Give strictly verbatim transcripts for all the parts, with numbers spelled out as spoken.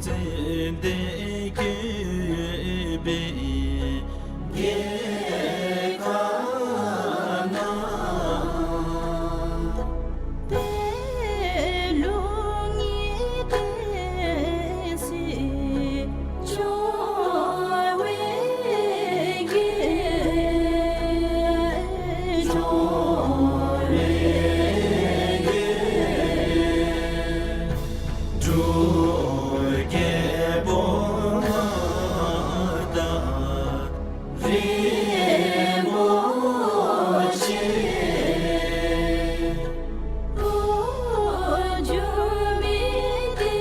ཚེ་འདི་གི་བའི་རྒྱལ་ཁ་ན། དེ་ལུ་ངེས་ཏེ་སྲིད་འབྱུང་བའི་རྒྱལ། འབྱུང་བའི་རྒྱལ། འབྲུག་རྒྱལ་པོ་དང་རིན་པོ་ཆེ། འགྲོ་མི་བདེ་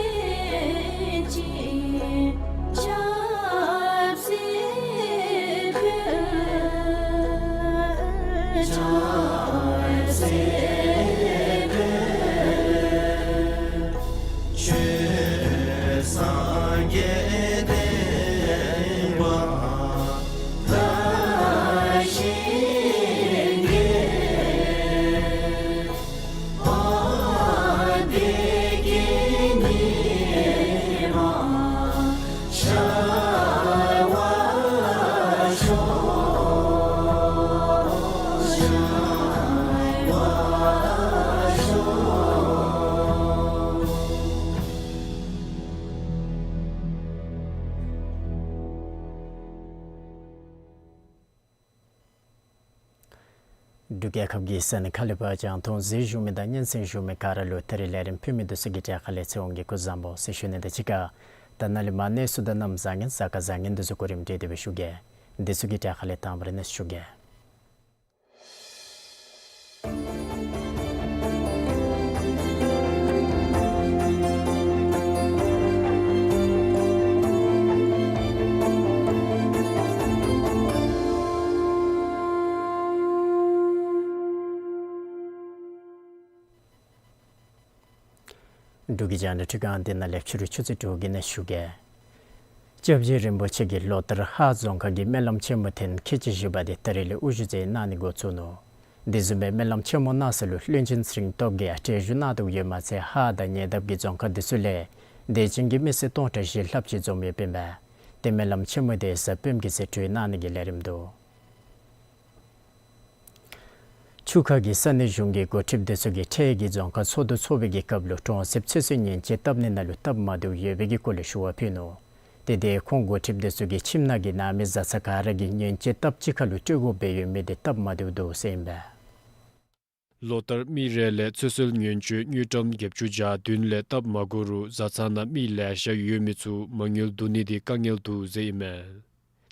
སྐྱིད་ཆབ་སྲིད་འཕེལ། ཆབ་སྲིད་འཕེལ། ཆོས་སངས་རྒྱས་བསྟན་པ་དར་ཞིང་རྒྱས། འོད་དཀར་ཉི་མ་ཤར་བར་ཤོག། ཤར་བར་ཤོག། འབྲུག་རྒྱལ་ཁབ་ཀྱི་ས་གནས་ཁ་ལས་ཕར་རྒྱང་མཐོང་གཟིགས་བཞུགས་མི་དང་སྙན་གསན་བཞུགས་མི་ག་ར་ལུ་ད་རིས་ལས་རིམ་ཕུལ་མི་འདི་ཚུ་གི་གྲས་ཁ་ལས་ཚེ་དབང་གིས་སྐུ་གཟུགས་བཟང་པོ་ཟེར་ཞུ་ནི་དང་གཅིག་ཁར་ད་ནཱ་ལས་མར་གནས་ཚུལ་དང་གནམ་བཟང་ངན་གཟའ་སྐར་བཟང་ངན་འདི་ཚུ་གོ་རིམ་སྒྲིག་སྟེ་སྦེ་ཞུ་གེ། འདི་ཚུ་གི་གྲས་ཁ་ལས་དང་པ་ར་གནས་ཚུལ་ཞུ་གེ། འབྲུག་གི་རྒྱང་བསྒྲགས་ཁྲི་ཁང་འདི་ནང་ལས་ཕྱི་རུ་ཆུ་ཚོད་དྲུག་གི་ནང་ཞུ་གེ། སྐྱབས་རྗེ་རིན་པོ་ཆེ་གིས་ལོ་ལྟར་ཧཱ་རྫོང་ཁག་གི་སྨོན་ལམ་ཆེན་མོ་ཐེངས་ཁལ་གཅིག་བཞི་པ་དེ་ད་རིས་ལས་དབུ་བཞུགས་མཛད་གནང་ནི་འགོ་བཙུགས་ནུག། དེ་བཟུམ་སྦེ་སྨོན་ལམ་ཆེན་མོ་གནང་ས་ལུ་བློན་ཆེན་ཚེ་རིང་སྟོབས་རྒྱས་ཡང་གྲལ་བཞུགས་གནང་དོ་ཡོདཔ་མ་ཚད་ཧཱ་དང་ཉེ་འདབས་ཀྱི་རྫོང་ཁག་འདི་ཚུ་ལས་དད་ཅན་གྱི་མི་སེར་སྟོང་ཕྲག་བཞི་ལྷགཔ་ཅིག་འཛོམས་ཡོདཔ་ཨིན་པས། ཏེ་སྨོན་ལམ་ཆེན་མོ་དེ་གཟའ་སྤེནམ་གི་ཚེ་གྲོལ་གནང་ནི་གི་ལས་རིམ་འདུག། ཆུ་ཁ་གི་ས་གནས་གཞུང་གི་འགོ་ཁྲིདཔ་དེ་ཚུ་གིས་འཕྲལ་གྱི་རྫོང་ཁག་ཚོགས་འདུ་ཚོགས་པའི་གི་སྐབས་ལུ་གྲོང་གསེབ་ཚེ་སྲོག་ཉེན་བཅོལ་བཏབ་ནི་ནང་ལུ་སྟབས་མ་བདེཝ་ཡོད་པའི་གི་སྐོར་ལས་ཞུ་བ་ཕུལ་ནུག། ཏེ་དེ་ཁོང་འགོ་ཁྲིདཔ་དེ་ཚུ་གིས་ཁྱིམ་ནང་གི་ནང་མི་བཟའ་ཚང་ག་ར་གིས་ཉེན་བཅོལ་སྟབས་གཅིག་ཁར་ལུ་སྤྲོད་དགོཔ་སྦེ་ཡོད་མི་དེ་སྟབས་མ་བདེཝ་འདུག་ཟེར་ཨིན་པས། ལོ་ལྟར་མི་རེ་ལས་ཚེ་སྲོག་ཉེན་བཅོལ་དངུལ་ཀྲམ་བརྒྱད་ཅུ་གྱ་བདུན་ལས་སྟབས་མ་གོ་རུང་བཟའ་ཚང་ནང་མི་ལེ་ཤ་ཡོད་མི་ཚུ་མ་དངུལ་བསྡུ་ནི་དེ་དཀའ་ངལ་འདུག་ཟེར་ཨིན་མས།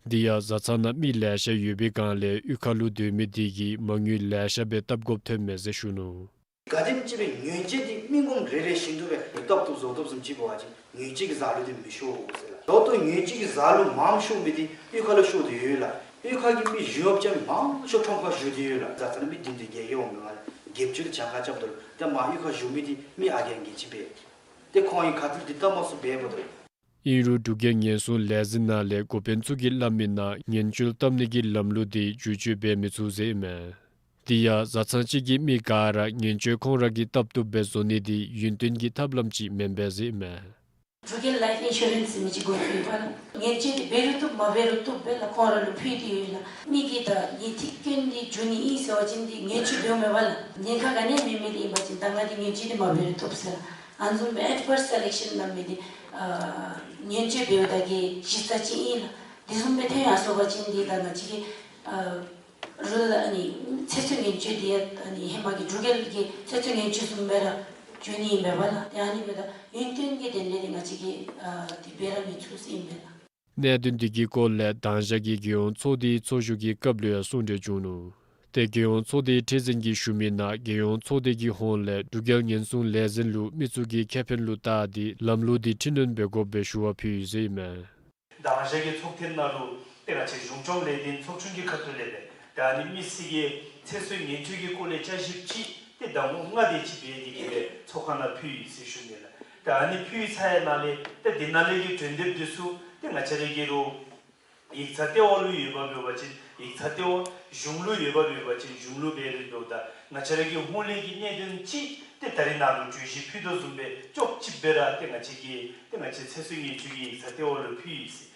དེ་ཡང་བཟའ་ཚང་ནང་མི་ལེ་ཤ་ཡོད་པའི་སྒང་ལས་གཡུས་ཁ་ལུ་སྡོད་མི་དེ་གིས་མ་དངུལ་ལེ་ཤ་སྦེ་བཏབ་དགོཔ་ཐོན་མས་ཟེར་ཞུ་ནུག། ག་དེམ་ཅིག་སྦེ་ཉེན་བཅོལ་དེ་མི་ངོམ་རེ་རེ་བཞིན་དུ་སྦེ་བཏབ་བཏུབ་བཟོ་བཏུབ་བཟུམ་ཅིག་འབད་བ་ཅིན་ཉེན་བཅོལ་གྱི་བཟའ་ལུ་དེ་མི་ཤོར་ཟེར་ལགས། ད་ལྟོ་ཉེན་བཅོལ་གྱི་བཟའ་ལུ་མངམ་ཤོར་མི་དེ་གཡུས་ཁ་ལུ་ཤོར་དོ་ཡོད་ལགས། གཡུས་ཁ་གི་མི་གཞུང་གཡོགཔ་ཅིག་མང་ཤོས་ཁྲོམ་ཁར་བཞུགས་ཏེ་ཡོད་ལགས། བཟའ་ཚང་ནང་མི་བདུན་བདུན་བརྒྱད་བརྒྱད་འོང་མི་ང་ལས་བརྒྱད་ཅུ་ལུ་གྱངས་ཁ་རྐྱབ་དོ་ལགས། ཏེ་མར་གཡུས་ཁར་བཞུགས་མི་དེ་མི་ཨ་རྒས་ངན་ཅིག་སྦེ་ཏེ་ཁོང་གིས་ཁ་ཐུག་དེ་སྟབས་མ་བཟོ་སྦེ་འབདཝ་ད་ལུ། ཨིན་རུང་འབྲུག་རྒྱལ་ཉེན་སྲུང་ལས་འཛིན་ནང་ལས་འགོ་དཔོན་ཚུ་གིས་སླབ་མི་ནང་ཉེན་བཅོལ་བཏབ་ནི་གི་ལམ་ལུགས་དེ་བསྒྱུར་བཅོས་འབད་མི་ཚུགས་ཟེར་ཨིན་མས། དེ་ཡང་བཟའ་ཚང་གཅིག་གི་མི་ག་ར་ཉེན་བཅོལ་ཁོང་ར་གིས་བཏབ་བཏུབ་སྦེ་བཟོ་ནི་དེ་ཡུན་བརྟན་གྱི་ཐབས་ལམ་ཅིག་མེན་པས་ཟེར་ཨིན་མས། འབྲུག་རྒྱལ་ལའིཕ་ཨིན་ཤུ་རེནསི་ཟེར་མི་ཅིག་འགོ་བཙུགས་ཡོདཔ་ལགས། ཉེན་བཅོལ་དེ་འབད་རུང་བཏུབ་མ་འབད་རུང་བཏུབ་སྦེ་ལགས་ཁོང་ར་ལུ་ཕུལ་ཏེ་ཡོད་ལགས། མི་གིས་ད་ངེའི་ཐིག་སྐྱོན་དེ་འགྱོ་ནི་ཨིན་ཟེར་བ་ཅིན་དེ་ཉེན་བཅོལ་འབདཝ་མེན་པས་ལགས། ཉེན་ཁ་ག་ནི་ཡང་མེད་མི་དེ་ཨིན་པ་ཅིན་ད་ང་དེ་ཉེན་བཅོལ་དེ་མ་འབད་རུང་བཏུབ་ཟེར་ལགས། ཨ་ནི་བཟུམ་སྦེ་ཨེཌ་ཝརསི་སེ་ལེག་ཤཱན་སླབ་མི་དེ་ཨ་ཉེན་བཅོལ་འབདཝ་ད་གི་གཞི་རྩ་ཅིག་ཨིན་ལགས། དེ་བཟུམ་སྦེ་ཐོན་ཡར་སོང་པ་ཅིན་དེ་ད་ང་བཅས་ཀྱི་ཨ་རུལ་ཨ་ནི་ཚེ་སྲོག་ཉེན་བཅོལ་དེ་ཡང་ཨ་ནི་ཧེ་མ་གི་འབྲུག་རྒྱལ་གྱི་ཚེ་སྲོག་ཉེན་བཅོལ་བཟུམ་སྦེ་ར་འགྱོ་ནི་ཨིན་པས་ལགས། ཏེ་ཨ་ནི་འབདཝ་ད་ཡུན་བརྟན་གྱི་དོན་ལས་དེ་ང་བཅས་ཀྱིས་ཨ་དེ་འབད་ར་མི་ཚུགས་ཟེར་ཨིན་པས་ལགས། གནད་དོན་དེ་གི་སྐོར་ལས་དང་ཞག་གི་རྒྱལ་ཡོངས་ཚོགས་སྡེའི་ཚོགས་བཞུགས་ཀྱི་སྐབས་ལུ་ཡང་གསུང་གྲོས་བྱུང་ནུག། ཏེ་རྒྱལ་ཡོངས་ཚོགས་སྡེའི་ཁྲི་འཛིན་གྱིས་ཞུ་མི་ནང་རྒྱལ་ཡོངས་ཚོགས་སྡེ་གི་ཧོངས་ལས་འབྲུག་རྒྱལ་ཉེན་སྲུང་ལས་འཛིན་ལུ་མི་ཚུ་གི་ཁེ་ཕན་ལུ་བལྟ་སྟེ་ལམ་ལུགས་དེ་འཕྲི་སྣོན་འབད་དགོཔ་སྦེ་ཞུ་བ་ཕུལ་ཡི་ཟེར་ཨིན་མས། དང་ཞག་གི་ཚོགས་ཐེངས་ནང་ལུ་ཏེ་ང་བཅས་གཞུང་སྐྱོང་ལས་དོན་ཚོགས་ཆུང་གི་ཁ་ཐུག་ལས་སྦེ་ད་ཨ་ནི་མི་སེར་གྱི་ཚེ་སྲོག་ཉེན་བཅོལ་གྱི་སྐོར་ལས་བསྐྱར་ཞིབ་ཅིག་ཏེ་ཟླ་ངོ་ལྔ་དེ་ཅིག་འབད་དེ་གི་སྦེ་ཚོགས་ཁང་ནང་ཕུལ་ཡི་ཟེར་ཞུ་ནི་ལགས། ད་ཨ་ནི་ཕུལ་ཚར་ཡི་ནང་ལས་ཏེ་དེ་ནང་ལས་ཀྱི་གྲོས་འདེབས་དེ་ཚུ་ཏེ་ང་བཅས་ར་གི་རུང་ཡིག་ཚང་ལྟེ་བ་ལུ་ཡོདཔ་འབད་བ་ཅིན་ཡིག་ཚང་ལྟེ་བ། གཞུང་ལུ་ཡོདཔ་འབད་བ་ཅིན་གཞུང་ལུ་འབད་རུང་འདུག། ད་ ང་བཅས་ར་གི་ཧུང་ལས་ཀྱི་གནད་དོན་ཅིག་ཏེ་ད་རིས་ནཱ་ལུ་གྲོས་གཞི་ཕུལ་དོ་བཟུམ་སྦེ་ཅོག་གཅིག་སྦེ་ར་ཏེ་ང་བཅས་ཀྱིས་ཏེ་ང་བཅས་ཚེ་སྲོག་ཉེན་བཅོལ་གྱི་ཡིག་ཚང་ལྟེ་བ་ལུ་ཕུལ་ཡི་ཟེར།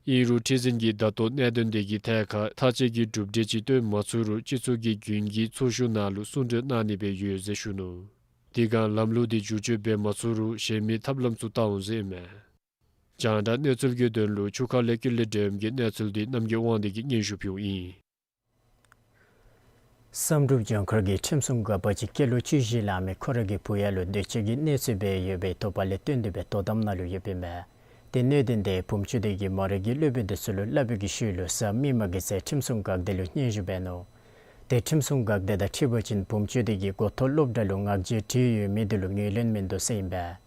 ཨིན་རུང་ཁྲི་འཛིན་གྱིས་ད་ལྟོ་གནད་དོན་དེ་གི་ཐད་ཁར་མཐའ་དཔྱད་ཀྱི་གྲུབ་འབྲས་ཅིག་བཏོན་མ་ཚུགས་རུང་སྤྱི་ཚོགས་ཀྱི་རྒྱུན་གྱི་ཚོགས་བཞུགས་ནང་ལུ་གསུང་གྲོས་གནང་ནི་སྦེ་ཡོད་ཟེར་ཞུ་ནུག། དེ་སྒང་ལམ་ལུགས་དེ་བསྒྱུར་བཅོས་འབད་མ་ཚུགས་རུང་གཞན་མི་ཐབས་ལམ་ཚུ་བལྟ་འོང་ཟེར་ཨིན་མས། རྒྱང་བསྒྲགས་གནས་ཚུལ་གྱི་དོན་ལུ་ཆུ་ཁ་ལས་ཀུན་ལེགས་སྒྲོལམ་གྱི་གནས་ཚུལ་འདི་རྣམ་རྒྱལ་དབང་འདུས་ཀྱིས་སྙན་ཞུ་ཕུལཝ་ཨིན། བསམ་གྲུབ་ལྗང་ཁུ་གིས་ཁྲིམས་སྲུང་འགག་པ་ཅིག་སྐྱེས་ལོ་བཅུ་བཞི་ལང་མི་ཁོ་ར་གི་བུ་ཡ་ལུ་འདོད་སྤྱོད་ཀྱི་གནོད་འཚེ་འབད་ཡོད་པའི་དོགས་པ་ལས་བརྟེན་ཏེ་སྦེ་དོ་དམ་ནང་ལུ་ཡོདཔ་ཨིན་པས། ཏེ་གནད་དོན་དེ་བུམ་ཆུ་དེ་གིས་མོ་རའི་གི་སློབ་དཔོན་དེ་ཚུ་ལུ་སླབ་པའི་གི་ཤུལ་ལུ་གཟའ་མིག་དམར་གྱི་ཚེ་ཁྲིམས་སྲུང་འགག་སྡེ་ལུ་སྙན་ཞུ་འབད་ནུག། ཏེ་ཁྲིམས་སྲུང་འགག་སྡེ་དང་འཁྲིལ་བ་ཅིན་བུམ་ཆུ་དེ་གིས་འགོ་ཐོག་སློབ་གྲྭ་ལུ་ངག་བརྗོད་བྲིས་ཡོད་མི་དེ་ལུ་ངོས་ལེན་མིན་འདུག་ཟེར་ཨིན་པས།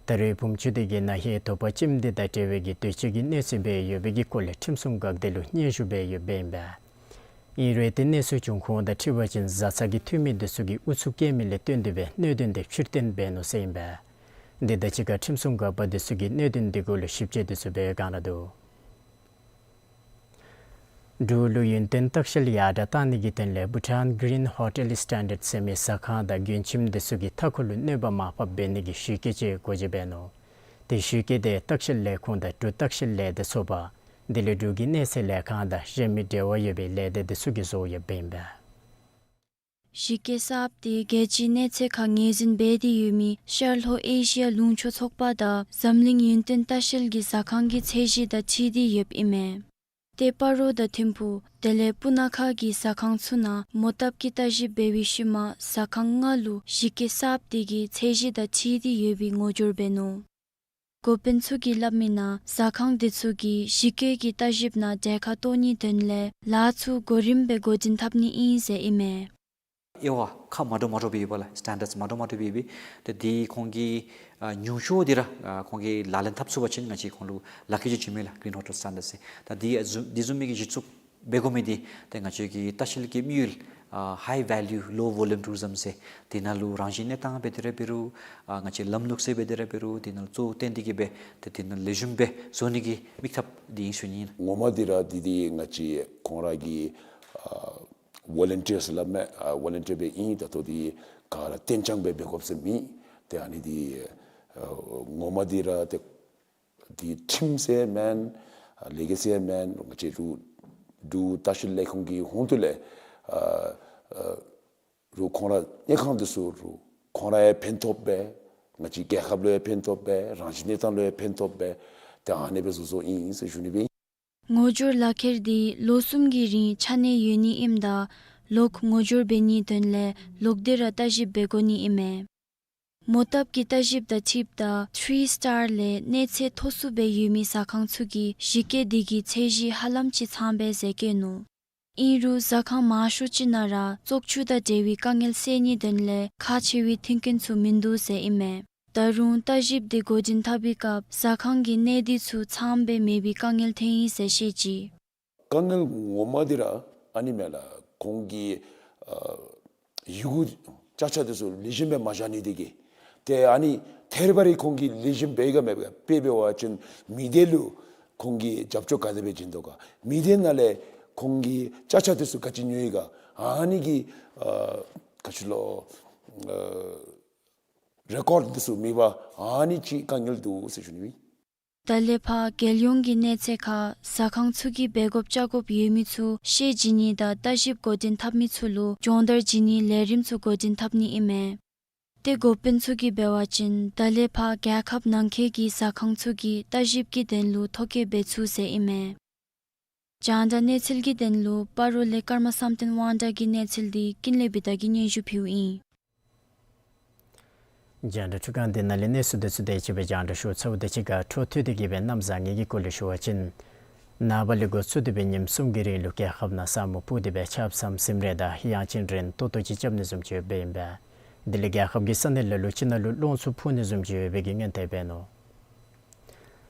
ད་རེས་བུམ་ཆུ་དེ་གིས་ན་ཧིང་དོགས་པ་ཅན་དེ་དང་འབྲེལ་བའི་གི་འདོད་སྤྱོད་ཀྱི་གནོད་འཚེ་འབད་ཡོད་པའི་གི་སྐོར་ལས་ཁྲིམས་སྲུང་འགག་སྡེ་ལུ་སྙན་ཞུ་འབད་ཡོདཔ་ཨིན་པས། ཨིན་རུང་ཏེ་གནས་ཚུལ་བྱུང་ཁུངས་དང་འཁྲིལ་བ་ཅིན་བཟའ་ཚང་གི་འཐུས་མི་དེ་ཚུ་གིས་ཨུ་ཚུགས་བཀལ་མི་ལས་བརྟེན་ཏེ་སྦེ་གནད་དོན་དེ་ཕྱིར་འཐེན་འབད་ནུག་ཟེར་ཨིན་པས། དེ་དང་གཅིག་ཁར་ཁྲིམས་སྲུང་འགག་པ་དེ་ཚུ་གིས་གནད་དོན་དེ་གུ་ལུ་ཞིབ་དཔྱད་དེ་ཚུ་འབད་བའི་བསྒང་ར་འདུག། འབྲུག་ལུ་ཡུན་བརྟན་ལྟ་བཤལ་ཡར་དྲག་གཏང་ནི་གི་དོན་ལས་Bhutan Green Hotel Standard ཟེར་མི་ཟ་ཁང་དང་མགྲོན་ཁྱིམ་དེ་ཚུ་གིས་མཐའ་འཁོར་ལུ་གནོད་པ་མར་ཕབ་འབད་ནི་གི་གཞི་བཀོད་ཅིག་འགོ་འབྱེད་འབད་ནུག། ཏེ་གཞི་བཀོད་དེ་ལྟ་བཤལ་ལས་ཁུངས་དང་འབྲུག་ལྟ་བཤལ་ལས་སྡེ་ཚོགས་པ་དེ་ལས་འབྲུག་གི་གནས་ཚད་ལས་ཁང་དང་གཞན་མི་འབྲེལ་བ་ཡོད་པའི་ལས་སྡེ་དེ་ཚུ་གིས་བཟོ་ཡོདཔ་ཨིན་པས། གཞི་བཀོད་གསརཔ་དེ་རྒྱལ་སྤྱིའི་གནས་ཚད་ཁར་ངོས་འཛིན་འབད་དེ་ཡོད་མི་ཤར་ལྷོ་ཨེ་ཤི་ཡ་ལུང་ཕྱོགས་ཚོགས་པ་དང་འཛམ་གླིང་ཡུན་བརྟན་ལྟ་བཤལ་གྱི་ཟ་ཁང་གི་ཚད་གཞི་དང་འཁྲིལ་ཏེ་ཡོདཔ་ཨིན་མས། ཏེ་སྤ་རོ་དང་ཐིམ་ཕུག་དེ་ལས་སྤུ་ན་ཁ་གི་ཟ་ཁང་ཚུ་ནང་མོ་བཏབ་ཀྱི་ལྟ་ཞིབ་འབད་བའི་ཤུལ་མ་ཟ་ཁང་ལྔ་ལུ་གཞི་བཀོད་གསརཔ་དེ་གི་ཚད་གཞི་དང་འཁྲིལ་ཏེ་ཡོད་པའི་ངོ་སྦྱོར་འབད་ནུག། འགོ་དཔོན་ཚུ་གིས་སླབ་མི་ནང་ཟ་ཁང་དེ་ཚུ་གིས་གཞི་བཀོད་ཀྱི་ལྟ་ཞིབ་ནང་གྲལ་ཁར་གཏོགས་ནིའི་དོན་ལས་ལཱ་ཚུ་གོ་རིམ་སྦེ་འགོ་འདྲེན་འཐབ་ནི་ཨིན་ཟེར་ཨིན་མས། དབྱེ་བ་ཁག་མ་འདྲཝ་མ་འདྲཝ་སྦེ་ཡོདཔ་ལགས། སི་ཊེན་ཌརཌསི་མ་འདྲཝ་མ་འདྲཝ་སྦེ་ཡོདཔ་སྦེ། ཏེ་དེ་ཁོང་གིས་ཨ་ཉུང་ཤོས་དེ་ར་ཨ་ཁོང་གིས་ལག་ལེན་འཐབ་ཚུགས་པ་ཅིན་ང་བཅས་ཁོང་ལུ་ལག་ཁྱེར་ཅིག་བྱིན་མས་ལགས། གིརིན་ཧོ་ཊེལ་སི་ཊེན་ཌརཌསི་ཟེར། ད་དེ་བཟུམ་དེ་བཟུམ་མའི་གི་གཞི་བཙུགས་འབད་དགོ་མི་དེ་ཏེ་ང་བཅས་ཀྱི་ལྟ་བཤལ་གྱི་དམིགས་ཡུལ་ཨ་high value low volume tourism ཟེར། དེ་ནང་ལུ་རང་བཞིན་གནས་སྟངས་འབད་དེ་ར་འབད་རུང་ཨ་ང་བཅས་ལམ་ལུགས་ཟེར་འབད་དེ་ར་འབད་རུང་དེ་ནང་ལུ་གཙོ་བོ་བཏོན་ཏེ་གི་སྦེ་ཏེ་དེ་ནང་ལེགས་ཤོམ་སྦེ་བཟོ་ནི་གི་དམིགས་འཐབ་དེ་ཨིན་ཞུ་ནི་ཨིན། ངོ་མ་དེ་ར་དེ་དེ་ང་བཅས་ཁོང་ར་གི་ཨ་ཝོ་ལན་ཊིརསི་སླབ་མས། ཨ་ཝོ་ལན་ཊིར་སྦེ་ཨིན། ད་ལྟོ་དེ་ག་ར་གཏན་འཇགས་སྦེ་འབད་དགོཔ་ཟེར་མེད། ཏེ་ཨ་ནི་དེ་ཨ་ངོ་མ་དེ་ར་ཏེ་དེ་ཁྲིམས་ཟེར་མེན། ཨ་ལས་འགུལ་ཟེར་མེན། ང་བཅས་འབྲུག་འབྲུག་ལྟ་བཤལ་ལས་ཁུངས་ཀྱི་ཧོངས་ལས་ཨ་ཨ་རུང་ཁོང་ར་གནས་ཁང་དེ་ཚུ་རུང་ཁོང་ར་ཡང་ཕན་ཐོགས་སྦེ་ང་བཅས་རྒྱལ་ཁབ་ལུ་ཡང་ཕན་ཐོགས་སྦེ་རང་བཞིན་གནས་སྟངས་ལུ་ཡང་ཕན་ཐོགས་སྦེ་ཏེ་ཨ་ནི་སྦེ་བཟོ་བཟོཝ་ཨིན་ཟེར་ཞུ་ནི་སྦེ། ངོ་སྦྱོར་ལག་ཁྱེར་དེ་ལོ་གསུམ་གྱི་རིང་ཆ་གནས་ཡོད་ནི་ཨིནམ་ད་ལོག་ངོ་སྦྱོར་འབད་ནིའི་དོན་ལས་ལོག་སྟེ་ར་ལྟ་ཞིབ་འབད་དགོ་ནི་ཨིན་མས། མོ་བཏབ་ཀྱི་ལྟ་ཞིབ་དང་འཁྲིལཝ་ད་ཐི་རི་སི་ཊར་ལས་གནས་ཚད་མཐོ་སུ་སྦེ་ཡོད་མི་ཟ་ཁང་ཚུ་གིས་གཞི་བཀོད་དེ་གི་ཚད་གཞི་ཧ་ལམ་ཅིག་ཚངམ་སྦེ་ཟེར་བཀོད་ནུག། ཨིན་རུང་ཟ་ཁང་མང་ཤོས་ཅིག་ནང་ར་བཙོག་ཆུ་དང་འབྲེལ་བའི་དཀའ་ངལ་སེལ་ནིའི་དོན་ལས་ཁག་ཆེ་བའི་མཐུན་རྐྱེན་ཚུ་མིན་འདུག་ཟེར་ཨིན་མས། ད་རུང་ལྟ་ཞིབ་དེ་འགོ་འདྲེན་འཐབ་པའི་སྐབས་ཟ་ཁང་གི་གནས་སྡུད་ཚུ་ཚངམ་སྦེ་མེད་པའི་དཀའ་ངལ་ཐོན་ཡི་ཟེར་བཤད་ཅི། དཀའ་ངལ་ངོ་མ་དེ་ར་ཨ་ནི་མས་ལགས། ཁོང་གིས་ཨ་ཡི་གུ་ཅ་ཆས་དེ་ཚུ་ལེགས་ཤོམ་སྦེ་མ་བཞག་ནི་དེ་གིས། ཏེ་ཨ་ནི་ཐད་རི་བ་རི་ཁོང་གིས་ལེགས་ཤོམ་འབད་ག་མེད་ག་དཔེ་འབད་བ་ཅིན་མི་སྡེ་ལུ་ཁོང་གིས་རྒྱབ་སྐྱོར་ག་དེ་སྦེ་བྱིན་དོ་ག། མི་སྡེ་ནང་ལས་ཁོང་གིས་ཅ་ཆས་དེ་ཚུ་ག་ཅི་ཉོ་ཡི་ག། ཨ་ནི་གི་ཨ་ག་ཅི་ལོ་ཨ་རེ་ཀོཌ་དེ་ཚུ་མེད་པ། ཨ་ནི་ཅིག་དཀའ་ངལ་འདུག་ཟེར་ཞུ་ནི་སྦེ། ད་ལས་ཕར་རྒྱལ་ཡོངས་ཀྱི་གནས་ཚད་ཁར་ཟ་ཁང་ཚུ་གིས་འབད་དགོཔ་བཅའ་དགོཔ་ཡོད་མི་ཚུ་ཤེས་བྱིན་ནི་དང་ལྟ་ཞིབ་འགོ་འདྲེན་འཐབ་མི་ཚུ་ལུ་སྦྱོང་བརྡར་བྱིན་ནིའི་ལས་རིམ་ཚུ་འགོ་འདྲེན་འཐབ་ནི་ཨིན་མས། ཏེ་འགོ་དཔོན་ཚུ་གིས་འབད་བ་ཅིན་ད་ལས་ཕར་རྒྱལ་ཁབ་ནང་འཁོད་ཀྱི་ཟ་ཁང་ཚུ་གིས་ལྟ་ཞིབ་ཀྱི་དོན་ལུ་ཐོ་བཀོད་འབད་ཚུགས་ཟེར་ཨིན་མས། རྒྱང་བསྒྲགས་གནས་ཚུལ་གྱི་དོན་ལུ་སྤ་རོ་ལས་ཀརྨ་བསམ་གཏན་དབང་གྲགས་ཀྱི་གནས་ཚུལ་དེ་ཀུན་ལེགས་བི་དྷ་གིས་སྙན་ཞུ་ཕུལཝ་ཨིན། རྒྱང་བསྒྲགས་འཕྲུལ་ཁང་འདི་ནང་ལས་གནས་ཚུལ་དེ་ཚུ་དེ་ཅིག་སྦེ་རྒྱང་བསྒྲགས་ཞུ་ཚརཝ་དང་གཅིག་ཁར་འཕྲོ་མཐུད་དེ་གི་སྦེ་གནམ་བཟང་ངན་གྱི་སྐོར་ལས་ཞུ་བ་ཅིན་ནངས་པ་ལས་འགོ་བཙུགས་ཏེ་སྦེ་ཉིནམ་གསུམ་གྱི་རིང་ལུ་རྒྱལ་ཁབ་ནང་ས་སྨུག་སྤུབས་ཏེ་སྦེ་ཆརཔ་སམ་སིམ་རེ་དང་གཡང་ཆེན་རན་ཏོག་ཏོ་ཅིག་རྐྱབ་ནི་བཟུམ་ཅིག་ཡོདཔ་ཨིན་པས། དེ་ལས་རྒྱལ་ཁབ་ཀྱི་ས་གནས་ལ་ལུ་ཅིག་ནང་ལུ་རླུང་འཚུབ་འཕུ་ནི་བཟུམ་ཅིག་ཡོད་པའི་གི་སྔོན་དཔག་འབད་ནུག།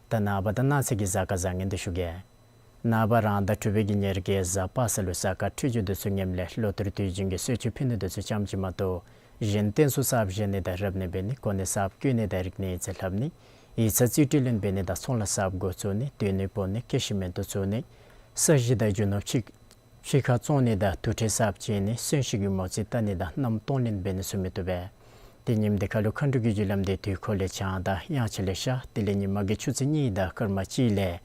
ད་ནངས་པ་དང་གནངས་ཚེ་གི་གཟའ་སྐར་བཟང་ངན་འདི་ཞུ་གེ། ནངས་པ་རང་ཟླ་དྲུག་པའི་གི་ཉེར་བརྒྱད་གཟའ་པ་སངས་ལུ་གཟའ་སྐར་འཕྲོད་སྦྱོར་དེ་ཚུ་ངནམ་ལས་ལོ་ལྟར་དུས་རྒྱུན་གྱི་གསོལ་མཆོད་ཕུལ་ནི་དེ་ཚུ་ཙམ་ཅིག་མ་གཏོགས་གཞན་རྟེན་གསུམ་གསརཔ་བཞེངས་ནི་དང་རབ་གནས་འབད་ནི་གོ་གནས་གསརཔ་བསྐོ་ནི་དང་རིག་གནས་ཡིག་ཚང་ལྷབ་ནི་ཡིག་ཚང་རྩིས་སྤྲོད་ལེན་འབད་ནི་དང་ཚོང་ལཱ་གསརཔ་འགོ་བཙུགས་ནི་སྡོད་གནས་སྤོ་ནི་ཀེ་ཤི་མེན་ཊོ་བཙུགས་ནི་ས་གཞི་དང་རྒྱུ་ནོར་ཕྱི་ ཕྱི་ཁར་བཙོང་ནི་དང་དུར་ཁྲོད་གསརཔ་བྱིན་ནི་གསོན་གཤིན་གྱི་མོ་རྩིས་བལྟ་ནི་དང་མནའམ་གཏོང་ལེན་འབད་ནི་ཚུ་མི་བཏུབ་པས། ཏེ་ཉིནམ་དེ་ཁར་ལུ་མཁའ་འགྲོ་གི་རྒྱུ་ལམ་དེ་དུས་འཁོར་ལས་བྱང་དང་དབྱངས་འཆར་ལས་ཤར། དེ་ལས་ཉིན་མ་གི་ཆུ་ཚོད་གཉིས་དང་སྐར་མ་གཅིག་ལས་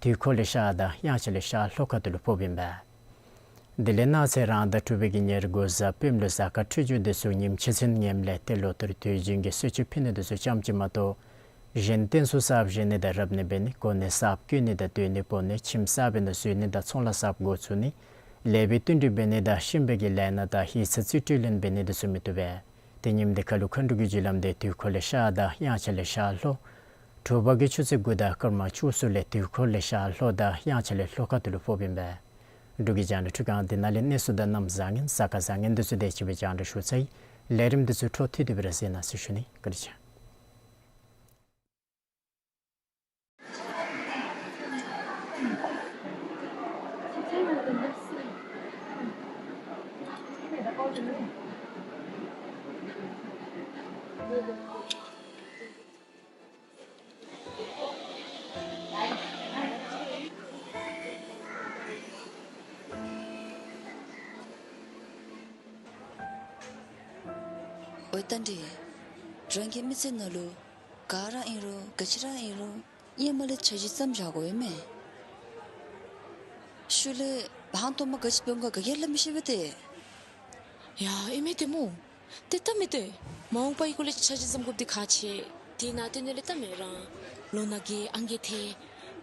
དུས་འཁོར་ལས་ཤར་དང་དབྱངས་འཆར་ལས་ཤར་ལྷོ་ཁ་ཐུག་ལུ་ཕོགཔ་ཨིན་པས། དེ་ལས་གནངས་ཚེ་རང་ཟླ་དྲུག་པའི་གི་ཉེར་དགུ་གཟའ་སྤེནམ་ལུ་གཟའ་སྐར་འཕྲོད་སྦྱོར་དེ་ཚུ་ཉིནམ་ཕྱེད་ཚན་ངནམ་ལས་ཏེ་ལོ་ལྟར་དུས་རྒྱུན་གྱི་གསོལ་མཆོད་ཕུལ་ནི་དེ་ཚུ་ཙམ་ཅིག་མ་གཏོགས་གཞན་རྟེན་གསུམ་གསརཔ་བཞེངས་ནི་དང་རབ་གནས་འབད་ནི་གོ་གནས་གསརཔ་བསྐོ་ནི་དང་སྡོད་གནས་སྤོ་ནི་ཁྱིམ་གསརཔ་ནང་འཛུལ་ནི་དང་ཚོང་ལཱ་གསརཔ་འགོ་བཙུགས་ནི་ལེགས་པའི་བསྟུན་གྲོས་འབད་ནི་དང་གཤིན་པོའི་གི་ལས་སྣ་དང་ཡིག་ཚང་རྩིས་སྤྲོད་ལེན་འབད་ནི་དེ་ཚུ་མི་བཏུབ་པས། ཏེ་ཉིནམ་དེ་ཁར་ལུ་མཁའ་འགྲོ་གི་རྒྱུ་ལམ་དེ་དུས་འཁོར་ལས་ཤར་དང་དབྱངས་འཆར་ལས་ཤར་ལྷོ། དྲོ་པ་གི་ཆུ་ཚོད་དགུ་དང་སྐར་མ་བཅུ་གསུམ་ལས་དུས་འཁོར་ལས་ཤར་ལྷོ་དང་དབྱངས་འཆར་ལས་ལྷོ་ཁ་ཐུག་ལུ་ཕོགཔ་ཨིན་པས། འབྲུག་གི་རྒྱང་བསྒྲགས་འཕྲུལ་ཁང་འདི་ནང་ལས་གནས་ཚུལ་དང་གནམ་བཟང་ངན་གཟའ་སྐར་བཟང་ངན་དེ་ཚུ་དེ་ཅིག་སྦེ་རྒྱང་བསྒྲགས་ཞུ་ཚར་ཡི། ལས་རིམ་དེ་ཚུ་འཕྲོ་མཐུད་དེ་སྦེ་ར་གཟིགས་གནང་ཟེར་ཞུ་ནི། བཀའ་དྲིན་ཆེ། ཨོ་རྟ་མགྲིན། རང་གི་མི་ཚེ་ནང་ལུ་ག་ར་ཨིན་རུང་ག་ཅི་ར་ཨིན་རུང་ཧེ་མ་ལས་འཆར་གཞི་བརྩམ་བཞག་དགོ་པས་མས། ཤུལ་ལས་ཧང་སྟོང་མ་ག་ཅི་འབད་འོང་ག་ག་གིས་སླབ་མི་ཤེས་པས་ཏེ། ཡ་ཨིན་མས་ཏེ་སྨོ། ཏེ་སྟབས་མི་བདེ། མ་འོངས་པའི་སྐོར་ལས་འཆར་གཞི་བརྩམ་དགོཔ་འདི་ཁག་ཆེ། དེ་ནང་དོན་ལས་སྟབས་མི་བདེ། རང་ལོ་ན་རྒས་ཨང་རྒས་ཐལ།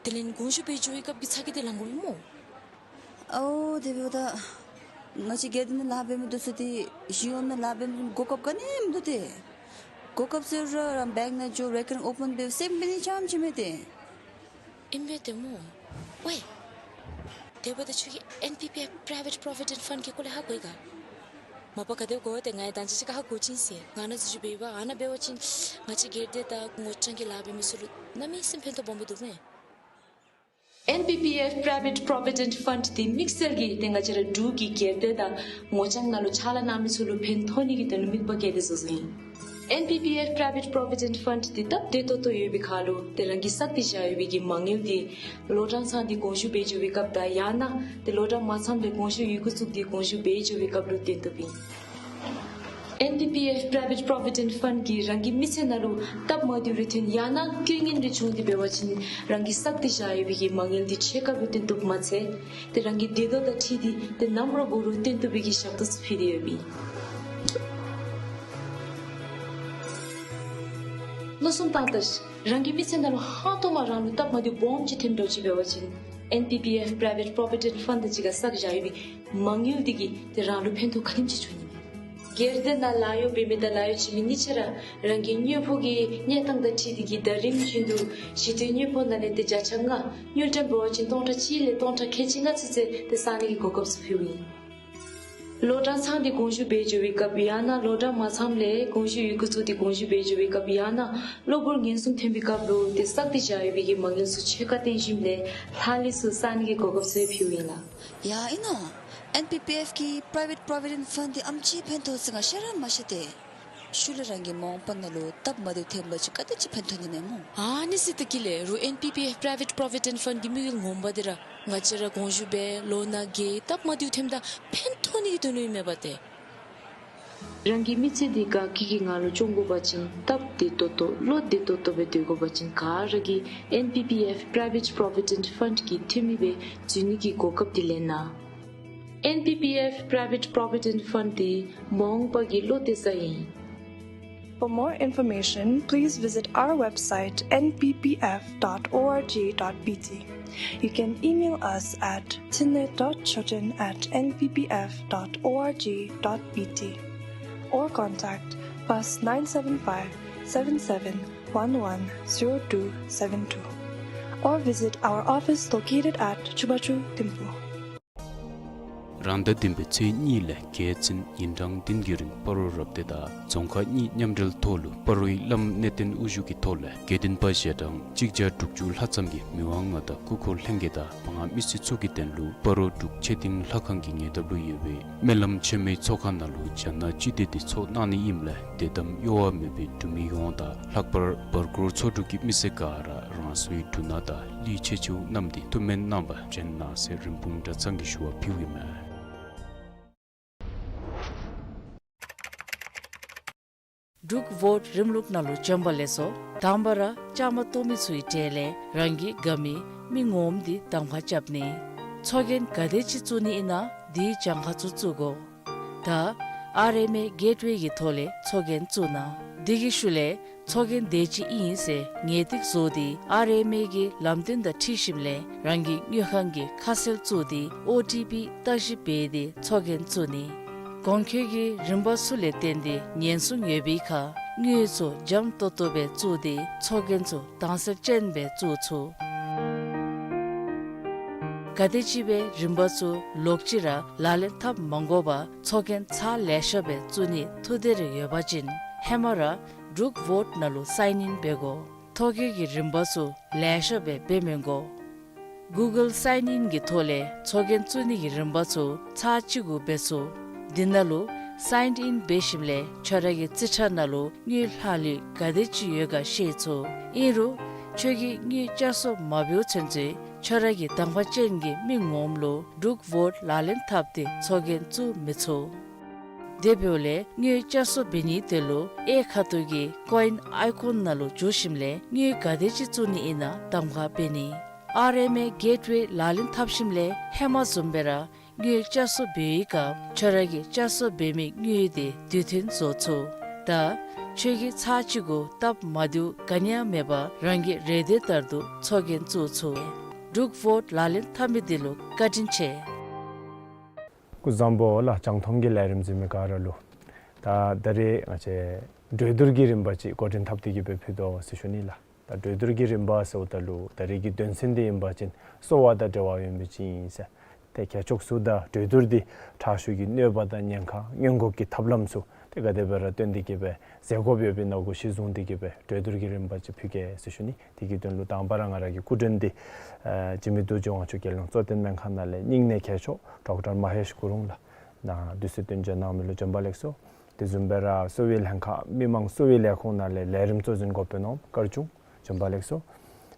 དེ་ལས་དགོངས་ཞུ་འབད་འགྱོ་བའི་སྐབས་ཀྱི་ཚ་གྱང་འདི་ལང་དགོ་པས་སྨོ། ཨའོ་དེ་འབདཝ་ད་ང་བཅས་སྒེར་སྡེ་ནང་ལཱ་འབད་མི་འདི་ཚུ་ཏེ་གཞུང་གཡོག་ནང་ལཱ་འབད་མི་གོ་སྐབས་ག་ནི་མིན་འདུག་ཏེ། གོ་སྐབས་ཟེར་རུང་རང་བེངཀ་ནང་འགྱོ་རེ་ཀ་རིང་ཨོ་པཱན་འབད་སེམས་འབད་ནི་ཙམ་ཅིག་མས་ཏེ། ཨིན་པས་ཏེ་སྨོ། ཝའི། དེ་འབདཝ་ད་ཁྱོད་ཀྱིས་ཨེན་པི་པི་ཨེཕ་པི་རའི་ཝེཊ་པོ་རོ་བི་ཌེནཊ་ཕཱནཌ་གི་སྐོར་ལས་ཧ་གོ་ཡི་ག། མ་པ་ག་དེ་སྦེ་གོ་ཏེ་ང་ཡང་ད་ཅི་ཅིག་ཁར་ཧ་གོ་ཅི་ཟེར། ང་ནཱ་འཛུལ་ཞུགས་འབད་བ་ཨ་ནཱ་འབད་བ་ཅིན་ང་བཅས་སྒེར་སྡེ་དང་ངོ་རྐྱང་གི་ལཱ་འབད་མི་ཚུ་ལུ་གནམ་མེད་ས་མེད་ཕན་ཐོགས་སྦོམ་སྦེ་འདུག་མས། ཨེན་པི་པི་ཨེཕ་པི་རའི་ཝེཊ་པོ་རོ་བི་ཌེནཊ་ཕཱནཌ་འདི་དམིགས་བསལ་གྱིས་ཏེ་ང་བཅས་ར་འབྲུག་གི་སྒེར་སྡེ་དང་ངོ་རྐྱང་ནང་ལུ་ཕྱག་ལཱ་གནང་མི་ཚུ་ལུ་ཕན་ཐོགས་ནི་གི་དོན་ལུ་དམིགས་པ་བསྐྱེད་དེ་བཟོ་བཟོཝ་ཨིན། ཨེན་པི་པི་ཨེཕ་པི་རའི་ཝེཊ་པོ་རོ་བི་ཌེནཊ་ཕཱནཌ་འདི་སྟབས་བདེ་ཏོག་ཏོ་ཡོད་པའི་ཁར་ལུ་ཏེ་རང་གིས་བསགས་ཏེ་བཞག་ཡོད་པའི་གི་མ་དངུལ་འདི་ལོ་གྲངས་ཚང་སྟེ་དགོངས་ཞུ་འབད་འགྱོ་བའི་སྐབས་དང་ཡང་ན་ཏེ་ལོ་གྲངས་མ་ཚངམ་ལས་དགོངས་ཞུ་ཡི་གུ་བཙུགས་ཏེ་དགོངས་ཞུ་འབད་འགྱོ་བའི་སྐབས་ལུ་བཏོན་བཏུབ་ཨིན། ཨེན་པི་པི་ཨེཕ་པི་རའི་ཝེཊ་པོ་རོ་བི་ཌེནཊ་ཕཱནཌ་གིས་རང་གི་མི་ཚེ་ནང་ལུ་སྟབས་མ་བདེཝ་རེ་ཐོན་ཡང་ན་རྐྱེན་ངན་རེ་བྱུང་སྟེ་འབད་བ་ཅིན་རང་གིས་བསགས་ཏེ་བཞག་ཡོད་པའི་གི་མ་དངུལ་འདི་ཕྱེད་ཀ་སྦེ་བཏོན་བཏུབ་མ་ཚད་ཏེ་རང་གི་འདོད་ཐོག་དང་འཁྲིལ་ཏེ་ཏེ་ནམ་ར་འབད་རུང་བཏོན་བཏུབ་པའི་གི་ཞབས་ཏོག་ཚུ་ཕུལ་ཏེ་ཡོདཔ་ཨིན། མནོ་བསམ་བཏང་ད་ཤིག། རང་གི་མི་ཚེ་ནང་ལུ་ཧང་སྟོང་མ་རང་ལུ་སྟབས་མ་བདེཝ་སྦོམ་ཅིག་ཐོནམ་འདྲཝ་ཅིག་འབད་བ་ཅིན་ཨེན་པི་པི་ཨེཕ་པི་རའི་ཝེཊ་པོ་རོ་བི་ཌེནཊ་ཕཱནཌ་དང་གཅིག་ཁར་བསགས་བཞག་ཡོད་པའི་མ་དངུལ་འདི་གིས་ཏེ་རང་ལུ་ཕན་ཐོགས་ག་དེམ་ཅིག་འབྱུང་ནི་མས། སྒེར་སྡེ་ནང་ལཱ་གཡོག་འབད་མི་དང་ལཱ་གཡོག་བྱིན་མི་གཉིས་ཆ་ར་རང་གི་དངོས་པོ་གི་གནས་སྟངས་དང་འཁྲིལ་ཏེ་གིས་ཟླ་རིམ་བཞིན་དུ་ཞི་དུལ་དངོས་པོ་ནང་ལས་ཏེ་བརྒྱ་ཆ་ལྔ་དངུལ་ཀྲམ་འབད་བ་ཅིན་སྟོང་ཕྲག་གཅིག་ལས་སྟོང་ཕྲག་ཁལ་གཅིག་ལྔ་ཚུན་ཚོད་ཏེ་བསག་ནི་གི་གོ་སྐབས་ཚུ་ཕུལཝ་ཨིན། ལོ་གྲངས་ཚང་སྟེ་དགོངས་ཞུ་འབད་འགྱོ་བའི་སྐབས་ཡང་ན་ལོ་གྲངས་མ་ཚངམ་ལས་དགོངས་ཞུ་ཡི་གུ་བཙུགས་ཏེ་དགོངས་ཞུ་འབད་འགྱོ་བའི་སྐབས་ཡང་ན་གློ་བུར་ངན་སོང་ཐོན་པའི་སྐབས་ལུ་ཏེ་བསགས་ཏེ་བཞག་ཡོད་པའི་གི་མ་དངུལ་ཚུ་ཕྱེད་ཀ་བཏོན་ཞིནམ་ལས་ལྷག་ལུས་ཚུ་བསག་ནི་གི་གོ་སྐབས་ཚུ་ཕུལཝ་ཨིན་ལགས། ཡ་ཨིན་ནོ། ཨེན་པི་པི་ཨེཕ་གི་པི་རའི་ཝེཊ་པོ་རོ་བི་ཌེནཊ་ཕཱནཌ་འདི་ཨེམ་ཅིག་ཕན་ཐོགས་ཟེར་ང་ཤེས་ར་མ་ཤེས་ཏེ། ཤུལ་ལས་རང་གི་མ་འོངས་པ་ནང་ལུ་སྟབས་མ་བདེཝ་ཐོན་པ་ཅིན་ག་དེ་ཅིག་ཕན་ཐོགས་ནི་མས་སྨོ། ཨ་ནི་ཟེར་ད་གི་ལས་རུང་ཨེན་པི་པི་ཨེཕ་པི་རའི་ཝེཊ་པོ་རོ་བི་ཌེནཊ་ཕཱནཌ་གི་དམིགས་ཡུལ་ངོ་མ་འདི་ར་ང་བཅས་ར་དགོངས་ཞུ་འབད་ལོ་ན་རྒས་སྟབས་མ་བདེཝ་ཐོནམ་ད་ཕན་ཐོགས་ནི་གི་དོན་ལུ་ཨིན་མས་པ་ཏེ། རང་གི་མི་ཚེ་འདི་དགའ་སྐྱིད་ཀྱི་ངང་ལུ་སྐྱོང་དགོ་པ་ཅིན་སྟབས་བདེ་ཏོག་ཏོ་བློ་བདེ་ཏོག་ཏོ་སྦེ་སྡོད་དགོ་པ་ཅིན་ག་ར་གིས་ཨེན་པི་པི་ཨེཕ་པི་རའི་ཝེཊ་པོ་རོ་བི་ཌེནཊ་ཕཱནཌ་གི་འཐུས་མི་སྦེ་འཛུལ་ནི་གི་གོ་སྐབས་འདི་ལེན་གནང་། ཨེན་པི་པི་ཨེཕ་པི་རའི་ཝེཊ་པོ་རོ་བི་ཌེནཊ་ཕཱནཌ་འདི་མ་འོངས་པ་གི་བློ་གཏད་ས་ཨིན། For more information, please visit our website N P P F dot org dot B T. You can email us at thinley dot choten at N P P F dot org dot B T or contact plus nine seven five seven seven one one zero two seven two or visit our office located at Chubachu Thimphu. རང་ཟླ་བདུན་པའི་ཚེས་གཉིས་ལས་བརྒྱད་ཚུན་ཉིན་གྲངས་བདུན་གྱི་རིང་སྤ་རོ་རབ་སྡེ་དང་རྫོང་ཁག་གཉིས་མཉམ་འབྲེལ་ཐོག་ལུ་སྤ་རོའི་བླམ་གནས་བརྟན་དབུ་བཞུགས་ཀྱི་ཐོག་ལས་དགེ་འདུན་པ་ཞལ་གྲངས་གཅིག་བརྒྱ་དྲུག་ཅུ་ལྷག་ཙམ་གྱིས་མི་དབང་མངའ་བདག་སྐུ་འཁོར་ལྷན་རྒྱས་དང་མ་དངུལ་མི་སེར་ཚུ་གི་དོན་ལུ་སྤ་རོ་འབྲུག་ཆོས་སྡིངས་ལྷ་ཁང་གི་ཉེ་འདབས་ལུ་ཡོད་པའི་སྨོན་ལམ་ཆེན་མོའི་ཚོགས་ཁང་ནང་ལུ་རྒྱ་ནག་སྤྱི་མདོས་འདི་ཚོགས་གནང་ནི་ཨིནམ་ལས་དད་དམ་གཡོ་བ་མེད་པའི་འབྲུག་མི་ཡོངས་དང་ལྷག་པར་བར་སྐོར་ཚོ་དྲུག་གི་མི་སེར་ག་ར་རང་སོའི་འབྲུ་སྣ་དང་གླུད་ཆེ་ཆེཝ་བསྣམས་ཏེ་ཐུགས་སྨོན་གནང་བར་བྱོན་གནང་ཟེར་རིན་སྤུངས་གྲྭ་ཚང་གིས་ཞུ་བ་ཕུལཝ་ཨིན་མས། འབྲུག་བོཊ་རིམ་ལུགས་ནང་ལུ་བྱོན་པ་ལེགས་སོ། དང་པ་ར་བཅའ་མར་གཏོགས་མི་ཚུའི་གྲས་ལས་རང་གི་དགའ་མི་མི་ངོམ་འདི་གདམ་ཁ་རྐྱབ་ནི། ཚོགས་རྒྱན་ག་དེ་ཅིག་བཙུགས་ནི་ཨིན་ན་དེའི་གྱངས་ཁ་ཚུ་བཙུགས་དགོ། ད་ཨར་ཨེམ་ཨེ་གེཊ་ཝེ་གི་ཐོག་ལས་ཚོགས་རྒྱན་བཙུགས་གནང་། དེ་གི་ཤུལ་ལས་ཚོགས་རྒྱན་དེ་ཅིག་ཨིན་ཟེར་ངེས་ཏིག་བཟོ་སྟེ་ཨར་ཨེམ་ཨེ་གི་ལམ་སྟོན་དང་འཁྲིལ་ཞིནམ་ལས་རང་གི་དངུལ་ཁང་གི་ཁ་གསལ་བཙུགས་ཏེ་ཨོ་ཊི་པི་བརྟག་ཞིབ་འབད་དེ་ཚོགས་རྒྱན་བཙུགས་ནི། གོང་འཁོད་ཀྱི་རིམ་པ་ཚུ་ལས་བརྟེན་ཏེ་ཉེན་སྲུང་ཡོད་པའི་ཁར་དངུལ་ཚུ་འཇམ་ཏོང་ཏོ་སྦེ་བཙུགས་ཏེ་ཚོགས་རྒྱན་ཚུ་དྭངས་གསལ་ཅན་སྦེ་བཙུགས་ཚུགས། ག་དེ་ཅིག་སྦེ་རིམ་པ་ཚུ་ལོག་ཅི་ར་ལག་ལེན་འཐབ་མ་དགོ་པར་ཚོགས་རྒྱན་ཚར་ལེ་ཤ་སྦེ་བཙུགས་ནི་ཐུགས་འདོད་རེ་ཡོད་པ་ཅིན་ཧེ་མ་ར་འབྲུག་བོཊ་ནང་ལུ་སའིན་ཨིན་འབད་དགོ། ཐོ་བཀོད་ཀྱི་རིམ་པ་ཚུ་ལེ་ཤ་སྦེ་འབད་མི་དགོ། གུ་གཱལ་སའིན་ཨིན་གྱི་ཐོག་ལས་ཚོགས་རྒྱན་བཙུགས་ནི་གི་རིམ་པ་ཚུ་ཚར་གཅིག་གུ་འབད་ཚུགས། འདི་ནང་ལུ་སའིན་ཨིན་འབད་ཞིནམ་ལས་ཁྱོད་ར་གི་རྩིས་ཁྲ་ནང་ལུ་དངུལ་ལྷག་ལུས་ག་དེ་ཅིག་ཡོད་ག་ཤེས་ཚུགས། ཨིན་རུང་ཁྱོད་ཀྱིས་དངུལ་བསྐྱར་གསོ་མ་འབདཝ་ཚུན་ཚོད་ཁྱོད་ར་གི་དམ་པ་ཅན་གྱི་མི་ངོམ་ལུ་འབྲུག་བོཊ་ལག་ལེན་འཐབ་སྟེ་ཚོགས་རྒྱན་བཙུགས་མི་ཚུགས། དེ་འབདཝ་ལས་དངུལ་བསྐྱར་གསོ་འབད་ནི་དེ་ལུ་གཡས་ཁ་ཐུག་གི་ཀོ་ཨིན་ཨའི་ཀོན་ནང་ལུ་འཛུལ་ཞིནམ་ལས་དངུལ་ག་དེ་ཅིག་བཙུགས་ནི་ཨིན་ན་གདམ་ཁ་འབད་ནི། ཨར་ཨེམ་ཨེ་གེཊ་ཝེ་ལག་ལེན་འཐབ་ཞིནམ་ལས་ཧེ་མ་བཟུམ་སྦེ་ར་དངུལ་བསྐྱར་གསོ་འབད་བའི་སྐབས་ཁྱོད་ར་གི་བསྐྱར་གསོ་འབད་མི་དངུལ་དེ་དུས་མཐུན་བཟོ་ཚུགས། ད་ཁྱོད་ཀྱིས་ཚར་གཅིག་གུ་སྟབས་མ་བདེཝ་ག་ནི་ཡང་མེད་པར་རང་གི་རེ་འདོད་ལྟར་དུ་ཚོགས་རྒྱན་བཙུགས་ཚུགས། འབྲུག་བོཊ་ལག་ལེན་འཐབ་མི་འདི་ལུ་བཀའ་དྲིན་ཆེ། སྐུ་གཟུགས་བཟང་པོ་ལགས། རྒྱང་མཐོང་གི་ལས་རིམ་གཟིགས་མི་ག་ར་ལུ། ད་ད་རེས་ང་བཅས་གྲོས་བསྡུར་གྱི་རིམ་པ་ཅིག་འགོ་འདྲེན་འཐབ་སྟེ་གི་སྦེ་ཕུལ་དོ་ཟེར་ཞུ་ནི་ལགས། ད་གྲོས་བསྡུར་གྱི་རིམ་པ་ཟེརཝ་ད་ལུ་ད་རེས་ཀྱི་དོན་ཚན་འདི་ཨིན་པ་ཅིན་གསོ་བ་དང་འབྲེལ་བ་ཡོད་མི་ཅིག་ཨིན་ཟེར། ཏེ་ཁྱད་ཆོས་ཚུ་དང་གྲོས་བསྡུར་འདི་དྲག་ཤོས་ཀྱི་གནོད་པ་དང་ཉེན་ཁ་སྔོན་འགོག་གི་ཐབས་ལམ་ཚུ་ཏེ་ག་དེ་སྦེ་ར་སྟོན་ཏེ་གི་སྦེ་མཛད་དགོཔ་ཡོདཔ་ཨིན་ན་གུ་གཞི་བཟུང་སྟེ་གི་སྦེ་གྲོས་བསྡུར་གྱི་རིམ་པ་ཅིག་ཕུལ་གེ་ཟེར་ཞུ་ནི། དེ་གི་དོན་ལུ་དང་པ་ར་ང་ར་གི་སྐུ་མགྲོན་འདི་ཨ་འཇིགས་མེད་རྡོ་རྗེ་དབང་ཕྱུག་རྒྱལ་ཡོངས་གཙོ་བསྟེན་སྨན་ཁང་ནང་ལས་སྙིང་གནས་མཁས་མཆོག་ཌོག་ཊར་མ་ཧེཤ་གུ་རུང་ལགས་ནཱ་དུས་ཚོད་བཏོན་བྱོན་གནང་མི་ལུ་བྱོན་པ་ལེགས་སོ། དེ་བཟུམ་སྦེ་ར་གསོ་བའི་ལྷན་ཁག་མི་མང་གསོ་བའི་ལས་ཁུངས་ནང་ལས་ལས་རིམ་གཙོ་འཛིན་འགོ་དཔོན་ནོར་བུ་དཀར་ཆུང་བྱོན་པ་ལེགས་སོ།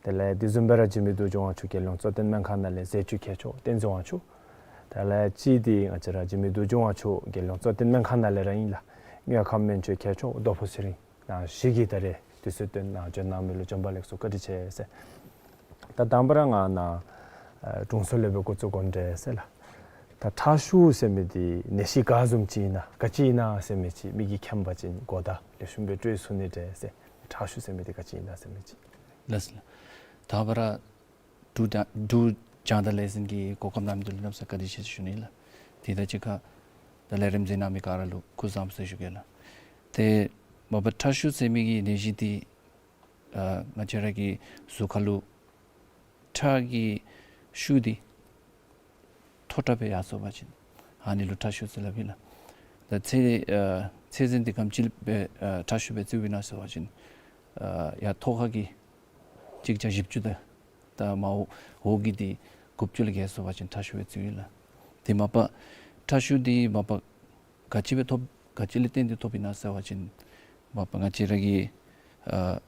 དེ་ལས་དེ་བཟུམ་སྦེ་ར་འཇིགས་མེད་རྡོ་རྗེ་དབང་ཕྱུག་རྒྱལ་ཡོངས་གཙོ་བསྟེན་སྨན་ཁང་ནང་ལས་ཟས་བཅུད་མཁས་མཆོག་བསྟན་འཛིན་དབང་ཕྱུག། དེ་ལས་གཅིག་འདི་ང་བཅས་ར་འཇིགས་མེད་རྡོ་རྗེ་དབང་ཕྱུག་རྒྱལ་ཡོངས་གཙོ་བསྟེན་སྨན་ཁང་ནང་ལས་ར་ཨིན་ལགས། དངོས་ཁམས་སྨན་བཅོས་མཁས་མཆོག་རྡོ་ཕུ་ཚེ་རིང་ནཱ་བཞུགས་ཀྱི། ད་རེས་དུས་ཚོད་བཏོན་ནཱ་བྱོན་གནང་མི་ལུ་བྱོན་པ་ལེགས་སོ། བཀའ་དྲིན་ཆེ་ཟེར། ད་དང་པ་ར་ང་ནཱ་ཨ་དྲུང་འཚོ་ལས་སྦེ་འགོ་བཙུགས་དགོ་འདྲས་ཟེར་ལགས། ད་ཁྲག་ཤུགས་ཟེར་མི་འདི་ནད་གཞི་ག་བཟུམ་ཅིག་ཨིན་ན་ག་ཅི་ཨིན་ན་ཟེར་མི་ཅིག་མི་གིས་མཁྱེན་པ་ཅིན་གོ་བརྡ་ལེགས་ཤོམ་སྦེ་སྤྲོད་ཚུགས་ནི་འདྲས་ཟེར། ཁྲག་ཤུགས་ཟེར་མི་འདི་ག་ཅི་ཨིན་ན་ཟེར་མི་ཅིག། ལགས་སོ་ལགས། དང་པ་ར་འབྲུག་དང་འབྲུག་རྒྱང་བསྒྲགས་ལས་འཛིན་གྱིས་གོ་སྐབས་གནང་མི་འདི་ལུ་གནམ་ས་བཀའ་དྲིན་ཆེ་ཞུ་ནི་ལགས། དེ་དང་གཅིག་ཁར་ད་ལས་རིམ་གཟིགས་གནང་མི་ག་ར་ལུ་སྐུ་གཟུགས་བཟང་པོ་ཟེར་ཞུ་གེ་ལགས། ཏེ་མ་པ་ཁྲག་ཤུགས་ཟེར་མི་གི་ནད་གཞི་འདི་ཨ་ང་བཅས་ར་གི་གཟུགས་ཁ་ལུ་ཁྲག་གི་ཤུགས་འདི་མཐོ་དྲགས་སྦེ་ཡར་སོང་པ་ཅིན་ཨ་ནི་ལུ་ཁྲག་ཤུགས་ཟེར་སླབ་ཨིན་ལགས། ད་ཚད་ཨ་ཚད་ཟིན་འདི་ག་དེམ་ཅིག་སྦེ་ཨ་ཁྲག་ཤུགས་སྦེ་བརྩིཝ་ཨིན་ན་ཟེར་བ་ཅིན་ཨ་ཡར་མཐོ་ཁ་གི་གཅིག་བརྒྱ་བཞི་བཅུ་དང་ད་མར་འོག་གི་འདི་དགུ་བཅུ་ལས་བརྒལ་སོང་པ་ཅིན་ཁྲག་ཤུགས་སྦེ་བརྩིཝ་ཨིན་ལགས། དེ་མ་པ་ཁྲག་ཤུགས་འདི་མ་པ་ག་ཅི་སྦེ་ཐོབ་ག་ཅི་ལས་བརྟེན་ཏེ་ཐོབ་ཨིན་ན་ཟེར་བ་ཅིན་མ་པ་ང་བཅས་ར་གི་ཨ་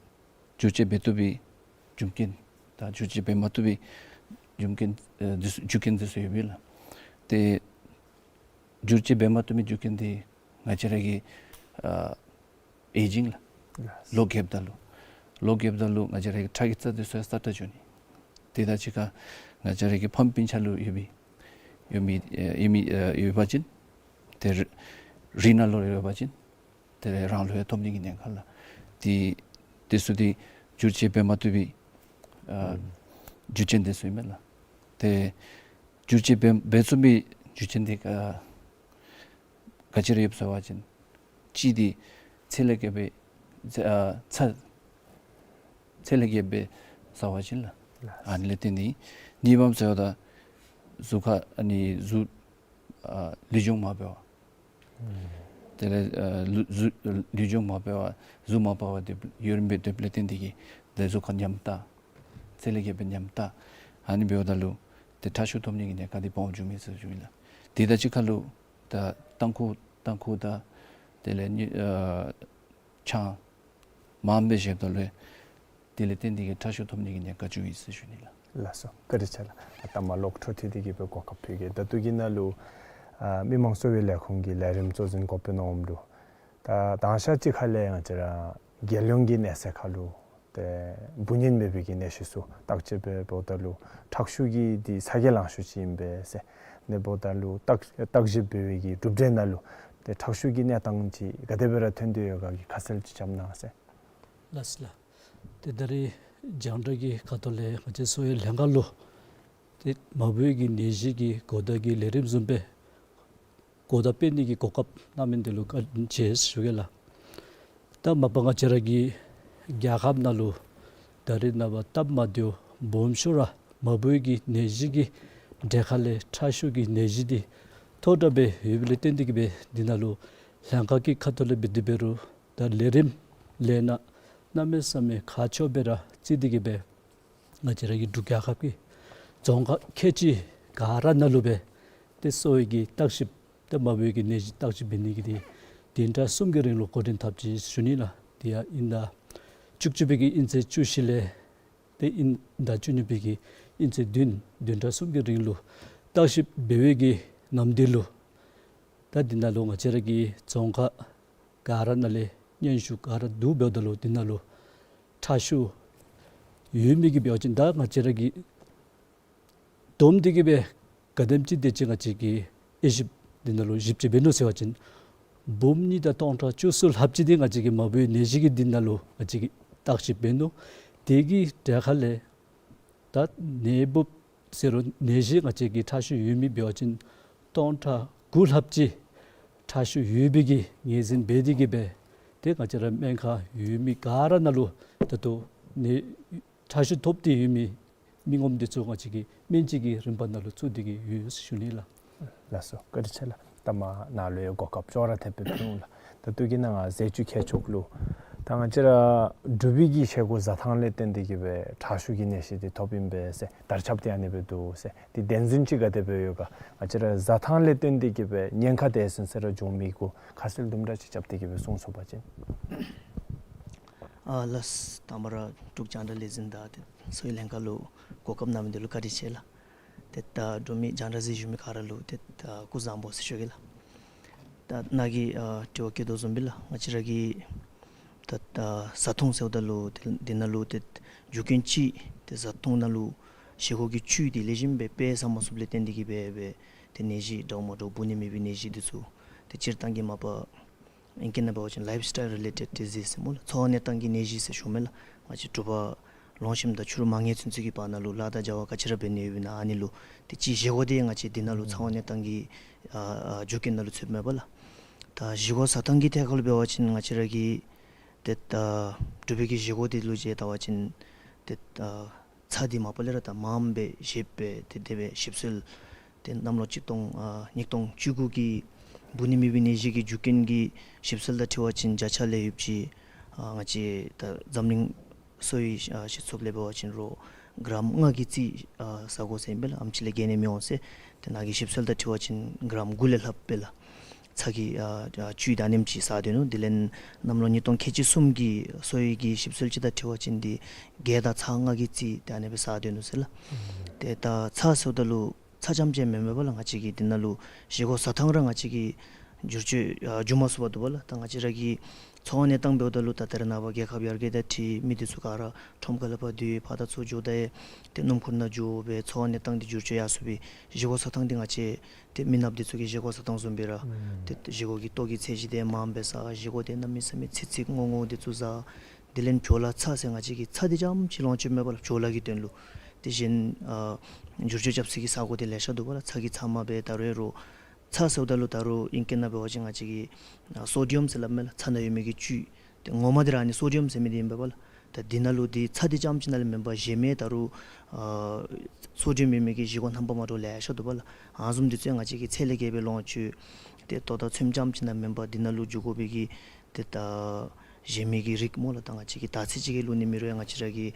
འགྱུར་བཅོས་འབད་བཏུབ་པའི་རྒྱུ་རྐྱེན་དང་འགྱུར་བཅོས་འབད་མ་བཏུབ་པའི་རྒྱུ་རྐྱེན་ཨ་འདི་ཚུ་རྒྱུ་རྐྱེན་འདི་ཚུ་ཡོདཔ་ཨིན་ལགས། ཏེ་འགྱུར་བཅོས་འབད་མ་བཏུབ་པའི་རྒྱུ་རྐྱེན་འདི་ང་བཅས་ར་གི་ཨ་ཨེ་ཇིང་ལགས། ལོ་རྒསཔ་ད་ལུ་ལོ་རྒསཔ་ད་ལུ་ང་བཅས་ར་གི་ཁྲག་གི་རྩ་འདི་ཚུ་ཡང་སྲ་ཀྲག་འགྱོ་ནི། དེ་དང་གཅིག་ཁར་ང་བཅས་ར་གི་ཕམ་སྤུན་ཆ་ལུ་ཡོད་པའི་ཡོད་མི་ཨེ་ཡོད་མི་ཨེ་ཡོད་པ་ཅིན་ཏེ་རི་རི་ནང་ལུ་ཡོད་པ་ཅིན་ཏེ་རང་ལུ་ཡང་ཐོབ་ནི་གི་ཉེན་ཁ་ལགས། ཏེ་དེ་ཚུ་འདི་འགྱུར་བཅོས་འབད་མ་བཏུབ་པའི་ཨ་རྒྱུ་རྐྱེན་འདི་ཚུ་ཨིན་མས་ལགས། ཏེ་འགྱུར་བཅོས་འབད་འབད་ཚུགས་པའི་རྒྱུ་རྐྱེན་འདི་ཨ་ག་ཅི་ར་ཡོདཔ་ཟེར་བ་ཅིན་གཅིག་འདི་ཚད་ལས་བརྒལ་བའི་ཚ་ཨ་ཚད་ལས་བརྒལ་བའི་ཟ་བ་ཅིན་ལགས། ཨ་ནི་ལས་བརྟེན་ཏེ། གཉིས་པམ་ཟེརཝ་ད་གཟུགས་ཁ་ཨ་ནི་གཟུགས་ ཨ་ལུས་སྦྱོང་མ་འབད་བར་དེ་ལས་ཨ་ལུ་གཟུགས་ལུས་སྦྱོང་མ་འབད་བར་གཟུགས་མ་སྤར་བར་སྡོད་ཡུན་རིངམོ་སྦེ་སྡོདཔ་ལས་བརྟེན་ཏེ་གིས་ཏེ་གཟུགས་ཁར་ཉམས་ད། ཚད་ལས་བརྒལ་སྦེ་ཉམས་ད། ཨ་ནི་འབདཝ་ད་ལུ་ཏེ་ཁྲག་ཤུགས་ཐོབ་ནི་གི་ཉེན་ཁ་འདི་སྦོམ་འགྱོཝ་མས་ཟེར་ཞུ་ནི་ལགས། དེ་དང་གཅིག་ཁར་ལུ་ད་ཏམ་ཁུ་ཏམ་ཁུ་དང་དེ་ལས་ནི་ཨ་ཆང་མངམ་སྦེ་བཞེསཔ་ད་ལུ་དེ་ལས་བརྟེན་ཏེ་གིས་ཁྲག་ཤུགས་ཐོབ་ནི་གི་ཉེན་ཁ་འགྱོཝ་ཨིན་ཟེར་ཞུ་ནི་ལགས། ལགས་སོ། བཀའ་དྲིན་ཆེ་ལགས། ད་མ་ལོག་འཕྲོ་མཐུད་དེ་གིས་སྦེ་གོ་སྐབས་ཕུལ་གེ། ད་ལྟོ་གི་ནང་ལུ་ཨ་མི་དམངས་གསོ་བའི་ལས་ཁུངས་ཀྱི་ལས་རིམ་གཙོ་འཛིན་འགོ་དཔོན་འོགམ་ལུ་ད་དང་ཤ་ཅིག་ཁ་ལས་ང་བཅས་ར་རྒྱལ་ཡོངས་ཀྱི་གནས་ཚད་ཁར་ལུ་ཏེ་འབུ་ནད་མེད་པའི་གི་ནད་གཞི་ཚུ་བརྟག་དཔྱད་འབད་འབདཝ་ད་ལུ་ཁྲག་ཤུགས་ཀྱི་འདི་ཚ་གྱང་ལང་ཤོས་ཅིག་ཨིན་པས་ཟེར། ཨ་ནི་འབདཝ་ད་ལུ་བརྟག་བརྟག་ཞིབ་འབད་བའི་གི་གྲུབ་འབྲས་ནང་ལུ་ཏེ་ཁྲག་ཤུགས་ཀྱི་གནས་སྟངས་ཅིག་ག་དེ་སྦེ་ར་ཐོན་ཏེ་ཡོད་ག་གི་ཁ་གསལ་ཅིག་རྐྱབ་གནང་ཟེར། ལགས་སོ་ལགས། ཏེ་ད་རེས་རྒྱང་བསྒྲགས་ཀྱི་ཁ་ཐུག་ལས་ང་བཅས་གསོ་བའི་ལྷན་ཁག་ལུ་ཏེ་མ་བུའི་གི་ནད་གཞི་གི་གོ་བརྡ་གི་ལས་རིམ་བཟུམ་སྦེ་གོ་བརྡ་སྤེལ་ནི་གི་གོ་སྐབས་གནང་མི་འདི་ལུ་བཀའ་དྲིན་ཆེ་ཞུ་གེ་ལགས། ད་མ་པ་ང་བཅས་ར་གི་རྒྱལ་ཁབ་ནང་ལུ་ད་རེས་ནངས་པ་སྟབས་མ་བདེཝ་སྦོམ་ཤོས་ར་མ་བུའི་གི་ནད་གཞི་གི་གྲས་ཁ་ལས་ཁྲག་ཤུགས་ཀྱི་ནད་གཞི་འདི་མཐོ་དྲགས་སྦེ་ཡོདཔ་ལས་བརྟེན་ཏེ་གིས་སྦེ་འདི་ནང་ལུ་ལྷན་ཁག་གི་ཁ་ཐུག་ལས་འབད་དེ་འབད་རུང་ད་ལས་རིམ་ལས་སྣ་གནམ་མེད་ས་མེད་ཁག་ཆེཝ་སྦེ་ར་བརྩི་སྟེ་གིས་སྦེ་ང་བཅས་ར་གི་འབྲུག་རྒྱལ་ཁབ་ཀྱི་རྫོང་ཁག་ཁལ་གཅིག་ག་ར་ནང་ལུ་སྦེ་ཏེ་གསོ་བའི་གི་བརྟག་ཞིབ་ཏེ་མ་བུའི་གི་ནད་གཞི་བརྟག་ཞིབ་འབད་ནི་གི་འདི་བདུན་ཕྲག་གསུམ་གྱི་རིང་ལུ་འགོ་འདྲེན་འཐབ་ཅི་ཞུ་ནི་ལགས། དེ་ཡང་དབྱིན་ཟླ་བཅུ་གཅིག་པའི་གི་དབྱིན་ཚེས་བཅུ་བཞི་ལས་ཏེ་དབྱིན་ཟླ་བཅུ་གཉིས་པའི་གི་དབྱིན་ཚེས་བདུན་བདུན་ཕྲག་གསུམ་གྱི་རིང་ལུ་བརྟག་ཞིབ་འབད་བའི་གི་ནམ་དུས་ལུ་ད་འདི་ནང་ལུ་ང་བཅས་ར་གི་རྫོང་ཁག་ག་ར་ནང་ལས་སྙན་ཞུ་ག་ར་བསྡུ་འབདཝ་ད་ལུ་འདི་ནང་ལུ་ཁྲག་ཤུགས་ཡོད་མི་གི་འབད་བ་ཅིན་ད་ང་བཅས་ར་གི་བསྡོམས་ཏེ་གིས་སྦེ་ག་དེམ་ཅིག་དེ་ཅིག་ང་བཅས་ཀྱིས་དབྱེ་ཞིབ་འདི་ནང་ལུ་ཞིབ་དཔྱད་འབད་ནུག་ཟེར་བ་ཅིན་འབུམ་གཉིས་དང་སྟོང་ཕྲག་བཅུ་གསུམ་ལྷགཔ་ཅིག་འདི་ང་བཅས་ཀྱིས་མ་བུའི་ནད་གཞི་གི་འདི་ནང་ལུ་ང་བཅས་ཀྱིས་བརྟག་ཞིབ་འབད་ནུག། དེ་གི་གྲས་ཁ་ལས་ད་ནད་འབུཔ་ཟེར་རུང་ནད་གཞི་ང་བཅས་ཀྱི་ཁྲག་ཤུགས་ཡོད་མི་འབད་བ་ཅིན་སྟོང་ཕྲག་དགུ་ལྷགཔ་ཅིག་ཁྲག་ཤུགས་ཡོད་པའི་གི་ངོས་འཛིན་འབད་དེ་གིས་སྦེ་ཏེ་ང་བཅས་ར་སྨན་ཁང་ཡོད་མི་ག་ར་ནང་ལུ་ད་ལྟོ་ནད་ཁྲག་ཤུགས་ཐོབ་སྟེ་ཡོད་མི་མི་ངོམ་འདི་ཚུ་ང་བཅས་ཀྱིས་སྨན་བཅོས་ཀྱི་རིམ་པ་ནང་ལུ་བཙུགས་ཏེ་གིས་ཡོད་ཟེར་ཞུ་ནི་ལགས། ལགས་སོ། བཀའ་དྲིན་ཆེ་ལགས། ད་མ་ནཱ་ལུ་ཡང་གོ་སྐབས་ཅོག་ར་འཐདཔ་སྦེ་ཕུལ་འོང་ལགས། ད་ལྟོ་གི་ནང་ང་ཟས་བཅུད་ཁྱད་ཆོས་ལུ་ད་ང་བཅས་ར་འབྲུག་པའི་གི་བཞེས་སྒོ་བཟའ་ཐངས་ལས་བརྟེན་ཏེ་གིས་སྦེ་ཁྲག་ཤུགས་ཀྱི་ནད་གཞི་འདི་ཐོབ་ཨིན་པས་ཟེར་དར་ཁྱབ་སྟེ་ཨ་ནི་སྦེ་འདུག་ཟེར། དེ་བདེན་རྫུན་ཅིག་ག་དེ་སྦེ་ཡོད་ག། ང་བཅས་ར་བཟའ་ཐངས་ལས་བརྟེན་ཏེ་གིས་སྦེ་ཉེན་ཁ་དེ་ཚུན་ཚོད་ར་འབྱུང་མི་གུ་ཁ་གསལ་དུམ་གྲ་ཅིག་རྐྱབ་སྟེ་གིས་སྦེ་གསུང་ཚུགས་པ་ཅིན། ཨ་ལགས། དང་པ་ར་འབྲུག་རྒྱང་བསྒྲགས་ལས་འཛིན་དང་ཏེ་གསོ་བའི་ལྷན་ཁག་ལུ་གོ་སྐབས་གནང་མི་འདི་ལུ་བཀའ་དྲིན་ཆེ་ལགས། ཏེ་ད་འབྲུག་མི་རྒྱང་བསྒྲགས་གཟིགས་བཞུགས་མི་ག་ར་ལུ་ཏེ་ད་སྐུ་གཟུགས་བཟང་པོ་ཟེར་ཞུ་གེ་ལགས། ད་ནཱ་གིས་ཨ་དྲི་བ་བཀོད་དོ་བཟུམ་སྦེ་ལགས། ང་བཅས་ར་གི་ད་ད་བཟའ་འཐུང་ཟེརཝ་ད་ལུ་ཏེ་འདི་ནང་ལུ་ཏེ་རྒྱུ་རྐྱེན་ཅིག་ཏེ་བཟའ་འཐུང་ནང་ལུ་བཞེས་སྒོ་གི་བཅུད་འདི་ལེགས་ཤོམ་སྦེ་སྦེ་ཟ་མ་ཚུགསཔ་ལས་བརྟེན་ཏེ་གིས་སྦེ་སྦེ་ཏེ་ནད་གཞི་འདྲཝ་མ་འདྲཝ་འབུ་ནད་མེད་པའི་ནད་གཞི་འདི་ཚུ་ཏེ་སྤྱིར་བཏང་གི་མ་པ་ཨིང་སྐད་ནང་འབད་བ་ཅིན་lifestyle related disease ཟེར་སྨོ་ལགས། འཚོ་བ་གནས་སྟངས་ཀྱི་ནད་གཞི་ཟེར་ཞུཝ་མས་ལགས། ང་བཅས་འབྲུག་པ་ལོངས་ཤིམ་དང་ཕྱི་རུ་མ་ངལ་ཚུན་ཚོད་ཀྱི་བར་ན་ལུ་ལཱ་དང་བྱ་བ་ག་ཅི་ར་འབད་ནི་ཡོདཔ་ཨིན་ན་ཨ་ནི་ལུ་ཏེ་ཅིག་བཞེས་སྒོ་འདི་ང་བཅས་འདི་ནང་ལུ་འཚོ་བ་གནས་སྟངས་ཀྱི་ཨ་ཨ་རྒྱུ་རྐྱེན་ནང་ལུ་ཚུདཔ་མས་པ་ལགས། ད་བཞེས་སྒོ་བཟའ་ཐངས་ཀྱི་ཐད་ཁར་ལུ་འབད་བ་ཅིན་ང་བཅས་ར་གི་ཏེ་ད་འབྲུག་པའི་གི་བཞེས་སྒོ་འདི་ལུ་ཅིག་བལྟ་བ་ཅིན་ཏེ་ད་ཚྭ་འདི་མ་པ་ལས་ར་ད་མངམ་སྦེ་བཞེས་སྦེ་ཏེ་དེ་སྦེ་ཞིབ་འཚོལ་ཏེ་གནམ་ལོ་གཅིག་སྟོང་ཨ་ཉིས་སྟོང་བཅུ་དགུ་གི་འབུ་ནད་མེད་པའི་ནད་གཞི་གི་རྒྱུ་རྐྱེན་གྱི་ཞིབ་འཚོལ་དང་འཁྲིལ་བ་ཅིན་བརྒྱ་ཆ་ལས་ཡོདཔ་ཅིག་ཨ་ང་བཅས་ད་འཛམ་གླིང་གསོ་བའི་ཨ་སྤྱི་ཚོགས་ལས་འབད་བ་ཅིན་རོགས་གྲམ་ལྔ་གི་རྩིས་ཨ་ཟ་དགོ་ཟེར་ཨིན་པས་ལགས། ཨེམ་ཅིག་ལས་བརྒལ་ནི་མི་འོང་ཟེར། ཏེ་ནཱ་གི་ཞིབ་འཚོལ་དང་འཁྲིལ་བ་ཅིན་གྲམ་དགུ་ལས་ལྷགཔ་སྦེ་ལགས། ཚྭ་གི་ཨ་ཨ་བཅུད་ད་ཨ་ནེམ་ཅིག་ཟ་སྡོད་ནུག། དེ་ལས་གནམ་ལོ་ཉིས་སྟོང་ཁལ་གཅིག་གསུམ་གྱི་གསོ་བའི་གི་ཞིབ་འཚོལ་ཅིག་དང་འཁྲིལ་བ་ཅིན་འདི་གྱལ་དང་ཚྭ་ལྔ་གི་རྩིས་ད་ཨ་ནི་སྦེ་ཟ་སྡོད་ནུག་ཟེར་ལགས། ཏེ་ད་ཚྭ་ཟེརཝ་ད་ལུ་ཚྭ་རྐྱངམ་ཅིག་མེན་མས་པ་ལགས། ང་བཅས་ཀྱི་འདི་ནང་ལུ་བཞེས་སྒོ་བཟའ་ཐངས་ར་ང་བཅས་ཀྱིས་བསྒྱུར་བཅོས་ཨ་འགྱོ་མ་ཚུགས་པར་འདུག་པ་ལགས། ད་ང་བཅས་ར་གི་འཚོ་བ་གནས་སྟངས་འབདཝ་ད་ལུ་ད་ད་རེས་ནངས་པ་རྒྱལ་ཁབ་ཡར་རྒྱས་དང་འཁྲིལ་མི་འདི་ཚུ་ག་ར་ཁྲོམ་ཁ་ལས་ཕར་འདི་ཕར་དང་ཚུར་འགྱོཝ་ད་ཡང་ཏེ་སྣུམ་འཁོར་ནང་འགྱོ་སྦེ་འཚོ་བ་གནས་སྟངས་འདི་བསྒྱུར་བཅོས་ཡར་སོང་སྦེ་བཞེས་སྒོ་བཟའ་ཐངས་འདི་ང་བཅས་ཏེ་མི་ནགཔ་འདི་ཚུ་གི་བཞེས་སྒོ་བཟའ་ཐངས་བཟུམ་སྦེ་ར་ཨུམ་ཏེ་བཞེས་སྒོ་གི་ལྟོ་གི་ཚད་གཞི་འདི་མངམ་སྦེ་ཟ། བཞེས་སྒོ་འདི་གནམ་མེད་ས་མེད་ཚིག་ཚིག་སྔོ་སྔོ་འདི་ཚུ་ཟ། དེ་ལས་བྲོ་ལ་ཚྭ་ཟེར་ང་བཅས་ཀྱིས་ཚྭ་འདི་རྐྱངམ་ཅིག་ལོངས་སྤྱོད་མེད་པ་ལགས། བྲོ་ལ་གི་དོན་ལུ། དེ་བཞིན་ཨ་བསྒྱུར་བཅོས་རྐྱབ་སའི་གི་ས་གོ་འདི་ལེ་ཤ་འདུག་པ་ལགས། ཚྭ་གི་ཚབ་མ་སྦེ་ད་རུང་རོགས་ཚྭ་ཟེརཝ་ད་ལུ་ད་རུང་ཨིང་སྐད་ནང་འབད་བ་ཅིན་ང་བཅས་ཀྱིས་ཨ་སོ་ཌི་ཡམ་ཟེར་སླབ་མས་ལགས། ཚྭ་ནང་ཡོད་མི་གི་བཅུད། ཏེ་ངོ་མ་འདི་ར་ཨ་ནི་སོ་ཌི་ཡམ་ཟེར་མི་འདི་ཨིན་པས་པ་ལགས། ད་འདི་ནང་ལུ་འདི་ཚྭ་འདི་རྐྱངམ་ཅིག་ནང་ལས་མེན་པར་གཞན་མི་ད་རུང་ཨ་སོ་ཌི་ཡམ་ཡོད་མི་གི་བཞེས་སྒོ་རྣམ་པ་མ་འདྲཝ་ལེ་ཤ་འདུག་པ་ལགས། ཨ་ནི་བཟུམ་འདི་ཚུ་ཡང་ང་བཅས་ཀྱིས་ཚད་ལས་བརྒལ་སྦེ་ལོངས་སྤྱོད་དེ་ལྟོ་དང་ཚོདམ་རྐྱངམ་ཅིག་ནང་མེན་པར་འདི་ནང་ལུ་འཇུག་དགོ་པའི་གི་ཏེ་ད་གཞན་མི་གི་རིགས་སྨོ་ལགས། ད་ང་བཅས་ཀྱིས་དར་ཚི་ཅིག་གི་བླུག་ནི་མེད་རུང་ཡང་ང་བཅས་ར་གི་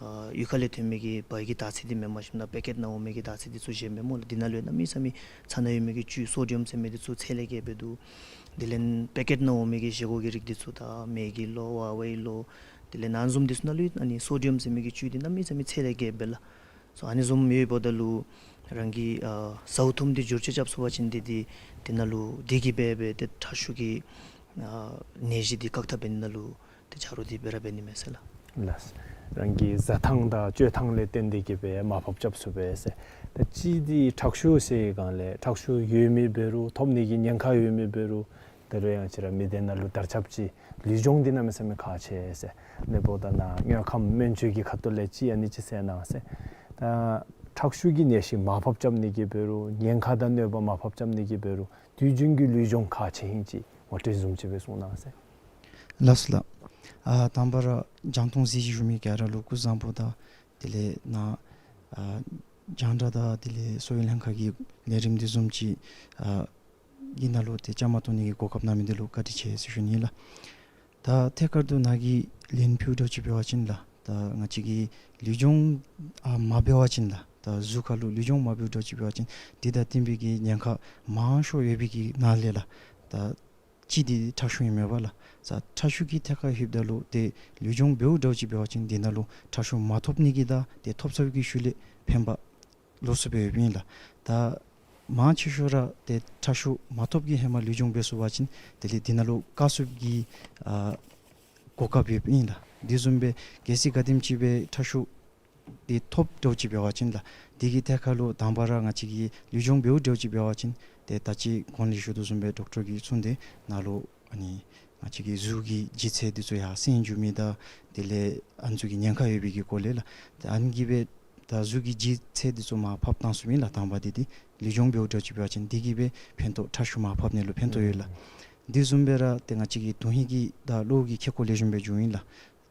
ཨ་གཡུས་ཁ་ལས་ཐོན་མི་གི་བལ་གྱི་དར་ཚི་འདི་མེནམ་ཞིནམ་ན་པེ་ཀེཊ་ནང་འོང་མི་གི་དར་ཚི་འདི་ཚུ་གཞན་མི་སྨོ་ལགས། འདི་ནང་ལུ་གནམ་མེད་ས་མེད་ཚྭ་ནང་ཡོད་མི་གི་བཅུད་སོ་ཌི་ཡམ་ཟེར་མི་འདི་ཚུ་ཚད་ལས་བརྒལ་སྦེ་འདུག། དེ་ལས་པེ་ཀེཊ་ནང་འོང་མི་གི་བཞེས་སྒོ་གི་རིགས་འདི་ཚུ་ད་མེ་གི་ལོ་ཝ་ཝའི་ལོ་དེ་ལས་ཨ་ནི་བཟུམ་འདི་ཚུ་ནང་ལུ་ཨ་ནི་སོ་ཌི་ཡམ་ཟེར་མི་གི་བཅུད་འདི་གནམ་མེད་ས་མེད་ཚད་ལས་བརྒལ་སྦེ་ལགས། སོ་ཨ་ནི་བཟུམ་ཡོདཔ་ད་ལུ་རང་གིས་ཨ་ཟཝ་ཐུམ་འདི་བསྒྱུར་བཅོས་རྐྱབ་ཚུགས་པ་ཅིན་འདི་འདི་འདི་ནང་ལུ་འདི་གིས་འབད་སྦེ་ཏེ་ཁྲག་ཤུགས་ཀྱི་ཨ་ནད་གཞི་འདི་བཀག་ཐབས་འབད་ནི་ནང་ལུ་ཏེ་ཆ་རོགས་འདི་སྦེ་ར་འབད་ནི་མས་ཟེར་ལགས། ལགས། རང་གི་བཟའ་ཐངས་དང་སྤྱོད་ཐངས་ལས་བརྟེན་ཏེ་གིས་སྦེ་མར་ཕབ་རྐྱབ་ཚུགས་པས་ཟེར། ད་གཅིག་འདི་ཁྲག་ཤུགས་ཟེར་སྒང་ལས་ཁྲག་ཤུགས་ཡོད་མི་འབད་རུང་ཐོབ་ནི་གི་ཉེན་ཁ་ཡོད་མི་འབད་རུང་ད་རུང་ཡང་ང་བཅས་ར་མི་སྡེ་ནང་ལུ་དར་ཁྱབ་ཅིག་ལུས་སྦྱོང་འདི་གནམ་མེད་ས་མེད་ཁག་ཆེ་ཟེར། ཨ་ནི་འབདཝ་ད་ནཱ་དངོས་ཁམས་སྨན་བཅོས་ཀྱི་ཁ་ཐུག་ལས་ཅིག་ཨ་ནི་ཅིག་གསལ་གནང་ཟེར། ད་ཁྲག་ཤུགས་ཀྱི་ནད་གཞི་མར་ཕབ་རྐྱབ་ནི་གི་འབད་རུང་ཉེན་ཁ་དང་གནོད་པ་མར་ཕབ་རྐྱབ་ནི་གི་འབད་རུང་དུས་རྒྱུན་གྱི་ལུས་སྦྱོང་ཁག་ཆེ་ཧིང་ཅིག་ངོ་སྤྲོད་བཟུམ་ཅིག་སྦེ་གསུང་གནང་ཟེར། ལགས་སོ་ལགས། ཨ་དང་པ་ར་རྒྱང་མཐོང་གཟིགས་ཞུ་མི་ག་ར་ལུ་སྐུ་གཟུགས་བཟང་པོ་དང་དེ་ལས་ནཱ་ཨ་རྒྱང་བསྒྲགས་དང་དེ་ལས་གསོ་བའི་ལྷན་ཁག་གི་ལས་རིམ་འདི་བཟུམ་ཅིག་ཨ་གི་ནང་ལུ་ཏེ་བཅའ་མར་གཏོགས་ནི་གི་གོ་སྐབས་གནང་མི་འདི་ལུ་བཀའ་དྲིན་ཆེ་ཟེར་ཞུ་ནི་ལགས། ད་ཐད་ཀར་དུ་ནཱ་གིས་ལན་ཕུལཝ་འདྲཝ་ཅིག་འབད་བ་ཅིན་ལགས། ད་ང་བཅས་ཀྱིས་ལུས་སྦྱོང་ཨ་མ་འབད་བ་ཅིན་ལགས། ད་གཟུགས་ཁར་ལུ་ལུས་སྦྱོང་མ་འབདཝ་འདྲཝ་ཅིག་འབད་བ་ཅིན་འདི་དང་བསྟུན་པའི་གི་ཉེན་ཁ་མང་ཤོས་ཡོད་པའི་གི་ནང་ལས་ལགས། ད་གཅིག་འདི་ཁྲག་ཤུགས་ཨིན་མས་པ་ལགས། ད་ཁྲག་ཤུགས་ཀྱི་ཐད་ཁར་ལྷོདཔ་ད་ལུ་ཏེ་ལུས་སྦྱོང་འབདཝ་འདྲཝ་ཅིག་འབད་བ་ཅིན་འདི་ནང་ལུ་ཁྲག་ཤུགས་མ་ཐོབ་ནི་གི་དང་ཏེ་ཐོབ་ཚར་བའི་གི་ཤུལ་ལས་ཕན་པ་ལོགས་སུ་སྦེ་ཡོདཔ་ཨིན་ལགས། ད་མང་ཆེ་ཤོས་ར་ཏེ་ཁྲག་ཤུགས་མ་ཐོབ་ཀྱི་ཧེ་མ་ལུས་སྦྱོང་འབད་ཚུགས་པ་ཅིན་དེ་ལས་འདི་ནང་ལུ་བཀག་ཚུགས་ཀྱི་ཨ་གོ་སྐབས་ཡོདཔ་ཨིན་ལགས། འདི་བཟུམ་སྦེ་གལ་སྲིད་ག་དེམ་ཅིག་སྦེ་ཁྲག་ཤུགས་འདི་ཐོབ་འདྲཝ་ཅིག་འབད་བ་ཅིན་ལགས། འདི་གི་ཐད་ཁར་ལུ་དང་པ་ར་ང་བཅས་ཀྱིས་ལུས་སྦྱོང་འབདཝ་འདྲཝ་ཅིག་འབད་བ་ཅིན་ཏེ་ད་ཅི་གོང་ལས་ཞུ་དོ་བཟུམ་སྦེ་ཌོག་ཊར་གྱིས་གསུངས་ཏེ་ནཱ་ལུ་ཨ་ནི་ང་བཅས་ཀྱི་གཟུགས་ཀྱི་ལྗིད་ཚད་འདི་ཚུ་ཡར་སེང་འགྱོ་མི་དང་དེ་ལས་ཨ་ནི་ཚུ་གི་ཉེན་ཁ་ཡོད་པའི་གི་སྐོར་ལས་ལགས། ཏེ་ཨ་ནི་གིས་སྦེ་ད་གཟུགས་ཀྱི་ལྗིད་ཚད་འདི་ཚུ་མར་ཕབ་བཏང་ཚུགསཔ་ཨིན་ལགས། དང་པ་འདི་འདི་ལུས་སྦྱོང་འབདཝ་འདྲཝ་ཅིག་འབད་བ་ཅིན་འདི་གིས་སྦེ་ཕན་ཐོགས་ཁྲག་ཤུགས་མར་ཕབ་ནི་ལུ་ཕན་ཐོགས་ཡོད་ལགས། འདི་བཟུམ་སྦེ་ར་ཏེ་ང་བཅས་ཀྱི་དོན་ཧིང་གི་དང་བློ་གི་ཁེ་ཀོ་ལེགས་ཤོམ་སྦེ་འགྱོཝ་ཨིན་ལགས།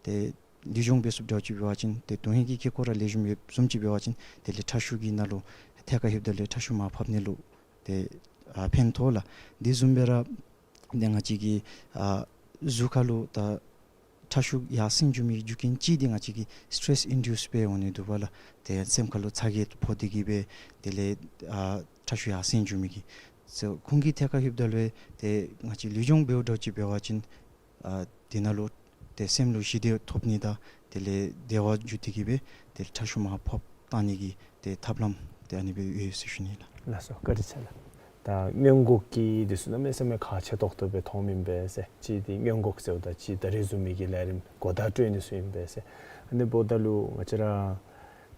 ཏེ་ལུས་སྦྱོང་འབད་ཚུགསཔ་འདྲཝ་ཅིག་འབད་བ་ཅིན་ཏེ་དོན་ཧིང་གི་ཁེ་ཀོ་ར་ལེགས་ཤོམ་ཡོདཔ་བཟུམ་ཅིག་འབད་བ་ཅིན་དེ་ལས་ཁྲག་ཤུགས་ཀྱི་ནང་ལུ་ཐད་ཁར་ལྷོདཔ་ད་ལུ་ཁྲག་ཤུགས་མར་ཕབ་ནི་ལུ་ཏེ་ཨ་ཕན་ཐོགས་ལགས། འདི་བཟུམ་སྦེ་ར་ཏེ་ང་བཅས་ཀྱི་ཨ་གཟུགས་ཁར་ལུ་ད་ཁྲག་ཤུགས་ཡར་སེང་འགྱོ་མི་རྒྱུ་རྐྱེན་ཅིག་འདི་ང་བཅས་ཀྱི་སི་ཊེ་རེསི་ཨིན་ཌིའུསི་སྦེ་འོང་ནི་འདུག་པ་ལགས། ཏེ་སེམས་ཁར་ལུ་ཚ་གྱང་ཕོག་སྟེ་གིས་སྦེ་དེ་ལས་ཨ་ཁྲག་ཤུགས་ཡར་སེང་འགྱོ་མི་གི་སོ་ཁོང་གི་ཐད་ཁར་ལྷོདཔ་ད་ལུ་ཏེ་ང་བཅས་ལུས་སྦྱོང་འབདཝ་འདྲཝ་ཅིག་འབད་བ་ཅིན་ཨ་འདི་ནང་ལུ་ཏེ་སེམས་ལུ་ཞི་བདེ་ཐོབ་ནི་དང་དེ་ལས་བདེ་བ་འགྱོ་སྟེ་གིས་སྦེ་ཏེ་ཁྲག་ཤུགས་མར་ཕབ་བཏང་ནི་གི་ཏེ་ཐབས་ལམ་ཏེ་ཨ་ནི་སྦེ་ཡོད་ཟེར་ཞུ་ནི་ལགས། ལགས་སོ། བཀའ་དྲིན་ཆེ་ལགས། ད་སྔོན་འགོག་གི་འདི་ཚུ་གནམ་མེད་ས་མེད་ཁག་ཆེ་ཏོག་ཏོ་སྦེ་མཐོངམ་ཨིན་པས་ཟེར། གཅིག་འདི་སྔོན་འགོག་ཟེརཝ་ད་གཅིག་ད་རིས་བཟུམ་མའི་གི་ལས་རིམ་གོ་བརྡ་སྤྲོད་ནི་ཚུ་ཨིན་པས་ཟེར། ཨ་ནི་འབདཝ་ད་ལུ་ང་བཅས་ར་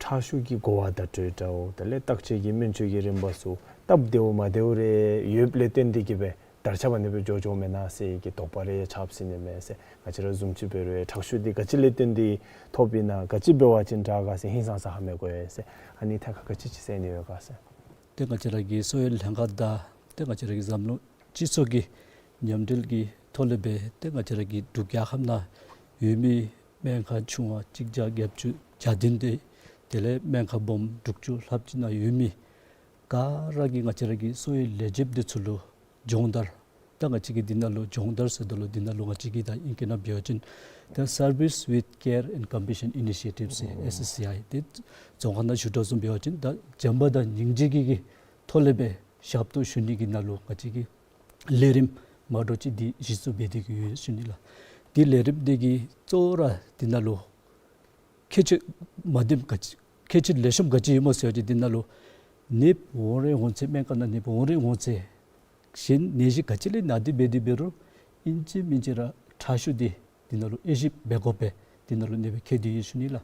ཁྲག་ཤུགས་ཀྱི་གོ་བ་བརྡ་སྤྲོད་འདྲཝ་དེ་ལས་བརྟག་དཔྱད་ཀྱི་སྨན་བཅོས་ཀྱི་རིམ་པ་ཚུ་སྟབས་བདེཝ་མ་བདེཝ་རེ་ཡོདཔ་ལས་བརྟེན་ཏེ་གིས་སྦེ་དར་ཁྱབ་ཨ་ནི་སྦེ་འགྱོ་འགྱོཝ་མེན་ན་ཟེར་གྱི་དོགས་པ་རེ་ཆགསཔ་ཟེར་ནི་མས་ཟེར། ང་བཅས་ར་བཟུམ་ཅིག་འབད་རུང་ཁྲག་ཤུགས་འདི་ག་ཅི་ལས་བརྟེན་ཏེ་ཐོབ་ཨིན་ན་ག་ཅི་འབད་བ་ཅིན་དྲག་ག་ཟེར་ཧིང་སངས་ས་ཧ་མི་གོ་ཡི་ཟེར། ཨ་ནི་ཐད་ཁར་ག་ཅི་ཅིག་ཟེར་ནི་ཡོད་ག་ཟེར། ཏེ་ང་བཅས་ར་གི་གསོ་བའི་ལྷན་ཁག་དང་ཏེ་ང་བཅས་ར་གི་འཛམ་གླིང་སྤྱི་ཚོགས་ཀྱི་མཉམ་འབྲེལ་གྱི་ཐོག་ལས་སྦེ་ཏེ་ང་བཅས་ར་གི་འབྲུག་རྒྱལ་ཁབ་ནང་ཡོད་མི་སྨན་ཁང་ཆུང་བ་གཅིག་བརྒྱ་བརྒྱད་ཅུ་གྱ་བདུན་དེ་དེ་ལས་སྨན་ཁང་སྦོམ་དྲུག་ཅུ་ལྷགཔ་ཅིག་ནང་ཡོད་མི་ག་ར་གིས་ང་བཅས་ར་གི་གསོ་བའི་ལས་བྱེདཔ་འདི་ཚུ་ལུ་སྦྱོང་བརྡར། ད་ང་བཅས་ཀྱིས་འདི་ནང་ལུ་སྦྱོང་བརྡར་ཟེརཝ་ད་ལུ་འདི་ནང་ལུ་ང་བཅས་ཀྱིས་ད་ཨིང་སྐད་ནང་འབད་བ་ཅིན་ད་Service with Care and Compassion Initiative ཟེར་ཨེསི་ཨེསི་སི་ཨའི་དེ་རྫོང་ཁ་ནང་ཞུ་དོ་བཟུམ་འབད་བ་ཅིན་ད་བྱམས་པ་དང་སྙིང་རྗེ་གི་གི་ཐོག་ལས་སྦེ་ཞབས་ཏོག་ཞུ་ནི་གི་ནང་ལུ་ང་བཅས་ཀྱིས་ལས་རིམ་མ་འདྲཝ་ཅིག་འདི་གཞི་བཙུགས་འབད་དེ་གིས་ཡོད་ཟེར་ཞུ་ནི་ལགས། འདི་ལས་རིམ་འདི་གི་གཙོ་བོ་ར་འདི་ནང་ལུ་ཁྱད་ཆོས་མ་བདེནམ་ག་ཅི་ཁྱད་ཆོས་ལེགས་ཤོམ་ག་ཅི་ཡོདཔ་སྨོ་ཟེར་བ་ཅིན་འདི་ནང་ལུ་ནདཔ་འོང་རན་འོང་ཚད་སྨན་ཁང་ནང་ནདཔ་འོང་རན་འོང་ཚད་གཞན་ནད་གཞི་ག་ཅི་ལས་ན་སྟེ་འབད་དེ་འབད་རུང་ཨིན་ཅི་མིན་ཅི་ར་ཁྲག་ཤུགས་འདི་འདི་ནང་ལུ་དབྱེ་ཞིབ་འབད་དགོ་པས། འདི་ནང་ལུ་ནདཔ་ཁྱད་དེ་ཡོད་ཟེར་ཞུ་ནི་ལགས།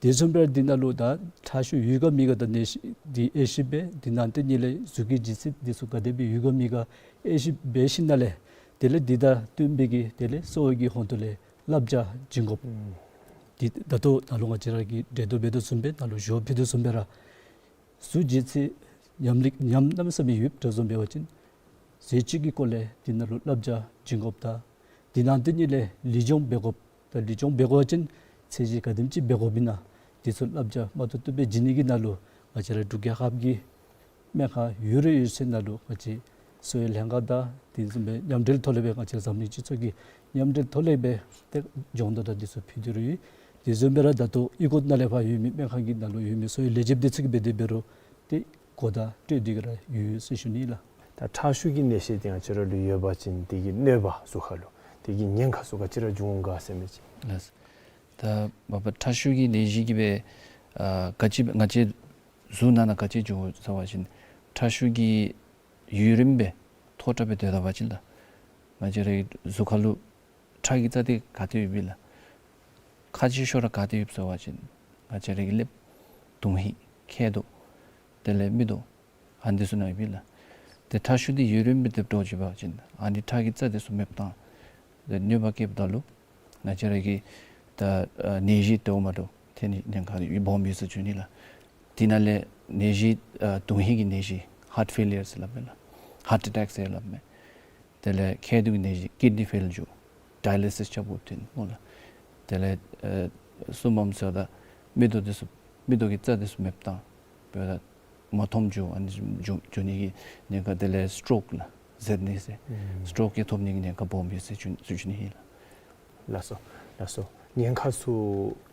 དེ་བཟུམ་སྦེ་འདི་ནང་ལུ་ད་ཁྲག་ཤུགས་ཡོད་ག་མེད་ག་ད་ནད་གཞི་འདི་དབྱེ་ཞིབ་འབད། དེ་ནང་དེ་ཉིད་ལས་གཟུགས་ཀྱི་ལྗིད་ཚད་འདི་ཚུ་ག་དེ་སྦེ་ཡོད་ག་མེད་ག་དབྱེ་ཞིབ་འབད་ཞིནམ་ལས་དེ་ལས་འདི་དང་བསྟུན་པའི་གི་དེ་ལས་གསོ་བའི་གི་ཧོངས་ལས་བསླབ་བྱ་བྱིན་དགོཔ། ཨུམ། འདི་ད་ལྟོ་ནཱ་ལུ་ང་བཅས་ར་གིས་འགྲེལ་བརྡ་འབད་དོ་བཟུམ་སྦེ་ནཱ་ལུ་ཞུ་ཕུལ་དོ་བཟུམ་སྦེ་ར་གཟུགས་ལྗིད་ཚད་ཉམས་ལི་ཉམས་གནམ་མེད་ས་མེད་ཡོདཔ་འདྲཝ་བཟུམ་འབད་བ་ཅིན་ཟས་བཅུད་ཀྱི་སྐོར་ལས་འདི་ནང་ལུ་བསླབ་བྱ་བྱིན་དགོཔ་དང་དེ་ནང་དེ་ཉིད་ལས་ལུས་སྦྱོང་འབད་དགོཔ་དང་ལུས་སྦྱོང་འབད་དགོ་པ་ཅིན་ ཚད་གཞི་ག་དེམ་ཅིག་འབད་དགོཔ་ཨིན་ན་དེ་ཚུ་བསླབ་བྱ་མ་ཏོག་ཏོ་སྦེ་བྱིན་ནི་གི་ནང་ལུ་ང་བཅས་ར་འབྲུག་རྒྱལ་ཁབ་ཀྱི་སྨན་ཁང་ཡོད་རུང་ཡོད་ཚད་ནང་ལུ་ང་བཅས་གསོ་བའི་ལྷན་ཁག་དང་དེ་བཟུམ་སྦེ་མཉམ་འབྲེལ་ཐོག་ལས་སྦེ་ང་བཅས་འཛམ་གླིང་སྤྱི་ཚོགས་ཀྱི་མཉམ་འབྲེལ་ཐོག་ལས་སྦེ་ཏེ་སྦྱོང་བརྡར་དང་དེ་ཚུ་ཕུལ་ཏེ་ར་ཡོད། དེ་བཟུམ་སྦེ་ར་ད་ལྟོ་ཨི་ཀོ་ནང་ལས་ཕར་ཡོད་མི་སྨན་ཁང་གི་ནང་ལུ་ཡོད་མི་གསོ་བའི་ལས་བྱེདཔ་དེ་ཚུ་གིས་འབད་དེ་འབད་རུང་ཏེ་གོ་བརྡ་སྤྲོད་དེ་གི་ར་ཡོད་ཟེར་ཞུ་ནི་ལགས། ད་ཁྲག་ཤུགས་ཀྱི་ནད་གཞི་དེ་ང་བཅས་ར་ལུ་ཡོད་པ་ཅིན་དེ་གི་གནོད་པ་གཟུགས་ཁར་ལུ་དེ་གི་ཉེན་ཁ་ཚུ་ག་ཅི་ར་འབྱུང་འོང་ག་ཟེར་མི་ཅིག། ལགས། ད་མ་པ་ཁྲག་ཤུགས་ཀྱི་ནད་གཞི་གིས་སྦེ་ཨ་ག་ཅི་ང་བཅས་གཟུགས་ནང་ན་ག་ཅི་འབྱུང་འོང་ཟེར་བ་ཅིན་ཁྲག་ཤུགས་ཀྱིས་ཡུན་རིངམོ་སྦེ་མཐོ་དྲགས་སྦེ་སྡོད་ད་པ་ཅིན་ལགས། ང་བཅས་རའི་གཟུགས་ཁར་ལུ་ཁྲག་གི་རྩ་དེ་ག་ཏེ་ཡོདཔ་ཨིན་ལགས། ཁག་ཆེ་ཤོས་ར་ག་ཏེ་ཡོདཔ་ཟེར་བ་ཅིན་ང་བཅས་རའི་གི་ཀླདཔ། དོན་ཧིང་། མཁལ་རྡོག། དེ་ལས་མིག་ཏོ། ཨ་ནི་དེ་ཚུ་ནང་ཡོདཔ་ཨིན་ལགས། ཏེ་ཁྲག་ཤུགས་དེ་ཡུན་རིངམོ་སྦེ་སྡོད་འགྱོ་བ་ཅིན་ཨ་ནི་ཁྲག་གི་རྩ་དེ་ཚུ་མེདཔ་བཏང་། ཏེ་གནོད་པ་བཀལཝ་ད་ལུ་ང་བཅས་ར་གི་ད་ཨ་ནད་གཞི་དེ་འོ་མ་འདྲཝ་ཐོན་ནི་ཉེན་ཁ་སྦོམ་ཡོད་ཟེར་ཞུ་ནི་ལགས། དེ་ནང་ལས་ནད་གཞི་ཨ་དོན་ཧིང་གི་ནད་གཞི་ཧཱརཊ་ཕེ་ལི་ཡར་ཟེར་སླབ་མས་ལགས། ཧཱརཊ་ཨེ་ཊེཀ་ཟེར་སླབ་མས། དེ་ལས་མཁལ་རྡོག་གི་ནད་གཞི་ཀིཌ་ནི་ཕེལ་འགྱོ། ཌའི་ལི་སིས་རྐྱབ་དགོཔ་ཐོན་སྨོ་ལགས། དེ་ལས་ཨེ་གསུམ་པམ་ཟེརཝ་ད་མིག་ཏོ་དེ་ཚུ་མིག་ཏོ་གི་རྩ་དེ་ཚུ་མེདཔ་བཏང་། འབདཝ་ད་མ་མཐོངམ་འགྱོ། ཨ་ནི་འགྱོ་འགྱོ་ནི་གི་ཉེན་ཁ། དེ་ལས་སི་ཊོག་ལགས། ཟེར་ནི་ཟེར། ཨུམ། སི་ཊོག་གི་ཐོབ་ནི་གི་ཉེན་ཁ་སྦོམ་ཡོད་ཟེར་ཞུ་ཞུ་ནི་ཨིན་ལགས། ལགས་སོ། ལགས་སོ། ཉེན་ཁ་ཚུ་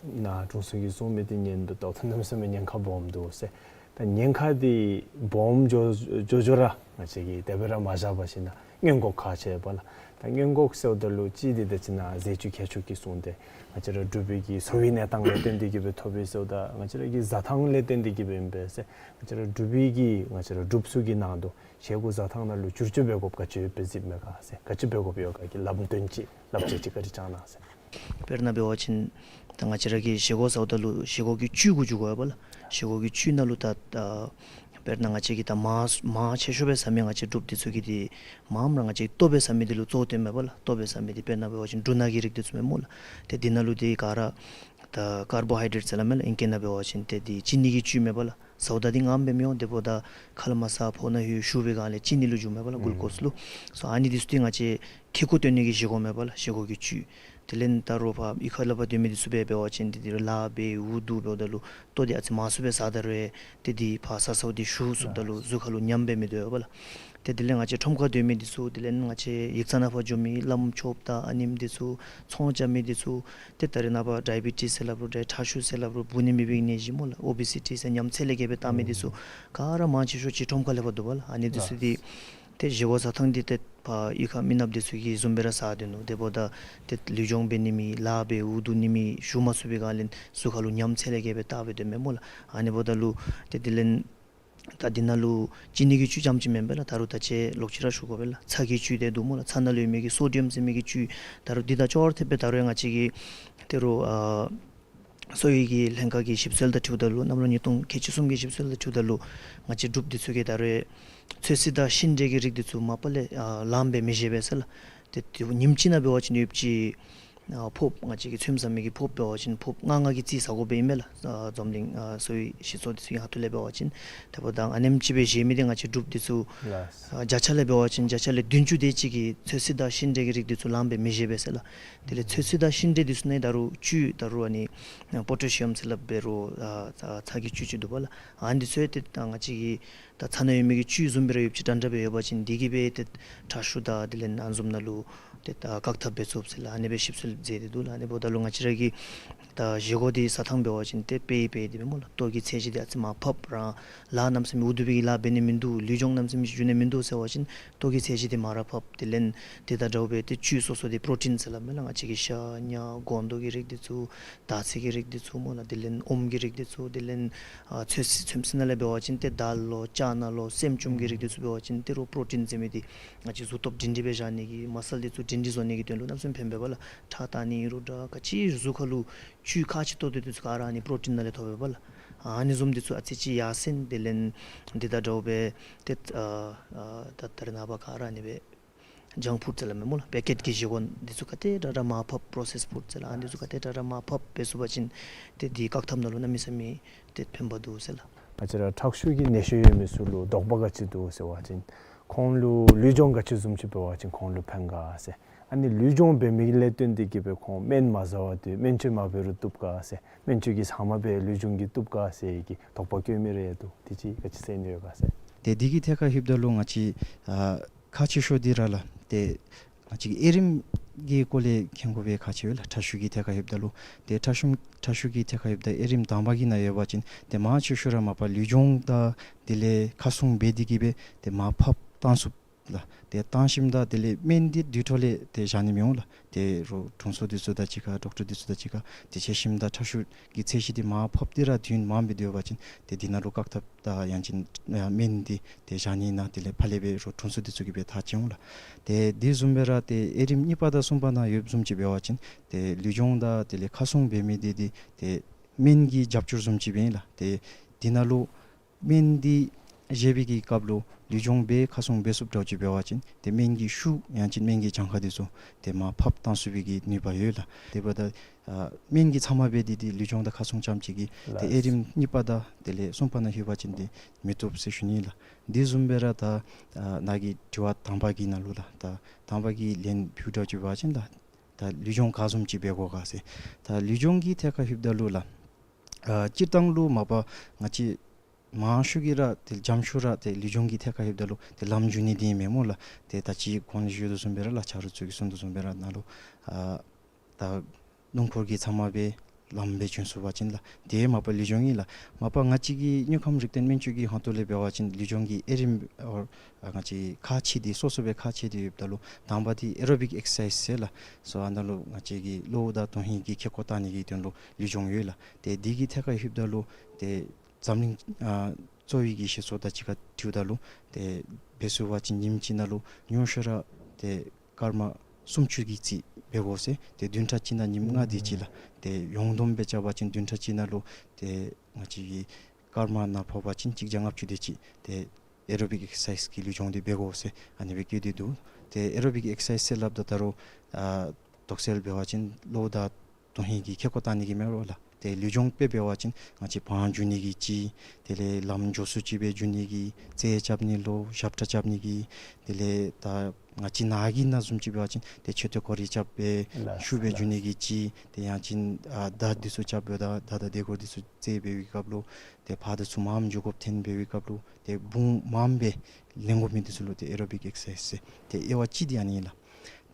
ནཱ་དྲུང་འཚོ་གིས་གསུངས་མི་དེ་ཉན་དོ་བལྟཝ་ད་གནམ་མེད་ས་མེད་ཉེན་ཁ་སྦོམ་འདུག་ཟེར། ད་ཉེན་ཁ་དེ་སྦོམ་འགྱོ་འགྱོ་འགྱོ་ར་ང་བཅས་ཀྱིས་དེ་སྦེ་ར་མ་བཞག་པར་ཞིནམ་ན་སྔོན་འགོག་ག་ཅི་འབད་ལགས། ད་སྔོན་འགོག་ཟེརཝ་ད་ལུ་གཅིག་དེ་ད་ཅི་ནཱ་ཟས་བཅུད་ཁྱད་ཆོས་ཀྱི་གསུངས་ཏེ་ང་བཅས་ར་འབྲུག་པའི་གི་འཚོ་བའི་གནས་སྟངས་ལས་བརྟེན་ཏེ་གི་སྦེ་ཐོབ་པས་ཟེརཝ་ད་ང་བཅས་ར་གི་བཟའ་ཐངས་ལས་བརྟེན་ཏེ་གི་སྦེ་ཨིན་པས་ཟེར། ང་བཅས་ར་འབྲུག་པའི་གི་ང་བཅས་ར་འབྲུགཔ་ཚུ་གི་ནང་དུ་བཞེས་སྒོ་བཟའ་ཐངས་ནང་ལུ་བསྒྱུར་བཅོས་འབད་དགོཔ་ག་ཅི་ཡོདཔ་སྦེ་གཟིགསཔ་མས་ག་ཟེར། ག་ཅི་འབད་དགོཔ་ཡོད་ག་གི་ལམ་སྟོན་ཅིག་བསླབ་བྱ་ཅིག་ག་ར་བཅང་གནང་ཟེར། དཔེར་ན་འབད་བ་ཅིན་ད་ང་བཅས་ར་གིས་བཞེས་སྒོ་བཟའཝ་ད་ལུ་བཞེས་སྒོ་གི་བཅུད་གུ་འགྱུར་དགོ་པས་ལགས། བཞེས་སྒོ་གི་བཅུད་ནང་ལུ་ད་ད་དཔེར་ན་ང་བཅས་ཀྱིས་ད་མར་མར་ཆེ་ཤོས་སྦེ་ཟ་མི་ང་བཅས་འབྲུགཔ་དེ་ཚུ་གིས་དེ་མངམ་ར་ང་བཅས་ལྟོ་སྦེ་ཟ་མི་དེ་ལུ་གཙོ་བོ་བཏོན་མས་པ་ལགས། ལྟོ་སྦེ་ཟ་མི་དེ་དཔེར་ན་འབད་བ་ཅིན་འབྲུ་སྣ་གི་རིགས་དེ་ཚུ་མས་སྨོ་ལགས། ཏེ་དེ་ནང་ལུ་དེ་ག་ར་ད་ཀར་བོ་ཧའི་ཌེཊ་ཟེར་སླབ་མས་ལགས། ཨིང་སྐད་ནང་འབད་བ་ཅིན་ཏེ་དེ་ཅི་ནི་གི་བཅུད་མས་པ་ལགས། ཟཝ་ད་དེ་ངམ་སྦེ་མི་འོང་། དེ་འབདཝ་ད་ཁ་ལས་མར་ས་ཕོཝ་ནང་ལྷོད་ཞུ་བའི་སྒང་ལས་ཅི་ནི་ལུ་འགྱུར་མས་པ་ལགས། གུལ་ཀོསི་ལུ། སོ་ཨ་ནི་དེ་ཚུ་དེ་ང་བཅས་ཁེ་ཀོ་སྟོན་ནི་གི་བཞེས་སྒོ་མས་པ་ལགས། བཞེས་སྒོ་གི་བཅུད། དེ་ལས་ད་རུང་ཕར་གཡུས་ཁ་ལས་ཕར་སྡོད་མི་དེ་ཚུ་སྦེ་འབད་བ་ཅིན་ཏེ་དེ་རུང་ལཱ་འབད་འུ་སྡུག་འབདཝ་ད་ལུ་ལྟོ་དེ་ཨ་ཙི་མང་སུ་སྦེ་ཟ་ད་རུང་ཏེ་དེ་ཕར་ཟ་ཟཝ་དེ་ཞུ་ཚུགསཔ་ད་ལུ་གཟུགས་ཁར་ལུ་ཉམས་སྦེ་མི་སྡོད་པ་ལགས། ཏེ་དེ་ལས་ང་བཅས་ཁྲོམ་ཁར་སྡོད་མི་དེ་ཚུ་དེ་ལས་ང་བཅས་ཡིག་ཚང་ནང་ཕར་འགྱོ་མི་བླམ་ཆོསཔ་དང་ཨ་ནེམ་དེ་ཚུ་ཚོང་རྐྱབ་མི་དེ་ཚུ་ཏེ་ད་རེས་ནངས་པ་ཌའི་བི་ཊིསི་ཟེར་སླབ་རུང་ཏེ་ཁྲག་ཤུགས་ཟེར་སླབ་རུང་འབུ་ནི་མེད་པའི་ནད་གཞི་སྨོ་ལགས། ཨོ་བི་སི་ཊི་ཟེར་ཉམས་ཚད་ལས་བརྒལ་སྦེ་བཏང་མི་དེ་ཚུ་ག་ར་མང་ཆེ་ཤོས་ཅིག་ཁྲོམ་ཁ་ལས་ཕར་འདུག་པ་ལགས། ཨ་ནི་དེ་ཚུ་དེ་ཏེ་བཞེས་སྒོ་བཟའ་ཐངས་དེ་ཏེ་ཕར་གཡུས་ཁ་མི་ནགཔ་དེ་ཚུ་གིས་བཟུམ་སྦེ་ར་ཟ་སྡོད་ནུག། དེ་འབདཝ་ད་ཏེ་ལུས་སྦྱོང་འབད་ནི་མེད། ལཱ་འབད་འུ་སྡུག་ནི་མེད། ཞུ་མ་ཚུགས་པའི་སྒང་ལས་གཟུགས་ཁར་ལུ་ཉམས་ཚད་ལས་བརྒལ་སྦེ་བཏང་སྦེ་སྡོད་མས་སྨོ་ལགས། ཨ་ནི་འབདཝ་ད་ལུ་ཏེ་དེ་ལས་ད་འདི་ནང་ལུ་ཅི་ནི་གི་བཅུད་རྐྱངམ་ཅིག་མེན་པས་ལགས། ད་རུང་ད་ཅི་ལོག་ཅི་ར་ཞུ་དགོ་པས་ལགས། ཚྭ་གི་བཅུད་དེ་འདུག་སྨོ་ལགས། ཚྭ་ནང་ལུ་ཡོད་མི་གི་སོ་ཌི་ཡམ་ཟེར་མི་གི་བཅུད། ད་རུང་འདི་དང་ཅོག་ར་འཐདཔ་སྦེ་ད་རུང་ཡང་ང་བཅས་ཀྱི་ད་རུང་ཨ་གསོ་བའི་གི་ལྷན་ཁག་གི་ཞིབ་འཚོལ་དང་འཁྲིལཝ་ད་ལུ་གནམ་ལོ་ཉིས་སྟོང་ཁལ་གཅིག་གསུམ་གྱི་ཞིབ་འཚོལ་དང་འཁྲིལཝ་ད་ལུ་ང་བཅས་འབྲུགཔ་དེ་ཚུ་གིས་ད་རུང་ཚོད་བསྲེ་དང་ཤིང་འབྲས་ཀྱི་རིགས་དེ་ཚུ་མ་པ་ལས་ཨ་ལངམ་སྦེ་མི་བཞེས་པས་ཟེར་ལགས། ཏེ་དེ་ཉིནམ་གཅིག་ནང་འབད་བ་ཅིན་ཡོདཔ་ཅིག་ཨ་ཕོརཔ་ང་བཅས་ཀྱིས་ཚོདམ་ཟ་མི་གི་ཕོརཔ་འབད་བ་ཅིན་ཕོརཔ་ལྔ་ལྔ་གི་རྩིས་ཟ་དགོཔ་སྦེ་ཨིན་མས་ལགས། ཨ་འཛམ་གླིང་ཨ་གསོ་བའི་སྤྱི་ཚོགས་དེ་ཚུ་གི་ཁ་ཐུག་ལས་འབད་བ་ཅིན། དེ་འབདཝ་ད་ཨ་ནེམ་ཅིག་སྦེ་བཞེས་མི་དེ་ང་བཅས་འབྲུགཔ་དེ་ཚུ་ལགས། ཨ་བརྒྱ་ཆ་ལས་འབད་བ་ཅིན་བརྒྱ་ཆ་ལས་བདུན་ཅུ་དེ་ཅིག་གིས་ཚོད་བསྲེ་དང་ཤིང་འབྲས་ཀྱི་རིགས་དེ་ཚུ་ལངམ་སྦེ་མི་བཞེས་པས་ཟེར་ལགས། དེ་ལས་ཚོད་བསྲེ་དང་ཤིང་འབྲས་དེ་ཚུ་ནང་ད་རུང་བཅུད་ད་རུང་ཨ་ནི་པོ་ཊེ་ཤི་ཡམ་ཟེར་སླབ་འབད་རུང་ཨ་ཚྭ་གི་བཅུད་ཅིག་འདུག་པ་ལགས། ཨ་ནི་དེ་ཚུ་ཡང་ཏེ་ད་ང་བཅས་ཀྱི་ད་ཚྭ་ནང་ཡོད་མི་གི་བཅུད་བཟུམ་སྦེ་ར་ཡོདཔ་ཅིག་འདྲན་འདྲ་སྦེ་ཡོད་པ་ཅིན་དེ་གིས་སྦེ་ཏེ་ཁྲག་ཤུགས་དང་དེ་ལས་ཨ་ནི་བཟུམ་ནང་ལུ་ཏེ་ད་བཀག་ཐབས་འབད་ཚུགས་ཟེར་ལགས། ཨ་ནི་སྦེ་ཞིབ་འཚོལ་མཛད་དེ་འདུག་ལགས། ཨ་ནི་འབདཝ་ད་ལུ་ང་བཅས་ར་གི་ད་བཞེས་སྒོ་དེ་བཟའ་ཐངས་འབད་བ་ཅིན་ཏེ་དཔེ་དཔེ་དེ་སྦེ་སྨོ་ལགས། ལྟོ་གི་ཚད་གཞི་དེ་ཨ་ཙི་མར་ཕབ་ར་ལཱ་གནམ་མེད་ས་མེད་འུ་སྡུག་པའི་གི་ལཱ་འབད་ནི་མིན་འདུག། ལུས་སྦྱོང་གནམ་མེད་ས་མེད་ཅིག་འགྱོ་ནི་མིན་འདུག་ཟེར་བ་ཅིན་ལྟོ་གི་ཚད་གཞི་དེ་མར་ར་ཕབ། དེ་ལས་དེ་དང་འདྲཝ་སྦེ་ཏེ་བཅུད་སོ་སོ་དེ་པྲོ་ཊིན་ཟེར་སླབ་མས་ལགས། ང་བཅས་ཀྱི་ཤ་ཉ་སྒོང་རྡོག་གི་རིགས་དེ་ཚུ། དར་ཚིལ་གྱི་རིགས་དེ་ཚུ་སྨོ་ལགས། དེ་ལས་ཨོམ་གྱི་རིགས་དེ་ཚུ། དེ་ལས་ཨ་ཚོད་བསྲེ་ཚོད་བསྲེ་ནང་ལས་འབད་བ་ཅིན་ཏེ་དཱལ་ལོ་ཅ་ན་ལོ་སྲནམ་ཅུམ་གྱི་རིགས་དེ་ཚུ་འབད་བ་ཅིན་ཏེ་རོགས་པྲོ་ཊིན་ཟེར་མི་དེ་ང་བཅས་གཟུགས་སྟོབས་སྒྲིང་སྒྲི་སྦེ་བཞག་ནི་གི་མ་སཱལ་དེ་ཚུ་སྒྲིང་སྒྲི་བཟོ་ནི་གི་དོན་ལུ་གནམ་མེད་ས་མེད་ཕན་པས་པ་ལགས། ཁྲག་བཏང་ནི་ཨིན་རུང་འདྲ་ག་ཅི་གཟུགས་ཁར་ལུ་བཅུད་ཁག་ཆེ་ཏོག་ཏོ་དེ་ཚུ་ག་ར་ཨ་ནི་པྲོ་ཊིན་ནང་ལས་ཐོབ་པས་པ་ལགས། ཨ་ནི་བཟུམ་དེ་ཚུ་ཨ་ཙི་ཅིག་ཡར་སེང་། དེ་ལས་འདི་དང་འདྲཝ་སྦེ་ཏེ་ཨ་ཨ་ད་ད་རེས་ནངས་པ་ག་ར་ཨ་ནི་སྦེ་ཇངཀ་ཕུཌ་ཟེར་སླབ་མས་སྨོ་ལགས། པེ་ཀེཊ་ཀྱི་བཞེས་སྒོ་འདི་ཚུ་ག་དེ་དྲག་དྲག་མར་ཕབ། པྲོ་སེསཌ་ཕུཌ་ཟེར་ལགས། ཨ་འདི་ཚུ་ག་དེ་དྲག་དྲག་མར་ཕབ་འབད་ཚུགས་པ་ཅིན་ཏེ་འདི་བཀག་ཐབས་ནང་ལུ་གནམ་མེད་ས་མེད་ཏེ་ཕན་པ་འདུག་ཟེར་ལགས། ང་བཅས་ར་ཁྲག་ཤུགས་ཀྱི་ནད་གཞི་ཡོད་མི་ཚུ་ལུ་དོགས་པ་ག་ཅི་འདུག་ཟེར་བ་ཅིན་ཁོང་ལུ་ལུས་སྦྱོང་ག་ཅི་བཟུམ་ཅིག་འབད་བ་ཅིན་ཁོང་ལུ་ཕན་ག་ཟེར། ཨ་ནི་ལུས་སྦྱོང་འབད་མི་ལས་བརྟེན་ཏེ་གིས་སྦེ་ཁོང་སྨན་མ་ཟ་བར་དུ་སྨན་བཅོས་མ་འབད་རུང་བཏུབ་ག་ཟེར། སྨན་བཅོས་ཀྱི་ཚབ་མ་སྦེ་ལུས་སྦྱོང་གིས་བཏུབ་ག་ཟེར་གྱི་དོགས་པ་བཀོད་མི་རེ་འདུག། དེ་ཅིག་ག་ཅི་ཟེར་ནི་ཡོད་ག་ཟེར། ཏེ་འདི་གི་ཐད་ཁར་ལྷོདཔ་ད་ལུ་ང་བཅས་ཨ་ཁག་ཆེ་ཤོས་འདི་ར་ལགས། ཏེ་ང་བཅས་ཀྱི་དབྱེ་རིམ་གྱི་སྐོར་ལས་མཁྱེན་དགོ་པའི་ཁག་ཆེ་བས་ལགས། ཁྲག་ཤུགས་ཀྱི་ཐད་ཁར་ལྷོདཔ་ད་ལུ། ཏེ་ཁྲག་ཤུགས་ཁྲག་ཤུགས་ཀྱི་ཐད་ཁར་ལྷོདཔ་ད་དབྱེ་རིམ་དང་པ་གི་ནང་ཡོད་པ་ཅིན་ཏེ་མང་ཆེ་ཤོས་ར་མ་པ་ལུས་སྦྱོང་དང་དེ་ལས་ཁ་སྲུང་འབད་དེ་གིས་སྦེ་ཏེ་མར་ཕབ་བཏང་ཚུགས་ལགས། ཏེ་བཏང་ཞིནམ་ད་དེ་ལས་སྨན་འདི་དུས་ཐོག་ལས་ཏེ་བཞག་ནི་མི་འོང་ལགས། ཏེ་རོགས་དྲུང་འཚོ་འདི་ཚུ་དང་གཅིག་ཁར་ཌོག་ཊར་འདི་ཚུ་དང་གཅིག་ཁར་ཏེ་འབྱེད་ཞིནམ་ད་ཁྲག་ཤུགས་ཀྱི་ཚད་གཞི་འདི་མར་ཕབ་སྟེ་ར་དུས་ཡུན་མངམ་སྦེ་སྡོད་པ་ཅིན་ཏེ་འདི་ནང་ལུ་བཀག་ཐབས་དང་ཡང་ཅིན་ཨ་སྨན་འདི་ཏེ་བཞག་ནི་ནང་དེ་ལས་ཕར་ལས་སྦེ་རོགས་དྲུང་འཚོ་འདི་ཚུ་གིས་སྦེ་ཐག་བཅད་འོང་ལགས། ཏེ་དེ་བཟུམ་སྦེ་ར་ཏེ་དབྱེ་རིམ་གཉིས་པ་དང་གསུམ་པ་ནང་ཡོདཔ་བཟུམ་ཅིག་འབད་བ་ཅིན་ཏེ་ལུས་སྦྱོང་དང་དེ་ལས་ཁ་སྲུང་འབད་མི་འདི་འདི་ཏེ་སྨན་གྱི་རྒྱབ་སྐྱོར་བཟུམ་ཅིག་སྦེ་ཨིན་ལགས། ཏེ་འདི་ནང་ལུ་སྨན་འདི་བཞེས་པའི་གི་སྐབས་ལུ་ལུས་སྦྱོང་འབད་ཁ་སྲུང་འབད་ཚུགསཔ་འདྲཝ་ཅིག་འབད་བ་ཅིན་ཏེ་སྨན་གྱི་ཤུགས་ཡང་ཅིན་སྨན་གྱི་གྱངས་ཁ་འདི་ཚུ་ཏེ་མར་ཕབ་བཏང་ཚུགས་པའི་གི་ནུས་པ་ཡོད་ལགས། དེ་འབདཝ་ད་ཨ་སྨན་གྱི་ཚབ་མ་འབད་དེ་ཏེ་ལུས་སྦྱོང་དང་ཁ་སྲུང་རྐྱངམ་ཅིག་གིས་ཏེ་ལགས། དབྱེ་རིམ་གཉིས་པ་དང་དེ་ལས་གསུམ་པ་ནང་ལྷོད་པ་ཅིན་ཏེ་མི་བཏུབ་ཟེར་ཞུ་ནི་ལགས། དེ་བཟུམ་སྦེ་ར་ད་ཨ་ནཱ་གི་དྲི་བ་དང་པ་གི་ནང་ལུ་ལགས། ད་དང་པ་གི་ལན་ཕུལཝ་འདྲཝ་ཅིག་འབད་བ་ཅིན་ལགས། ད་ལུས་སྦྱོང་ག་བཟུམ་ཅིག་འབད་དགོ་ག་ཟེར། ད་ལུས་སྦྱོང་གི་ཐད་ཁར་ལྷོདཔ་ད་ལུ་ལགས། ཨ་སྤྱིར་བཏང་ལུ་མ་པ་ང་བཅས་མང་ཤོས་ཀྱིས་ར་ཏེ་འཇམ་ཤོས་ར་ཏེ་ལུས་སྦྱོང་གི་ཐད་ཁར་ལྷོདཔ་ད་ལུ་ཏེ་ལམ་རྒྱུ་ནི་འདི་ཨིན་མས་སྨོ་ལགས། ཏེ་ད་ཅི་གོང་ལས་ཞུ་དོ་བཟུམ་སྦེ་ར་ལགས། ཆ་རོགས་ཚུ་གིས་གསུང་དོ་བཟུམ་སྦེ་ར་ནཱ་ལུ་ཨ་ད་སྣུམ་འཁོར་གྱི་ཚབ་མ་སྦེ་ལམ་སྦེ་བྱོན་ཚུགས་པ་ཅིན་ལགས། དེ་མ་པ་ལུས་སྦྱོང་ཨིན་ལགས། མ་པ་ང་བཅས་ཀྱི་དངོས་ཁམས་རིག་ལྡན་སྨན་བཅོས་ཀྱི་ཧོངས་ཏོ་ལས་འབད་བ་ཅིན་ལུས་སྦྱོང་གི་དབྱེ་རིམ་ཨོ་ཨ་ང་བཅས་ཁག་ཕྱེ་སྟེ་སོ་སོ་སྦེ་ཁག་ཕྱེ་སྟེ་ཡོདཔ་ད་ལུ་དང་པ་འདི་ཨེ་རོ་བིག་ཨེག་སར་སའིཛ་ཟེར་ལགས། སོ་ཨ་ནཱ་ལུ་ང་བཅས་ཀྱི་གློཝ་དང་དོན་ཧིང་གི་ཁེ་ཀོ་བཏང་ནི་གི་དོན་ལུ་ལུས་སྦྱོང་ཡོད་ལགས། ཏེ་འདི་གི་ཐད་ཁར་ལྷོདཔ་ད་ལུ་ཏེ་འཛམ་གླིང་ཨ་གཙོ་བོའི་གི་བཤད་སྲོལ་དང་གཅིག་ཁར་འཁྲིལཝ་ད་ལུ་ཏེ་འབད་ཚུགས་པ་ཅིན་ཉིནམ་གཅིག་ནང་ལུ་ཉུང་ཤོས་ར་ཏེ་སྐར་མ་སུམ་ཅུ་གི་རྩིས་འབད་དགོ་ཟེར། ཏེ་བདུན་ཕྲག་གཅིག་ནང་ཉིནམ་ལྔ་དེ་ཅིག་ལགས། ཏེ་ཡོངས་བསྡོམས་སྦེ་རྐྱབ་པ་ཅིན་བདུན་ཕྲག་གཅིག་ནང་ལུ་ཏེ་ང་བཅས་ཀྱི་སྐར་མ་ནང་ཕོག་པ་ཅིན་གཅིག་བརྒྱ་ལྔ་བཅུ་དེ་ཅིག་ཏེ་ཨེ་རོ་བིག་ཨེག་སར་སའིཛ་གི་ལུས་སྦྱོང་འདི་འབད་དགོ་ཟེར་ཨ་ནི་སྦེ་བཀོད་དེ་འདུག། ཏེ་ཨེ་རོ་བིག་ཨེག་སར་སའིཛ་ཟེར་སླབ་ད་ད་རུང་ཨ་དོགས་སེལ་འབད་བ་ཅིན་གློཝ་དང་དོན་ཧིང་གི་ཁེ་ཀོ་བཏང་ནི་གི་མེན་རོགས་ལགས། ཏེ་ལུས་སྦྱོང་དཔེ་འབད་བ་ཅིན་ང་བཅས་བང་རྒྱུག་ནི་གི་ཅིག། དེ་ལས་ལམ་མགྱོགས་སུ་ཅིག་སྦེ་རྒྱུག་ནི་གི། རྩལ་རྐྱབ་ནི་ལུ་ཞབས་ཁྲ་རྐྱབ་ནི་གི། དེ་ལས་ད་ང་བཅས་ནཱ་གི་ནང་བཟུམ་ཅིག་འབད་བ་ཅིན་ཏེ་མཆོད་རྟེན་སྐོར་ར་རྐྱབ་སྦེ་ལགས་ཤུགས་སྦེ་ལགས་རྒྱུག་ནི་གི་ཅིག། ཏེ་ཡང་ཅིན་ཨ་མདའ་འདི་ཚུ་རྐྱབ་འབདཝ་ད་མདའ་དང་མདའ་གོར་འདི་ཚུ་རྩེད་འབད་བའི་སྐབས་ལུ་ཏེ་ཕར་དང་ཚུར་མངམ་འགྱོ་དགོཔ་ཐོན་འབད་བའི་སྐབས་ལུ་ཏེ་དཔུང་མངམ་སྦེ་ལེན་དགོ་མི་འདི་ཚུ་ལུ་ཏེ་ཨེ་རོ་བིག་ཨེག་སར་སའིཛ་ཟེར། ཏེ་དབྱེ་བ་གཅིག་འདི་ཨ་ནི་ཨིན་ལགས།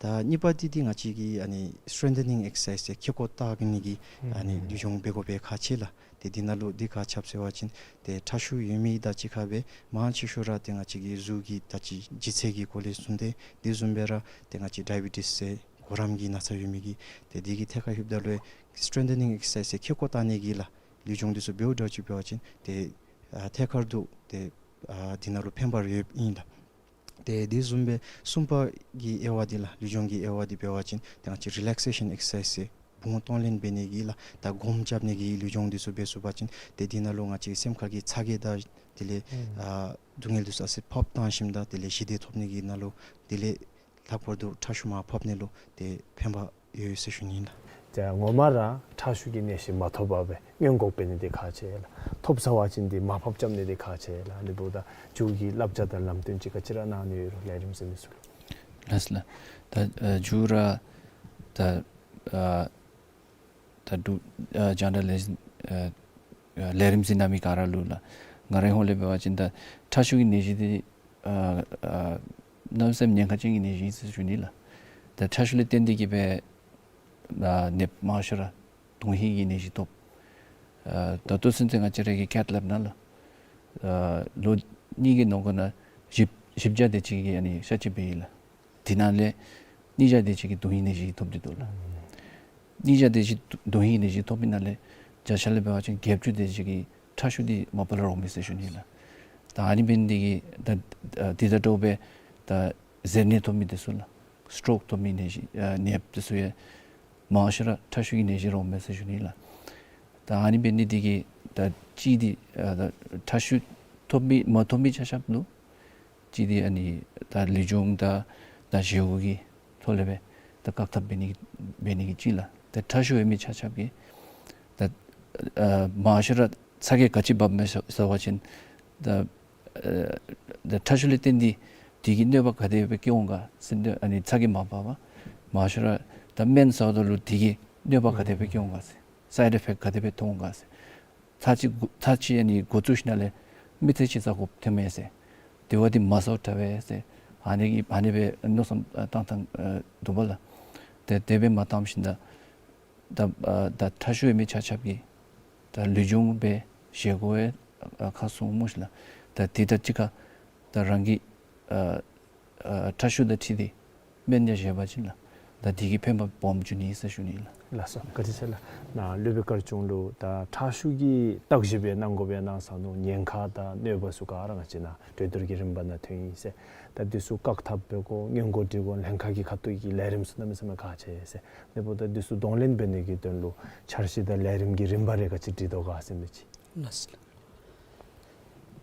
ད་གཉིས་པ་འདི་འདི་ང་བཅས་ཀྱི་ཨ་ནི་སི་ཊེང་ཐ་ནིང་ཨེག་སར་སའིཛ་ཟེར་ཁེ་ཀོ་བཏགས་ནི་གི་ཨ་ནི་ལུས་སྦྱོང་འབད་དགོ་པའི་ཁག་ཆེ་ལགས། ཏེ་འདི་ནང་ལུ་འདི་ག་ཅི་འབད་ཟེར་བ་ཅིན་ཏེ་ཁྲག་ཤུགས་ཡོད་མི་དང་གཅིག་ཁར་སྦེ་མང་ཆེ་ཤོས་ར་ཏེ་ང་བཅས་ཀྱི་གཟུགས་ཀྱི་ད་ཅི་ལྗིད་ཚད་ཀྱི་སྐོར་ལས་གསུངས་ཏེ་དེ་བཟུམ་སྦེ་ར་ཏེ་ང་བཅས་ཌའི་བི་ཊིས་ཟེར་གོ་རམས་ཀྱི་ན་ཚ་ཡོད་མི་གིས་ཏེ་འདི་གི་ཐད་ཁར་ལྷོདཔ་ད་ལུ་སི་ཊེང་ཐ་ནིང་ཨེག་སར་སའིཛ་ཟེར་ཁེ་ཀོ་བཏགས་ནི་གི་ལགས་ལུས་སྦྱོང་འདི་ཚུ་འབདཝ་འདྲཝ་ཅིག་འབད་བ་ཅིན་ཏེ་ཨ་ཐད་ཀར་དུ་ཏེ་ཨ་འདི་ནང་ལུ་ཕན་པ་ཡོདཔ་ཨིན་ལགས། ཏེ་དེ་བཟུམ་སྦེ་གསུམ་པ་གི་དབྱེ་བ་འདི་ལགས་ལུས་སྦྱོང་གི་དབྱེ་བ་འདི་འབད་བ་ཅིན་ཏེ་ང་བཅས་རི་ལེག་སེ་ཤཱན་ཨེག་སར་སའིཛ་ཟེར་བུང་གཏོང་ལེན་འབད་ནི་གི་ལགས། ད་སྒོམ་རྐྱབ་ནི་གི་ལུས་སྦྱོང་འདི་ཚུ་འབད་ཚུགས་པ་ཅིན་ཏེ་འདི་ནང་ལུ་ང་བཅས་སེམས་ཁ་གི་ཚ་གྱང་དང་དེ་ལས་ཨ་སྡུག་བསྔལ་འདི་ཚུ་ཨ་ཙི་ཕབ་བཏང་ཞིནམ་ད་དེ་ལས་ཞི་བདེ་ཐོབ་ནི་གི་ནང་ལུ་དེ་ལས་ལྷག་པར་དུ་ཁྲག་ཤུགས་མར་ཕབ་ནི་ལུ་ཏེ་ཕན་པ་ཡོད་ཟེར་ཞུ་ནི་ཨིན་ལགས། ད་ངོ་མ་ར་ཁྲག་ཤུགས་ཀྱི་ནད་གཞི་མ་ཐོབ་པར་སྦེ་སྔོན་འགོག་འབད་ནི་འདི་ཁག་ཆེ་ལགས། ཐོབ་ཚར་བ་ཅིན་འདི་མར་ཕབ་རྐྱབ་ནི་འདི་ཁག་ཆེ་ལགས། འདི་འབདཝ་ད་མཇུག་གི་བསླབ་བྱ་དང་ལམ་སྟོན་ཅིག་ག་ཅི་ར་གནང་ནི་ཡོད་རུང་ལས་རིམ་གཟིགས་མི་ཚུ་ལུ། ལགས་ལགས། ད་ཨ་མཇུག་ར་ད་ཨ་ད་འབྲུག་ཨ་རྒྱང་བསྒྲགས་ལས་ཨ་ཨ་ལས་རིམ་གཟིགས་གནང་མི་ག་ར་ལུ་ལགས། ང་རའི་ཧོངས་ལས་འབད་བ་ཅིན་ད་ཁྲག་ཤུགས་ཀྱི་ནད་གཞི་འདི་ཨ་ཨ་གནམ་མེད་ས་མེད་ཉེན་ཁ་ཅན་གྱི་ནད་གཞི་ཨིན་ཟེར་ཞུ་ནི་ལགས། ད་ཁྲག་ཤུགས་ལས་བརྟེན་ཏེ་གིས་སྦེ་ཨ་ནདཔ་མང་ཤོས་ར་དོན་ཧིང་གི་ནད་གཞི་ཐོབ། ཨ་ད་ལྟོ་ཚུན་ཚོད་ང་བཅས་ར་གི་ཁེཐ་ལེབ་ནང་ལུ་ཨ་ལོ་གཉིས་ཀྱི་ནང་འཁོད་ནང་བཞི་བཞི་བརྒྱ་དེ་ཅིག་གིས་ཨ་ནི་གཤག་བཅོས་འབད་ཡི་ལགས། དེ་ནང་ལས་གཉིས་བརྒྱ་དེ་ཅིག་གིས་དོན་ཧིང་ནད་གཞི་ཐོབ་སྟེ་འདུག་ལགས། གཉིས་བརྒྱ་དེ་ཅིག་དོན་ཧིང་ནད་གཞི་ཐོབ་པའི་ནང་ལས་བརྒྱ་ཆ་ལས་འབད་བ་ཅིན་བརྒྱད་ཅུ་དེ་ཅིག་གིས་ཁྲག་ཤུགས་འདི་མ་པ་ལས་རོགས་མས་ཟེར་ཞུ་ནི་ལགས། ད་ཨ་ནི་འབད་ནི་འདི་གིས་ད་ཨ་འདི་དང་འདྲཝ་སྦེ་ད་གཟེར་ནད་ཐོབ་མི་འདི་ཚུ་ལགས། སི་ཊོག་ཐོབ་མི་ནད་གཞི་ཨ་ནདཔ་འདི་ཚུ་ཡང་མང་ཤོས་ར་ཁྲག་ཤུགས་ཀྱི་ནད་གཞི་རོགས་མས་ཟེར་ཞུ་ནི་ལགས། ད་ཨ་ནི་འབད་ནི་འདི་གིས་ད་གཅིག་འདི་ཨ་ད་ཁྲག་ཤུགས་ཐོབ་མི་མ་ཐོབ་མི་ཆ་ཁྱབ་ལུ་གཅིག་འདི་ཨ་ནི་ད་ལུས་སྦྱོང་དང་ད་བཞེས་སྒོ་གི་ཐོག་ལས་སྦེ་ད་བཀག་ཐབས་འབད་ནི་འབད་ནི་གི་གཅིག་ལགས། ད་ཁྲག་ཤུགས་ཡོད་མི་ཆ་ཁྱབ་ཀྱིས་ད་ཨ་མང་ཤོས་ར་ཚ་གྱང་ག་ཅི་འབབ་མས་ཟེར་བ་ཅིན་ད་ཨ་ད་ཁྲག་ཤུགས་ལས་བརྟེན་ཏེ་དེ་གི་གནོད་པ་ག་དེ་སྦེ་སྐྱེ་འོང་ག་ཟེར་ཏེ་ཨ་ནི་ཚ་གྱང་མ་འབབ་པར་ མང་ཤོས་ར་ད་སྨན་ཟཝ་ད་ལུ་དེ་གིས་གནོད་པ་ག་དེ་སྦེ་འོང་ག་ཟེར། སའིཌ་ཨི་ཕེཀཊ་ག་དེ་སྦེ་ཐོན་འོང་ག་ཟེར། ཚར་གཅིག་གུ་ཚར་གཅིག་ཨ་ནི་འགོ་བཙུགས་ཞིནམ་ལས་མི་ཚེ་གཅིག་ཚར་དགོཔ་ཐོནམ་མས་ཟེར། དེ་བ་འདི་མ་ཟཝ་དྲག་པས་ཟེར། ཨ་ནི་གི་ཨ་ནི་སྦེ་མནོ་བསམ་ཨ་བཏང་བཏང་ཨ་འདུག་པ་ལགས། ཏེ་དེ་སྦེ་མ་བཏངམ་ཤིག་ད་ད་ཨ་ད་ཁྲག་ཤུགས་ཡོད་མི་ཆ་ཁྱབ་ཀྱིས་ད་ལུས་སྦྱོང་སྦེ་བཞེས་དགོ་པའི་ཨ་ཁ་གསུངམ་མས་ལགས། ད་དེ་དང་གཅིག་ཁར་ད་རང་གི་ཨ་ཨ་ཁྲག་ཤུགས་དང་འཁྲིལ་ཏེ་སྨན་ཡང་བཞེས་པ་ཅིན་ལགས། ད་དེ་གིས་ཕན་པ་སྦོམ་འབྱུང་ནི་ཟེར་ཞུ་ནི་ལགས། ལགས་སོ། བཀའ་དྲིན་ཆེ་ལགས། ནཱ་སློབ་དཔོན་དཀར་ཆུང་ལུ་ད་ཁྲག་ཤུགས་ཀྱི་བརྟག་ཞིབ་སྦེ་གནང་དགོ་པའི་གནང་ས་ནང་ཉེན་ཁ་དང་གནོད་པ་ཚུ་ག་ར་ང་བཅས་ནཱ་གྲོས་བསྡུར་གྱི་རིམ་པ་ནང་ཐོན་ཡི་ཟེར། ད་འདི་ཚུ་བཀག་ཐབས་འབད་དགོ་སྔོན་འགོག་འབྲི་དགོ་ལྷན་ཁག་གི་ཁ་ཐུག་གི་ལས་རིམ་ཚུ་གནམ་མེད་ས་མེད་ཁག་ཆེ་ཟེར། དེ་འབདཝ་ད་འདི་ཚུ་གདོང་ལེན་འབད་ནི་གི་དོན་ལུ་འཆར་གཞི་དང་ལས་རིམ་གྱི་རིམ་པ་རེ་ག་ཅི་སྒྲིག་དོ་ག་ཟེར་མི་ཅིག། ལགས་སོ།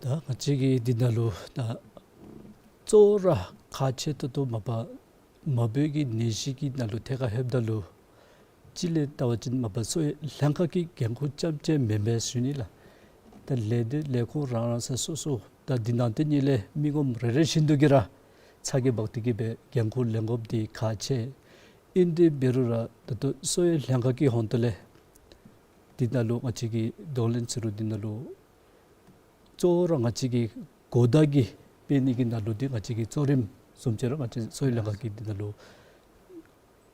ད་ང་བཅས་ཀྱིས་འདི་ནང་ལུ་ད་གཙོ་བོ་ར་ཁག་ཆེ་ཏོག་ཏོ་མ་པ་མ་བོད་ཀྱི་ནད་གཞི་གི་ནང་ལུ་ཐད་ཁར་ལྷོདཔ་ད་ལུ་གཅིག་ལས་བལྟ་བ་ཅིན་མ་པ་གསོ་བའི་ལྷན་ཁག་གི་འགན་ཁུར་རྐྱངམ་ཅིག་མེན་པས་ཟེར་ཞུ་ནི་ལགས། ད་ལས་སྡེ་ལས་ཁུངས་རང་རང་ས་སོ་སོ་ད་འདི་ནང་དེ་ཉིད་ལས་མི་ངོམ་རེ་རེ་བཞིན་དུ་གིས་ར་ཚ་གྱང་འབག་སྟེ་གིས་སྦེ་འགན་ཁུར་ལེན་དགོཔ་འདི་ཁག་ཆེ། ཨིན་ཏེ་འབད་རུང་ར་ད་ལྟོ་གསོ་བའི་ལྷན་ཁག་གི་ཧོང་ཏོ་ལས་འདི་ནང་ལུ་ང་བཅས་ཀྱིས་གདོང་ལེན་ཟེར་རུང་འདི་ནང་ལུ་གཙོ་བོ་ར་ང་བཅས་ཀྱིས་གོ་བརྡ་གི་སྤེལ་ནི་གི་ནང་ལུ་འདི་ང་བཅས་ཀྱི་གཙོ་རིམ་བཟུམ་ཅིག་ར་ང་བཅས་གསོ་བའི་ལྷན་ཁག་གིས་འདི་ནང་ལུ་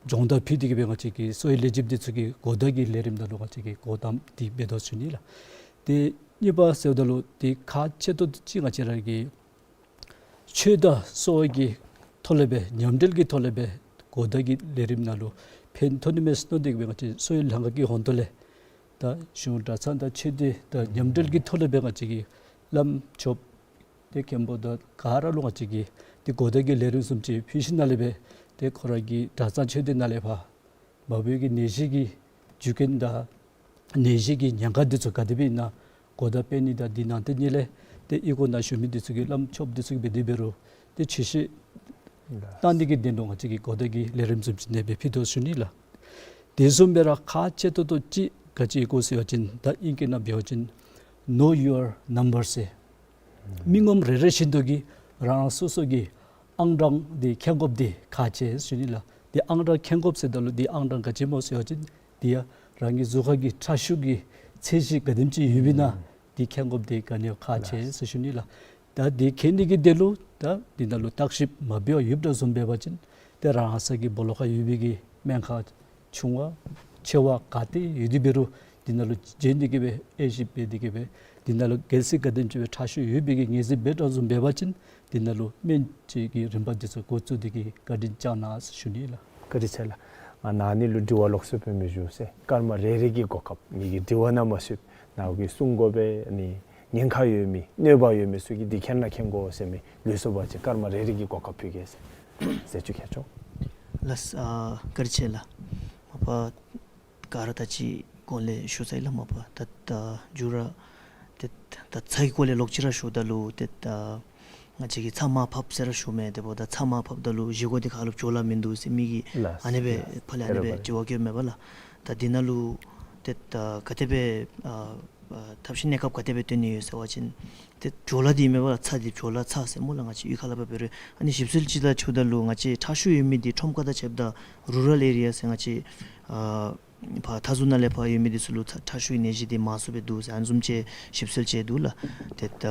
སྦྱོང་བརྡར་ཕུལ་ཏེ་གིས་སྦེ་ང་བཅས་ཀྱི་གསོ་བའི་ལས་བྱེདཔ་འདི་ཚུ་གིས་གོ་བརྡ་གི་ལས་རིམ་ནང་ལུ་ང་བཅས་ཀྱིས་གོ་ཏམ་འདི་འབད་དོ་ཟེར་ཞུ་ནི་ལགས། ཏེ་གཉིས་པ་ཟེརཝ་ད་ལུ་ཏེ་ཁག་ཆེ་ཏོག་ཏོ་ཅིག་ང་བཅས་ར་གིས་ཆོས་དང་གསོ་བ་གི་ཐོག་ལས་སྦེ་མཉམ་འབྲེལ་གྱི་ཐོག་ལས་སྦེ་གོ་བརྡ་གི་ལས་རིམ་ནང་ལུ་ཕན་ཐོགས་ནི་མས་ཟེར་མནོ་སྟེ་གིས་སྦེ་ང་བཅས་གསོ་བའི་ལྷན་ཁག་གི་ཧོང་ཏོ་ལས་ད་གཞུང་གྲྭ་ཚང་དང་ཆོས་སྡེ་དང་མཉམ་འབྲེལ་གྱི་ཐོག་ལས་སྦེ་ང་བཅས་ཀྱིས་བླམ་ཆོསཔ་ཏེ་མཁན་པོ་དང་ག་ར་ལུ་ང་བཅས་ཀྱིས་ཏེ་གོ་བརྡ་གི་ལས་རིམ་བཟུམ་ཅིག་ཕུལ་ཞིནམ་ལས་སྦེ་ཏེ་ཁོང་ར་གི་གྲྭ་ཚང་ཆོས་སྡེ་ནང་ལས་ཕར་མ་བོད་ཀྱི་ནད་གཞི་གི་རྒྱུ་རྐྱེན་དང་ནད་གཞི་གི་ཉེན་ཁ་འདི་ཚུ་ག་དེ་སྦེ་ཨིན་ན་གོ་བརྡ་སྤེལ་ནི་དང་འདི་ནང་དེ་ཉིད་ལས་ཏེ་གཡུས་སྒོ་ནང་བཞུགས་མི་འདི་ཚུ་གིས་བླམ་ཆོསཔ་འདི་ཚུ་གིས་འབད་དེ་འབད་རུང་ཏེ་ཆོས་བཤད་གནང་ནི་གི་དོན་ལུ་ང་བཅས་ཀྱིས་གོ་བརྡ་གི་ལས་རིམ་བཟུམ་ཅིག་ཨ་ནེ་སྦེ་ཕུལ་དོ་ཟེར་ཞུ་ནི་ལགས། དེ་བཟུམ་སྦེ་ར་ཁག་ཆེ་ཏོག་ཏོ་ཅིག་ག་ཅི་ཨིན་གོ་ཟེར་བ་ཅིན་ད་ཨིང་སྐད་ནང་འབད་བ་ཅིན་know your number ཟེར། མི་ངོམ་རེ་རེ་བཞིན་དུ་གིས་རང་རང་སོ་སོ་གི་ཨང་གྲངས་འདི་མཁྱེན་དགོཔ་འདི་ཁག་ཆེ་ཟེར་ཞུ་ནི་ལགས། འདི་ཨང་གྲངས་མཁྱེན་དགོཔ་ཟེརཝ་ད་ལུ་འདི་ཨང་གྲངས་ག་ཅི་སྨོ་ཟེར་བ་ཅིན་འདི་ཡང་རང་གི་གཟུགས་ཁར་གྱི་ཁྲག་ཤུགས་ཀྱི་ཚད་གཞི་ག་དེམ་ཅིག་ཡོདཔ་ཨིན་ན་འདི་མཁྱེན་དགོཔ་འདི་ག་ནི་ཡང་ཁག་ཆེ་ཟེར་ཞུ་ནི་ལགས། ད་འདི་མཁྱེན་ནི་གི་དོན་ལུ་ད་འདི་ནང་ལུ་བརྟག་ཞིབ་མ་འབད་བར་ཡོདཔ་འདྲཝ་བཟུམ་འབད་བ་ཅིན་ཏེ་རང་ས་གི་སྦོ་ལོགས་ཁར་ཡོད་པའི་གི་སྨན་ཁང་ཆུང་བ་ཆེ་བ་ག་ཏེ་ཡོད་དེ་འབད་རུང་འདི་ནང་ལུ་བྱོན་ཏེ་གིས་སྦེ་དབྱེ་ཞིབ་འབད་དེ་གིས་སྦེ་འདི་ནང་ལུ་གལ་སྲིད་ག་དེམ་ཅིག་སྦེ་ཁྲག་ཤུགས་ཡོད་པའི་གི་ངེས་ཟིན་འབད་དོ་བཟུམ་འབད་བ་ཅིན་འདི་ནང་ལུ་སྨན་བཅོས་ཀྱི་རིམ་པ་འདི་ཚུ་འགོ་བཙུགས་ཏེ་གིས་བཀའ་དྲིན་བསྐྱང་གནང་ཟེར་ཞུ་ནི་ལགས། བཀའ་དྲིན་ཆེ་ལགས། ང་ནཱ་ནི་ལུ་དྲི་བ་ལོགས་སུ་སྤེལ་མི་ཞུ་ཟེར། སྐར་མ་རེ་རེ་གི་གོ་སྐབས་ངེ་གི་དྲི་བ་ནང་མ་ཚུད་ནཱ་གིས་གསུང་དགོ་པས། ཨ་ནི་ཉེན་ཁ་ཡོད་མི་གནོད་པ་ཡོད་མི་ཚུ་གིས་འདི་མཁྱེན་ན་མཁྱེན་དགོ་ཟེར་མི་ལུས་སོ་བ་ཅིན་སྐར་མ་རེ་རེ་གི་གོ་སྐབས་ཕུལ་གེ་ཟེར། ཟེར་ཅིག་ཁྱེད་ཆོ། ལགས་སོ། ཨ་བཀའ་དྲིན་ཆེ་ལགས། མ་པ་ག་ར་ད་ཅི་གོང་ལས་ཞུ་ཚར་ཡི་ལགས། མ་པ་ད་ད་མཇུག་ར་ཏེ་ད་ཚ་གི་སྐོར་ལས་ལོག་ཅི་ར་ཞུཝ་ད་ལུ་ཏེ་ད་ང་བཅས་ཀྱིས་ཚ་མར་ཕབ་ཟེར་ར་ཞུཝ་མས། དེ་འབདཝ་ད་ཚ་མར་ཕབ་ད་ལུ་བཞེས་སྒོ་འདི་ཁ་ལུ་བྲོ་བརླག་མིན་འདུག་ཟེར་མི་གིས་ལགས་སོ། ཨ་ནེ་སྦེ་ལགས་སོ། ཕར་ལས་ཨ་ནེ་སྦེ་དྲི་བ་བཀོདཔ་མས་པ་ལགས། ད་འདི་ནང་ལུ་ཏེ་ད་ག་དེ་སྦེ་ཨ་ཨ་ཐབས་ཤེས་གནས་སྐབས་ག་དེ་སྦེ་སྟོན་ནི་ཡོད་ཟེར་བ་ཅིན་ཏེ་བྲོ་བརླག་འདི་མེན་པ་ལགས། ཚ་འདི་བྲོ་བརླག་ཚ་ཟེར་སྨོ་ལགས། ང་བཅས་གཡུས་ཁ་ལས་ཕར་འབད་རུང་ཨ་ནི་ཞིབ་འཚོལ་ཅིག་ལུ་ཞུཝ་ད་ལུ་ང་བཅས་ཁྲག་ཤུགས་ཡོད་མི་འདི་ཁྲོམ་ཁ་དང་ཕྱདཔ་ད་རུ་རཱལ་ཨེ་རི་ཡ་ཟེར་ང་བཅས་ཨ་ཕར་མཐའ་ཟུར་ནང་ལས་ཕར་ཡོད་མི་འདི་ཚུ་ལུ་ཁྲག་ཁྲག་ཤུགས་ཀྱི་ནད་གཞི་འདི་མང་སུ་སྦེ་འདུག་ཟེར་ཨ་ནི་བཟུམ་ཅིག་ཞིབ་འཚོལ་ཅིག་འདུག་ལགས། ཏེ་ད་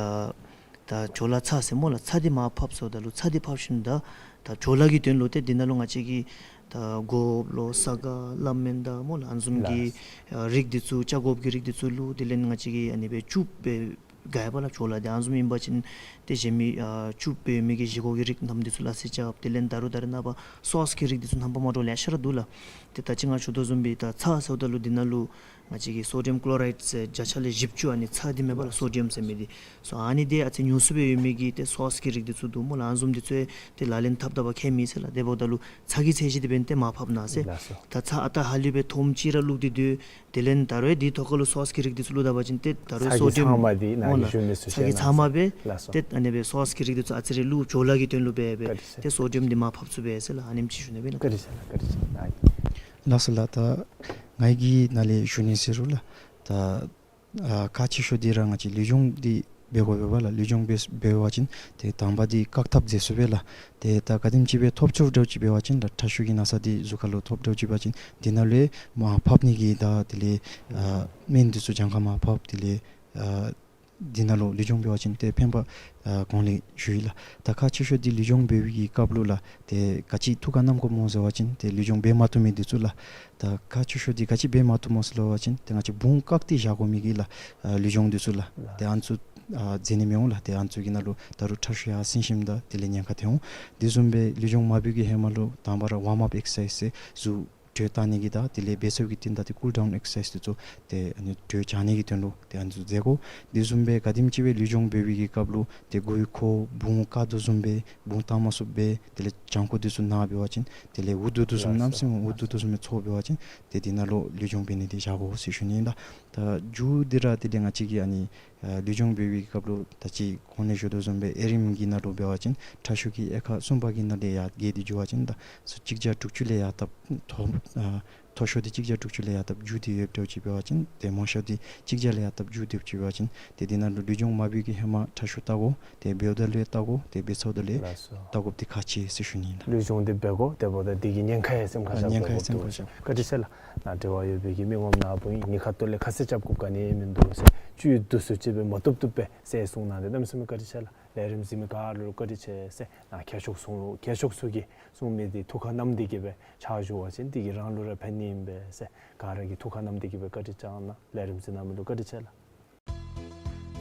ད་བྲོ་བརླག་ཚ་ཟེར་སྨོ་ལགས། ཚ་འདི་མར་ཕབ་ཟེརཝ་ད་ལུ་ཚ་འདི་ཕབ་ཞིནམ་ད་ད་བྲོ་བརླག་གི་དོན་ལུ་ཏེ་འདི་ནང་ལུ་ང་བཅས་ཀྱིས་ད་སྒོགཔ་ལོ་ས་ག་བླ་སྨན་དང་སྨོ་ལགས་ཨ་ནི་བཟུམ་གྱི་ལགས། ཨ་རིགས་འདི་ཚུ་ཆ་སྒོགཔ་ཀྱི་རིགས་འདི་ཚུ་བླུགས། དེ་ལས་ང་བཅས་ཀྱིས་ཨ་ནི་སྦེ་བཅུག་སྦེ་དགའ་བ་ལགས། བྲོ་བརླག་འདི་ཨ་ནི་བཟུམ་ཨིན་པ་ཅིན་ཏེ་གཞན་མི་ཨ་བཅུག་སྦེ་མི་གི་བཞེས་སྒོ་གི་རིགས་རྣམས་འདི་ཚུ་ལ་སེ་རྐྱབ། དེ་ལས་ད་རུང་ད་རེས་ནངས་པ་སོསི་གི་རིགས་འདི་ཚུ་རྣམ་པ་མ་འདྲཝ་ལེ་ཤ་ར་འདུག་ལགས། ཏེ་ད་ཅི་ང་ཞུ་དོ་བཟུམ་སྦེ་ད་ཚ་ཟེརཝ་ད་ལུ་འདི་ནང་ལུ་ང་བཅས་ཀྱིས་སོ་ཌི་ཡམ་ཀློ་རའིཌ་ཟེར་བརྒྱ་ཆ་ལས་བཞི་བཅུ་ཨ་ནི་ཚ་འདི་མེན་པ་ལགས། སོ་ཌི་ཡམ་ཟེར་མི་འདི་སོ་ཨ་ནི་འདི་ཨ་ཙི་ཉུང་སུ་སྦེ་ཡོད་མི་གི་ཏེ་སོསི་གི་རིགས་འདི་ཚུ་འདུག་སྨོ་ལགས། ཨ་ནི་བཟུམ་འདི་ཚུ་ཏེ་ལག་ལེན་འཐབ་འཐབ་པར་ཁྱད་མེད་ཟེར་ལགས། དེ་འབདཝ་ད་ལུ་ཚ་གི་ཚད་གཞི་འདི་འབདན་ཏེ་མར་ཕབ་གནང་ཟེར། ལགས་སོ། ད་ཚ་ཨ་རྟག་ཧ་ལུགས་སྦེ་ཐོམ་ཅིག་ར་བླུགས་ཏེ་སྡོད། དེ་ལས་ད་རུང་འདི་ཐོག་ཁ་ལུ་སོསི་གི་རིགས་འདི་ཚུ་བླུགས་ད་པ་ཅིན་ཏེ་ད་རུང་ཚ་གི་སོ་ཌི་ཡམ་ཚང་མ་འདི་ནཱ་སྨོ་གི་ལགས་ཞུ་མི་ཚུ་ཚ་གི་ཚང་མ་སྦེ་ལགས་སོ། ཏེ་ཨ་ནི་སྦེ་སོསི་གི་རིགས་འདི་ཚུ་ཨ་ཙི་རེ་བླུགས། བྲོ་བརླག་གི་དོན་ལུ་སྦེ་སྦེ་བཀའ་དྲིན་ཆེ། ཏེ་སོ་ཌི་ཡམ་འདི་མར་ཕབ་ཚུགས་པས་ཟེར་ལགས། ཨ་ནེམ་ཅིག་ཞུ་ནི་སྦེ་ལགས། བཀའ་དྲིན་ཆེ་ལགས། བཀའ་དྲིན་ཆེ་ལགས། ལགས་སོ་ལགས། ད་ངེ་གི་ནཱ་ལས་ཞུ་ནི་ཟེར་རུང་ལགས། ད་ཨ་ཁག་ཆེ་ཤོས་འདི་ར་ང་བཅས་ལུས་སྦྱོང་འདི་ འབད་དགོ་པས་ལགས། ལུས་སྦྱོང་འབད་འབད་བ་ཅིན་ཏེ་དང་པ་འདི་བཀག་ཐབས་མཛད་ཚུགས་པས་ལགས། ཏེ་ད་ག་དེམ་ཅིག་སྦེ་ཐོབ་ཚུགསཔ་འདྲཝ་ཅིག་འབད་བ་ཅིན་ལགས། ཁྲག་ཤུགས་ཀྱི་ན་ཚ་འདི་གཟུགས་ཁ་ལུ་ཐོབ་འདྲཝ་ཅིག་འབད་བ་ཅིན་འདི་ནང་ལུ་མར་ཕབ་ནི་གི་ད་དེ་ལས་ཨ་སྨན་འདི་ཚུ་གྱངས་ཁ་མར་ཕབ། དེ་ལས་ཨ་འདི་ནང་ལུ་ལུས་སྦྱོང་འབད་བ་ཅིན་ཏེ་ཕན་པ་ཨ་གོང་ལས་ཞུ་ཡི་ལགས། ད་ཁག་ཆེ་ཤོས་འདི་ལུས་སྦྱོང་འབད་བའི་གི་སྐབས་ལུ་ལགས། ཏེ་ག་ཅི་ཐུགས་ཁར་བསྣམ་དགོཔ་སྨོ་ཟེར་བ་ཅིན་ཏེ་ལུས་སྦྱོང་འབད་མ་བཏུབ་མི་འདི་ཚུ་ལགས། ད་ཁག་ཆེ་ཤོས་འདི་ག་ཅི་འབད་མ་བཏུབ་སྨོ་ཟེར་བ་ཅིན་ཏེ་ང་བཅས་བུང་བཀག་སྟེ་བཞག་དགོ་མི་གི་ལགས་ཨ་ལུས་སྦྱོང་འདི་ཚུ་ལགས། ཏེ་ཨ་ནི་ཚུ་ཨ་མཛད་ནི་མི་འོང་ལགས། ཏེ་ཨ་ནི་ཚུ་གི་ནང་ལུ་ད་རུང་ཁྲག་ཤུགས་ཡར་སེང་ཞིནམ་ད་དེ་ལས་ཉེན་ཁ་ཐོན་འོང་། དེ་བཟུམ་སྦེ་ལུས་སྦྱོང་མ་འབད་བའི་གི་ཧེ་མ་ལུ་དང་པ་ར་ཝརམ་ཨཔ་ཨེག་སར་སའིཛ་ཟེར་གཟུགས་དྲོད་བཏང་ནི་གི་ད་དེ་ལས་འབད་ཚར་བའི་གི་རྟིང་བདའ་སྟེ་ཀུལ་ཌའུན་ཨེག་སར་སའིཛ་འདི་ཚུ་ཏེ་ཨ་ནི་དྲོད་བྱང་ནི་གི་དོན་ལུ་ཏེ་ཨ་ནི་ཚུ་མཛད་དགོ། དེ་བཟུམ་སྦེ་ག་དེམ་ཅིག་སྦེ་ལུས་སྦྱོང་འབད་བའི་གི་སྐབས་ལུ་ཏེ་མགུ་ཡུ་འཁོར་བུང་བཀག་དོ་བཟུམ་སྦེ་བུང་བཏང་མ་ཚུགསཔ་སྦེ་དེ་ལས་བྱང་ཁོག་འདི་ཚུ་ན་འབད་བ་ཅིན་དེ་ལས་འུ་སྡུག་དོ་བཟུམ་གནམ་མེད་ས་མེད་འུ་སྡུག་དོ་བཟུམ་སྦེ་ཚོར་འབད་བ་ཅིན་ཏེ་འདི་ནང་ལུ་ལུས་སྦྱོང་འབད་ནི་འདི་བཞག་དགོ་ཟེར་ཞུ་ནི་ཨིན་ལགས། ད་མཇུག་འདི་ར་དེ་ལས་ང་བཅས་ཀྱིས་ཨ་ནི་ཨ་ལུས་སྦྱོང་འབད་བའི་གི་སྐབས་ལུ་ད་ཅི་གོང་ལས་ཞུ་དོ་བཟུམ་སྦེ་ཨེ་རིམ་གྱི་ནང་ལུ་འབད་བ་ཅིན་ཁྲག་ཤུགས་ཀྱི་དབྱེ་ཁག་གསུམ་པ་གི་ནང་ལས་ཡར་རྒྱས་ཏེ་འགྱོ་བ་ཅིན་ད་གཅིག་བརྒྱ་དྲུག་ཅུ་ལས་ཡར་བཏབ་མཐོ་ཨ་མཐོ་ཤོས་འདི་གཅིག་བརྒྱ་དྲུག་ཅུ་ལས་ཡར་བཏབ་མཇུག་སྡུད་ཡོདཔ་འདྲཝ་ཅིག་འབད་བ་ཅིན་ཏེ་མང་ཤོས་འདི་གཅིག་བརྒྱ་ལས་ཡར་བཏབ་མཇུག་སྡུདཔ་ཅིག་འབད་བ་ཅིན་ཏེ་འདི་ནང་ལུ་ལུས་སྦྱོང་མ་འབད་བའི་གི་ཧེ་མ་ཁྲག་ཤུགས་བལྟ་དགོ། ཏེ་འབདཝ་ད་ལུ་བལྟ་དགོ། ཏེ་འབད་ཚརཝ་ད་ལུ་ལགས་སོ། བལྟ་དགོཔ་འདི་ཁག་ཆེ་ཟེར་ཞུ་ནི་ཨིན་ལགས། ལུས་སྦྱོང་འདི་འབད་དགོ། དེ་འབདཝ་ད་འདི་གི་ཉེན་ཁ་ཡང་སེམས་ཁར་ཨ་བཞག་ཉེན་ཁ་ཡང་སེམས་ཁར་བཞག། བཀའ་དྲིན་ཆེ་ལགས། ནཱ་འབྲེལ་བ་ཡོད་པའི་གི་མི་ངོམ་ནཱ་བུ་ཨིན། ཉེན་ཁ་ཐོག་ལས་ཁ་གསལ་རྐྱབ་དགོཔ་ག་ནི་ཡང་མིན་འདུག་ཟེར། བཅུད་བསྡུ་སུ་ཅིག་སྦེ་མ་བཏུབ་བཏུབ་སྦེ་ཟེར་གསུངས་གནང་སྟེ་གནམ་མེད་ས་མེད་བཀའ་དྲིན་ཆེ་ལགས། ལས་རིམ་གཟིགས་མི་ག་ར་ལུ་བཀའ་དྲིན་ཆེ་ཟེར། ནཱ་མཁས་མཆོག་ཚུ་ལུ་མཁས་མཆོག་ཚུ་གིས་གསུངས་མི་འདི་ཐུགས་ཁར་བསྣམས་ཏེ་གི་སྦེ་ཕྱག་ཞུ་བ་ཅིན་འདི་གིས་རང་ལུ་ར་ཕན་ནི་ཨིན་པས་ཟེར། ག་ར་གིས་ཐུགས་ཁར་བསྣམས་ཏེ་གི་སྦེ་བཀའ་དྲིན་བསྐྱང་གནང་། ལས་རིམ་གཟིགས་གནང་མི་ལུ་བཀའ་དྲིན་ཆེ་ལགས།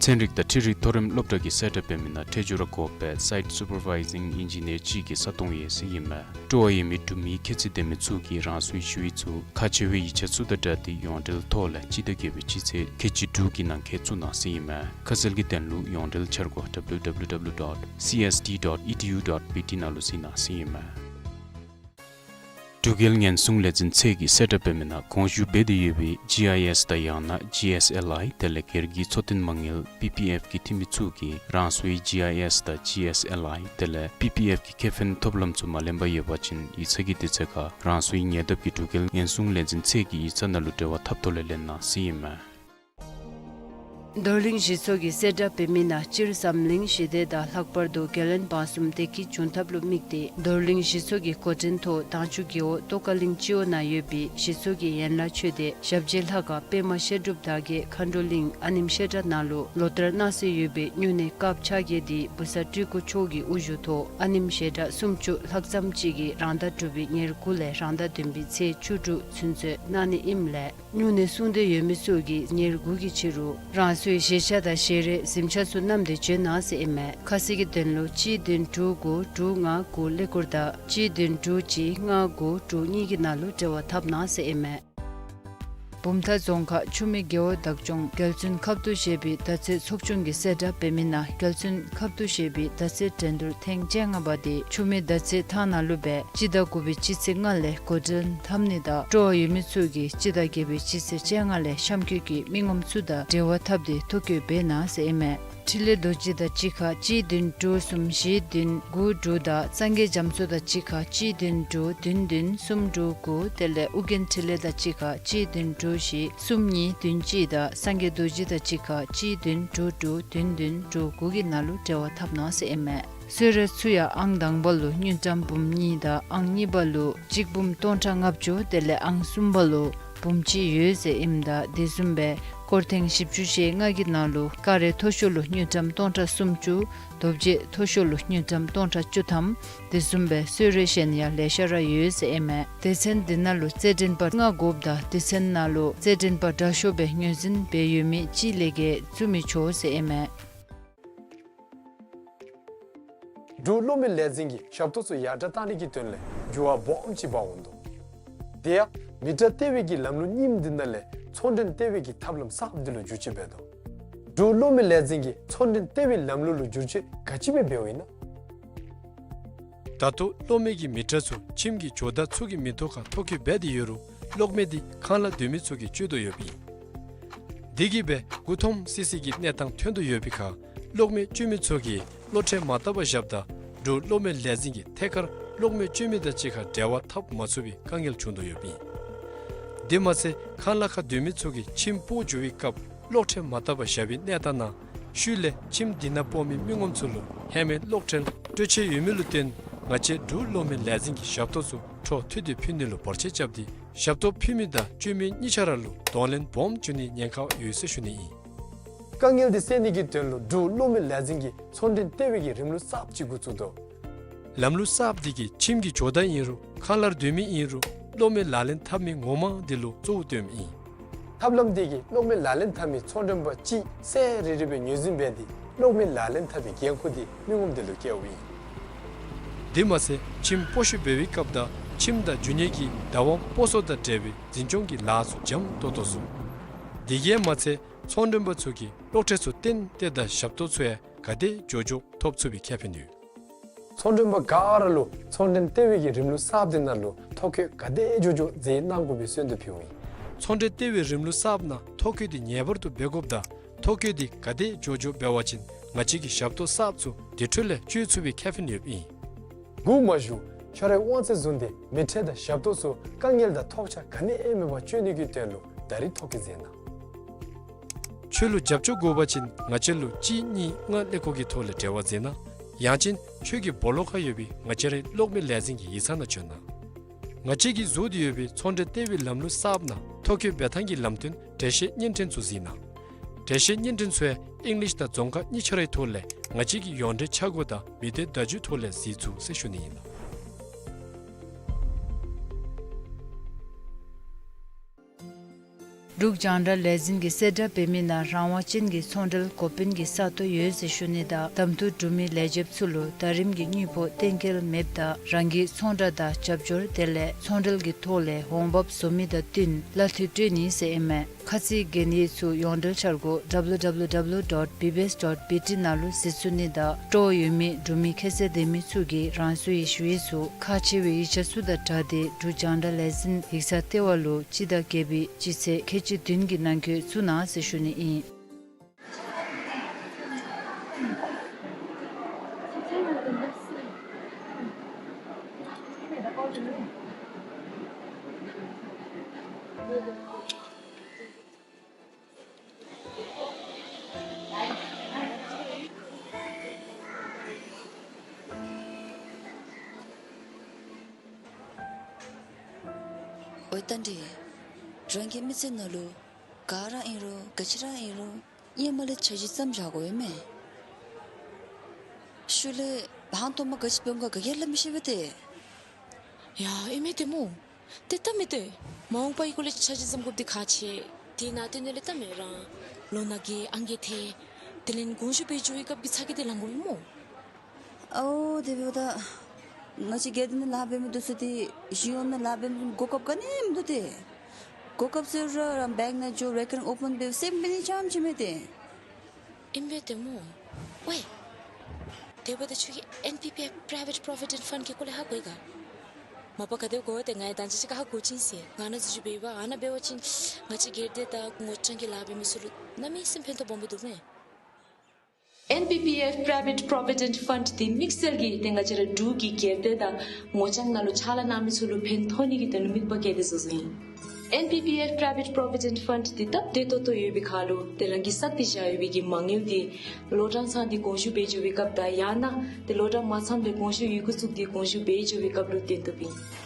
ཚན་རིག་དང་འཕྲུལ་རིག་མཐོ་རིམ་སློབ་གྲྭ་གིས་གསལ་བསྒྲགས་འབད་མི་ནང་ཁྲལ་བསྒྱུར་ར་དགོ་པའི་སའིཊ་སུ་པར་ཝའི་ཟིང་ཨིན་ཇི་ནི་ཡར་ཅིག་གི་ས་སྟོང་ཡོད་ཟེར་ཨིན་མས། སྤྲོ་བ་ཡོད་མི་འབྲུག་མི་ཁྱད་ཚད་ལྡན་མི་ཚུ་གིས་རང་སོའི་ཞུ་ཡིག་ཚུ་ཁག་ཆེ་བའི་ཡིག་ཆ་ཚུ་དང་སྦྲགས་ཏེ་ཡོངས་འབྲེལ་ཐོག་ལས་སྤྱི་ཟླ་བརྒྱད་པའི་སྤྱི་ཚེས་ཁལ་གཅིག་དྲུག་གི་ནང་འཁོད་བཙུགས་གནང་ཟེར་ཨིན་མས། ཁ་གསལ་གྱི་དོན་ལུ་ཡོངས་འབྲེལ་འཆར་སྒོ་W W W dot C S D dot E D U dot B T ནང་ལུ་གཟིགས་གནང་ཟེར་ཨིན་མས། འབྲུག་རྒྱལ་ཉེན་སྲུང་ལས་འཛིན་ཚད་ཀྱིས་གསལ་བསྒྲགས་འབད་མི་ནང་གོང་ཞུ་འབད་དེ་ཡོད་པའི་ཇི་ཨའི་ཨེསི་དང་ཡང་ན་ཇི་ཨེསི་ཨེལ་ཨའི་དེ་ལས་སྒེར་གྱི་འཚོ་རྟེན་མ་དངུལ་པི་པི་ཨེཕ་གི་འཐུས་མི་ཚུ་གིས་རང་སོའི་ཇི་ཨའི་ཨེསི་དང་ཇི་ཨེསི་ཨེལ་ཨའི་དེ་ལས་པི་པི་ཨེཕ་གི་ཁེ་ཕན་ཐོབ་ལམ་ཚུ་མ་ལེན་པར་ཡོད་པ་ཅིན་ཡིག་ཚང་གི་དུས་ཚོད་ཁར་རང་སོའི་ཉེ་འདབས་ཀྱི་འབྲུག་རྒྱལ་ཉེན་སྲུང་ལས་འཛིན་ཚད་ཀྱི་ཡིག་ཚང་ནང་ལུ་འབྲེལ་བ་འཐབ་ཐོག་ལས་ལེན་གནང་ཟེར་ཨིན་མས། རྡོར་གླིང་གཞི་ཚོགས་ཀྱིས་གསལ་བསྒྲགས་འབད་མི་ནང་སྤྱིར་འཛམ་གླིང་ཞི་བདེ་དང་ལྷག་པར་དུ་རྒྱལ་བློན་འབངས་གསུམ་བདེ་སྐྱིད་འབྱུང་ཐབས་ལུ་དམིགས་ཏེ་རྡོར་གླིང་གཞི་ཚོགས་ཀྱི་འགོ་འདྲེན་ཐོག་དྭངས་ཆུ་རྒེད་འོག་ཏོག་དཀར་གླིང་སྤྱི་འོག་ནང་ཡོད་པའི་གཞི་ཚོགས་ཀྱི་ཡན་ལག་ཆོས་སྡེ་ཞབས་རྗེས་ལྷ་ཁང་པདྨ་བཤད་སྒྲུབ་དར་རྒྱས་མཁའ་འགྲོ་གླིང་ཨ་ནེམ་བཤད་གྲྭ་ནང་ལུ་ལོ་ལྟར་གནང་སྲོལ་ཡོད་པའི་སྨྱུང་གནས་སྐབས་ཆ་བརྒྱད་འདི་བུ་གསར་སྤྲུལ་སྐུ་མཆོག་གི་དབུ་བཞུགས་ཐོག་ཨ་ནེམ་བཤད་གྲྭ་སུམ་ཅུ་ལྷག་ཙམ་ཅིག་གིས་རང་ཟླ་དྲུག་པའི་ཉེར་དགུ་ལས་རང་ཟླ་བདུན་པའི་ཚེས་བཅུ་དྲུག་ཚུན་ཚོད་གནང་ནི་ཨིནམ་ལས་སྨྱུང་གནས་སྲུང་འདོད་ཡོད་མི་ཚུ་གིས་ཉེར་དགུ་གི་ཕྱི་རུ་རང་སོའི་བཞེས་ཆ་དང་བཞེས་རས་གཟིམ་ཆ་ཚུ་བསྣམས་ཏེ་འབྱོན་གནང་ཟེར་ཨིན་མས། ཁ་གསལ་གྱི་དོན་ལུ་གཅིག་བདུན་དྲུག་དགུ་དྲུག་ལྔ་དགུ་ཀླད་ཀོར་དང་གཅིག་བདུན་དྲུག་གཅིག་ལྔ་དགུ་དྲུག་གཉིས་ཀྱི་ནང་ལུ་འབྲེལ་བ་འཐབ་གནང་ཟེར་ཨིན་མས། བུམ་ཐང་རྫོང་ཁག་ཆུ་སྨད་རྒེད་འོག་བདག་སྐྱོང་རྒྱལ་བཙུན་ཁབ་ཏུ་བཞེས་པའི་མདའ་རྩེད་ཚོགས་ཆུང་གིས་གསལ་བསྒྲགས་འབད་མི་ནང་རྒྱལ་བཙུན་ཁབ་ཏུ་བཞེས་པའི་མདའ་རྩེད་འགྲན་བསྡུར་ཐེངས་བཅོ་ལྔ་པ་དེ་ཆུ་སྨད་མདའ་རྩེད་ཐང་ནང་ལུ་སྦེ་སྤྱི་ཟླ་དགུ་པའི་སྤྱི་ཚེས་ལྔ་ལས་འགོ་འདྲེན་འཐབ་ནི་དང་སྤྲོ་བ་ཡོད་མི་ཚུ་གིས་སྤྱི་ཟླ་བརྒྱད་པའི་སྤྱི་ཚེས་བཅོ་ལྔ་ལས་གཤམ་འཁོད་ཀྱི་མི་ངོམ་ཚུ་དང་འབྲེལ་བ་འཐབ་སྟེ་ཐོ་བཀོད་འབད་གནང་ཟེར་ཨིན་མས། འཕྲིན་ལས་རྡོ་རྗེ་དང་གཅིག་ཁར་གཅིག་བདུན་དྲུག་གསུམ་བཞི་བདུན་དགུ་དྲུག་དང་སངས་རྒྱས་རྒྱ་མཚོ་དང་གཅིག་ཁར་གཅིག་བདུན་དྲུག་བདུན་བདུན་གསུམ་དྲུག་དགུ་དེ་ལས་ཨོ་རྒྱན་འཕྲིན་ལས་དང་གཅིག་ཁར་གཅིག་བདུན་དྲུག་བཞི་གསུམ་གཉིས་བདུན་གཅིག་དང་སངས་རྒྱས་རྡོ་རྗེ་དང་གཅིག་ཁར་གཅིག་བདུན་དྲུག་དྲུག་བདུན་བདུན་དྲུག་དགུ་གི་ནང་ལུ་འབྲེལ་བ་འཐབ་གནང་ཟེར་ཨིན་མས། གསོལ་རས་ཚུ་ཡང་ཨང་དང་པ་ལུ་དངུལ་ཀྲམ་འབུམ་གཉིས་དང་ཨང་གཉིས་པ་ལུ་གཅིག་འབུམ་སྟོང་ཕྲག་ལྔ་བཅུ་དེ་ལས་ཨང་གསུམ་པ་ལུ་འབུམ་གཅིག་ཡོད་ཟེར་ཨིནམ་ད་དེ་བཟུམ་སྦེ་སྐོར་ཐེངས་བཞི་བཅུ་ཞེ་ལྔ་གི་ནང་ལུ་ཀ་རེ་མཐོ་ཤོས་ལུ་དངུལ་ཀྲམ་སྟོང་ཕྲག་སུམ་ཅུ། རྡོ་བརྗེ་མཐོ་ཤོས་ལུ་དངུལ་ཀྲམ་སྟོང་ཕྲག་བཅུ་ཐམ། དེ་བཟུམ་སྦེ་གསོལ་རས་གཞན་ཡང་ལེ་ཤ་ར་ཡོད་ཟེར་ཨིན་མས། སྡེ་ཚན་འདི་ནང་ལུ་རྩེད་འགྲན་པ་ལྔ་དགོཔ་ད་སྡེ་ཚན་ནང་ལུ་རྩེད་འགྲན་པ་དྲག་ཤོས་སྦེ་ངོས་འཛིན་འབད་ཡོད་མི་གཅིག་ལས་བརྒལ་བཙུགས་མི་ཆོག་ཟེར་ཨིན་མས། འབྲུག་གློག་མེ་ལས་འཛིན་གྱིས་ཞབས་ཏོག་ཚུ་ཡར་དྲག་བཏང་ནི་གི་དོན་ལས་འགྱུར་བ་སྦོམ་ཅིག་འབག་འོང་དོ། དེ་ཡང་མི་ཊར་ལྟེ་བའི་གི་ལམ་ལུགས་རྙིངམ་འདི་ནང་ལས་ཚོང་འབྲེལ་ལྟེ་བའི་གི་ཐབས་ལམ་གསརཔ་འདི་ལུ་འགྱུར་བཅོས་འབད་དོ། འབྲུག་གློག་མེ་ལས་འཛིན་གྱིས་ཚོང་འབྲེལ་ལྟེ་བའི་ལམ་ལུགས་ལུ་འགྱུར་བཅོས་ག་ཅི་སྦེ་འབདཝ་ཨིན་ན། ད་ལྟོ་གློག་མེ་གི་མི་ཊར་ཚུ་ཁྱིམ་གྱི་ཇོ་བདག་ཚུ་གི་མིང་ཐོག་ཁར་ཐོ་བཀོད་འབད་དེ་ཡོད་རུང་གློག་མེ་འདི་ཁང་གླ་སྡོད་མི་ཚུ་གིས་སྤྱོད་དོ་ཡོདཔ་ཨིན། དེ་གིས་སྦེ་མགུ་འཐོམ་སི་སི་གི་གནས་སྟངས་ཐོན་དོ་ཡོད་པའི་ཁར་གློག་མེ་སྤྱོད་མི་ཚུ་གིས་གློག་ཁྲལ་མ་བཏབ་པར་བཞགཔ་ད་འབྲུག་གློག་མེ་ལས་འཛིན་གྱིས་ཐད་ཀར་གློག་མེ་སྤྱོད་མི་དང་གཅིག་ཁར་འབྲེལ་བ་འཐབ་མ་ཚུགས་པའི་དཀའ་ངལ་བྱུང་དོ་ཡོདཔ་ཨིན། དེ་མ་ཚད་ཁང་གླ་ཁར་སྡོད་མི་ཚུ་གིས་ཁྱིམ་སྤོ་འགྱོ་བའི་སྐབས་གློག་ཁྲལ་མ་བཏབ་པར་བཞག་པའི་གནས་སྟངས་ནང་ ཤུལ་ལས་ཁྱིམ་འདི་ནང་སྤོ་མི་མི་ངོམ་ཚུ་ལུ་ཧེ་མའི་གློག་འཕྲིན་སྤྲོད་ཆས་ཡོད་མི་ལུ་བརྟེན་ང་བཅས་འབྲུག་གློག་མེ་ལས་འཛིན་གྱིས་ཞབས་ཏོག་ཚུ་འཕྲོ་མཐུད་དེ་ཕུལ་ནི་ལུ་བར་ཆད་རྐྱབ་སྟེ་ཞབས་ཏོག་ཕུལ་མི་དང་སྤྱོད་མི་གཉིས་ཆ་ར་ལུ་གདོང་ལེན་སྦོམ་བྱུང་ནིའི་ཉེན་ཁ་ཡོད་ཟེར་ཞུ་ནི་ཨིན། དཀའ་ངལ་འདི་སེལ་ནི་གི་དོན་ལུ་འབྲུག་གློག་མེ་ལས་འཛིན་གྱིས་ཚོང་འབྲེལ་ལྟེ་བའི་གི་རིམ་ལུགས་གསརཔ་ཅིག་འགོ་བཙུགས་དོ། ལམ་ལུགས་གསརཔ་འདི་གིས་ཁྱིམ་གྱི་ཇོ་བདག་ཨིན་རུང་ཁང་གླར་སྡོད་མི་ཨིན་རུང་གློག་མེ་ལག་ལེན་འཐབ་མི་ངོ་མ་འདི་ལུ་གཙོ་བོ་བཏོནམ་ཨིན། ཐབས་ལམ་འདི་གིས་གློག་མེ་ལག་ལེན་འཐབ་མི་ཚོང་མགྲོན་པ་གཅིག་ཚར་རེ་རེ་སྦེ་ངོས་འཛིན་འབད་དེ་གློག་མེ་ལག་ལེན་འཐབ་པའི་འགན་ཁུར་འདི་མི་ངོམ་འདི་ལུ་བཀལཝ་ཨིན། དེ་མ་ཚད་ཁྱིམ་སྤོ་བཤུད་འབད་བའི་སྐབས་དང་ཁྱིམ་དང་རྒྱུ་དངོས་ཀྱི་བདག་དབང་སྤོ་སོར་དང་འབྲེལ་བའི་འཛིན་སྐྱོང་གི་ལཱ་ཚུ་འཇམ་ཏོག་ཏོ་བཟོ། དེ་གིས་མ་ཚད་ཚོང་མགྲོན་པ་ཚུ་གིས་གློག་ཁྲལ་ཚུ་བཏོན་ཏེ་དང་ཞབས་ཏོག་ཚུ་ཡང་ག་དེ་མགྱོགས་མགྱོགས་ཐོབ་ཚུགས་པའི་ཁེ་ཕན་ཡོད། ཚོང་མགྲོན་པ་ག་ར་ལུ་ཚོང་འབྲེལ་ལྟེ་བའི་གི་རིམ་ལུགས་གསརཔ་འདི་ནང་ལུ་ཐོ་བཀོད་ག་དེ་མགྱོགས་མགྱོགས་མཛད་གནང་དགོ་པའི་གསོལ་འདེབས་ཕུལཝ་ཨིན། ཚོང་འབྲེལ་ལྟེ་བའི་རིམ་ལུགས་གསརཔ་ནང་ཐོ་བཀོད་འདི་ངེས་པར་དུ་འབད་དགོཔ་དང་ཐོ་བཀོད་འདི་ག་དེ་མགྱོགས་མགྱོགས་འབད་བ་ཅིན་ང་བཅས་ཀྱི་ཞབས་ཏོག་གསརཔ་ཚུ་དེ་འཕྲོ་ལས་སྤྱོད་ཚུགས་པའི་ཁེ་ཕན་ཡོདཔ་ཨིན། སྒུག་མ་བཞུགས། ཁྱོད་རའི་དབང་ཚད་བཟུང་སྟེ་མི་ཁྲལ་དང་ཞབས་ཏོག་ཚུ་དཀའ་ངལ་དང་ཐོགས་ཆགས་ག་ནི་ཡང་མེད་པར་སྤྱོད་ནི་གི་དོན་ལུ་ད་རིས་ཐོ་བཀོད་མཛད་གནང་། ཁྱོད་ལུ་རྒྱབ་སྐྱོར་དགོ་པ་ཅིན་ང་བཅས་ལུ་གཅིག་གཉིས་ལྔ་ཀླད་ཀོར་གྱི་ཐོག་ལས་འབྲེལ་བ་མཛད་གནང་། ཡང་ཅིན་ཁྱོད་ཀྱི་སྦོ་ལོགས་ཁར་ཡོད་པའི་ང་བཅས་རའི་གློག་མེ་ལས་འཛིན་གྱི་ཡིག་ཚང་ནང་བྱོན་གནང་། ང་བཅས་ཀྱིས་བཟོ་སྟེ་ཡོད་པའི་ཚོང་འབྲེལ་ལྟེ་བའི་ལམ་ལུགས་གསརཔ་ནང་ཐོ་བཀོད་འབད་ཐངས་ཀྱི་ལམ་སྟོན་འགྲེལ་བཤད་བརྙན་འཕྲིན་ཚུ་གཟིགས་གནང་། འགྲེལ་བཤད་བརྙན་འཕྲིན་ཚུ་ཡང་ཨིང་ལིཤ་དང་རྫོང་ཁ་གཉིས་ཆ་རའི་ཐོག་ལས་ང་བཅས་ཀྱི་ཡོངས་འབྲེལ་འཆར་སྒོ་དང་མི་སྡེ་བརྡ་བརྒྱུད་ཐོག་ལས་གཟིགས་ཚུགས་ཟེར་ཞུ་ནི་ཨིན་ལགས། འབྲུག་རྒྱང་བསྒྲགས་ལས་འཛིན་གྱིས་གསལ་བསྒྲགས་འབད་མི་ནང་རང་དབང་ཅན་གྱི་ཚོང་འབྲེལ་འགོ་དཔོན་གྱི་ས་སྟོང་ཡོད་ཟེར་ཞུ་ནི་དང་གདམ་འཐུ་གྲུབ་མི་ལས་བྱེདཔ་ཚུ་ལུ་ཟླ་རིམ་གྱི་དངུལ་ཕོགས་གཏན་འཁེལ་མེདཔ་དང་རང་གི་ཚོང་བསྒྲགས་དང་རྒྱབ་སྐྱོར་དེ་ལས་ཚོང་འབྲེལ་གྱི་ཐོག་ལས་འོང་འབབ་བཟོ་མི་དང་བསྟུན་གླ་འཐུས་སྤྲོད་ནི་ཟེར་ཨིན་མས། ཁ་ཚིག་གན་ཡིག་ཚུ་ཡོངས་འབྲེལ་འཆར་སྒོ་W W W dot B B S dot B T ནང་ལུ་གཟིགས་ཚུགས་ནི་དང་སྤྲོ་བ་ཡོད་མི་འབྲུག་མི་ཁྱད་ཚད་ལྡན་མི་ཚུ་གིས་རང་སོའི་ཞུ་ཡིག་ཚུ་ཁག་ཆེ་བའི་ཡིག་ཆ་ཚུ་དང་སྦྲགས་ཏེ་འབྲུག་རྒྱང་བསྒྲགས་ལས་འཛིན་ཡིག་ཚང་ལྟེ་བ་ལུ་སྤྱི་ཟླ་བརྒྱད་པའི་སྤྱི་ཚེས་ཁལ་གཅིག་བདུན་གྱི་ནང་འཁོད་བཙུགས་གནང་ཟེར་ཞུ་ནི་ཨིན། ཨོ་ད་འདི་རང་གི་མི་ཚེ་ནང་ལུ་ག་ར་ཨིན་རུང་ག་ཅི་ར་ཨིན་རུང་ཧེ་མ་ལས་འཆར་གཞི་བརྩམས་བཞག་དགོ་ཡོད་མས། ཤུལ་ལས་ཧང་སྟོང་མ་ག་ཅི་འབད་འོང་ག་ག་གིས་སླབ་མི་ཤེས་པས་ཏེ། ཡ་ཨིན་མས་ཏེ་སྨོ། ཏེ་ད་མི་ཏེ་མ་འོངས་པའི་སྐོར་ལས་འཆར་གཞི་བརྩམ་དགོཔ་འདི་ཁག་ཆེ། དེ་ནང་དོན་ལས་ད་མི་རང་ལོ་ན་རྒས་ཨང་རྒས་ཐལ། དེ་ལས་དགོངས་ཞུ་འབད་འགྱོ་བའི་སྐབས་ཀྱི་ཚ་གྱང་འདི་ལང་དགོ་པས་སྨོ། ཨོ་དེ་འབདཝ་ད་ང་བཅས་སྒེར་སྡེ་ནང་ལཱ་འབད་མི་འདི་ཚུ་ཏེ་གཞུང་གཡོག་ནང་ལཱ་འབད་མི་གོ་སྐབས་ག་ནི་མིན་འདུག་ཏེ། གོ་སྐབས་ཟེར་རུང་རང་བེངཀ་ནང་འགྱོ་རེ་ཀར་རེནཊ་ཨོ་པེན་འབད་སེམས་འབད་ནི་ཙམ་ཅིག་མས་ཏེ། ཨིན་པས་ཏེ་སྨོ། ཝའི། དེ་འབདཝ་ད་ཁྱོད་ཀྱིས་ཨེན་པི་པི་ཨེཕ་Private Provident Fund གི་སྐོར་ལས་ཧ་གོ་ཡི་ག། མ་པ་ག་དེ་གོ་བ་ཏེ་ང་ཡང་ད་ཅི་ཅིག་ཁར་ཧ་གོ་ཅི་ཟེར། ང་ནཱ་འཛུལ་ཞུགས་འབད་བ་ཨ་ནཱ་འབད་བ་ཅིན་ང་བཅས་སྒེར་སྡེ་དང་ངོ་རྐྱང་གི་ལཱ་འབད་མི་ཚུ་ལུ་གནམ་མེད་ས་མེད་ཕན་ཐོགས་སྦོམ་སྦེ་འདུག་མས། ཨེན་པི་པི་ཨེཕ་Private Provident Fund འདི་དམིགས་བསལ་གྱིས་ཏེ་ང་བཅས་ར་འབྲུག་གི་སྒེར་སྡེ་དང་ངོ་རྐྱང་ནང་ལུ་ཕྱག་ལཱ་གནང་མི་ཚུ་ལུ་ཕན་ཐོགས་ནི་གི་དོན་ལུ་དམིགས་པ་བསྐྱེད་དེ་བཟོ་བཟོཝ་ཨིན། ཨེན་པི་པི་ཨེཕ་Private Provident Fund འདི་སྟབས་བདེ་ཏོག་ཏོ་ཡོད་པའི་ཁར་ལུ་ཏེ་རང་གིས་བསགས་ཏེ་བཞག་ཡོད་པའི་གི་མ་དངུལ་འདི་ལོ་གྲངས་ཚང་སྟེ་དགོངས་ཞུ་འབད་འགྱོ་བའི་སྐབས་དང་ཡང་ན་ཏེ་ལོ་གྲངས་མ་ཚངམ་ལས་དགོངས་ཞུ་ཡི་གུ་བཙུགས་ཏེ་དགོངས་ཞུ་འབད་འགྱོ་བའི་སྐབས་ལུ་བཏོན་བཏུབ་ཨིན།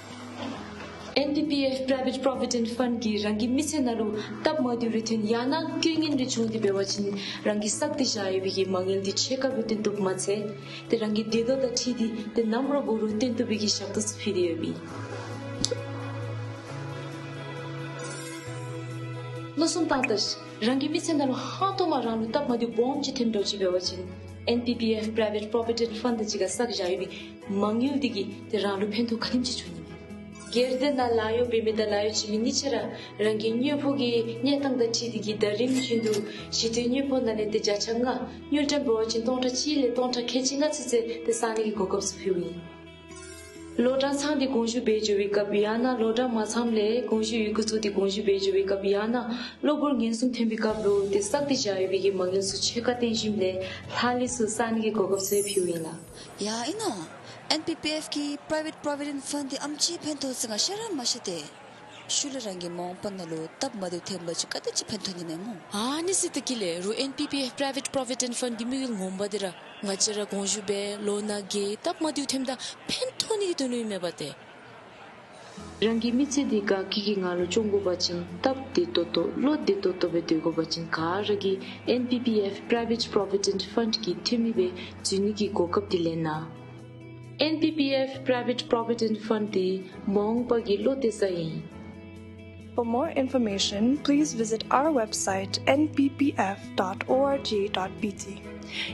ཨེན་པི་པི་ཨེཕ་Private Provident Fund གིས་རང་གི་མི་ཚེ་ནང་ལུ་སྟབས་མ་བདེཝ་རེ་ཐོན་ཡང་ན་རྐྱེན་ངན་རེ་བྱུང་སྟེ་འབད་བ་ཅིན་རང་གིས་བསགས་ཏེ་བཞག་ཡོད་པའི་གི་མ་དངུལ་འདི་ཕྱེད་ཀ་ལུ་བཏོན་བཏུབ་མ་ཚད་ཏེ་རང་གི་བདེ་སྡུག་དང་འཁྲིལ་ཏེ་ཏེ་ནམ་ར་འགོར་རུང་བཏོན་བཏུབ་པའི་གི་ཞབས་ཏོག་ཚུ་ཕུལ་ཏེ་ཡོདཔ་ཨིན། མནོ་བསམ་བཏང་ད་ཤིག། རང་གི་མི་ཚེ་ནང་ལུ་ཧང་སྟོང་མ་རང་ལུ་སྟབས་མ་བདེཝ་སྦོམ་ཅིག་ཐོན་འགྱོ་ཅི་འབད་བ་ཅིན་ཨེན་པི་པི་ཨེཕ་Private Provident Fund དང་གཅིག་ཁར་བསགས་བཞག་ཡོད་པའི་མ་དངུལ་འདི་གིས་ཏེ་རང་ལུ་ཕན་ཐོགས་ག་དེམ་ཅིག་འབྱུང་ནི་མས། སྒེར་སྡེ་ནང་ལཱ་གཡོག་འབད་མི་དང་ལཱ་གཡོག་བྱིན་མི་གཉིས་ཆ་ར་རང་གི་དངུལ་ཕོགས་ཀྱི་གནས་སྟངས་དང་འཁྲིལ་ཏེ་གིས་ཟླ་རིམ་བཞིན་དུ་ཞི་དུལ་དངུལ་ཕོགས་ནང་ལས་ཏེ་བརྒྱ་ཆ་ལྔ་དངུལ་ཀྲམ་འབད་བ་ཅིན་སྟོང་ཕྲག་གཅིག་ལས་སྟོང་ཕྲག་ཁལ་གཅིག་ལྔ་ཚུན་ཚོད་ཏེ་བསག་ནི་གི་གོ་སྐབས་ཚུ་ཕུལཝ་ཨིན། ལོ་གྲངས་ཚང་སྟེ་དགོངས་ཞུ་འབད་འགྱོ་བའི་སྐབས་ཡང་ན་ལོ་གྲངས་མ་ཚངམ་ལས་དགོངས་ཞུ་ཡི་གུ་བཙུགས་ཏེ་དགོངས་ཞུ་འབད་འགྱོ་བའི་སྐབས་ཡང་ན་གློ་བུར་ངན་སོང་ཐོན་པའི་སྐབས་ལུ་ཏེ་བསགས་ཏེ་བཞག་ཡོད་པའི་གི་མ་དངུལ་ཚུ་ཕྱེད་ཀ་བཏོན་ཞིནམ་ལས་ལྷག་ལུས་ཚུ་བསག་ནི་གི་གོ་སྐབས་ཚུ་ཕུལཝ་ཨིན་ལགས། ཡ་ཨིན་ན། ཨེན་པི་པི་ཨེཕ་གི་Private Provident Fund འདི་ཨམ་ཅིག་ཕན་ཐོགས་ཟེར་ང་ཤེས་ར་མ་ཤེས་ཏེ། ཤུལ་ལས་རང་གི་མ་འོངས་པ་ནང་ལུ་སྟབས་མ་བདེཝ་ཐོན་པ་ཅིན་ག་དེ་ཅིག་ཕན་ཐོགས་ནི་མས་སྨོ། ཨ་ནི་ཟེར་ཏེ་གི་ལས་རུང་ཨེན་པི་པི་ཨེཕ་Private Provident Fund གི་དམིགས་ཡུལ་ངོ་མ་འདི་ར་ང་བཅས་ར་དགོངས་ཞུ་འབད་ལོ་ན་རྒས་སྟབས་མ་བདེཝ་ཐོནམ་ད་ཕན་ཐོགས་ནི་གི་དོན་ལུ་ཨིན་མས་པ་ཏེ། རང་གི་མི་ཚེ་འདི་དགའ་སྐྱིད་ཀྱི་ངང་ལུ་སྐྱོང་དགོ་པ་ཅིན་སྟབས་བདེ་ཏོག་ཏོ་བློ་བདེ་ཏོག་ཏོ་སྦེ་སྡོད་དགོ་པ་ཅིན་ག་ར་གིས་ཨེན་པི་པི་ཨེཕ་Private Provident Fund གི་འཐུས་མི་སྦེ་འཛུལ་ནི་གི་གོ་སྐབས་འདི་ལེན་གནང་། ཨེན་པི་པི་ཨེཕ་Private Provident Fund འདི་མ་འོངས་པ་གི་བློ་གཏད་ས་ཨིན། For more information, please visit our website N P P F dot org dot B T.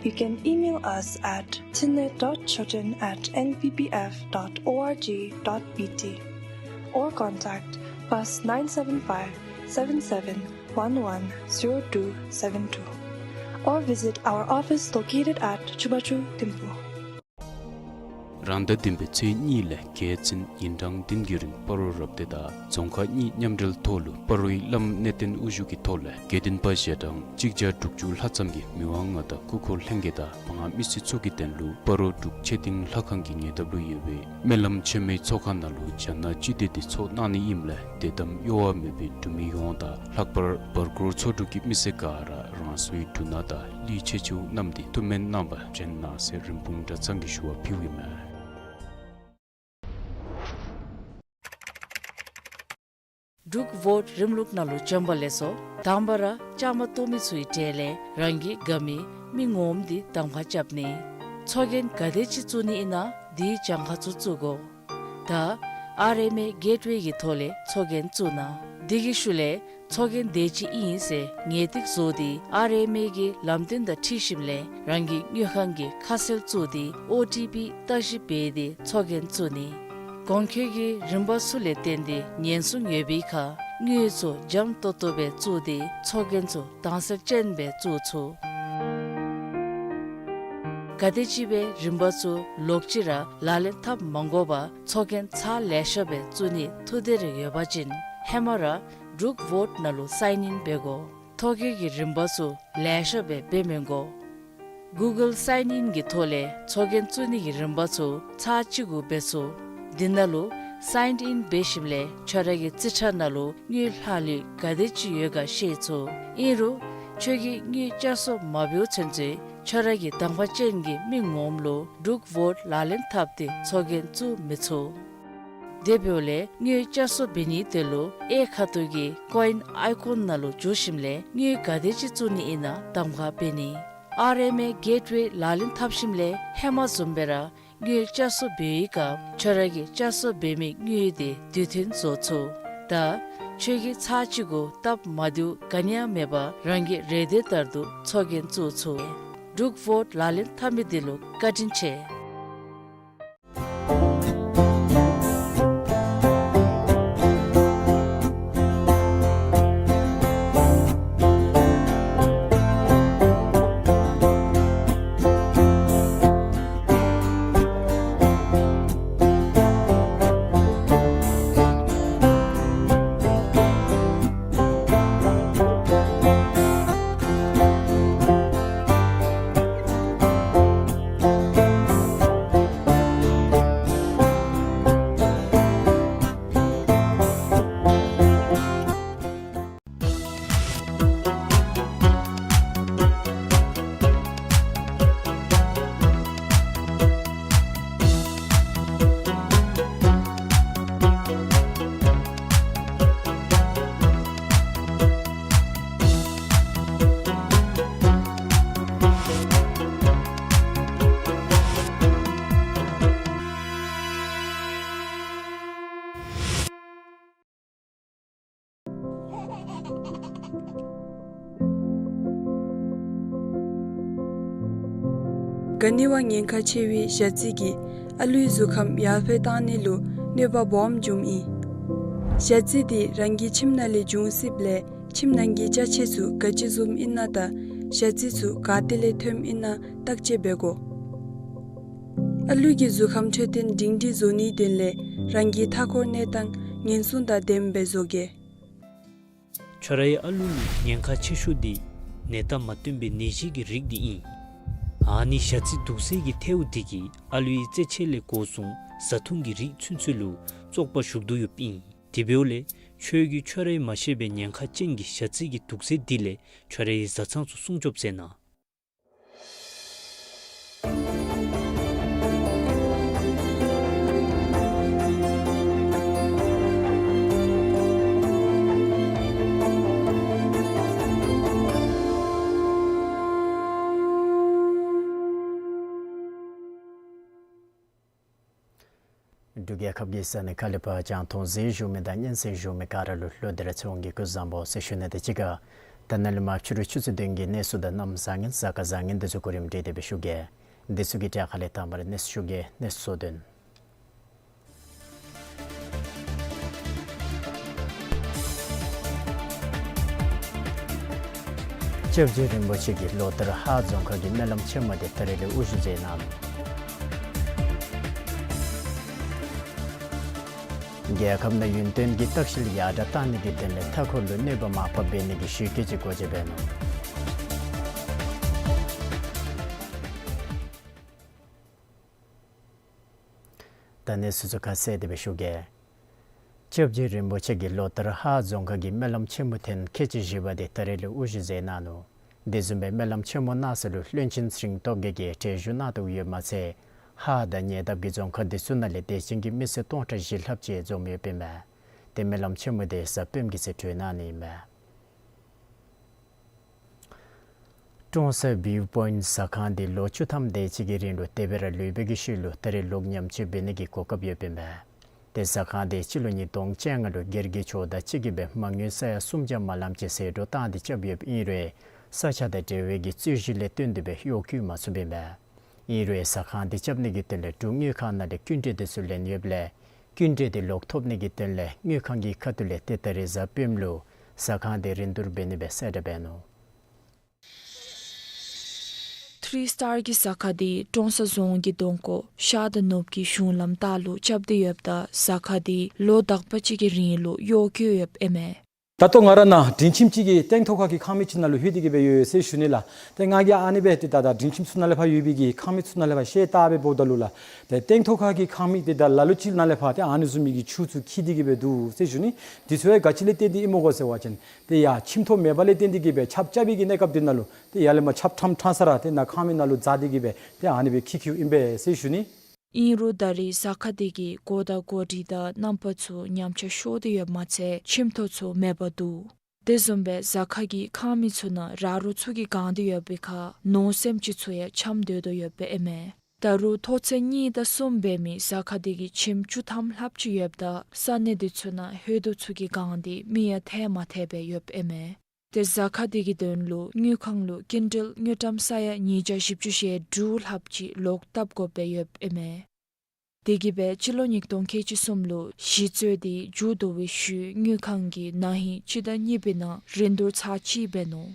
You can email us at thine dot choten at N P P F dot org dot B T or contact plus nine seven five, seven seven one one, zero two seven two or visit our office located at Chubachu Thimphu. རང་ཟླ་བདུན་པའི་ཚེས་གཉིས་ལས་བརྒྱད་ཚུན་ཉིན་གྲངས་བདུན་གྱི་རིང་སྤ་རོ་རབ་སྡེ་དང་རྫོང་ཁག་གཉིས་མཉམ་འབྲེལ་ཐོག་ལུ་སྤ་རོའི་བླམ་གནས་བརྟན་དབུ་བཞུགས་ཀྱི་ཐོག་ལས་དགེ་འདུན་པ་ཞལ་གྲངས་གཅིག་བརྒྱ་དྲུག་ཅུ་ལྷག་ཙམ་གྱིས་མི་དབང་མངའ་བདག་སྐུ་འཁོར་ལྷན་རྒྱས་དང་བ་ངག་མི་སེར་ཚུ་གི་དོན་ལུ་སྤ་རོ་འབྲུག་ཆོས་སྡིངས་ལྷ་ཁང་གི་ཉེ་འདབས་ལུ་ཡོད་པའི་སྨོན་ལམ་ཆེན་མོའི་ཚོགས་ཁང་ནང་ལུ་རྒྱ་ནག་སྤྱི་མདོས་འདི་ཚོགས་གནང་ནི་ཨིནམ་ལས་དད་དམ་གཡོ་བ་མེད་པའི་འབྲུག་མི་ཡོངས་དང་ལྷག་པར་བར་སྐོར་ཚོ་དྲུག་གི་མི་སེར་ག་ར་རང་སོའི་འབྲུ་སྣ་དང་གླུད་ཆས་ཚུ་བསྣམས་ཏེ་ཐུགས་སྨོན་གནང་བར་བྱོན་གནང་ཟེར་རིན་སྤུངས་གྲྭ་ཚང་གིས་ཞུ་བ་ཕུལཝ་ཨིན་མས། འབྲུག་ཝོཊ་རིམ་ལུགས་ནང་ལུ་བྱོན་པ་ལེགས་སོ། དང་པ་ར་བཅའ་མར་གཏོགས་མི་ཚུའི་གྲས་ལས་རང་གི་དགའ་མི་མི་ངོམ་འདི་གདམ་ཁ་རྐྱབ་ནི། ཚོགས་རྒྱན་ག་དེ་ཅིག་བཙུགས་ནི་ཨིན་ན་དེའི་གྱངས་ཁ་ཚུ་བཙུགས་དགོ། ད་ཨར་ཨེམ་ཨེ་གེཊ་ཝེ་གི་ཐོག་ལས་ཚོགས་རྒྱན་བཙུགས་གནང་། དེ་གི་ཤུལ་ལས་ཚོགས་རྒྱན་དེ་ཅིག་ཨིན་ཟེར་ངེས་ཏིག་བཟོ་སྟེ་ཨར་ཨེམ་ཨེ་གི་ལམ་སྟོན་དང་འཁྲིལ་ཞིནམ་ལས་རང་གི་དངུལ་ཁང་གི་ཁ་གསལ་བཙུགས་ཏེ་ཨོ་ཊི་པི་བརྟག་ཞིབ་འབད་དེ་ཚོགས་རྒྱན་བཙུགས་ནི། གོང་འཁོད་ཀྱི་རིམ་པ་ཚུ་ལས་བརྟེན་ཏེ་ཉེན་སྲུང་ཡོད་པའི་ཁར་དངུལ་ཚུ་འཇམ་ཏོག་ཏོ་སྦེ་བཙུགས་ཏེ་ཚོགས་རྒྱན་ཚུ་དྭངས་གསལ་ཅན་སྦེ་བཙུགས་ཚུགས། ག་དེམ་ཅིག་སྦེ་རིམ་པ་ཚུ་ལོག་ཅི་ར་ལག་ལེན་འཐབ་མ་དགོ་པར་ཚོགས་རྒྱན་ཚར་ལེ་ཤ་སྦེ་བཙུགས་ནི་ཐུགས་འདོད་རེ་ཡོད་པ་ཅིན་ཧེ་མ་ར་འབྲུག་ཝོཊ་ནང་ལུ་སའིན་ཨིན་འབད་དགོ། ཐོ་བཀོད་ཀྱི་རིམ་པ་ཚུ་ལེ་ཤ་སྦེ་འབད་མི་དགོ། གུ་གཱལ་སའིན་ཨིན་གྱི་ཐོག་ལས་ཚོགས་རྒྱན་བཙུགས་ནི་གི་རིམ་པ་ཚུ་ཚར་གཅིག་གུ་འབད་ཚུགས། དེ་ནང་ལུ་སའིན་ཨིན་འབད་ཞིནམ་ལས་ཁྱོད་ར་གི་རྩིས་ཁྲ་ནང་ལུ་དངུལ་ལྷག་ལུས་ག་དེ་ཅིག་ཡོད་ག་ཤེས་ཚུགས། ཨིན་རུང་ཁྱོད་ཀྱིས་དངུལ་བསྐྱར་གསོ་མ་འབདཝ་ཚུན་ཚོད་ཁྱོད་ར་གི་གདམ་ཁ་ཅན་གྱི་མི་ངོམ་ལུ་འབྲུག་ཝོཊ་ལག་ལེན་འཐབ་སྟེ་ཚོགས་རྒྱན་བཙུགས་མི་ཚུགས། དེ་འབདཝ་ལས་དངུལ་བསྐྱར་གསོ་འབད་ནིའི་དོན་ལུ་གཡས་ཁ་ཐུག་གི་ཀོ་ཨིན་ཨའི་ཀོན་ནང་ལུ་འཛུལ་ཞིནམ་ལས་དངུལ་ག་དེ་ཅིག་བཙུགས་ནི་ཨིན་ན་གདམ་ཁ་འབད་ནི། ཨར་ཨེམ་ཨེ་གེཊ་ཝེ་ལག་ལེན་འཐབ་ཞིནམ་ལས་ཧེ་མ་བཟུམ་སྦེ་ར་དངུལ་བསྐྱར་གསོ་འབད་བའི་སྐབས་ཁྱོད་ར་གིས་བསྐྱར་གསོ་འབད་མི་དངུལ་དེ་དུས་མཐུན་བཟོ་ཚུགས། ད་ཁྱོད་ཀྱིས་ཚར་གཅིག་གུ་སྟབས་མ་བདེཝ་ག་ནི་ཡང་མེད་པར་རང་གི་རེ་འདོད་ལྟར་དུ་ཚོགས་རྒྱན་བཙུགས་ཚུགས། འབྲུག་ཝོཊ་ལག་ལེན་འཐབ་མི་འདི་ལུ་བཀའ་དྲིན་ཆེ། ག་ནི་བ་ཉེན་ཁ་ཆེ་བའི་ཞ་རྩི་གིས་ཨ་ལུའི་གཟུགས་ཁམས་ཡར་འཕེལ་བཏང་ནི་ལུ་གནོད་པ་སྦོམ་འབྱུངམ་ཨིན། ཞ་རྩི་འདི་རང་གི་ཁྱིམ་ནང་ལས་འབྱུང་སྲིདཔ་ལས་ཁྱིམ་ནང་གི་ཅ་ཆས་ཚུ་ག་ཅི་བཟུམ་ཨིན་ན་དང་ཞ་རྩི་ཚུ་ག་ཏེ་ལས་ཐོནམ་ཨིན་ན་བརྟག་དཔྱད་འབད་དགོ། ཨ་ལུ་གི་གཟུགས་ཁམས་འཕྲོད་བསྟེན་སྒྲིང་སྒྲིང་བཟོ་ནིའི་དོན་ལས་རང་གི་མཐའ་འཁོར་གནས་སྟངས་ཉེན་སྲུང་དང་ལྡནམ་སྦེ་བཟོ་གེ། ཁྱོད་རའི་ཨ་ལུ་ལུ་ཉེན་ཁ་ཆེ་ཤོས་འདི་ནད་རྟགས་མ་སྟོན་པའི་ནད་གཞི་གི་རིགས་འདི་ཨིན། ཨ་ནི་ཞ་རྩི་དུག་སེལ་གྱི་ཐལཝ་འདི་གིས་ཨ་ལུའི་རྩེད་ཆས་ལས་འགོ་བཟུང་བཟའ་འཐུང་གི་རིགས་ཚུན་ཚོད་ལུ་བཙོག་པ་ཞུགས་དོ་ཡོདཔ་ཨིན། དེ་འབདཝ་ལས་ ཁྱོད་ཀྱིས་ཁྱོད་རའི་མ་ཤེས་པའི་ཉེན་ཁ་ཅན་གྱི་ཞ་རྩི་གི་དུག་རྫས་འདི་ལས་ཁྱོད་རའི་བཟའ་ཚང་ཚུ་སྲུང་སྐྱོབ་མཛད་གནང་། འབྲུག་རྒྱལ་ཁབ་ཀྱི་ས་གནས་ཁག་ལས་ཕར་རྒྱང་མཐོང་གཟིགས་བཞུགས་མི་དང་སྙན་གསན་བཞུགས་མི་ག་ར་ལུ་ལྷོ་མཐའ་རི་ཚེ་དབང་གིས་སྐུ་གཟུགས་བཟང་པོ་ཟེར་ཞུ་ནི་དང་གཅིག་ཁར་ད་ནཱ་ལས་མར་ཕྱི་རུ་ཆུ་ཚོད་བདུན་གྱི་གནས་ཚུལ་དང་གནམ་བཟང་ངན་གཟའ་སྐར་བཟང་ངན་འདི་ཚུ་གོ་རིམ་སྒྲིག་སྟེ་སྦེ་ཞུ་གེ། འདི་ཚུ་གི་གྲས་ཁ་ལས་དང་པ་ར་གནས་ཚུལ་ཞུ་གེ། གནས་ཚུལ་གཙོ་དོན། སྐྱབས་རྗེ་རིན་པོ་ཆེ་གིས་ལོ་ལྟར་ཧཱ་རྫོང་ཁག་གི་སྨོན་ལམ་ཆེན་མོ་དེ་ད་རིས་ལས་དབུ་བཞུགས་མཛད་གནང་ནུག། རྒྱལ་ཁབ་ནང་ཡུན་བརྟན་གྱི་ལྟ་བཤལ་ཡར་དྲག་གཏང་ནི་གི་དོན་ལས་མཐའ་འཁོར་ལུ་གནོད་པ་མར་ཕབ་འབད་ནི་གི་གཞི་བཀོད་ཅིག་སྒོ་འབྱེད་འབད་ནུག། ད་གནས་ཚུལ་ཚུ་ཁ་གསལ་ཏེ་སྦེ་ཞུ་གེ། སྐྱབས་རྗེ་རིན་པོ་ཆེ་གིས་ལོ་ལྟར་ཧཱ་རྫོང་ཁག་གི་སྨོན་ལམ་ཆེན་མོ་ཐེངས་ཁལ་གཅིག་བཞི་པ་དེ་ད་རིས་ལས་དབུ་བཞུགས་མཛད་གནང་ནུག། དེ་བཟུམ་སྦེ་སྨོན་ལམ་ཆེན་མོ་གནང་ས་ལུ་བློན་ཆེན་ཚེ་རིང་སྟོབས་རྒྱས་ཀྱིས་གྲལ་བཞུགས་གནང་དོ་ཡོདཔ་མ་ཚད་ཧཱ་དང་ཉེ་འདབས་ཀྱི་རྫོང་ཁག་དེ་ཚུ་ནང་ལས་དད་ཅན་གྱི་མི་སེར་སྟོང་ཕྲག་བཞི་ལྷགཔ་ཅིག་འཛོམས་ཡོདཔ་ཨིན་མས། ཏེ་སྨོན་ལམ་ཆེན་མོ་དེ་གཟའ་སྤེནམ་གི་ཚེ་གྲོལ་གནང་ནི་ཨིན་མས། ཀྲོང་གསར་བིའུ་པོའིནཊ་ཟ་ཁང་དེ་ལོ་བཅུ་ཐམ་དེ་ཅིག་གི་རིང་ལུ་དེ་སྦེ་ར་ལུས་པའི་གི་ཤུལ་ལུ་ད་རིས་ལོག་ཉམས་བཅོས་འབད་ནི་གི་གོ་སྐབས་ཡོདཔ་ཨིན་པས། ཏེ་ཟ་ཁང་དེ་སྤྱི་ལོ་ཉིས་སྟོང་བཅོ་ལྔ་ལུ་སྒེར་གྱི་ཕྱོགས་དང་གཅིག་གིས་སྦེ་མ་དངུལ་ས་ཡ་སུམ་བརྒྱ་མ་ལངམ་ཅིག་ཟད་འགྲོ་བཏང་སྟེ་རྐྱབ་ཡོདཔ་ཨིན་རུང་ས་ཆ་དང་འབྲེལ་བའི་གི་རྩོད་གཞི་ལས་བརྟེན་ཏེ་སྦེ་གཡོག་བཀོལ་མ་ཚུགསཔ་ཨིན་པས། ཨིན་རུང་ས་ཁང་དེ་རྐྱབ་ནི་གི་དོན་ལས་འབྲུག་དངུལ་ཁང་ནང་ལས་སྐྱིན་འགྲུལ་དེ་ཚུ་ལེན་ཡོདཔ་ལས་སྐྱིན་འགྲུལ་དེ་ལོག་ཐོབ་ནི་གི་དོན་ལས་དངུལ་ཁང་གི་ཁ་ཐུག་ལས་ཏེ་ད་རིས་གཟའ་སྤེནམ་ལུ་ཟ་ཁང་དེ་རིན་བསྡུར་འབད་ནི་སྦེ་གསལ་བསྒྲགས་འབད་ནུག། ཐི་རི་སི་ཊར་གྱི་ཟ་ཁང་དེ་ཀྲོང་གསར་རྫོང་གི་གདོང་ཁ་ཤར་དང་ནུབ་ཀྱི་གཞུང་ལམ་ལྟག་ལུ་རྐྱབ་སྟེ་ཡོདཔ་ད་ཟ་ཁང་དེ་ལོ་དག་པ་ཅིག་གི་རིང་ལུ་གཡོག་བཀོལ་ཡོདཔ་ཨིན་མས། ད་ལྟོ་ང་ར་ནཱ་མགྲིན་ཁྱིམ་ཅིག་གི་སྟེང་ཐོག་ཁ་གི་ཁང་མིག་ཅིག་ནང་ལུ་ལྷོད་དེ་གི་སྦེ་ཡོད་ཟེར་ཞུ་ནི་ལགས། ཏེ་ང་གིས་ཨ་ནི་སྦེ་ཏེ་ད་ད་མགྲིན་ཁྱིམ་ཚུ་ནང་ལས་ཕར་ཡོད་པའི་གི་ཁང་མིག་ཚུ་ནང་ལས་ཕར་ཤེལ་བཏབ་སྦེ་འབདཝ་ད་ལུ་ལགས། ཏེ་སྟེང་ཐོག་ཁ་གི་ཁང་མིག་དེ་ད་ལ་ལུ་ཅིག་ནང་ལས་ཕར་ཏེ་ཨ་ནི་བཟུམ་མའི་གི་ཆུ་ཚུ་འཁྱིལ་ཏེ་གི་སྦེ་འདུག་ཟེར་ཞུ་ནི། དེ་ཚུ་ཡང་ག་ཅི་ལས་བརྟེན་ཏེ་ཨིན་མས་གོ་ཟེར་བ་ཅིན་ཏེ་ཡར་ཁྱིམ་ཐོག་མེད་པ་ལས་བརྟེན་ཏེ་གི་སྦེ་ཆརཔ་རྐྱབ་པའི་གི་གནས་སྐབས་དེ་ནང་ལུ་ཏེ་ཡར་ལས་མར་ཆརཔ་ཕྲངམ་ཕྲང་ས་ར་ཏེ་ནཱ་ཁང་མིག་ནང་ལུ་འཛག་སྟེ་གི་སྦེ་ཏེ་ཨ་ནི་སྦེ་འཁྱིལ་འཁྱིལཝ་ཨིན་པས་ཟེར་ཞུ་ནི། ཨིན་རུང་ད་རིས་ཟ་ཁང་དེ་གི་སྒོ་དང་སྒོ་སྒྲིག་དང་རྣམ་པ་ཚུ་ཉམས་ཆག་ཤོར་ཏེ་ཡོདཔ་མ་ཚད་ཁྱིམ་ཐོག་ཚུ་མེདཔ་འདུག། དེ་བཟུམ་སྦེ་ཟ་ཁང་གི་ཁང་མིག་ཚུ་ནང་ར་རོ་ཚུ་གིས་གང་སྟེ་ཡོད་པའི་ཁར་ནོར་སེམས་ཅན་ཚུ་ཡང་ཆམ་སྡོད་དོ་ཡོདཔ་ཨིན་མས། ད་རུང་ཐོག་ཚད་གཉིས་དང་གསུམ་འབད་མི་ཟ་ཁང་དེ་གི་ཁྱིམ་བཅུ་ཐམ་ལྷགཔ་ཅིག་ཡོདཔ་ད་ས་གནས་དེ་ཚུ་ནང་ཧོད་དོ་ཚུ་གིས་གང་སྟེ་མི་ཡང་ཐལ་མ་ཐལཝ་སྦེ་ཡོདཔ་ཨིན་མས། ཏེ་ཟ་ཁང་དེ་གི་དོན་ལུ་དངུལ་ཁང་ལུ་སྐྱིན་འགྲུལ་དངུལ་ཀྲམ་ས་ཡ་ཉིས་བརྒྱ་བཞི་བཅུ་ཞེ་དྲུག་ལྷགཔ་ཅིག་ལོག་བཏབ་དགོཔ་སྦེ་ཡོདཔ་ཨིན་མས། དེ་གིས་སྦེ་སྤྱི་ལོ་ཉིས་སྟོང་ཁལ་གཅིག་གསུམ་ལུ་གཞི་རྩའི་དེ་མཇུག་བསྡུ་བའི་ཤུལ་དངུལ་ཁང་གིས་ན་ཧིང་སྤྱི་ཟླ་གཉིས་པའི་ནང་རིན་བསྡུར་ཚར་གཅིག་འབད་ནུག།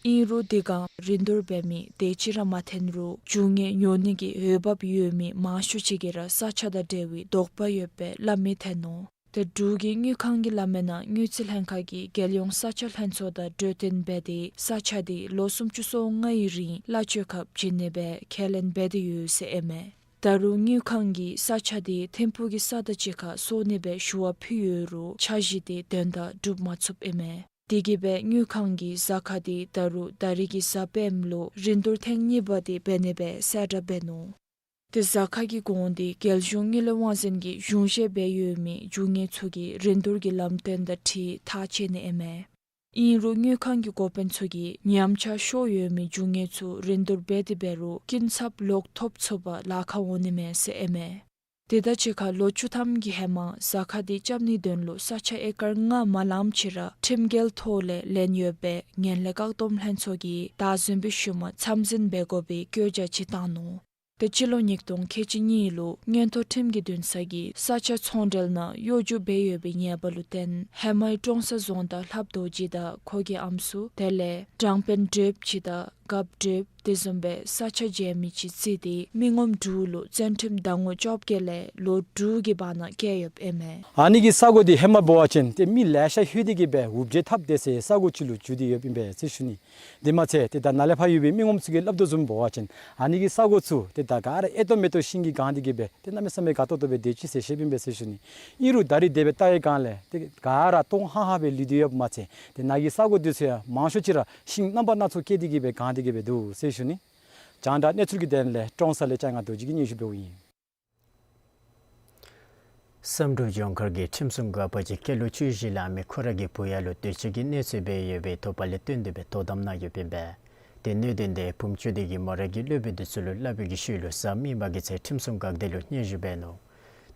ཨིན་རུང་དེ་སྒང་རིན་བསྡུར་འབད་མི་དེ་ཅིག་ར་མ་ཐོན་རུང་རྒྱུ་དངོས་ཉོ་ནི་གི་འོས་འབབ་ཡོད་མི་མང་ཤོས་ཅིག་གིས་ར་ས་ཆ་དང་འབྲེལ་བའི་དོགས་པ་ཡོདཔ་སྦེ་སླབ་མི་ཐོན་ནུག། ཏེ་འབྲུག་གི་དངུལ་ཁང་གིས་སླབ་མིའི་ནང་དངུལ་རྩིས་ལྷན་ཁག་གིས་རྒྱལ་ཡོངས་ས་ཆ་ལྷན་ཚོགས་དང་གྲོས་བསྟུན་འབད་དེ་ས་ཆ་དེ་ལོ་སུམ་ཅུ་སོ་ལྔའི་རིང་གླ་ཆ་ཁར་བྱིན་ནི་སྦེ་ཁས་ལེན་འབད་དེ་ཡོད་ཟེར་ཨིན་མས། ད་རུང་དངུལ་ཁང་གིས་ས་ཆ་དེ་ཐིམ་ཕུག་གི་ས་བདག་ཅིག་ཁར་བཟོ་ནི་སྦེ་ཞུ་བ་ཕུལ་ཡོད་རུང་འཆར་གཞི་དེ་དོན་དག་སྒྲུབ་མ་ཚུགསཔ་ཨིན་མས། དེ་གིས་སྦེ་དངུལ་ཁང་གིས་ཟ་ཁང་དེ་ད་རུང་ད་རིས་ཀྱི་གཟའ་སྤེནམ་ལུ་རིན་བསྡུར་ཐེངས་གཉིས་པ་དེ་འབད་ནི་སྦེ་གསལ་བསྒྲགས་འབད་ནུག། ཏེ་ཟ་ཁང་གི་གོང་དེ་རྒྱལ་གཞུང་དངུལ་ལས་དབང་འཛིན་གྱིས་གཞུང་བཞེས་འབད་ཡོད་མི་རྒྱུ་དངོས་ཚུ་གི་རིན་བསྡུར་གྱི་ལམ་སྟོན་དང་འཁྲིལ་ཐག་བཅད་ནི་ཨིན་མས། ཨིན་རུང་དངུལ་ཁང་གི་འགོ་དཔོན་ཚུ་གིས་ཉམས་ཆག་ཤོར་ཡོད་མི་རྒྱུ་དངོས་ཚུ་རིན་བསྡུར་འབད་དེ་འབད་རུང་སྐྱིན་ཚབ་ལོག་ཐོབ་ཚུགས་པར་ལཱ་ཁག་འོང་ནི་མས་ཟེར་ཨིན་མས། དེ་དང་གཅིག་ཁར་ལོ་བཅུ་ཐམ་གྱི་ཧེ་མ་ཟ་ཁང་དེ་རྐྱབ་ནིའི་དོན་ལུ་ས་ཆ་ཨེ་ཀར་ལྔ་མ་ལངམ་ཅིག་ར་ཁྲིམས་འགལ་ཐོག་ལས་ལེན་ཡོདཔ་སྦེ་ངན་ལྷད་བཀག་སྡོམ་ལྷན་ཚོགས་ཀྱིས་བདའ་ཟུན་པའི་ཤུལ་མ་མཚམས་འཛིན་འབད་དགོ་པའི་བཀོད་རྒྱ་ཅིག་བཏང་ནུག། ཏེ་སྤྱི་ལོ་ཉིས་སྟོང་ཁལ་གཅིག་གཉིས་ལུ་མངོན་མཐོ་ཁྲིམས་ཀྱི་འདུན་ས་གིས་ས་ཆ་ཚོང་འབྲེལ་ནང་གཡོ་སྒྱུ་འབད་ཡོད་པའི་ཉེས་པ་ལུ་བརྟེན་ཧེ་མའི་ཀྲོང་གསར་རྫོང་བདག་ལྷབ་རྡོ་རྗེ་དང་ཁོ་གི་ཨམ་སྲུ་དེ་ལས་དྲང་དཔོན་དྲེབ་ཅིག་དང་རྒཔོ་དྲེབ་ དེ་བཟུམ་སྦེ་ས་ཆ་མཇལ་མི་ཅིག་བརྩིས་ཏེ་མི་ངོམ་དྲུག་ལུ་བཙོན་ཁྲིམས་ཟླ་ངོ་བཅོ་བརྒྱད་ལས་ལོ་དྲུག་གི་བར་ན་བཀལ་ཡོདཔ་ཨིན་མས། ཨ་ནི་གི་ས་གོ་འདི་ཧེ་མ་འབད་བ་ཅིན་ཏེ་མི་ལེ་ཤ་ལྷོད་དེ་གི་སྦེ་འུབ་བྱེལ་འཐབ་སྡོད་སའི་ས་གོ་ཅིག་ལུ་གྱུར་ཏེ་ཡོདཔ་ཨིན་པས་ཟེར་ཞུ་ནི། དེ་མ་ཚད་ཏེ་ད་ནཱ་ལས་ཕར་ཡོད་པའི་མི་ངོམ་ཚུ་གིས་སླབ་དོ་བཟུམ་འབད་བ་ཅིན་ཨ་ནི་གི་ས་གོ་ཚུ་ཏེ་ད་ག་ར་ཨེ་ཏོག་མེ་ཏོག་ཤིང་གིས་གང་སྟེ་གི་སྦེ་ཏེ་གནམ་མེད་ས་མེད་དགའ་ཏོག་ཏོ་སྦེ་སྡོད་ཅི་ཟེར་བཤདཔ་ཨིན་པས་ཟེར་ཞུ་ནི། ཨིན་རུང་ད་རིས་དེ་སྦེ་བལྟ་བའི་སྒང་ལས་ཏེ་ག་ར་སྟོང་ཧང་ཧང་སྦེ་ལུས་ཏེ་ཡོདཔ་མ་ཚད་ཏེ་ནཱ་གི་ས་གོ་འདི་ཚུ་ཡང་མང་ཤོས་ཅིག་ར་ཤིང་རྣམ་པ་སྣ་ཚོགས་སྐྱེས་ཏེ་གི་སྦེ་གང་སྟེ་གི་སྦེ་འདུག་ཟེར་ཞུ་ནི། རྒྱང་བསྒྲགས་གནས་ཚུལ་གྱི་དོན་ལས་ཀྲོང་གསར་ལས་ལྕང་ང་རྡོ་རྗེ་གིས་སྙན་ཞུ་འབདཝ་ཨིན། བསམ་གྲུབ་ལྗོངས་མཁར་གྱི་ཁྲིམས་སྲུང་འགག་པ་ཅིག་སྐྱེས་ལོ་བཅུ་བཞི་ལང་མི་ཁོ་ར་གི་བུ་ཡ་ལུ་འདོད་སྤྱོད་ཀྱི་གནོད་འཚེ་འབད་ཡོད་པའི་དོགས་པ་ལས་བརྟེན་ཏེ་སྦེ་དོ་དམ་གནང་ཡོདཔ་ཨིན་པས། ཏེ་གནད་དོན་དེ་བུམ་ཅུ་དེ་གིས་མོ་ར་གི་སློབ་དཔོན་དེ་ཚུ་ལུ་སླབ་པའི་གི་ཤུལ་ལུ་གཟའ་མིག་དམར་གྱི་ཚེ་ཁྲིམས་སྲུང་འགག་སྡེ་ལུ་སྙན་ཞུ་འབད་ནུག།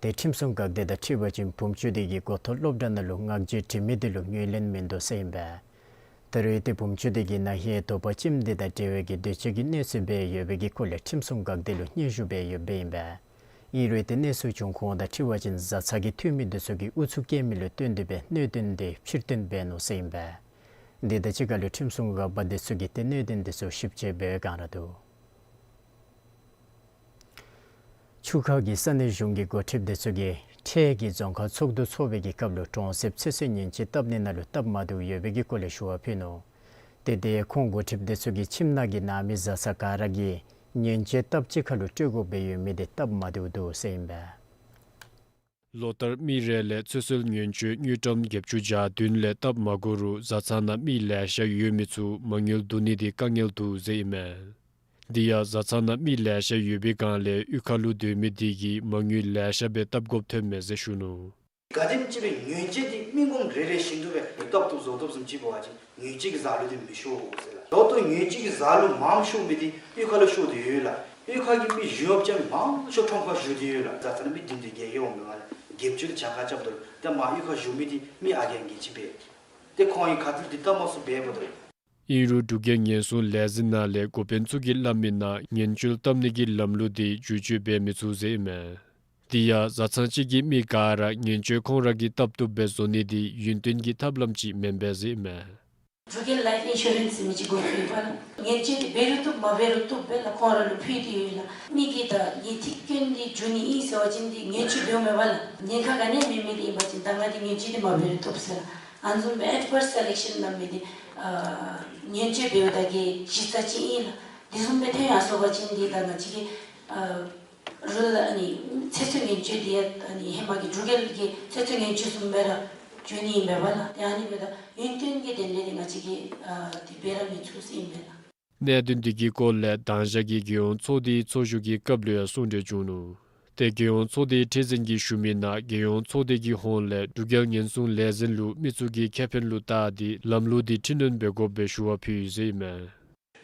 ཏེ་ཁྲིམས་སྲུང་འགག་སྡེ་དང་འཁྲིལ་བ་ཅིན་བུམ་ཅུ་དེ་གིས་འགོ་ཐོག་སློབ་གྲྭ་ནང་ལུ་ངག་བརྗོད་འབྲི་མི་དེ་ལུ་ངོས་ལེན་མིན་འདུག་ཟེར་ཨིན་པས། ད་རུང་ཏེ་བུམ་ཅུ་དེ་གིས་ན་ཧིང་དོགས་པ་ཅན་དེ་དང་འབྲེལ་བའི་གི་འདོད་སྤྱོད་ཀྱི་གནོད་འཚེ་འབད་ཡོད་པའི་གི་སྐོར་ལས་ཁྲིམས་སྲུང་འགག་སྡེ་ལུ་སྙན་ཞུ་འབད་ཡོདཔ་ཨིན་པས། ཨིན་རུང་ཏེ་གནས་ཚུལ་བྱུང་ཁུངས་དང་འཁྲིལ་བ་ཅིན་བཟའ་ཚང་གི་འཐུས་མི་དེ་ཚུ་གིས་ཨུ་ཚུགས་བསྐྱེད་མི་ལུ་བརྟེན་ཏེ་སྦེ་གནད་དོན་དེ་ཕྱིར་འཐེན་འབད་ནུག་ཟེར་ཨིན་པས། དེ་དང་གཅིག་ཁར་ལུ་ཁྲིམས་སྲུང་འགག་པ་དེ་ཚུ་གིས་ཏེ་གནད་དོན་དེ་ཚུ་ཞིབ་དཔྱད་འབད་བའི་བསྒང་ར་འདུག། ཆུ་ཁ་གི་ས་གནས་གཞུང་གི་འགོ་ཁྲིདཔ་དེ་ཚུ་གིས་འཕྲལ་གྱི་རྫོང་ཁག་ཚོགས་འདུ་ཚོགས་པའི་གི་སྐབས་ལུ་གྲོང་གསེབ་ཚེ་སྲོག་ཉེན་བཅོལ་བཏབ་ནི་ནང་ལུ་སྟབས་མ་བདེཝ་ཡོད་པའི་གི་སྐོར་ལས་ཞུ་བ་ཕུལ་ནུག། ཏེ་དེ་ཁོང་འགོ་ཁྲིདཔ་དེ་ཚུ་གིས་ཁྱིམ་ནང་གི་ནང་མི་བཟའ་ཚང་ག་ར་གིས་ཉེན་བཅོལ་སྟབས་གཅིག་ཁར་ལུ་སྤྲོད་དགོཔ་སྦེ་ཡོད་མི་དེ་སྟབས་མ་བདེཝ་འདུག་ཟེར་ཨིན་པས། ལོ་ལྟར་མི་རེ་ལས་ཚེ་སྲོག་ཉེན་བཅོལ་དངུལ་ཀྲམ་བརྒྱད་ཅུ་གྱ་བདུན་ལས་སྟབས་མ་དགོ་རུང་བཟའ་ཚང་ནང་མི་ལེ་ཤ་ཡོད་མི་ཚུ་མ་དངུལ་བསྡུ་ནི་དེ་དཀའ་ངལ་འདུག་ཟེར་ཨིན་མས། དེ་ཡང་བཟའ་ཚང་ནང་མི་ལེ་ཤ་ཡོད་པའི་སྒང་ལས་གཡུས་ཁ་ལུ་སྡོད་མི་དེ་གིས་མ་དངུལ་ལེ་ཤ་སྦེ་བཏབ་དགོཔ་ཐོན་མས་ཟེར་ཞུ་ནུག། ག་དེམ་ཅིག་སྦེ་ཉེན་བཅོལ་དེ་མི་ངོམ་རེ་རེ་བཞིན་དུ་སྦེ་བཏབ་བཏུབ་བཟོ་བཏུབ་བཟུམ་ཅིག་འབད་བ་ཅིན་ཉེན་བཅོལ་གྱི་བཟའ་ལུ་དེ་མི་ཤོར་ཟེར་ལགས། ད་ལྟོ་ཉེན་བཅོལ་གྱི་བཟའ་ལུ་མངམ་ཤོར་མི་དེ་གཡུས་ཁ་ལུ་ཤོར་ཏེ་ཡོད་ལགས། གཡུས་ཁ་གི་མི་བཞི་བཅུ་མང་ཤོས་ཁྲོམ་ཁར་བཞུགས་ཏེ་ཡོད་ལགས། བཟའ་ཚང་ནང་མི་བདུན་དེ་བརྒྱད་བརྒྱད་འོང་མི་མ་ལགས། བརྒྱད་ཅུ་དེ་གྱངས་ཁ་རྐྱབ་ད་ལུ་ད་མར་གཡུས་ཁར་བཞུགས་མི་དེ་མི་ཨ་རྒས་ངན་ཅིག་སྦེ་ཏེ་ཁོང་གིས་ཁ་ཐུག་དེ་ལྟ་མ་ཚུགས་པས་པ་ད་ལུ། ཨིན་རུང་འབྲུག་རྒྱལ་ཉེན་སྲུང་ལས་འཛིན་ནང་ལས་འགོ་དཔོན་ཚུ་གིས་སླབ་མི་ནང་ཉེན་བཅོལ་བཏབ་ནི་གི་ལམ་ལུགས་དེ་བསྒྱུར་བཅོས་འབད་མི་ཚུགས་ཟེར་ཨིན་མས། དེ་ཡང་བཟའ་ཚང་གཅིག་གི་མི་ག་ར་ཉེན་བཅོལ་ཁོང་ར་གིས་བཏབ་བཏུབ་སྦེ་བཟོ་ནི་དེ་ཡུན་བརྟན་གྱི་ཐབས་ལམ་ཅིག་མེན་པས་ཟེར་ཨིན་མས། འབྲུག་རྒྱལ་ལའིཕ་ཨིན་ཤུ་རེནསི་ཟེར་མི་ཅིག་འགོ་བཙུགས་ཡོདཔ་ལགས། ཉེན་བཅོལ་དེ་འབད་རུང་བཏུབ་མ་འབད་རུང་བཏུབ་སྦེ་ལགས་ཁོང་ར་ལུ་ཕུལ་ཏེ་ཡོད་ལགས། མི་གིས་ད་ངེའི་ཐིག་སྐྱོན་དེ་འགྱོ་ནི་ཨིན་ཟེར་བ་ཅིན་དེ་ཉེན་བཅོལ་འབདཝ་མས་པ་ལགས། ཉེན་ཁ་ག་ནི་ཡང་མེད་མི་དེ་ཨིན་པ་ཅིན་ད་ང་དེ་ཉེན་བཅོལ་དེ་མ་འབད་རུང་བཏུབ་ཟེར་ལགས། ཨ་ནི་བཟུམ་སྦེ་ཨེཌ་བརསི་སེ་ལེཀ་ཤཱན་གནང་མི་དེ་ཨ་ཉེན་བཅོལ་འབདཝ་ད་གི་གཞི་རྩ་ཅིག་ཨིན་ལགས། དེ་བཟུམ་སྦེ་ཐོན་ཡར་སོང་པ་ཅིན་དེ་ད་ང་བཅས་ཀྱི་ཨ་རུལ་ཨ་ནི་ཚེ་སྲོག་ཉེན་བཅོལ་དེ་ཡང་ཨ་ནི་ཧེ་མ་གི་འབྲུག་རྒྱལ་གྱི་ཚེ་སྲོག་ཉེན་བཅོལ་བཟུམ་སྦེ་ར་འགྱོ་ནི་ཨིན་པས་པ་ལགས། ཏེ་ཨ་ནི་འབདཝ་ད་ཡུན་བརྟན་གྱི་དོན་ལས་དེ་ང་བཅས་ཀྱིས་ཨ་དེ་འབད་ར་མི་ཚུགས་ཟེར་ཨིན་པས་ལགས། གནད་དོན་དེ་གི་སྐོར་ལས་དང་ཞག་གི་རྒྱལ་ཡོངས་ཚོགས་སྡེའི་ཚོགས་བཞུགས་ཀྱི་སྐབས་ལུ་ཡང་གསུང་གྲོས་བྱུང་ནུག། ཏེ་རྒྱལ་ཡོངས་ཚོགས་སྡེའི་ཁྲི་འཛིན་གྱིས་ཞུ་མི་ནང་རྒྱལ་ཡོངས་ཚོགས་སྡེ་གི་ཧོངས་ལས་འབྲུག་རྒྱལ་ཉེན་སྲུང་ལས་འཛིན་ལུ་མི་ཚུ་གི་ཁེ་ཕན་ལུ་བལྟ་སྟེ་ལམ་ལུགས་དེ་འཕྲི་སྣོན་འབད་དགོཔ་སྦེ་ཞུ་བ་ཕུལ་ཡི་ཟེར་ཨིན་མས།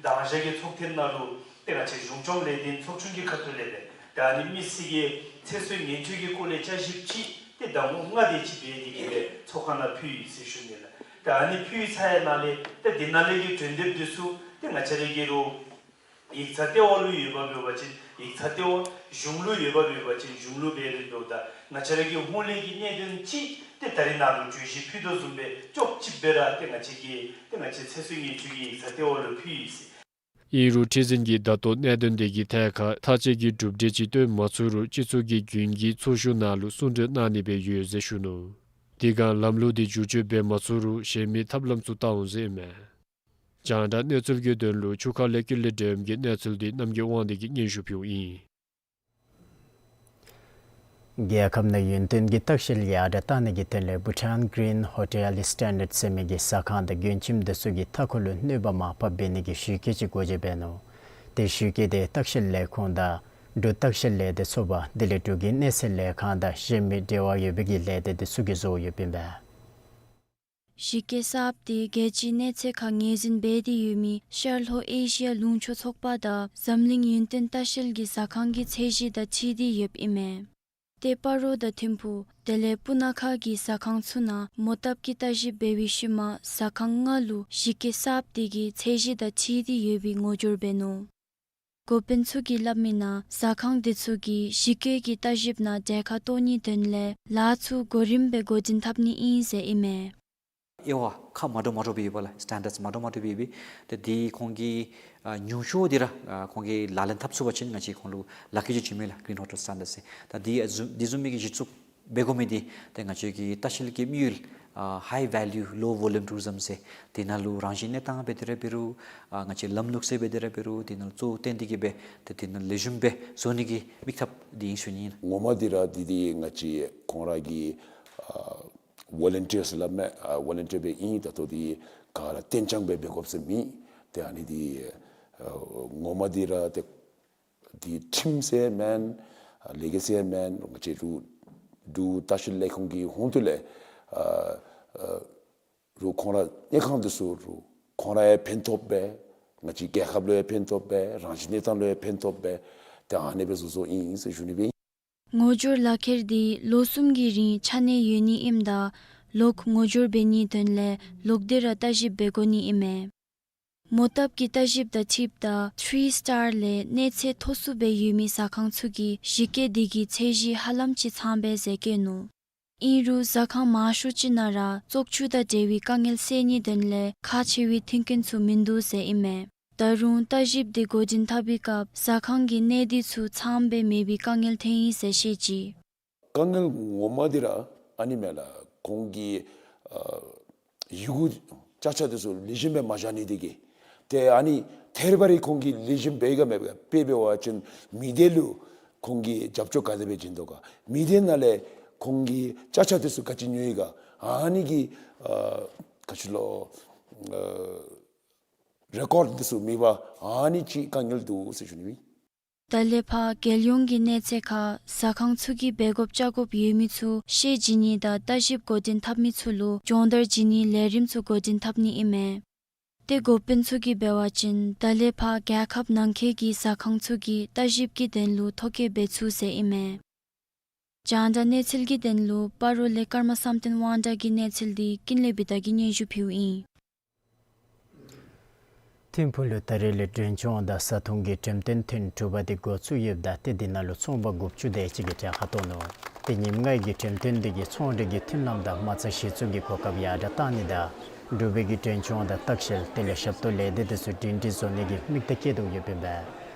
དང་ཞག་གི་ཚོགས་ཐེངས་ནང་ལུ་ཏེ་ང་བཅས་གཞུང་སྐྱོང་ལས་དོན་ཚོགས་ཆུང་གི་ཁ་ཐུག་ལས་སྦེ་ད་ཨ་ནི་མི་སེར་གྱི་ཚེ་སྲོག་ཉེན་བཅོལ་གྱི་སྐོར་ལས་བསྐྱར་ཞིབ་ཅིག་ཏེ་ཟླ་ངོ་ལྔ་དེ་ཅིག་འབད་དེ་གི་སྦེ་ཚོགས་ཁང་ནང་ཕུལ་ཡི་ཟེར་ཞུ་ནི་ལགས། ད་ཨ་ནི་ཕུལ་ཚར་ཡི་ནང་ལས་ཏེ་དེ་ནང་ལས་ཀྱི་གྲོས་འདེབས་དེ་ཚུ་ཏེ་ང་བཅས་ར་གི་རུང་ཡིག་ཚང་ལྟེ་བ་ལུ་ཡོདཔ་འབད་བ་ཅིན་ཡིག་ཚང་ལྟེ་བ། གཞུང་ལུ་ཡོདཔ་འབད་བ་ཅིན་གཞུང་ལུ་འབད་རུང་འདུག། ད་ང་བཅས་ར་གི་ཧོངས་ལས་ཀྱི་གནད་དོན་ཅིག་ཏེ་ད་རིས་ནཱ་ལུ་གྲོས་གཞི་ཕུལ་དོ་བཟུམ་སྦེ་ཅོག་གཅིག་སྦེ་ར་ཏེ་ང་བཅས་ཀྱི་ཏེ་ང་བཅས་ཚེ་སྲོག་ཉེན་བཅོལ་གྱི་ཡིག་ཚང་ལྟེ་བ་ལུ་ཕུལ་ཡི་ཟེར། ཨིན་རུང་ཁྲི་འཛིན་གྱིས་ད་ལྟོ་གནད་དོན་དེ་གི་ཐད་ཁར་མཐའ་དཔྱད་ཀྱི་གྲུབ་འབྲས་ཅིག་སྟོན་མ་ཚུགས་རུང་སྤྱི་ཚོགས་ཀྱི་རྒྱུན་གྱི་ཚོགས་བཞུགས་ནང་ལུ་གསུང་གྲོས་གནང་ནི་སྦེ་ཡོད་ཟེར་ཞུ་ནུག། དེ་སྒང་ལམ་ལུགས་དེ་བསྒྱུར་བཅོས་འབད་མ་ཚུགས་རུང་གཞན་མི་ཐབས་ལམ་ཚུ་བལྟ་འོང་ཟེར་ཨིན་མས། རྒྱང་བསྒྲགས་གནས་ཚུལ་གྱི་དོན་ལུ་ཆུ་ཁ་ལས་ཀུན་ལེགས་སྒྲོལམ་གྱི་གནས་ཚུལ་དེ་རྣམ་རྒྱལ་དབང་འདུས་ཀྱིས་སྙན་ཞུ་ཕུལཝ་ཨིན། རྒྱལ་ཁབ་ནང་ཡུན་བརྟན་གྱི་ལྟ་བཤལ་ཡར་དྲག་གཏང་ནི་གི་དོན་ལས་Bhutan Green Hotel Standard ཟེར་མི་གི་ཟ་ཁང་དང་མགྱོན་ཁྱིམ་དེ་ཚུ་གི་མཐའ་འཁོར་ལུ་གནོད་པ་མ་ཕབ་འབད་ནི་གི་ཞི་རྒོལ་ཅིག་སྒོ་འབྱེད་འབད་ནུག། ཏེ་ཞི་རྒོལ་དེ་ལྟ་བཤལ་ལས་ཁུངས་དང་འབྲུག་ལྟ་བཤལ་ལས་སྡེ་ཚོགས་པ་དེ་ལས་འབྲུག་གི་གནས་ཚད་ལས་ཁང་དང་གཞན་མི་འབྲེལ་བ་ཡོད་པའི་གི་ལས་སྡེ་དེ་ཚུ་གིས་བཟོ་ཡོདཔ་ཨིན་པས། ཞི་རྒོལ་གསརཔ་དེ་རྒྱལ་སྤྱིའི་གནས་ཚད་ཁར་ངོས་འཛིན་འབད་དེ་ཡོད་མི་ཤར་ལྷོ་ཨེ་ཤི་ཡ་ལུང་ཕྱོགས་ཚོགས་པ་དང་འཛམ་གླིང་ཡུན་བརྟན་ལྟ་བཤལ་གྱི་ཟ་ཁང་གི་ཚད་གཞི་དང་འཁྲིལ་ཏེ་ཡོདཔ་ཨིན་མས། ཏེ་སྤ་རོ་དང་ཐིམ་ཕུག་དེ་ལས་སྤུ་ན་ཁ་གི་ཟ་ཁང་ཚུ་ནང་མོ་བཏབ་ཀྱི་ལྟ་ཞིབ་འབད་བའི་ཤུལ་མ་ཟ་ཁང་ལྔ་ལུ་ཞི་རྒོལ་གསརཔ་དེ་གི་ཚད་གཞི་དང་འཁྲིལ་ཏེ་ཡོད་པའི་ངོ་སྦྱོར་འབད་ནུག། འགོ་དཔོན་ཚུ་གིས་སླབ་མི་ནང་ཟ་ཁང་དེ་ཚུ་གིས་ཞི་རྒོལ་གྱི་ལྟ་ཞིབ་ནང་གྲལ་ཁར་གཏོགས་ནིའི་དོན་ལས་ལཱ་ཚུ་གོ་རིམ་སྦེ་འགོ་འདྲེན་འཐབ་ནི་ཨིན་ཟེར་ཨིན་མས། དབྱེ་བ་ཁག་མ་འདྲཝ་མ་འདྲཝ་སྦེ་ཡོདཔ་ལགས། སི་ཊེན་ཌརཌསི་མ་འདྲཝ་མ་འདྲཝ་སྦེ་ཡོདཔ་སྦེ། ཏེ་འདི་ཁོང་གིས་ཨ་ཉུང་ཤོས་འདི་ར་ཨ་ཁོང་གིས་ལག་ལེན་འཐབ་ཚུགས་པ་ཅིན་ང་བཅས་ཁོང་ལུ་ལག་ཁྱེར་ཅིག་བྱིན་མས་ལགས། གིརིན་ཧོ་ཊེལ་སི་ཊེན་ཌརཌསི་ཟེར། ད་འདི་ཨ་བཟུམ་འདི་བཟུམ་མའི་གི་གཞི་བཙུགས་འབད་དགོ་མི་འདི་ཏེ་ང་བཅས་ཀྱི་ལྟ་བཤལ་གྱི་དམིགས་ཡུལ་ཨ་ཧའི་ཝེ་ལུ་ལོ་ཝོ་ལུམ་ཊུ་རི་ཛིམ་ཟེར། དེ་ནང་ལུ་རང་བཞིན་གནས་སྟངས་འབད་དེ་ར་འབད་རུང་ཨ་ང་བཅས་ལམ་ལུགས་ཟེར་འབད་དེ་ར་འབད་རུང་དེ་ནང་ལུ་གཙོ་བོ་བཏོན་ཏེ་གིས་སྦེ་ཏེ་དེ་ནང་ལེགས་ཤོམ་སྦེ་བཟོ་ནི་གི་དམིགས་འཐབ་འདི་ཨིན་ཟེར་ཞུ་ནི་ཨིན། ངོ་མ་འདི་ར་འདི་འདི་ང་བཅས་ཁོང་ར་གི་ཨ་ཝོ་ལན་ཊིརསི་སླབ་མས། ཨ་ཝོ་ལན་ཊིར་སྦེ་ཨིན། ད་ལྟོ་འདི་ག་ར་གཏན་འཇགས་སྦེ་འབད་དགོཔ་ཟེར་མེད། ཏེ་ཨ་ནི་འདི་ཨ་ངོ་མ་འདི་ར་ཏེ་འདི་ཁྲིམས་ཟེར་མེན། ཨ་ལས་འགུལ་ཟེར་མེན། ང་བཅས་འབྲུག་འབྲུག་ལྟ་བཤལ་ལས་ཁུངས་ཀྱི་ཧོངས་ཏོ་ལས་ཨ་ཨ་རུང་ཁོང་ར་གནས་ཁང་འདི་ཚུ་རུང་ཁོང་ར་ཡང་ཕན་ཐོགས་སྦེ་ང་བཅས་རྒྱལ་ཁབ་ལུ་ཡང་ཕན་ཐོགས་སྦེ་རང་བཞིན་གནས་སྟངས་ལུ་ཡང་ཕན་ཐོགས་སྦེ་ཏེ་ཨ་ནི་སྦེ་བཟོ་བཟོཝ་ཨིན་ཟེར་ཞུ་ནི་སྦེ་ཨིན། ངོ་སྦྱོར་ལག་ཁྱེར་འདི་ལོ་གསུམ་གྱི་རིང་ཆ་གནས་ཡོད་ནི་ཨིནམ་ད་ལོག་ངོ་སྦྱོར་འབད་ནིའི་དོན་ལས་ལོག་སྟེ་ར་བརྟག་ཞིབ་འབད་དགོ་ནི་ཨིན་མས། མོ་བཏབ་ཀྱི་བརྟག་ཞིབ་དང་འཁྲིལཝ་ད་ཐི་རི་སི་ཊར་ལས་གནས་ཚད་མཐོ་སུ་སྦེ་ཡོད་མི་ཟ་ཁང་ཚུ་གི་གཞི་བཀོད་འདི་གི་ཚད་གཞི་ཧ་ལམ་ཅིག་ཚངམ་སྦེ་ཟེར་བཀོད་ནུག། ཨིན་རུང་ཟ་ཁང་མང་ཤོས་ཅིག་ནང་ར་བཙོག་ཆུ་དང་འབྲེལ་བའི་དཀའ་ངལ་སེལ་ནིའི་དོན་ལས་ཁག་ཆེ་བའི་མཐུན་རྐྱེན་ཚུ་མིན་འདུག་ཟེར་ཨིན་མས། ད་རུང་བརྟག་ཞིབ་འདི་འགོ་འདྲེན་འཐབ་པའི་སྐབས་ཟ་ཁང་གི་གནས་སྡུད་ཚུ་ཚངམ་སྦེ་མེད་པའི་དཀའ་ངལ་ཐོན་ཡི་ཟེར་བཤད་ཅི། དཀའ་ངལ་ངོ་མ་འདི་ར་ཨ་ནི་མས་ལགས། ཁོང་གི་ཨ་ཡི་གུ་ཅ་ཆས་འདི་ཚུ་ལེགས་ཤོམ་སྦེ་མ་བཞག་ནི་འདི་གིས། ཏེ་ཨ་ནི་ཐད་རི་བ་རི་ཁོང་གིས་ལེགས་ཤོམ་འབད་ག་མེད་ག་དཔེ་འབད་བ་ཅིན་མི་སྡེ་ལུ་ཁོང་གིས་རྒྱབ་སྐྱོར་ག་དེ་སྦེ་བྱིན་དོ་ག། མི་སྡེ་ནང་ལས་ཁོང་གིས་ཅ་ཆས་འདི་ཚུ་ག་ཅི་ཉོ་ཡི་ག། ཨ་ནི་གི་ཨ་ག་ཅི་ལོ་ཨ་རེ་ཀོཌ་འདི་ཚུ་མེད་པར་ཨ་ནི་ཅིག་དཀའ་ངལ་འདུག་ཟེར་ཞུ་ནི་སྦེ་ཨིན། ད་ལས་ཕར་རྒྱལ་ཡོངས་ཀྱི་གནས་ཚད་ཁར་ཟ་ཁང་ཚུ་གིས་འབད་དགོཔ་བཅའ་དགོཔ་ཡོད་མི་ཚུ་ཤེས་བྱིན་ནི་དང་བརྟག་ཞིབ་འགོ་འདྲེན་འཐབ་མི་ཚུ་ལུ་སྦྱོང་བརྡར་བྱིན་ནིའི་ལས་རིམ་ཚུ་འགོ་འདྲེན་འཐབ་ནི་ཨིན་མས། ཏེ་འགོ་དཔོན་ཚུ་གིས་འབད་བ་ཅིན་ད་ལས་ཕར་རྒྱལ་ཁབ་ནང་འཁོད་ཀྱི་ཟ་ཁང་ཚུ་གིས་བརྟག་ཞིབ་ཀྱི་དོན་ལུ་ཐོ་བཀོད་འབད་ཚུགས་ཟེར་ཨིན་མས། རྒྱང་བསྒྲགས་གནས་ཚུལ་གྱི་དོན་ལུ་སྤ་རོ་ལས་ཀརྨ་བསམ་གཏན་དབང་གྲགས་ཀྱི་གནས་ཚུལ་འདི་ཀུན་ལེགས་བི་དྷ་གིས་སྙན་ཞུ་ཕུལཝ་ཨིན། ཐིམ་ཕུག་ལུ་ད་རེས་ལས་མགྲོན་ཆུང་དང་བཟའ་འཐུང་གི་འགྲེམས་སྟོན་ཐེངས་དྲུག་པ་འདི་འགོ་བཙུགས་ཡོདཔ་ད་ཏེ་འདི་ནང་ལུ་ཚོང་པ་དགུ་བཅུ་དེ་ཅིག་གིས་གྲལ་ཁར་གཏོགས་ནུག། ཏེ་ཉིནམ་ལྔའི་གི་འགྲེམས་སྟོན་འདི་གིས་ཚོང་འབྲེལ་གྱི་མཐུན་ལམ་དང་མ་རྩ་གཞི་བཙུགས་ཀྱི་གོ་སྐབས་ཡར་དྲག་གཏང་ནི་དང་འབྲུག་པའི་གི་མགྲོན་ཆུང་དང་ལྟ་བཤལ་དེ་ལས་ཞབས་ཏོག་ལས་སྡེ་འདི་ཚུ་སྒྲིང་སྒྲིང་བཟོ་ནི་གི་དམིགས་གཏད་བསྐྱེད་དོ་ཡོདཔ་ཨིན་པས།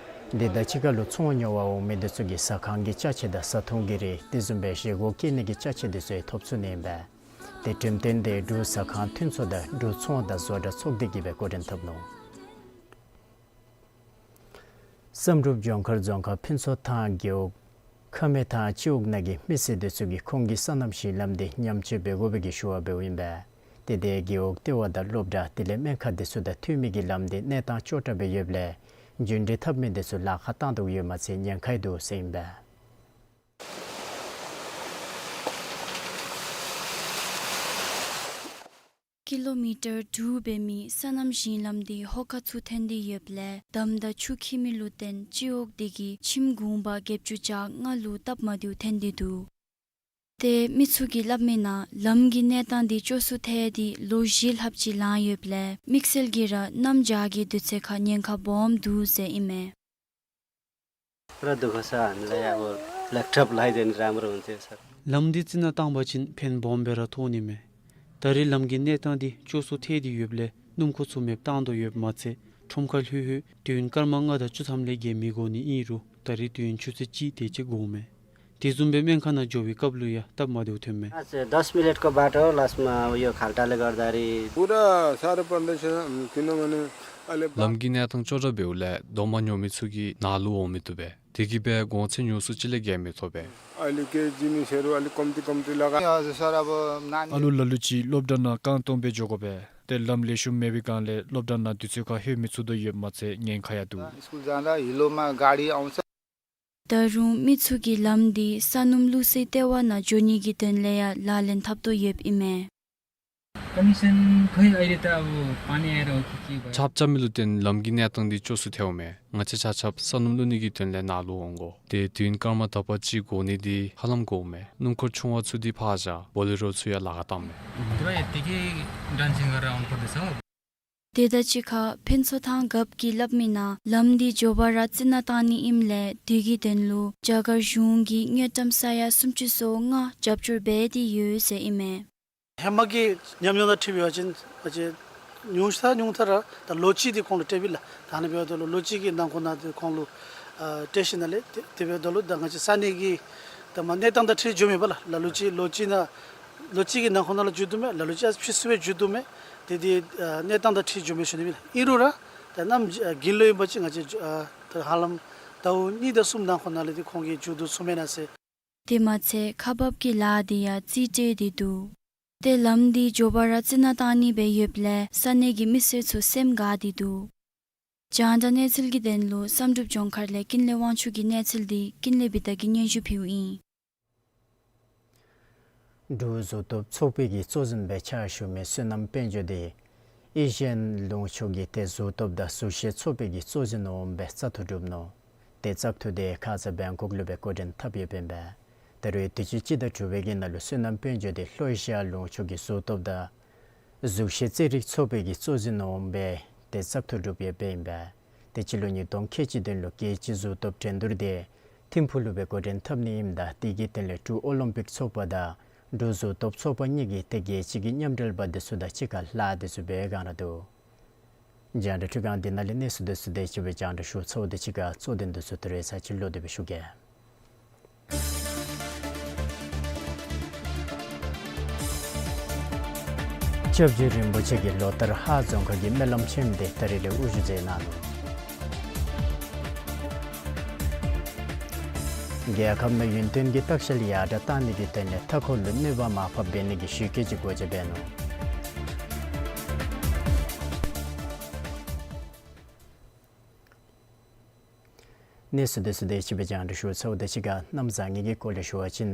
འདི་དང་གཅིག་ཁར་ལུ་ཚོང་ཉོ་བར་འོང་མི་འདི་ཚུ་གིས་ཟ་ཁང་གི་ཅ་ཆས་དང་བཟའ་འཐུང་གི་རིགས་དེ་བཟུམ་སྦེ་བཞེས་སྒོ་བཀལ་ནི་གི་ཅ་ཆས་འདི་ཚུ་ཡང་ཐོབ་ཚུགས་ནི་ཨིན་པས། ཏེ་འགྲེམས་སྟོན་འདི་འབྲུག་ཟ་ཁང་མཐུན་ཚོགས་དང་འབྲུག་ཚོང་དང་བཟོ་གྲྭ་ཚོགས་སྡེ་གིས་སྦེ་འགོ་འདྲེན་འཐབ་ནུག། བསམ་གྲུབ་ལྗོངས་མཁར་རྫོང་ཁག་ཕུན་ཚོགས་ཐང་རྒེད་འོག་ཁ་སྨད་ཐང་སྤྱི་འོག་ནང་གི་མི་སེར་འདི་ཚུ་གིས་ཁོང་གི་སོ་ནམ་ཞིང་ལམ་འདི་ཉམས་བཅོས་འབད་དགོ་པའི་གི་ཞུ་བ་འབདཝ་ཨིན་པས། ཏེ་དེ་རྒེད་འོག་ལྟེ་བ་དང་སློབ་གྲྭ་དེ་ལས་སྨན་ཁང་འདི་ཚུ་དང་མཐུད་མི་གི་ལམ་འདི་གནས་སྟངས་ཅོག་འཐདཔ་སྦེ་ཡོདཔ་ལས་རྒྱུན་འགྲུལ་འཐབ་མི་འདི་ཚུ་ལཱ་ཁག་བཏང་དོ་ཡོད་མ་ཚད་ཉེན་ཁ་ཡང་འདུག་ཟེར་ཨིན་པས། ཀི་ལོ་མི་ཊར་དྲུག་འབད་མི་སོ་ནམ་ཞིང་ལམ་འདི་ཧོ་ཀ་ཚུ་ཐོན་ཏེ་ཡོདཔ་ལས་འདམ་དང་ཆུ་འཁྱིལ་མི་ལུ་བརྟེན་སྤྱི་འོག་འདི་གི་ཁྱིམ་གུང་པ་བརྒྱད་ཅུ་གྱ་ལྔ་ལུ་སྟབས་མ་བདེཝ་ཐོན་ཏེ་འདུག། ཏེ་མི་ཚུ་གིས་སླབ་མི་ནང་ལམ་གྱི་གནས་སྟངས་འདི་སྐྱོ་སུ་ཐལ་ཏེ་ལོ་བཞི་ལྷགཔ་ཅིག་ལང་ཡོདཔ་ལས་དམིགས་བསལ་གྱིས་ར་གནམ་བྱཱར་གྱི་དུས་ཚོད་ཁར་ཉེན་ཁ་སྦོམ་འདུག་ཟེར་ཨིན་མས། पुरा दुःख छ हामीलाई, अब ब्ल्याक टप लगाइदियो भने राम्रो हुन्थ्यो सर। ལམ་འདི་རྩི་ནག་བཏང་པ་ཅིན་ཕན་སྦོམ་སྦེ་ར་ཐོགས་ནི་མས། ད་རེས་ལམ་གྱི་གནས་སྟངས་འདི་སྐྱོ་སུ་ཐལ་ཏེ་ཡོདཔ་ལས་སྣུམ་འཁོར་ཚུ་མེདཔ་བཏང་དོ་ཡོདཔ་མ་ཚད་ཁྲོམ་ཁར་ལྷོད་ལྷོད་དུས་ཡུན་སྐར་མ་ལྔ་དང་བཅུ་ཐམ་ལས་བརྒལ་མི་འགོར་ནི་ཨིན་རུང་ད་རེས་དུས་ཡུན་ཆུ་ཚོད་གཅིག་དེ་ཅིག་འགོརཝ་མས། དེ་བཟུམ་སྦེ་སྨན་ཁང་ནང་འགྱོ་བའི་སྐབས་ལུ་ཡང་སྟབས་མ་བདེཝ་ཐོནམ་མས། आज दस मिनेटको बाटो हो, लास्टमा यो खाल्टाले गर्दाखेरि पुरा साह्रो पर्दैछ, किनभने अहिले बा- ལམ་གྱི་གནས་སྟངས་ཅོག་འཐདཔ་འབདཝ་ལས་རྡོག་མ་ཉོ་མི་ཚུ་གིས་ནཱ་ལུ་འོང་མི་བཏུབ་པས། དེ་གིས་སྦེ་གོང་ཚད་ཉུང་སུ་ཅིག་ལས་བརྒལ་མི་ཐོབ་པས། अहिले केही जिनिसहरू अलिक कम्ती कम्ती लगा- हजुर सर, अब नानी- ཨ་ལུ་ལ་ལུ་ཅིག་སློབ་གྲྭ་ནང་རྐང་སྟོང་སྦེ་འགྱོ་དགོ་པས། ཏེ་ལམ་ལེགས་ཤོམ་མེད་པའི་སྒང་ལས་སློབ་གྲྭ་ནང་དུས་ཚོད་ཁར་ལྷོད་མི་ཚུགས་དོ་ཡོདཔ་མ་ཚད་ཉེན་ཁ་ཡང་འདུག། स्कुल जाँदा हिलोमा गाडी आउँछ। ད་རུང་མི་ཚུ་གིས་ལམ་འདི་ས་སྣུམ་བླུག་སའི་ལྟེ་བ་ནང་འགྱོ་ནི་གི་དོན་ལས་ཡང་ལག་ལེན་འཐབ་དོ་ཡོདཔ་ཨིན་མས། कन्डिसन खोइ अहिले त अब पानी आएर हो कि के भयो। ཆརཔ་རྐྱབ་མི་ལུ་བརྟེན་ལམ་གྱི་གནས་སྟངས་འདི་སྐྱོ་སུ་ཐལཝ་མས། ང་བཅས་ཆ་ཁྱབ་ས་སྣུམ་བླུག་ནི་གི་དོན་ལས་ནཱ་ལུ་འོང་དགོ། ཏེ་དུས་ཡུན་སྐར་མ་དག་པ་ཅིག་འགོར་ནི་འདི་ཧ་ལམ་འགོརཝ་མས། སྣུམ་འཁོར་ཆུང་བ་ཚུ་འདི་ཕར་བཞག་བོ་ལེ་རོ་ཚུ་ཡང་ལཱ་ཁག་བཏངམ་མས། དེ་བ་ཡ་དེ་གི་ཌན་སིང་ག་ར་འོང་པ་དེ་ས། དེ་དང་གཅིག་ཁར་ཕུན་ཚོགས་ཐང་རྒཔོ་གིས་སླབ་མི་ནང་ལམ་འདི་མགྱོགས་པ་ར་རྩི་ནག་བཏང་ནི་ཨིནམ་ལས་དེ་གི་དོན་ལུ་རྒྱ་གར་གཞུང་གིས་དངུལ་ཀྲམ་ས་ཡ་སུམ་ཅུ་སོ་ལྔ་རྒྱབ་སྐྱོར་འབད་དེ་ཡོད་ཟེར་ཨིན་མས། ཧེ་མ་གི་ཉམས་མྱོང་དང་འཁྲིལ་བ་ཅིན་ང་བཅས་ཉུང་མཐའ་ཉུང་མཐའ་ར་ད་ལོ་གཅིག་འདི་ཁོང་ལུ་སྤྲོདཔ་ཨིན་ལགས། ད་ཨ་ནི་འབདཝ་ད་ལུ་ལོ་གཅིག་གི་ནང་འཁོད་ནང་འདི་ཁོང་ལུ་ཨ་སྤྲོད་ཞིནམ་ལས་དེ་དེ་འབདཝ་ད་ལུ་ད་ང་བཅས་ས་གནས་ཀྱི་ད་མ་གནས་སྟངས་དང་འཁྲིལ་འགྱོཝ་མས་པ་ལགས། ལ་ལུ་ཅིག་ལོ་གཅིག་ནང་ལོ་གཅིག་གི་ནང་འཁོད་ནང་ལུ་འགྱོ་དོ་མས། ལ་ལུ་ཅིག་ཨ་ཕྱིས་སུ་སྦེ་འགྱོ་དོ་མས། དེ་འདི་ཨ་གནས་སྟངས་དང་འཁྲིལ་འགྱོཝ་མས་ཞུ་ནི་ཨིན་ལགས། ཨིན་རུང་ར་ད་གནམ་ཨ་དགུན་ལོ་ཨིན་པ་ཅིན་ང་བཅས་ཨ་ད་ཧ་ལམ་ཟླཝ་གཉིས་དང་གསུམ་ནང་འཁོད་ནང་ལས་འདི་ཁོང་གིས་འགྱོ་དོ་ཚུགས་མེན་ན་ཟེར། དེ་མ་ཚད་ཁག་འབག་གི་ལཱ་འདི་ཡང་རྩིས་སྤྲོད་དེ་འདུག། ཏེ་ལམ་འདི་མགྱོགས་པ་ར་རྩི་ནག་བཏང་ནི་སྦེ་ཡོདཔ་ལས་ས་གནས་ཀྱི་མི་སེར་ཚུ་སེམས་དགའ་སྟེ་འདུག། རྒྱང་བསྒྲགས་གནས་ཚུལ་གྱི་དོན་ལུ་བསམ་གྲུབ་ལྗོངས་མཁར་ལས་ཀུན་ལེགས་དབང་ཕྱུག་གི་གནས་ཚུལ་འདི་ཀུན་ལེགས་བི་དྷ་གིས་སྙན་ཞུ་ཕུལཝ་ཨིན། འབྲུག་གཟུགས་སྟོབ་ཚོགས་པའི་གི་གཙོ་འཛིན་སྦེ་ཕྱག་ཞུ་མི་བསོད་ནམས་དཔལ་འབྱོར་འདི་ཨི་ཞིན་ལུང་ཕྱོགས་ཀྱི་ཏེ་གཟུགས་སྟོབ་དང་གཟུགས་བྱད་ཚོགས་པའི་གི་གཙོ་འཛིན་འོགམ་སྦེ་བཙག་འཐུ་གྲུབ་ནུག། ཏེ་བཙག་འཐུ་འདི་ཁ་ཙ་བེང་ཀོག་ལུ་སྦེ་འགོ་འདྲེན་འཐབ་ཡོདཔ་ཨིན་པས། ད་རུང་དུས་ཅི་སྤྱི་ཟླ་དྲུག་པའི་གི་ནང་ལུ་བསོད་ནམས་དཔལ་འབྱོར་འདི་ལྷོ་ཨེ་ཤི་ཡ་ལུང་ཕྱོགས་ཀྱི་གཟུགས་སྟོབ་དང་གཟུགས་བྱད་རྩེད་རིགས་ཚོགས་པའི་གི་གཙོ་འཛིན་འོགམ་སྦེ་ཏེ་བཙག་འཐུ་གྲུབ་ཡོདཔ་ཨིན་པས། ཏེ་སྤྱི་ལོ་ཉིས་སྟོང་ཁལ་གཅིག་བདུན་ལུ་རྒྱལ་སྤྱི་གཟུགས་སྟོབ་འགྲན་བསྡུར་འདི་ཐིམ་ཕུག་ལུ་སྦེ་འགོ་འདྲེན་འཐབ་ནི་ཨིནམ་ད་དེ་གི་དོན་ལས་འབྲུག་ཨོ་ལིམ་པིག་ཚོགས་པ་དང་འབྲུག་གཟུགས་སྟོབ་ཚོགས་པ་གཉིས་ཀྱིས་ཏེ་རྒྱལ་སྤྱི་གི་མཉམ་འབྲེལ་པ་འདི་ཚུ་དང་གཅིག་ཁར་ལཱ་འདི་ཚུ་འབད་བའི་སྒང་ར་འདུག། རྒྱང་བསྒྲགས་འཕྲུལ་ཁང་འདི་ནང་ལས་གནས་ཚུལ་འདི་ཚུ་དེ་ཅིག་སྦེ་རྒྱང་བསྒྲགས་ཞུ་ཚརཝ་དང་གཅིག་ཁར་གཙོ་དོན་འདི་ཚུ་ད་རེས་ཚར་གཅིག་ལོག་སྟེ་སྦེ་ཞུ་གེ། སྐྱབས་རྗེ་རིན་པོ་ཆེ་གིས་ལོ་ལྟར་ཧཱ་རྫོང་ཁག་གི་སྨོན་ལམ་ཆེན་འདི་ད་རིས་ལས་དབུ་བཞུགས་མཛད་གནང་ནུག། རྒྱལ་ཁབ་ནང་ཡུན་བརྟན་གྱི་ལྟ་བཤལ་ཡར་དྲག་གཏང་ནི་གི་དོན་ལས་མཐའ་འཁོར་ལུ་གནོད་པ་མར་ཕབ་འབད་ནི་གི་གཞི་བཀོད་ཅིག་སྒོ་འབྱེད་འབད་ནུག། གནས་ཚུལ་འདི་ཚུ་དེ་ཅིག་སྦེ་རྒྱང་བསྒྲགས་ཞུ་ཚརཝ་དང་གཅིག་ཁར་གནམ་བཟང་ངན་གྱི་སྐོར་ལས་ཞུ་བ་ཅིན་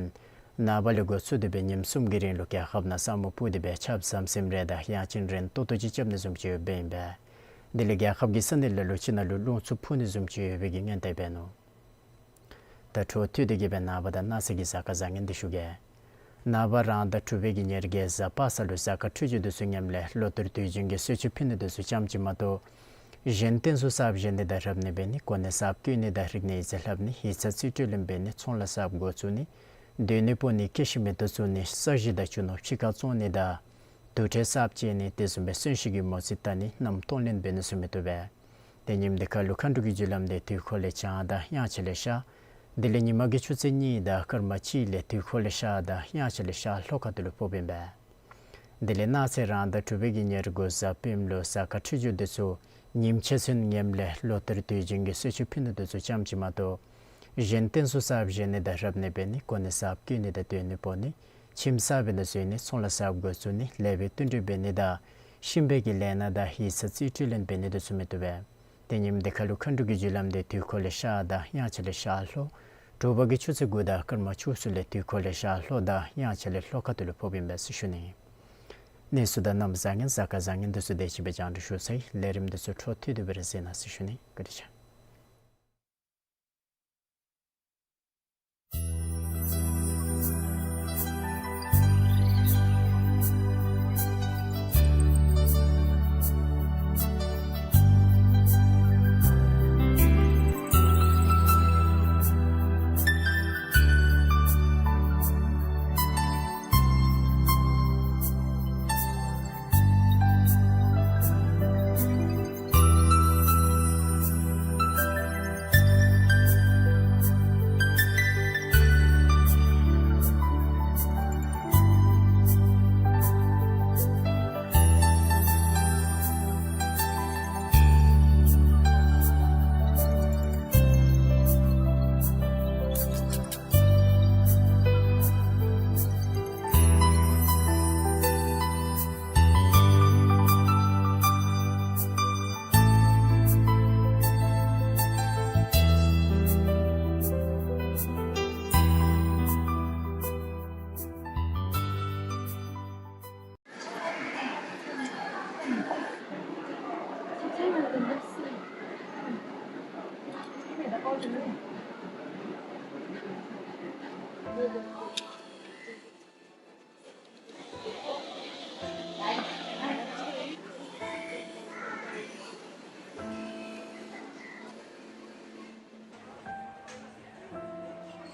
ནངས་པ་ལས་འགོ་བཙུགས་ཏེ་སྦེ་ཉིནམ་གསུམ་གྱི་རིང་ལུ་རྒྱལ་ཁབ་ནང་ས་སྨུག་སྤུབས་ཏེ་སྦེ་ཆརཔ་ཟམ་ཟིམ་རེ་དང་ཡང་ཅིན་རན་ཏོག་ཏོ་ཅིག་རྐྱབ་ནི་བཟུམ་ཅིག་ཡོདཔ་ཨིན་པས། དེ་ལས་རྒྱལ་ཁབ་ཀྱི་ས་གནས་ལ་ལུ་ཅིག་ནང་ལུ་རླུང་འཚུབ་འཕུ་ནི་བཟུམ་ཅིག་ཡོད་པའི་གི་སྔོན་བརྡ་འབད་ནུག། ད་འཕྲོ་མཐུད་དེ་གི་སྦེ་ནངས་པ་དང་གནངས་ཚེ་གི་གཟའ་སྐར་བཟང་ངན་འདི་ཞུ་གེ། ནངས་པ་རང་ཟླ་དྲུག་པའི་གི་ཉེར་བརྒྱད་གཟའ་པ་སངས་ལུ་གཟའ་སྐར་འཕྲོད་སྦྱོར་འདི་ཚུ་ངནམ་ལས་ལོ་ལྟར་དུས་རྒྱུན་གྱི་གསོལ་མཆོད་ཕུལ་ནི་འདི་ཚུ་ཙམ་ཅིག་མ་གཏོགས་གཞན་རྟེན་གསོལ་གསརཔ་བཞེངས་ནི་དང་རབ་གནས་འབད་ནི་གོ་གནས་གསརཔ་བཀོད་ནི་དང་རིག་གནས་ཡིག་ཚང་ལྷབ་ནི་ཡིག་ཚང་རྩིས་སྤྲོད་ལེན་འབད་ནི་ཚོང་ལཱ་གསརཔ་འགོ་བཙུགས་ནི་སྡོད་གནས་སྤོ་ནི་སྐྱེ་ཤི་མེ་ཏོག་བཙུགས་ནི་ས་གཞི་དང་རྒྱུ་ནོར་ཕྱི་ཁར་བཙོང་ནི་དང་དུར་ཁྲོད་གསརཔ་བཅད་ནི་དེ་བཟུམ་སྦེ་གསོན་གཤིན་གྱི་མོ་རྩིས་བལྟ་ནི་རྣམས་གཏོང་ལེན་འབད་ནི་ཚུ་མི་བཏུབ་པས། ཏེ་ཉིནམ་འདི་ཁར་ལུ་མཁའ་འགྲོ་གི་རྒྱུ་ལམ་འདི་དུས་འཁོར་ལས་བྱང་དང་དབྱངས་འཆར་ལས་ཤར། དེ་ལས་ཉིན་མའི་གི་ཆུ་ཚོད་གཉིས་དང་སྐར་མ་གཅིག་ལས་དུས་འཁོར་ལས་ཤར་དང་དབྱངས་འཆར་ལས་ཤར་ལྷོ་ཁ་ཐུག་ལུ་ཕོགཔ་ཨིན་པས། དེ་ལས་གནངས་ཚེ་རང་ཟླ་དྲུག་པའི་གི་ཉེར་དགུ་གཟའ་སྤེནམ་ལུ་གཟའ་སྐར་འཕྲོད་སྦྱོར་འདི་ཚུ་ཉིནམ་ཕྱེད་ཚུན་ངནམ་ལས་ལོ་ལྟར་དུས་རྒྱུན་གྱི་གསོལ་མཆོད་ཕུལ་ནི་འདི་ཚུ་ཙམ་ཅིག་མ་གཏོགས་གཞན་རྟེན་གསོལ་གསརཔ་བཞེངས་ནི་དང་རབ་གནས་འབད་ནི་གོ་གནས་གསརཔ་བཀོད་ནི་དང་སྡོད་གནས་སྤོ་ནི་ཁྱིམ་གསརཔ་འབད་ནི་བཟོ་ནི་ཚོང་ལཱ་གསརཔ་འགོ་བཙུགས་ནི་ལེགས་པའི་བསྟུན་གྲོས་འབད་ནི་དང་གཤིན་པོའི་གི་ལས་སྣ་དང་ཡིག་ཚང་རྩིས་སྤྲོད་ལེན་འབད་ནི་འདི་ཚུ་མི་བཏུབ་པས། ཏེ་ཉིནམ་འདི་ཁར་ལུ་མཁའ་འགྲོ་གི་རྒྱུ་ལམ་འདི་དུས་འཁོར་ལས་ཤར་དང་དབྱངས་འཆར་ལས་ཤར་ལྷོ། དྲོ་པ་གི་ཆུ་ཚོད་དགུ་དང་སྐར་མ་བཅུ་གསུམ་ལས་དུས་འཁོར་ལས་ཤར་ལྷོ་དང་དབྱངས་འཆར་ལས་ལྷོ་ཁ་ཐུག་ལུ་ཕོགཔ་ཨིན་པས་ཟེར་ཞུ་ནི། གནས་ཚུལ་དང་གནམ་བཟང་ངན་གཟའ་སྐར་བཟང་ངན་འདི་ཚུ་དེ་ཅིག་སྦེ་རྒྱང་བསྒྲགས་ཞུ་ཚར་ཡི། ལས་རིམ་འདི་ཚུ་འཕྲོ་མཐུད་དེ་སྦེ་ར་གཟིགས་གནང་ཟེར་ཞུ་ནི། བཀའ་དྲིན་ཆེ།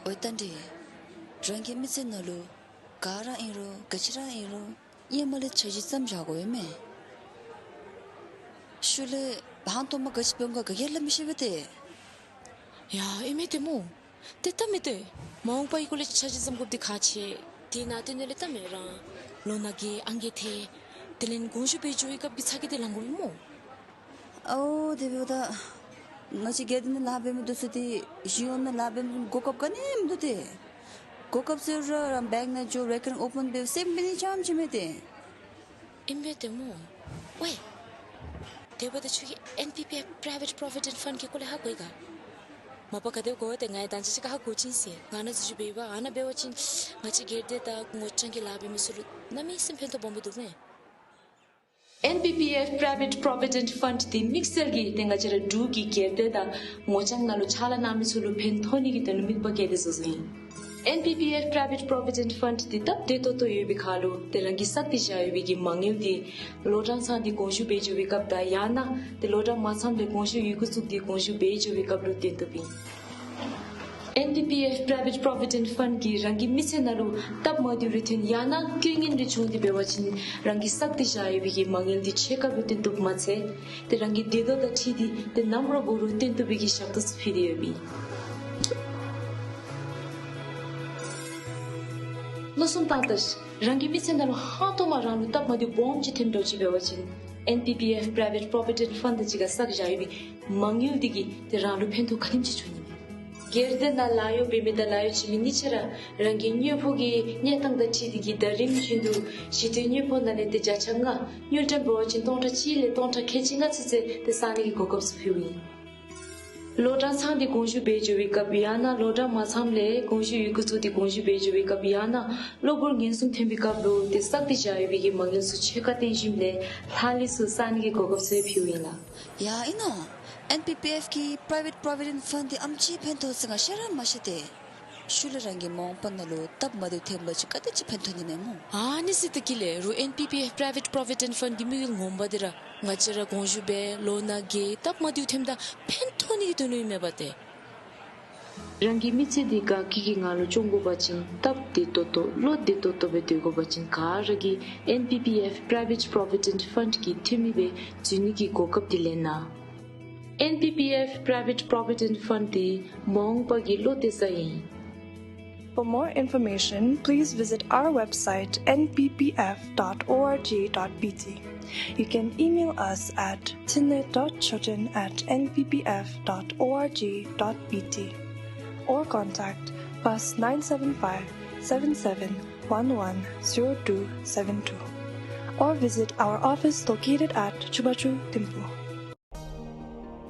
འོ་ད་འདི་རང་གི་མི་ཚེ་ནང་ལུ་ག་ར་ཨིན་རུང་ག་ཅི་ར་ཨིན་རུང་ ཧེ་མ་ལས་འཆར་གཞི་བརྩམས་བཞག་དགོ་པས་མས། ཤུལ་ལས་ཧང་སྟོང་མ་ག་ཅི་འབད་འོང་ག་ག་གིས་ལུ་མི་ཤེས་པས་ཏེ། ཡ་ཨིན་མས་ཏེ་སྨོ། ཏེ་ད་མི་ཏེ་མ་འོངས་པའི་སྐོར་ལས་འཆར་གཞི་བརྩམ་དགོཔ་འདི་ཁག་ཆེ། དེ་ནང་དོན་ལས་ད་མི་རང་ལོ་ན་རྒས་ཨང་རྒས་ཐལ། དེ་ལས་དགོངས་ཞུ་འབད་འགྱོ་བའི་སྐབས་ཀྱི་ཚ་གྱང་འདི་ལང་དགོ་པས་སྨོ། ཨའོ་དེ་འབདཝ་ད་ང་བཅས་སྒེར་སྡེ་ནང་ལཱ་འབད་མི་འདི་ཚུ་ཏེ་གཞུང་ནང་ལཱ་འབད་མི་གོ་སྐབས་ག་ནི་མིན་འདུག་ཏེ། གོ་སྐབས་ཟེར་རུང་རང་བེངཀ་ནང་འགྱོ་རེ་ཀར་རེནཊ་ཨོ་པཱན་འབད་སེམས་འབད་ནི་ཙམ་ཅིག་མས་ཏེ། ཨིན་པས་ཏེ་སྨོ། ཝའི། དེ་འབདཝ་ད་ཁྱོད་ཀྱིས་ཨེན་པི་པི་ཨེཕ་པྲའི་ཝེཊ་པྲོ་བི་ཌེནཊ་ཕཱནཌ་གི་སྐོར་ལས་ཧ་གོ་ཡི་ག། མ་པ་ག་དེ་གོ་ཡི་ཏེ་ང་ཡང་ད་ཅི་ཅིག་ཁར་ཧ་གོ་ཅི་ཟེར། ང་ནཱ་འཛུལ་ཞུགས་འབད་བ་ཨ་ནཱ་འབད་བ་ཅིན་ང་བཅས་སྒེར་སྡེ་དང་ངོ་རྐྱང་གི་ལཱ་འབད་མི་ཚུ་ལུ་གནམ་མེད་ས་མེད་ཕན་ཐོགས་སྦོམ་སྦེ་འདུག་མས། ཨེན་པི་པི་ཨེཕ་པྲའི་ཝེཊ་པྲོ་བི་ཌེནཊ་ཕཱནཌ་འདི་དམིགས་བསལ་གྱིས་ཏེ་ང་བཅས་ར་འབྲུག་གི་སྒེར་སྡེ་དང་ངོ་རྐྱང་ནང་ལུ་ཕྱག་ལཱ་གནང་མི་ཚུ་ལུ་ཕན་ཐོགས་ནི་གི་དོན་ལུ་དམིགས་པ་བསྐྱེད་དེ་བཟོ་བཟོཝ་ཨིན། ཨེན་པི་པི་ཨེཕ་པྲའི་ཝེཊ་པྲོ་བི་ཌེནཊ་ཕཱནཌ་འདི་སྟབས་བདེ་ཏོག་ཏོ་ཡོད་པའི་ཁར་ལུ་ཏེ་རང་གིས་བསགས་ཏེ་བཞག་ཡོད་པའི་གི་མ་དངུལ་འདི་ལོ་གྲངས་ཚང་སྟེ་དགོངས་ཞུ་འབད་འགྱོ་བའི་སྐབས་དང་ཡང་ན་ཏེ་ལོ་གྲངས་མ་ཚངམ་ལས་དགོངས་ཞུ་ཡི་གུ་བཙུགས་ཏེ་དགོངས་ཞུ་འབད་འགྱོ་བའི་སྐབས་ལུ་བཏོན་བཏུབ་ཨིན། ཨེན་པི་པི་ཨེཕ་པྲའི་ཝེཊ་པྲོ་བི་ཌེནཊ་ཕཱནཌ་གིས་རང་གི་མི་ཚེ་ནང་ལུ་སྟབས་མ་བདེཝ་རེ་ཐོན་ཡང་ན་རྐྱེན་ངན་རེ་བྱུང་སྟེ་འབད་བ་ཅིན་རང་གིས་བསགས་ཏེ་བཞག་ཡོད་པའི་གི་མ་དངུལ་འདི་ཕྱེད་ཀ་སྦེ་བཏོན་བཏུབ་མ་ཚད་ཏེ་རང་གི་དེ་དོ་དང་འཁྲིལ་ཏེ་ཏེ་ནམ་ར་འབད་རུང་བཏོན་བཏུབ་པའི་གི་ཞབས་ཏོག་ཚུ་ཕུལ་ཏེ་ཡོདཔ་ཨིན། མནོ་བསམ་བཏང་ད་ཤིག། རང་གི་མི་ཚེ་ནང་ལུ་ཧང་སྟོང་མ་རང་ལུ་སྟབས་མ་བདེཝ་སྦོམ་ཅིག་ཐོནམ་འདྲཝ་ཅིག་འབད་བ་ཅིན་ཨེན་པི་པི་ཨེཕ་པྲའི་ཝེཊ་པྲོ་བི་ཌེནཊ་ཕཱནཌ་དང་གཅིག་ཁར་བསགས་བཞག་ཡོད་པའི་མ་དངུལ་འདི་གིས་ཏེ་རང་ལུ་ཕན་ཐོགས་ག་དེམ་ཅིག་འབྱུང་ནི་མས། སྒེར་སྡེ་ནང་ལཱ་གཡོག་འབད་མི་དང་ལཱ་གཡོག་བྱིན་མི་གཉིས་ཆ་ར་རང་གི་དངུལ་ཕོགས་ཀྱི་གནས་སྟངས་དང་འཁྲིལ་ཏེ་གིས་ཟླ་རིམ་བཞིན་དུ་གཞི་རྟེན་དངུལ་ཕོགས་ནང་ལས་ཏེ་བརྒྱ་ཆ་ལྔ་དངུལ་ཀྲམ་འབད་བ་ཅིན་སྟོང་ཕྲག་གཅིག་ལས་སྟོང་ཕྲག་ཁལ་གཅིག་ལྔ་ཚུན་ཚོད་ཏེ་བསག་ནི་གི་གོ་སྐབས་ཚུ་ཕུལཝ་ཨིན། ལོ་གྲངས་ཚང་སྟེ་དགོངས་ཞུ་འབད་འགྱོ་བའི་སྐབས་ཡང་ན་ལོ་གྲངས་མ་ཚངམ་ལས་དགོངས་ཞུ་ཡི་གུ་བཙུགས་ཏེ་དགོངས་ཞུ་འབད་འགྱོ་བའི་སྐབས་ཡང་ན་གློ་བུར་ངན་སོང་ཐོན་པའི་སྐབས་ལུ་ཏེ་བསགས་ཏེ་བཞག་ཡོད་པའི་གི་མ་དངུལ་ཚུ་ཕྱེད་ཀ་བཏོན་ཞིནམ་ལས་ལྷག་ལུས་ཚུ་བསག་ནི་གི་གོ་སྐབས་ཚུ་ཕུལཝ་ཨིན་ལགས། ཡ་ཨིན་ན། ཨེན་པི་པི་ཨེཕ་གི་པྲའི་ཝེཊ་པྲོ་བི་ཌེནཊ་ཕཱནཌ་འདི་ཨེམ་ཅིག་ཕན་ཐོགས་ཟེར་ང་ཤེས་ར་མ་ཤེས་ཏེ། ཤུལ་ལས་རང་གི་མ་འོངས་པ་ནང་ལུ་སྟབས་མ་བདེཝ་ཐོན་པ་ཅིན་ག་དེ་ཅིག་ཕན་ཐོགས་ནི་མས་སྨོ། ཨ་ནི་ཟེར་ད་གི་ལས་རུང་ཨེན་པི་པི་ཨེཕ་པྲའི་ཝེཊ་པྲོ་བི་ཌེནཊ་ཕཱནཌ་གི་དམིགས་ཡུལ་ངོ་མ་འདི་ར་ང་བཅས་ར་དགོངས་ཞུ་འབད་ལོ་ན་རྒས་སྟབས་མ་བདེཝ་ཐོནམ་ད་ཕན་ཐོགས་ནི་གི་དོན་ལུ་ཨིན་མས་པ་ཏེ། རང་གི་མི་ཚེ་འདི་དགའ་སྐྱིད་ཀྱི་ངང་ལུ་སྐྱོང་དགོ་པ་ཅིན་སྟབས་བདེ་ཏོག་ཏོ་བློ་བདེ་ཏོག་ཏོ་སྦེ་སྡོད་དགོ་པ་ཅིན་ག་ར་གིས་ཨེན་པི་པི་ཨེཕ་པྲའི་ཝེཊ་པྲོ་བི་ཌེནཊ་ཕཱནཌ་གི་འཐུས་མི་སྦེ་འཛུལ་ནི་གི་གོ་སྐབས་འདི་ལེན་གནང་། ཨེན་པི་པི་ཨེཕ་པྲའི་ཝེཊ་པྲོ་བི་ཌེནཊ་ཕཱནཌ་འདི་མ་འོངས་པ་གི་བློ་གཏད་ས་ཨིན། For more information, please visit our website N P P F dot org dot B T. You can email us at thine dot choden at N P P F dot org dot B T or contact plus nine seven five, seven seven one one, zero two seven two or visit our office located at Chubachu Thimphu.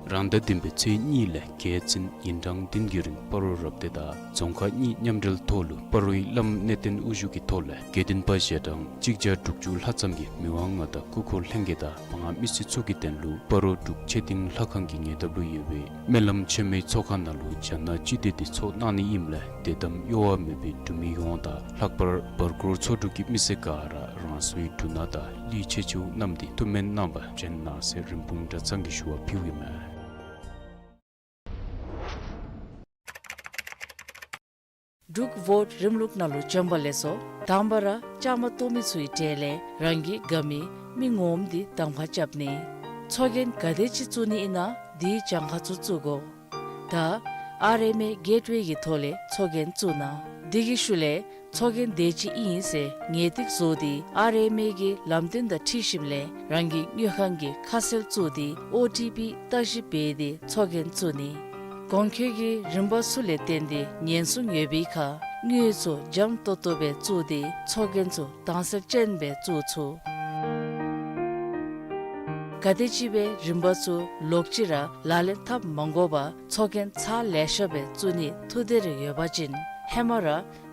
རང་ཟླ་བདུན་པའི་ཚེས་གཉིས་ལས་བརྒྱད་ཚུན་ཉིན་གྲངས་བདུན་གྱི་རིང་སྤ་རོ་རབ་སྡེ་དང་རྫོང་ཁག་གཉིས་མཉམ་འབྲེལ་ཐོག་ལུ་སྤ་རོའི་བླམ་གནས་བརྟན་དབུ་བཞུགས་ཀྱི་ཐོག་ལས་དགེ་འདུན་པ་ཞལ་གྲངས་གཅིག་བརྒྱ་དྲུག་ཅུ་ལྷག་ཙམ་གྱིས་མི་དབང་མངའ་བདག་སྐུ་འཁོར་ལྷན་རྒྱས་དང་མ་དངུལ་མི་སེར་ཚུ་གི་དོན་ལུ་སྤ་རོ་འབྲུག་ཆོས་སྡིངས་ལྷ་ཁང་གི་ཉེ་འདབས་ལུ་ཡོད་པའི་སྨོན་ལམ་ཆེན་མོའི་ཚོགས་ཁང་ནང་ལུ་རྒྱ་ནག་སྤྱི་མདོས་འདི་ཚོགས་གནང་ནི་ཨིནམ་ལས་དད་དམ་གཡོ་བ་མེད་པའི་འབྲུག་མི་ཡོངས་དང་ལྷག་པར་བར་སྐོར་ཚོ་དྲུག་གི་མི་སེར་ག་ར་རང་སོའི་འབྲུ་སྣ་དང་གླུད་ཆེ་ཆེཝ་བསྣམས་ཏེ་ཐུགས་སྨོན་གནང་བར་བྱོན་གནང་ཟེར་རིན་སྤུངས་གྲྭ་ཚང་གིས་ཞུ་བ་ཕུལཝ་ཨིན་མས། འབྲུག་ཝོཊ་རིམ་ལུགས་ནང་ལུ་བྱོན་པ་ལེགས་སོ། དང་པ་ར་བཅའ་མར་གཏོགས་མི་ཚུའི་གྲས་ལས་རང་གི་དགའ་མི་མི་ངོམ་འདི་གདམ་ཁ་རྐྱབ་ནི། ཚོགས་རྒྱན་ག་དེ་ཅིག་བཙུགས་ནི་ཨིན་ན་དེའི་གྱངས་ཁ་ཚུ་བཙུགས་དགོ། ད་ཨར་ཨེམ་ཨེ་གེཊ་ཝེ་གི་ཐོག་ལས་ཚོགས་རྒྱན་བཙུགས་གནང་། དེ་གི་ཤུལ་ལས་ཚོགས་རྒྱན་དེ་ཅིག་ཨིན་ཟེར་ངེས་ཏིག་བཟོ་སྟེ་ཨར་ཨེམ་ཨེ་གི་ལམ་སྟོན་དང་འཁྲིལ་ཞིནམ་ལས་རང་གི་དངུལ་ཁང་གི་ཁ་གསལ་བཙུགས་ཏེ་ཨོ་ཊི་པི་བརྟག་ཞིབ་འབད་དེ་ཚོགས་རྒྱན་བཙུགས་ནི། གོང་འཁོད་ཀྱི་རིམ་པ་ཚུ་ལས་བརྟེན་ཏེ་ཉེན་སྲུང་ཡོད་པའི་ཁར་དངུལ་ཚུ་འཇམ་ཏོག་ཏོ་སྦེ་བཙུགས་ཏེ་ཚོགས་རྒྱན་ཚུ་དྭངས་གསལ་ཅན་སྦེ་བཙུགས་ཚུགས། ག་དེམ་ཅིག་སྦེ་རིམ་པ་ཚུ་ལོག་ཅི་ར་ལག་ལེན་འཐབ་མ་དགོ་པར་ཚོགས་རྒྱན་ཚར་ལེ་ཤ་སྦེ་བཙུགས་ནི་ཐུགས་འདོད་རེ་ཡོད་པ་ཅིན་ཧེ་མ་ར་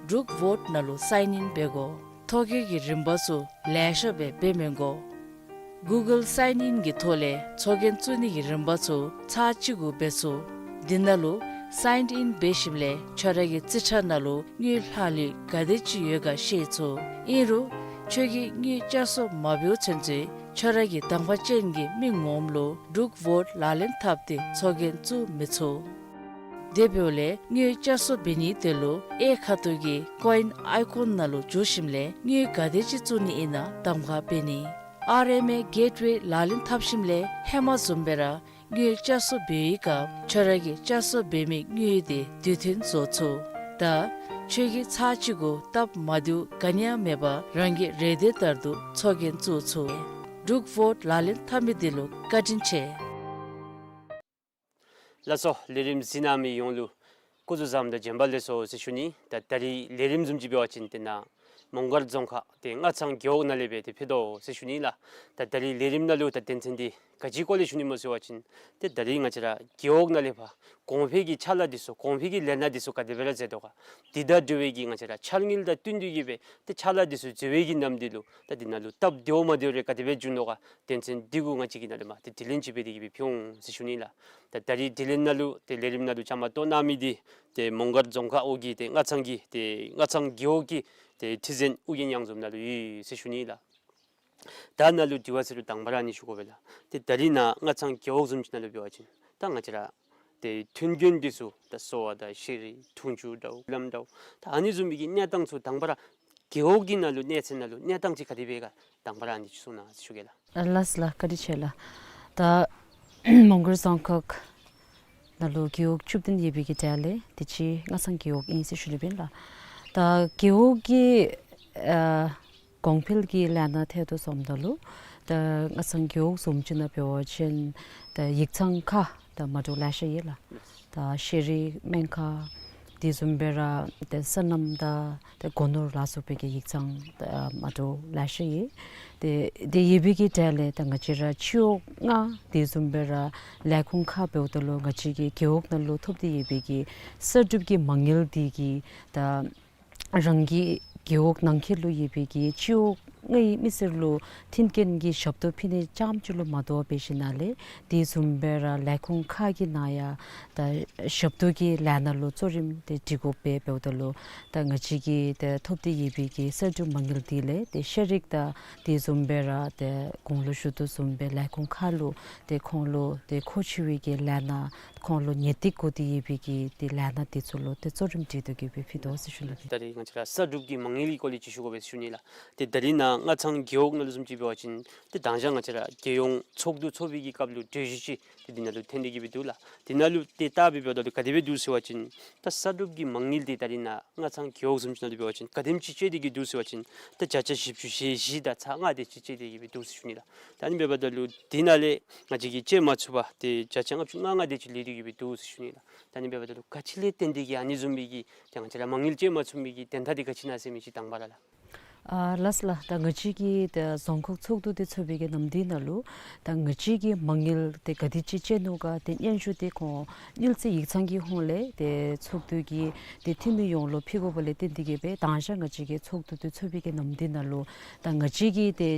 འབྲུག་ཝོཊ་ནང་ལུ་སའིན་ཨིན་འབད་དགོ། ཐོ་བཀོད་ཀྱི་རིམ་པ་ཚུ་ལེ་ཤ་སྦེ་འབད་མི་དགོ། གུ་གཱལ་སའིན་ཨིན་གྱི་ཐོག་ལས་ཚོགས་རྒྱན་བཙུགས་ནི་གི་རིམ་པ་ཚུ་ཚར་གཅིག་གུ་འབད་ཚུགས། འདི་ནང་ལུ་སའིན་ཨིན་འབད་ཞིནམ་ལས་ཁྱོད་ར་གི་རྩིས་ཁྲ་ནང་ལུ་དངུལ་ལྷག་ལུས་ག་དེ་ཅིག་ཡོད་ག་ཤེས་ཚུགས། ཨིན་རུང་ཁྱོད་ཀྱིས་དངུལ་བསྐྱར་གསོ་མ་འབདཝ་ཚུན་ཚོད་ཁྱོད་ར་གི་གདམ་ཁ་ཅན་གྱི་མི་ངོམ་ལུ་འབྲུག་ཝོཊ་ལག་ལེན་འཐབ་སྟེ་ཚོགས་རྒྱན་བཙུགས་མི་ཚུགས། དེ་འབདཝ་ལས་དངུལ་བསྐྱར་གསོ་འབད་ནིའི་དོན་ལུ་གཡས་ཁ་ཐུག་གི་ཀོ་ཨིན་ཨའི་ཀོན་ནང་ལུ་འཛུལ་ཞིནམ་ལས་དངུལ་ག་དེ་ཅིག་བཙུགས་ནི་ཨིན་ན་གདམ་ཁ་འབད་ནི། ཨར་ཨེམ་ཨེ་གེཊ་ཝེ་ལག་ལེན་འཐབ་ཞིནམ་ལས་ཧེ་མ་བཟུམ་སྦེ་ར་དངུལ་བསྐྱར་གསོ་འབད་བའི་སྐབས་ཁྱོད་ར་གིས་བསྐྱར་གསོ་འབད་མི་དངུལ་དེ་དུས་མཐུན་བཟོ་ཚུགས། ད་ཁྱོད་ཀྱིས་ཚར་གཅིག་གུ་སྟབས་མ་བདེཝ་ག་ནི་ཡང་མེད་པར་རང་གི་རེ་འདོད་ལྟར་དུ་ཚོགས་རྒྱན་བཙུགས་ཚུགས། འབྲུག་བོཊ་ལག་ལེན་འཐབ་མི་འདི་ལུ་བཀའ་དྲིན་ཆེ། ལགས་སོ། ལས་རིམ་གཟིགས་གནང་མི་ཡོངས་ལུ་སྐུ་གཟུགས་བཟང་དང་བྱོན་པ་ལེགས་སོ་ཟེར་ཞུ་ནི། ད་ད་རིས་ལས་རིམ་བཟུམ་ཅིག་འབད་བ་ཅིན་ཏེ་ནཱ་མོང་སྒར་རྫོང་ཁག་ཏེ་སྔ་ཚང་རྒེད་འོག་ནང་ལས་སྦེ་ཏེ་ཕུལ་དོ་ཟེར་ཞུ་ནི་ལགས། ད་ད་རིས་ལས་རིམ་ནང་ལུ་ད་དོན་ཚན་འདི་ག་ཅིའི་སྐོར་ལས་ཞུ་ནི་སྨོ་ཟེར་བ་ཅིན་ཏེ་ད་རིས་ང་བཅས་ར་རྒེད་འོག་ནང་ལས་ཕར་གོང་འཕེལ་གྱི་ཕྱག་ལཱ་འདི་ཚུ་གོང་འཕེལ་གྱི་ལས་སྣ་འདི་ཚུ་ག་དེ་སྦེ་ར་མཛད་དོ་ག། འདི་དང་འབྲེལ་བའི་གི་ང་བཅས་ར་འཆར་དངུལ་དང་བསྟུན་ཏེ་གི་སྦེ་ཏེ་ཕྱག་ལཱ་འདི་ཚུ་མཛད་པའི་གི་ནམ་དུས་ལུ་ད་འདི་ནང་ལུ་སྟབས་བདེཝ་མ་བདེཝ་རེ་ག་དེ་སྦེ་བྱུང་དོ་ག། དོན་ཚན་འདི་གུ་ང་བཅས་ཀྱིས་ནཱ་ལས་མར་ཏེ་དྲི་ལན་ཅིག་འབད་དེ་གི་སྦེ་ཕུལ་འོང་ཟེར་ཞུ་ནི་ལགས། ད་ད་རིས་དྲི་ལན་ནང་ལུ་ཏེ་ལས་རིམ་ནང་ལུ་བཅའ་མར་གཏོགས་གནང་མི་འདི་ཏེ་མོང་སྒར་རྫོང་ཁག་འོག་གི་ཏེ་སྔ་ཚང་གི་ཏེ་སྔ་ཚང་རྒེད་འོག་གི་ཏེ་ཁྲི་འཛིན་ཨོ་རྒྱན་གཡང་འཛོམས་ནཱ་ལུ་ཡོད་ཟེར་ཞུ་ནི་ལགས། ད་ནཱ་ལུ་དྲི་བ་ཟེར་རུང་དང་པ་ར་ཨ་ནི་ཞུ་དགོ་པས་ལགས། ཏེ་ད་རིས་ནཱ་སྔ་ཚང་རྒེད་འོག་བཟུམ་ཅིག་ནང་ལུ་འབད་བ་ཅིན་ད་ང་བཅས་ར་ཏེ་མཐུན་རྐྱེན་འདི་ཚུ་ད་གསོ་བ་དང་ཤེས་རིག་འཐུང་ཆུ་འདྲཝ་ལམ་འདྲཝ་ད་ཨ་ནི་བཟུམ་མའི་གི་གནས་སྟངས་ཚུ་དང་པ་ར་རྒེད་འོག་གི་ནང་ལུ་གནས་ཚད་ནང་ལུ་གནས་སྟངས་ཅིག་ག་དེ་སྦེ་ག་དང་པ་ར་ཨ་ནི་ཅིག་གསུང་གནང་ཟེར་ཞུ་གེ་ལགས། ཨ་ལགས་ལགས། བཀའ་དྲིན་ཆེ་ལགས། ད་མོང་སྒར་རྫོང་ཁག་ནང་ལུ་རྒེད་འོག་བཅུ་བདུན་ཡོད་པའི་གི་གྲས་ལས་དེ་ཅིག་སྔ་ཚང་རྒེད་འོག་ཨིན་ཟེར་ཞུ་ནི་ཨིན་ལགས། ད་རྒེད་འོག་གི་ཨ་གོང་འཕེལ་གྱི་ལས་སྣ་ཐད་དུ་སོངམ་ད་ལུ་ད་སྔ་ཚང་རྒེད་འོག་བཟུམ་ཅིག་ནང་འབད་བ་ཅིན་ད་ཡིག་ཚང་ཁག་ད་མ་འདྲཝ་ལེ་ཤ་ཡོད་ལགས། ད་ཤེས་རིག་སྨན་ཁང་དེ་བཟུམ་སྦེ་ར་ཏེ་སོ་ནམ་དང་ཏེ་སྒོ་ནོར་ལ་སོགས་པའི་གི་ཡིག་ཚང་ད་མ་འདྲཝ་ལེ་ཤ་ཡོད། ཏེ་དེ་ཡོད་པའི་གི་གྲས་ལས་ད་ང་བཅས་ར་སྤྱི་འོག་ལྔ་དེ་བཟུམ་སྦེ་ར་ལས་ཁུངས་ཁག་འབདཝ་ད་ལུ་ང་བཅས་ཀྱི་རྒེད་འོག་ནང་ལུ་ཐོབ་སྟེ་ཡོད་པའི་གི་གསར་སྒྲུབ་ཀྱི་མ་དངུལ་དེ་གིས་ད་རང་གི་རྒེད་འོག་ནང་འཁོད་ལུ་ཡོད་པའི་གི་སྤྱི་འོག་ལྔའི་མི་སེར་ལུ་མཐུན་རྐྱེན་གྱི་ཞབས་ཏོག་ཕུལ་ནི་ཙམ་ཅིག་ལུ་མ་དོ་བར་འབད་ཞིནམ་ལས་དེ་བཟུམ་སྦེ་ར་ལས་ཁུངས་ཁག་གི་ནང་ཡང་ད་ཞབས་ཏོག་གི་ལས་སྣ་ལུ་གཙོ་རིམ་དེ་སྒྲིག་དགོ་པས། འབདཝ་ད་ལུ་ད་ང་བཅས་ཀྱིས་ད་ཐོབ་སྟེ་ཡོད་པའི་གི་གསར་སྒྲུབ་མ་དངུལ་དེ་ལས་ཏེ་ཤེས་རིག་དང་དེ་བཟུམ་སྦེ་ར་ཏེ་གོང་ལུ་ཞུ་དོ་བཟུམ་སྦེ་ལས་ཁུངས་ཁག་ལུ་ཏེ་ཁོང་ལུ་ཏེ་མཁོ་ཆེ་བའི་གི་ལས་སྣ་ཁོང་ལུ་ཉེས་སྟེགས་དགོ་སྟེ་ཡོད་པའི་གི་ཏེ་ལས་སྣ་དེ་ཚུ་ལུ་ཏེ་གཙོ་རིམ་སྒྲིག་དོ་གི་སྦེ་ཕུལ་དོ་ཟེར་ཞུ་ནི་ཨིན། ད་རིས་ང་བཅས་ར་གསར་སྒྲུབ་ཀྱི་མ་དངུལ་གྱི་སྐོར་ལས་ཅིག་ཞུ་དགོ་པས་ཟེར་ཞུ་ནི་ལགས། ཏེ་ད་རིས་ནཱ་སྔ་ཚང་རྒེད་འོག་ནང་ལུ་བཟུམ་ཅིག་འབད་བ་ཅིན་ཏེ་དང་ཞག་ང་བཅས་ར་རྒྱལ་ཡོངས་ཚོགས་འདུ་ཚོགས་པའི་གི་སྐབས་ལུ་གྲོས་གཞི་ཅིག་ཏེ་འདི་ནང་ལུ་ཐོན་ཏེ་གི་སྦེ་འདུག་ལགས། འདི་ནང་ལུ་ཏེ་བལྟ་སྦེ་འབདཝ་ད་ལུ་ག་དེ་སྦེ་འདུག་ཟེར་བ་ཅིན་ད་གསར་སྒྲུབ་ཀྱི་མ་དངུལ་འདི་ད་རིས་ནཱ་སྔ་ཚང་རྒེད་འོག་བཟུམ་ཅིག་ནང་ལུ་འབད་བ་ཅིན་ག་དེམ་ཅིག་སྤྱོད་དེ་གི་འདུག་ཟེར་བ་ཅིན་ད་བརྒྱ་ཆ་བཞི་བཅུ་ཞེ་བཞི་དང་ཚག་ལྔ་དེ་ཅིག་སྤྱོད་དེ་གི་སྦེ་འདུག་ཟེར་ཞུ་ནི་ལགས། ད་ཨ་ནི་འབདཝ་ད་ལུ་འདི་ནང་ལས་ང་བཅས་ཀྱིས་སྤྱོད་མ་ཚུགས་པར་ཏེ་བརྒྱ་ཆ་ལྔ་བཅུ་ང་ལྔ་དེ་ཅིག་ལུས་ཏེ་གི་སྦེ་འདུག་ཟེར་ཞུ་ནི་ལགས། ད་ཨ་ནི་འབདཝ་ད་ལུ་ག་ཅི་ལས་བརྟེན་ཏེ་གི་ཨ་ནི་བཟུམ་མའི་གི་ཏེ་ང་བཅས་ར་མ་དངུལ་སྤྱོད་མ་ཚུགས་མི་གི་དོན་དག་འདི་ག་ཅི་ཨིན་ན་ཟེར་མི་ཅིག་དང་པ་ར་ལགས། ཨ་ལགས་ལགས། ད་ང་བཅས་ཀྱིས་ད་རྫོང་ཁག་ཚོགས་འདུ་འདི་ཚོགས་པའི་གི་ནམ་དུས་ནང་ལུ་ད་ང་བཅས་ཀྱིས་མ་དངུལ་དེ་ག་དེ་ཅིག་སྤྱོད་ནུག་ག་དེ་སྙན་ཞུ་དེ་ཁོང་དངུལ་རྩིས་ཡིག་ཚང་གི་ཧོངས་ལས་དེ་ཚོགས་འདུ་གི་དེ་འཐུས་མི་ཡོངས་ལུ་ཕུལ་དགོཔ་ལས་བརྟེན་ཏེ་གི་སྦེ་དང་ཞག་ང་བཅས་ཀྱིས་ཚོགས་འདུ་དེ་ཚོགས་པའི་གི་ནམ་དུས་ནང་ལུ་ད་ང་བཅས་ཀྱིས་དེ་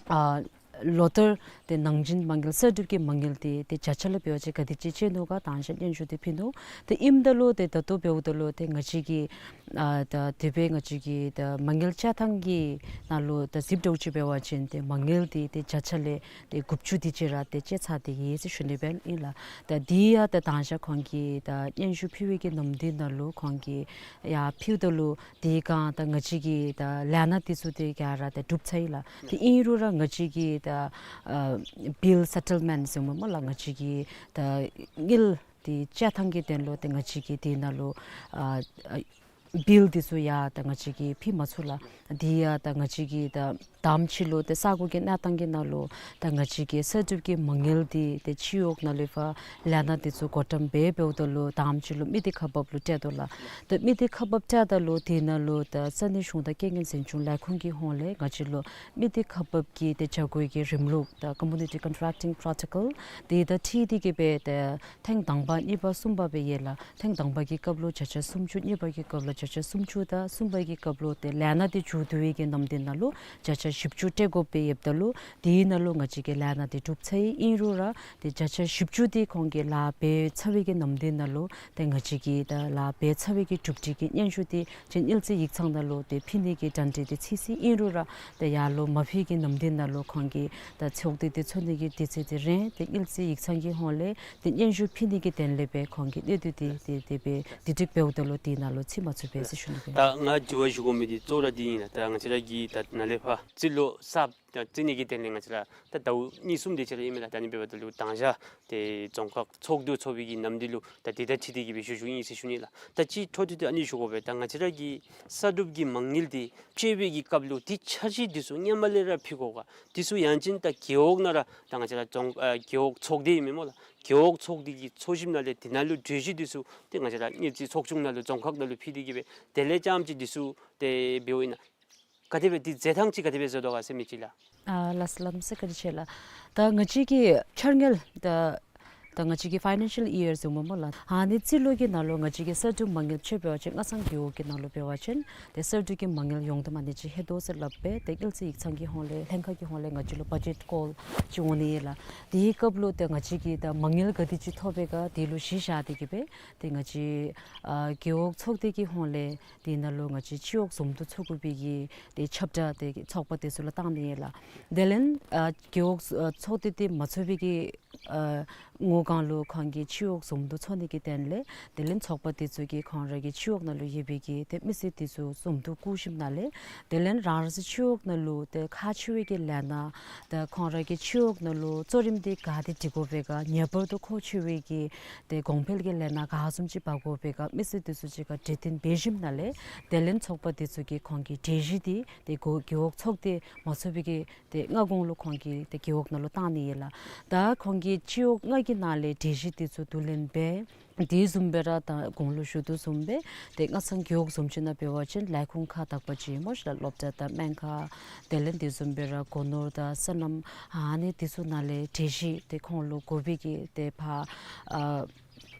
ཨ་ལོ་ལྟར་དེ་ནང་བཞིན་མ་དངུལ་གསར་སྒྲུབ་ཀྱི་མ་དངུལ་དེ་དེ་བརྒྱ་ཆ་ལུ་འབད་བ་ཅིན་ག་དེ་ཅིག་སྤྱོད་ནུག་ག་དང་ཞག་སྙན་ཞུ་དེ་ཕུལ་ནུག། དེ་ཨིནམ་ད་ལུ་དེ་ད་ལྟོ་འབདཝ་ད་ལུ་དེ་ང་བཅས་ཀྱི་ཨ་ད་དེ་སྦེ་ང་བཅས་ཀྱི་ད་མ་དངུལ་བཅའ་ཐངས་ཀྱི་ནང་ལུ་ད་གཟིགསཔ་འདྲཝ་ཅིག་འབད་བ་ཅིན་དེ་མ་དངུལ་དེ་དེ་བརྒྱ་ཆ་ལས་དེ་དགུ་བཅུ་དེ་ཅིག་ར་དེ་སྤྱོད་ཚར་ཏེ་ཡོད་ཟེར་ཞུ་ནི་སྦེ་ཨིན་ལགས། ད་དེ་ཡང་ད་དང་ཞག་ཁོང་གིས་ད་སྙན་ཞུ་ཕུལ་བའི་གི་ནམ་དུས་ནང་ལུ་ཁོང་གིས་ཡར་ཕུལཝ་ད་ལུ་དེ་སྒང་ད་ང་བཅས་ཀྱི་ད་ལས་སྣ་དེ་ཚུ་དེ་ག་ར་ད་གྲུབ་ཚར་ཡི་ལགས། དེ་ཨིན་རུང་ར་ང་བཅས་ཀྱི་ད་ཨ་བིལ་སེ་ཊལ་མེནཊ་ཟེར་སྨོ་སྨོ་ལགས། ང་བཅས་ཀྱི་ད་དངུལ་དེ་བཅའ་ཐངས་ཀྱི་དོན་ལུ་དེ་ང་བཅས་ཀྱིས་དེ་ནང་ལུ་ཨ་ཨ་བིལ་དེ་ཚུ་ཡང་ད་ང་བཅས་ཀྱིས་ཕུལ་མ་ཚུགས་ལགས། དེ་ཡང་ད་ང་བཅས་ཀྱིས་ད་དང་པ་ཅིག་ལུ་དེ་ས་གོ་གི་གནས་སྟངས་ཀྱི་ནང་ལུ་ད་ང་བཅས་ཀྱི་གསར་སྒྲུབ་ཀྱི་མ་དངུལ་དེ་དེ་སྤྱི་འོག་ནང་ལུ་ཕར་ལས་སྣ་དེ་ཚུ་བགོ་བཀྲམ་འབད་འབདཝ་ད་ལུ་དང་པ་ཅིག་ལུ་མི་སྡེ་ཁག་འབགཔ་ལུ་སྤྲོད་དོ་ལགས། ད་མི་སྡེ་ཁག་འབགཔ་སྤྲོདཔ་ད་ལུ་དེ་ནང་ལུ་ད་ས་གནས་གཞུང་དང་རྐྱེན་ངན་འཛིན་སྐྱོང་ལས་ཁུངས་ཀྱི་ཧོངས་ལས་ང་བཅས་ལུ་མི་སྡེ་ཁག་འབགཔ་གི་དེ་བྱ་སྒོ་གི་རིམ་ལུགས་ད་Community Contracting Protocol དེ་དང་འཁྲིལ་ཏེ་གི་སྦེ་ད་ཐེངས་དང་པ་གཉིས་པ་གསུམ་པ་སྦེ་ཡོད་ལགས། ཐེངས་དང་པ་གི་སྐབས་ལུ་བརྒྱ་ཆ་སུམ་ཅུ། གཉིས་པ་གི་སྐབས་ལུ་ བརྒྱ་ཆ་སུམ་ཅུ་དང་གསུམ་པ་གི་སྐབས་ལུ་ཏེ་ལས་སྣ་འདི་མཇུག་བསྡུ་བའི་གི་ནམ་དུས་ནང་ལུ་བརྒྱ་ཆ་བཞི་བཅུ་སྤྲོད་དགོ་པའི་ཡོདཔ་ད་ལུ་དེའི་ནང་ལུ་ང་བཅས་ཀྱི་ལས་སྣ་འདི་གྲུབ་ཚར་ཡི། ཨིན་རུང་ར་ཏེ་བརྒྱ་ཆ་བཞི་བཅུ་འདི་ཁོང་གིས་ལཱ་འབད་ཚར་བའི་གི་ནམ་དུས་ནང་ལུ་ཏེ་ང་བཅས་ཀྱིས་ད་ལཱ་འབད་ཚར་བའི་གི་གྲུབ་འབྲས་ཀྱི་སྙན་ཞུ་འདི་ཅིག་དངུལ་རྩིས་ཡིག་ཚང་ནང་ལུ་ཏེ་ཕུལ་ནི་གི་གྲ་སྒྲིག་འདི་ཚར་ཡི། ཨིན་རུང་ར་ཏེ་ཡར་ལུ་མ་ཕུལ་གྱི་ནམ་དུས་ནང་ལུ་ཁོང་གིས་ད་ཚོགས་སྡེ་འདི་ཚོགས་ནི་གི་དུས་ཚོད་འདི་རན། ཏེ་དངུལ་རྩིས་ཡིག་ཚང་གི་ཧོང་ལས་ཏེ་སྙན་ཞུ་ཕུལ་ནི་གི་དོན་ལས་སྦེ་ཁོང་གིས་གནད་དོན་འདི་ཏེ་དེ་སྦེ་དེ་སྒྲིག་འབདཝ་ད་ལུ་དེ་ནང་ལུ་ཚུད་མ་ཚུགས་པས་ཟེར་ཞུ་ནི་སྦེ། ད་ང་དྲི་བ་ཞུ་དགོ་མི་འདི་གཙོ་བོ་ར་འདི་ཨིན་ལགས། ད་ང་བཅས་ར་གིས་ད་ནཱ་ལས་ཕར་རྩིས་ལོ་གསརཔ་ད་རྩིས་ནི་གི་དོན་ལས་ང་བཅས་ར་ད་ཟླཝ་གཉིས་གསུམ་དེ་ཅིག་ར་ཨིན་མས་ལགས། ད་ཨ་ནི་འབདཝ་ད་ལུ་དང་ཞག་ཏེ་རྫོང་ཁག་ཚོགས་འདུ་ཚོགས་པའི་གི་ནམ་དུས་ལུ་ད་དེ་དང་འཁྲིལ་ཏེ་གི་སྦེ་ཞུ་ཞུཝ་ཨིན་ཟེར་ཞུ་ནི་ལགས། ད་ཅི་འཕྲོ་མཐུད་དེ་ཨ་ནི་ཞུ་དགོ་པས། ད་ང་བཅས་ར་གི་གསར་སྒྲུབ་ཀྱི་མ་དངུལ་འདི་སྤྱོད་པའི་གི་སྐབས་ལུ་འདི་འཆར་གཞི་འདི་ཚུ་སྔོན་མ་ལས་ར་ཕུལ་དགོ་ག། འདི་ཚུ་ཡང་ཅིན་ད་རྒེད་འོག་ནང་ར་ད་ང་བཅས་ར་རྫོང་ཨ་རྒེད་འོག་ཚོགས་སྡེ་ཨིན་མས་སྨོ་ལགས། རྒེད་འོག་ཚོགས་སྡེ་གི་ཚོགས་ཞིབ་ནང་ལས་དེ་ནང་ལུ་གྲོས་གཞི་འདི་ཚུ་ཏེ་ང་བཅས་ར་དངུལ་རྩིས་ཚོགས་ཆུང་ནང་ལུ་རྫོང་ཁག་ནང་ལུ་ཕུལ་ཏེ་གི་སྦེ་དེ་ལས་རྐྱངམ་ཅིག་འདི་ཚུ་ཏེ་འབདཝ་ཨིན་ན། ག་དེ་སྦེ་འདི་མཛད་ཐངས་ཅིག་ག་དེ་སྦེ་མཛད་དོ་ག་ཟེར་མི་ཅིག་ལགས། ཨ་ལགས་སོ་ལགས་སོ། བཀའ་དྲིན་ཆེ་ལགས། ད་ང་བཅས་ཀྱི་འཆར་དངུལ་ད་ད་ང་བཅས་ཀྱི་ཕའི་ནན་ཤལ་ཡི་ཡར་བཟུམ་སྦེ་སྨོ་ལགས། ཨ་ནི་རྩིས་ལོ་གི་ནང་ལུ་ང་བཅས་ཀྱི་གསར་སྒྲུབ་མ་དངུལ་ཕྱེ་འབད་བ་ཅིན་སྔ་ཚང་རྒེད་འོག་གི་ནང་ལུ་འབད་བ་ཅིན་ཏེ་གསར་སྒྲུབ་ཀྱི་མ་དངུལ་ཡོངས་བསྡོམས་ཨ་ནི་ཅིག་ལྷོད་དོ་ཟེར་སླབ་པས། ཏེ་དངུལ་རྩིས་ཡིག་ཚང་གི་ཧོང་ལས་ལྷན་ཁག་གི་ཧོང་ལས་ང་བཅས་ལུ་བ་ཇེཊ་ཀོལ་ཅིག་འོང་ནི་ཨིན་ལགས། དེའི་སྐབས་ལུ་ཏེ་ང་བཅས་ཀྱིས་ད་མ་དངུལ་ག་དེ་ཅིག་ཐོབ་པས་ག་དེ་ལུ་གཞི་བཞག་སྟེ་གི་སྦེ་ཏེ་ང་བཅས་ཨ་རྒེད་འོག་ཚོགས་སྡེ་གི་ཧོང་ལས་དེ་ནང་ལུ་ང་བཅས་སྤྱི་འོག་འཛོམས་འདུ་ཚོགས་དགོ་པའི་གི་ཏེ་ཁྱབ་བསྒྲགས་ཏེ་ཚོགས་པ་དེ་ཚུ་ལུ་བཏང་ནི་ཨིན་ལགས། དེ་ལས་ཨ་རྒེད་འོག་ཨ་ཚོགས་སྡེ་འདི་མ་ཚོགས་པའི་གི་ཨ་ངོ་གང་ལུ་ཁོང་གིས་སྤྱི་འོག་འཛོམས་འདུ་ཚོགས་ནི་གི་དོན་ལས་དེ་ལས་ཚོགས་པ་དེ་ཚུ་གིས་ཁོང་ར་གི་སྤྱི་འོག་ནང་ལུ་ཡོད་པའི་གི་ཏེ་མི་སེར་དེ་ཚུ་འཛོམས་འདུ་བསྐུལ་ཞིནམ་ལས་དེ་ལས་རང་རང་སོའི་སྤྱི་འོག་ནང་ལུ་ཏེ་ཁག་ཆེ་བའི་གི་ལས་སྣ་ད་ཁོང་ར་གི་སྤྱི་འོག་ནང་ལུ་གཙོ་རིམ་འདི་ག་དེ་སྒྲིག་དགོ་པས་ག། ངེས་པར་དུ་མཁོ་ཆེ་བའི་གི་ཏེ་གོང་འཕེལ་གྱི་ལས་སྣ་ག་བཟུམ་ཅིག་འབག་དགོ་པས་ག། མི་སེར་དེ་ཚུ་གཅིག་ཁར་གྲོས་བསྟུན་འབད་ཞིནམ་ལས་དེ་ལས་ཚོགས་པ་དེ་ཚུ་གིས་ཁོང་གི་གྲོས་གཞི་འདི་ཏེ་རྒེད་རྒེད་འོག་ཚོགས་སྡེ་མ་ཚོགས་པའི་གི་ཏེ་སྔ་གོང་ལུ་ཁོང་གིས་ཏེ་རྒེད་འོག་ནང་ལུ་བཏང་ནི་ཨིན་ལགས། ད་ཁོང་གིས་སྤྱི་འོག་ལྔ་གི་ནང་ལས་གྲོས་གཞི་དེ་ཚུ་བསྡུ་ལེན་འབད། དེ་བཟུམ་སྦེ་ར་ད་གོང་ལུ་ཞུ་དོ་བཟུམ་སྦེ་ཏེ་སྔ་ཚང་རྒེད་འོག་བཟུམ་ཅིག་ནང་འབད་བ་ཅིན་ལས་ཁུངས་ཁག་དག་པ་ཅིག་སྨོ་ཤ་ལགས། སློབ་གྲྭ་དང་སྨན་ཁང་དེ་ལས་དེ་བཟུམ་སྦེ་ར་སྒོ་ནོར་དང་སོ་ནམ་ཨ་ནི་དེ་ཚུ་ནང་ལས་གྲོས་གཞི་ཏེ་ཁོང་ལུ་དགོ་པའི་གི་ཏེ་ཕར་ཨ་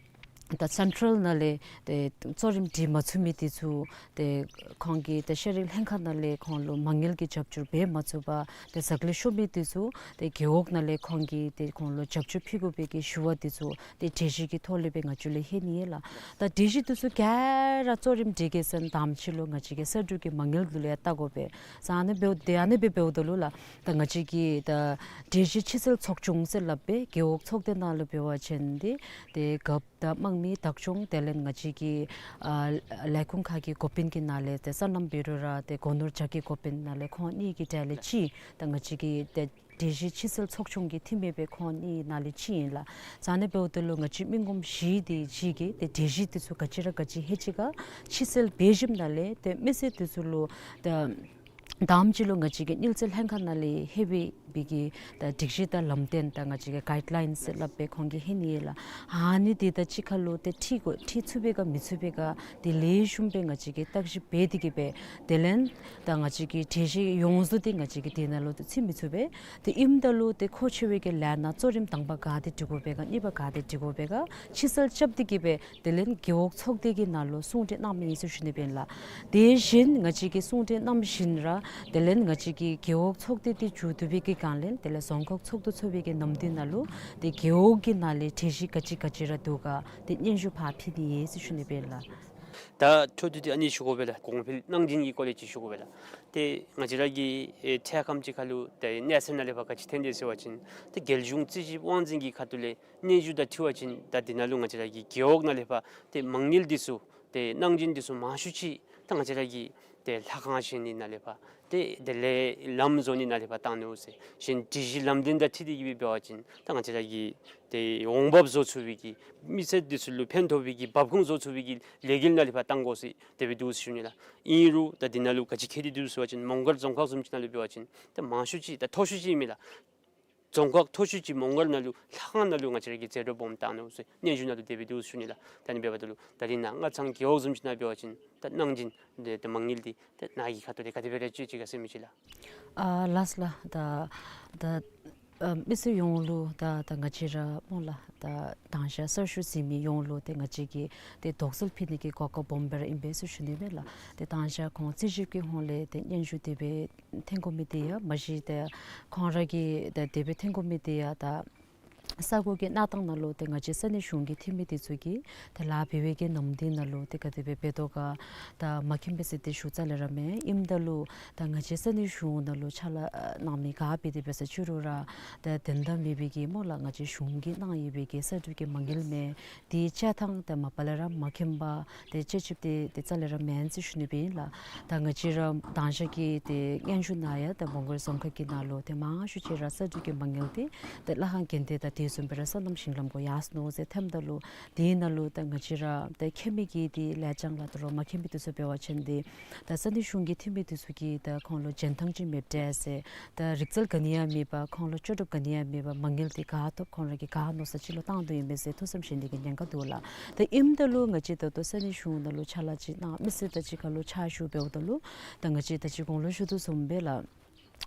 ད་སེན་ཊཱལ་ནང་ལས་ཏེ་གཙོ་རིམ་སྒྲིག་མ་ཚུགས་མི་དེ་ཚུ་ཏེ་ཁོང་གིས་ཏེ་ཤེས་རིག་ལྷན་ཁག་ནང་ལས་ཁོང་ལུ་མ་དངུལ་གྱི་རྒྱབ་སྐྱོར་འབད་མ་ཚུགས་པར་ཏེ་ཟག་ལུས་ཤོར་མི་དེ་ཚུ་ཏེ་རྒེད་འོག་ནང་ལས་ཁོང་གིས་ཏེ་ཁོང་ལུ་རྒྱབ་སྐྱོར་ཕུལ་དགོ་པའི་གི་ཞུ་བ་དེ་ཚུ་ཏེ་གྲོས་གཞི་གི་ཐོག་ལས་སྦེ་ང་བཅས་ལུ་ལྷོད་ནི་ཨིན་ལགས། ད་གྲོས་གཞི་དེ་ཚུ་ག་ར་གཙོ་རིམ་སྒྲིག་གེ་ཟེར་ན་དང་པ་ཅིག་ལུ་ང་བཅས་ཀྱི་གསར་སྒྲུབ་ཀྱི་མ་དངུལ་དེ་ལུ་ཡང་བལྟ་དགོ་པས། ཨ་ནི་འབདཝ་ད་ཨ་ནི་སྦེ་འབདཝ་ད་ལུ་ལགས། ད་ང་བཅས་ཀྱི་ད་གྲོས་གཞི་ཕྱིར་སེལ་ཚོགས་ཆུང་ཟེར་སླབ་པས། རྒེད་འོག་ཚོགས་སྡེ་ནང་ལུ་འབད་བ་ཅིན་ཏེ་ཏེ་རྒཔོ་དང་དམངས་མི་བདག་སྐྱོང་དེ་ལས་ང་བཅས་ཀྱི་ཨ་ལས་ཁུངས་ཁག་གི་འགོ་དཔོན་གྱི་ནང་ལས་ཏེ་སོ་ནམ་འབད་རུང་ར་ཏེ་སྒོ་ནོར་བྱ་དགའི་འགོ་དཔོན་ནང་ལས་ཁོང་གཉིས་ཀྱི་གྲས་ལས་གཅིག། ད་ང་བཅས་ཀྱི་ཏེ་གྲོས་གཞི་ཕྱིར་སེལ་ཚོགས་ཆུང་གི་འཐུས་མི་སྦེ་ཁོང་གཉིས་ནང་ལས་གཅིག་ཨིན་ལགས། ཨ་ནི་འབདཝ་ད་ལུ་ང་བཅས་མི་ངོམ་བཞི་དེ་ཅིག་གིས་ཏེ་གྲོས་གཞི་དེ་ཚུ་ག་ཅི་ར་ག་ཅི་ལྷོད་ཅི་ག་ཕྱིར་སེལ་འབད་ཞིནམ་ལས་ཏེ་མི་སེར་དེ་ཚུ་ལུ་ད་དང་པ་ཅིག་ལུ་ང་བཅས་ཀྱི་དངུལ་རྩིས་ལྷན་ཁག་ནང་ལས་ལྷོད་པའི་པའི་གི་ད་སྒྲིག་གཞི་དང་ལམ་སྟོན་དང་ང་བཅས་ཀྱི་གའིཌ་ལའིནསི་ཟེར་སླབ་པས། ཁོང་གིས་ལྷོད་ནི་ཨིན་ལགས། ཨ་ནི་དེ་དང་གཅིག་ཁར་ལུ་ཏེ་འཁྲིལ་དགོ་འཁྲིལ་ཚུགས་པས་ག་མི་ཚུགས་པས་ག་དེ་ལེགས་ཤོམ་སྦེ་ང་བཅས་ཀྱིས་བརྟག་ཞིབ་འབད་དེ་གི་སྦེ་དེ་ལས་ད་ང་བཅས་ཀྱི་གྲོས་གཞི་ཡོངས་སུ་ཏེ་ང་བཅས་ཀྱིས་དེ་ནང་ལུ་ཏེ་ཚུད་མི་ཚུགས་པས། དེ་ཨིནམ་ད་ལུ་ཏེ་མཁོ་ཆེ་བའི་གི་ལས་སྣ་གཙོ་རིམ་དང་པ་ག་དེ་སྒྲིག་དགོ་པས་ག་གཉིས་པ་ག་དེ་སྒྲིག་དགོ་པས་ག་ཕྱིར་སེལ་རྐྱབ་སྟེ་གི་སྦེ་དེ་ལས་རྒེད་འོག་ཚོགས་སྡེ་གི་ནང་ལུ་གསུང་གྲོས་གནང་མི་ཨིན་ཟེར་ཞུ་ནི་སྦེ་ཨིན་ལགས། དེ་བཞིན་ང་བཅས་ཀྱིས་གསུང་གྲོས་གནང་བཞིན་ར་དེ་ལས་ང་བཅས་ཀྱི་རྒེད་འོག་ཚོགས་སྡེ་དེ་མཇུག་བསྡུ་བའི་གི་སྒང་ལས་དེ་ལས་རྫོང་ཁག་ཚོགས་འདུ་ཚོགས་པའི་གི་ནམ་དུས་ནང་ལུ་ཏེ་རྒེད་འོག་གི་ནང་ལས་གྲོས་གཞི་ག་ཅི་ག་ཅི་ར་འདུག་ག་ཏེ་སྙན་ཞུ་ཕར་ཕུལ་ནི་ཨིན་ཟེར་ཞུ་ནི་སྦེ་ཨིན་ལགས། ད་འཕྲོ་མཐུད་དེ་ཨ་ནི་ཞུ་དགོ་པས་ལགས། གོང་འཕེལ་གནང་སྦྱིན་གྱི་སྐོར་ལས་ཅིག་ཞུ་དགོ་པས་ལགས། ཏེ་ང་བཅས་ར་གི་ཨེ་འཕྲལ་ཁམས་ཅིག་ཁར་ལུ་ཏེ་གནས་ཚུལ་ནང་ལས་ཕར་ག་ཅི་ཐོན་དེས་ཟེར་བ་ཅིན་ཏེ་རྒྱལ་གཞུང་རྩིས་ཞིབ་དབང་འཛིན་གྱི་ཁ་ཐུག་ལས་སྙན་ཞུ་དང་འཁྲིལ་བ་ཅིན་ད་འདི་ནང་ལུ་ང་བཅས་ར་གི་རྒེད་འོག་ནང་ལས་ཕར་ཏེ་མ་དངུལ་འདི་ཚུ་ཏེ་གནང་སྦྱིན་འདི་ཚུ་མང་ཤོས་ཅིག་ད་ང་བཅས་ར་གི་ཏེ་ལྷ་ཁང་བཞེངས་ནི་ནང་ལས་ཕར་ཏེ་དེ་ལས་ལམ་བཟོ་ནི་ནང་ལས་ཕར་བཏང་ནུག་ཟེར། གཞན་སྒྲིག་གཞི་ལམ་སྟོན་དང་འཁྲིལ་ཏེ་གི་སྦེ་འབད་བ་ཅིན་ད་ང་བཅས་ར་གི་ཏེ་འོང་འབབ་བཟོ་ཚུགས་པའི་གི་མི་སེར་འདི་ཚུ་ལུ་ཕན་ཐོགས་པའི་གི་འབབ་ཁུངས་བཟོ་ཚུགས་པའི་གི་ལས་འགུལ་ནང་ལས་ཕར་བཏང་དགོ་ཟེར་དེ་སྦེ་འདུག་ཟེར་ཞུ་ནི་ལགས། ཨིན་རུང་ད་འདི་ནང་ལུ་ག་ཅི་ཁྱད་དེ་འདུག་ཟེར་བ་ཅིན་མོང་སྒར་རྫོང་ཁག་བཟུམ་ཅིག་ནང་ལུ་འབད་བ་ཅིན་ད་མང་ཤོས་ཅིག་ད་མཐོ་ཤོས་ཅིག་ཨིན་མས་ལགས། རྫོང་ཁག་མཐོ་ཤོས་ཅིག་མོང་སྒར་ནང་ལུ་ལྷ་ཁང་ནང་ལུ་ང་བཅས་ར་གིས་རྩིས་ཁྲ་སྦོམ་བཏང་ནུག་ཟེར་སྙན་ཞུ་ནང་ལུ་དེ་སྦེ་འདུག་ཟེར་ཞུ་ནི་ལགས། ད་ཨ་ནི་འབདཝ་ད་ལུ་ད་རིས་ནཱ་སྔ་ཚང་རྒེད་འོག་བཟུམ་ཅིག་ནང་འབད་བ་ཅིན་ད་གནང་སྦྱིན་དེ་ད་མ་དངུལ་འདི་ད་ནཱ་གི་ཁ་ཐུག་ལས་ག་དེ་སྦེ་ར་སྤྱོད་ཅི་ག་ཟེར་མི་ཅིག་ལགས། ཨ་ལགས་སོ་ལགས། ད་ད་ ཨ་མི་སེར་ཡོངས་ལུ་ད་ད་ང་བཅས་ར་སྨོ་ལགས། ད་དང་ཞག་གསར་ཞུགས་ཟེར་མི་ཡོངས་ལུ་ཏེ་ང་བཅས་ཀྱིས་ཏེ་དོགས་སེལ་ཕུལ་ནི་གི་གོ་སྐབས་སྦོམ་སྦེ་ར་ཨིན་པས་ཟེར་ཞུ་ནི་མས་ལགས། ཏེ་དང་ཞག་ཁོང་རྩིས་ཞིབ་ཀྱི་ཧོང་ལས་ཏེ་སྙན་ཞུ་དེ་སྦེ་འཐོན་དགོ་མི་དེ་ཡང་མ་གཞི་ཏེ་ཁོང་ར་གིས་ཏེ་དེ་སྦེ་འཐོན་དགོ་མི་དེ་ཡང་ད་ས་གོ་གི་གནས་སྟངས་ནང་ལུ་ཏེ་ང་བཅས་ས་གནས་གཞུང་གི་འཐུས་མི་དེ་ཚུ་གིས་ཏེ་ལཱ་འབད་བའི་གི་ནམ་དུས་ནང་ལུ་ཏེ་ག་དེ་སྦེ་འབད་དོ་ག་ད་མ་མཁྱེན་པས་ཟེར་ཏེ་ཞུ་རྩ་ལས་ར་མེད། ཨིནམ་ད་ལུ་ད་ང་བཅས་ས་གནས་གཞུང་ནང་ལུ་ཕྱག་ལཱ་གནང་མི་ག་འབད་དེ་འབད་ས་ཅི་རུང་ར་ད་དོན་དག་མེད་པའི་གི་སྨོ་ལགས། ང་བཅས་གཞུང་གིས་གནང་ཡོད་པའི་གི་གསར་འགྱུར་གྱི་མ་དངུལ་མས། དེ་སྤྱིར་བཏང་ད་མ་པ་ལས་ར་མ་མཁྱེན་པ་ཏེ་དཔྱད་ཞིབ་དེ་ཏེ་རྩ་ལས་ར་མེན་ཟེར་ཞུ་ནི་སྦེ་ཨིན་ལགས། ད་ང་བཅས་ར་དང་ཞག་གི་ཏེ་སྙན་ཞུ་ནང་ཡང་ད་བོང་གུར་རྫོང་ཁག་གི་ནང་ལུ་ཏེ་མང་ཤོས་ཅིག་ར་གསར་འགྱུར་གྱི་མ་དངུལ་དེ་ཏེ་ལྷ་ཁང་དགོན་སྡེ་དང་དེ་བཟུམ་སྦེ་ར་སོ་ནམ་ཞིང་ལམ་གུ་ཡར་སོ་ནུག་ཟེར་འཐོནམ་ད་ལུ་དེ་ནང་ལུ་ད་ང་བཅས་ར་ད་མཁྱེན་མི་གི་དེ་ལས་བྱང་ལགས། ད་རོགས་མ་མཁྱེན་པའི་དེ་ཚུ་འབད་བ་ཅིན་དེ་ད་ས་གནས་གཞུང་གི་འཐུས་མི་དེ་ཚུ་གིས་ད་ཁོང་ལུ་འཇོན་ཐང་ཅིག་མེདཔ་འདྲས་ཟེར། ད་རིག་རྩལ་ག་ནི་ཡང་མེད་པར་ཁོང་ལུ་ལྕོགས་གྲུབ་ག་ནི་ཡང་མེད་པར་མ་དངུལ་དེ་ག་ཐོབ་ཁོང་ར་གིས་ག་མནོ་ས་ཅིག་ལུ་བཏང་དོ་ཨིན་པས་ཟེར་ཐུགས་བསམ་བཞེས་ནི་གི་ཉེན་ཁ་འདུག་ལགས། ད་ཨིནམ་ད་ལུ་ང་བཅས་ད་ལྟོ་ས་གནས་གཞུང་ནང་ལུ་ཕྱག་ལཱ་ཅིག་གནང་མི་སེར་དང་གཅིག་ཁར་ལུ་ཕྱག་ཞུ་འབདཝ་ད་ལུ་ད་ང་བཅས་ད་ཅི་གོང་ལུ་ཞུ་དོ་བཟུམ་སྦེ་ལགས།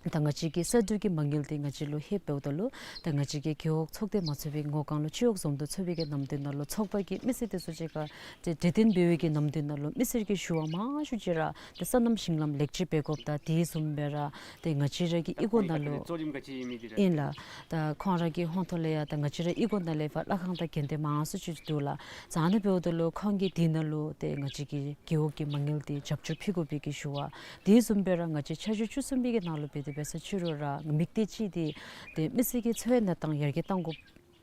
ད་ང་བཅས་ཀྱི་གསར་འགྱུར་གྱི་མ་དངུལ་དེ་ང་བཅས་ལུ་ལྷོདཔ་འབདཝ་ད་ལུ་ད་ང་བཅས་ཀྱི་རྒེད་འོག་ཚོགས་སྡེ་མ་ཚུགས་པའི་ངོ་གང་ལུ་སྤྱི་འོག་འཛོམས་འདུ་ཚོགས་པའི་གི་ནམ་དུས་ནང་ལུ་ཚོགས་པ་གི་མི་སེར་དེ་ཚུ་གཅིག་ཁར་ཏེ་གྲོས་བསྟུན་འབད་བའི་གི་ནམ་དུས་ནང་ལུ་མི་སེར་གྱི་ཞུ་བ་མང་ཤོས་ཅིག་ར་ཏེ་སོ་ནམ་ཞིང་ལམ་ལེགས་བཅོས་འབད་དགོཔ་དང་དེ་བཟུམ་སྦེ་ར་ཏེ་ང་བཅས་ར་གི་གཡུས་སྒོ་ནང་ལུ་གཙོ་རིམ་ག་ཅི་ཨིན་མི་དེ་ར་ཨིན་ལགས། ད་ཁོང་ར་གི་ཧོང་ཐོག་ལས་ཡང་ད་ང་བཅས་ར་གཡུས་སྒོ་ནང་ལས་ཕར་ལྷ་ཁང་དང་དགོན་སྡེ་མང་སུ་ཅིག་འདུག་ལགས། ཨ་ནི་འབདཝ་ད་ལུ་ཁོང་གིས་དེ་ནང་ལུ་ཏེ་ང་བཅས་ཀྱི་རྒེད་འོག་གི་མ་དངུལ་དེ་རྒྱབ་སྐྱོར་ཕུལ་དགོ་པའི་གི་ཞུ་བ། དེ་བཟུམ་སྦེ་ར་ང་བཅས་ཆར་ཞོ་བཅུ་གསུམ་པའི་གི་ནང་ལུ་འབད་དེ་འབད་ས་ཅི་རུང་ར་དམིགས་གཏད་ཅིག་དེ་ཏེ་མི་སེར་གྱི་འཚོ་བའི་གནས་སྟངས་ཡར་རྒྱས་གཏང་དགོཔ་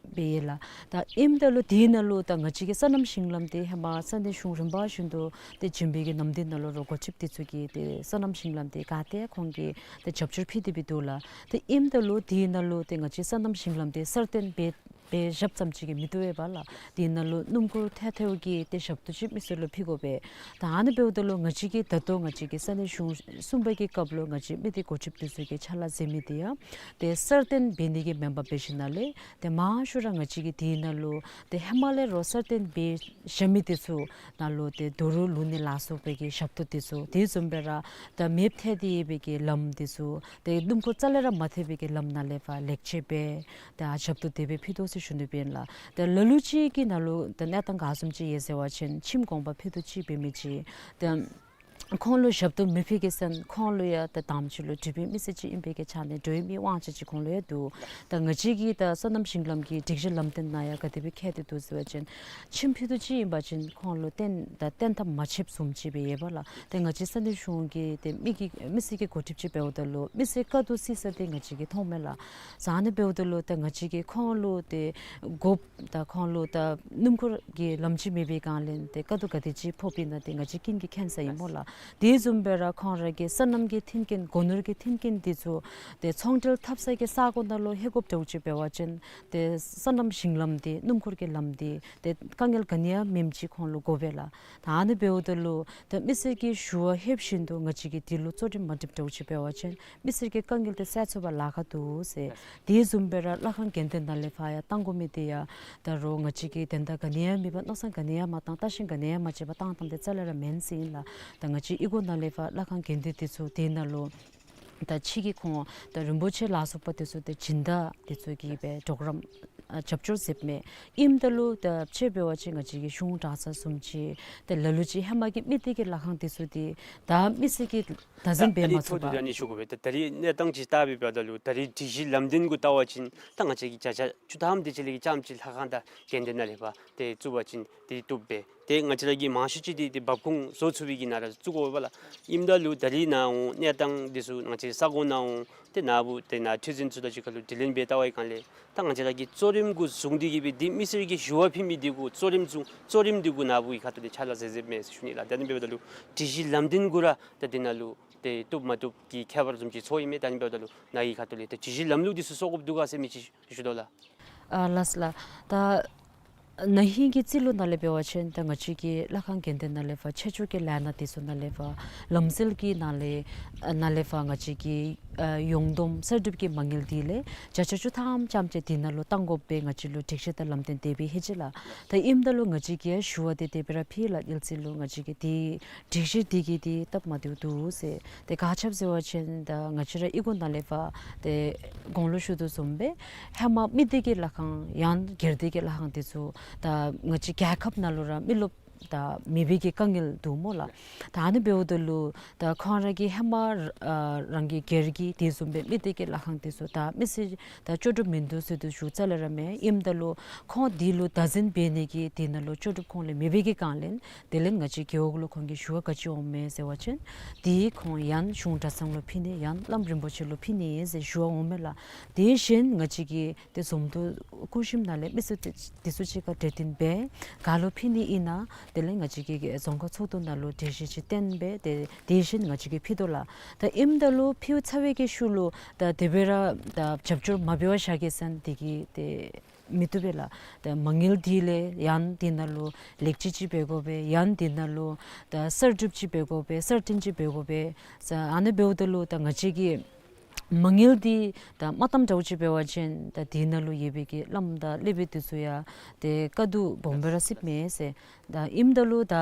སྦེ་ཡོད་ལགས། ད་ཨིནམ་ད་ལུ་དེ་ནང་ལུ་ད་ང་བཅས་ཀྱི་སོ་ནམ་ཞིང་ལམ་དེ་ཧེ་མ་ས་གནས་གཞུང་རིམ་པ་བཞིན་དུ་ཏེ་བྱིན་པའི་གི་ནམ་དུས་ནང་ལུ་རོགས་འགོ་ཁྲིདཔ་དེ་ཚུ་གིས་ཏེ་སོ་ནམ་ཞིང་ལམ་དེ་ག་ཏེ་ཁོང་གིས་ཏེ་རྒྱབ་སྐྱོར་ཕུལ་ཏེ་སྦེ་འདུག་ལགས། ཏེ་ཨིནམ་ད་ལུ་དེ་ནང་ལུ་ཏེ་ང་བཅས་སོ་ནམ་ཞིང་ལམ་དེ་སར་བཏོན་འབད་འབད་བཞགཔ་ཙམ་ཅིག་གིས་མི་བཏུབ་པས་ལགས། དེ་ནང་ལུ་སྣུམ་འཁོར་ཐལ་ཐལཝ་གི་ཏེ་ཞབས་ཏོག་ཅིག་མི་སེར་ལུ་ཕུལ་དགོ་པས། ད་ཨ་ནི་འབདཝ་ད་ལུ་ང་བཅས་ཀྱི་ད་ལྟོ་ང་བཅས་ཀྱི་ས་གནས་གཞུང་གསུམ་པ་གི་སྐབས་ལུ་ང་བཅས་མི་སྡེ་འགོ་ཁྲིདཔ་དེ་ཚུ་གིས་ཕྱག་ལཱ་མཛད་མི་དེ་ཡང་ཏེ་སར་བཏོན་འབད་ནི་གི་མེན་པར་འབད་ཞིནམ་ལས་ཏེ་མང་ཤོས་ར་ང་བཅས་ཀྱི་དེ་ནང་ལུ་ཏེ་ཧེ་མ་ལས་རོགས་སར་བཏོན་འབད་བཞག་མི་དེ་ཚུ་ནང་ལུ་ཏེ་རྡོ་རུག་བླུག་ནི་ལ་སོགས་པའི་གི་ཞབས་ཏོག་དེ་ཚུ། དེ་བཟུམ་སྦེ་ར་ད་མེདཔ་ཐལ་ཏེ་ཡོད་པའི་གི་ལམ་དེ་ཚུ་ཏེ་སྣུམ་འཁོར་རྩ་ལས་ར་མ་ཐལ་བའི་གི་ལམ་ནང་ལས་ཕར་ལེགས་བཅོས་འབད་ད་ཞབས་ཏོག་དེ་སྦེ་ཕུལ་དོ་ཟེར་ཞུ་ནི་སྦེ་ཨིན་ལགས། ད་ལ་ལུ་ཅིག་གི་ནང་ལུ་ད་གནས་སྟངས་ག་བཟུམ་ཅིག་ཡོད་ཟེར་བ་ཅིན་ཁྱིམ་གུང་པ་ཕུད་རྡོག་ཅིག་འབད་མི་ཅིག་ད་ཁོང་ལུ་ཞབས་ཏོག་མི་ཕུལ་གེ་ཟེར་ན་ཁོང་ལུ་ཡང་ད་དམ་ཅིག་ལུ་འབྲུག་པའི་མི་སེར་ཅིག་ཨིན་པའི་གི་ཆ་ནས་འགྲོ་བའི་མི་དབང་ཆ་ཅིག་ཁོང་ལུ་ཡང་འདུག། ད་ང་བཅས་ཀྱི་ད་སོ་ནམ་ཞིང་ལམ་གྱི་སྒྲིག་གཞི་ལམ་སྟོན་ནང་ཡང་ག་དེ་སྦེ་བཀོད་དེ་འདུག་ཟེར་བ་ཅིན་ཁྱིམ་ཕུད་རྡོག་ཅིག་ཨིན་པ་ཅིན་ཁོང་ལུ་བརྟེན་ད་བརྟེན་ཐབས་མ་ཆོགཔ་བཟུམ་ཅིག་སྦེ་ཡོདཔ་ལགས། ཏེ་ང་བཅས་ས་གནས་གཞུང་གི་ཏེ་མི་གི་མི་སེར་གྱི་འགོ་ཁྲིདཔ་ཅིག་འབདཝ་ད་ལུ་མི་སེར་དཀའ་སྡུག་བསུ་ས་དེ་ང་བཅས་ཀྱིས་མཐོང་མས་ལགས། ཨ་ནི་འབདཝ་ད་ལུ་ད་ང་བཅས་ཀྱིས་ཁོང་ལུ་ཏེ་དགོཔ་ད་ཁོང་ལུ་ད་སྣུམ་འཁོར་གྱི་ལམ་ཅིག་མེད་པའི་སྒང་ལས་ཏེ་དཀའ་སྡུག་ག་དེ་ཅིག་ཕོགཔ་ཨིན་ན་ཏེ་ང་བཅས་ཀུན་གྱིས་མཁྱེན་ས་ཨིན་སྨོ་ལགས། དེ་བཟུམ་སྦེ་ར་ཁོང་ར་གི་སོ་ནམ་གྱི་མཐུན་རྐྱེན་སྒོ་ནོར་གྱི་མཐུན་རྐྱེན་དེ་ཚུ་ཏེ་ཚོང་འབྲེལ་འཐབ་ས་གི་ས་གོ་ནང་ལུ་ལྷོད་དགོཔ་འདྲཝ་ཅིག་འབད་བ་ཅིན་ཏེ་སོ་ནམ་ཞིང་ལམ་དེ་སྣུམ་འཁོར་གྱི་ལམ་དེ་ཏེ་དཀའ་ངལ་ག་ནི་ཡང་མེནམ་ཅིག་ཁོང་ལུ་དགོ་པས་ལགས། ད་ཨ་ནི་འབདཝ་ད་ལུ་ད་མི་སེར་གྱི་ཞུ་བ་ལྷོདཔ་བཞིན་དུ་ང་བཅས་ཀྱིས་དེ་ལུ་གཙོ་རིམ་མ་སྒྲིགཔ་འདྲཝ་ཅིག་འབད་བ་ཅིན་མི་སེར་གྱི་དཀའ་ངལ་དེ་སེལ་ཚུགས་པར་ལཱ་ཁག་འདུག་ཟེར། དེ་བཟུམ་སྦེ་ར་ལྷ་ཁང་དགོན་སྡེ་ནང་ལས་ཕར་ཡང་གཏང་དགོ་མི་དེ་ཡང་ད་རོགས་ང་བཅས་ཀྱིས་དོན་དག་ག་ནི་ཡང་མེད་པར་མནོ་བསམ་ག་ནི་ཡང་མ་བཏང་ལྟ་ཞིབ་ག་ནི་ཡང་མ་བྱས་པར་བཏང་བཏངམ་དེ་རྩ་ལས་ར་མེན་ཟེར་ཨིན་ལགས། ད་ང་བཅས་གཡུས་སྒོ་ནང་ལས་ཕར་ལྷ་ཁང་དགོན་སྡེ་དེ་ཚུ་དེ་ནང་ལུ་ད་ཕྱི་གི་ཁོང་ད་རིན་པོ་ཆེ་ལ་སོགས་པ་དེ་ཚུ་ཏེ་སྦྱིན་བདག་དེ་ཚུ་གིས་སྦེ་གྲོགས་རམ་ཨ་རྒྱབ་སྐྱོར་མཛདཔ་མས། ཨིནམ་ད་ལུ་ད་ཕྱི་འབད་བ་ཅིན་ང་བཅས་ཀྱི་གཞུང་གྲྭ་ཚང་བཟུམ་ཅིག་ཏེ་ལ་ལུ་ཅིག་ཧེ་མ་གི་མི་སྡེ་གི་ལྷ་ཁང་དེ་ཚུ་དེ་ད་མི་སེར་གྱིས་བདག་འཛིན་འབད་མ་ཚུགས་པར། ད་ཨ་ནི་ཐོག་ཏུ་ད་ཨ་ནི་ཞུ་དགོ་པས། ད་ད་རིས་གནས་སྟངས་ཅིག་བལྟ་བའི་བར་ན་ལུ་ད་རིས་སྒྲིག་གཞི་ལམ་སྟོན་གུ་བལྟ་བ་ཅིན་ད་ང་བཅས་ཀྱིས་བརྒྱ་ཆ་བཅུ་ཐམ་དེ་ཅིག་ལས་ཀྱི་ཙམ་ཅིག་ལྷ་ཁང་དང་དགོན་སྡེ་ནང་ལས་ཕར་ཏེ་བཙུགས་པ་ཅིན་ཏེ་བཏུབ་པས། ཏེ་ང་བཅས་ར་གི་མང་ཤོས་ཅིག་དེ་ཏེ་འབབ་ཁུངས་བཟོ་ཚུགས་པའི་གི་ནང་ར་བཙུགས་དགོ་པས་ལགས། ཨིནམ་ད་ལུ་ད་རིས་ནཱ་འོང་གནས་སྟངས་དེ་ཚུ་ང་བཅས་ས་གོ་ནང་འོང་ཏེ་ནཱ་བུ་ཏེ་ནཱ་ཁྲི་འཛིན་ཚུ་དང་གཅིག་ཁར་ལུ་དྲི་ལན་འབད་བལྟ་བའི་སྒང་ལས་ད་ང་བཅས་ར་གི་གཙོ་རིམ་གུ་བཟུང་སྟེ་གི་སྦེ་འདི་མི་སེར་གྱི་ཞུ་བ་ཕུལ་མི་འདི་གུ་གཙོ་རིམ་བཟུང་གཙོ་རིམ་འདི་གུ་ནཱ་བུ་གི་ཁ་ཐུག་ལས་ཕྱག་ལཱ་མཛད་མཛདཔ་མས་ཟེར་ཞུ་ནི་ལགས། ད་ཨ་ནི་འབདཝ་ད་ལུ་སྒྲིག་གཞི་ལམ་སྟོན་གུ་ར་ད་འདི་ནང་ལུ་ཏེ་བཏུབ་མ་བཏུབ་ཀྱི་ཁྱད་པར་བཟུམ་ཅིག་ཚོར་ཡི་མས། ད་ཨ་ནི་འབདཝ་ད་ལུ་ནཱ་གི་ཁ་ཐུག་ལས་ཏེ་སྒྲིག་གཞི་ལམ་ལུགས་འདི་ཚུ་བཟོ་དགོཔ་འདུག་ག་ཟེར་མི་ཅིག་ཞུ་དོ་ལགས། ཨ་ལགས་ལགས། ད་ན་ཧིང་གི་རྩིས་ལོ་ནང་ལས་འབད་བ་ཅིན་ད་ང་བཅས་ཀྱི་ལྷ་ཁང་དགོན་སྡེ་ནང་ལས་ཕར་ཆེད་སྦྱོར་གྱི་ལས་སྣ་དེ་ཚུ་ནང་ལས་ཕར་ལམ་སྲོལ་གྱི་ནང་ལས་ཨ་ནང་ལས་ཕར་ང་བཅས་ཀྱི་ ཨ་ཡོངས་བསྡོམས་གསར་སྒྲུབ་ཀྱི་མ་དངུལ་འདི་ལས་བརྒྱ་ཆ་བཅུ་ཐམ་ཙམ་ཅིག་འདི་ནང་ལུ་གཏང་དགོ་པའི་ང་བཅས་ལུ་སྒྲིག་གཞི་དང་ལམ་སྟོན་དེ་སྦེ་ཧེ་ཅི་ལགས། ད་ཨིནམ་ད་ལུ་ང་བཅས་ཀྱིས་ཞུ་བ་དེ་དེ་སྦེ་ར་ཕུལ་ལགས། དེ་ཚུ་ལུ་ང་བཅས་ཀྱིས་དེ་སྒྲིག་གཞི་འདི་གིས་དེ་སྟབས་མ་བདེཝ་འདུག་ཟེར། དེ་ག་ཅི་སྦེ་ཟེར་བ་ཅིན་ད་ང་བཅས་ར་གཡུས་སྒོ་ནང་ལས་ཕར་དེ་གོང་ལུ་ཞུ་དོ་བཟུམ་སྦེ་ཧེ་མ་མི་སྡེ་གི་ལྷ་ཁང་ཡང་སྒེར་སྡེ་གི་ལྷ་ཁང་དེ་ཚུ་ད་ང་བཅས་རྒྱལ་ཁབ་ནང་ལུ་ར་མི་རློབས་ད་མེད་པའི་གི་དཀའ་ངལ་འདུག་སྨོ་ལགས། ད་ཨ་ནི་འབདཝ་ད་ལུ་ད་ཁོང་ར་གིས་ཧེ་མ་ཨ་རང་གི་སྒེར་གྱི་དེ་བཟུམ་སྦེ་མི་སྡེ་གི་ལྷ་ཁང་དེ་ཚུ་ད་མི་སེར་ད་ལྕོགས་གྲུབ་མིན་འདུག་ཟེར་དེ་ཞུ་རྩ་ལས་ར་མེད། ཨིནམ་ད་ལུ་ཁོང་དེ་ལུ་བདག་འཛིན་འབད་ནི་གི་དེ་ནང་ལུ་ལྕོགས་གྲུབ་ཁོང་ལས་མེད་པའི་གི་སྒང་ལས་དེ་ལས་ང་བཅས་རྒེད་འོག་ལུ་ཁོང་གིས་ཞུ་བ་ག་ཅི་འོང་མས་ཟེར་བ་ཅིན་དེ་ཁོང་ཡང་གཞུང་གྲྭ་ཚང་ལུ་ཕུལ་ནི་ཡང་བླམ་རིན་པོ་ཆེ་ལུ་ཕུལ་ནི་ཟེར་ཞུ་བ་འོང་མས་ལགས། དེ་བཞིན་ང་བཅས་ཀྱི་དེ་འཛོམས་འདུ་སྐུ་གཤིམ་ནང་ལས་མི་སེར་དེ་དེ་ཚུ་གཅིག་ཁར་གྲོས་བསྟུན་འབད་ག་ལུ་ཕུལ་ནི་ཨིན་ན་དེ་ལས་ང་བཅས་ཀྱི་རྫོང་ཁག་ཚོགས་འདུ་ནང་ལུ་གྲོས་གཞི་ཅིག་བཏོན་སྦེ་དེ་དེ་བཞིན་ང་བཅས་ཀྱིས་ཕུལ་དོ་ལགས། ད་ཨིནམ་ད་ལུ་ཕུལ་ཚར་བའི་གི་ཤུལ་ལུ་ད་དེ་སྦེ་ར་ད་རྒྱབ་སྐྱོར་མ་འབད་བར་བཞག་གེ་ཟེར་ན་དེ་གིས་དེ་མི་བཏུབ་པས་ལགས། ད་མ་དངུལ་འདི་ལས་ཡང་འདི་ནང་ལུ་ལེགས་བཅོས་ཅིག་འབད་དགོ་པས། ཡང་འདི་ནང་ལུ་ད་གསར་སྒྲུབ་ཅིག་འབད་དགོ་པས། གསར་བཏོན་ཅིག་འབད་དགོ་པས་ཟེར། ཨ་ནི་འབདཝ་ད་ལུ་ད་ང་བཅས་ཀྱི་མ་དངུལ་འདི་ད་མ་བཏངམ་འདྲཝ་ཅིག་འབད་བ་ཅིན་ད་དེ་ནང་ལུ་ཡོད་པའི་གི་བླམ་དང་སློབ་དཔོན་དེ་ཚུ་ཡང་དེ་དཀའ་སྡུག་སྦོམ་སྦེ་ར་སྲིདཔ་མས་ཟེར། ད་ཨིནམ་ད་ལུ་ད་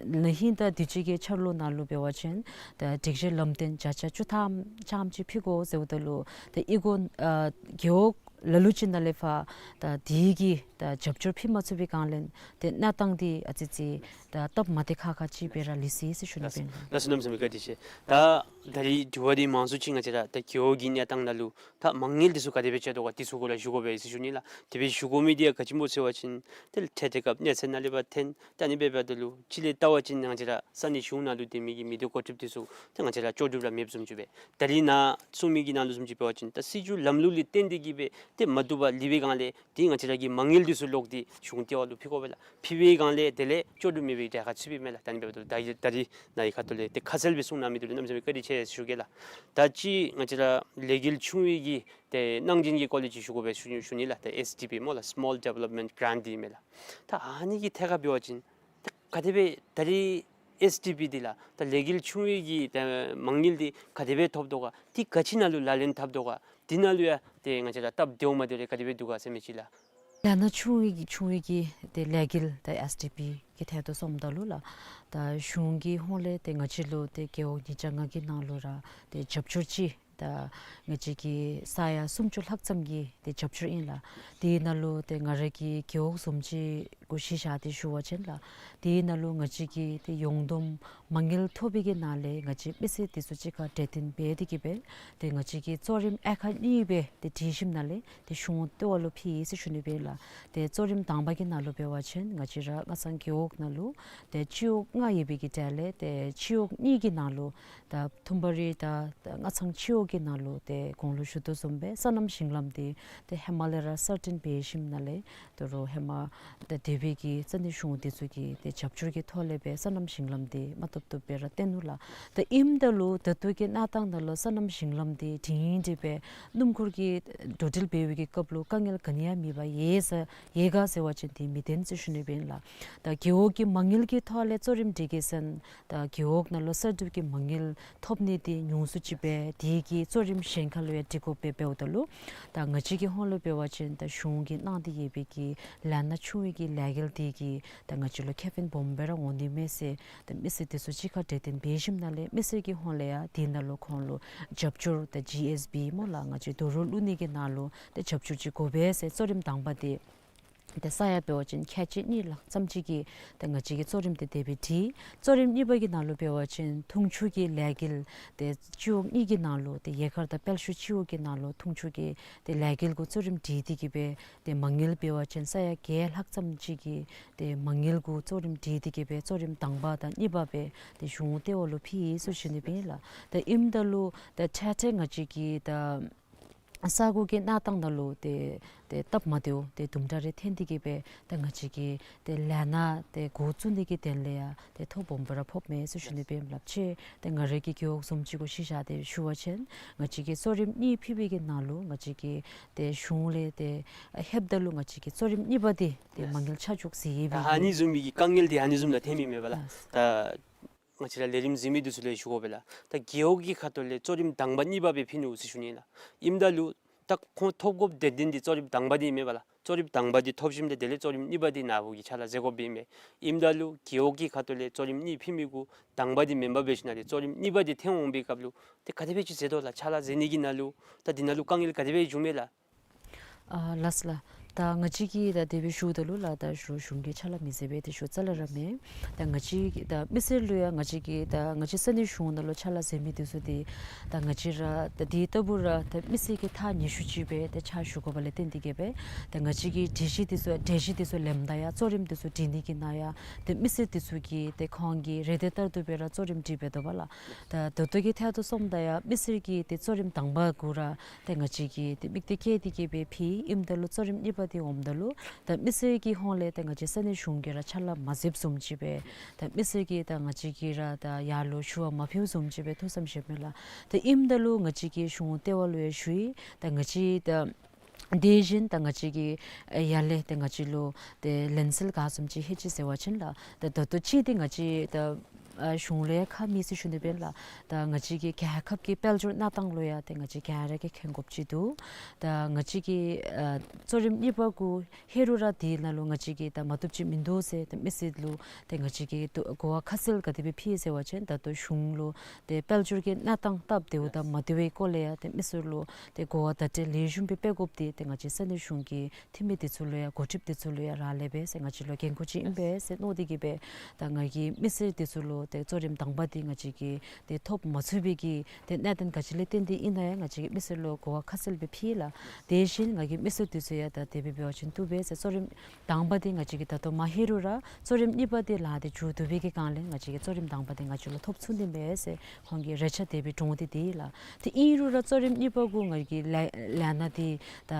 ན་ཧིང་ད་དུས་ཅི་གི་འཆར་ལོ་ནང་ལུ་འབད་བ་ཅིན་ད་སྒྲིག་གཞི་ལམ་སྟོན་བརྒྱ་ཆ་བཅུ་ཐམ་ཙམ་ཅིག་ཕུལ་དགོ་ཟེརཝ་ད་ལུ་ད་གཡུས་སྒོ་ཨ་རྒེད་འོག་ལ་ལུ་ཅིག་ནང་ལས་ཕར་ད་དེ་གི་ད་རྒྱབ་སྐྱོར་ཕུལ་མ་ཚུགས་པའི་སྒང་ལས་དེ་གནས་སྟངས་འདི་ཨ་ཙི་ཙི་ད་སྟབས་མ་བདེ་ཁག་ཁ་ཅིག་སྦེ་ར་ལུས་སོ་ཡི་ཟེར་ཞུ་ནི་སྦེ་ཨིན་ལགས། ལགས་སོ། གནམ་མེད་ས་མེད་བཀའ་དྲིན་ཆེ། ད་ད་རིས་དྲི་བ་འདི་མང་སུ་ཅིག་ང་བཅས་ར་ད་རྒེད་འོག་གི་གནས་སྟངས་ནང་ལུ་ད་མ་དངུལ་འདི་ཚུ་ག་དེ་སྦེ་སྤྱོད་དོ་ག་འདི་ཚུ་གུ་ར་ཞུ་དགོ་པས་ཟེར་ཞུ་ནི་ལགས། དེ་སྦེ་ཞུ་དགོ་མི་འདི་ཡང་ག་ཅི་སྨོ་ཟེར་བ་ཅིན་དེ་ལས་འཕྲལ་འཕྲལ་སྐབས་གནས་ཚད་ནང་ལས་ཕར་འཐོན། ད་ཨ་ནི་འབདཝ་ད་ལུ་གཅིག་ལས་བལྟ་བ་ཅིན་ང་བཅས་ར་ས་གནས་གཞུང་ནང་ལུ་སྡོད་མི་གི་མི་སྡེ་འགོ་ཁྲིདཔ་དེ་ཚུ་ད་ང་བཅས་ར་ལྕོགས་གྲུབ་ར་མེདཔ་བཟུམ་ཅིག་སྦེ། ད་རིས་ནཱ་གསུང་མི་གི་ནང་ལུ་བཟུམ་ཅིག་འབད་བ་ཅིན་ད་སྲིད་བྱུས་ལམ་ལུགས་ལས་བརྟེན་ཏེ་གིས་སྦེ་དེ་མ་བཏུབ་པར་ལུས་པའི་སྒང་ལས་དེ་ང་བཅས་ར་གི་མ་དངུལ་དེ་ཚུ་ལོག་སྟེ་གཞུང་ལྟེ་བ་ལུ་ཕུལ་དགོ་པས་ལགས། ཕུལ་བའི་སྒང་ལས་དེ་ལས་ལྕོགས་གྲུབ་མེད་པའི་གྲལ་ཁར་ཚུད་པས་མས་ལགས། ད་ཨ་ནི་འབདཝ་ད་ད་རིས་ད་རིས་ནཱ་གི་ཁ་ཐུག་ལས་དེ་ཁ་གསལ་སྦེ་གསུང་གནང་མི་འདི་ལུ་གནམ་མེད་ས་མེད་བཀའ་དྲིན་ཆེ་ཟེར་ཞུ་གེ་ལགས། ད་ཅི་ང་བཅས་ར་ལས་འགུལ་ཆུང་བའི་གི་དེ་གནང་སྦྱིན་གྱི་སྐོར་ལས་ཅིག་ཞུ་དགོ་པས་ཞུ་ཞུ་ནི་ལགས། ད་ཨེསི་ཌི་པི་སྨོ་ལགས། Small Development Grant འདི་མས་ལགས། ད་ཨ་ནི་གི་ཐད་ཁར་འབད་བ་ཅིན་ད་ག་དེ་སྦེ་ད་རིས་ཨེསི་ཌི་པི་འདི་ལགས་ད་ལས་འགུལ་ཆུང་བའི་གི་ད་མ་དངུལ་འདི་ག་དེ་སྦེ་ཐོབ་དོ་ག་འདི་ག་ཅི་ནང་ལུ་ལག་ལེན་འཐབ་དོ་ག་འདི་ནང་ལུ་ཡང་དེ་ང་བཅས་ར་སྟབས་བདེཝ་མ་བདེཝ་རེ་ག་དེ་སྦེ་འདུག་ག་ཟེར་མི་ཅིག་ལགས། ལས་སྣ་ཆུང་བའི་གི་ཆུང་བའི་གི་དེ་ལས་འགུལ་ད་ཨེསི་ཌི་པི་གི་ཐད་དུ་སོངམ་ད་ལུ་ལགས། ད་གཞུང་གི་ཧོངས་ལས་དེ་ང་བཅས་ལུ་དེ་རྒེད་འོག་ཉིས་བརྒྱ་ལྔ་གི་ནང་ལུ་ར་དེ་རྒྱབ་སྐྱོར་ཅིག་ད་ང་བཅས་ཀྱི་ས་ཡ་སུམ་ཅུ་ལྷག་ཙམ་གྱི་དེ་རྒྱབ་སྐྱོར་ཨིན་ལགས། དེ་ནང་ལུ་དེ་ང་ར་གི་རྒེད་འོག་བཟུམ་ཅིག་གུ་གཞི་བཞག་སྟེ་ཞུ་བ་ཅིན་ལགས། དེ་ནང་ལུ་ང་བཅས་ཀྱི་དེ་ཡོངས་བསྡོམས་མ་དངུལ་ཐོབ་པའི་གི་ནང་ལས་ང་བཅས་མི་སེར་དེ་ཚུ་གཅིག་ཁར་གྲོས་བསྟུན་འབད་དེ་གིས་སྦེ་དེ་ང་བཅས་ཀྱི་གཙོ་རིམ་དབྱེ་ཁག་གཉིས་སྦེ་དེ་སྒྲིག་ཞིནམ་ལས་དེ་གཞུང་ལྟེ་བ་ལུ་ཕུལ་ཡི་ཟེར་ཞུ་ནི་སྦེ་ཨིན་ལགས། དེ་གཙོ་རིམ་དང་པ་གི་ནང་ལུ་འབད་བ་ཅིན་ང་བཅས་ར་སྔ་ཚང་རྒེད་འོག་ནང་ལུ་དེ་སྤྱི་འོག་ལྔ་ཡོད་པའི་གི་གྲས་ལས་དེ་སྤྱི་འོག་གཉིས་ཀྱི་ནང་ལུ་ད་ཐུམ་པ་རི་ད་ད་སྔ་ཚང་སྤྱི་འོག་གི་ནང་ལུ་དེ་གོང་ལུ་ཞུ་དོ་བཟུམ་སྦེ་སོ་ནམ་ཞིང་ལམ་འདི་དེ་ཧེ་མ་ལས་ར་གསར་བཏོན་འབད་ཞིནམ་ལས་ད་རུང་ཧེ་མ་ད་འདས་པའི་གི་ས་གནས་གཞུང་དེ་ཚུ་གི་དེ་རྒྱབ་སྐྱོར་གྱི་ཐོག་ལས་སྦེ་སོ་ནམ་ཞིང་ལམ་འདི་མ་བཏུབ་བཏུབ་སྦེ་ར་བཏོན་ནུག་ལགས། ད་ཨིནམ་ད་ལུ་ད་ལྟོ་གི་གནས་སྟངས་ནང་ལུ་སོ་ནམ་ཞིང་ལམ་འདི་སྒྲིང་སྒྲི་སྦེ་སྣུམ་འཁོར་གྱི་འགྲོ་འགྲུལ་འབད་བའི་གི་སྐབས་ལུ་དཀའ་ངལ་ག་ནི་ཡང་མེད་པར་ཡོད་ས་ཡོད་ག་ཟེར་བ་ཅིན་དེ་མི་བདེན་ཟེར་ཞུ་ནི་སྦེ་ཨིན་ལགས། ད་རྒེད་འོག་གི་མ་དངུལ་གྱི་ཐོག་ལས་གཙོ་རིམ་སྒྲིག་གེ་ཟེར་ན་ད་རྒེད་འོག་ནང་ལུ་གསར་སྒྲུབ་ཀྱི་མ་དངུལ་ཐོབ་ནི་འདི་ཉུང་སུ་ཅིག་སྦེ་དེ་གི་གཙོ་རིམ་གཞན་ཁར་ལུ་ཡང་སྒྲིག་དགོ་པས། འབདཝ་ད་ལུ་ད་ང་བཅས་ཀྱི་ཧོངས་ལུ་འབད་བ་ཅིན་ད་གཞུང་གིས་གནང་སྟེ་ཡོད་པའི་གི་ལས་སྣ་ཆུང་བའི་གི་ལས་འགུལ་འདི་གིས་ད་ང་བཅས་ལུ་ཁེ་ཕན་སྦོམ་སྦེ་ར་འོང་ནི་མས་ཟེར་ད་མི་སེར་དེ་ཚུ་གཅིག་ཁར་གྲོས་བསྟུན་འབད་ཞིནམ་ལས་མི་སེར་གྱི་ཧོངས་ལས་ཡང་དེ་ནང་ལུ་ཁོང་ལུ་རྒྱབ་སྐྱོར་ད་ཇི་ཨེསི་བི་སྨོ་ལགས། ང་བཅས་རྡོ་རོགས་བླུག་ནི་གི་ནང་ལུ་ད་རྒྱབ་སྐྱོར་ཅིག་དགོ་པས་ཟེར་གཙོ་རིམ་དང་པ་འདི་ཏེ་ས་ཡ་འབད་བ་ཅིན་ཁལ་གཅིག་གཉིས་ལྷག་ཙམ་ཅིག་གི་ཏེ་ང་བཅས་ཀྱིས་གཙོ་རིམ་དེ་དེ་སྦེ་བསྒྲིགས། གཙོ་རིམ་གཉིས་པ་གི་ནང་ལུ་འབད་བ་ཅིན་འཐུང་ཆུ་གི་ལས་འགུལ་ཏེ་སྤྱི་འོག་གཉིས་ཀྱི་ནང་ལུ་ཏེ་ཡེ་མཁར་དང་དཔལ་ཤུལ་སྤྱི་འོག་གི་ནང་ལུ་འཐུང་ཆུ་གི་ཏེ་ལས་འགུལ་གུ་གཙོ་རིམ་བསྒྲིགས་ཏེ་གི་སྦེ་ཏེ་མ་དངུལ་འབད་བ་ཅིན་ས་ཡ་བརྒྱད་ལྷག་ཙམ་ཅིག་གི་ཏེ་མ་དངུལ་གུ་གཙོ་རིམ་བསྒྲིགས་ཏེ་གི་སྦེ་གཙོ་རིམ་དང་པ་དང་གཉིས་པ་སྦེ་ཏེ་གཞུང་ལྟེ་བ་ལུ་ཕུལ་ཡི་ཟེར་ཞུ་ནི་སྦེ་ཨིན་ལགས། ཏེ་ཨིནམ་ད་ལུ་ཏེ་འཕྲལ་འཕྲལ་ང་བཅས་ཀྱི་ད་ས་གོ་གི་གནས་སྟངས་ནང་ལུ་ཏེ་ཏེ་སྟབས་མ་བདེཝ་ཏེ་དུམ་གྲ་རེ་ཐོན་ཏེ་གི་སྦེ་ཏེ་ང་བཅས་ཀྱི་ཏེ་ལས་སྣ་ཏེ་འགོ་བཙུགས་ནི་གི་དོན་ལས་ཡང་ཏེ་ཐོ་སྦོམ་སྦེ་ར་ཕོགཔ་མས་ཟེར་ཞུ་ནི་སྦེ་ཨིན་ལགས། ཏེ་ང་རའི་གི་རྒེད་འོག་བཟུམ་ཅིག་གུ་གཞི་བཞག་སྟེ་ཞུ་བ་ཅིན་ང་བཅས་ཀྱིས་གཙོ་རིམ་གཉིས་ཕུལ་བའི་གི་ནང་ལུ་ང་བཅས་ཀྱིས་ཏེ་གཞུང་ལས་ཏེ་ལྷོདཔ་ད་ལུ་ང་བཅས་ཀྱི་གཙོ་རིམ་གཉིས་པ་འདི་ཏེ་མ་དངུལ་ཆ་འཇོག་ཟེར་ཡོད་པའི་ཨ་ནི་བཟུམ་མའི་གི་དཀའ་ངལ་འདི་ཨ་ནི་བཟུམ་ལུ་ཐོན་མི་མེད་པ་ལགས། ད་ ང་བཅས་ར་ལས་རིམ་གཟིགས་མི་འདི་ཚུ་ལུ་ཞུ་དགོ་པས་ལགས། ད་རྒེད་འོག་གི་ཁ་ཐུག་ལས་གཙོ་རིམ་དང་པ་གཉིས་པ་སྦེ་ཕུལ་ནུག་ཟེར་ཞུ་ནི་ལགས། ཨིནམ་ད་ལུ་ད་ཁོང་ཐོབ་དགོཔ་དེ་འདི་གཙོ་རིམ་དང་པ་འདི་ཨིན་མས་པ་ལགས། གཙོ་རིམ་དང་པ་འདི་ཐོབ་ཞིནམ་ད་དེ་ལས་གཙོ་རིམ་གཉིས་པ་འདི་ནཱ་བུ་གིས་ཕྱག་ལཱ་མཛད་དགོཔ་ཨིན་མས། ཨིནམ་ད་ལུ་རྒེད་འོག་གི་ཁ་ཐུག་ལས་གཙོ་རིམ་གཉིས་ཕུལ་མི་གུ་དང་པ་འདི་མེན་པར་འབད་ཞིནམ་ལས་གཙོ་རིམ་གཉིས་པ་འདི་ཐོན་འོང་པའི་སྐབས་ལུ་ཏེ་ག་དེ་སྦེ་ཅིག་མཛད་དོ་ལགས། ཕྱག་ལཱ་མཛད་ནི་གི་ནང་ལུ་ད་འདི་ནང་ལུ་དཀའ་ངལ་ག་དེ་སྦེ་བྱུངམ་མས་ལགས། ཨ་ལགས་སོ་ལགས། ད་ང་བཅས་ཀྱིས་ད་དེ་སྦེ་ཞུཝ་ད་ལུ་ལགས་ད་གཞུང་གཞུང་གིས་ཕྱག་ལཱ་མི་མཛད་པས་ཏེ་ཞུ་རྩ་ལས་ར་མེན། ད་ང་བཅས་ཀྱིས་ད་མི་སེར་ལུ་ཡང་ང་བཅས་ཀྱིས་ད་ང་བཅས་ས་གནས་གཞུང་ནང་ལུ་ཕྱག་ལཱ་མཛད་མི་འདི་ཚུ་འདི་ད་ང་བཅས་ར་ད་འདི་ལྟ་བུ་ར་ད་མི་སེར་གྱི་ཐག་ཉེ་ཤོས་ཅིག་སྦེ་ད་ཕྱག་ཞུ་དགོཔ་ལས་བརྟེན་ཏེ་གིས་སྦེ་ད་ང་བཅས་ཀྱིས་གྲོས་གཞི་འདི་ཚུ་གྲོས་གཞི་འདི་ཚུ་ལེནམ་ད་ཡང་གཙོ་རིམ་འདི་ཚུ་སྒྲིག་ནི་གི་ནང་ཡང་ད་མི་སེར་འདི་ཚུ་གིས་ད་ཁོང་གི་རེ་འདོད་ལྟར་དུ་སྦེ་ར་གཙོ་རིམ་སྒྲིག་འབད་དོ་བ་ལགས། ད་ད་ལྟོ་གི་ཐད་དུ་སོངམ་ད་ཡང་མི་སེར་གྱིས་ད་གཙོ་རིམ་དང་པ་གུ་ར་ཏེ་ང་བཅས་ཀྱིས་ཏེ་དམིགས་གཏད་བསྐྱེད་དེ་གིས་སྦེ་ཕུལ་ཨིནམ་ད་ལུ་གཙོ་རིམ་གཉིས་པ་འདི་འོངམ་ད་ལུ་ད་མི་སེར་གྱི་ཧོངས་ལས་ཏེ་ང་བཅས་ས་གནས་གཞུང་གིས་ར་ཕྱག་ལཱ་མ་མཛདཔ་བཟུམ་ཅིག་སྦེ་ད་མི་སེར་གྱིས་ད་ང་བཅས་ཀྱིས་ར་ད་ཡར་ལུ་ཞུ་བ་མ་ཕུལཝ་བཟུམ་ཅིག་སྦེ་ཐུགས་བསམ་བཞེསཔ་མས་ལགས། ད་ཨིནམ་ད་ལུ་ང་བཅས་ཀྱིས་གཞུང་ལྟེ་བ་ལུ་ཡང་ཞུ་ཡི། ད་ང་བཅས་ད་དེ་བཞིན་ད་ང་བཅས་ཀྱིས་ཨེ་ཡར་ལས་ཏེ་ང་བཅས་ལུ་ཏེ་ལན་གསལ་ག་བཟུམ་ཅིག་ལྷོད་ཅི་ཟེར་བ་ཅིན་ལགས། ད་ད་ལྟོ་ཅིག་འདི་ང་བཅས་ད་ཨ་གཞུང་ལས་ཁ་མེད་ཟེར་ཞུ་ནི་མེན་ལགས། ད་ང་བཅས་ཀྱི་རྒྱལ་ཁབ་ཀྱི་དཔལ་འབྱོར་གནས་སྟངས་ལུ་ཡང་ཏེ་ང་བཅས་ག་ར་གིས་མཁྱེན་དགོཔ་ཅིག་འདུག། ད་ང་བཅས་ཀྱི་ཨ་གཙོ་རིམ་གཉིས་པ་གུ་ལྷོད་རུང་ར་དེ་ནང་ལུ་ང་བཅས་ཀྱིས་ད་མ་བཏུབ་ཅིག་མིན་འདུག་ཟེར་ཏེ་མི་སེར་ལུ་ཏེ་ང་བཅས་ཀྱིས་ཏེ་གོ་བ་ཁ་གསལ་ག་དེ་སྦེ་ཕུལ་ཟེར་བ་ཅིན་ད་ལྟོ་གཞུང་ལུ་ཏེ་དཔལ་འབྱོར་གྱི་གནས་སྟངས་སྟབས་བདེཝ་དང་མ་བདེ་བའི་སྐོར་ལས་ཡང་ཏེ་མི་སེར་ལུ་ཏེ་གོ་བ་བརྡ་སྤྲོད་ལེགས་ཤོམ་སྦེ་སྤེལ་དགོཔ་འདི་ཏེ་ང་བཅས་ས་གནས་གཞུང་གི་འཐུས་མི་འདི་ཚུ་ལུ་ཡང་འགོ་ཁྲིདཔ་འདི་ཚུ་ལུ་ཡང་རག་ལས་པས་ཟེར་ང་བཅས་ལུ་འགན་ཁུར་ཅིག་ཨིན་པས་ཟེར་མནོ་སྟེ་གིས་སྦེ་ད་ང་གིས་མི་སེར་འདི་ཚུ་ལུ་ཏེ་གཙོ་རིམ་དང་པ་འདི་ང་བཅས་ཀྱིས་ཏེ་ཐོབ་མ་ཚུགས་པའི་གི་ཏེ་གནད་དོན་ག་ཅི་ལས་བརྟེན་ཏེ་ཨིན་ན་ཡང་ང་བཅས་ཀྱིས་མི་སེར་ལུ་གོ་བ་ཁ་གསལ་སྦེ་ཕུལ་ལགས། དེ་བཞིན་ང་གིས་མི་སེར་འདི་ཚུ་ཡང་ད་དེ་སྦེ་འབད་བ་ཅིན་བཏུབ་པས་ཟེར། གཙོ་རིམ་དང་པ་འདི་ང་བཅས་ཀྱིས་ད་ལྟོ་མ་ལྷོད་རུང་ར་གཙོ་རིམ་གཉིས་པ་འདི་ལཱ་འདི་མཇུག་བསྡུ་བའི་གི་སྒང་ལས་ང་བཅས་ཀྱིས་གཙོ་རིམ་དང་པ་འདི་ང་བཅས་ལུ་ཐོབ་ཚུགས་ནི་མས་ཟེར་ཁོང་གིས་རེ་ཆ་དེ་སྦེ་བསྐྱེད་དེ་ཏེ་ལགས། ཏེ་ཨིན་རུང་ར་གཙོ་རིམ་གཉིས་པ་གུ་ང་གིས་ལས་ལས་སྣ་འདི་ད་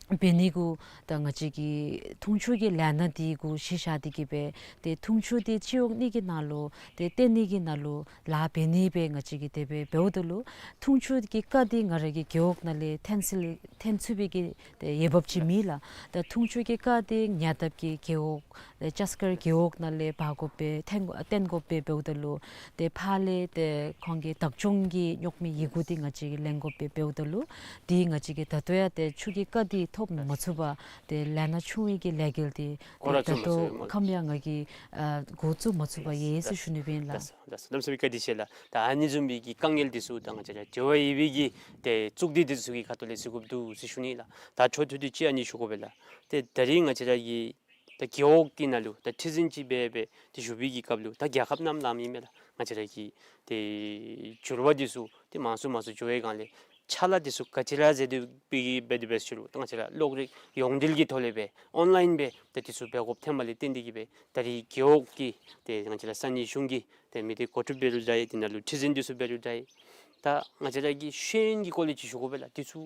འབད་ནི་གུ་ད་ང་བཅས་ཀྱིས་འཐུང་ཆུ་གི་ལས་སྣ་འདི་གུ་གཞི་བཞག་སྟེ་གིས་སྦེ་ཏེ་འཐུང་ཆུ་འདི་སྤྱི་འོག་གཉིས་ཀྱི་ནང་ལུ་ཏེ་བཏོན་ནི་གི་ནང་ལུ་ལཱ་འབད་ནི་སྦེ་ང་བཅས་ཀྱིས་དེ་སྦེ་འབདཝ་ད་ལུ་འཐུང་ཆུ་གི་རྐ་འདི་ང་ར་གི་རྒེད་འོག་ནང་ལས་འཐོན་སྲིད་འཐོན་ཚུགས་པའི་གི་ཏེ་འོས་འབབ་ཅིག་མེད་ལགས། ད་འཐུང་ཆུ་གི་རྐ་འདི་ཉེ་འདབས་ཀྱི་རྒེད་འོག་ལས་ལྕགས་མཁར་རྒེད་འོག་ནང་ལས་འབག་དགོ་པའི་འཐོན་བཏོན་དགོ་པའི་འབདཝ་ད་ལུ་ཏེ་ཕར་ལས་ཏེ་ཁོང་གི་བདག་སྐྱོང་གི་རྙོག་མི་ཡི་གུ་འདི་ང་བཅས་ཀྱིས་ལེན་དགོ་པའི་འབདཝ་ད་ལུ་འདི་ང་བཅས་ཀྱིས་ད་ལྟོ་ཡང་ཏེ་ཆུ་གི་རྐ་འདི་ཐོབ་མ་ཚུགས་པར་ཏེ་ལས་སྣ་ཆུང་བའི་གི་ལས་འགུལ་འདི་འགོ་ར་ད་བཙུགས་མ་ལྟོ་ཚུགས་པས་སྨོ། ཁམས་ཡང་ང་གིས་ཨ་འགོ་བཙུགས་མ་ཚུགས་པར་ཡོད་ཟེར་ཞུ་ནི་ཨིན་ལགས། ལགས་སོ། ལགས་སོ། གནམ་མེད་ས་མེད་བཀའ་དྲིན་ཆེ་ལགས། ད་ཨ་ནི་བཟུམ་མའི་གི་དཀའ་ངལ་འདི་ཚུ་ད་ང་བཅས་ར་འབྲེལ་བ་ཡོད་པའི་གི་ཏེ་གཙུག་སྡེ་འདི་ཚུ་གི་ཁ་ཐུག་ལས་གཟིགས་དགོཔ་འདུག་ཟེར་ཞུ་ནི་ལགས། ད་འཕྲོ་མཐུད་དེ་ཅིག་ཨ་ནི་ཞུ་དགོ་པས་ལགས། ཏེ་ད་རིས་ང་བཅས་ར་གི་ད་རྒེད་འོག་འདི་ནང་ལུ་ད་ཁྲི་འཛིན་ཅིག་འབད་འབད་དེ་བཞུགས་པའི་གི་སྐབས་ལུ་ད་རྒྱལ་ཁབ་ནང་ལུ་ཨིན་མས་ལགས། ང་བཅས་ར་གི་ཏེ་འགྱུར་བ་འདི་ཚུ་ཏེ་མང་སུ་མང་སུ་འགྱོ་བའི་སྒང་ལས་ཕྱག་ལཱ་འདི་ཚུ་ག་ཅི་ར་མཛད་དེ་འབད་འབད་དེ་འབད་ཟེར་ཞུ་རུང་ད་ང་བཅས་ར་གློག་རིག་ཡོངས་འབྲེལ་གྱི་ཐོག་ལས་སྦེ་ཨོན་ལཱའིན་སྦེ་ད་འདི་ཚུ་འབད་དགོཔ་ཐོནམ་ལས་བརྟེན་ཏེ་གིས་སྦེ་ད་རིས་རྒེད་འོག་གི་ཏེ་ང་བཅས་ར་ས་གནས་གཞུང་གི་ཏེ་མི་སྡེ་འགོ་ཁྲིདཔ་འབད་རུང་འདྲ་ཡི། དེ་ནང་ལུ་ཁྲི་འཛིན་འདི་ཚུ་འབད་རུང་འདྲ་ཡི། ད་ང་བཅས་ར་གི་ཤེས་ཡོན་གྱི་སྐོར་ལས་ཅིག་ཞུ་དགོ་པས་ལགས། འདི་ཚུ་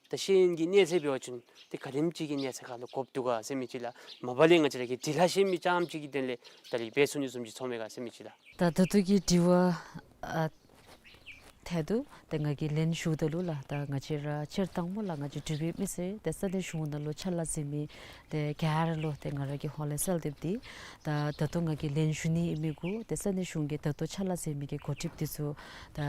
ད་ཤེས་ཡོན་གྱི་གནས་ཚད་འབད་བ་ཅིན་ཏེ་ག་དེམ་ཅིག་གི་གནས་ཚད་ཁར་ལུ་དགོཔ་འདུག་ག་ཟེར་མི་ཅིག་ལགས། མ་པ་ལས་ང་བཅས་ར་གི་འབྲི་ལྷག་ཤེས་མི་རྐྱངམ་ཅིག་གི་དོན་ལས་ད་རིས་འབད་ཚུགས་ནི་བཟུམ་ཅིག་ཚོརཝ་མས་ག་ཟེར་མི་ཅིག་ལགས། ད་ད་ལྟོ་གི་དྲི་བ་ཨ་ཐད་དུ་ཏེ་ང་གིས་ལན་ཞུཝ་ད་ལུ་ལགས། ད་ང་བཅས་ར་སྤྱིར་བཏང་སྨོ་ལགས། ང་བཅས་འབྲུག་པའི་མི་སེར་ཏེ་ས་གནས་གཞུང་ནང་ལུ་ཕྱག་ལཱ་མཛད་མི་ཏེ་ག་ར་ལུ་ཏེ་ང་ར་གིས་ཧོན་ལས་གསལ་འདེབས་ཏེ་ད་ད་ལྟོ་ང་གིས་ལན་ཞུ་ནི་ཨིན་མི་གུ་ཏེ་ས་གནས་གཞུང་གི་ད་ལྟོ་ཕྱག་ལཱ་མཛད་མི་གི་འགོ་ཁྲིདཔ་འདི་ཚུ་ད་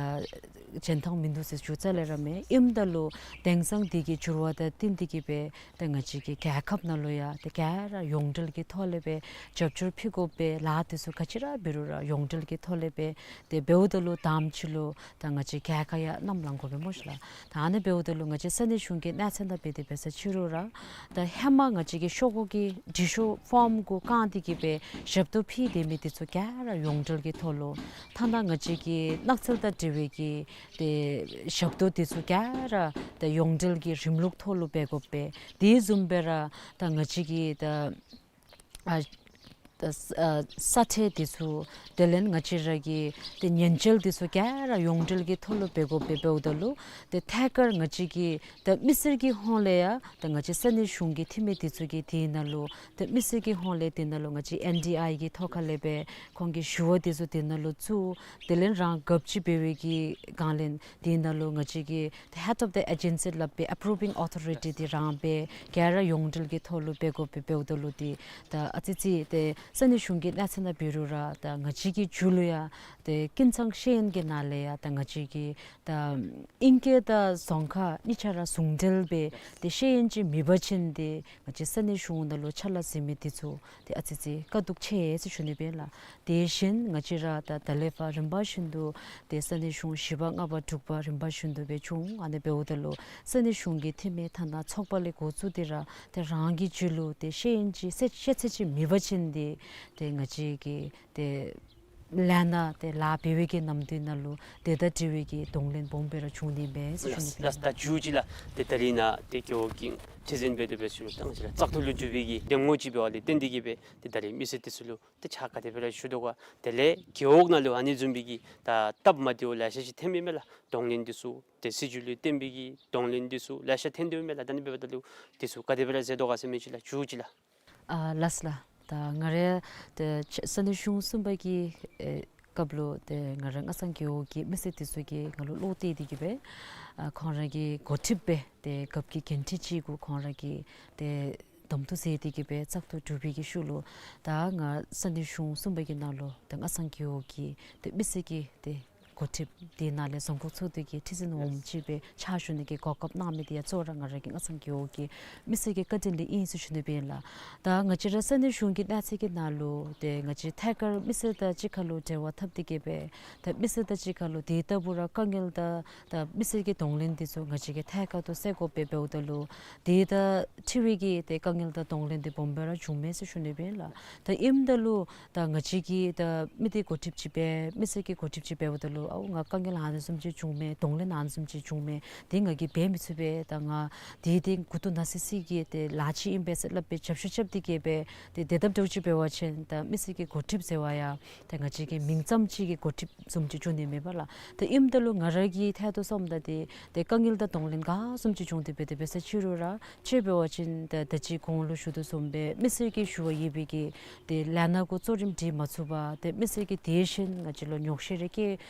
འཇོན་ཐང་མིན་འདུག་ཟེར་ཞུ་རྩ་ལས་ར་མེན། ཨིནམ་ད་ལུ་དེང་སང་འདི་གི་འགྱུར་བ་དང་བསྟུན་ཏེ་གིས་སྦེ་ཏེ་ང་བཅས་ཀྱི་རྒྱལ་ཁབ་ནང་ལུ་ཡང་ཏེ་ག་ར་ཡོངས་འབྲེལ་གྱི་ཐོག་ལས་སྦེ་རྒྱབ་སྐྱོར་ཕུལ་དགོ་པའི་ལཱ་འདི་ཚུ་ག་ཅི་ར་འབད་རུང་ར་ཡོངས་འབྲེལ་གྱི་ཐོག་ལས་སྦེ་ཏེ་འབདཝ་ད་ལུ་དང་པ་ཅིག་ལུ་ད་ང་བཅས་རྒྱལ་ཁ་ཡང་བསྣམས་ལང་དགོ་པས་སྨོ་ཤི་ལགས། ད་ཨ་ནི་འབདཝ་ད་ལུ་ང་བཅས་ས་གནས་གཞུང་གི་གནས་ཚད་ནང་འབད་དེ་འབད་ས་ཅིག་རུང་ར་ད་ཧེ་མ་ང་བཅས་ཀྱི་ཤོག་གུ་གི་འབྲི་ཤོག་ཕོརམ་གུ་བཀང་སྟེ་གིས་སྦེ་ཞབས་ཏོག་ཕུལ་སྡོད་མི་འདི་ཚུ་ག་ར་ཡོངས་འབྲེལ་གྱི་ཐོག་ལུ་ཐ་ན་ང་བཅས་ཀྱི་ནགས་ཚལ་དང་འབྲེལ་བའི་གི་ཏེ་ཞབས་ཏོག་འདི་ཚུ་ག་ར་ད་ཡོངས་འབྲེལ་གྱི་རིམ་ལུགས་ཐོག་ལུ་འབད་དགོ་པས། དེ་བཟུམ་སྦེ་ར་ད་ང་བཅས་ཀྱི་ད་ཨ་ད་ས་ཨ་ས་ཁྲལ་འདི་ཚུ་དེ་ལས་ང་བཅས་ར་གི་ཏེ་ཉེན་བཅོལ་འདི་ཚུ་ག་ར་ཡོངས་འབྲེལ་གྱི་ཐོག་ལུ་འབད་དགོ་པས། འབདཝ་ད་ལུ་ཏེ་ཐད་ཀར་ང་བཅས་ཀྱི་ད་མི་སེར་གྱི་ཧོང་ལས་ཡང་ད་ང་བཅས་ས་གནས་གཞུང་གི་འཐུས་མི་འདི་ཚུ་གིས་དེ་ནང་ལུ་ད་མི་སེར་གྱི་ཧོང་ལས་དེ་ནང་ལུ་ང་བཅས་ཨེན་ཌི་ཨའི་གི་ཐོག་ཁ་ལས་སྦེ་ཁོང་གི་ཞུ་བ་འདི་ཚུ་དེ་ནང་ལུ་བཙུགས། དེ་ལས་རང་གབ་ཅིག་འབད་བའི་གི་སྒང་ལས་དེ་ནང་ལུ་ང་བཅས་ཀྱི་ད་head of the agency སླབ་པའི་approving authority འདི་རང་སྦེ་ག་ར་ཡོངས་འབྲེལ་གྱི་ཐོག་ལུ་འབད་དགོ་པས། འབདཝ་ད་ལུ་འདི་ད་ཨ་ཙི་ཅིག་ཏེ་ ས་གནས་གཞུང་གི་གནས་ཚད་ནང་འབད་རུང་ར་ད་ང་བཅས་ཀྱི་མཇུག་ལུ་ཡང་ཏེ་ཀུན་ཚང་ཤེས་ཡོན་གྱི་ནང་ལས་ཡང་ད་ང་བཅས་ཀྱི་ད་ཨིང་སྐད་དང་རྫོང་ཁ་གཉིས་ཆ་ར་ཟུང་འབྲེལ་སྦེ་ཏེ་ཤེས་ཡོན་ཅིག་མེད་པ་ཅིན་ཏེ་ང་བཅས་ས་གནས་གཞུང་ནང་ལུ་ཕྱག་ལཱ་མཛད་མི་འདི་ཚུ་ཏེ་ཨ་ཙི་ཅིག་དཀའ་སྡུག་ཆེ་ཟེར་ཞུ་ནི་སྦེ་ལགས། དེ་བཞིན་ང་བཅས་ར་ད་ད་ལས་ཕར་རིམ་པ་བཞིན་དུ་ཏེ་ས་གནས་གཞུང་བཞི་པ་ལྔ་པ་དྲུག་པ་རིམ་པ་བཞིན་དུ་སྦེ་བྱུང་། ཨ་ནི་འབདཝ་ད་ལུ་ས་གནས་གཞུང་གི་འཐུས་མི་ཐ་ན་ཚོགས་པ་ལས་འགོ་བཙུགས་ཏེ་ར་ཏེ་རང་གི་རྒྱུད་ལུ་ཏེ་ཤེས་ཡོན་ཅིག་ཤེས་ཤེས་ཚད་ཅིག་མེད་པ་ཅིན་ཏེ་ཏེ་ང་བཅས་ཀྱི་ཏེ་ལས་སྣ་ཏེ་ལཱ་འབད་བའི་གི་ནམ་དུས་ནང་ལུ་དེ་དང་འབྲེལ་བའི་གི་གདོང་ལེན་སྦོམ་སྦེ་ར་བྱུང་ནི་མས་ཟེར་ཞུ་ནི། ལགས་ལགས། ད་མཇུག་ཅིག་ལགས། ཏེ་ད་རིས་ནཱ་ཏེ་རྒེད་འོག་གི་ཁྲི་འཛིན་སྦེ་ཏེ་འབད་ཞུ་རུང་ད་ང་བཅས་ར་བཙག་འཐུ་ལུ་འཛུལ་བའི་གི་འདེམས་ངོ་ཅིག་འབད་བ་ལས་བརྟེན་ཏེ་གིས་སྦེ་ཏེ་ད་རིས་མི་སེར་འདི་ཚུ་ལུ་ཏེ་ཕྱག་ག་དེ་སྦེ་ར་ཞུ་དོ་ག། དེ་ལས་རྒེད་འོག་ནང་ལུ་ཨ་ནི་བཟུམ་སྦེ་གི་ད་སྟབས་མ་བདེཝ་ལེ་ཤ་ཅིག་ཐོནམ་ཨིན་མས་ལགས། གདོང་ལེན་འདི་ཚུ་ཏེ་སྲིད་བྱུས་ལུ་བརྟེན་པའི་གི་གདོང་ལེན་འདི་ཚུ་ལེ་ཤ་ཐོན་དོ་ཨིན་མས་ལགས། ད་ཨ་ནི་འབདཝ་ད་ལུ་འདི་ཚུ་ག་དེ་སྦེ་ར་མཛད་དོ་ག་ཟེར་མི་ཅིག་ལགས། མཇུག་ཅིག་ལགས། ཨ་ལགས་ལགས། ད་ང་རའི་ཏེ་ས་གནས་གཞུང་གསུམ་པ་གི་ཨེ་སྐབས་ལུ་ཏེ་ང་རའི་སྔ་ཚང་རྒེད་འོག་གི་མི་སེར་འདི་ཚུ་གིས་ང་ལུ་བློ་གཏད་དེ་གིས་སྦེ་ཨ་ཁོང་ར་གི་འགོ་ཁྲིདཔ་སྦེ་ཏེ་རྒཔོ་གི་འགན་འཁྲི་ཅིག་གུ་ཁོང་ར་གིས་ཏེ་གདམ་འཐུ་མཛད་དེ་གིས་སྦེ་བཙག་འཐུ་གྲུབ་པའི་གི་ཤུལ་ལུ་ད་ང་ས་གནས་གཞུང་གསུམ་པ་གི་ནང་ལུ་ཏེ་སྔ་ཚང་རྒེད་འོག་གི་ཏེ་མི་སེར་གྱི་ཏེ་འགོ་ཁྲིདཔ་དེ་ནང་ལས་རྫོང་ཁག་ཚོགས་འདུ་གི་ཁྲི་འཛིན་འོགམ་ཅིག་སྦེ་ཕྱག་ཞུ་ནི་གི་གོ་སྐབས་གནང་མི་དེ་ཡང་གཙོ་བོ་ར་ང་ར་གི་སྔ་ཚང་རྒེད་འོག་གི་མི་སེར་གྱི་བཀའ་དྲིན་ལས་ཨིན་ཟེར་ཞུ་ནི་སྦེ་ཨིན་ལགས། ད་ང་བཅས་ར་ས་གནས་གཞུང་གི་གནས་ཚད་ཀྱི་ནང་ལུ་ཏེ་ང་བཅས་ཐད་ཀར་མི་སེར་དང་གཅིག་ཁར་ལུ་འབྲེལ་བ་འཐབ་སྟེ་གིས་སྦེ་ད་མི་སེར་དང་གཅིག་ཁར་ལུ་དེ་ལྟ་བུ་ར་དཀའ་ངལ་དང་ད་མི་སེར་གྱི་གདོང་ལེན་འདི་ཚུ་ང་བཅས་ཀྱིས་ཐད་ཀར་དུ་སེལ་དགོཔ་སྦེ་འབདཝ་ད་ལུ་དེ་དང་འཁྲིལ་བའི་གི་ཏེ་དཀའ་ངལ་དང་གདོང་ལེན་འདི་སྦོམ་སྦེ་ར་བྱུངམ་མས་ཟེར་ཞུ་ནི་སྦེ་ཨིན་ལགས། ད་ཨིནམ་ད་ལུ་ད་ང་བཅས་ཀྱིས་ད་མི་སྡེ་འགོ་ཁྲིདཔ་ཅིག་སྦེ་མི་སེར་གྱི་འགོ་ཁྲིདཔ་ཅིག་འབདཝ་ད་ལུ་ཨའུ་ང་དཀའ་ངལ་ཨ་ནི་བཟུམ་ཅིག་བྱུངམ་མས། གདོང་ལེན་ཨ་ནི་བཟུམ་ཅིག་བྱུངམ་མས། དེ་ང་གིས་འབད་མི་ཚུགས་པས། ད་ང་དེ་དེ་མགུ་ཏོ་ན་སི་སི་གི་ཏེ་ལཱ་ཅིག་ཨིན་པས་ཟེར་སླབ་སྦེ་རྒྱབ་བཤུད་རྐྱབ་སྟེ་གིས་སྦེ་ཏེ་དེ་སླབ་འདྲཝ་ཅིག་འབད་བ་ཅིན་ད་མི་སེར་གྱི་འགོ་ཁྲིདཔ་ཟེར་བ་ཡང་ད་ང་བཅས་ཀྱི་མིང་ཙམ་ཅིག་གི་འགོ་ཁྲིདཔ་བཟུམ་ཅིག་འགྱོ་ནི་མས་པ་ལགས། ད་ཨིནམ་ད་ལུ་ང་ར་གི་ཐད་དུ་སོངམ་ད་ཏེ་ཏེ་དཀའ་ངལ་དང་གདོང་ལེན་ག་བཟུམ་ཅིག་བྱུང་སྟེ་སྦེ་ཏེ་འབད་ས་ཅིག་རུང་ར་ཅིག་འབད་བ་ཅིན་ད་ད་ཅི་གོང་ལུ་ཞུ་དོ་བཟུམ་སྦེ་མི་སེར་གྱི་ཞུ་བ་ཡོད་པའི་གི་ཏེ་ལས་སྣ་གུ་གཙོ་རིམ་སྒྲིག་མ་ཚུགས་པར་ཏེ་མི་སེར་གྱིས་དེ་བཞིན་ང་བཅས་ལུ་ཉོགས་བཤད་རེ་བཀལ་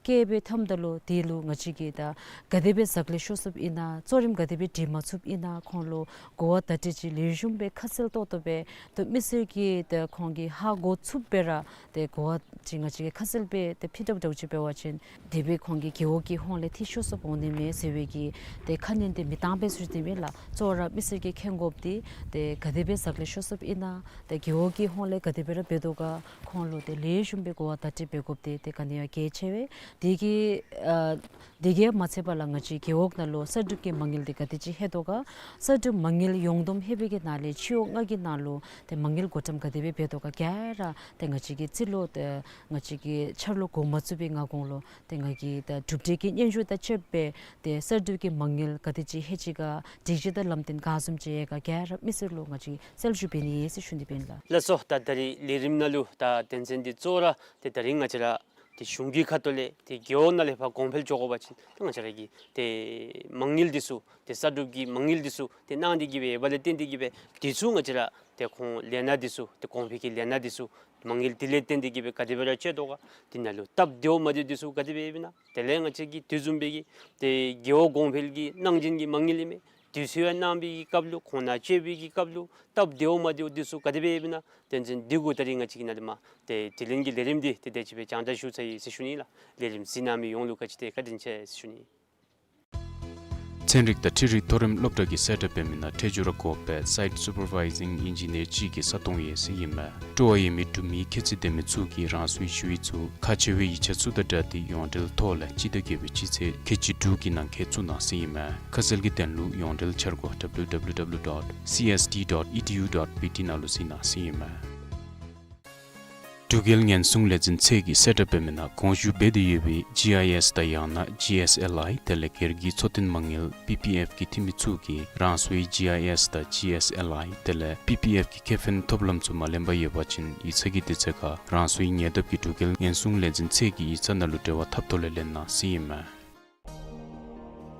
བཀལ་སྦེ་འཐབ་ད་ལུ་དེ་ལུ་ང་བཅས་ཀྱིས་ད་ག་དེ་སྦེ་ཟག་ལས་ཤོར་སོཔ་ཨིན་ན་གཙོ་རིམ་ག་དེ་སྦེ་སྒྲིག་མ་ཚུགསཔ་ཨིན་ན་ཁོང་ལུ་གོ་བ་བརྡ་སྤྲོད་ཅིག་ལེགས་ཤོམ་སྦེ་ཁ་གསལ་ཏོག་ཏོ་སྦེ་ཏེ་མི་སེར་གྱིས་ཏེ་ཁོང་གིས་ཧ་གོ་ཚུགསཔ་སྦེ་ར་ཏེ་གོ་བ་ཅིག་ང་བཅས་ཀྱིས་ཁ་གསལ་སྦེ་ཏེ་ཕུལ་དགོཔ་འདྲཝ་ཅིག་འབད་བ་ཅིན་དེ་སྦེ་ཁོང་གི་རྒེད་འོག་གི་ཧོངས་ལས་ཏེ་ཤོར་སོཔ་འོང་ནི་མས་ཟེར་བའི་གི་ཏེ་ཁ་ཉན་དེ་མི་བཏང་པས་ཟེར་ཞུ་ནི་མས་ལགས། གཙོ་བོ་ར་མི་སེར་གྱིས་མཁྱེན་དགོཔ་འདི་ཏེ་ག་དེ་སྦེ་ཟག་ལས་ཤོར་སོཔ་ཨིན་ན་ཏེ་རྒེད་འོག་གི་ཧོངས་ལས་ག་དེ་སྦེ་ར་འབད་དོ་ག་ཁོང་ལུ་ཏེ་ལེགས་ཤོམ་སྦེ་གོ་བ་བརྡ་སྤྲོད་འབད་དགོཔ་འདི་ཏེ་ག་ནི་ཡང་གལ་ཆེ་བས། དེ་གིས་ཨ་དེ་གིས་མ་ཚད་པར་ལགས་ང་བཅས་རྒེད་འོག་ནང་ལུ་གསར་སྒྲུབ་ཀྱི་མ་དངུལ་འདི་ག་དེ་ཅིག་ལྷོད་དོ་ག། གསར་སྒྲུབ་མ་དངུལ་ཡོངས་བསྡོམས་ལྷོད་པའི་གི་ནང་ལས་སྤྱི་འོག་ལྔ་གི་ནང་ལུ་ཏེ་མ་དངུལ་བགོ་བཀྲམ་ག་དེ་སྦེ་འབད་དོ་ག་ག་ར་ཏེ་ང་བཅས་ཀྱིས་རྩིས་ལོ་ཏེ་ང་བཅས་ཀྱིས་འཆར་ལོ་འགོ་མ་བཙུགས་པའི་སྔ་གོང་ལུ་ཏེ་ང་གིས་ད་གྲུབ་འབྲས་ཀྱི་སྙན་ཞུ་དང་བཅསཔ་སྦེ་ཏེ་གསར་སྒྲུབ་ཀྱི་མ་དངུལ་ག་དེ་ཅིག་ལྷོད་ཅི་ག་སྒྲིག་གཞི་དང་ལམ་སྟོན་ག་བཟུམ་ཅིག་ཡོད་ག་ག་ར་མི་སེར་ལུ་ང་བཅས་གསལ་ཞུ་འབད་ནི་ཟེར་ཞུ་ནི་སྦེ་ཨིན་ལགས། ལགས་སོ། ད་ད་རིས་ལས་རིམ་ནང་ལུ་ད་དོན་ཚན་འདི་གཙོ་བོ་ར་ཏེ་ད་རིས་ང་བཅས་ར་ཏེ་གཞུང་གི་ཁ་ཐུག་ལས་ཏེ་རྒེད་འོག་ནང་ལས་ཕར་གོང་འཕེལ་འགྱོ་དགོ་པ་ཅིན་ཏེ་ང་བཅས་ར་གི་ཏེ་མ་དངུལ་འདི་ཚུ་ཏེ་གསར་སྒྲུབ་ཀྱི་མ་དངུལ་འདི་ཚུ་ཏེ་གནང་སྟེ་གིས་སྦེ་ཡོདཔ་ལས་བརྟེན་ཏེ་གིས་སྦེ་འདི་ཚུ་ང་བཅས་ར་ཏེ་ཁོང་ལས་སྣ་འདི་ཚུ་ཏེ་གོང་འཕེལ་གྱི་ལས་སྣ་འདི་ཚུ་མ་དངུལ་འདི་ལས་བརྟེན་ཏེ་གིས་སྦེ་ག་དེ་སྦེ་ར་སྤྱོད་དོ་ག། འདི་ནང་ལུ་སྟབས་བདེཝ་མ་བདེཝ་འདི་ཚུ་ག་དེ་སྦེ་ཡོདཔ་ཨིན་ན། དེ་ལས་ང་བཅས་ཀྱིས་དེ་བཟུམ་སྦེ་གི་ཏེ་རྒེད་འོག་གོང་འཕེལ་གྱི་གནང་སྦྱིན་གྱི་མ་དངུལ་ཨིན་མས། དུས་ཚོད་ཡང་གནང་བའི་གི་སྐབས་ལུ་ཁོང་ནང་སྤྱོད་པའི་གི་སྐབས་ལུ་སྟབས་བདེཝ་མ་བདེཝ་འདི་ཚུ་ག་དེ་སྦེ་ཡོདཔ་ཨིན་ན། དོན་ཚན་འདི་གུ་ད་རིས་ང་བཅས་ཀྱིས་ནཱ་ལས་མར་ཏེ་དྲི་ལན་གྱི་ལས་རིམ་འདི་ཏེ་དེ་ཅིག་སྦེ་རྒྱང་བསྒྲགས་ཞུ་ཚར་ཡི་ཟེར་ཞུ་ནི་ལགས། ལས་རིམ་གཟིགས་གནང་མི་ཡོངས་ལུ་ག་ཅི་ཏེ་བཀའ་དྲིན་ཆེ་ཟེར་ཞུ་ནི། ཚན་རིག་དང་འཕྲུལ་རིག་མཐོ་རིམ་སློབ་གྲྭ་གི་གསལ་བསྒྲགས་འབད་མི་ནང་ཐད་སྦྱོར་དགོ་པའི་Site Supervising Engineer ཅིག་གི་ས་སྟོང་ཡོད་ཟེར་ཨིན་མས། སྤྲོ་བ་ཡོད་མི་འབྲུག་མི་ཁྱད་ཚད་ལྡན་མི་ཚུ་གིས་རང་སོའི་ཞུ་ཡིག་ཚུ་ཁག་ཆེ་བའི་ཡིག་ཆ་ཚུ་དང་སྦྲགས་ཏེ་ཡོངས་འབྲེལ་ཐོག་ལས་སྤྱི་ཟླ་བརྒྱད་པའི་སྤྱི་ཚེས་ཁལ་གཅིག་དྲུག་གི་ནང་འཁོད་བཙུགས་གནང་ཟེར་ཨིན་མས། ཁ་གསལ་གྱི་དོན་ལུ་ཡོངས་འབྲེལ་འཆར་སྒོ་W W W dot C S T dot E D U dot B T ནང་ལུ་གཟིགས་གནང་ཟེར་ཨིན་མས། འབྲུག་རྒྱལ་ཉེན་སྲུང་ལས་འཛིན་ཚད་ཀྱི་གསལ་བསྒྲགས་འབད་མི་ནང་དགོངས་ཞུ་འབད་དེ་ཡོད་པའི་ཇི་ཨའི་ཨེསི་དང་ཡང་ན་ཇི་ཨེསི་ཨེལ་ཨའི་དེ་ལས་སྒེར་གྱི་འཚོ་རྟེན་མ་དངུལ་པི་པི་ཨེཕ་གི་འཐུས་མི་ཚུ་གིས་རང་སོའི་ཇི་ཨའི་ཨེསི་དང་ཇི་ཨེསི་ཨེལ་ཨའི་དེ་ལས་པི་པི་ཨེཕ་གི་ཁེ་ཕན་ཐོབ་ལམ་ཚུ་མ་ལེན་པར་ཡོད་པ་ཅིན་ཡིག་ཚང་གི་དུས་ཚོད་ཁར་རང་སོའི་ཉེ་འདབས་ཀྱི་འབྲུག་རྒྱལ་ཉེན་སྲུང་ལས་འཛིན་ཚད་ཀྱི་ཡིག་ཚང་ནང་ལུ་འབྲེལ་བ་འཐབ་ཐོག་ལས་ལེན་གནང་ཟེར་ཨིན་མས།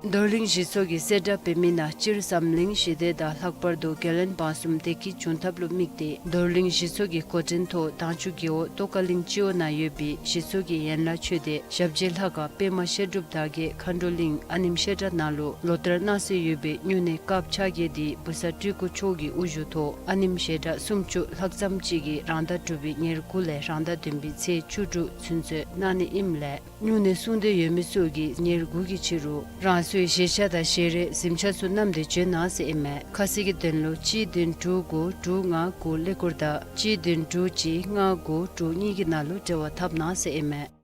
རྡོར་གླིང་གཞི་ཚོགས་ཀྱིས་གསལ་བསྒྲགས་འབད་མི་ནང་སྤྱིར་འཛམ་གླིང་ཞི་བདེ་དང་ལྷག་པར་དུ་རྒྱལ་བློན་འབངས་གསུམ་བདེ་སྐྱིད་འབྱུང་ཐབས་ལུ་དམིགས་ཏེ་རྡོར་གླིང་གཞི་ཚོགས་ཀྱི་འགོ་འདྲེན་ཐོག་དྭངས་ཆུ་རྒེད་འོག་ཏོག་དཀར་གླིང་སྤྱི་འོག་ནང་ཡོད་པའི་གཞི་ཚོགས་ཀྱི་ཡན་ལག་ཆོས་སྡེ་ཞབས་རྗེས་ལྷ་ཁང་པདྨ་བཤད་སྒྲུབ་དར་རྒྱས་མཁའ་འགྲོ་གླིང་ཨ་ནེམ་བཤད་གྲྭ་ནང་ལུ་ལོ་ལྟར་གནང་སྲོལ་ཡོད་པའི་སྨྱུང་གནས་སྐབས་ཆ་བརྒྱད་འདི་བུ་གསར་སྤྲུལ་སྐུ་མཆོག་གི་དབུ་བཞུགས་ཐོག་ཨ་ནེམ་བཤད་གྲྭ་སུམ་ཅུ་ལྷག་ཙམ་ཅིག་གིས་རང་ཟླ་དྲུག་པའི་ཉེར་དགུ་ལས་རང་ཟླ་བདུན་པའི་ཚེས་བཅུ་དྲུག་ཚུན་ཚོད་གནང་ནི་ཨིནམ་ལས་སྨྱུང་གནས་སྲུང་འདོད་ཡོད་མི་ཚུ་གིས་ཉེར་དགུ་གི་ཕྱི་རུ་རང་སོའི་བཞེས་ཆས་དང་བཞེས་རས་གཟིམ་ཆས་ཚུ་བསྣམས་ཏེ་འབྱོན་གནང་ཟེར་ཨིན་མས། ཁ་གསལ་གྱི་དོན་ལུ་གཅིག་བདུན་དྲུག་དགུ་དྲུག་ལྔ་དགུ་ཀླད་ཀོར་དང་གཅིག་བདུན་དྲུག་གཅིག་ལྔ་དགུ་དྲུག་གཉིས་ཀྱི་ནང་ལུ་འབྲེལ་བ་འཐབ་གནང་ཟེར་ཨིན་མས།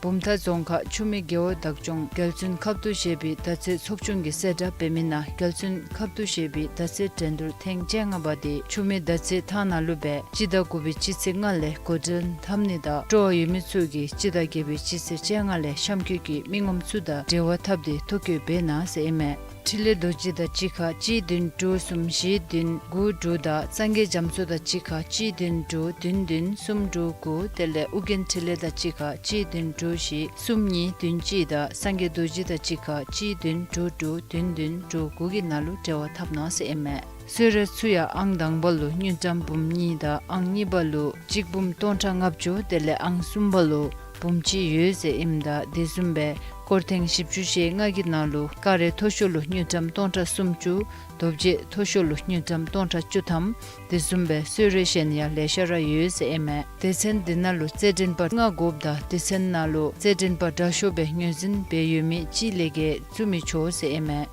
བུམ་ཐང་རྫོང་ཁག་ཆུ་སྨད་རྒེད་འོག་བདག་སྐྱོང་རྒྱལ་བཙུན་ཁབ་ཏུ་བཞེས་པའི་མདའ་རྩེད་ཚོགས་ཆུང་གིས་གསལ་བསྒྲགས་འབད་མི་ནང་རྒྱལ་བཙུན་ཁབ་ཏུ་བཞེས་པའི་མདའ་རྩེད་འགྲན་བསྡུར་ཐེངས་བཅོ་ལྔ་པ་དེ་ཆུ་སྨད་མདའ་རྩེད་ཐང་ནང་ལུ་སྦེ་སྤྱི་ཟླ་དགུ་པའི་སྤྱི་ཚེས་ལྔ་ལས་འགོ་འདྲེན་འཐབ་ནི་དང་སྤྲོ་བ་ཡོད་མི་ཚུ་གིས་སྤྱི་ཟླ་བརྒྱད་པའི་སྤྱི་ཚེས་བཅོ་ལྔ་ལས་གཤམ་འཁོད་ཀྱི་མི་ངོམ་ཚུ་དང་འབྲེལ་བ་འཐབ་སྟེ་ཐོ་བཀོད་འབད་གནང་ཟེར་ཨིན་མས། འཕྲིན་ལས་རྡོ་རྗེ་དང་གཅིག་ཁར་གཅིག་བདུན་དྲུག་གསུམ་བཞི་བདུན་དགུ་དྲུག་དང་སངས་རྒྱས་རྒྱ་མཚོ་དང་གཅིག་ཁར་གཅིག་བདུན་དྲུག་བདུན་བདུན་གསུམ་དྲུག་དགུ། དེ་ལས་ཨོ་རྒྱན་འཕྲིན་ལས་དང་གཅིག་ཁར་གཅིག་བདུན་དྲུག་བཞི་གསུམ་གཉིས་བདུན་གཅིག་དང་སངས་རྒྱས་རྡོ་རྗེ་དང་གཅིག་ཁར་གཅིག་བདུན་དྲུག་དྲུག་བདུན་བདུན་དྲུག་དགུ་གི་ནང་ལུ་འབྲེལ་བ་འཐབ་གནང་ཟེར་ཨིན་མས། གསོལ་རས་ཚུ་ཡང་ཨང་དང་པ་ལུ་དངུལ་ཀྲམ་འབུམ་གཉིས་དང་ཨང་གཉིས་པ་ལུ་གཅིག་འབུམ་སྟོང་ཕྲག་ལྔ་བཅུ། དེ་ལས་ཨང་གསུམ་པ་ལུ་འབུམ་གཅིག་ཡོད་ཟེར་ཨིནམ་ད་དེ་བཟུམ་སྦེ་སྐོར་ཐེངས་བཞི་བཅུ་ཞེ་ལྔ་གི་ནང་ལུ་ཀ་རས་མཐོ་ཤོས་ལུ་དངུལ་ཀྲམ་སྟོང་ཕྲག་སུམ་ཅུ། རྡོ་རྗེ་མཐོ་ཤོས་ལུ་དངུལ་ཀྲམ་སྟོང་ཕྲག་བཅུ་ཐམ། དེ་བཟུམ་སྦེ་གསོལ་རས་གཞན་ཡང་ལེ་ཤ་ར་ཡོད་ཟེར་ཨིན་མས། སྡེ་ཚན་འདི་ནང་ལུ་རྩེད་འགྲན་པ་ལྔ་དགོཔ་ད་སྡེ་ཚན་ནང་ལུ་རྩེད་འགྲན་པ་དྲག་ཤོས་སྦེ་ངོས་འཛིན་འབད་ཡོད་མི་གཅིག་ལས་བརྒལ་བཙུགས་མི་ཆོག་ཟེར་ཨིན་མས།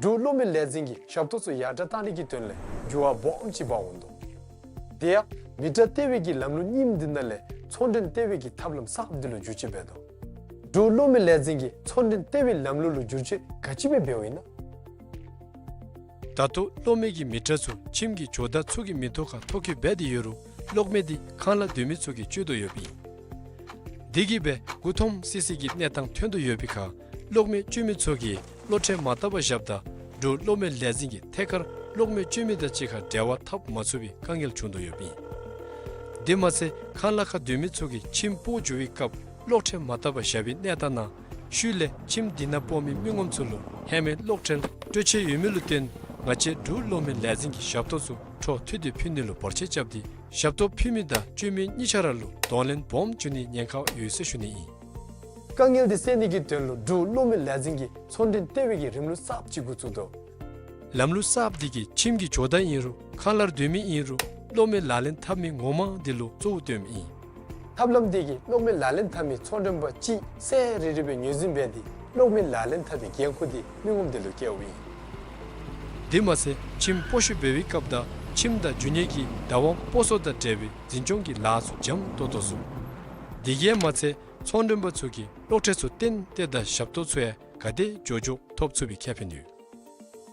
འབྲུག་གློག་མེ་ལས་འཛིན་གྱིས་ཞབས་ཏོག་ཚུ་ཡར་དྲག་གཏང་ནི་གི་དོན་ལས་འགྱུར་བ་སྦོམ་ཅིག་འབག་འོང་དོ། དེ་ཡང་མི་ཊར་ལྟེ་བའི་གི་ལམ་ལུགས་རྙིངམ་འདི་ནང་ལས་ཚོང་འབྲེལ་ལྟེ་བའི་གི་ཐབས་ལམ་གསརཔ་འདི་ལུ་བསྒྱུར་བཅོས་འབད་དོ། འབྲུག་གློག་མེ་ལས་འཛིན་གྱིས་ཚོང་འབྲེལ་ལྟེ་བའི་ལམ་ལུགས་ལུ་བསྒྱུར་བཅོས་ག་ཅི་སྦེ་འབདཝ་ཨིན་ན། ད་ལྟོ་གློག་མེ་གི་མི་ཊར་ཚུ་ཁྱིམ་གྱི་ཇོ་བདག་ཚུ་གི་མིང་ཐོག་ཁར་ཐོ་བཀོད་འབད་དེ་ཡོད་རུང་གློག་མེ་འདི་ཁང་གླ་སྡོད་མི་ཚུ་གིས་སྤྱོད་དོ་ཡོདཔ་ཨིན། དེ་གིས་སྦེ་མགུ་འཐོམ་སི་སི་གི་གནས་སྟངས་ཐོན་དོ་ཡོད་པའི་ཁར་གློག་མེ་སྤྱོད་མི་ཚུ་གིས་གློག་ཁྲལ་མ་བཏབ་པར་བཞགཔ་ད་འབྲུག་གློག་མེ་ལས་འཛིན་གྱིས་ཐད་ཀར་གློག་མེ་སྤྱོད་མི་དང་གཅིག་ཁར་འབྲེལ་བ་འཐབ་མ་ཚུགས་པའི་དཀའ་ངལ་བྱུང་དོ་ཡོདཔ་ཨིན། དེ་མ་ཚད་ཁང་གླ་ཁར་སྡོད་མི་ཚུ་གིས་ཁྱིམ་སྤོ་འགྱོ་བའི་སྐབས་གློག་ཁྲལ་མ་བཏབ་པར་བཞག་པའི་གནས་སྟངས་ནང་ཤུལ་ལས་ཁྱིམ་དེ་ནང་སྤོ་མི་མི་ངོམ་ཚུ་ལུ་ཧེ་མའི་གློག་ཁྲལ་སྤྲོད་ཆེད་ཡོད་མི་ལུ་བརྟེན་ང་བཅས་འབྲུག་གློག་མེ་ལས་འཛིན་གྱིས་ཞབས་ཏོག་ཚུ་འཕྲོ་མཐུད་དེ་ཕུལ་ནི་ལུ་བར་ཆད་རྐྱབ་སྟེ་ཞབས་ཏོག་ཕུལ་མི་དང་སྤྱོད་མི་གཉིས་ཆ་ར་ལུ་གདོང་ལེན་སྦོམ་བྱུང་ནིའི་ཉེན་ཁ་ཡོད་ཟེར་ཞུ་ནི་ཨིན། དཀའ་ངལ་འདི་སེལ་ནི་གི་དོན་ལུ་འབྲུག་གློག་མེ་ལས་འཛིན་གྱིས་ཚོང་འབྲེལ་ལྟེ་བའི་གི་རིམ་ལུགས་གསརཔ་ཅིག་འགོ་བཙུགས་དོ། ལམ་ལུགས་གསརཔ་འདི་གིས་ཁྱིམ་གྱི་ཇོ་བདག་ཨིན་རུང་ཁང་གླར་སྡོད་མི་ཨིན་རུང་གློག་མེ་ལག་ལེན་འཐབ་མི་ངོ་མ་འདི་ལུ་གཙོ་བོ་བཏོནམ་ཨིན། ཐབས་ལམ་འདི་གིས་གློག་མེ་ལག་ལེན་འཐབ་མི་ཚོང་མགྲོན་པ་གཅིག་ཚར་རེ་རེ་སྦེ་ངོས་འཛིན་འབད་དེ་གློག་མེ་ལག་ལེན་འཐབ་པའི་འགན་ཁུར་འདི་མི་ངོམ་དེ་ལུ་བཀལཝ་ཨིན། དེ་མ་ཚད་ཁྱིམ་སྤོ་བཤུད་འབད་བའི་སྐབས་དང་ཁྱིམ་དང་རྒྱུ་དངོས་ཀྱི་བདག་དབང་སྤོ་སོར་དང་འབྲེལ་བའི་འཛིན་སྐྱོང་གི་ལཱ་ཚུ་འཇམ་ཏོག་ཏོ་བཟོ། དེ་གིས་མ་ཚད་ཚོང་མགྲོན་པ་ཚུ་གིས་གློག་ཁྲལ་ཚུ་ཏན་ཏན་དང་ཞབས་ཏོག་ཚུ་ཡང་ག་དེ་མགྱོགས་མགྱོགས་ཐོབ་ཚུགས་པའི་ཁེ་ཕན་ཡོད།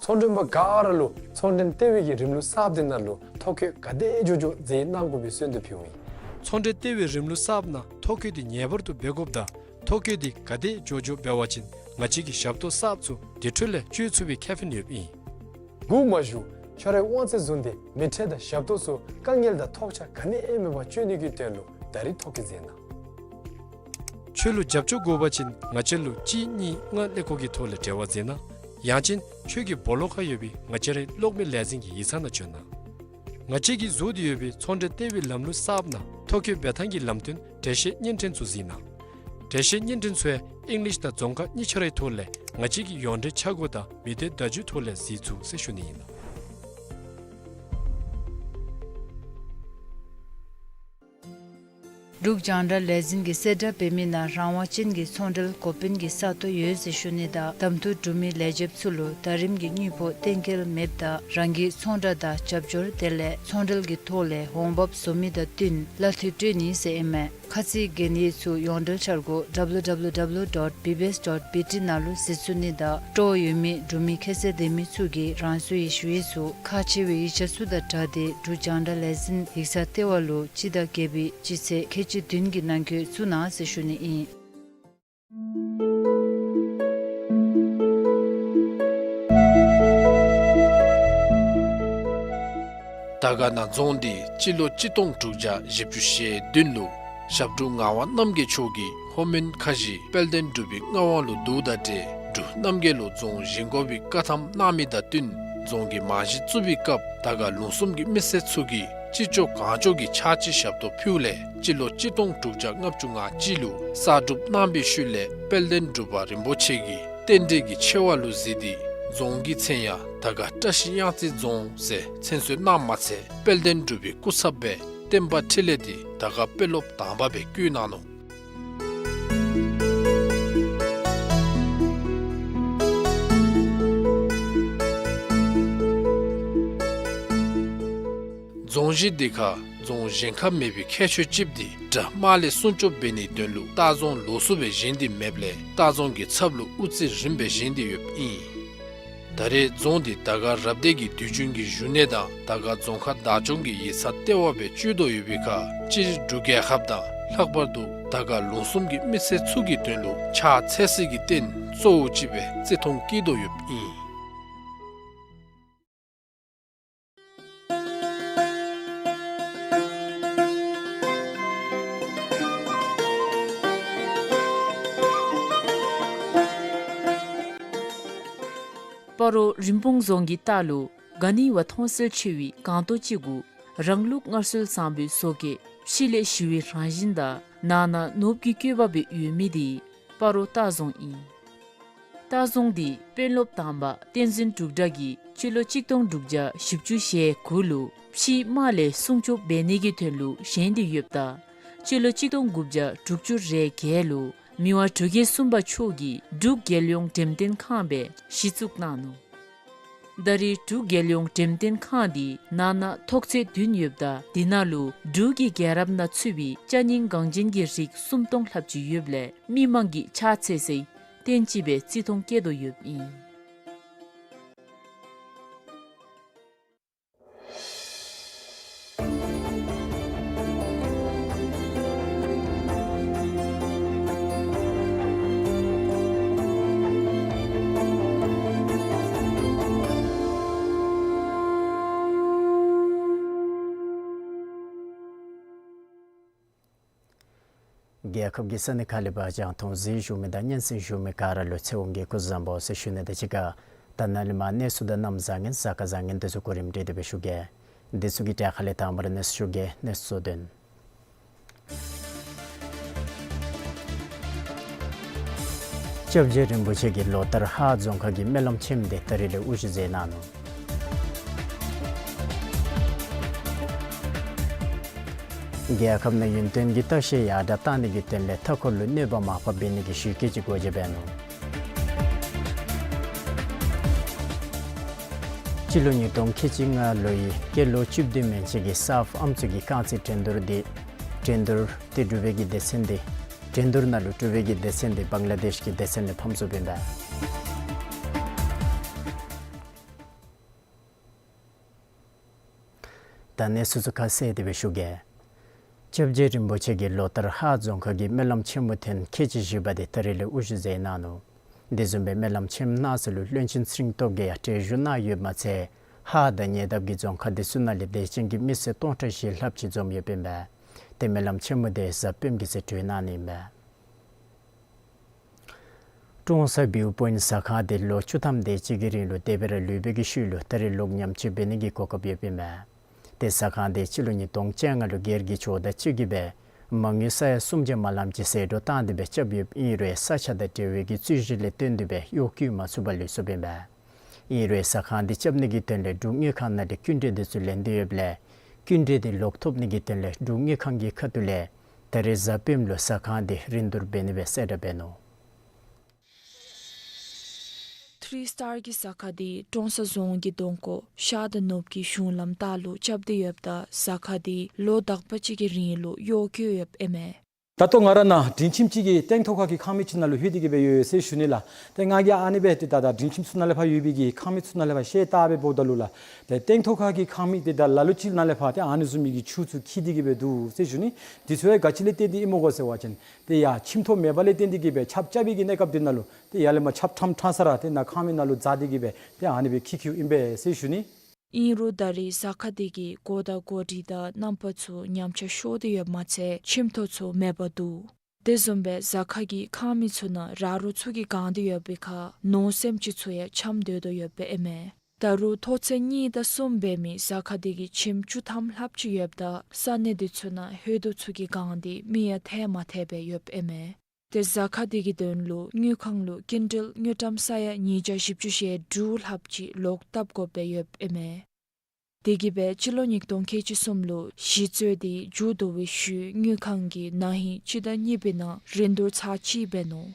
ཚོང་མགྲོན་པ་ག་ར་ལུ་ཚོང་འབྲེལ་ལྟེ་བའི་གི་རིམ་ལུགས་གསརཔ་འདི་ནང་ལུ་ཐོ་བཀོད་ག་དེ་མགྱོགས་མགྱོགས་མཛད་གནང་དགོ་པའི་གསོལ་འདེབས་ཕུལཝ་ཨིན། ཚོང་འབྲེལ་ལྟེ་བའི་རིམ་ལུགས་གསརཔ་ནང་ཐོ་བཀོད་འདི་ངེས་པར་དུ་འབད་དགོཔ་དང་ཐོ་བཀོད་འདི་ག་དེ་མགྱོགས་མགྱོགས་འབད་བ་ཅིན་ང་བཅས་ཀྱི་ཞབས་ཏོག་གསརཔ་ཚུ་དེ་འཕྲོ་ལས་སྤྱོད་ཚུགས་པའི་ཁེ་ཕན་ཡོདཔ་ཨིན། སྒུག་མ་བཞུགས། ཁྱོད་རའི་དབང་ཚད་བཟུང་སྟེ་མི་ཊར་དང་ཞབས་ཏོག་ཚུ་དཀའ་ངལ་དང་ཐོགས་ཆགས་ག་ནི་ཡང་མེད་པར་སྤྱོད་ནི་གི་དོན་ལུ་ད་རིས་ཐོ་བཀོད་མཛད་གནང་། ཁྱོད་ལུ་རྒྱབ་སྐྱོར་དགོ་པ་ཅིན་ང་བཅས་ལུ་གཅིག་གཉིས་ལྔ་ཀླད་ཀོར་གྱི་ཐོག་ལས་འབྲེལ་བ་མཛད་གནང་། ཡང་ཅིན་ཁྱོད་ཀྱི་སྦོ་ལོགས་ཁར་ཡོད་པའི་ང་བཅས་རའི་གློག་མེ་ལས་འཛིན་གྱི་ཡིག་ཚང་ནང་བྱོན་གནང་། ང་བཅས་ཀྱིས་བཟོ་སྟེ་ཡོད་པའི་ཚོང་འབྲེལ་ལྟེ་བའི་ལམ་ལུགས་གསརཔ་ནང་ཐོ་བཀོད་འབད་ཐངས་ཀྱི་ལམ་སྟོན་འགྲེལ་བཤད་བརྙན་འཕྲིན་ཚུ་གཟིགས་གནང་། འགྲེལ་བཤད་བརྙན་འཕྲིན་ཚུ་ཡང་ཨིང་ལིཤ་དང་རྫོང་ཁ་གཉིས་ཆ་རའི་ཐོག་ལས་ང་བཅས་ཀྱི་ཡོངས་འབྲེལ་འཆར་སྒོ་དང་མི་སྡེ་བརྡ་བརྒྱུད་ཐོག་ལས་གཟིགས་ཚུགས་ཟེར་ཞུ་ནི་ཨིན། འབྲུག་རྒྱང་བསྒྲགས་ལས་འཛིན་གྱིས་གསལ་བསྒྲགས་འབད་མི་ནང་རང་དབང་ཅན་གྱི་ཚོང་འབྲེལ་འགོ་དཔོན་གྱི་ས་སྟོང་ཡོད་ཟེར་ཞུ་ནི་དང་གདམ་འཐུ་གྲུབ་མི་ལས་བྱེདཔ་ཚུ་ལུ་ཟླ་རིམ་གྱི་དངུལ་ཕོགས་གཏན་འཁེལ་མེདཔ་ད་རང་གི་ཚོང་བསྒྲགས་དང་རྒྱབ་སྐྱོར་དེ་ལས་ཚོང་འབྲེལ་གྱི་ཐོག་ལས་འོང་འབབ་བཟོ་མི་དང་བསྟུན་གླ་འཐུས་སྤྲོད་ནི་ཟེར་ཨིན་མས། ཁ་ཚིག་གན་ཡིག་ཚུ་ཡོངས་འབྲེལ་འཆར་སྒོ་W W W dot B B S dot B T ནང་ལུ་གཟིགས་ཚུགས་ནི་དང་སྤྲོ་བ་ཡོད་མི་འབྲུག་མི་ཁྱད་ཚད་ལྡན་མི་ཚུ་གིས་རང་སོའི་ཞུ་ཡིག་ཚུ་ཁག་ཆེ་བའི་ཡིག་ཆ་ཚུ་དང་སྦྲགས་ཏེ་འབྲུག་རྒྱང་བསྒྲགས་ལས་འཛིན་ཡིག་ཚང་ལྟེ་བ་ལུ་སྤྱི་ཟླ་བརྒྱད་པའི་སྤྱི་ཚེས་ཁལ་གཅིག་བདུན་གྱི་ནང་འཁོད་བཙུགས་གནང་ཟེར་ཞུ་ནི་ཨིན། དར་དཀར་ན་རྫོང་འདི་སྤྱི་ལོ་གཅིག་སྟོང་དྲུག་བརྒྱ་བཞི་བཅུ་ཞེ་བདུན་ལུ་ ཞབས་དྲུང་ངག་དབང་རྣམ་རྒྱལ་མཆོག་གིས་ལྷོ་མོན་ཁ་བཞི་དཔལ་ལྡན་འབྲུག་པའི་མངའ་དབང་ལུ་བསྡུཝ་དང་འབྲེལ་འབྲུག་རྣམ་རྒྱལ་ལུ་རྫོང་བཞེངས་དགོ་པའི་བཀའ་ཐམ་གནང་མི་དང་བསྟུན་རྫོང་གི་རྨང་གཞི་བཙུགས་པའི་སྐབས་དར་དཀར་ལུང་གསུམ་གྱི་མི་སེར་ཚུ་གིས་ཅི་ལྕོགས་གང་ལྕོགས་ཀྱི་ཕྱག་ཕྱི་ཞབས་ཏོག་ཕུལཝ་ལས་སྤྱི་ལོ་གཅིག་སྟོང་དྲུག་བརྒྱ་ལྔ་བཅུ་ང་གཅིག་ལུ་གསར་སྒྲུབ་གནང་བའི་ཤུལ་ལས་དཔལ་ལྡན་འབྲུག་པ་རིན་པོ་ཆེ་གིས་རྟེན་འབྲེལ་གྱི་ཆེ་བ་ལུ་གཟིགས་ཏེ་རྫོང་གི་མཚན་ཡང་དར་དཀར་བཀྲ་ཤིས་གཡང་རྩེ་རྫོང་ཟེར་མཚན་གསོལ་གནངམ་མ་ཚད་དཔལ་ལྡན་འབྲུག་པའི་སྐུ་ཚབ་སྦེ་བསྟན་པ་འཕྲིན་ལས་འདི་དར་དཀར་དཔོན་སློབ་དང་པ་སྦེ་བསྐོས་གནང་ནུག། རྫོང་གཞི་འདི་ཁར་རྫོང་བཞེངས་ཁ་མེད་པའི་ཁྱད་ཆོས་ཅིག་འདི་དགྲ་དམག་ལས་སྲུང་སྐྱོབ་འབད་ནིའི་དོན་ལུ་ལྟ་རྫོང་ལོགས་སུ་སྦེ་བཞེངས་ཏེ་མེདཔ་ལས་ལྟ་རྫོང་གི་ཚབ་ལུ་དབུ་རྩེ་རིམ་སྦེ་བཞེངས་ཏེ་ཡོདཔ་ཨིན། ད་རེས་རྫོང་འདི་དར་དཀར་རབ་སྡེ་གི་དུས་རྒྱུན་གྱི་བཞུགས་གནས་དང་དར་དཀར་རྫོང་ཁག་བདག་སྐྱོང་གི་ཡིག་ཚང་ལྟེ་བ་སྦེ་སྤྱོད་དོ་ཡོད་པའི་ཁར་སྤྱིར་འབྲུག་རྒྱལ་ཁབ་དང་ལྷག་པར་དུ་དར་དཀར་ལུང་གསུམ་གྱི་མི་སེར་ཚུ་གི་དོན་ལུ་ཕྱག་འཚལ་སའི་རྟེན་གཙོ་བོ་ཅིག་སྦེ་བརྩི་མཐོང་བསྐྱེད་དོ་ཡོདཔ་ཨིན། སྤ་རོ་རིན་སྤུངས་རྫོང་གི་ལྟག་ལུ་ག་ནི་བ་མཐོང་གསལ་ཆེ་བའི་སྒང་ཏོག་ཅིག་གུ་རང་ལུགས་སྔར་སྲོལ་བཟང་པོའི་བཟོ་བཀོད་ཕྱི་ལས་ཞི་བའི་རང་བཞིན་དང་ནང་ན་ནོར་བུ་གི་བཀོད་པ་སྦེ་ཡོད་མི་འདི་སྤ་རོ་ལྟ་རྫོང་ཨིན། ལྟ་རྫོང་འདི་དཔོན་སློབ་དང་པ་བསྟན་འཛིན་འབྲུག་གྲགས་ཀྱིས་སྤྱི་ལོ་གཅིག་སྟོང་དྲུག་བརྒྱ་བཞི་བཅུ་ཞེ་དགུ་ལུ་ཕྱིའི་དམག་ལས་སྲུང་སྐྱོབ་འབད་ནི་གི་དོན་ལུ་བཞེངས་ཏེ་ཡོདཔ་ད་སྤྱི་ལོ་གཅིག་སྟོང་དགུ་བརྒྱ་དྲུག་ཅུ་རེ་བརྒྱད་ལུ་མི་དབང་འབྲུག་རྒྱལ་གསུམ་པ་མཆོག་གིས་འབྲུག་རྒྱལ་ཡོངས་འགྲེམས་སྟོན་ཁང་སྦེ་གཞི་བཙུགས་གནང་ནུག། ད་རེས་འབྲུག་རྒྱལ་ཡོངས་འགྲེམས་སྟོན་ཁང་འདི་ནང་ན་ཐོག་ཚད་བདུན་ཡོདཔ་ད་དེ་ནང་ལུ་འབྲུག་གི་རྒྱལ་རབས་ནང་ཚུད་པའི་ཅ་རྙིང་འགངས་ཅན་གྱི་རིགས་སུམ་སྟོང་ལྷགཔ་ཅིག་ཡོདཔ་ལས་མི་མང་གིས་ཕྱག་འཚལ་སའི་རྟེན་ཅིག་སྦེ་བརྩི་མཐོང་བསྐྱེད་དོ་ཡོདཔ་ཨིན། རྒྱལ་ཁབ་ཀྱི་ས་གནས་ཁག་ལས་ཕར་རྒྱང་མཐོང་གཟིགས་བཞུགས་མི་དང་སྙན་གསན་བཞུགས་མི་ག་ར་ལུ་ཚེ་དབང་གིས་སྐུ་གཟུགས་བཟང་པོ་ཟེར་ཞུ་ནི་དང་གཅིག་ཁར་ད་ནཱ་ལས་མར་གནས་ཚུལ་དང་གནམ་བཟང་ངན་གཟའ་སྐར་བཟང་ངན་དེ་ཚུ་གོ་རིམ་སྒྲིག་སྟེ་སྦེ་ཞུ་གེ། དེ་ཚུ་གི་གྲས་ཁ་ལས་དང་པ་ར་གནས་ཚུལ་ཞུ་གེ། གནས་ཚུལ་གཙོ་དོན། སྐྱབས་རྗེ་རིན་པོ་ཆེ་གིས་ལོ་ལྟར་ཧཱ་རྫོང་ཁག་གི་སྨོན་ལམ་ཆེན་མོ་དེ་ད་རིས་ལས་དབུ་བཞུགས་མཛད་གནང་ནུག། རྒྱལ་ཁབ་ནང་ཡུན་བརྟན་གྱི་ལྟ་བཤལ་ཡར་དྲག་གཏང་ནི་གི་དོན་ལས་མཐའ་འཁོར་ལུ་གནོད་པ་མ་ཕོགཔ་འབད་ནི་གི་གཞི་བཀོད་ཅིག་སྒོ་འབྱེད་འབད་ནུག། སྤྱི་ལོ་ཉིས་སྟོང་ཁལ་གཅིག་ལྔ་ལོའི་སྐྱེས་ལོ་བཅུ་བདུན་མན་ཆད་ཀྱི་སཱརཕ་ཨམ་སྲུ་གི་རྐང་རྩེད་འགྲན་བསྡུར་འདི་འགྲན་བསྡུར་དེ་འབྲུག་པའི་གི་སྡེ་ཚན་འདི་འགྲན་བསྡུར་ནང་ལུ་འབྲུག་པའི་གི་སྡེ་ཚན་འདི་བང་ལ་དེཤ་གི་སྡེ་ཚན་ལས་ཕམ་སོཔ་ཨིན་པས། ད་གནས་ཚུལ་ཚུ་ཁ་གསལ་ཏེ་སྦེ་ཞུ་གེ། སྐྱབས་རྗེ་རིན་པོ་ཆེ་གིས་ལོ་ལྟར་ཧཱ་རྫོང་ཁག་གི་སྨོན་ལམ་ཆེན་མོ་ཐེངས་ཁལ་གཅིག་བཞི་པ་དེ་ད་རིས་ལས་དབུ་བཞུགས་མཛད་གནང་ནུག། དེ་བཟུམ་སྦེ་སྨོན་ལམ་ཆེན་མོ་གནང་ས་ལུ་བློན་ཆེན་ཚེ་རིང་སྟོབས་རྒྱས་ཡང་གྲལ་བཞུགས་གནང་ཡོདཔ་མ་ཚད་ཧཱ་དང་ཉེ་འདབས་ཀྱི་རྫོང་ཁག་དེ་ཚུ་ནང་ལས་དད་ཅན་གྱི་མི་སེར་སྟོང་ཕྲག་བཞི་ལྷགཔ་ཅིག་འཛོམས་ཡོདཔ་ཨིན་པས། ཏེ་སྨོན་ལམ་ཆེན་མོ་དེ་གཟའ་སྤེནམ་གི་ཚེ་གྲོལ་གནང་ནི་ཨིན་པས། ཀྲོང་གསར་བིའུ་པོའིནཊ་ཟ་ཁང་དེ་ལོ་བཅུ་ཐམ་དེ་ཅིག་གི་རིང་ལུ་དེ་སྦེ་ར་ལུས་པའི་གི་ཤུལ་ལུ་ད་རིས་ལོག་ཉམས་བཅོས་འབད་ནི་གི་གོ་སྐབས་ཡོདཔ་ཨིན་མས། ཏེ་ཟ་ཁང་དེ་སྤྱི་ལོ་ཉིས་སྟོང་བཅོ་ལྔ་ལུ་སྒེར་གྱི་ཇོ་བདག་གཅིག་གིས་སྦེ་མ་དངུལ་ས་ཡ་སུམ་བརྒྱ་མ་ལངམ་ཅིག་ཟད་འགྲོ་བཏང་སྟེ་སྦེ་རྐྱབ་ཡོདཔ་ཨིན་རུང་ས་ཆ་དང་འབྲེལ་བའི་གི་རྩོད་གཞི་ལས་བརྟེན་ཏེ་སྦེ་གཡོག་བཀོལ་མ་ཚུགས་པར་ལུས་སོཔ་ཨིན་པས། ཨིན་རུང་ཟ་ཁང་དེ་རྐྱབ་ནི་གི་དོན་ལས་འབྲུག་དངུལ་ཁང་ནང་ལས་སྐྱིན་འགྲུལ་དེ་ཚུ་ལེན་ཏེ་ཡོདཔ་ལས་སྐྱིན་འགྲུལ་དེ་ལོག་ཐོབ་ནི་གི་དོན་ལས་འབྲུག་དངུལ་ཁང་གི་ཁ་ཐུག་ལས་ད་རིས་གཟའ་སྤེནམ་ལུ་ཟ་ཁང་དེ་རིན་བསྡུར་འབད་ནི་སྦེ་གསལ་བསྒྲགས་འབད་ནུག། ཐི་རི་སི་ཊར་གྱི་ཟ་ཁང་དེ་ཀྲོང་གསར་རྫོང་གི་གདོང་ཁ་ཤར་དང་ནུབ་ཀྱི་གཞུང་ལམ་ལྟག་ལུ་རྐྱབ་སྟེ་ཡོདཔ་ད་ཟ་ཁང་དེ་ལོ་དག་པ་ཅིག་གི་རིང་ལུ་གཡོག་བཀོལ་ཡོདཔ་ཨིན་མས། ད་ལྟོ་ང་ར་ནཱ་སྒྲིང་ཁྱིམ་ཅིག་གི་སྟེང་ཐོག་ཁ་གི་ཁང་མིག་ཅིག་ནང་ལུ་ལྷོད་དེ་གི་སྦེ་ཡོད་ཟེར་ཞུ་ནི་ལགས། ཏེ་ང་གིས་ཨ་ནི་སྦེ་ཏེ་ད་ད་སྒྲིང་ཁྱིམ་ཚུ་ནང་ལས་ཕར་ཡོད་པའི་གི་ཁང་མིག་ཚུ་ནང་ལས་ཕར་ཤེལ་བལྟ་སྦེ་འབདཝ་ད་ལུ་ལགས། ཏེ་སྟེང་ཐོག་ཁ་གི་ཁང་མིག་དེ་ད་ལ་ལུ་ཅིག་ནང་ལས་ཕར་ཏེ་ཨ་ནི་བཟུམ་མའི་གི་ཆུ་ཚུ་འཁྱིལ་ཏེ་གི་སྦེ་འདུག་ཟེར་ཞུ་ནི། དེ་ཚུ་ཡང་ག་ཅི་ལས་བརྟེན་ཏེ་ཨིནམ་གོ་ཟེར་བ་ཅིན་ཏེ་ཡར་ཁྱིམ་ཐོག་མེད་པ་ལས་བརྟེན་ཏེ་གི་སྦེ་ཆརཔ་རྐྱབ་པའི་གི་གནས་སྐབས་དེ་ནང་ལུ་ཏེ་ཡར་ལས་མར་ཆརཔ་ཕྲང་ཕྲང་ས་ར་ཏེ་ནཱ་ཁང་མིག་ནང་ལུ་འཛག་སྟེ་གི་སྦེ་ཏེ་ཨ་ནི་སྦེ་འཁྱིལ་འཁྱིལཝ་ཨིན་པས་ཟེར་ཞུ་ནི། ཨིན་རུང་ད་རེས་གཟའ་ཁ་འདི་གིས་སྒོ་དང་སྒོ་སྒྲིག་དང་རྣམ་པ་ཚུ་ཉམས་ཆག་ཤོར་ཏེ་ཡོདཔ་མ་ཚད་ཁྱིམ་ཐོག་ཚུ་མེདཔ་འདུག། དེ་བཟུམ་སྦེ་གཟའ་ཁ་གིས་ཁང་མིག་ཚུ་ནང་ར་རོ་ཚུ་གིས་གང་སྟེ་ཡོད་པའི་ཁར་ནོར་སེམས་ཅན་ཚུ་ཡང་འཁྱམས་སྡོད་དོ་ཡོདཔ་ཨིན་མས། ད་རུང་ཐོག་ཚད་གཉིས་དང་གསུམ་འབད་མི་གཟའ་ཁ་འདི་གིས་ཁྱིམ་བཅུ་ཐམ་ལྷགཔ་ཅིག་ཡོདཔ་ད་ས་གནས་འདི་ཚུ་ནང་ཧོད་དོ་ཚུ་གིས་གང་སྟེ་མི་ཡང་ཐལ་མ་ཐལ་སྦེ་ཡོདཔ་ཨིན་མས། ཏེ་གཟའ་ཁ་འདི་གི་དོན་ལུ་དངུལ་ཁང་ལུ་སྐྱིན་འགྲུལ་དངུལ་ཀྲམ་ས་ཡ་ཉིས་བརྒྱ་བཞི་བཅུ་ཞེ་དྲུག་ལྷགཔ་ཅིག་ལོག་བཏབ་དགོཔ་སྦེ་ཡོདཔ་ཨིན་མས། དེ་གིས་སྦེ་སྤྱི་ལོ་ཉིས་སྟོང་ཁལ་གཅིག་གསུམ་ལུ་གཞི་རྩའི་འདི་མཇུག་བསྡུ་བའི་ཤུལ་དངུལ་ཁང་གིས་ན་ཧིང་སྤྱི་ཟླ་གཉིས་པའི་ནང་རིན་བསྡུར་ཚར་གཅིག་འབད་ནུག།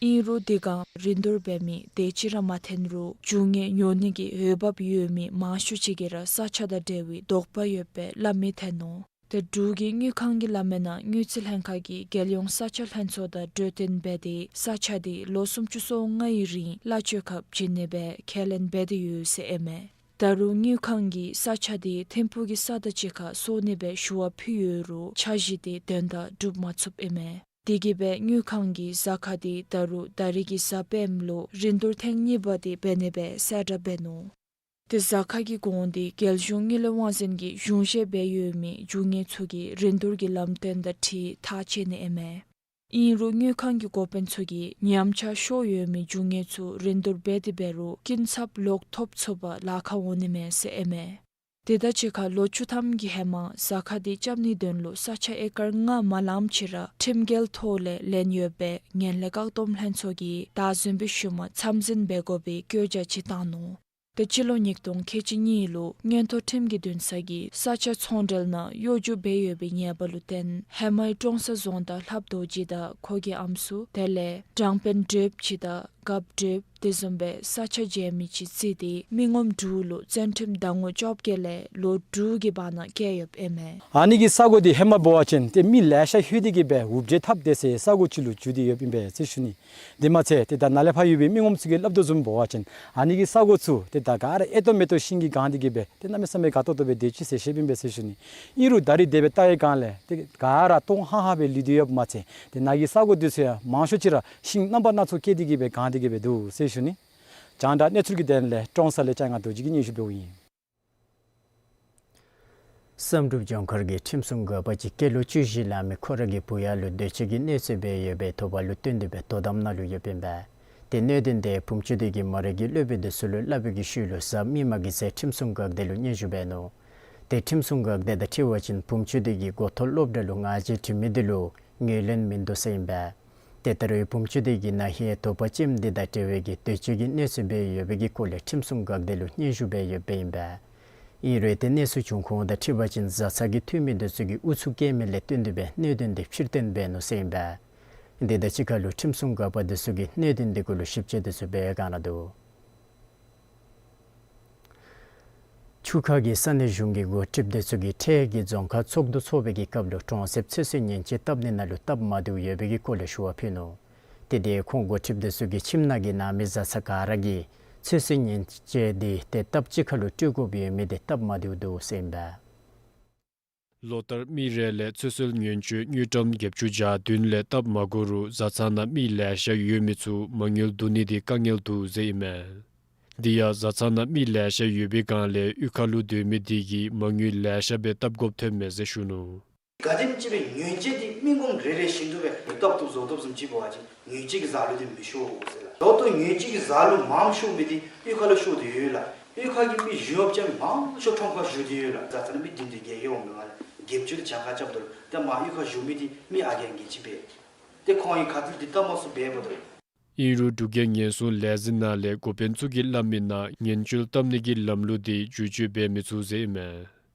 ཨིན་རུང་དེ་སྒང་རིན་བསྡུར་འབད་མི་དེ་ཅིག་ར་མ་ཐོན་རུང་རྒྱུ་དངོས་ཉོ་ནི་གི་འོས་འབབ་ཡོད་མི་མང་ཤོས་ཅིག་གིས་ར་ས་ཆ་དང་འབྲེལ་བའི་དོགས་པ་ཡོདཔ་སྦེ་སླབ་མི་ཐོན་ནུག། ཏེ་འབྲུག་གི་དངུལ་ཁང་གི་སླབ་མི་ནང་དངུལ་རྩིས་ལྷན་ཁག་གིས་རྒྱལ་ཡོངས་ས་ཆ་ལྷན་ཚོགས་དང་གྲོས་བསྟུན་འབད་དེ་ས་ཆ་འདི་ལོ་སུམ་ཅུ་སོ་ལྔའི་རིང་གླ་ཆ་ཁར་བྱིན་ནི་སྦེ་ཁས་ལེན་འབད་དེ་ཡོད་ཟེར་ཨིན་མས། ད་རུང་དངུལ་ཁང་གིས་ས་ཆ་འདི་ཐིམ་ཕུག་གི་ས་དང་གཅིག་ཁར་བཟོ་ནི་སྦེ་ཞུ་བ་ཕུལ་ཡོད་རུང་འཆར་གཞི་འདི་དོན་དག་འགྲུབ་མ་ཚུགསཔ་ཨིན་མས། དེ་གིས་སྦེ་དངུལ་ཁང་གིས་གཟའ་ཁ་འདི་ད་རུང་ད་རིས་ཀྱི་གཟའ་སྤེནམ་ལུ་རིན་བསྡུར་ཐེངས་གཉིས་པ་འདི་འབད་ནི་སྦེ་གསལ་བསྒྲགས་འབད་ནུག། ཏེ་གཟའ་ཁ་གི་གོང་འདི་རྒྱལ་གཞུང་དངུལ་ལས་དབང་འཛིན་གྱིས་གཞུང་བཞེས་འབད་ཡོད་མི་རྒྱུ་དངོས་ཚུ་གི་རིན་བསྡུར་གྱི་ལམ་སྟོན་དང་འཁྲིལ་ཐག་བཅད་ནི་ཨིན་མས། ཨིན་རུང་དངུལ་ཁང་གི་འགོ་དཔོན་ཚུ་གིས་ཉམས་ཆག་ཤོར་ཡོད་མི་རྒྱུ་དངོས་ཚུ་རིན་བསྡུར་འབད་དེ་འབད་རུང་སྐྱིན་ཚབ་ལོག་ཐོབ་ཚུགས་པར་ལཱ་ཁག་འོང་ནི་མས་ཟེར་ཨིན་མས། དེ་དང་གཅིག་ཁར་ལོ་བཅུ་ཐམ་གྱི་ཧེ་མ་གཟའ་ཁ་འདི་རྐྱབ་ནིའི་དོན་ལུ་ས་ཆ་ཨེ་ཀར་ལྔ་མ་ལངམ་ཅིག་ར་ཁྲིམས་འགལ་ཐོག་ལས་ལེན་ཡོདཔ་སྦེ་ངན་ལྷད་བཀག་སྡོམ་ལྷན་ཚོགས་ཀྱིས་བདག་འཛིན་འབད་ཞུ་མ་མཚམས་འཛིན་འབད་དགོ་པའི་བཀོད་རྒྱ་ཅིག་བཏང་ནུག། ཏེ་སྤྱི་ལོ་ཉིས་སྟོང་ཁལ་གཅིག་གཉིས་ལུ་མངོན་མཐོ་ཁྲིམས་ཀྱི་འདུན་ས་གིས་ས་ཆ་ཚོང་འབྲེལ་ནང་གཡོ་སྒྱུ་འབད་ཡོད་པའི་ཉེས་པ་ལུ་བརྟེན་ཧེ་མའི་ཀྲོང་གསར་རྫོང་བདག་ལྷབ་རྡོ་རྗེ་དང་ཁོ་གི་ཨམ་སྲུ་དེ་ལས་དྲང་དཔོན་བགྲེསཔ་ཅིག་དང་རྒཔོ་བགྲེསཔ་དེ་བཟུམ་སྦེ་ས་ཆ་བརྗེ་མི་ཅིག་བརྩིས་ཏེ་མི་ངོམ་དྲུག་ལུ་བཙོན་ཁྲིམས་ཟླ་ངོ་བཅོ་བརྒྱད་ལས་ལོ་དྲུག་གི་བར་ན་བཀལ་ཡོདཔ་ཨིན་མས། ཨ་ནི་གི་ས་གོ་འདི་ཧེ་མ་འབད་བ་ཅིན་ཏེ་མི་ལེ་ཤ་ལྷོད་དེ་གི་སྦེ་འུབ་བྱེད་འཐབ་སྡོད་སའི་ས་གོ་ཅིག་ལུ་འགྱུར་ཏེ་ཡོདཔ་ཨིན་པས་ཟེར་ཞུ་ནི། དེ་མ་ཚད་ཏེ་ད་ནཱ་ལས་ཕར་ཡོད་པའི་མི་ངོམ་ཚུ་གིས་སླབ་དོ་བཟུམ་འབད་བ་ཅིན་ཨ་ནི་གི་ས་གོ་ཚུ་ཏེ་ད་ག་ར་ཨེ་ཏོ་མེ་ཏོ་ཤིང་གིས་གང་སྟེ་གི་སྦེ་ཏེ་གནམ་མེད་ས་མེད་དགའ་ཏོག་ཏོ་སྦེ་སྡོད་ཅི་ཟེར་བཤདཔ་ཨིན་པས་ཟེར་ཞུ་ནི། ཨིན་རུང་ད་རིས་དེ་སྦེ་བལྟ་བའི་སྒང་ལས་ཏེ་ག་ར་སྟོང་ཧང་ཧང་སྦེ་ལུས་ཏེ་ཡོདཔ་མ་ཚད་ཏེ་ནཱ་གི་ས་གོ་འདི་ཚུ་ཡང་མང་ཤོས་ཅིག་ར་ཤིང་རྣམ་པ་སྣ་ཚོགས་སྐྱེས་ཏེ་གི་སྦེ་གང་སྟེ་གི་སྦེ་འདུག་ཟེར་ཞུ་ནི། རྒྱང་བསྒྲགས་གནས་ཚུལ་གྱི་དོན་ལས་ཀྲོང་གསར་ལས་ལྕང་ང་རྡོ་རྗེ་གིས་སྙན་ཞུ་འབདཝ་ཨིན། བསམ་གྲུབ་ལྗོངས་མཁར་གྱི་ཁྲིམས་སྲུང་འགག་པ་ཅིག་སྐྱེས་ལོ་བཅུ་བཞི་ལང་མི་ཁོ་ར་གི་བུ་ཡ་ལུ་འདོད་སྤྱོད་ཀྱི་གནོད་འཚེ་འབད་ཡོད་པའི་དོགས་པ་ལུ་བརྟེན་ཏེ་སྦེ་དོ་དམ་ནང་ལུ་ཡོདཔ་ཨིན་པས། ཏེ་གནད་དོན་དེ་བུམ་ཆུ་འདི་གིས་མོ་རའི་གི་སློབ་དཔོན་འདི་ཚུ་ལུ་སླབ་པའི་གི་ཤུལ་ལུ་གཟའ་མིག་དམར་གྱི་ཚེ་ཁྲིམས་སྲུང་འགག་སྡེ་ལུ་སྙན་ཞུ་འབད་ནུག། ཏེ་ཁྲིམས་སྲུང་འགག་སྡེ་དང་འཁྲིལ་བ་ཅིན་བུམ་ཆུ་འདི་གིས་འགོ་ཐོག་སློབ་གྲྭ་ལུ་ང་བཅས་འབྲི་མི་འདི་ལུ་ངོས་ལེན་མིན་འདུག་ཟེར་ཨིན་པས། ཏེ་ད་རུང་བུམ་ཆུ་འདི་གིས་ན་ཧིང་དོགས་པ་ཅན་འདི་དང་འབྲེལ་བའི་གི་འདོད་སྤྱོད་ཀྱི་གནོད་འཚེ་འབད་ཡོད་པའི་གི་སྐོར་ལས་ཁྲིམས་སྲུང་འགག་སྡེ་ལུ་སྙན་ཞུ་འབད་ཡོདཔ་ཨིན་པས། ཨིན་རུང་ཏེ་གནས་ཚུལ་བྱུང་ཁུངས་དང་འཁྲིལ་བ་ཅིན་བཟའ་ཚང་གི་འཐུས་མི་འདི་ཚུ་གིས་ཨུ་ཚུགས་བསྐྱེད་མི་ལས་བརྟེན་ཏེ་སྦེ་གནད་དོན་འདི་ཕྱིར་འཐེན་འབད་ནུག་ཟེར་ཨིན་པས། འདི་དང་གཅིག་ཁར་ལུ་ཁྲིམས་སྲུང་འགག་པ་འདི་ཚུ་གིས་གནད་དོན་འདི་གུ་ལུ་ཞིབ་དཔྱད་འདི་ཚུ་འབད་གནང་ནུག། ཆུ་ཁ་གི་ས་གནས་གཞུང་གི་འགོ་ཁྲིདཔ་འདི་ཚུ་གིས་འཕྲལ་གྱི་རྫོང་ཁག་ཚོགས་འདུ་འཚོགས་པའི་གི་སྐབས་ལུ་གྲོང་གསེབ་ཚོད་བསྲེ་ཉེན་ཆས་བཏབ་ནི་ནང་ལུ་སྟབས་མ་བདེཝ་ཡོད་པའི་གི་སྐོར་ལས་ཞུ་བ་ཕུལ་ནུག། ཏེ་དེ་ཁོང་འགོ་ཁྲིདཔ་འདི་ཚུ་གིས་ཁྱིམ་ནང་གི་ནང་མི་བཟའ་ཚང་ག་ར་གིས་ཚོད་བསྲེ་ཉེན་ཆས་འདི་ཏེ་སྟབས་གཅིག་ཁར་ལུ་སྤྲོད་དགོཔ་ཡོད་མི་འདི་སྟབས་མ་བདེཝ་འདུག་ཟེར་ཨིན་པས། ལོ་ལྟར་མི་རེ་ལས་ཚོད་བསྲེ་ཉེན་ཆས་དངུལ་ཀྲམ་བརྒྱད་ཅུ་གྱ་བདུན་ལས་སྟབས་མ་བདེཝ་རུང་བཟའ་ཚང་ནང་མི་ལེ་ཤ་ཡོད་མི་ཚུ་མ་དངུལ་བསྡུ་ནི་འདི་དཀའ་ངལ་འདུག་ཟེར་ཨིན་མས། དེ་ཡང་བཟའ་ཚང་ནང་མི་ལེ་ཤ་ཡོད་པའི་སྒང་ལས་གཡུས་ཁ་ལུ་སྡོད་མི་འདི་གིས་མ་དངུལ་ལེ་ཤ་སྦེ་བཏབ་དགོཔ་ཐོན་མས་ཟེར་ཞུ་ནུག། ག་དེམ་ཅིག་སྦེ་ཉེན་ཆས་འདི་མི་ངོམ་རེ་རེ་བཞིན་དུ་སྦེ་བཏབ་བཏུབ་བཟོ་བཏུབ་བཟུམ་ཅིག་འབད་བ་ཅིན་ཉེན་ཆས་ཀྱི་བཟའ་ལུ་འདི་མི་ཤོར་ཟེར་ལགས། ད་ལྟོ་ཉེན་ཆས་ཀྱི་བཟའ་ལུ་མངམ་ཤོར་མི་འདི་གཡུས་ཁ་ལུ་ཤོར་ཏེ་ཡོད་ལགས། གཡུས་ཁ་གི་མི་གཞུང་གཡོགཔ་ཅིག་མང་ཤོས་ཁྲོམ་ཁར་བཞུགས་ཏེ་ཡོད་ལགས། བཟའ་ཚང་ནང་མི་བདུན་དེ་བརྒྱད་བརྒྱད་འོང་མི་ང་ལགས། བརྒྱད་ཅུ་ལུ་གྱངས་ཁ་རྐྱབ་དོ་ལགས། ཏེ་མར་གཡུས་ཁར་བཞུགས་མི་འདི་མི་ཨ་རྒས་རྒས་ཅིག་སྦེ། ཏེ་ཁོང་གིས་ག་ཏེ་འདི་བཏབ་མ་ཚུགས་སྦེ་འབདཝ་ད། ཨིན་རུང་འབྲུག་རྒྱལ་ཉེན་སྲུང་ལས་འཛིན་ནང་ལས་འགོ་དཔོན་ཚུ་གིས་སླབ་མི་ནང་ཉེན་བཅོལ་བཏབ་ནི་གི་ལམ་ལུགས་འདི་བསྒྱུར་བཅོས་འབད་མི་ཚུགས་ཟེར་ཨིན་མས།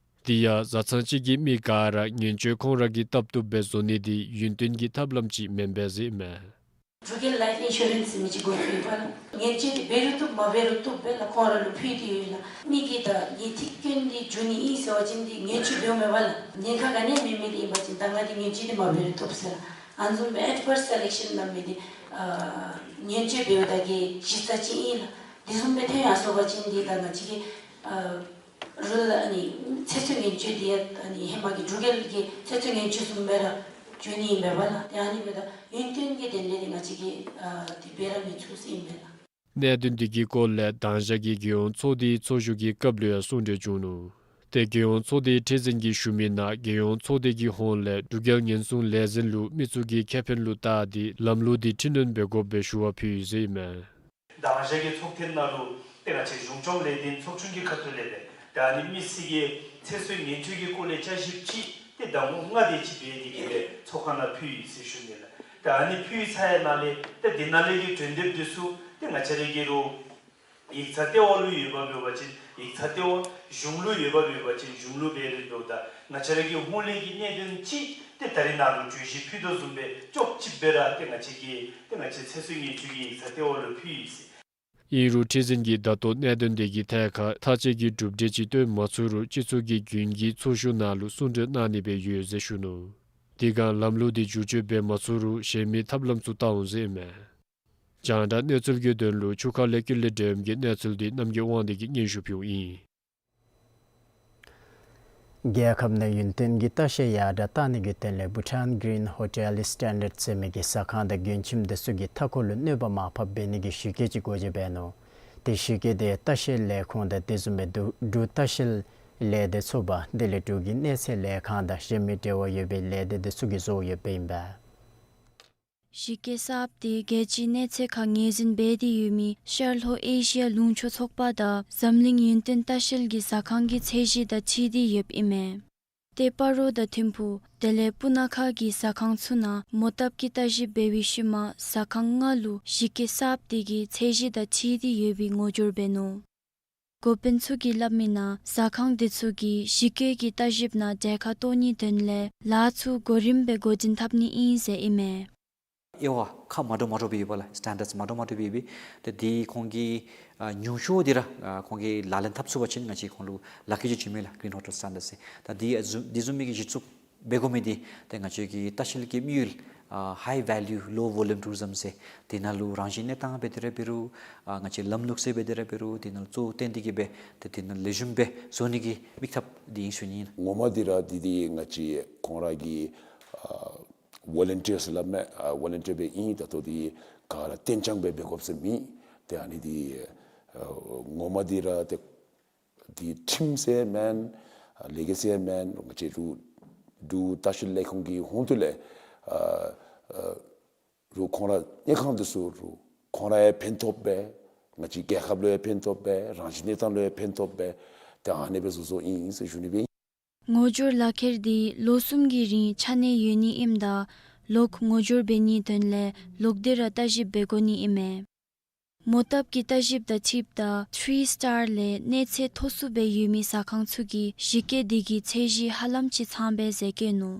དེ་ཡང་བཟའ་ཚང་གཅིག་གི་མི་ག་ར་ཉེན་བཅོལ་ཁོང་ར་གིས་བཏབ་བཏུབ་སྦེ་བཟོ་ནི་འདི་ཡུན་བརྟན་གྱི་ཐབས་ལམ་ཅིག་མེན་པས་ཟེར་ཨིན་མས། འབྲུག་རྒྱལ་ལའིཕ་ཨིན་ཤུ་རེནསི་ཟེར་མི་ཅིག་དགོ་པས་ལགས། ཉེན་བཅོལ་འདི་འབད་རུང་བཏུབ་མ་འབད་རུང་བཏུབ་སྦེ་ལགས་ཁོང་ར་ལུ་ཕུལ་ཏེ་ཡོད་ལགས། མི་གིས་ད་ངེའི་ཐིག་སྐྱོན་འདི་འགྱོ་ནི་ཨིན་ཟེར་བ་ཅིན་འདི་ཉེན་བཅོལ་འབདཝ་མས་པ་ལགས། ཉེན་ཁ་ག་ནི་ཡང་མེད་མི་འདི་ཨིན་པ་ཅིན་ད་ང་འདི་ཉེན་བཅོལ་འདི་མ་འབད་རུང་བཏུབ་ཟེར་ལགས། ཨ་ནི་བཟུམ་སྦེ་ཨེཌ་བརསི་སེ་ལེཀ་ཤཱན་སླབ་མི་འདི་ཨ་ཉེན་བཅོལ་འབདཝ་ད་གི་གཞི་རྩ་ཅིག་ཨིན་ལགས། དེ་བཟུམ་སྦེ་ཐོན་ཡར་སོང་པ་ཅིན་འདི་ད་ང་བཅས་ཀྱི་ཨ་རུལ་ཨ་ནི་ཚེ་སྲོག་ཉེན་བཅོལ་འདི་ཡང་ཨ་ནི་ཧེ་མ་གི་འབྲུག་རྒྱལ་གྱི་ཚེ་སྲོག་ཉེན་བཅོལ་བཟུམ་སྦེ་ར་འགྱོ་ནི་ཨིན་པས་པ་ལགས། ཏེ་ཨ་ནི་འབདཝ་ད་ཡུན་བརྟན་གྱི་དེ་ལས་འདི་ང་བཅས་ཀྱིས་ཨ་འདི་འབད་ར་མི་ཚུགས་ཟེར་ཨིན་པས་ལགས། གནད་དོན་འདི་གི་སྐོར་ལས་མདང་ཞག་གི་རྒྱལ་ཡོངས་ཚོགས་སྡེའི་ཚོགས་བཞུགས་ཀྱི་སྐབས་ལུ་ཡང་གསུང་གྲོས་བྱུང་ནུག། ཏེ་རྒྱལ་ཡོངས་ཚོགས་སྡེའི་ཁྲི་འཛིན་གྱིས་ཞུ་མི་ནང་རྒྱལ་ཡོངས་ཚོགས་སྡེ་གི་ཧོངས་ལས་འབྲུག་རྒྱལ་ཉེན་སྲུང་ལས་འཛིན་ལུ་མི་ཚུ་གི་ཁེ་ཕན་ལུ་བལྟ་སྟེ་ལམ་ལུགས་འདི་འཕྲི་སྣོན་འབད་དགོཔ་སྦེ་ཞུ་བ་ཕུལ་ཡི་ཟེར་ཨིན་མས། མདང་ཞག་གི་ཚོགས་ཐེངས་ནང་ལུ་ཏེ་ང་བཅས་གཞུང་སྐྱོང་ལས་དོན་ཚོགས་ཆུང་གི་ཁ་ཐུག་ལས་སྦེ་ཏེ་ཨ་ནི་མི་སེར་གྱི་ཚེ་སྲོག་ཉེན་བཅོལ་གྱི་སྐོར་ལས་བསྐྱར་ཞིབ་ཅིག་ཏེ་ཟླ་ངོ་ལྔ་དེ་ཅིག་འབད་དེ་གིས་སྦེ་ཚོགས་ཁང་ནང་ཕུལ་ཡི་ཟེར་ཞུ་ནི་ལགས། ཏེ་ཨ་ནི་ཕུལ་ཚར་ཡི་ནང་ལས་ཏེ་དེ་ནང་ལས་ཀྱི་གྲོས་འདེབས་འདི་ཚུ་ཏེ་ང་བཅས་ར་གི་རུང་ཡིག་ཚང་ལྟེ་བ་ལུ་ཡོདཔ་འབད་བ་ཅིན་ཡིག་ཚང་ལྟེ་བ། གཞུང་ལུ་ཡོདཔ་འབད་བ་ཅིན་གཞུང་ལུ་འབད་རུང་འདུག། ད་ང་བཅས་ར་གི་ཧོངས་ལས་ཀྱི་གནད་དོན་ཅིག་ཏེ་ད་རིས་ནཱ་ལུ་གྲོས་གཞི་ཕུལ་དོ་བཟུམ་སྦེ་ཅོག་གཅིག་སྦེ་ར་ཏེ་ང་བཅས་ཀྱིས་ཏེ་ང་བཅས་ཚེ་སྲོག་ཉེན་བཅོལ་གྱི་ཡིག་ཚང་ལྟེ་བ་ལུ་ཕུལ་ཡི་ཟེར། ཨིན་རུང་ཁྲི་འཛིན་གྱིས་ད་ལྟོ་གནད་དོན་དེ་གི་ཐད་ཁར་མཐའ་དཔྱད་ཀྱི་གྲུབ་འབྲས་ཅིག་བཏོན་མ་ཚུགས་རུང་སྤྱི་ཚོགས་ཀྱི་རྒྱུན་གྱི་ཚོགས་བཞུགས་ནང་ལུ་གསུང་གྲོས་གནང་ནི་སྦེ་ཡོད་ཟེར་ཞུ་ནུག། དེ་སྒང་ལམ་ལུགས་འདི་བསྒྱུར་བཅོས་འབད་མ་ཚུགས་རུང་གཞན་མི་ཐབས་ལམ་ཚུ་བལྟ་འོང་ཟེར་ཨིན་མས། རྒྱང་བསྒྲགས་གནས་ཚུལ་གྱི་དོན་ལུ་ཆུ་ཁ་ལས་ཀུན་ལེགས་སྒྲོལམ་གྱི་གནས་ཚུལ་འདི་རྣམ་རྒྱལ་དབང་འདུས་ཀྱིས་སྙན་ཞུ་ཕུལཝ་ཨིན། རྒྱལ་ཁབ་ནང་ཡུན་བརྟན་གྱི་ལྟ་བཤལ་ཡར་དྲག་གཏང་ནི་གི་དོན་ལས་Bhutan Green Hotel Standard ཟེར་མི་གི་ཟ་ཁང་དང་མགྱོན་ཁྱིམ་འདི་ཚུ་གི་མཐའ་འཁོར་ལུ་གནོད་པ་མ་ཕོགཔ་འབད་ནི་གི་གཞི་བཀོད་ཅིག་འགོ་འབྱེད་འབད་ནུག། ཏེ་གཞི་བཀོད་དེ་ལྟ་བཤལ་ལས་ཁུངས་དང་དེ་བཟུམ་སྦེ་འབྲུག་འབྲུག་ལྟ་བཤལ་ལས་སྡེ་ཚོགས་པ་དེ་ལས་འབྲུག་གི་གནས་ཚད་ལས་ཁང་དང་གཞན་མི་འབྲེལ་བ་ཡོད་པའི་ལས་སྡེ་འདི་ཚུ་གིས་བཟོ་ཡོདཔ་ཨིན་པས། གཞི་བཀོད་གསརཔ་དེ་རྒྱལ་སྤྱིའི་གནས་ཚད་ཁར་ངོས་འཛིན་འབད་དེ་ཡོད་མི་ཤར་ལྷོ་ཨེ་ཤི་ཡ་ལུང་ཕྱོགས་ཚོགས་པ་དང་འཛམ་གླིང་ཡུན་བརྟན་ལྟ་བཤལ་གྱི་ཟ་ཁང་གི་ཚད་གཞི་དང་འཁྲིལ་ཏེ་ཡོདཔ་ཨིན་མས། ཏེ་སྤ་རོ་དང་ཐིམ་ཕུག་དེ་ལས་སྤུ་ན་ཁ་གི་ཟ་ཁང་ཚུ་ནང་མོ་བཏབ་ཀྱི་བརྟག་ཞིབ་འབད་བའི་ཤུལ་མ་ཟ་ཁང་ལྔ་ལུ་གཞི་བཀོད་གསརཔ་དེ་གི་ཚད་གཞི་དང་འཁྲིལ་ཏེ་ཡོད་པའི་ངོ་སྦྱོར་འབད་ནུག། འགོ་དཔོན་ཚུ་གིས་སླབ་མི་ནང་ཟ་ཁང་དེ་ཚུ་གིས་གཞི་བཀོད་ཀྱི་བརྟག་ཞིབ་ནང་གྲལ་ཁར་གཏོགས་ནིའི་དོན་ལས་ལཱ་ཚུ་གོ་རིམ་སྦེ་འགོ་འདྲེན་འཐབ་ནི་ཨིན་ཟེར་ཨིན་མས། དབྱེ་བ་ཁག་མ་འདྲཝ་མ་འདྲཝ་སྦེ་ཡོདཔ་ལགས། སི་ཊེན་ཌརཌསི་མ་འདྲཝ་མ་འདྲཝ་སྦེ་ཡོདཔ་སྦེ། ཏེ་འདི་ཁོང་གིས་ཨ་ཉུང་ཤོས་འདི་ར་ཨ་ཁོང་གིས་ལག་ལེན་འཐབ་ཚུགས་པ་ཅིན་ང་བཅས་ཁོང་ལུ་ལག་ཁྱེར་ཅིག་བྱིན་མས་ལགས། Green Hotel Standard ཟེར། ད་འདི་ཨ་བཟུམ་འདི་བཟུམ་མའི་གི་གཞི་བཙུགས་འབད་དགོ་མི་འདི་ཏེ་ང་བཅས་ཀྱི་ལྟ་བཤལ་གྱི་དམིགས་ཡུལ་ཨ་high value low volume tourism ཟེར་དེ་ནང་ལུ་རང་བཞིན་གནས་སྟངས་འབད་དེ་ར་འབད་རུང་ཨ་ང་བཅས་ལམ་ལུགས་སྲོལ་འབད་དེ་ར་འབད་རུང་དེ་ནང་ལུ་གཙོ་བོ་བཏོན་ཏེ་གིས་སྦེ་ཏེ་དེ་ནང་ལེགས་ཤོམ་སྦེ་བཟོ་ནི་གི་དམིགས་གཏད་འདི་ཨིན་ཞུ་ནི་ཨིན། ངོ་མ་འདི་ར་འདི་འདི་ང་བཅས་ཁོང་ར་གི་ཨ་ཝོ་ལན་ཊིར་ཟེར་སླབ་མས། ཨ་ཝོ་ལན་ཊིར་སྦེ་ཨིན། ད་ལྟོ་འདི་ག་ར་གཏན་འཇགས་སྦེ་འབད་དགོཔ་ཟེར་མེད། ཏེ་ཨ་ནི་འདི་ཨ་ངོ་མ་འདི་ར་ཏེ་འདི་ཁྲིམས་ཟེར་མེན། ཨ་ལས་འགུལ་ཟེར་མེན། ང་བཅས་འབྲུག་འབྲུག་ལྟ་བཤལ་ལས་ཁུངས་ཀྱི་ཧོངས་ལས་ཨ་ཨ་རུང་ཁོང་ར་གནས་ཁང་འདི་ཚུ་རུང་ཁོང་ར་ཡང་ཕན་ཐོགས་སྦེ་ང་བཅས་རྒྱལ་ཁབ་ལུ་ཡང་ཕན་ཐོགས་སྦེ་རང་བཞིན་གནས་སྟངས་ལུ་ཡང་ཕན་ཐོགས་སྦེ་ཏེ་ཨ་ནི་སྦེ་བཟོ་བཟོཝ་ཨིན་ཟེར་ཞུ་ནི་སྦེ་ཨིན། ངོ་སྦྱོར་ལག་ཁྱེར་འདི་ལོ་གསུམ་གྱི་རིང་ཆ་གནས་ཡོད་ནི་ཨིནམ་ད་ལོག་ངོ་སྦྱོར་འབད་ནིའི་དོན་ལས་ལོག་སྟེ་ར་བརྟག་ཞིབ་འབད་དགོ་ནི་ཨིན་མས། མོ་བཏབ་ཀྱི་བརྟག་ཞིབ་དང་འཁྲིལཝ་ད་ཐི་རི་སི་ཊར་ལས་གནས་ཚད་མཐོ་སུ་སྦེ་ཡོད་མི་ཟ་ཁང་ཚུ་གིས་གཞི་བཀོད་འདི་གི་ཚད་གཞི་ཧ་ལམ་ཅིག་ཚངམ་སྦེ་མཛད་བཀོད་ནུག།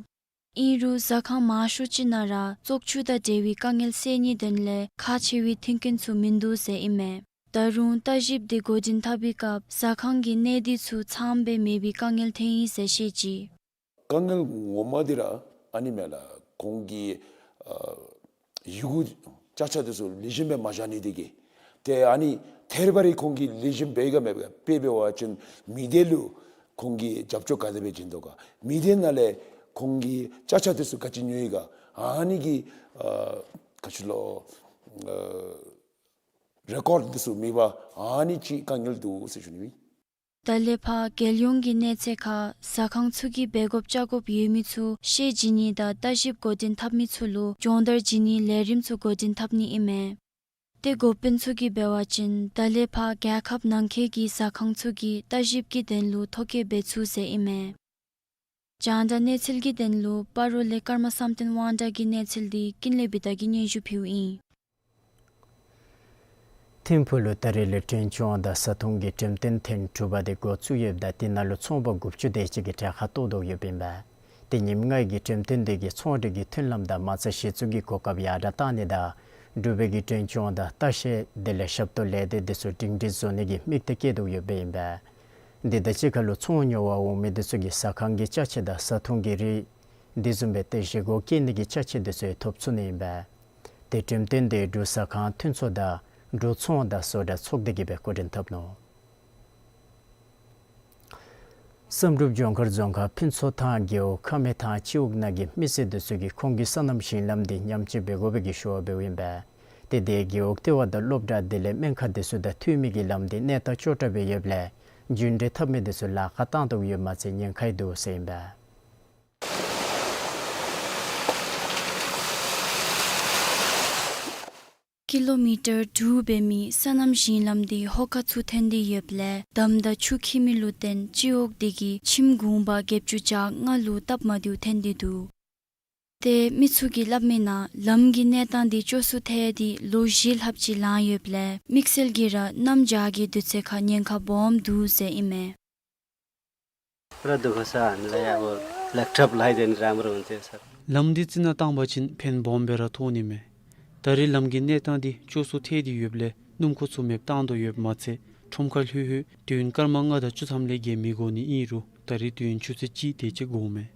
ཨིན་རུང་ཟ་ཁང་མང་ཤོས་ཅིག་ནང་ར་བཙོག་ཆུ་དང་འབྲེལ་བའི་དཀའ་ངལ་སེལ་ནིའི་དོན་ལས་ཁག་ཆེ་བའི་མཐུན་རྐྱེན་ཚུ་མིན་འདུག་ཟེར་ཨིན་མས། ད་རུང་བརྟག་ཞིབ་འདི་འགོ་འདྲེན་འཐབ་པའི་སྐབས་ཟ་ཁང་གི་གནས་སྡུད་ཚུ་ཚངམ་སྦེ་མེད་པའི་དཀའ་ངལ་ཐོན་ཡི་ཟེར་བཤད་ཅི། དཀའ་ངལ་ངོ་མ་འདི་ར་ཨ་ནི་མས་ལགས། ཁོང་གིས་ཨ་ཡི་གུ་ཅ་ཆས་འདི་ཚུ་ལེགས་ཤོམ་སྦེ་མ་བཞག་ནི་འདི་གིས། ཏེ་ཨ་ནི་ཐད་རི་བ་རི་ཁོང་གིས་ལེགས་ཤོམ་འབད་ཡི་ག་མེད་ག། དཔེ་འབད་བ་ཅིན་མི་སྡེ་ལུ་ཁོང་གིས་རྒྱབ་སྐྱོར་ག་དེ་སྦེ་བྱིན་དོ་ག། མི་སྡེ་ནང་ལས་ཁོང་གིས་ཅ་ཆས་འདི་ཚུ་ག་ཅི་ཉོ་ཡི་ག། ཨ་ནི་གི་ཨ་ག་ཅི་ལོ་ཨ་རེ་ཀོཌ་འདི་ཚུ་མེད་པར་ཨ་ནི་ཅིག་དཀའ་ངལ་འདུག་ཟེར་ཞུ་ནི་སྦེ། ད་ལས་ཕར་རྒྱལ་ཡོངས་ཀྱི་གནས་ཚད་ཁར་ཟ་ཁང་ཚུ་གིས་འབད་དགོཔ་བཅའ་དགོཔ་ཡོད་མི་ཚུ་ཤེས་བྱིན་ནི་དང་བརྟག་ཞིབ་འགོ་འདྲེན་འཐབ་མི་ཚུ་ལུ་སྦྱོང་བརྡར་བྱིན་ནིའི་ལས་རིམ་ཚུ་འགོ་འདྲེན་འཐབ་ནི་ཨིན་མས། ཏེ་འགོ་དཔོན་ཚུ་གིས་འབད་བ་ཅིན་ད་ལས་ཕར་རྒྱལ་ཁབ་ནང་འཁོད་ཀྱི་ཟ་ཁང་ཚུ་གིས་བརྟག་ཞིབ་ཀྱི་དོན་ལུ་ཐོ་བཀོད་འབད་ཚུགས་ཟེར་ཨིན་མས། རྒྱང་བསྒྲགས་གནས་ཚུལ་གྱི་དོན་ལུ་སྤ་རོ་ལས་ཀརྨ་བསམ་གཏན་དབང་གྲགས་ཀྱི་གནས་ཚུལ་འདི་ཀུན་ལེགས་བི་དྷ་གིས་སྙན་ཞུ་ཕུལཝ་ཨིན། ཐིམ་ཕུག་ལུ་ད་རེས་ལས་དྲོན་ཆུང་དང་བཟའ་འཐུང་གི་འགྲེམས་སྟོན་ཐེངས་དྲུག་པ་དེ་འགོ་བཙུགས་ཡོདཔ་ད་དེ་ནང་ལུ་ཚོང་པ་དགུ་བཅུ་དེ་ཅིག་གིས་གྲལ་ཁར་གཏོགས་དོ་ཡོདཔ་ཨིན་པས། ཏེ་ཉིནམ་ལྔའི་གི་འགྲེམས་སྟོན་དེ་གིས་ཚོང་འབྲེལ་གྱི་མཐུན་ལམ་དང་མ་རྩ་གཞི་བཙུགས་ཀྱི་གོ་སྐབས་ཡར་དྲགས་གཏང་ནི་དང་འབྲུག་པའི་གི་དྲོན་ཆུང་དང་ལྟ་བཤལ་དེ་ལས་ཞབས་ཏོག་ལས་སྡེ་དེ་ཚུ་སྒྲིང་སྒྲིང་བཟོ་ནི་གི་དམིགས་གཏད་བསྐྱེད་དོ་ཡོདཔ་ཨིན་པས། དེ་དང་གཅིག་ཁར་ལུ་ཚོང་ཉོ་བར་འོང་མི་དེ་ཚུ་གིས་ཟ་ཁང་གི་ཅ་ཆས་དང་བཟའ་འཐུང་གི་རིགས་དེ་བཟུམ་སྦེ་ཏེ་བཞེས་སྒོ་བཀལ་ནི་གི་ཅ་ཆས་དེ་ཚུ་ཡང་ཐོབ་ཚུགས་ནི་ཨིན་པས། ཏེ་འགྲེམས་སྟོན་དེ་འབྲུག་ཟ་ཁང་མཐུན་ཚོགས་དང་འབྲུག་ཚོང་དང་བཟོ་གྲྭ་ཚོགས་སྡེ་གིས་སྦེ་འགོ་འདྲེན་འཐབ་ནུག། བསམ་གྲུབ་ལྗོངས་མཁར་རྫོང་ཁག་ཕུན་ཚོགས་ཐང་རྒེད་འོག་ཁ་སྨད་ཐང་སྤྱི་འོག་ནང་གི་མི་སེར་དེ་ཚུ་གིས་ཁོང་གི་སོ་ནམ་ཞིང་ལམ་དེ་ཉམས་བཅོས་འབད་དགོ་པའི་གི་ཞུ་བ་འབདཝ་ཨིན་པས། ཏེ་དེ་རྒེད་འོག་ལྟེ་བ་དང་སློབ་གྲྭ་དེ་ལས་སྨན་ཁང་དེ་ཚུ་དང་མཐུད་མི་གི་ལམ་འདི་གནས་སྟངས་སྐྱོ་དྲགས་སྦེ་ཡོདཔ་ལས་རྒྱུན་འགྲུལ་འཐབ་མི་དེ་ཚུ་ལཱ་ཁག་བཏང་དོ་ཡོདཔ་མ་ཚད་ཉེན་ཁ་ཡང་འདུག་ཟེར་ཨིན་པས། ཀི་ལོ་མི་ཊར་དྲུག་འབད་མི་སོ་ནམ་ཞིང་ལམ་འདི་ཧོ་ཀ་ཚུ་འཐོན་ཏེ་ཡོདཔ་ལས་འདམ་དང་ཆུ་འཁྱིལ་མི་ལུ་བརྟེན་སྤྱི་འོག་དེ་གི་ཁྱིམ་གུང་པ་བརྒྱད་ཅུ་གྱ་ལྔ་ལུ་སྟབས་མ་བདེཝ་འཐོན་ཏེ་འདུག། ཏེ་མི་ཚུ་གིས་སླབ་མིའི་ནང་ལམ་གྱི་གནས་སྟངས་འདི་སྐྱོ་སུ་ཐལ་ཏེ་ལོ་བཞི་ལྷགཔ་ཅིག་ལང་ཡོདཔ་ལས་དམིགས་བསལ་གྱིས་ར་གནམ་བྱཱར་གྱི་དུས་ཚོད་ཁར་ཉེན་ཁ་སྦོམ་འདུག་ཟེར་ཨིན་མས། पुरा दुःख छ हामीलाई, अब ल्यापटप लगाइदियो भने राम्रो हुन्थ्यो सर। ལམ་འདི་རྩི་ནག་བཏང་པ་ཅིན་ཕན་སྦོམ་སྦེ་ར་ཐོགས་ནི་མས། ད་རེས་ལམ་གྱི་གནས་སྟངས་འདི་སྐྱོ་སུ་ཐལ་ཏེ་ཡོདཔ་ལས་སྣུམ་འཁོར་ཚུ་མེདཔ་བཏང་དོ་ཡོདཔ་མ་ཚད་ཁྲོམ་ཁར་ལྷོད་ལྷོད་དུས་ཡུན་སྐར་མ་ལྔ་དང་བཅུ་ཐམ་ལས་བརྒལ་མི་འགོར་ནི་ཨིན་རུང་ད་རེས་དུས་ཡུན་ཆུ་ཚོད་གཅིག་དེ་ཅིག་འགོརཝ་མས།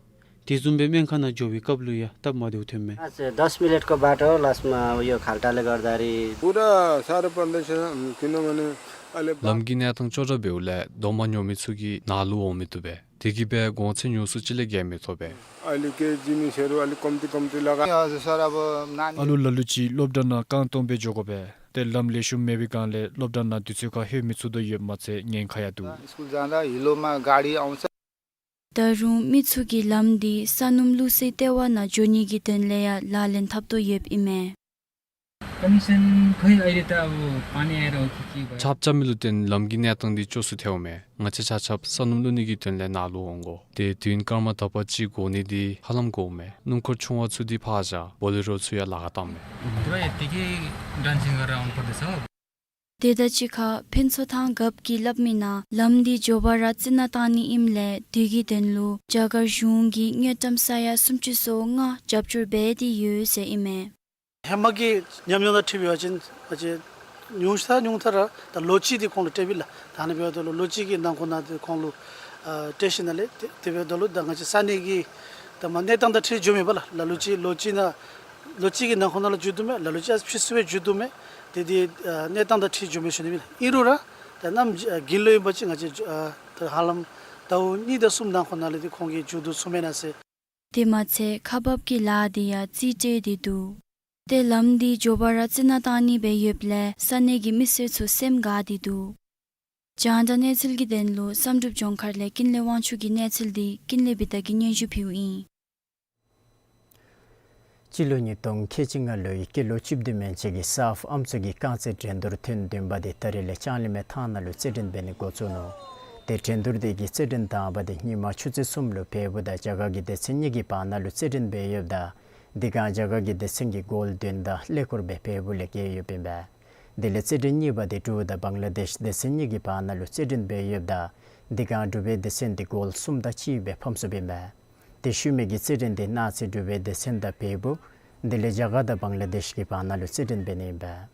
དེ་བཟུམ་སྦེ་སྨན་ཁང་ནང་འགྱོ་བའི་སྐབས་ལུ་ཡང་སྟབས་མ་བདེཝ་ཐོནམ་མས། आज दस मिनेटको बाटो हो लास्टमा यो खाल्टाले गर्दाखेरि। पुरा साह्रो पर्दैछ, किनभने अहिले ལམ་གྱི་གནས་སྟངས་སྐྱོ་དྲགས་འབདཝ་ལས་རྡོག་མ་ཉོ་མི་ཚུ་གིས་ནཱ་ལུ་འོང་མི་བཏུབ་པས། དེ་གིས་སྦེ་གོང་ཚད་ཉུང་སུ་ཅིག་ལས་བརྒལ་མི་ཐོབ་པས། अहिले के जिनिसहरू अलिक कम्ती कम्ती लगा। हजुर सर, अब नानी ཨ་ལུ་ལ་ལུ་ཅིག་སློབ་གྲྭ་ནང་རྐང་སྟོང་སྦེ་འགྱོ་དགོ་པས། ཏེ་ལམ་ལེགས་ཤོམ་མེད་པའི་སྒང་ལས་སློབ་གྲྭ་ནང་དུས་ཚོད་ཁར་ལྷོད་མི་ཚུགས་དོ་ཡོདཔ་མ་ཚད་ཉེན་ཁ་ཡང་འདུག། स्कुल जाँदा हिलोमा गाडी आउँछ। ད་རུང་མི་ཚུ་གིས་ལམ་འདི་ས་སྣུམ་བླུག་སའི་ལྟེ་བ་ནང་འགྱོ་ནི་གི་དོན་ལས་ཡང་ལག་ལེན་འཐབ་དོ་ཡོདཔ་ཨིན་མས། कन्डिसन खै अहिले त अब पानी आएर हो कि के भयो। ཆརཔ་རྐྱབ་མི་ལུ་བརྟེན་ལམ་གྱི་གནས་སྟངས་འདི་སྐྱོ་སུ་ཐལཝ་མས། ང་བཅས་ཆ་ཁྱབ་ས་སྣུམ་བླུག་ནི་གི་དོན་ལས་ནཱ་ལུ་འོང་དགོ། ཏེ་དུས་ཡུན་སྐར་མ་དག་པ་ཅིག་འགོར་ནི་འདི་ཧ་ལམ་འགོརཝ་མས། སྣུམ་འཁོར་ཆུང་བ་ཚུ་འདི་ཕར་བཞག་बोलेरो ཚུ་ཡང་ལཱ་ཁག་བཏངམ་མས། पुरा यतिकै डान्सिङ गरेर आउनुपर्दैछ। དེ་དང་གཅིག་ཁར་ཕུན་ཚོགས་ཐང་རྒཔོ་གིས་སླབ་མིའི་ནང་ལམ་འདི་མགྱོགས་པ་ར་རྩི་ནག་བཏང་ནི་ཨིནམ་ལས་དེ་གི་དོན་ལུ་རྒྱ་གར་གཞུང་གིས་དངུལ་ཀྲམ་ས་ཡ་སུམ་ཅུ་སོ་ལྔ་རྒྱབ་སྐྱོར་འབད་དེ་ཡོད་ཟེར་ཨིན་མས། ཧེ་མ་གི་ཉམས་མྱོང་དང་འཁྲིལ་བ་ཅིན་ང་བཅས་ཉུང་ས་ཉུང་མཐའ་ར་ད་ལོ་གཅིག་འདི་ཁོང་ལུ་སྤྲོད་པས་ལགས། ད་ཨ་ནི་འབདཝ་ད་ལུ་ལོ་གཅིག་གི་ནང་འཁོད་ནང་འདི་ཁོང་ལུ་ཨ་སྤྲོད་ཞིནམ་ལས་དེ་དེ་འབདཝ་ད་ལུ་ད་ང་བཅས་ས་གནས་ཀྱི་ད་མ་གནས་སྟངས་དང་འཁྲིལ་འགྱོཝ་མས་པ་ལགས། ལ་ལུ་ཅིག་ལོ་གཅིག་ནང་ལོ་གཅིག་གི་ནང་འཁོད་ནང་ལུ་འགྱོ་དོ་མས། ལ་ལུ་ཅིག་ཕྱིས་སུ་སྦེ་འགྱོ་དོ་མས། དེ་དེ་ཨ་གནས་སྟངས་དང་འཁྲིལ་འགྱོཝ་མས་ཞུ་ནི་ཨིན་ལགས། ཨིན་རུང་ར་ད་གནམ་དགུན་ལུ་ཨིན་པ་ཅིན་ང་བཅས་ཨ་ད་ཧ་ལམ་ཟླཝ་གཉིས་དང་གསུམ་ནང་འཁོད་ནང་ལས་འདི་ཁོང་གིས་འགྱོ་བསྡུ་ཚུགས་མས་ན་ཟེར། དེ་མ་ཚད་ཁག་འབག་གི་ལཱ་འདི་ཡང་རྩིས་སྤྲོད་དེ་འདུག། ཏེ་ལམ་འདི་མགྱོགས་པ་ར་རྩི་ནག་བཏང་ནི་སྦེ་ཡོདཔ་ལས་ས་གནས་ཀྱི་མི་སེར་ཚུ་སེམས་དགའ་སྟེ་འདུག། རྒྱང་བསྒྲགས་གནས་ཚུལ་གྱི་དོན་ལུ་བསམ་གྲུབ་ལྗོངས་མཁར་ལས་ཀུན་ལེགས་དབང་ཕྱུག་གི་གནས་ཚུལ་འདི་ཀུན་ལེགས་བི་ཏ་གིས་སྙན་ཞུ་ཕུལཝ་ཨིན། སྤྱི་ལོ་ཉིས་སྟོང་ཁལ་གཅིག་ལྔ་ལོའི་སྐྱེས་ལོ་བཅུ་བདུན་མན་ཆད་ཀྱི་གསརཔ་ཨམ་སྲུ་གི་རྐང་རྩེད་འགྲན་བསྡུར་ཐེངས་བདུན་པ་དེ་ད་རེས་ལས་ལྕང་གླིང་མའི་ཐང་ནང་ལུ་རྩེད་འགྲན་འབད་ནི་འགོ་བཙུགས་ནུག། ཏེ་འགྲན་བསྡུར་དེ་གི་རྩེད་འགྲན་དང་པ་དེ་ཉིན་མ་ཆུ་ཚོད་གསུམ་ལུ་བལ་པོ་དང་རྒྱ་གར་གྱི་སྡེ་ཚན་གཉིས་ཀྱི་བར་ན་ལུ་རྩེད་འགྲན་འབད་ཡོདཔ་ད་དེ་སྒང་རྒྱ་གར་གྱི་སྡེ་ཚན་གྱིས་གོལ་བདུན་དང་ཀླད་ཀོར་སྦེ་བལ་པོ་ལས་རྒྱལ་ཡོདཔ་ཨིན་པས། དེ་ལས་རྩེད་འགྲན་གཉིས་པ་དེ་འབྲུག་དང་བང་ལ་དེཤ་སྡེ་ཚན་གཉིས་ཀྱི་བར་ན་ལུ་རྩེད་འགྲན་འབད་ཡོདཔ་ད་དེ་སྒང་འབྲུག་པའི་སྡེ་ཚན་དེ་གོལ་གསུམ་དང་གཅིག་སྦེ་ཕམ་སོཔ་ཨིན་པས། ཏེ་ཤུལ་མའི་གི་རྩེད་འགྲན་དེ་གནངས་ཚེ་འབྲུག་པའི་སྡེ་ཚན་དང་བལ་པོ་དེ་ལས་རྒྱ་གར་དང་བང་ལ་དེཤ་གི་བར་ན་ལུ་རྩེད་འགྲན་འབད་ནི་ཨིན་པས།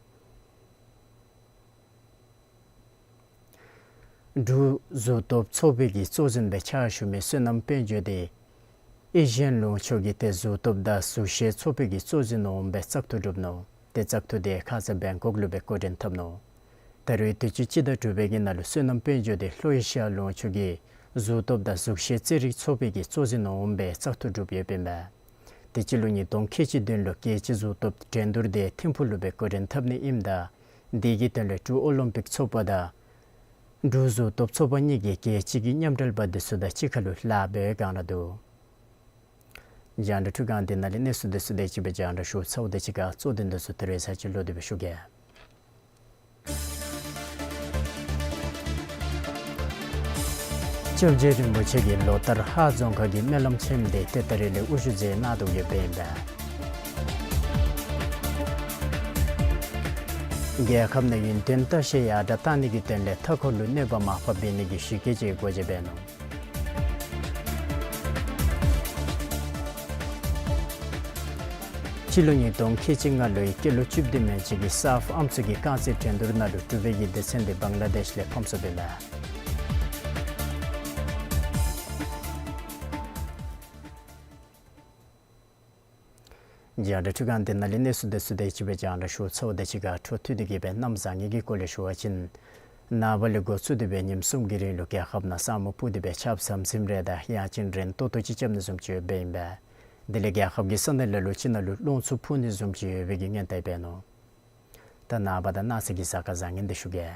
འབྲུག་གཟུགས་སྟོབས་ཚོགས་པའི་གི་གཙོ་འཛིན་སྦེ་ཕྱག་ཞུ་མི་བསོད་ནམས་དཔལ་འབྱོར་དེ་ཨེ་ཤི་ཡན་ལུང་ཕྱོགས་ཀྱི་ཏེ་གཟུགས་སྟོབས་དང་གཟུགས་ཤེས་ཚོགས་པའི་གི་གཙོ་འཛིན་འོགམ་སྦེ་བཙག་འཐུ་གྲུབ་ནུག། ཏེ་བཙག་འཐུ་དེ་ཁ་ཙ་བེང་ཀོག་ལུ་སྦེ་འགོ་འདྲེན་འཐབ་ནུག། ད་རེས་དུས་ཅི་སྤྱི་ཟླ་དྲུག་པའི་གི་ནང་ལུ་བསོད་ནམས་དཔལ་འབྱོར་དེ་ལྷོ་ཨེ་ཤི་ཡ་ལུང་ཕྱོགས་ཀྱི་གཟུགས་སྟོབས་དང་གཟུགས་ཤེས་རྩེད་རིགས་ཚོགས་པའི་གི་གཙོ་འཛིན་འོགམ་སྦེ་བཙག་འཐུ་གྲུབ་ཡོདཔ་ཨིན་པས། ཏེ་སྤྱི་ལོ་ཉིས་སྟོང་ཁལ་གཅིག་བདུན་ལུ་རྒྱལ་སྤྱི་གཟུགས་སྟོབས་འགྲན་བསྡུར་དེ་ཐིམ་ཕུག་ལུ་སྦེ་འགོ་འདྲེན་འཐབ་ནི་ཨིནམ་ད་དེ་གི་དོན་ལས་འབྲུག་ཨོ་ལིམ་པིག་ཚོགས་པ་དང་འབྲུག་གཟུགས་སྟོབས་ཚོགས་པ་གཉིས་ཀྱིས་རྒྱལ་སྤྱི་གི་མཉམ་འབྲེལ་པ་དེ་ཚུ་དང་གཅིག་ཁར་ལུ་ལཱ་འབད་བའི་སྒང་ར་འདུག། རྒྱང་བསྒྲགས་འཕྲུལ་ཁང་འདི་ནང་ལས་གནས་ཚུལ་དེ་ཚུ་དེ་ཅིག་སྦེ་རྒྱང་བསྒྲགས་ཞུ་ཚརཝ་དེ་ཅིག་ཁར་གཙོ་དོན་དེ་ཚུ་ད་རེས་ཚར་གཅིག་ལོག་སྟེ་སྦེ་ཞུ་གེ། སྐྱབས་རྗེ་རིན་པོ་ཆེ་གིས་ལོ་ལྟར་ཧཱ་རྫོང་ཁག་གི་སྨོན་ལམ་ཆེན་མོ་དེ་ཏེ་ད་རེས་ལས་དབུ་བཞུགས་མཛད་གནང་དོ་ཡོདཔ་ཨིན་པས། རྒྱལ་ཁབ་ནང་ཡུན་བརྟན་ལྟ་བཤལ་ཡར་དྲག་གཏང་ནི་གི་དོན་ལས་མཐའ་འཁོར་ལུ་གནོད་པ་མར་ཕབ་འབད་ནི་གི་ཞི་རྒོལ་ཅིག་སྒོ་འབྱེད་འབད་ནུག། སྤྱི་ལོ་ཉིས་སྟོང་ཁལ་གཅིག་ལྔ་ལོའི་སྐྱེས་ལོ་བཅུ་བདུན་མན་ཆད་ཀྱི་གསརཔ་ཨམ་སྲུ་གི་རྐང་རྩེད་འགྲན་བསྡུར་ནང་ལུ་འབྲུག་པའི་གི་སྡེ་ཚན་དེ་བང་ལ་དེཤ་ལས་ཕམ་སོཔ་ཨིན་པས། རྒྱང་བསྒྲགས་འཕྲུལ་ཁང་འདི་ནང་ལས་གནས་ཚུལ་དེ་ཚུ་དེ་ཅིག་སྦེ་རྒྱང་བསྒྲགས་ཞུ་ཚརཝ་དེ་ཅིག་ཁར་འཕྲོ་མཐུད་དེ་གི་སྦེ་གནམ་བཟང་ངན་གྱི་སྐོར་ལས་ཞུ་བ་ཅིན་ནངས་པ་ལས་འགོ་བཙུགས་ཏེ་སྦེ་ཉིནམ་གསུམ་གྱི་རིང་ལུ་རྒྱལ་ཁབ་ནང་ས་སྨུག་སྤུབས་ཏེ་སྦེ་ཆརཔ་ཟམ་ཟིམ་རེ་དང་ཡང་ཅིན་རན་ཏོག་ཏོ་ཅིག་རྐྱབ་ནི་བཟུམ་ཅིག་ཡོདཔ་ཨིན་པས། དེ་ལས་རྒྱལ་ཁབ་ཀྱི་ས་གནས་ལ་ལུ་ཅིག་ནང་ལུ་རླུང་འཚུབ་འཕུ་ནི་བཟུམ་ཅིག་ཡོད་པའི་གི་སྔོན་བརྡ་འབད་ནུག། ད་ནངས་པ་དང་གནངས་ཚེ་གི་གཟའ་སྐར་བཟང་ངན་འདི་ཞུ་གེ།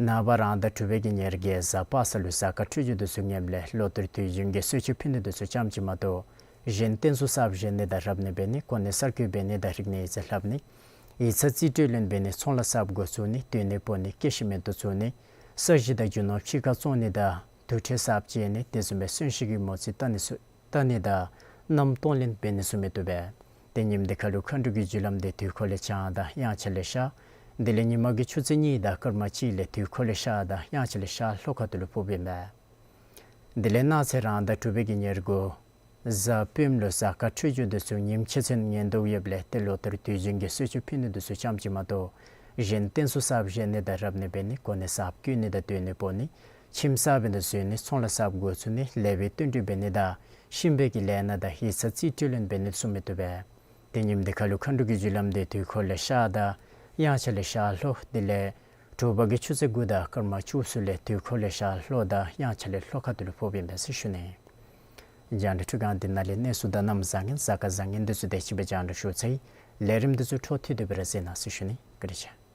ནངས་པ་རང་ཟླ་དྲུག་པའི་གི་ཉེར་བརྒྱད་གཟའ་པ་སངས་ལུ་གཟའ་སྐར་འཕྲོད་སྦྱོར་འདི་ཚུ་ངནམ་ལས་ལོ་ལྟར་དུས་རྒྱུན་གྱི་གསོལ་མཆོད་ཕུལ་ནི་འདི་ཚུ་ཙམ་ཅིག་མ་གཏོགས་གཞན་རྟེན་གསར་བཞེངས་ནི་དང་རབ་གནས་འབད་ནི་གོ་གནས་གསར་བསྐོ་འབད་ནི་དང་རིག་གནས་ཡིག་ཚང་ལྷབ་ནི་ཡིག་ཚང་རྩིས་སྤྲོད་ལེན་འབད་ནི་ཚོང་ལཱ་གསརཔ་འགོ་བཙུགས་ནི་སྡོད་གནས་སྤོ་ནི་སྐྱེ་ཤི་མེདཔ་བཙུགས་ནི་ས་གཞི་དང་རྒྱུ་ནོར་ཕྱི་ཁར་བཙོང་ནི་དང་དུར་ཁྲོད་གསརཔ་བཅད་ནི་དེ་བཟུམ་སྦེ་གསོན་གཤིན་གྱི་མོ་རྩིས་བལྟ་ནི་ཚུ་བལྟ་ནི་དང་རྣམ་གཏོང་ལེན་འབད་ནི་ཚུ་མི་བཏུབ་པས། ཏེ་ཉིནམ་འདི་ཁ་ལུ་མཁའ་འགྲོ་གི་རྒྱུ་ལམ་འདི་དུས་འཁོར་ལས་བྱང་དང་དབྱངས་འཆར་ལས་ཤར། དེ་ལས་ཉི་མ་གི་ཆུ་ཚོད་གཉིས་དང་སྐར་མ་གཅིག་ལས་དུས་འཁོར་ལས་ཤར་དང་དབྱངས་འཆར་ལས་ཤར་ལྷོ་ཁ་ཐུག་ལུ་ཕོགཔ་ཨིན་པས། དེ་ལས་གནངས་ཚེ་རང་ཟླ་དྲུག་པའི་གི་ཉེར་དགུ་གཟའ་སྤེནམ་ལུ་གཟའ་སྐར་འཕྲོད་སྦྱོར་འདི་ཚུ་ཉིནམ་ཕྱེད་ཚན་ངན་དུ་ཡོདཔ་ལས་ཏེ་ལོ་ལྟར་དུས་རྒྱུན་གྱི་གསོལ་མཆོད་ཕུལ་ནི་འདི་ཚུ་ཙམ་ཅིག་མ་གཏོགས་གཞན་རྟེན་གསརཔ་བཞེངས་ནི་དང་རབ་གནས་འབད་ནི་གོ་གནས་གསརཔ་བསྐོ་ནི་དང་སྡོད་གནས་སྤོ་ནི་ཁྱིམ་གསར་འབད་ནི་བཟོ་ནི་ཚོང་ལཱ་གསརཔ་འགོ་བཙུགས་ནི་ལེགས་པའི་བསྟུན་གྲོས་འབད་ནི་དང་གཤིན་པོའི་གི་ལས་སྣ་དང་ཡིག་ཚང་རྩིས་སྤྲོད་ལེན་འབད་ནི་ཚུ་མི་བཏུབ་པས། ཏེ་ཉིནམ་འདི་ཁ་ལུ་མཁའ་འགྲོ་གི་རྒྱུ་ལམ་འདི་དུས་འཁོར་ལས་ཤར་དང་དབྱངས་འཆར་ལས་ཤར་ལྷོ། དེ་ལས་དྲོ་པ་གི་ཆུ་ཚོད་དགུ་དང་སྐར་མ་བཅུ་གསུམ་ལས་དུས་འཁོར་ལས་ཤར་ལྷོ་དང་དབྱངས་འཆར་ལས་ལྷོ་ཁ་ཐུག་ལུ་ཕོགཔ་ཨིན་པས་ཟེར་ཞུ་ནི། རྒྱང་བསྒྲགས་འཕྲུལ་ཁང་འདི་ནང་ལས་གནས་ཚུལ་དང་གནམ་བཟང་ངན་གཟའ་སྐར་བཟང་ངན་འདི་ཚུ་དེ་ཅིག་སྦེ་རྒྱང་བསྒྲགས་ཞུ་ཚར་ཡི། ལས་རིམ་འདི་ཚུ་འཕྲོ་མཐུད་དེ་སྦེ་ར་གཟིགས་གནང་ཟེར་ཞུ་ནི། བཀའ་དྲིན་ཆེ།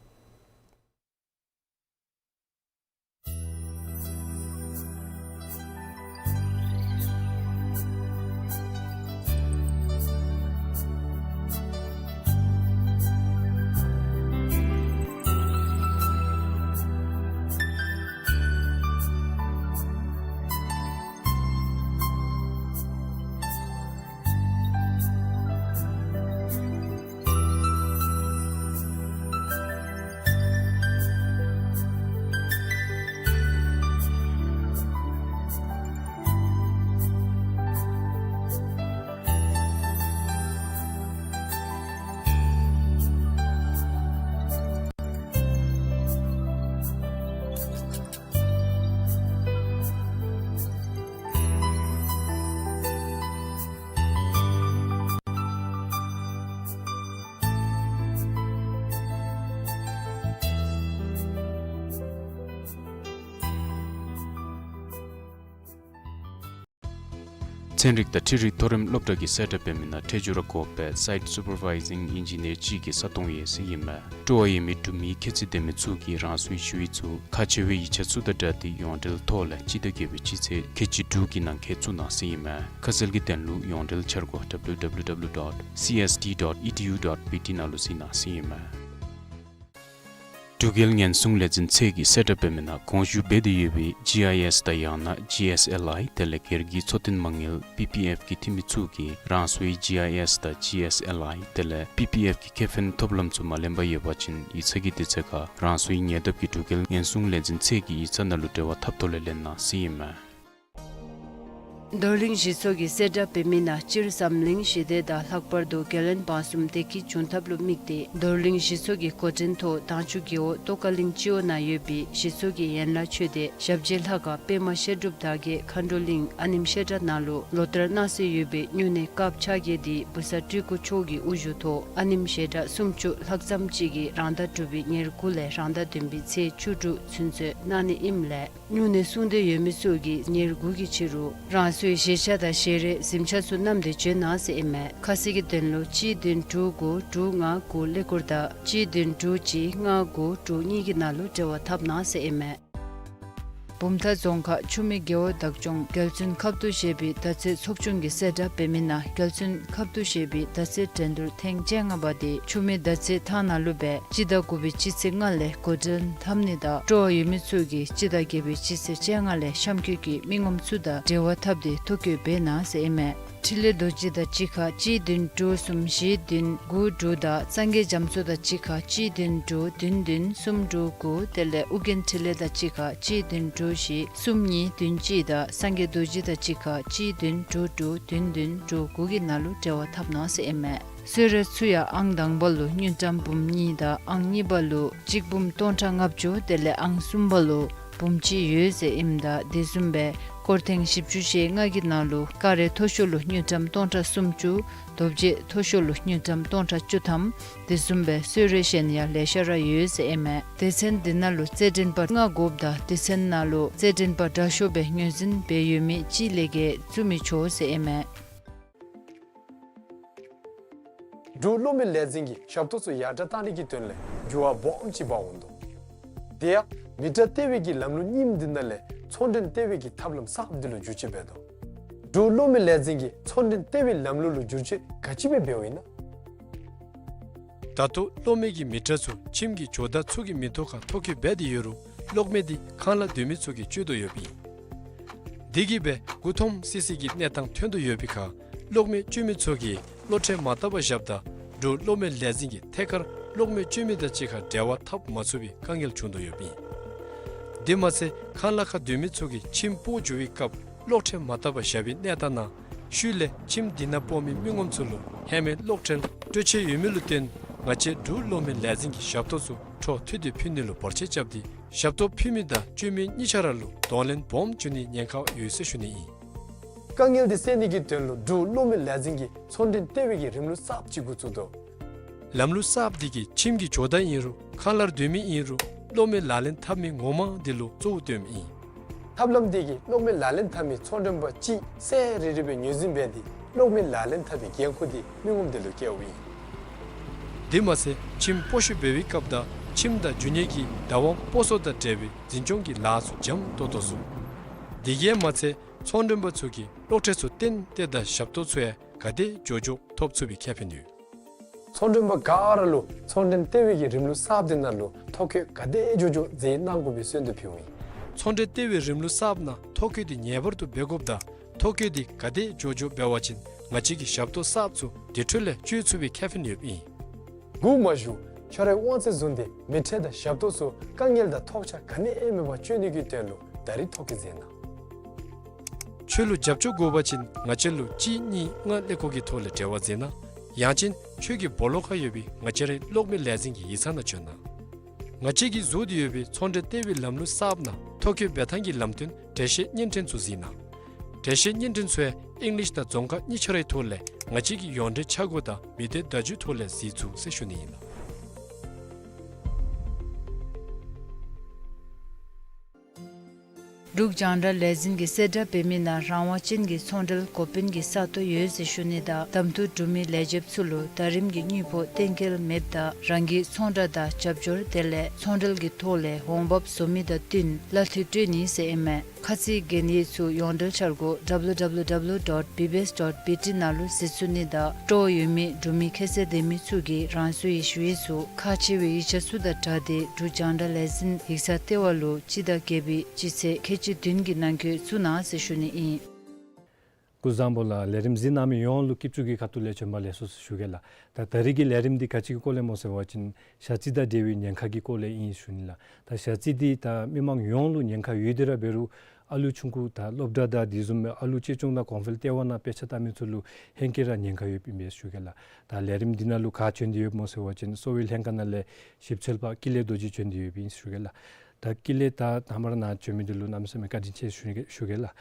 ཚན་རིག་དང་འཕྲུལ་རིག་མཐོ་རིམ་སློབ་གྲྭ་གི་གསལ་བསྒྲགས་འབད་མི་ནང་ཁྲལ་འཇུ་ར་དགོ་པའི་Site Supervising Engineer ཅིག་གི་ས་སྟོང་ཡོད་ཟེར་ཨིན་མས། སྤྲོ་བ་ཡོད་མི་འབྲུག་མི་ཁྱད་ཚད་ལྡན་མི་ཚུ་གིས་རང་སོའི་ཞུ་ཡིག་ཚུ་ཁག་ཆེ་བའི་ཡིག་ཆ་ཚུ་དང་སྦྲགས་ཏེ་ཡོངས་འབྲེལ་ཐོག་ལས་སྤྱི་ཟླ་བརྒྱད་པའི་སྤྱི་ཚེས་ཁལ་གཅིག་དྲུག་གི་ནང་འཁོད་བཙུགས་གནང་ཟེར་ཨིན་མས། ཁ་གསལ་གྱི་དོན་ལུ་ཡོངས་འབྲེལ་འཆར་སྒོ་W W W dot C S T dot E D U dot B T ནང་ལུ་གཟིགས་གནང་ཟེར་ཨིན་མས། འབྲུག་རྒྱལ་ཉེན་སྲུང་ལས་འཛིན་ཚད་ཀྱི་གསལ་བསྒྲགས་འབད་མི་ནང་གོང་ཞུ་འབད་དེ་ཡོད་པའི་G I S དང་ཡང་ན་G S L I དེ་ལས་སྒེར་གྱི་འཚོ་རྟེན་མ་དངུལ་P P F གི་འཐུས་མི་ཚུ་གིས་རང་སོའི་G I S དང་G S L I དེ་ལས་P P F གི་ཁེ་ཕན་ཐོབ་ལམ་ཚུ་མ་ལེན་པར་ཡོད་པ་ཅིན་ཡིག་ཚང་གི་དུས་ཚོད་ཁར་རང་སོའི་ཉེ་འདབས་ཀྱི་འབྲུག་རྒྱལ་ཉེན་སྲུང་ལས་འཛིན་ཚད་ཀྱི་ཡིག་ཚང་ནང་ལུ་འབྲེལ་བ་འཐབ་ཐོག་ལས་ལེན་གནང་ཟེར་ཨིན་མས། རྡོར་གླིང་གཞི་ཚོགས་ཀྱི་གསལ་བསྒྲགས་འབད་མི་ནང་སྤྱིར་འཛམ་གླིང་ཞི་བདེ་དང་ལྷག་པར་དུ་རྒྱལ་བློན་འབངས་གསུམ་བདེ་སྐྱིད་འབྱུང་ཐབས་ལུ་དམིགས་ཏེ་རྡོར་གླིང་གཞི་ཚོགས་ཀྱི་འགོ་འདྲེན་ཐོག་དྭངས་ཆུ་རྒེད་འོག་ཏོག་དཀར་གླིང་སྤྱི་འོག་ནང་ཡོད་པའི་གཞི་ཚོགས་ཀྱི་ཡན་ལག་ཆོས་སྡེ་ཞབས་རྗེས་ལྷ་ཁང་པདྨ་བཤད་སྒྲུབ་དར་རྒྱས་མཁའ་འགྲོ་གླིང་ཨ་ནེམ་བཤད་གྲྭ་ནང་ལུ་ལོ་ལྟར་གནང་སྲོལ་ཡོད་པའི་སྨྱུང་གནས་སྐབས་ཆ་བརྒྱད་འདི་བུ་ཚ་སྤྲུལ་སྐུ་མཆོག་གི་དབུ་བཞུགས་ཐོག་ཨ་ནེམ་བཤད་གྲྭ་སུམ་ཅུ་ལྷག་ཙམ་ཅིག་གིས་རང་ཟླ་དྲུག་པའི་ཉེར་དགུ་ལས་རང་ཟླ་བདུན་པའི་ཚེས་བཅུ་དྲུག་ཚུན་ཚོད་གནང་ནི་ཨིནམ་ལས་སྨྱུང་གནས་སྲུང་འདོད་ཡོད་མི་ཚུ་གིས་ཉེར་དགུ་གི་ཕྱི་རུ་རང་སོའི་བཞེས་ཆ་དང་བཞེས་རས་གཟིམ་ཆ་ཚུ་བསྣམས་ཏེ་བྱོན་གནང་ཟེར་ཨིན་མས། ཁ་གསལ་གྱི་དོན་ལུ་གཅིག་བདུན་དྲུག་དགུ་དྲུག་ལྔ་དགུ་ཀླད་ཀོར་དང་གཅིག་བདུན་དྲུག་གཅིག་ལྔ་དགུ་དྲུག་གཉིས་ཀྱི་ནང་ལུ་འབྲེལ་བ་འཐབ་གནང་ཟེར་ཨིན་མས། བུམ་ཐང་རྫོང་ཁག་ཆུ་སྨད་རྒེད་འོག་བདག་སྐྱོང་རྒྱལ་བཙུན་ཁབ་ཏུ་བཞེས་པའི་མདའ་རྩེད་ཚོགས་ཆུང་གི་གསལ་བསྒྲགས་འབད་མི་ནང་རྒྱལ་བཙུན་ཁབ་ཏུ་བཞེས་པའི་མདའ་རྩེད་འགྲན་བསྡུར་ཐེངས་བཅོ་ལྔ་པ་དེ་ཆུ་སྨད་མདའ་རྩེད་ཐང་ནང་ལུ་སྦེ་སྤྱི་ཟླ་དགུ་པའི་སྤྱི་ཚེས་ལྔ་ལས་འགོ་འདྲེན་འཐབ་ནི་དང་སྤྲོ་བ་ཡོད་མི་ཚུ་གིས་སྤྱི་ཟླ་བརྒྱད་པའི་སྤྱི་ཚེས་བཅོ་ལྔ་ལས་གཤམ་འཁོད་ཀྱི་མི་ངོམ་ཚུ་དང་འབྲེལ་བ་འཐབ་སྟེ་ཐོ་བཀོད་འབད་གནང་ཟེར་ཨིན་མས། འཕྲིན་ལས་རྡོ་རྗེ་དང་གཅིག་ཁར་གཅིག་བདུན་དྲུག་གསུམ་བཞི་བདུན་དགུ་དྲུག་དང་སངས་རྒྱས་རྒྱ་མཚོ་དང་གཅིག་ཁར་གཅིག་བདུན་དྲུག་བདུན་བདུན་གསུམ་དྲུག་དགུ། དེ་ལས་ཨོ་རྒྱན་འཕྲིན་ལས་དང་གཅིག་ཁར་གཅིག་བདུན་དྲུག་བཞི་གསུམ་གཉིས་བདུན་གཅིག་དང་སངས་རྒྱས་རྡོ་རྗེ་དང་གཅིག་ཁར་གཅིག་བདུན་དྲུག་དྲུག་བདུན་བདུན་དྲུག་དགུ་གི་ནང་ལུ་འབྲེལ་བ་འཐབ་གནང་ཟེར་ཨིན་མས། གསོལ་རས་ཚུ་ཡང་ཨང་དང་པ་ལུ་དངུལ་ཀྲམ་འབུམ་གཉིས་དང་ཨང་གཉིས་པ་ལུ་གཅིག་འབུམ་སྟོང་ཕྲག་ལྔ་བཅུ། དེ་ལས་ཨང་གསུམ་པ་ལུ་འབུམ་གཅིག་ཡོད་ཟེར་ཨིནམ་ད་དེ་བཟུམ་སྦེ་སྐོར་ཐེངས་བཞི་བཅུ་ཞེ་ལྔ་གི་ནང་ལུ་ཀ་རེ་མཐོ་ཤོས་ལུ་དངུལ་ཀྲམ་སྟོང་ཕྲག་སུམ་ཅུ། རྡོ་རྗེ་མཐོ་ཤོས་ལུ་དངུལ་ཀྲམ་སྟོང་ཕྲག་བཅུ་ཐམ། དེ་བཟུམ་སྦེ་གསོལ་རས་གཞན་ཡང་ལེ་ཤ་ར་ཡོད་ཟེར་ཨིན་མས། སྡེ་ཚན་འདི་ནང་ལུ་རྩེད་འགྲན་པ་ལྔ་དགོཔ་ད་སྡེ་ཚན་ནང་ལུ་རྩེད་འགྲན་པ་དྲག་ཤོས་སྦེ་ངོས་འཛིན་འབད་ཡོད་མི་གཅིག་ལས་བརྒལ་བཙུགས་མི་ཆོག་ཟེར་ཨིན་མས། འབྲུག་གློག་མེ་ལས་འཛིན་གྱིས་ཞབས་ཏོག་ཚུ་ཡར་དྲག་གཏང་ནི་གི་དོན་ལས་ འགྱུར་བ་སྦོམ་ཅིག་འབག་འོང་དོ། དེ་ཡང་མི་ཊར་ལྟེ་བའི་གི་ལམ་ལུགས་རྙིངམ་འདི་ནང་ལས་ཚོང་འབྲེལ་ལྟེ་བའི་གི་ཐབས་ལམ་གསརཔ་འདི་ལུ་འགྱུར་བཅོས་འབད་དོ། འབྲུག་གློག་མེ་ལས་འཛིན་གྱིས་ཚོང་འབྲེལ་ལྟེ་བའི་ལམ་ལུགས་ལུ་འགྱུར་བཅོས་ག་ཅི་སྦེ་འབདཝ་ཨིན་ན། ད་ལྟོ་གློག་མེ་གི་མི་ཊར་ཚུ་ཁྱིམ་གྱི་ཇོ་བདག་ཚུ་གི་མིང་ཐོག་ཁར་ཐོ་བཀོད་འབད་དེ་ཡོད་རུང་གློག་མེ་འདི་ཁང་གླ་དོན་མི་ཚུ་གིས་སྤྱོད་དོ་ཡོདཔ་ཨིན། དེ་གིས་སྦེ་མགུ་འཐོམ་སི་སི་གི་གནས་སྟངས་ཐོན་དོ་ཡོད་པའི་ཁར་གློག་མེ་སྤྱོད་མི་ཚུ་གིས་གློག་ཁྲལ་མ་བཏབ་པར་བཞགཔ་ད་འབྲུག་གློག་མེ་ལས་འཛིན་གྱིས་ཐད་ཀར་གློག་མེ་སྤྱོད་མི་དང་གཅིག་ཁར་འབྲེལ་བ་འཐབ་མ་ཚུགས་པའི་དཀའ་ངལ་བྱུང་དོ་ཡོདཔ་ཨིན། དེ་མ་ཚད་ཁང་གླ་ཁར་སྡོད་མི་ཚུ་གིས་ཁྱིམ་སྤོ་འགྱོ་བའི་སྐབས་གློག་ཁྲལ་མ་བཏབ་པར་བཞག་པའི་གནས་སྟངས་ནང་ཤུལ་ལས་ཁྱིམ་དེ་ནང་སྤོ་མི་མི་ངོམ་ཚུ་ལུ་ཧེ་མའི་གློག་ཁྲལ་སྤྲོད་ཆད་ཡོད་མི་ལུ་བརྟེན་ང་བཅས་འབྲུག་གློག་མེ་ལས་འཛིན་གྱིས་ཞབས་ཏོག་ཚུ་འཕྲོ་མཐུད་དེ་ཕུལ་ནི་ལུ་འབོར་ཆེན་རྐྱབ་སྟེ་ཞབས་ཏོག་ཕུལ་མི་དང་སྤྱོད་མི་གཉིས་ཆ་ར་ལུ་གདོང་ལེན་སྦོམ་འབྱུང་ནིའི་ཉེན་ཁ་ཡོད་ཟེར་ཞུ་ནི་ཨིན། དཀའ་ངལ་འདི་སེལ་ནི་གི་དོན་ལུ་འབྲུག་གློག་མེ་ལས་འཛིན་གྱིས་ཚོང་འབྲེལ་ལྟེ་བའི་གི་རིམ་ལུགས་གསརཔ་ཅིག་འགོ་བཙུགས་དོ། ལམ་ལུགས་གསརཔ་འདི་གིས་ཁྱིམ་གྱི་ཇོ་བདག་ཨིན་རུང་ཁང་གླར་སྡོད་མི་ཨིན་རུང་གློག་མེ་ལག་ལེན་འཐབ་མི་ངོ་མ་འདི་ལུ་གཙོ་བོ་བཏོནམ་ཨིན། ཐབས་ལམ་འདི་གིས་གློག་མེ་ལག་ལེན་འཐབ་མི་ཚོང་མགྲོན་པ་གཅིག་ཚར་རེ་རེ་སྦེ་ངོས་འཛིན་འབད་དེ་གློག་མེ་ལག་ལེན་འཐབ་པའི་འགན་ཁུར་འདི་མི་ངོམ་དེ་ལུ་བཀལཝ་ཨིན། དེ་མ་ཚད་ཁྱིམ་སྤོ་བཤུད་འབད་བའི་སྐབས་དང་ཁྱིམ་དང་རྒྱུ་གཉེར་གྱི་བདག་དབང་སྤོ་སོར་དང་འབྲེལ་བའི་འཛིན་སྐྱོང་གི་ལཱ་ཚུ་འཇམ་ཏོག་ཏོ་བཟོ། དེ་གིས་མ་ཚད་ཚོང་མགྲོན་པ་ཚུ་གིས་གློག་ཁྲལ་ཚུ་ཏན་ཏན་དང་ཞབས་ཏོག་ཚུ་ཡང་ག་དེ་མགྱོགས་མགྱོགས་ཐོབ་ཚུགས་པའི་ཁེ་ཕན་ཡོད། ཚོང་མགྲོན་པ་ག་ར་ལུ་ཚོང་འབྲེལ་ལྟེ་བའི་གི་རིམ་ལུགས་གསརཔ་འདི་ནང་ལུ་ཐོ་བཀོད་ག་དེ་མགྱོགས་མགྱོགས་མཛད་གནང་དགོ་པའི་གསོལ་འདེབས་ཕུལཝ་ཨིན། ཚོང་འབྲེལ་ལྟེ་བའི་རིམ་ལུགས་གསརཔ་ནང་ཐོ་བཀོད་འདི་ངེས་པར་དུ་འབད་དགོཔ་ད་ཐོ་བཀོད་འདི་ག་དེ་མགྱོགས་མགྱོགས་འབད་བ་ཅིན་ང་བཅས་ཀྱི་ཞབས་ཏོག་གསརཔ་ཚུ་དེ་འཕྲོ་ལས་སྤྱོད་ཚུགས་པའི་ཁེ་ཕན་ཡོདཔ་ཨིན། སྒུག་མ་བཞུགས། ཁྱོད་རའི་དབང་ཚད་བཟུང་སྟེ་མི་ཊར་དང་ཞབས་ཏོག་ཚུ་དཀའ་ངལ་དང་ཐོགས་ཆགས་ག་ནི་ཡང་མེད་པར་སྤྱོད་ནི་གི་དོན་ལུ་ད་རིས་ཐོ་བཀོད་མཛད་གནང་། ཁྱོད་ལུ་རྒྱབ་སྐྱོར་དགོ་པ་ཅིན་ང་བཅས་ལུ་གཅིག་གཉིས་ལྔ་ཀླད་ཀོར་གྱི་ཐོག་ལས་འབྲེལ་བ་མཛད་གནང་། ཡང་ཅིན་ཁྱོད་ཀྱི་སྦོ་ལོགས་ཁར་ཡོད་པའི་ང་བཅས་རའི་གློག་མེ་ལས་འཛིན་གྱི་ཡིག་ཚང་ནང་བྱོན་གནང་། ང་བཅས་ཀྱིས་བཟོ་སྟེ་ཡོད་པའི་ཚོང་འབྲེལ་ལྟེ་བའི་ལམ་ལུགས་གསརཔ་ནང་ཐོ་བཀོད་འབད་ཐངས་ཀྱི་ལམ་སྟོན་འགྲེལ་བཤད་བརྙན་འཕྲིན་ཚུ་གཟིགས་གནང་། འགྲེལ་བཤད་བརྙན་འཕྲིན་ཚུ་ཡང་ཨིང་ལིཤ་དང་རྫོང་ཁ་གཉིས་ཆ་རའི་ཐོག་ལས་ང་བཅས་ཀྱི་ཡོངས་འབྲེལ་འཆར་སྒོ་དང་མི་སྡེ་བརྡ་བརྒྱུད་ཐོག་ལས་གཟིགས་ཚུགས་ཟེར་ཞུ་ནི་ཨིན་ལགས། འབྲུག་རྒྱང་བསྒྲགས་ལས་འཛིན་གྱིས་གསལ་བསྒྲགས་འབད་མི་ནང་རང་དབང་ཅན་གྱི་ཚོང་འབྲེལ་འགོ་དཔོན་གྱི་ས་སྟོང་ཡོད་ཟེར་ཞུ་ནི་དང་གདམ་འཐུ་གྲུབ་མི་ལས་བྱེདཔ་ཚུ་ལུ་ཟླ་རིམ་གྱི་དངུལ་ཕོགས་གཏན་འཁེལ་མེདཔ་ད་རང་གི་ཚོང་བསྒྲགས་དང་རྒྱབ་སྐྱོར་དེ་ལས་ཚོང་འབྲེལ་གྱི་ཐོག་ལས་འོང་འབབ་བཟོ་མི་དང་བསྟུན་གླ་འཐུས་སྤྲོད་ནི་ཟེར་ཨིན་མས། ཁ་ཚིག་གན་ཡིག་ཚུ་ཡོངས་འབྲེལ་འཆར་སྒོ་W W W dot B B S dot B T ནང་ལུ་གཟིགས་ཚུགས་ནི་དང་སྤྲོ་བ་ཡོད་མི་འབྲུག་མི་ཁྱད་ཚད་ལྡན་མི་ཚུ་གིས་རང་སོའི་ཞུ་ཡིག་ཚུ་ཁག་ཆེ་བའི་ཡིག་ཆ་ཚུ་དང་སྦྲགས་ཏེ་འབྲུག་རྒྱང་བསྒྲགས་ལས་འཛིན་ཡིག་ཚང་ལྟེ་བ་ལུ་སྤྱི་ཟླ་བརྒྱད་པའི་སྤྱི་ཚེས་ཁལ་གཅིག་བདུན་གྱི་ནང་འཁོད་བཙུགས་གནང་ཟེར་ཞུ་ནི་ཨིན། སྐུ་གཟུགས་བཟང་པོ་ལགས། ལས་རིམ་གཟིགས་གནང་མི་ཡོངས་ལུ་སྐྱིད་ཆུ་གི་ཁ་ཐུག་ལས་བྱོན་པ་ལེགས་སོ་ཟེར་ཞུ་གེ་ལགས། ད་ད་རིས་ཀྱི་ལས་རིམ་འདི་ག་ཅི་གི་སྐོར་ལས་སྨོ་ཟེར་བ་ཅིན་ཞ་རྩི་དང་འབྲེལ་བའི་ཉེན་ཁ་གི་སྐོར་ལས་ཨིན་ཞུ་ནི་ལགས། ད་ཞ་རྩི་འདི་ད་མི་མང་ཡོངས་ལུ་ཉེན་ཁ་ཡོད་དེ་ར་འབད་རུང་ཨ་ལུ་ཆུང་ཀུ་ད་སློབ་གྲྭ་དང་དེ་བཟུམ་མའི་ཨ་ལུ་གཅེས་སྐྱོང་དང་གོང་འཕེལ་ལྟེ་བ་ནང་དཔེ་ཆ་ལྟ་མི་ཚུ་ལུ་ཧེང་སྐལ་ར་ཉེན་ཁ་ཡོདཔ་ཨིན་པས་ཞུ་གེ་ལགས། ད་ལས་རིམ་འདི་ནང་ལུ་ག་བྱོན་ཏེ་ཡོདཔ་སྨོ་ཟེར་བ་ཅིན་གསོ་བའི་ལྷན་ཁག་ནང་ལས་ཞིབ་འཚོལ་པ་ཀུན་ལེགས་རྡོ་རྗེ་བྱོན་ཏེ་ཡོདཔ་ཨིན་ཞུ་གེ་ལགས། ད་ཀུན་ལེགས་ད་དང་པ་ར་ནཱ་བྱོན་མི་འདི་ལུ་གནམ་མེད་ས་མེད་བཀའ་དྲིན་ཆེ་ཞུ་གེ་ཞུ་གེ་ལགས།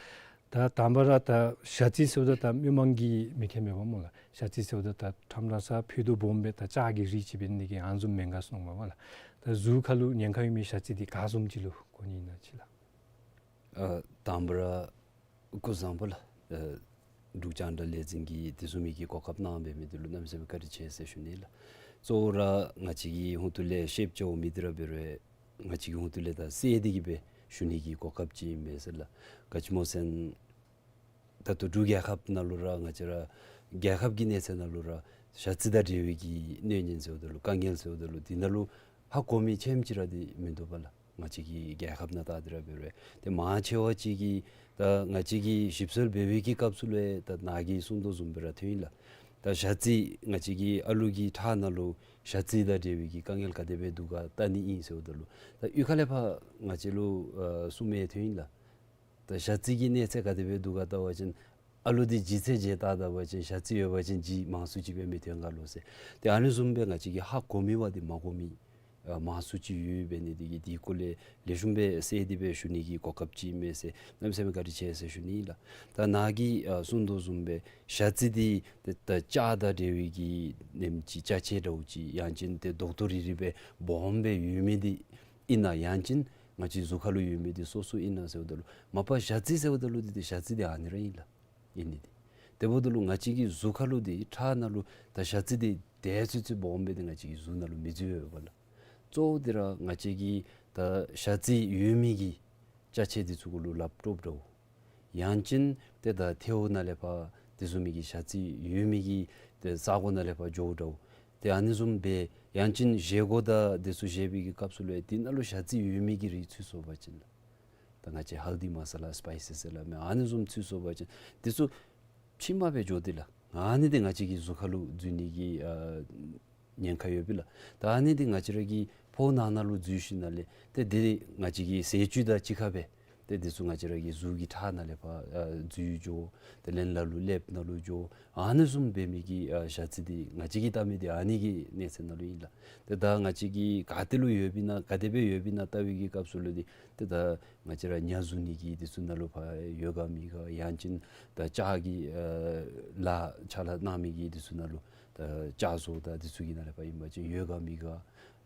ད་དང་པ་ར་ད་ཞ་རྩི་ཟེརཝ་ད་ད་མི་མང་གིས་མི་མཁྱེན་མས་པ་སྨོ་ལགས། ཞ་རྩི་ཟེརཝ་ད་ད་ཁྲམ་ར་ས་ཕུད་རྡོག་སྦོམ་སྦེ་ད་ལྕགས་ཀྱི་རིགས་ཅིག་འབད་ནི་དེ་གིས་ཨ་ནི་བཟུམ་མེན་ག་གསུངམ་མས་པ་ལགས། ད་གཟུགས་ཁར་ལུ་ཉེན་ཁ་ཡོད་མི་ཞ་རྩི་འདི་ག་བཟུམ་ཅིག་ལུ་གོ་ནི་ཨིན་ན་ཅིག་ལགས། ཨ་དང་པ་ར་སྐུ་གཟུགས་བཟང་པོ་ལགས། ཨ་འབྲུག་རྒྱང་བསྒྲགས་ལས་འཛིན་གྱི་དེ་བཟུམ་མའི་གི་གོ་སྐབས་གནང་བའི་མི་འདི་ལུ་གནམ་མེད་ས་མེད་བཀའ་དྲིན་ཆེ་ཟེར་ཞུ་ནི་ལགས། གཙོ་བོ་ར་ང་བཅས་ཀྱི་ཧོངས་ཏོ་ལས་ཤེསཔ་ཅིག་འོང་མི་འདི་ར་འབད་རུང་ང་བཅས་ཀྱི་ཧོངས་ཏོ་ལས་ད་གསལ་ཏེ་གི་སྦེ་ཞུ་ནི་གི་གོ་སྐབས་ཅིག་ཨིན་པས་ཟེར་ལགས། ག་ཅི་སྨོ་ཟེར་ན་ད་ལྟོ་འབྲུག་རྒྱལ་ཁབ་ནང་ལུ་ར་ང་བཅས་ར་རྒྱལ་ཁབ་ཀྱི་གནས་ཚད་ནང་ལུ་ར་ཞ་རྩི་དང་འབྲེལ་བའི་གི་གནོད་ཉེན་ཟེརཝ་ད་ལུ་དཀའ་ངལ་ཟེརཝ་ད་ལུ་འདི་ནང་ལུ་ཧ་གོ་མི་ཆེམ་ཅིག་ར་འདི་མིན་འདུག་པ་ལགས། ང་བཅས་ཀྱི་རྒྱལ་ཁབ་ནང་ད་འདི་ར་འབད་རུང་ཏེ་མང་ཆེ་བ་ཅིག་གིས་ད་ང་བཅས་ཀྱིས་ཞིབ་འཚོལ་འབད་བའི་གི་སྐབས་སུ་ལུ་ད་ནཱ་གིས་གསུངས་དོ་བཟུམ་སྦེ་ར་ཐོན་ཡི་ལགས། ད་ཞ་རྩི་ང་བཅས་ཀྱི་ཨ་ལུ་གི་ཁྲག་ནང་ལུ་ཞ་རྩི་དང་འབྲེལ་བའི་གི་དཀའ་ངལ་ག་དེ་སྦེ་འདུག་ག་བལྟ་ནི་ཨིན་ཟེརཝ་ད་ལུ་ད་གཡུས་ཁ་ལས་ཕར་ང་བཅས་ལུ་ཨ་གསུངམ་ཐོན་ཡི་ལགས། ད་ཞ་རྩི་གི་གནས་ཚད་ག་དེ་སྦེ་འདུག་ག་བལྟ་བ་ཅིན་ཨ་ལུ་འདི་ལྗིད་ཚད་བཞེས་བལྟ་བལྟ་བ་ཅིན་ཞ་རྩི་ཡོད་པ་ཅིན་ལྗིད་མང་སུ་ཅིག་སྦེ་མི་ཐོན་ག་ལོ་ཟེར། ཏེ་ཨ་ནི་བཟུམ་སྦེ་ང་བཅས་ཀྱིས་ཧ་གོ་མི་བ་འདི་མ་གོ་མི་ཨ་མང་སུ་ཅིག་ཡོདཔ་འབད་ནི་དེ་གིས་དེའི་སྐོར་ལས་ལེགས་ཤོམ་སྦེ་གསལ་ཏེ་སྦེ་ཞུ་ནི་གི་གོ་སྐབས་ཅིག་ཨིན་མས་ཟེར་གནམ་མེད་ས་མེད་བཀའ་དྲིན་ཆེ་ཟེར་ཞུ་ནི་ལགས། ད་ནཱ་གིས་ཨ་གསུངས་དོ་བཟུམ་སྦེ་ཞ་རྩི་འདི་ད་ལྕགས་དང་འབྲེལ་བའི་གི་ནེམ་ཅིག་ལྕགས་ཆས་འདྲཝ་ཅིག་ཡང་ཅིན་ཏེ་རྡོག་ཏོ་རིལ་རི་སྦེ་སྦོམ་སྦེ་ཡོད་མི་འདི་ཨིན་ན་ཡང་ཅིན་ང་བཅས་གཟུགས་ཁར་ལུ་ཡོད་མི་འདི་སོ་སོ་ཨིན་ན་ཟེརཝ་ད་ལུ་མ་པ་ཞ་རྩི་ཟེརཝ་ད་ལུ་འདི་ཏེ་ཞ་རྩི་འདི་ཨ་ནི་ར་ཨིན་ལགས། ཨིན་ནི་འདི། དེ་འབདཝ་ད་ལུ་ང་བཅས་ཀྱི་གཟུགས་ཁར་ལུ་འདི་ཁྲག་ནང་ལུ་ད་ཞ་རྩི་འདི་དེ་ཚུན་ཚོད་སྦོམ་སྦེ་འདི་ང་བཅས་ཀྱི་གཟུགས་ནང་ལུ་མི་འཛུལ་བས་པ་ལགས། གཙོ་བོ་འདི་ར་ང་བཅས་ཀྱི་ད་ཞ་རྩི་ཡོད་མི་གི་ཅ་ཆས་འདི་ཚུ་གུ་ལུ་ལགཔ་དཀྲོགཔ་འདྲཝ། ཡང་ཅིན་ཏེ་ད་ཐལཝ་ནང་ལས་ཕར་དེ་བཟུམ་མའི་གི་ཞ་རྩི་ཡོད་མི་གི་ཏེ་ས་གོ་ནང་ལས་ཕར་འགྱོཝ་འདྲཝ། ཏེ་ཨ་ནི་བཟུམ་སྦེ་ཡང་ཅིན་བཞེས་སྒོ་དང་དེ་ཚུ་བཞེས་པའི་གི་སྐབས་སུ་ལུ་ཡང་དེ་ནང་ལུ་ཞ་རྩི་ཡོད་མི་གི་རིགས་ཚུད་སོང་པ་ཅིན་ལགས། ད་ང་བཅས་ཧལ་དི་མ་ས་ལ་སི་པའི་སི་ཟེར་སླབ་མི་ཨ་ནི་བཟུམ་ཚུད་སོང་པ་ཅིན་དེ་ཚུ་ཕྱི་མ་སྦེ་འགྱོ་སྟེ་ལགས། ཨ་ནི་འདི་ང་བཅས་ཀྱི་གཟུགས་ཁ་ལུ་འཛུལ་ནི་གི་ཨ་ཉེན་ཁ་ཡོདཔ་ཨིན་ལགས། ད་ཨ་ནི་འདི་ང་བཅས་ར་གི་ཕོཝ་ནང་ན་ལུ་འཛུལ་ཞིནམ་ལས་ཏེ་འདི་ང་བཅས་ཀྱི་ཟས་བཅུད་དང་གཅིག་ཁར་སྦེ་ཏེ་འདི་ཚུ་ང་བཅས་ར་གི་གཟུགས་ཀྱི་ཁྲག་ནང་ལས་ཕར་ཨ་འཛུལ་འགྱོ། དེ་ལས་ལ་ལུ་ཀླདཔ་ནང་ལུ་འགྱོ། ཨ་ནི་བཟུམ་འབད་མི་གི་ཨ་ཞ་རྩི་འདི་ང་བཅས་ཀྱིས་བལྟ་མི་འདི་ཨ་ནི་གི་གནས་ཚད་ནང་ལུ་ཨིན་ལགས། ཏེ་ད་ང་བཅས་ཀྱི་ག་ཏེ་ལུ་ཡོདཔ་ཨིན་ན་ག་དེ་སྦེ་ཡོདཔ་ཨིན་ན་བལྟ་བའི་གི་སྐབས་སུ་ལུ་འདི་ཏེ་ད་ང་བཅས་ར་ཉ་བཟུང་ནི་གི་འདི་ཚུ་ནང་ལུ་ཕར་ཡོད་ག་མེད་ག། ཡང་ཅིན་ད་ལྕགས་ཀྱི་ཨ་ལག་ཕྱག་ལཱ་གནང་མི་གི་འདི་ཚུ་ནང་ལུ་ད་ལྕགས་བཟོ་དང་འདི་ཚུ་གི་ནང་ལས་ཕར་ཨིན་པ་ཅིན་ཡོད་ག་མེད་ག།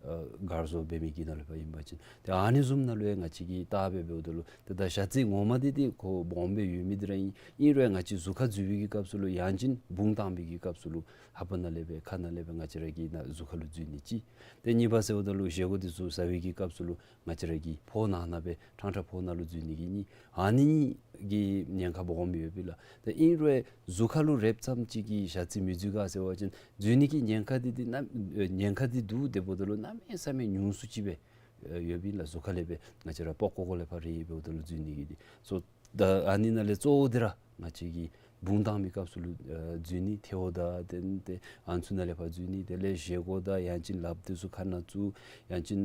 ཨ་གར་བཟོ་འབད་མི་གི་ནང་ལས་ཕར་ཨིན་པ་ཅིན་ཏེ་ཨ་ནི་བཟུམ་ནང་ལུ་ཡང་ང་བཅས་ཀྱིས་བལྟ་སྦེ་འབདཝ་ད་ལུ་ཏེ་ད་ཞ་རྩི་ངོ་མ་འདི་ཏེ་ཁོ་སྦོམ་སྦེ་ཡོད་མི་འདི་ར་ཨིན། ཨིན་རུང་ཡང་ང་བཅས་གཟུགས་ཁར་འཛུལ་བའི་གི་སྐབས་སུ་ལུ་ཡང་ཅིན་བུང་བཏང་བའི་གི་སྐབས་སུ་ལུ་ལྷ་པ་ནང་ལས་སྦེ་ཁ་ནང་ལས་སྦེ་ང་བཅས་ར་གི་ནང་གཟུགས་ཁ་ལུ་འཛུལ་ནི་གཅིག། ཏེ་གཉིས་པ་ཟེརཝ་ད་ལུ་བཞེས་སྒོ་འདི་ཚུ་ཟ་བའི་གི་སྐབས་སུ་ལུ་ང་བཅས་ར་གི་ཕོཝ་ནང་ན་སྦེ་ཕྲང་ཕྲང་ཕོཝ་ནང་ལུ་འཛུལ་ནི་གི་གཉིས། ཨ་ནི་གཉིས་ཀྱི་ཉེན་ཁ་སྦོམ་ཡོདཔ་ཨིན་ལགས། ཏེ་ཨིན་རུང་གཟུགས་ཁ་ལུ་རེགཔ་ཙམ་ཅིག་གིས་ཞ་རྩི་མི་འཛུལ་ག་ཟེར་བ་ཅིན་འཛུལ་ནི་གི་ཉེན་ཁ་འདི་འདི་གནམ་ཉེན་ཁ་འདི་འདུག། དེ་འབདཝ་ད་ལུ་གནམ་མེད་ས་མེད་ཉུང་སུ་ཅིག་སྦེ་ཡོདཔ་ཨིན་ལགས། གཟུགས་ཁ་ལས་སྦེ་ང་བཅས་ར་པགས་ཀོ་ཀོ་ལས་ཕར་རེག་འབདཝ་ད་ལུ་འཛུལ་ནི་གི་འདི་ཚུ། ད་ཨ་ནི་ནང་ལས་གཙོ་བོ་འདི་ར་ང་བཅས་ཀྱིས་བུང་བཏང་མི་སྐབས་སུ་ལུ་ཨ་འཛུལ་ནི། ཐལཝ་དང་དེ་ལས་ཏེ་ཨ་ནི་ཚུ་ནང་ལས་ཕར་འཛུལ་ནི། དེ་ལས་བཞེས་སྒོ་དང་ཡང་ཅིན་ལགཔ་འདི་ཚུ་ཁ་ནང་བཙུགས། ཡང་ཅིན་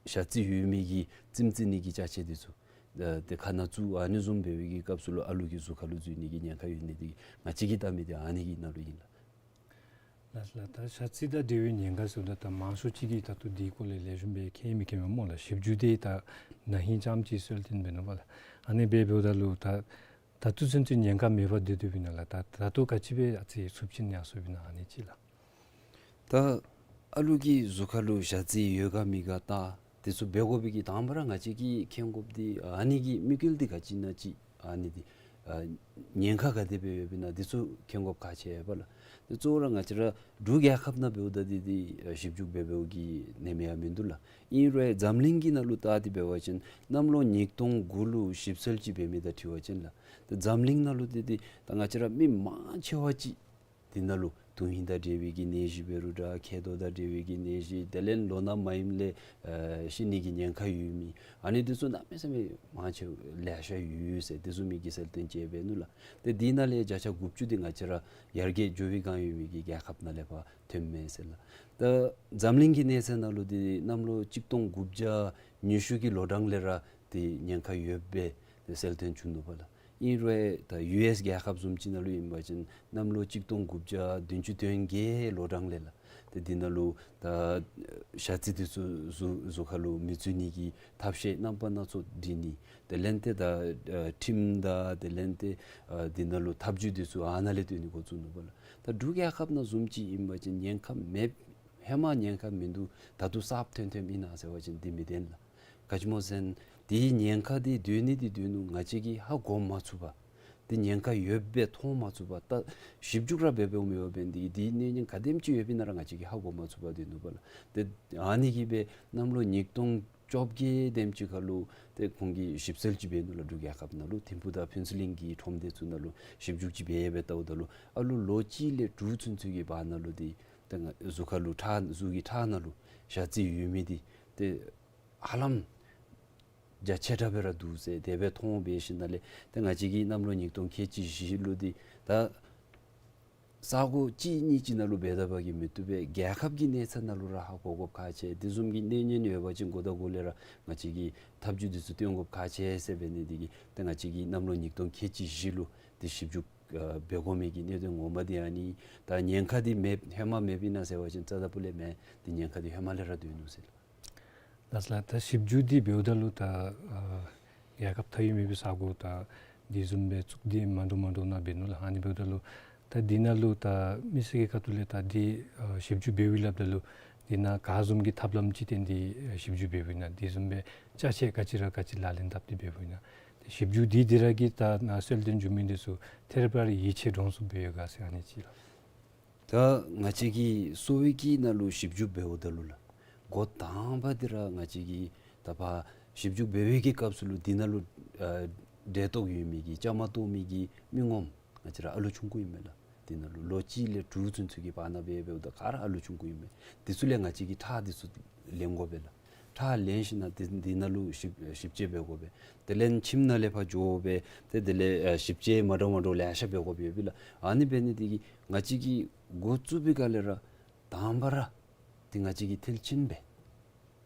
ཞ་རྩི་ཡོད་མི་གི་རྩེདམོ་རྩེ་ནི་གི་ཅ་ཆས་འདི་ཚུ་ཨ་ཏེ་ཁ་ནང་བཙུགས། ཨ་ནི་བཟུམ་འབད་བའི་གི་སྐབས་སུ་ལུ་ཨ་ལུ་གི་གཟུགས་ཁ་ལུ་འཛུལ་ནི་གི་ཉེན་ཁ་ཡོད་ནི་འདི་ང་བཅས་ཀྱིས་བལྟ་མི་འདི་ཨ་ནི་གི་ནང་ལུ་ཨིན་ལགས། ལགས་ལགས། ད་ཞ་རྩི་དང་འབྲེལ་བའི་ཉེན་ཁ་ཟེརཝ་ད་ད་མང་ཤོས་ཅིག་གིས་ད་ལྟོ་འདི་སྐོར་ལས་ལེགས་ཤོམ་སྦེ་མཁྱེན་མི་མཁྱེན་མས་སྨོ་ལགས། ཞིབ་འཇུག་འདི་ད་ན་ཧིང་ཙམ་ཅིག་གསལ་སྟོན་འབད་ནུག་པ་ལགས། ཨ་ནི་སྦེ་འབདཝ་ད་ལུ་ད་ད་ལྟོ་ཚུན་ཚོད་ཉེན་ཁ་མེདཔ་སྡོད་སྡོདཔ་ཨིན་ན་ལགས། ད་ད་ལྟོ་ག་ཅི་སྦེ་ཨ་ཙི་ཚུབ་ཅིག་ཡར་སོངམ་ཨིན་ན་ཨ་ནི་ཅིག་ལགས། ད་ཨ་ལུ་གི་གཟུགས་ཁ་ལུ་ཞ་རྩི་ཡོད་ག་མེད་ག་ད་དེ་ཚུ་འབད་དགོ་པའི་གི་དང་པ་ར་ང་བཅས་ཀྱིས་མཁྱེན་དགོཔ་འདི་ཨ་ནི་གི་དམིགས་ཡུལ་འདི་ག་ཅི་ཨིན་ན་ཅིག། ཨ་ནི་འདི་ཨ་ཉེན་ཁ་ག་དེ་སྦེ་ཡོདཔ་ཨིན་ན་འདི་ཚུ་མཁྱེན་དགོཔ་ཁག་ཆེ་བས་ལགས། ཏེ་གཙོ་བོ་ར་ང་བཅས་ར་འབྲུག་རྒྱལ་ཁབ་ནང་འབདཝ་ད་འདི་འདི་ཨ་ཞིབ་འཇུག་འབད་འབདཝ་གི་གནས་མེད་ཡང་མིན་འདུག་ལགས། ཨིན་རུང་འཛམ་གླིང་གི་ནང་ལུ་བལྟ་སྟེ་འབད་བ་ཅིན་གནམ་ལོ་ཉིས་སྟོང་དགུ་ལུ་ཞིབ་འཚོལ་ཅིག་འབད་མི་དང་འཁྲིལ་བ་ཅིན་ལགས། ཏེ་འཛམ་གླིང་ནང་ལུ་འདི་འདི་ད་ང་བཅས་ར་མི་མང་ཆེ་བ་ཅིག་འདི་ནང་ལུ་དོན་ཧིང་དང་འབྲེལ་བའི་གི་ནད་གཞི་འབད་རུང་འདྲ། མཁལ་རྡོག་དང་འབྲེལ་བའི་གི་ནད་གཞི། དེ་ལས་ལོ་ན་མ་ཡིནམ་ལས་ཨེ་ཤི་ནི་གི་ཉེན་ཁ་ཡོད་མི་ཨ་ནི་འདི་ཚུ་གནམ་མེད་ས་མེད་མང་ཆེ་ལེ་ཤ་ཡོད་ཟེར་འདི་བཟུམ་མའི་གི་གསལ་སྟོན་ཅིག་འབད་ནུག་ལགས། ཏེ་འདི་ནང་ལས་བརྒྱ་ཆ་དགུ་བཅུ་འདི་ང་བཅས་ར་ཡར་རྒྱས་འགྱོ་བའི་སྒང་ཡོད་མི་གི་རྒྱལ་ཁབ་ནང་ལས་ཕར་ཐོནམ་མས་ཟེར་ལགས། ད་འཛམ་གླིང་གི་གནས་ཚད་ནང་ལུ་འདི་གནམ་ལོ་གཅིག་སྟོང་དགུ་བརྒྱ་ཉི་ཤུ་གི་ལོ་གྲངས་ལས་ར་འདི་ཉེན་ཁ་ཡོདཔ་སྦེ་འདི་གསལ་སྟོན་བྱུང་ནུག་པ་ལགས། ཨིན་རུང་ད་ཡུ་ཨེསི་རྒྱལ་ཁབ་བཟུམ་ཅིག་ནང་ལུ་ཨིན་པ་ཅིན་གནམ་ལོ་གཅིག་སྟོང་དགུ་བརྒྱ་བདུན་ཅུ་དོན་བརྒྱད་ལོ་གྲངས་ལས་ལགས། ཏེ་འདི་ནང་ལུ་ད་ཞ་རྩི་འདི་ཚུ་གཟུགས་གཟུགས་ཁ་ལུ་མི་ཚུད་ནི་གི་ཐབས་ཤེས་རྣམ་པ་སྣ་ཚོགས་སྒྲིག་ནི། དེ་ལས་ཏེ་ད་ཨ་ཁྲིམས་དང་དེ་ལས་ཏེ་ཨ་འདི་ནང་ལུ་ཐབས་བྱུས་འདི་ཚུ་ཨ་ནཱ་ལས་བཏོན་ནི་འགོ་བཙུགས་ནུག་པ་ལགས། ད་འབྲུག་རྒྱལ་ཁབ་ནང་བཟུམ་ཅིག་ཨིན་པ་ཅིན་ཉེན་ཁ་མེད། ཧེ་མ་ཉེན་ཁ་མིན་འདུག། ད་ལྟོ་གསརཔ་ཐོན་ཐོནམ་ཨིན་ན་ཟེར་བ་ཅིན་འདི་མི་བདེན་ལགས། ག་ཅི་སྨོ་ཟེར་ན་འདི་ཉེན་ཁ་འདི་སྡོད་ནི་འདི་སྡོད་ནུག། ང་བཅས་ཀྱིས་ཧ་གོ་མ་ཚུགས་པར་འདི་ཉེན་ཁ་ཡོདཔ་སྦེ་མཐོང་མ་ཚུགས་པར་ད་ཞིབ་འཇུག་ར་འབད་འབདཝ་མེད་པར་འབད་ནི་འདི་གིས་འདི་གནོད་ཉེན་ག་དེམ་ཅིག་ཡོདཔ་ཨིན་ན་ར་ང་བཅས་ཀྱིས་ཧ་གོ་མ་ཚུགས་པར་སྡོད་ནུག་པ་ལགས། ཏེ་ཨ་ནི་གིས་སྦེ་གནམ་ལོ་ཉིས་སྟོང་བཅོ་བརྒྱད་དེམ་ཅིག་ཁར་ལུ་ཏེ་ཁོང་གིས་ཞིབ་འཚོལ་ཅིག་འབད་ནུག་ལགས། འབྲུག་རྒྱལ་ཁབ་ནང་ལུ་ཐིམ་ཕུག་དང་ཕུན་ཚོགས་གླིང་གི་ཁྲོམ་སྡེ་ཚུ་ནང་ལུ་ཞིབ་འཇུག་ཅིག་འབད་འབད་བལྟཝ་ད་ལུ་ཨ་ལུ་ལོ་གཅིག་ལས་དྲུག་ཚུན་ཚོད་ཀྱི་བར་ན་ལུ་འདི་ཏེ་ང་གཟུགས་ཁ་ལུ་ཁྲག་གཟུགས་ཀྱི་ཁྲག་ནང་ལུ་ཞ་རྩི་ཡོད་མི་འདི་ཏེ་ཧ་ལམ་རྒྱ་ཆེ་དྲགས་སྦེ་ར་འདུག་ཟེར་དེ་སྦེ་མཐོང་འབད་ཞིནམ་ལས་ཏེ་ང་བཅས་ཀྱིས་གནམ་ལོ་ཉིས་སྟོང་ཁལ་གཅིག་བཞི་ལུ་འདི་ད་ས་གོ་གཅིག་གཉིས་ཅིག་ནང་ལུ་འབད་དེ་འབད་གི་མི་བཏུབ་པས། རྒྱལ་ཁབ་ཀྱི་གནས་ཚད་ནང་ལུ་ར་ཧ་གོ་དགོཔ་ཁག་ཆེ། དེ་བཟུམ་གྱི་གནོད་ཉེན་ཡོད་པ་ཅིན་འགོ་དང་འགོ་ལས་ར་ང་བཅས་ཀྱིས་ཐབས་བྱུས་འདི་ཚུ་སྟོན་དགོཔ་ཁག་ཆེ་ཟེར་འབད་ནི་འདི་གིས་ཏེ་ང་བཅས་ཀྱིས་གནམ་ལོ་ཉིས་སྟོང་ཁལ་གཅིག་བཞི་ལུ་འདི་ཞིབ་འཇུག་ཨ་འབད་དགོ་མི་གི་གནད་དོན་ངོ་མ་འདི་ཨ་ནི། ད་ཉེན་ཁ་འདི་མེད་ཧེ་མ་མེདཔ་ཨིན་ན་ཟེར་བ་ཅིན་རྩ་དང་སྤུ་ལས་མེན། འདི་ཉེན་ཁ་འདི་ཧེ་མ་ལས་ར་སྡོད་ནུག་ཟེར་ལགས། ལགས་ལགས། ད་ཞིབ་འཇུག་འདི་འབདཝ་ད་ལུ་ད་ཨ་རྒྱལ་ཁབ་མཐའ་དབུས་མེད་པའི་ས་གོ་ད་འདི་བཟུམ་སྦེ་བཙུགས་ཏེ་མ་འདྲཝ་མ་འདྲཝ་ནང་འབད་ནུག་ལགས། ཨ་ནི་འབདཝ་ད་ལུ་ད་འདི་ནང་ལུ་ད་མི་སེར་གྱི་ཁ་ཐུག་ལས་ད་འདི་ཨ་ཞིབ་འཇུག་འབདཝ་ཨིན་སླབ་ད་ལུ་འདི་ནང་ག་བཟུམ་གྱི་ཐབས་ལམ་ཅིག་བརྟེན་ཏེ་ཨ་ཞིབ་འཇུག་འབདཝ་ཨིན་ན། འདི་བཟུམ་སྦེ་ཅ་ཆས་ག་ཅི་ར་ག་ཅི་ལག་ལེན་འཐབ་སྟེ་འབདཝ་ཨིན་ན། ཏེ་ཞིབ་འཇུག་འདི་འདི་ར་གིས་ད་ནཱ་གསལ་སྟོན་བྱུང་མི་འདི་ཚུ་ཐད་རི་བ་རི་ཡིད་ཆེས་འདྲོངས་སུ་འབད་ཡོད་ག་ཟེར་ཨ་ནི་ཅིག་ལགས། ད་ང་བཅས་ཀྱིས་གསོ་བའི་གི་ནང་ལུ་ཞིབ་འཇུག་འབདཝ་ད་ལུ་ལགས། འགོ་དང་པ་འདི་ར་ང་བཅས་ཀྱིས་ད་ཕར་ཞིབ་འཇུག་འབད་བའི་གི་སྐབས་སུ་ལུ་འདི་ནང་ལུ་ཨ་འབྲས་རྟོག་ཡོད་མི་གི་བཅའ་མར་གཏོགས་མི་གི་མི་ངོམ་ང་བཅས་ར་ཨ་ལུ་ཆུང་ཀུ་ཨིན་མས་ལགས། འདི་ནང་ལུ་ལོ་གཅིག་ལས་དྲུག་ཚུན་ཚོད་ཀྱི་བར་ན་འབད་འབདཝ་ད་ག་ར་ཨ་ལུ་ཆུང་ཀུ་ཨིན་མས། འདི་ཚུ་ལས་ང་བཅས་ཀྱིས་ཁྲག་འདི་ཚུ་ལེན་དགོ་པས་ལགས། ཁྲག་ལེན་ཞིནམ་ལས་འདི་འདི་ནང་ལུ་ཞིབ་ཞིབ་དཔྱད་འབད་དགོ་པས། དེ་ལས་ཁྱིམ་ནང་ལས་ཕར་འགྱོ་སྦེ་ཏེ་དེ་ལས་ཨ་ཞིབ་དཔྱད་མ་འདྲཝ་མ་འདྲཝ་ལེ་ཤ་འབད་དགོཔ་ཡོད་པས་ལགས། ཨ་ནི་འབད་ནི་འདི་གིས་ང་བཅས་ཀྱིས་འགོ་བཙུགས་པའི་སྒང་ལས་ར་དང་པ་ར་འདི་ང་བཅས་ཀྱིས་མཐིལ་ཕྱིན་སྦེ་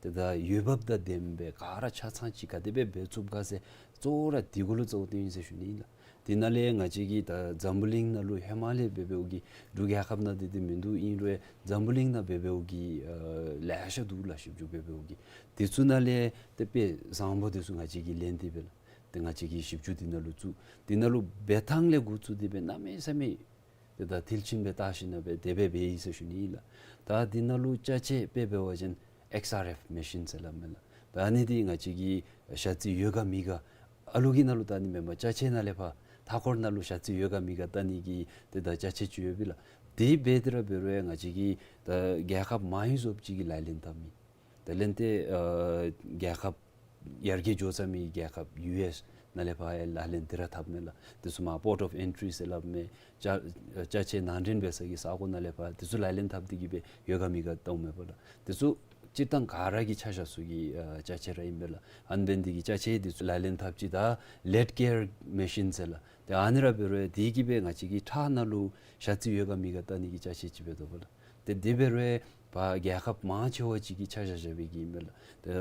ཏེ་ད་འོས་འབབ་དང་ལྡནམ་སྦེ་ག་ར་ཆ་ཚང་ཅིག་ག་དེ་སྦེ་འབད་ཚུགས་ག་ཟེར་གཙོ་བོ་ར་འདི་གུ་ལུ་གཙོ་བོ་བཏོན་ཡི་ཟེར་ཞུ་ནི་ཨིན་ལགས། འདི་ནང་ལས་ང་བཅས་ཀྱིས་ད་འཛམ་བུ་གླིང་ནང་ལུ་ཧེ་མ་ལས་འབད་འབདཝ་གི་འབྲུག་རྒྱལ་ཁབ་ནང་འདི་འདི་མིན་འདུག། ཨིན་རུང་འཛམ་བུ་གླིང་ནང་འབད་འབདཝ་གི་ཨ་ལེ་ཤ་འདུག་ལགས། ཞིབ་འཇུག་འབད་འབདཝ་གི་འདི་ཚུ་ནང་ལས་ཏེ་དཔེ་བཟང་པོ་འདི་ཚུ་ང་བཅས་ཀྱིས་ལེན་ཏེ་སྦེ་ལགས། ཏེ་ང་བཅས་ཀྱིས་ཞིབ་འཇུག་འདི་ནང་ལུ་བཙུགས། འདི་ནང་ལུ་འབད་ཐངས་ལས་འགོ་བཙུགས་ཏེ་སྦེ་གནམ་མེད་ས་མེད་ཏེ་ད་མཐིལ་ཕྱིན་སྦེ་བལྟ་ཞིནམ་ལས་སྦེ་དེ་སྦེ་འབད་ཡི་ཟེར་ཞུ་ནི་ཨིན་ལགས། ད་འདི་ནང་ལུ་ཅ་ཆས་དཔེ་འབད་བ་ཅིན་ཨེགསི་ཨར་ཨེཕ་མེ་ཤིན་ཟེར་སླབ་མས་ལགས། ད་ཨ་ནི་འདི་ང་བཅས་ཀྱི་ཞ་རྩི་ཡོད་ག་མེད་ག་ཨ་ལུ་གི་ནང་ལུ་བལྟ་ནི་མེན་པར་ཅ་ཆས་ནང་ལས་ཕར་མཐའ་འཁོར་ནང་ལུ་ཞ་རྩི་ཡོད་ག་མེད་ག་བལྟ་ནི་གི་ཏེ་ད་ཅ་ཆས་ཅིག་ཡོད་པས་ལགས། དེ་འབད་དེ་ར་འབད་རུང་ཡང་ང་བཅས་ཀྱི་ད་རྒྱལ་ཁབ་མང་རབས་ཅིག་གིས་ལག་ལེན་འཐབ་མི་དེ་ལས་ཏེ་ཨ་རྒྱལ་ཁབ་ཡར་རྒྱས་འགྱོ་ཚར་མི་རྒྱལ་ཁབ་ཡུ་ཨེསི་ནང་ལས་ཕར་ཡང་ལག་ལེན་འདི་ར་འཐབ་མས་ལགས། དེ་ཚུ་མར་པོརཊ་ཨོཕ་ཨེན་ཊི་རི་ཟེར་སླབ་མས། ཅ་ཅ་ཆས་ནང་འདྲེན་འབད་ས་གི་ས་གོ་ནང་ལས་ཕར་དེ་ཚུ་ལག་ལེན་འཐབ་སྟེ་གི་སྦེ་ཡོད་ག་མེད་ག་བལྟཝ་མས་པ་ལགས། དེ་ཚུ་སྤྱིར་བཏང་ག་ར་གིས་ཆ་བཞག་ས་གི་ཨ་ཅ་ཆས་ར་ཨིན་པས་ལགས། ཨ་ནི་འབད་ནི་འདི་གིས་ཅ་ཆས་འདི་ཚུ་ལག་ལེན་འཐབ་ཅི། ད་ལེཌ་ཀེར་མེ་ཤིན་ཟེར་ལགས། ཏེ་ཨ་ནི་ར་འབད་རུང་དེ་གིས་སྦེ་ང་བཅས་ཀྱི་ཁྲག་ནང་ལུ་ཞ་རྩི་ཡོད་ག་མེད་ག་བལྟ་ནི་གི་ཅ་ཆས་ཅིག་འབད་དོ་པ་ལགས། ཏེ་དེ་འབད་རུང་ཕར་རྒྱལ་ཁབ་མང་ཆེ་བ་ཅིག་གིས་ཆ་བཞག་བཞག་པའི་གི་ཨིན་པས་ལགས། ཏེ་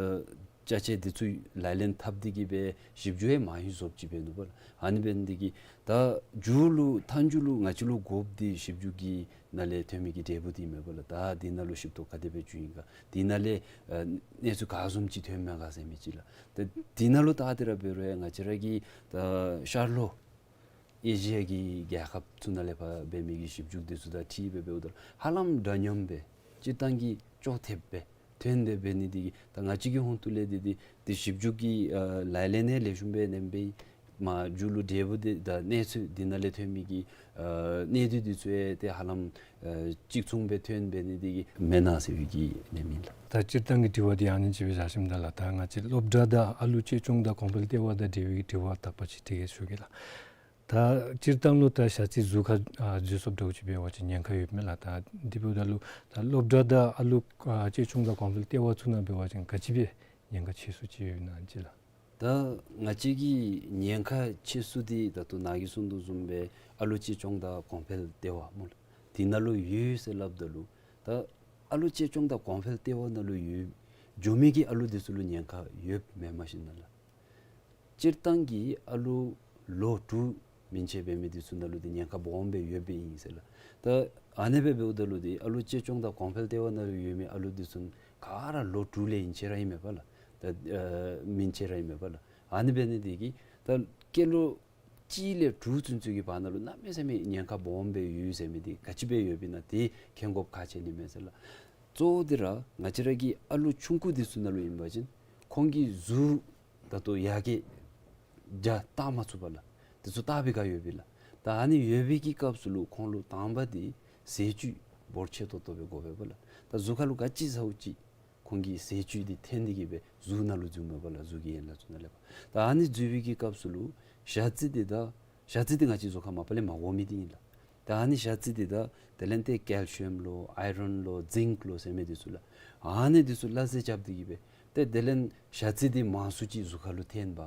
ཅ་ཆས་འདི་ཚུ་ལག་ལེན་འཐབ་སྟེ་གི་སྦེ་ཞིབ་འཇུག་ཡང་མང་རབས་ཅིག་འབད་ནུག་པ་ལགས། ཨ་ནི་འབད་ནི་འདི་གིས་ད་མཇུག་ལུ་མཐའ་མཇུག་ལུ་ང་བཅས་ལུ་དགོཔ་འདི་ཞིབ་འཇུག་གི་ནང་ལས་ཐོན་མི་གི་འབྲས་བུ་འདི་མས་པ་ལགས། ད་འདི་ནང་ལུ་ཞིབ་ཏོག་ག་དེ་སྦེ་བྱུང་ཡི་ག། འདི་ནང་ལས་ཨ་གནས་ཚུལ་ག་བཟུམ་ཅིག་ཐོན་མས་ག་ཟེར་མི་ཅིག་ལགས། ད་འདི་ནང་ལུ་ད་དེ་ར་འབད་རུང་ཡང་ང་བཅས་ར་གི་ད་ཤར་ལྷོ་ཨེ་ཤི་ཡ་གི་རྒྱལ་ཁབ་ཚུ་ནང་ལས་ཕར་འབད་མི་གི་ཞིབ་འཇུག་འདི་ཚུ་དང་འཁྲིལ་སྦེ་འབདཝ་ད་ཧ་ལམ་འདྲ་མཉམ་སྦེ་སྤྱིར་བཏང་གི་ཅོག་འཐདཔ་སྦེ་ཐོན་ཏེ་འབད་ནི་འདི་གིས་ད་ང་བཅས་ཀྱི་ཧོངས་ཏོ་ལས་འདི་འདི་འདི་ཞིབ་འཇུག་གི་ཨ་ལག་ལེན་ཡང་ལེགས་ཤོམ་སྦེ་ལེན་པས། མཇུག་ལུ་འབྲས་བུ་འདི་དང་གནས་ཚུལ་འདི་ནང་ལས་ཐོན་མི་གི་ཨ་གནད་དོན་འདི་ཚུ་ཡང་ཏེ་ཧ་ལམ་ཨ་གཅིག་མཚུངས་སྦེ་ཐོན་འབད་ནི་འདི་གིས་མེན་ན་ཟེར་བའི་གི་ཨིནམ་ཨིན་ལགས། ད་སྤྱིར་བཏང་གི་དྲི་བ་འདི་ཨ་ནི་ཅིག་སྦེ་བཞག་ཞིནམ་ད་ལགས། ད་ང་བཅས་སློབ་གྲྭ་དང་ཨ་ལུ་གཅེས་སྐྱོང་དང་གོང་འཕེལ་ལྟེ་བ་དང་འབྲེལ་བའི་དྲི་བ་དག་པ་ཅིག་དྲི་གེ་ཞུ་གེ་ལགས། ད་སྤྱིར་བཏང་ལུ་ད་ཞ་རྩི་གཟུགས་ཁར་ཨ་འཛུལ་སོངམ་འདྲཝ་ཅིག་འབད་བ་ཅིན་ཉེན་ཁ་ཡོདཔ་མས་ལགས། ད་འདི་འབདཝ་ད་ལུ་ད་སློབ་གྲྭ་དང་ཨ་ལུ་ཨ་གཅེས་སྐྱོང་དང་གོང་འཕེལ་ལྟེ་བ་ཚུ་ནང་འབད་བ་ཅིན་ག་ཅི་སྦེ་ཉེན་ཁ་ཆེ་སུ་ཅིག་ཡོད་ན་ཅིག་ལགས། ད་ང་བཅས་ཀྱི་ཉེན་ཁ་ཆེ་སུ་འདི་ད་ལྟོ་ནཱ་གིས་གསུངས་དོ་བཟུམ་སྦེ་ཨ་ལུ་གཅེས་སྐྱོང་དང་གོང་འཕེལ་ལྟེ་བ་སྨོ་ལགས། འདི་ནང་ལུ་ཡོད་ཟེར་སླབ་ད་ལུ་ད་ཨ་ལུ་གཅེས་སྐྱོང་དང་གོང་འཕེལ་ལྟེ་བ་ནང་ལུ་ཡོད་འགྱོ་མི་གི་ཨ་ལུ་འདི་ཚུ་ལུ་ཉེན་ཁ་ཡོདཔ་མེན་མས་ཤིག་ན་ལགས། སྤྱིར་བཏང་གི་ཨ་ལུ་ལོ་དྲུག་མན་ཆད་འབད་མི་འདི་ཚུ་ནང་ལུ་འདི་ཉེན་ཁ་སྦོམ་སྦེ་ཡོདཔ་ཨིན་ཟེར་ལགས། ད་ཨ་ནི་སྦེ་འབདཝ་ད་ལུ་འདི་ཨ་ལུ་གཅེས་སྐྱོང་དང་གོང་འཕེལ་ལྟེ་བ་ནང་ལུ་ཡོད་མི་ཨ་ལུ་འདི་ཚུ་ག་ར་ལོ་དྲུག་ལས་ཨིན་ཅི་ར་ཨིན་མས་པ་ལགས། ད་ཨ་མན་ཆད་ར་ཨིན་མས་པ་ལགས། ཨ་ནི་འབད་ནི་འདི་གིས་ད་སྐྱེས་ལོ་གཅིག་ལས་དྲུག་ཚུན་ཚོད་ཀྱི་བར་ན་ལུ་གནམ་མེད་ས་མེད་ཉེན་ཁ་སྦོམ་སྦེ་ཡོད་ཟེར་མི་འདི་ག་ཅི་སྦེ་ཡོདཔ་ཨིན་ན་འདི་མཁྱེན་དགོཔ་ཁག་ཆེ་ནི་མས་ཟེར་ལགས། གཙོ་བོ་འདི་ར་ང་བཅས་ར་གི་ཨ་ལུ་ཆུང་ཀུ་འདི་ཚུ་ནང་ལུ་ཨིན་པ་ཅིན་ཁོང་གི་གཟུགས་ད་ལྟོ་ཡར་རྒྱས་རྒྱ་བཏགས་མ་ཚུགས་པ་ལགས། འདི་ཚུ་བཏགས་པའི་སྒང་ཡོད་པས་ལགས། ད་ཨ་ནི་ཡོད་པའི་གི་སྐབས་སུ་ལུ་ཁོང་ལུ་དང་པ་འདི་ཟས་བཅུད་འབོར་ཆེ་ཏོག་ཏོ་སྦེ་དགོ་པས་པ་ལགས། ད་གཟུགས་ཁར་ལུ་ག་ཅི་ཟཝ་ཅིག་ཁོང་གི་ཟས་བཅུད་འདི་འཐོན་ཏེ་གི་སྦེ་གཟུགས་ནང་ལུ་འཛུལཝ་མས་པ་ལགས། གཟུགས་ཀྱི་ཡན་ལག་ཚུ་ནང་ལས་ཕར། ད་ཨ་ནི་འཛུལ་བའི་གི་སྐབས་སུ་ལུ་ཞ་རྩི་འདི་ད་ཞ་རྩི་འདི་ང་བཅས་གཟུགས་ཁར་མ་པ་ལས་མ་དགོ་མི་འདི་ཨིན་ལགས། ད་ཨ་ནི་ཞ་རྩི་འདི་ད་དེ་ལས་ཏེ་ཀལ་ཤི་ཡམ་ལོ་ཨའི་རོན་ལོ་ཛིང་ཀ་ལོ་ཟེར་མི་འདི་ཚུ་ལགས། ཨ་ནི་འདི་ཚུ་སླ་བསྲེ་རྐྱབ་སྟེ་གི་སྦེ་ཏེ་དེ་ལས་ཞ་རྩི་འདི་མང་སུ་ཅིག་གཟུགས་ཁར་ལུ་འཐོན་པ།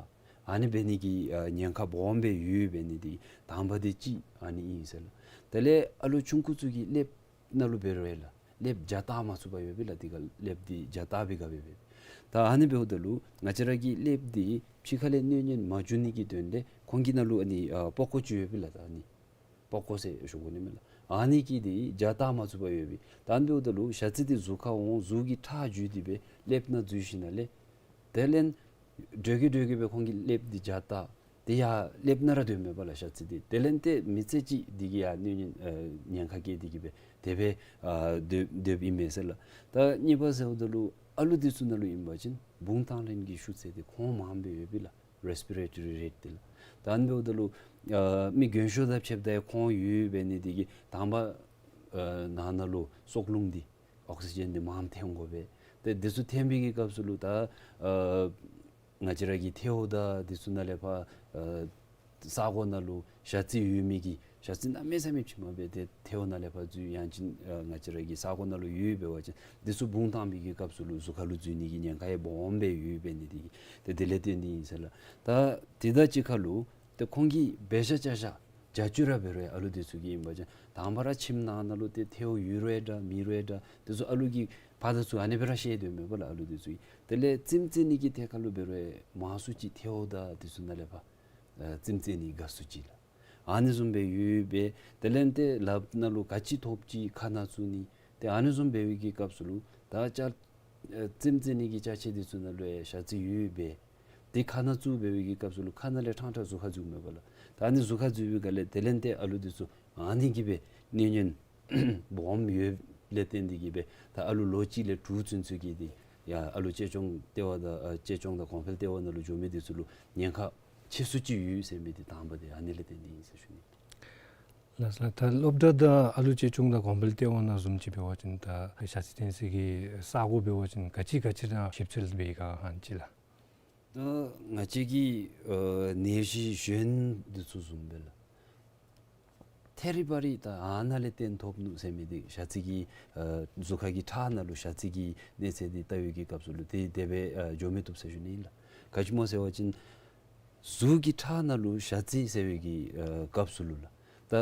ཨ་ནི་འབད་ནི་གི་ཨ་ཉེན་ཁ་སྦོམ་སྦེ་ཡོད་འབད་ནི་འདི་དང་པ་འདི་གཅིག་ཨ་ནི་ཨིན་ཟེར་ལགས། དེ་ལས་ཨ་ལུ་ཆུང་ཀུ་ཚུ་གི་ཀླདཔ་ནང་ལུ་འབད་རུང་ཡང་ལགས། ཀླདཔ་རྒྱ་བཏགས་མ་ཚུགས་པར་ཡོད་པས་ལགས། འདི་ག་ཀླདཔ་འདི་རྒྱ་བཏགས་པའི་སྒང་སྦེ་འབད། ད་ཨ་ནི་འབདཝ་ད་ལུ་ང་བཅས་ར་གི་ཀླདཔ་འདི་ཕྱི་ཁ་ལས་གནོད་ཉེན་མ་འཇུ་ནི་གི་དོན་ལས་ཁོང་གི་ནང་ལུ་ཨ་ནི་ཨ་པགས་ཀོ་ཅིག་ཡོད་པས་ལགས། ད་ཨ་ནི་པགས་ཀོ་ཟེར་ཞུ་དགོ་ནི་མས་ལགས། ཨ་ནི་གིས་འདི་རྒྱ་བཏགས་མ་ཚུགས་པར་ཡོད་པས། ད་ཨ་ནི་འབདཝ་ད་ལུ་ཞ་རྩི་འདི་གཟུགས་ཁར་འོང་གཟུགས་ཀྱིས་ཁྲག་འཇུ་སྟེ་སྦེ་ཀླདཔ་ནང་འཛུལ་ཞིནམ་ལས་དེ་ལས་འགྱོ་གི་འགྱོ་གི་སྦེ་ཁོང་གི་ཀླདཔ་འདི་རྒྱ་བཏགས། དེ་ཡང་ཀླདཔ་ནང་ར་སྡོདཔ་མས་པ་ལགས་ཞ་རྩི་འདི། དེ་ལས་ཏེ་མི་ཚེ་གཅིག་འདི་གིས་ཡང་གནོད་ཉེན་ཨ་ཉེན་ཁ་བཀལ་ཏེ་གི་སྦེ་དེ་སྦེ་ཨ་སྡོད་སྡོདཔ་ཨིན་མས་ཟེར་ལགས། ད་གཉིས་པ་ཟེརཝ་ད་ལུ་ཨ་ལུ་འདི་ཚུ་ནང་ལུ་ཨིན་པ་ཅིན་བུང་བཏང་ལེན་གྱི་ཤུགས་ཚད་འདི་ཁོང་མངམ་སྦེ་ཡོད་པས་ལགས། རེས་པི་རེ་ཊོ་རི་རེཊ་འདི་ལགས། ད་ཨ་ནི་འབདཝ་ད་ལུ་ཨ་མི་རྒན་ཤོས་དང་ཕྱདཔ་ད་ཡང་ཁོང་ཡོད་འབད་ནི་འདི་གིས་དང་པ་ཨ་ནང་ན་ལུ་སྲོག་རླུང་འདི་ཨོག་སི་ཇེན་འདི་མངམ་འཐོན་དགོ་པས། ཏེ་འདི་ཚུ་འཐོན་པའི་གི་སྐབས་སུ་ལུ་ད་ཨ་ང་བཅས་ར་གི་ཐལཝ་དང་འདི་ཚུ་ནང་ལས་ཕར་ཨ་ས་གོ་ནང་ལུ་ཞ་རྩི་ཡོད་མི་གི་ཞ་རྩི་གནམ་མེད་ས་མེད་ཅིག་མ་འབད། ཏེ་ཐལཝ་ནང་ལས་ཕར་འཛུལ་ཡང་ཅིན་ཨ་ང་བཅས་ར་གི་ས་གོ་ནང་ལུ་ཡོད་འབད་བ་ཅིན་འདི་ཚུ་བུང་བཏང་པའི་གི་སྐབས་སུ་ལུ་གཟུགས་ཁ་ལུ་འཛུལ་ནི་གི་ཉེན་ཁ་ཡང་སྦོམ་སྦེ་ཡོདཔ་འབད་ནི་འདི་གིས་ཏེ་དེ་ལས་བརྟེན་ཏེ་ཨིན་ཟེར་ལགས། ད་དེ་དང་གཅིག་ཁར་ལུ་ཏེ་ཁོང་གིས་འབད་བཞག་བྱ་བཞག་བྱ་སྤྱོད་ར་འབད་རུང་ཨ་ལུ་འདི་ཚུ་གིས་ཨིན་པ་ཅིན་དང་པ་ར་ཁྱིམ་ནང་ན་ལུ་ཏེ་ཐལཝ་ཡོད་རུང་འདྲ་མེད་རུང་འདྲ་འདི་ཚུ་ཨ་ལུ་གིས་ཕར་དང་ཚུར་ཨ་ནི་སྦེ་ར་བཤལ་སྡོདཔ་མས་པ་ལགས། ཨ་ལུ་འདི་ཚུ་གིས་དེ་ལས་རྩེདམོ་རྩེ་ནི་གི་ཐད་ཁར་ལུ་འབད་རུང་མང་སུ་ཅིག་ཐལཝ་དང་འདི་ཚུ་ནང་ལས་ཕར་ཨ་རྩེདམོ་རྩེ་ནི་དགའ་སུ་ཅིག་ལགས། ཨ་ནི་བཟུམ་སྦེ་ཡོདཔ་སྦེ་དེ་ལས་ཏེ་ལགཔ་ནང་ལུ་ག་ཅི་ཐོབ་ཅི་ཁ་ནང་བཙུགས་ནི་ཏེ་ཨ་ནི་བཟུམ་འབད་བའི་གི་སྐབས་སུ་ལུ་ད་ཅ་ཨ་རྩེདམོ་རྩེ་ནི་གི་ཅ་ཆས་འདི་ཚུ་ནང་ལུ་ཡང་ཞ་རྩི་ཡོདཔ་སྦེ་ཏེ་ཁ་ནང་བཙུགས་འབད་བའི་གི་སྐབས་སུ་ལུ་ཁ་ནང་ལས་ཕྲང་ཕྲང་གཟུགས་ཁར་འཛུལཝ་མས་པ་ལགས། ད་ཨ་ནི་གཟུགས་ཁར་འཛུལ་བའི་སྒང་ལས་དེ་ལས་ཏེ་ཨ་ལུ་འདི་ཚུ་ཨ་ནི་གིས་སྦེ་གནོད་ཉེན་སྦོམ་ཡོདཔ་ལས་བརྟེན་ཏེ་གིས་སྦེ་ད་ཨ་ལུ་ལོ་གཅིག་ལས་དྲུག་ཚུན་ཚོད་ཀྱི་འདི་ཡང་ཨ་ལུ་གཅེས་སྐྱོང་ལྟེ་བ་དང་ཨ་གཅེས་སྐྱོང་དང་གོང་འཕེལ་ལྟེ་བ་ནང་ལུ་འགྱོ་མི་འདི་ཚུ་ལུ་ཉེན་ཁ་ཆེ་སུ་ཅིག་ཡོད་ཟེར་མི་འདི་དང་པ་འདི་ཨ་ནི་ལས་བརྟེན་ཏེ་ཨིན་ཟེར་ཞུ་ནི། ལགས་སོ་ལགས། ད་སློབ་གྲྭ་དང་ཨ་ལུ་གཅེས་སྐྱོང་དང་གོང་འཕེལ་ལྟེ་བ་ནང་བཟུམ་ཅིག་འབད་བ་ཅིན་ད་ཞ་རྩི་འཐོན་སའི་གི་ས་གོ་འབད་བ་ཅིན་ག་ཅི་ག་ཅི་ར་ཞིབ་འཚོལ་འབད་ག་ཧང་ཅི་ལགས། ད་ང་བཅས་ཀྱི་ཨ་ནད་གཞི་གཞན་འདི་ཚུ་བཟུམ་སྦེ་ལགས། ཐད་རི་བ་རི་ད་ཨ་ནཱ་ལས་བརྟེན་ཐོབ་ནུག་ཟེར་མི་འདི་ཞ་རྩི་གི་ཨ་གཟུགས་ཁ་གི་ཁྲག་ནང་ལུ་ཞ་རྩི་གི་གནས་ཚད་འདི་བལྟ་བའི་གི་སྐབས་སུ་ལུ་ཏེ་དེ་སྦེ་ཨ་འགྱོ་མི་བཏུབ་ཟེར་ཞུ་ནི་ཨིན་ལགས། ག་ཅི་སྨོ་ཟེར་བ་ཅིན་གཟུགས་ཀྱི་ཁྲག་ནང་ལུ་ཞ་རྩི་ཟེར་བའི་གི་ཨ་སྐབས་སུ་ལུ་ལགས། ད་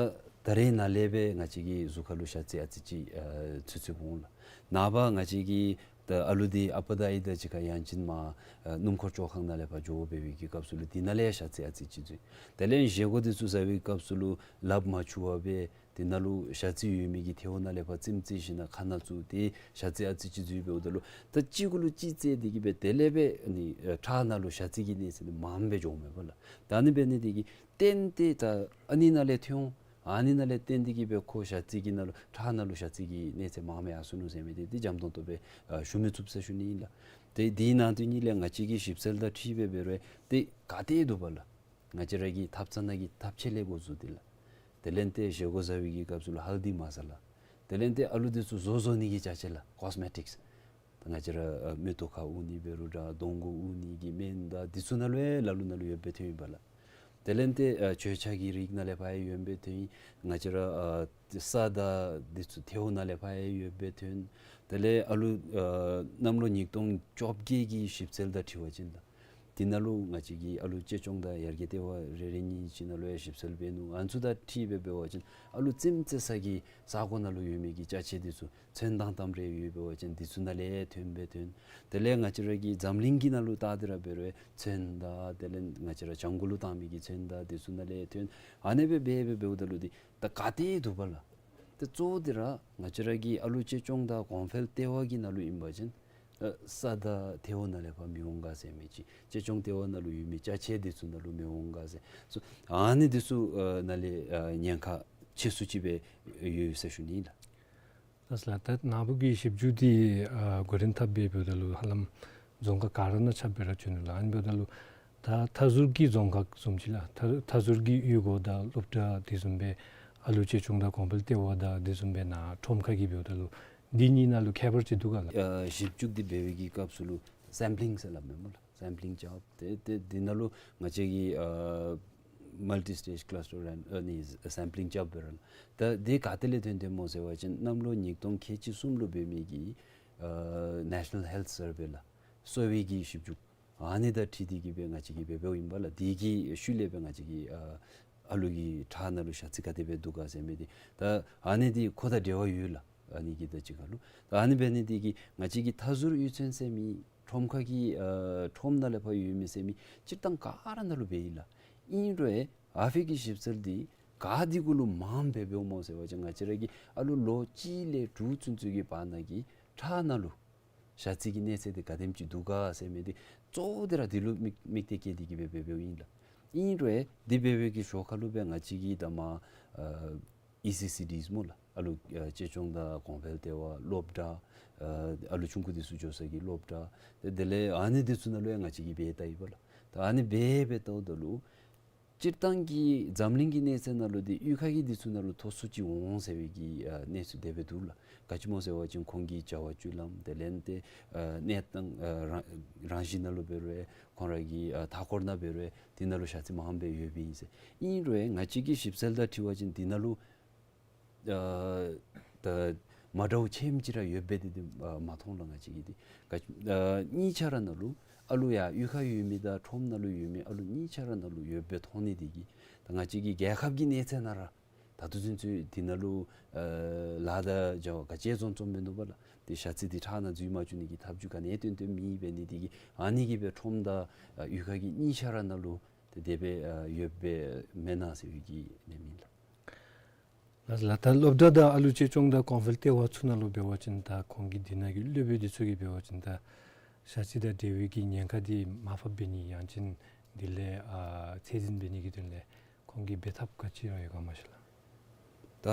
ད་རེས་ནཱ་ལས་སྦེ་ང་བཅས་ཀྱི་གཟུགས་ཁ་ལུ་ཞ་རྩི་ཨ་ཙི་ཅིག་ཨ་ཚུད་ཚུདཔ་འོང་ལགས། ནངས་པ་ང་བཅས་ཀྱི་ད་ཨ་ལུ་འདི་ཨ་པ་དང་ཨའི་དང་གཅིག་ཁར་ཡང་ཅིན་མར་ཨ་སྣུམ་འཁོར་བཅོ་ཁང་ནང་ལས་ཕར་འགྱོ་འབད་བའི་གི་སྐབས་སུ་ལུ་འདི་ནང་ལས་ཡང་ཞ་རྩི་ཨ་ཙི་ཅིག་འཛུལ། དེ་ལས་བཞེས་སྒོ་འདི་ཚུ་བཟའ་བའི་སྐབས་སུ་ལུ་ལགཔ་མ་འཁྱུ་བར་སྦེ་འདི་ནང་ལུ་ཞ་རྩི་ཡོད་མི་གི་ཐལཝ་ནང་ལས་ཕར་རྩེདམོ་རྩེ་ཞིནམ་ལས་ཁ་ནང་བཙུགས་ཏེ་ཞ་རྩི་ཨ་ཙི་ཅིག་འཛུལ་འབདཝ་ད་ལུ་ད་གཅིག་གུ་ལུ་གཅིག་རྩེ་འདི་གིས་སྦེ་དེ་ལས་སྦེ་ཨ་ནི་ཨ་ཁྲག་ནང་ལུ་ཞ་རྩི་གི་གནས་ཚད་འདི་མངམ་སྦེ་འགྱོཝ་མས་པ་ལགས། ད་ཨ་ནི་འབད་ནི་འདི་གིས་བརྟེན་ཏེ་ད་ཨ་ནི་ནང་ལས་ཐོན་འོང་། ཨ་ནི་ནང་ལས་བརྟེན་ཏེ་གིས་སྦེ་ཁོ་ཞ་རྩི་གི་ནང་ལུ་ཁྲག་ནང་ལུ་ཞ་རྩི་གི་གནས་ཚད་མངམ་ཡར་སོ་ནུག་ཟེར་མི་འདི་འདི་འཇམ་ཏོང་ཏོ་སྦེ་ཨ་ཞུ་མི་ཚུགས་ཟེར་ཞུ་ནི་ཨིན་ལགས། ཏེ་འདི་ནང་དོན་ཉིད་ལས་ང་བཅས་ཀྱིས་ཞིབ་འཚོལ་དང་འཁྲིལ་སྦེ་འབད་རུང་ཏེ་ག་ཏེ་འདུག་པ་ལགས། ང་བཅས་ར་གི་ཐབ་ཚང་ནང་གི་ཐབ་ཆས་ལས་འགོ་བཙུགས་ཏེ་ལགས། དེ་ལས་ཏེ་བཞེས་སྒོ་བཟའ་བའི་གི་སྐབས་སུ་ལུ་ཧལ་དི་མ་ས་ལ། དེ་ལས་ཏེ་ཨ་ལུ་འདི་ཚུ་བཟོ་བཟོ་ནི་གི་ཅ་ཆས་ལགས། ཀོས་མེ་ཊིཀསི། ད་ང་བཅས་ར་ཨ་མིག་ཏོ་ཁར་དབུར་ནི་འབད་རུང་འདྲ་གདོང་གུ་དབུར་ནི་གི་སྨན་དང་འདི་ཚུ་ནང་ལུ་ཡང་ལ་ལུ་ནང་ལུ་ཡོདཔ་སྦེ་ཐོན་ཡི་པ་ལགས། དེ་ལས་ཏེ་ཨ་མཆོད་ཆས་ཀྱི་རིགས་ནང་ལས་ཕར་ཡང་ཡོདཔ་སྦེ་ཐོན་ཡི། ང་བཅས་ར་ཨ་ས་དང་འདི་ཚུ་ཐལཝ་ནང་ལས་ཕར་ཡང་ཡོདཔ་སྦེ་ཐོན། དེ་ལས་ཨ་ལུ་ཨ་གནམ་ལོ་ཉིས་སྟོང་བཅོ་བརྒྱད་ཀྱི་ཞིབ་འཚོལ་དང་འཁྲིལ་བ་ཅིན་ལགས། འདི་ནང་ལུ་ང་བཅས་ཀྱི་ཨ་ལུ་གཅེས་སྐྱོང་དང་ཡར་རྒྱས་ལྟེ་བ་རེ་རེ་གཉིས་གཅིག་ནང་ལུ་ཡང་ཞིབ་འཚོལ་འབད་ནུག། ཨ་ནི་ཚུ་དང་འཁྲིལ་སྦེ་འབད་བ་ཅིན་ཨ་ལུ་རྩེདམོ་རྩེ་ས་གི་ས་གོ་ནང་ལུ་ཡོད་མི་གི་ཅ་ཆས་འདི་ཚུ་ཚོན་མདངས་ཙམ་རེ་ཡོད་འབད་བ་ཅིན་འདི་ཚུ་ནང་ལས་ཐོན་སྦེ་ཐོན། དེ་ལས་ང་བཅས་ར་གི་འཛམ་གླིང་གི་ནང་ལུ་བལྟ་སྟེ་ར་འབད་རུང་ཚོན་དང་དེ་ལས་ང་བཅས་ར་བྱང་གོ་ལུ་བཏང་མི་གི་ཚོན་དང་འདི་ཚུ་ནང་ལས་ཐོན། ཨ་ནི་སྦེ་འབད་འབད་འབདཝ་ད་ལུ་འདི་ད་ག་ཏེ་འདུག་པ་ལགས། ཏེ་གཙོ་བོ་འདི་ར་ང་བཅས་ར་གི་ཨ་ལུ་གཅེས་སྐྱོང་དང་གོང་འཕེལ་ལྟེ་བ་གི་ནང་ལུ་ཨིན་པ་ཅིན་ཨ་ས་དང་ཐལཝ་ནང་ལས་ཕར་མི་འོང་ག་ཟེར་མི་ཅིག། གཅེས་སྐྱོང་ལྟེ་བ་ནང་ལུ་ཡོད་མི་ཅ་ཆས་འདི་ཚུ་ནང་ལུ་མི་འོང་ག་ཟེར། སོ་ཨ་ནི་འདི་ཚུ་ཨ་ནང་ལས་ཨ་ཉེན་ཁ་ཆེ་སུ་ཅིག་སྦེ་ཡོད་ཟེར་ཞུ་ནི་ལགས། ལགས་སོ་ལགས། ད་ནཱ་བུ་གིས་ཞིབ་འཇུག་འདི་ཨ་འགོ་འདྲེན་འཐབ་སྦེ་འབདཝ་ད་ལུ་ཧ་ལམ་རྫོང་ཁག་ག་ར་ནང་ཁྱབ་སྦེ་ར་བྱོན་ནུག་ལགས། ཨ་ནི་འབདཝ་ད་ལུ་ད་མཐའ་ཟུར་གྱི་རྫོང་ཁག་བཟུམ་ཅིག་ལགས། མཐའ་མཐའ་ཟུར་གྱི་གཡུས་སྒོ་དང་སློབ་གྲྭ་དེ་བཟུམ་སྦེ་ཨ་ལུ་གཅེས་སྐྱོང་དང་གོང་འཕེལ་ལྟེ་བ་དང་དེ་བཟུམ་སྦེ་ནཱ་ཁྲོམ་ཁ་གི་འབདཝ་ད་ལུ་འདི་གཉིས་ནང་ལུ་ཁྱད་པར་ཅིག་འདུག་ག་ལགས། ཨ་ཞིབ་འཇུག་འདི་འབད་བའི་གི་སྐབས་སུ་ལུ་སེམ་པི་ལིང་ཟེར་སླབ་མས་སྨོ་ལགས། སེམ་པི་ལིང་རྐྱབ། ཏེ་ཏེ་འདི་ནང་ལུ་ང་བཅས་ཀྱིས་ཨ་མལ་ཊི་སི་ཊེཇ་ཀ་ལཱས་ཊར་ཨ་ནི་སེམ་པི་ལིང་རྐྱབ་འབད་རུང་ད་འདི་ག་ཏེ་ལས་ཐོན་ཏེ་སྨོ་ཟེར་བ་ཅིན་གནམ་ལོ་ཉིས་སྟོང་ཁལ་གཅིག་གསུམ་ལུ་འབད་མི་གི་ཨ་ནེ་ཤ་ནཱལ་ཧེལཐ་སར་ཝེ་ལགས། གསོ་བའི་གི་ཞིབ་འཇུག་ཨ་ནི་དང་འཁྲིལ་ཏེ་གིས་སྦེ་ང་བཅས་ཀྱིས་འབད་འབདཝ་ཨིན་པ་ལགས། དེ་གི་ཤུལ་ལས་སྦེ་ང་བཅས་ཀྱིས་ཨ་ཨ་ལུ་གི་ཁྲག་ནང་ལུ་ཞ་རྩི་ག་དེ་སྦེ་འདུག་ག་ཟེར་མི་འདི་ད་ཨ་ནི་འདི་ཁོ་དང་འབྲེལ་བ་ཡོད་ལགས། ཨ་ནི་གི་དང་གཅིག་ཁར་ལུ་ད་ཨ་ནི་འབད་ནི་འདི་གིས་ང་བཅས་ཀྱི་མཐའ་ཟུར་གཡུས་ཚན་ཟེར་མི་ཁྲོམ་ཁ་གི་ཨ་ཁྲོམ་ནང་ལས་ཕར་ཡོད་མི་ཟེར་མི་སྤྱིར་བཏང་ག་ར་ནང་ལུ་འབད་ཡི་ལགས། ཨིན་རུང་ཨ་ཕི་གི་ཞིབ་འཚོལ་འདི་ག་འདི་གུ་ལུ་མངམ་སྦེ་འབདཝ་སྨོ་ཟེར་བ་ཅིན་ང་བཅས་ར་གི་ཨ་ལུ་ལོ་གཅིག་ལས་དྲུག་ཚུན་ཚོད་ཀྱི་བར་ན་གི་ཁྲག་ནང་ལུ་ཞ་རྩི་གི་གནས་ཚད་འདི་ག་དེམ་ཅིག་འདུག་ག་ཟེར་མི་འདི་གཙོ་བོ་འདི་ར་འདི་ལུ་དམིགས་དམིགས་གཏད་བསྐྱེད་དེ་གིས་སྦེ་འབད་འབདཝ་ཨིན་ལགས། ཨིན་རུང་འདི་འབད་བའི་གི་ཞོར་ཁར་ལུ་སྦེ་ང་བཅས་ཀྱིས་ད་མར་ཨ་ཨི་སི་སི་ཌིས་སྨོ་ལགས། ཨ་ལུ་ཨ་གཅེས་སྐྱོང་དང་གོང་འཕེལ་ལྟེ་བ་སློབ་གྲྭ་ཨ་ཨ་ལུ་ཆུང་ཀུ་འདི་ཚུ་འགྱོ་ས་གི་སློབ་གྲྭ་ཏེ་དེ་ལས་ཨ་ནི་འདི་ཚུ་ནང་ལུ་ཡང་ང་བཅས་ཀྱིས་འབད་བལྟ་ཡི་པ་ལགས། ད་ཨ་ནི་འབད་འབད་བལྟཝ་ད་ལུ་ སྤྱིར་བཏང་གི་འཛམ་གླིང་གི་གནས་ཚད་ནང་ལུ་འདི་གཡུས་ཁ་གི་འདི་ཚུ་ནང་ལུ་མཐོ་སུ་ཅིག་འོང་ཟེར་བའི་གི་ཨ་གནས་ཚུལ་དེ་སྦེ་འདུག་ལགས། ག་ཅི་སྨོ་ཟེར་བ་ཅིན་ཁོང་གི་བྱ་བ་སྤྱོད་ལམ་དེ་ལས་ཏེ་ཨ་གནས་སྟངས་ཨ་རང་རང་བཞིན་ནང་ལུ་འབད་རུང་ཁོང་ར་གི་ཨ་མཐའ་འཁོར་ནང་འབད་རུང་འདི་ནང་ལུ་ཞ་རྩི་མངམ་སྦེ་ཡོདཔ་ཨིན་ཟེར། ཨིན་རུང་ང་བཅས་ཀྱིས་ཞིབ་འཚོལ་དང་འཁྲིལ་བ་ཅིན་འདི་ནང་ལུ་ཨ་ད་མ་འདྲཝ་ཆེམ་ཅིག་ར་ཡོདཔ་སྦེ་འདི་འདི་ཨ་མ་མཐོང་ལགས། ང་བཅས་ཀྱིས་འདི་ག་ཨ་གཉིས་ཆ་ར་ནང་ལུ་ཨ་ལུ་ཡར་གཡུས་ཁར་ཡོད་མི་དང་ཁྲོམ་ནང་ལུ་ཡོད་མི་ཨ་ལུ་གཉིས་ཆ་ར་ནང་ལུ་ཡོདཔ་སྦེ་མཐོང་ནི་འདི་གིས་ད་ང་བཅས་ཀྱི་རྒྱལ་ཁབ་ཀྱི་གནས་ཚད་ནང་ར་ད་ལྟོ་ཚུན་ཚོད་འདི་ནང་ལུ་ཨ་ལཱ་དང་བྱ་བ་ག་ཅི་བཟུམ་བཟུམ་མིན་འདུག་པ་ལགས། ཏེ་ཞ་རྩི་འདི་ཁྲག་ནང་འཛུལ་མ་བཅུག་ནི་གི་ཐབས་བྱུས་ག་ནི་ཏན་ཏན་མེད་འབད་ནི་འདི་གིས་ཨ་ནི་གིས་སྦེ་ཁྲོམ་དང་ཨ་གཡུས་ཁ་གི་གཉིས་ཆ་ར་ནང་ལུ་ཏེ་དེ་སྦེ་ཨ་ཡོདཔ་སྦེ་མེན་ན་ཟེར་བའི་གི་ཨ་ནི་ཨིན་ལགས། ལགས་ལགས། ད་སློབ་གྲྭ་དང་ཨ་ལུ་གཅེས་སྐྱོང་དང་གོང་འཕེལ་ལྟེ་བ་ཚུ་ནང་ལུ་འབད་བ་ཅིན་ད་ཁོང་གི་འདི་ནང་གི་སློབ་དཔོན་འདི་ཚུ་གིས་འབད་བ་ཅིན་ད་ཞ་རྩི་དང་འབྲེལ་བའི་གི་ཉེན་ཁ་འདི་མར་ཕབ་འབད་ནི་ཡང་ཅིན་འདི་ལས་ཨ་ཚད་འཛིན་འབད་ནི་གི་དོན་ལས་ཁོང་གིས་འབད་ཐབས་ག་ཅི་ར་ཡོད་ག་མ་ཤེས་ལགས། ད་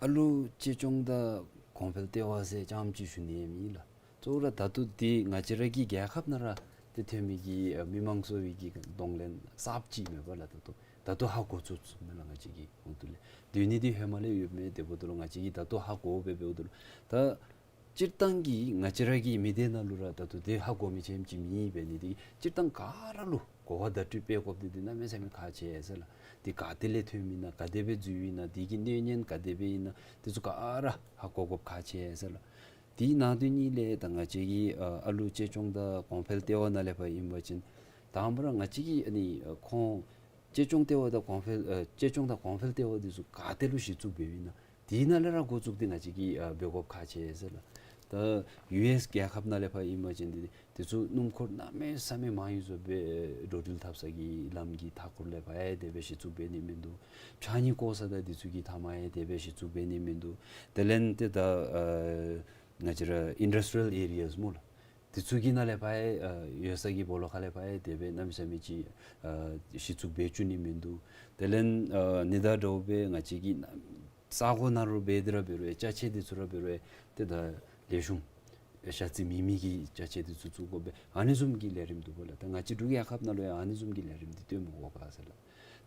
ཨ་ལུ་གཅེས་སྐྱོང་དང་གོང་འཕེལ་ལྟེ་བ་ཟེར་རྐྱངམ་ཅིག་ཞུ་ནི་ཡང་མེད་ལགས། གཙོ་བོ་ར་ད་ལྟོ་འདི་ང་བཅས་ར་གི་རྒྱལ་ཁབ་ནང་ར་ཏེ་ཐོན་མི་གི་ཨ་མི་མང་གཙོ་བའི་གི་གདོང་ལེན་གསརཔ་ཅིག་མེད་པ་ལགས། ད་ལྟོ་ད་ལྟོ་ཧ་གོ་ཚུགས་ཚུགས་མས་ལགས། ང་བཅས་ཀྱི་ཧོང་ཏོ་ལས་སྡོད་ནི་འདི་ཧེ་མ་ལས་ཡོདཔ་མས། དེ་འབདཝ་ད་ལུ་ང་བཅས་ཀྱིས་ད་ལྟོ་ཧ་གོ་སྦེ་འབདཝ་ད་ལུ་ད་སྤྱིར་བཏང་གི་ང་བཅས་ར་གི་མི་སྡེ་ནང་ལུ་ར་ད་ལྟོ་འདི་ཧ་གོ་མི་ཆེམ་ཅིག་མེད་འབད་ནི་འདི་སྤྱིར་བཏང་ག་ར་ལུ་གོ་བ་བརྡ་སྤྲོད་འབད་དགོཔ་འདི་འདི་གནམ་མེད་ས་མེད་ཁག་ཆེ་ཟེར་ལགས། འདི་ག་ཏེ་ལས་ཐོནམ་ཨིན་ན་ག་དེ་སྦེ་འཛུལཝ་ཨིན་ན་འདི་གི་གནོད་ཉེན་ག་དེ་སྦེ་ཨིན་ན་འདི་ཚུ་ག་ར་ཧ་གོ་དགོཔ་ཁག་ཆེ་ཟེར་ལགས། དེ་ནང་དོན་གཉིས་ལས་ད་ང་བཅས་ཀྱི་ཨ་ཨ་ལུ་གཅེས་སྐྱོང་དང་གོང་འཕེལ་ལྟེ་བ་ནང་ལས་ཕར་ཨིན་པ་ཅིན་དང་པ་ར་ང་བཅས་ཀྱི་ཨ་ནི་ཨ་ཁོང་གཅེས་སྐྱོང་ལྟེ་བ་དང་གོང་འཕེལ་ཨ་གཅེས་སྐྱོང་དང་གོང་འཕེལ་ལྟེ་བ་འདི་ཚུ་ག་ཏེ་ལུ་གཞི་བཙུགས་འབདཝ་ཨིན་ན་དེ་ནང་ལས་ར་འགོ་བཙུགས་ཏེ་ང་བཅས་ཀྱིས་ཨ་འབད་དགོཔ་ཁག་ཆེ་ཟེར་ལགས། ད་ཡུ་ཨེསི་རྒྱལ་ཁབ་ནང་ལས་ཕར་ཨིན་པ་ཅིན་འདི་འདི་ཚུ་སྣུམ་འཁོར་གནམ་མེད་ས་མེད་མང་ཡོད་བཟོ་སྦེ་འགྲོ་འགྲུལ་འཐབ་ས་གི་ལམ་གྱི་མཐའ་འཁོར་ལས་ཕར་ཡང་དེ་སྦེ་གཞི་བཙུགས་འབད་ནི་མིན་འདུག། ཕྱགས་སྙིགས་བཀོ་ས་དང་འདི་ཚུ་གི་མཐའ་མར་ཡང་དེ་སྦེ་གཞི་བཙུགས་འབད་ནི་མིན་འདུག། དེ་ལས་ཏེ་ད་ཨ་ང་བཅས་ར་ཨིན་ཌསི་ཊི་རི་ཡལ་ཨེ་རི་ཡཱས་སྨོ་ལགས། འདི་ཚུ་གི་ནང་ལས་ཕར་ཡང་ཨ་ཡོད་ས་གི་སྦོ་ལོགས་ཁ་ལས་ཕར་ཡང་དེ་སྦེ་གནམ་མེད་ས་མེད་ཅིག་ཨ་གཞི་བཙུགས་འབད་བཅུག་ནི་མིན་འདུག། དེ་ལས་ཨ་ཨ་ནི་དང་འདྲཝ་སྦེ་ང་བཅས་ཀྱི་ས་གོ་ནང་ལུ་འབད་དེ་ར་འབད་རུང་ཅ་ཆས་འདི་ཚུ་ར་འབད་རུང་ཏེ་ད་ལེགས་ཤོམ་ཞ་རྩི་མེད་མི་གི་ཅ་ཆས་འདི་ཚུ་བཙུགས་དགོ་པས། ཨ་ནི་བཟུམ་གྱི་ལས་རིམ་འདུག་པ་ལགས། ད་ང་བཅས་འབྲུག་རྒྱལ་ཁབ་ནང་ལུ་ཡང་ཨ་ནི་བཟུམ་གྱི་ལས་རིམ་འདི་སྟོན་མི་དགོ་ག་ཟེར་ལགས།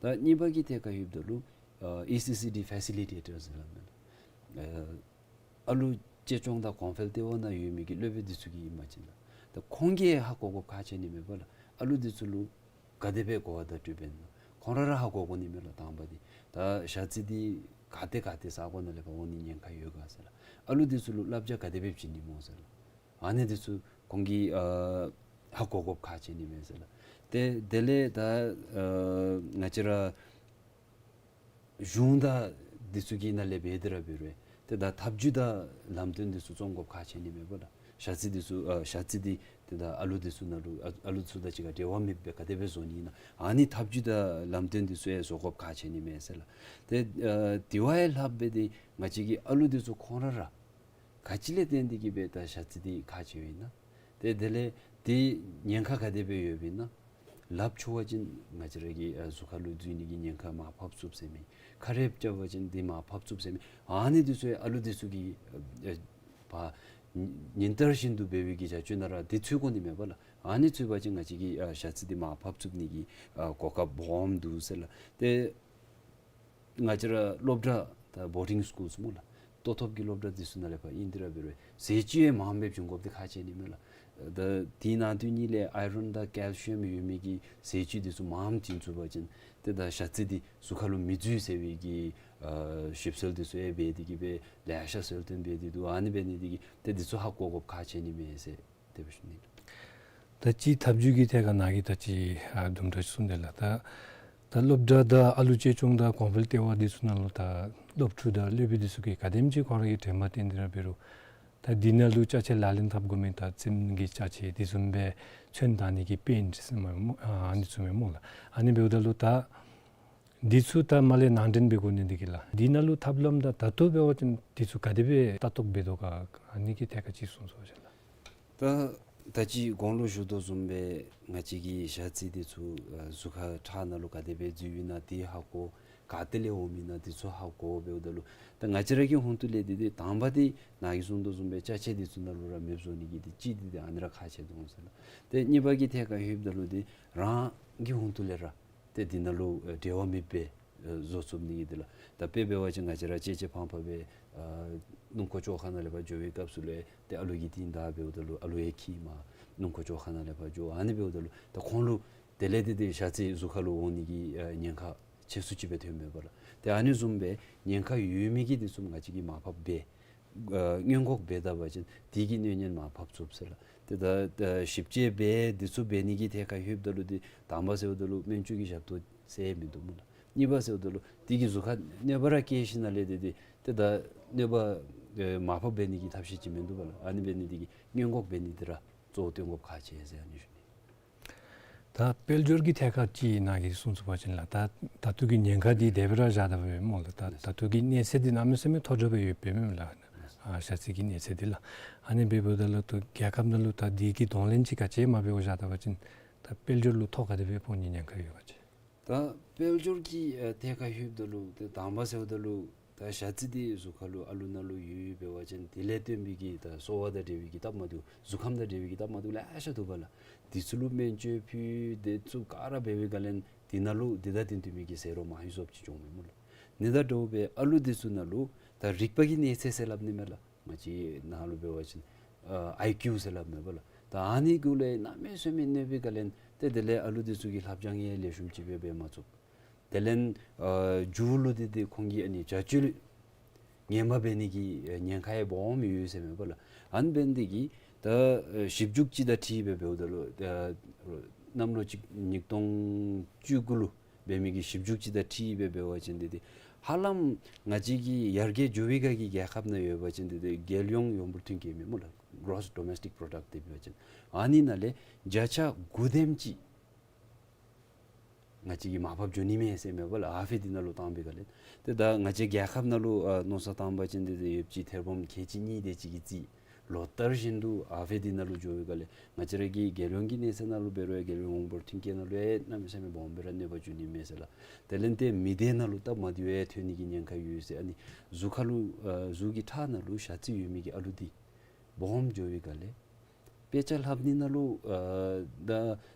ད་གཉིས་པ་གི་ཐད་ཁར་ལྷོདཔ་ད་ལུ་ཨ་ཨི་སི་སི་ཌི་ཕེ་སི་ལི་ཊེ་ཊར་ཟེར་སླབ་མས་ལགས། ཨ་ཨ་ལུ་གཅེས་སྐྱོང་དང་གོང་འཕེལ་ལྟེ་བ་ནང་ཡོད་མི་གི་སློབ་དཔོན་འདི་ཚུ་གིས་ཨིན་པ་ཅིན་ལགས། ད་ཁོང་གིས་ཧ་གོ་དགོཔ་ཁག་ཆེ་ནི་མས་པ་ལགས། ཨ་ལུ་འདི་ཚུ་ལུ་ག་དེ་སྦེ་གོ་བ་བརྡ་སྤྲོད་འབད་ན་ཁོང་ར་ར་ཧ་གོ་དགོ་ནི་མས་ལགས། དང་པ་འདི་ད་ཞ་རྩི་འདི་ག་ཏེ་ག་ཏེ་ས་གོ་ནང་ལས་ཕར་འོང་ནི་ཉེན་ཁ་ཡོད་ག་ཟེར་ལགས། ཨ་ལུ་འདི་ཚུ་ལུ་བསླབ་བྱ་ག་དེ་སྦེ་བྱིན་ནི་སྨོ་ཟེར་ལགས། ཨ་ནི་འདི་ཚུ་ཁོང་གིས་ཨ་ཧ་གོ་དགོཔ་ཁག་ཆེ་ནི་མས་ཟེར་ལགས། ཏེ་དེ་ལས་ད་ཨ་ང་བཅས་ར་གཞུང་དང་འདི་ཚུ་གི་ནང་ལས་འབད་དེ་ར་འབད་རུང་ཏེ་ད་ཐབས་བྱུས་དང་ལམ་སྟོན་འདི་ཚུ་བརྩོན་དགོཔ་ཁག་ཆེ་ནི་མས་པ་ལགས། ཞ་རྩི་འདི་ཚུ་ཨ་ཞ་རྩི་འདི་ཏེ་ད་ཨ་ལུ་འདི་ཚུ་ནང་ལུ་ཨ་ཨ་ལུ་ཚུ་དང་གཅིག་ཁར་འབྲེལ་བ་མེདཔ་སྦེ་ག་དེ་སྦེ་བཟོ་ནི་ཨིན་ན་ཨ་ནི་ཐབས་བྱུས་དང་ལམ་སྟོན་འདི་ཚུ་ཡང་བཟོ་དགོཔ་ཁག་ཆེ་ནི་མས་ཟེར་ལགས། ཏེ་ཨ་དེ་བ་ཡང་ལྷགཔ་སྦེ་ཏེ་ང་བཅས་ཀྱི་ཨ་ལུ་འདི་ཚུ་ཁོང་ར་ར་ག་ཅི་ལས་བརྟེན་ཏེ་གིས་སྦེ་ད་ཞ་རྩི་འདི་ཁག་ཆེཝ་ཨིན་ན། ཏེ་དེ་ལས་འདི་ཉེན་ཁ་ག་དེ་སྦེ་ཡོདཔ་ཨིན་ན། ལགཔ་འཁྱུ་བ་ཅིན་ང་བཅས་ར་གི་ཨ་གཟུགས་ཁར་ལུ་འཛུལ་ནི་གི་ཉེན་ཁ་མར་ཕབ་ཚུགསཔ་ཟེར་མི། ཁ་རས་རྐྱབ་པ་ཅིན་འདི་མར་ཕབ་ཚུགསཔ་ཟེར་མི། ཨ་ནི་འདི་ཚུ་ཡང་ཨ་ལུ་འདི་ཚུ་གིས་ཨ་ཨ་ཕར་ཉིན་ལྟར་བཞིན་དུ་འབད་བའི་གི་བྱ་སྤྱོད་ནང་ར་འདི་ཚུད་དགོ་ནི་མས་པ་ལགས། ཨ་ནི་ཚུད་པ་ཅིན་ང་བཅས་ཀྱི་ཨ་ཞ་རྩི་འདི་མར་ཕབ་ཚུགས་ནི་གི་ཨ་གོ་སྐབས་སྦོམ་འདུག་ཟེར་ལགས། ཏེ་ང་བཅས་ར་སློབ་གྲྭ་ད་བོར་ཌིང་སི་ཀུལ་སྨོ་ལགས། ལྟོ་ཐོབ་ཀྱི་སློབ་གྲྭ་འདི་ཚུ་ནང་ལས་ཕར་ཨིན་ཏེ་ར་འབད་རུང་ཟས་བཅུད་ཡང་མངམ་སྦེ་བྱིན་དགོཔ་འདི་ཁག་ཆེ་ནི་མས་ལགས། ད་དེ་ནང་དོན་གཉིས་ལས་ཨའི་རོན་དང་ཀེལ་ཤི་ཡམ་ཡོད་མི་གི་ཟས་བཅུད་འདི་ཚུ་མངམ་བྱིན་ཚུགས་པ་ཅིན་ཏེ་ད་ཞ་རྩི་འདི་གཟུགས་ཁར་ལུ་མི་འཛུལ་ཟེར་བའི་གི་ཨ་ཞིབ་འཚོལ་འདི་ཚུ་ཡང་འབད་དེ་གིས་སྦེ་ལེ་ཤ་གསལ་སྟོན་འབད་དེ་འདུག། ཨ་ནི་འབད་ནི་འདི་གིས་ཏེ་འདི་ཚུ་ཧ་གོ་དགོཔ་ཁག་ཆེ་ནི་མས་ཟེར། དེ་སྦེ་ཞུ་ནི། ད་ཅི་ཐབས་བྱུས་ཀྱི་ཐད་ཁར་ནཱ་གིས་ད་ཅི་ཨ་དུམ་གྲ་ཅིག་གསུངས་དེས་ལགས། ད་ད་སློབ་གྲྭ་དང་ཨ་ལུ་གཅེས་སྐྱོང་དང་གོང་འཕེལ་ལྟེ་བ་འདི་ཚུ་ནང་ལུ་ད་སློབ་ཕྲུག་དང་སློབ་དཔོན་འདི་ཚུ་གིས་ག་དེམ་ཅིག་ཁོང་ར་གིས་དྲན་པ་བཏོན་ཏེ་ར་འབད་རུང་ད་འདི་ནང་ལུ་ཅ་ཆས་ལག་ལེན་འཐབ་དགོ་མི་ད་རྩེདམོ་གི་ཅ་ཆས་དེ་བཟུམ་སྦེ་ཚོན་བཏགས་ནི་གི་པེནཊ་ཟེར་མི་སྨོ་ཨ་ཨ་ནི་བཟུམ་སྦེ་སྨོ་ལགས། ཨ་ནི་འབདཝ་ད་ལུ་ད་འདི་ཚུ་ད་མར་ལས་ནང་འདྲེན་འབད་དགོ་ནི་འདི་གིས་ལགས། འདི་ནང་ལུ་ཐབས་ལམ་དང་ད་ལྟོ་འབད་བ་ཅིན་འདི་ཚུ་ག་དེ་སྦེ་ལྟ་རྟོག་འབད་དོ་ག་ཨ་ནི་གི་ཐད་ཁར་ཅིག་གསུང་ཟེར་བ་ཅིན་ལགས། ད་ད་ཅི་གོང་ལུ་ཞུ་དོ་བཟུམ་སྦེ་ང་བཅས་ཀྱི་ཞ་རྩི་འདི་ཚུ་ཨ་གཟུགས་ཁར་ཁྲག་ནང་ལུ་ག་དེ་སྦེ་འཛུལཝ་ཨིན་ན་འདི་ཧ་གོ། ག་ཏེ་ལས་འོངམ་ཨིན་ན་འདི་ཚུ་ཧ་གོ་འབདཝ་ད་ལུ་ད་ང་བཅས་ར་གི་ཧོང་ཏོ་ལས་འདི་འདི་དང་པ་འདི་ནཱ་གིས་གསུངས་དོ་བཟུམ་སྦེ་ཅ་ཆས་འདི་ཚུ་ནང་ལུ་ར་མེདཔ་བཟོ་ནི་གི་འདི་གཅིག་འདི་འདི་ཨ་ནི་ར་ཁག་ཆེ་དོ་འོང་ཟེར་ལགས། ཏེ་གཉིས་པ་གི་ཐད་ཁར་ལྷོདཔ་ད་ལུ་འདི་རང་གི་ཧོང་ཏོ་ལས་ར་ ཏེ་འདི་ནང་ལུ་ཨེ་འབྲེལ་བ་མེདཔ་སྦེ་ཨེ་བཟོ་ཚུགས་ནི་གི་འདི་ལགས། ད་དཔེ་འབད་བ་ཅིན་ང་བཅས་ར་གཅེས་གཅེས་ཕངས་ཕངས་སྦེ་ཨ་སྣུམ་འཁོར་བཅོ་ཁ་ནང་ལས་ཕར་འགྱོ་བའི་སྐབས་སུ་ལས་ཏེ་ཨ་ལུ་གིས་འཐེན་ད་འབདཝ་ད་ལུ་ཨ་ལུ་ཡང་འཁྱིད་མར་སྣུམ་འཁོར་བཅོ་ཁ་ནང་ལས་ཕར་འགྱོ། ཨ་ནི་འབདཝ་ད་ལུ་ད་ཁོང་ལུ་དེ་ལས་ཏེ་ཏེ་ཞ་རྩི་གཟུགས་ཁ་ལུ་འོང་ནི་གི་ཨ་ཉེན་ཁ་ཆེ་སུ་ཅིག་སྦེ་ཐོནམ་མས་པ་ལགས། ཏེ་ཨ་ནི་བཟུམ་སྦེ་ཉེན་ཁ་ཡོད་མི་གིས་འདི་ཚུ་ང་བཅས་ཀྱིས་མར་ཕབ་འབད་ཨ་སྔོན་འགོག་འབད་ད་པ་ཅིན་དེ་གི་གནོད་ཉེན་མར་ཕབ་ཚུགས་ཟེར་ལགས། ཏེ་ད་ད་ཞིབ་དཔྱད་འབད་འདི་ཚུ་འབད་ནི་གི་ཐད་ཁར་ལྷོདཔ་ད་ལུ་ཏེ་དང་པ་ཟེརཝ་ད་ལུ་སྨན་བཅོས་ཀྱི་ཞབས་ཏོག་ཟེར་མིན་འདུག་སྨོ་ལགས། གཉིས་པ་ཟེརཝ་ད་ལུ་དེ་གིས་གཟུགས་ཁར་གནོད་པ་ར་བཀལ་ཞིནམ་ལས་ཏེ་ཏེ་ཏེ་ད་གནོད་པ་ཨེ་མར་ཕབ་འབད་ནི་གི་ཐབས་ཤེས་ཅིག་མིན་འདུག་པ་ལགས། ཨ་ནི་འབད་ནི་དེ་གིས་སྔོན་འགོག་འབད་ནི་འདི་ར་གཙོ་བོ་བཏོན་དགོཔ་ཁག་ཆེ་ཟེར་ཨ་ནི་ཞུ་ནི། ད་དཔལ་འབྱོར་གྱི་ཐད་ཁར་ཅིག་ནཱ་གིས་གསུངས་ཚུགས་པ་ཅིན་ལགས། ད་ད་ལྟོ་གི་ཉེན་ཁ་འདི་དེ་སྦེ་ར་བཞག་ད་པས་སྨོ་ལགས། ད་ད་ལྟོ་གི་གནས་ཚད་འདི་གནམ་མེད་ས་མེད་མཐོ་དྲགས་སྦེ་ཡོདཔ་མས་ལགས། ཨ་ཞ་རྩི་གི་གནས་ཚད་འདི་ལགས། ཨ་ནི་འབདཝ་ད་ལུ་ད་རྒྱལ་ཁབ་ནང་ལུ་ད་འདི་གི་གདོང་ལེན་ཅིག་ག་ཅི་མ་འབད་བར་བཞག་ད་པ་ཅིན་ད་དཔལ་འབྱོར་ལུ་ཐོ་ག་དེ་སྦེ་ཕོག་ནིའི་ཉེན་ཁ་ཡོད་ག་ཅི། ད་དཔལ་འབྱོར་གྱི་ཨ་ཐད་ཁར་ལྷོདཔ་ད་ལུ་ཏེ་དང་པ་ཟེརཝ་ད་ལུ་ད་ཞ་རྩི་འདི་གཟུགས་ཁ་ལུ་ཨ་ལུ་ནང་ལུ་ཡོད་འབད་བ་ཅིན་དེ་ལས་བརྟེན་པའི་གི་ད་གསོ་བ་དང་འབྲེལ་བའི་གི་སྟབས་མ་བདེཝ་གཟུགས་ཁམས་དང་འབྲེལ་བའི་གི་སྟབས་མ་བདེཝ་ལེ་ཤ་འདུག་པ་ལགས། འདི་ཚུ་ལུ་སྨན་བཅོས་ཕུལ་འདི་ཚུ་ག་ར་འབད་བའི་སྒང་ལས་འདི་ནང་ལུ་འདི་དང་འདི་འདུས་མི་གི་ཟད་འགྲོ་མང་ཤོས་ཅིག་འབྱུངམ་མས་སྨོ་ལགས། ཨ་ནི་དང་འདྲཝ་སྦེ་ཨ་ལུ་འདི་ཚུ་ནང་ལུ་ད་རིག་པ་གི་གནས་ཚད་ཟེར་སླབ་ནི་མས་ལགས། ང་བཅས་ནང་ལུ་འབད་བ་ཅིན་ཨ་ཨའི་ཀིའུ་ཟེར་སླབ་མས་པ་ལགས། ད་ཨ་ནི་གུ་ལས་གནམ་མེད་ས་མེད་གནོད་པའི་སྒང་ལས་ཏེ་དེ་ལས་ཨ་ལུ་འདི་ཚུ་གི་ལྷབ་སྦྱང་ཡང་ལེགས་ཤོམ་ཅིག་སྦེ་འབད་མ་ཚུགས། དེ་ལས་ཨ་མཇུག་ལུ་ཏེ་ཏེ་ཁོང་གིས་ཨ་ནི་བྱ་སྤྱོད་ངན་པ་འབད་ནི་གི་ཨ་ཉེན་ཁ་ཡང་སྦོམ་ཡོད་ཟེར་མས་པ་ལགས། ཨ་ནི་འབད་ནི་དེ་གིས་ད་ཨ་ཞིབ་འཇུག་ཅིག་དང་འཁྲིལ་སྦེ་འབདཝ་ད་ལུ་ད་གནམ་ལོ་གཅིག་ཉིས་སྟོང་བཅུ་དགུ་ལུ་འབད་མི་གི་ཞིབ་འཇུག་ཅིག་དང་འཁྲིལ་སྦེ་འབད་བ་ཅིན་ཏེ་ཏེ་ཧ་ལམ་ང་བཅས་ཀྱི་ཡར་རྒྱས་འགྱོ་བའི་སྒང་གི་རྒྱལ་ཁབ་ནང་ཡོད་པ་ཅིན་ཏེ་ཏེ་རྒྱལ་ཡོངས་ཡོངས་འབོར་ཐོན་སྐྱེད་མི་སྨོ་ལགས། Gross Domestic Product འདི་འབད་བ་ཅིན་ཨ་ནི་ནང་ལས་བརྒྱ་ཆ་དགུ་དེམ་ཅིག་ང་བཅས་ཀྱིས་མར་ཕབ་འགྱོ་ནི་མས་ཟེར་མས་པ་ལགས། ཨ་ཕི་འདི་ནང་ལུ་བཏང་པའི་སྒང་ལས། ཏེ་ད་ང་བཅས་རྒྱལ་ཁབ་ནང་ལུ་ཨ་མནོ་བསམ་བཏང་པ་ཅིན་ཏེ་ཏེ་ཡོདཔ་ཅིག་ཐེར་འབུམ་ཁལ་གཅིག་གཉིས་དེ་ཅིག་གི་རྩིས། ལོ་ལྟར་བཞིན་དུ་ཨ་ཕི་འདི་ནང་ལུ་འགྱོ་བའི་སྒང་ལས་ང་བཅས་ར་གི་རྒྱལ་ཡོངས་ཀྱི་གནས་ཚད་ནང་ལུ་འབད་རུང་ཡང་རྒྱལ་ཡོངས་ཡོངས་འབོར་ཐོན་སྐྱེད་ནང་ལུ་ཡང་གནམ་མེད་ས་མེད་སྦོམ་སྦེ་ར་གནོད་པ་འབྱུང་ནི་མས་ཟེར་ལགས། དེ་ལས་ཏེ་མི་སྡེ་ནང་ལུ་སྟབས་མ་བདེཝ་ཡང་ཐོན་ནི་གི་ཉེན་ཁ་ཡོད་ཟེར། ཨ་ནི་གཟུགས་ཁ་ལུ་ཨ་གཟུགས་ཀྱི་ཁྲག་ནང་ལུ་ཞ་རྩི་ཡོད་མི་གི་ཨ་ལུ་འདི་སྦོམ་འགྱོ་བའི་སྒང་ལས་དཔེ་ཆ་ལྷབ་ནི་ནང་ལུ་ཨ་ད་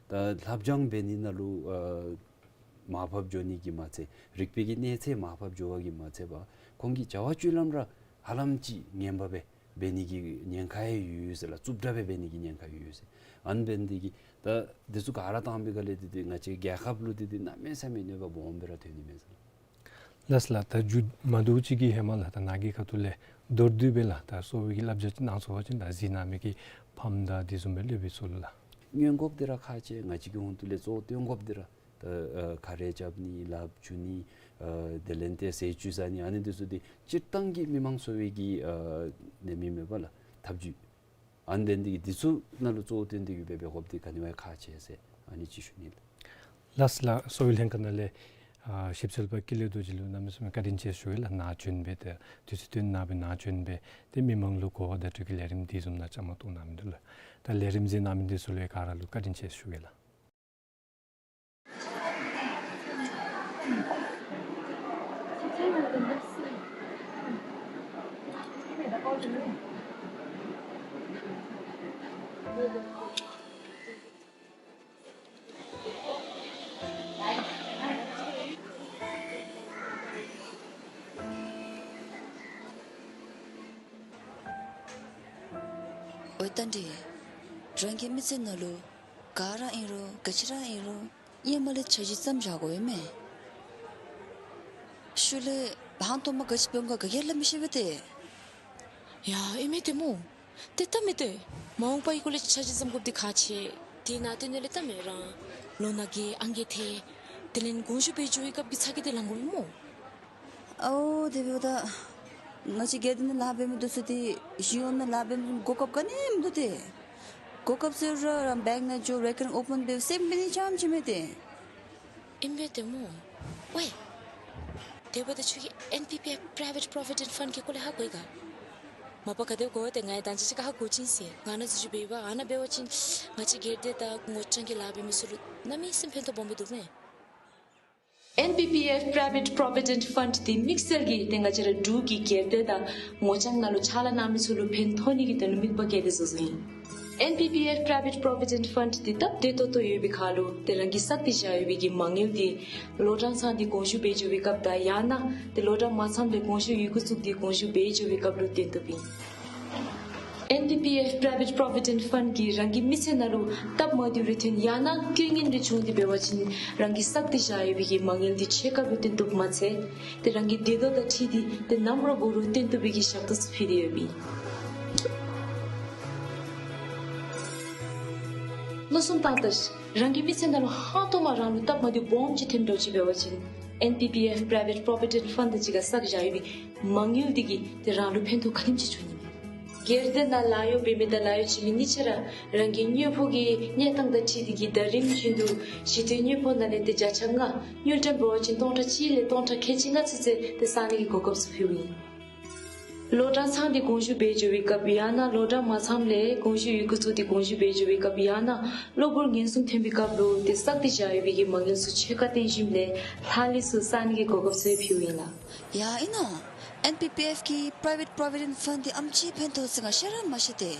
ད་ལྷབ་སྦྱང་འབད་ནི་ནང་ལུ་ཨ་མར་ཕབ་འགྱོ་ནི་གིས་མ་ཚད་རིག་པའི་གི་གནས་ཚད་མར་ཕབ་འགྱོ་བ་གིས་མ་ཚད་པར་ཁོང་གི་བྱ་བ་སྤྱོད་ལམ་ར་ཧ་ལམ་ཅིག་ངན་པ་སྦེ་འབད་ནི་གི་ཉེན་ཁ་ཡང་ཡོད་ཟེར་ལགས། རྩུབ་དྲགས་སྦེ་འབད་ནི་གི་ཉེན་ཁ་ཡང་ཡོད་ཟེར། ཨ་ནི་འབད་ནི་དེ་གིས་ད་འདི་ཚུ་ག་ར་བཏང་པའི་སྒང་ལས་ཏེ་ཏེ་ང་བཅས་རྒྱལ་ཁབ་ལུ་ཏེ་ཏེ་གནམ་མེད་ས་མེད་གནོད་པ་སྦོམ་སྦེ་ར་ཐོན་ནི་མས་ཟེར་ལགས། ལགས་ལགས། ད་མཇུག་མ་བསྡུ་ཅིག་གི་ཧེ་མ་ལགས་ད་ནཱ་གི་ཁ་ཐུག་ལས་མདོར་བསྡུས་སྦེ་ལགས་ད་གསོ་བའི་གི་བསླབ་བྱ་ཅིག་གནང་ཚུགས་པ་ཅིན་ད་གཟིགས་གནང་མི་གི་ཕམ་དང་དེ་བཟུམ་སྦེ་སློབ་དཔོན་ཚུ་ལུ་ལགས། སྔོན་འགོག་འདི་ར་ཁག་ཆེ། ང་བཅས་ཀྱི་ཧོངས་ཏོ་ལས་གཙོ་བོ་བཏོན་དགོཔ་འདི་ར་ད་ཨ་ཁ་རས་རྐྱབ་ནི་ལགཔ་འཁྱུ་ནི་ཨ་དེ་ལས་ཏེ་ཟས་བཅུད་ཟ་ནི་ཨ་ནི་འདི་ཚུ་འདི་སྤྱིར་བཏང་གི་མི་མང་གསོ་བའི་གི་ཨ་ནད་མི་མེད་པ་ལགས་ཐབས་བྱུས། ཨ་ནི་འདི་འདི་འདི་ཚུ་ནང་ལུ་གཙོ་བོ་བཏོན་ཏེ་གི་འབད་འབད་དགོཔ་འདི་ག་ནི་བ་ཁག་ཆེ་ཟེར་ཨ་ནི་ཅིག་ཞུ་ནི་ལགས། ལགས་ལགས། གསོ་བའི་ལྷན་ཁག་ནང་ལས་ཨ་ཞིབ་འཚོལ་པ་ཀུན་ལེགས་རྡོ་རྗེ་ལུ་གནམ་མེད་ས་མེད་བཀའ་དྲིན་ཆེ་ཞུ་ཡི་ལགས། ནཱ་བྱོན་སྦེ་ཏེ་དུས་ཚོད་བཏོན་གནང་སྦེ་ནཱ་བྱོན་སྦེ་ཏེ་མི་མང་ལུ་གོ་བ་བརྡ་སྤྲོད་ཀྱི་ལས་རིམ་འདི་བཟུམ་ནང་བཅའ་མར་གཏོགས་གནང་མི་འདི་ལུ་ད་ལས་རིམ་གཟིགས་གནང་མི་འདི་ཚུ་ལུ་ཡང་ག་ར་ལུ་བཀའ་དྲིན་ཆེ་ཞུ་ཡི་ལགས། འོ་ད་འདི་རང་གི་མི་ཚེ་ནང་ལུ་ག་ར་ཨིན་རུང་ག་ཅི་ར་ཨིན་རུང་ཧེ་མ་ལས་འཆར་གཞི་བརྩམ་བཞག་དགོ་པས་མས། ཤུལ་ལས་ཧང་སྟོང་མ་ག་ཅི་འབད་འོང་ག་ག་གིས་ལགས་མི་ཤེས་པས་ཏེ། ཡ་ཨིན་མས་ཏེ་སྨོ། ཏེ་ད་མི་ཏེ་མ་འོངས་པའི་སྐོར་ལས་འཆར་གཞི་བརྩམ་དགོཔ་འདི་ཁག་ཆེ། དེ་ནང་དེ་ནང་ལས་ད་མི་རང་ལོ་ན་རྒས་ཨང་རྒས་ཐལ། དེ་ལས་གོང་ཞུ་འབད་འགྱོ་བའི་སྐབས་ཀྱི་ཚ་གྱང་འདི་ལང་དགོ་པས་སྨོ། ཨའོ་དེ་འབདཝ་ད་ང་བཅས་སྒེར་སྡེ་ནང་ལཱ་འབད་མི་འདི་ཚུ་ཏེ་གཞུང་ནང་ལཱ་འབད་མི་གོ་སྐབས་ག་ནི་མིན་འདུག་ཏེ། གོ་སྐབས་ཟེར་རུང་རང་བེངཀ་ནང་འགྱོ་རེ་ཀརིང་ཨོ་པཱན་འབད་སེམས་འབད་ནི་ཙམ་ཅིག་མས་ཏེ། ཨིན་པས་ཏེ་སྨོ། ཝའི། དེ་འབདཝ་ད་ཁྱོད་ཀྱིས་ཨེན་པི་པི་ཨེཕ་Private Provident Fund གི་སྐོར་ལས་ཧ་གོ་ཡི་ག། མ་པ་ག་དེ་གོ་ཏེ་ང་ཡང་ད་ཅི་ཅིག་ཁར་ཧ་གོ་བྱིན་ཟེར། ང་ནཱ་འཛུལ་ཞུགས་འབད་བ་ཨ་ནཱ་འབད་བ་ཅིན་ང་བཅས་སྒེར་སྡེ་དང་ངོ་རྐྱང་གི་ལཱ་འབད་མི་ཚུ་ལུ་གནམ་མེད་ས་མེད་ཕན་ཐོགས་སྦོམ་སྦེ་འདུག་མས། ཨེན་པི་པི་ཨེཕ་Private Provident Fund འདི་དམིགས་བསལ་གྱིས་ཏེ་ང་བཅས་ར་འབྲུག་གི་སྒེར་སྡེ་དང་ངོ་རྐྱང་ནང་ལུ་ཕྱག་ལཱ་གནང་མི་ཚུ་ལུ་ཕན་ཐོགས་ནི་གི་དོན་ལུ་དམིགས་པ་བསྐྱེད་དེ་བཟོ་བཟོཝ་ཨིན། ཨེན་པི་པི་ཨེཕ་Private Provident Fund འདི་སྟབས་བདེ་ཏོག་ཏོ་ཡོད་པའི་ཁར་ལུ་ཏེ་རང་གིས་བསགས་ཏེ་བཞག་ཡོད་པའི་གི་མ་དངུལ་འདི་ལོ་གྲངས་ཚང་སྟེ་དགོངས་ཞུ་འབད་འགྱོ་བའི་སྐབས་དང་ཡང་ན་ཏེ་ལོ་གྲངས་མ་ཚངམ་ལས་དགོངས་ཞུ་ཡི་གུ་བཙུགས་ཏེ་དགོངས་ཞུ་འབད་འགྱོ་བའི་སྐབས་ལུ་བཏོན་བཏུབ་ཨིན། ཨེན་པི་པི་ཨེཕ་Private Provident Fund གིས་རང་གི་མི་ཚེ་ནང་ལུ་སྟབས་མ་བདེཝ་རེ་ཐོན་ཡང་ན་རྐྱེན་ངན་རེ་བྱུང་སྟེ་འབད་བ་ཅིན་རང་གིས་བསགས་ཏེ་བཞག་ཡོད་པའི་གི་མ་དངུལ་འདི་ཕྱེད་ཀ་སྦེ་བཏོན་བཏུབ་མ་ཚད་ཏེ་རང་གི་དེ་དོ་དང་འཁྲིལ་ཏེ་ཏེ་ནམ་ར་འབད་རུང་བཏོན་བཏུབ་པའི་གི་ཞབས་ཏོག་ཚུ་ཕུལ་ཏེ་ཡོདཔ་ཨིན། མནོ་བསམ་བཏང་ད་ཤིག། རང་གི་མི་ཚེ་ནང་ལུ་ཧང་སྟོང་མ་རང་ལུ་སྟབས་མ་བདེཝ་སྦོམ་ཅིག་ཐོནམ་འདྲཝ་ཅིག་འབད་བ་ཅིན་ཨེན་པི་པི་ཨེཕ་Private Provident Fund གཅིག་ཁར་བསགས་བཞག་ཡོད་པའི་མ་དངུལ་འདི་གིས་ཏེ་རང་ལུ་ཕན་ཐོགས་ག་དེམ་ཅིག་འབྱུང་ནི་མས། སྒེར་སྡེ་ནང་ལཱ་གཡོག་འབད་མི་དང་ལཱ་གཡོག་བྱིན་མི་གཉིས་ཆ་ར་རང་གི་དངོས་པོ་གི་གནས་སྟངས་དང་འཁྲིལ་ཏེ་གིས་ཟླ་རིམ་བཞིན་དུ་ཞི་དུས་དངོས་པོ་ནང་ལས་ཏེ་བརྒྱ་ཆ་ལྔ་དངུལ་ཀྲམ་འབད་བ་ཅིན་སྟོང་ཕྲག་གཅིག་ལས་སྟོང་ཕྲག་ཁལ་གཅིག་ལྔ་ཚུན་ཚོད་ཏེ་བསག་ནི་གི་གོ་སྐབས་ཚུ་ཕུལཝ་ཨིན། ལོ་གྲངས་ཚང་སྟེ་དགོངས་ཞུ་འབད་འགྱོ་བའི་སྐབས་ཡང་ན་ལོ་གྲངས་མ་ཚངམ་ལས་དགོངས་ཞུ་ཡི་གུ་བཙུགས་ཏེ་དགོངས་ཞུ་འབད་འགྱོ་བའི་སྐབས་ཡང་ན་གློ་བུར་ངན་སོང་ཐོན་པའི་སྐབས་ལུ་ཏེ་བསགས་ཏེ་བཞག་ཡོད་པའི་གི་མ་དངུལ་ཚུ་ཕྱེད་ཀ་བཏོན་ཞིནམ་ལས་ལྷག་ལུས་ཚུ་བསག་ནི་གི་གོ་སྐབས་ཚུ་ཕུལཝ་ཨིན་ལགས། ཡ་ཨིན་ནོ། ཨེན་པི་པི་ཨེཕ་གི་Private Provident Fund འདི་ཨེམ་ཅིག་ཕན་ཐོགས་ཟེར་ང་ཤེས་ར་མ་ཤེས་ཏེ།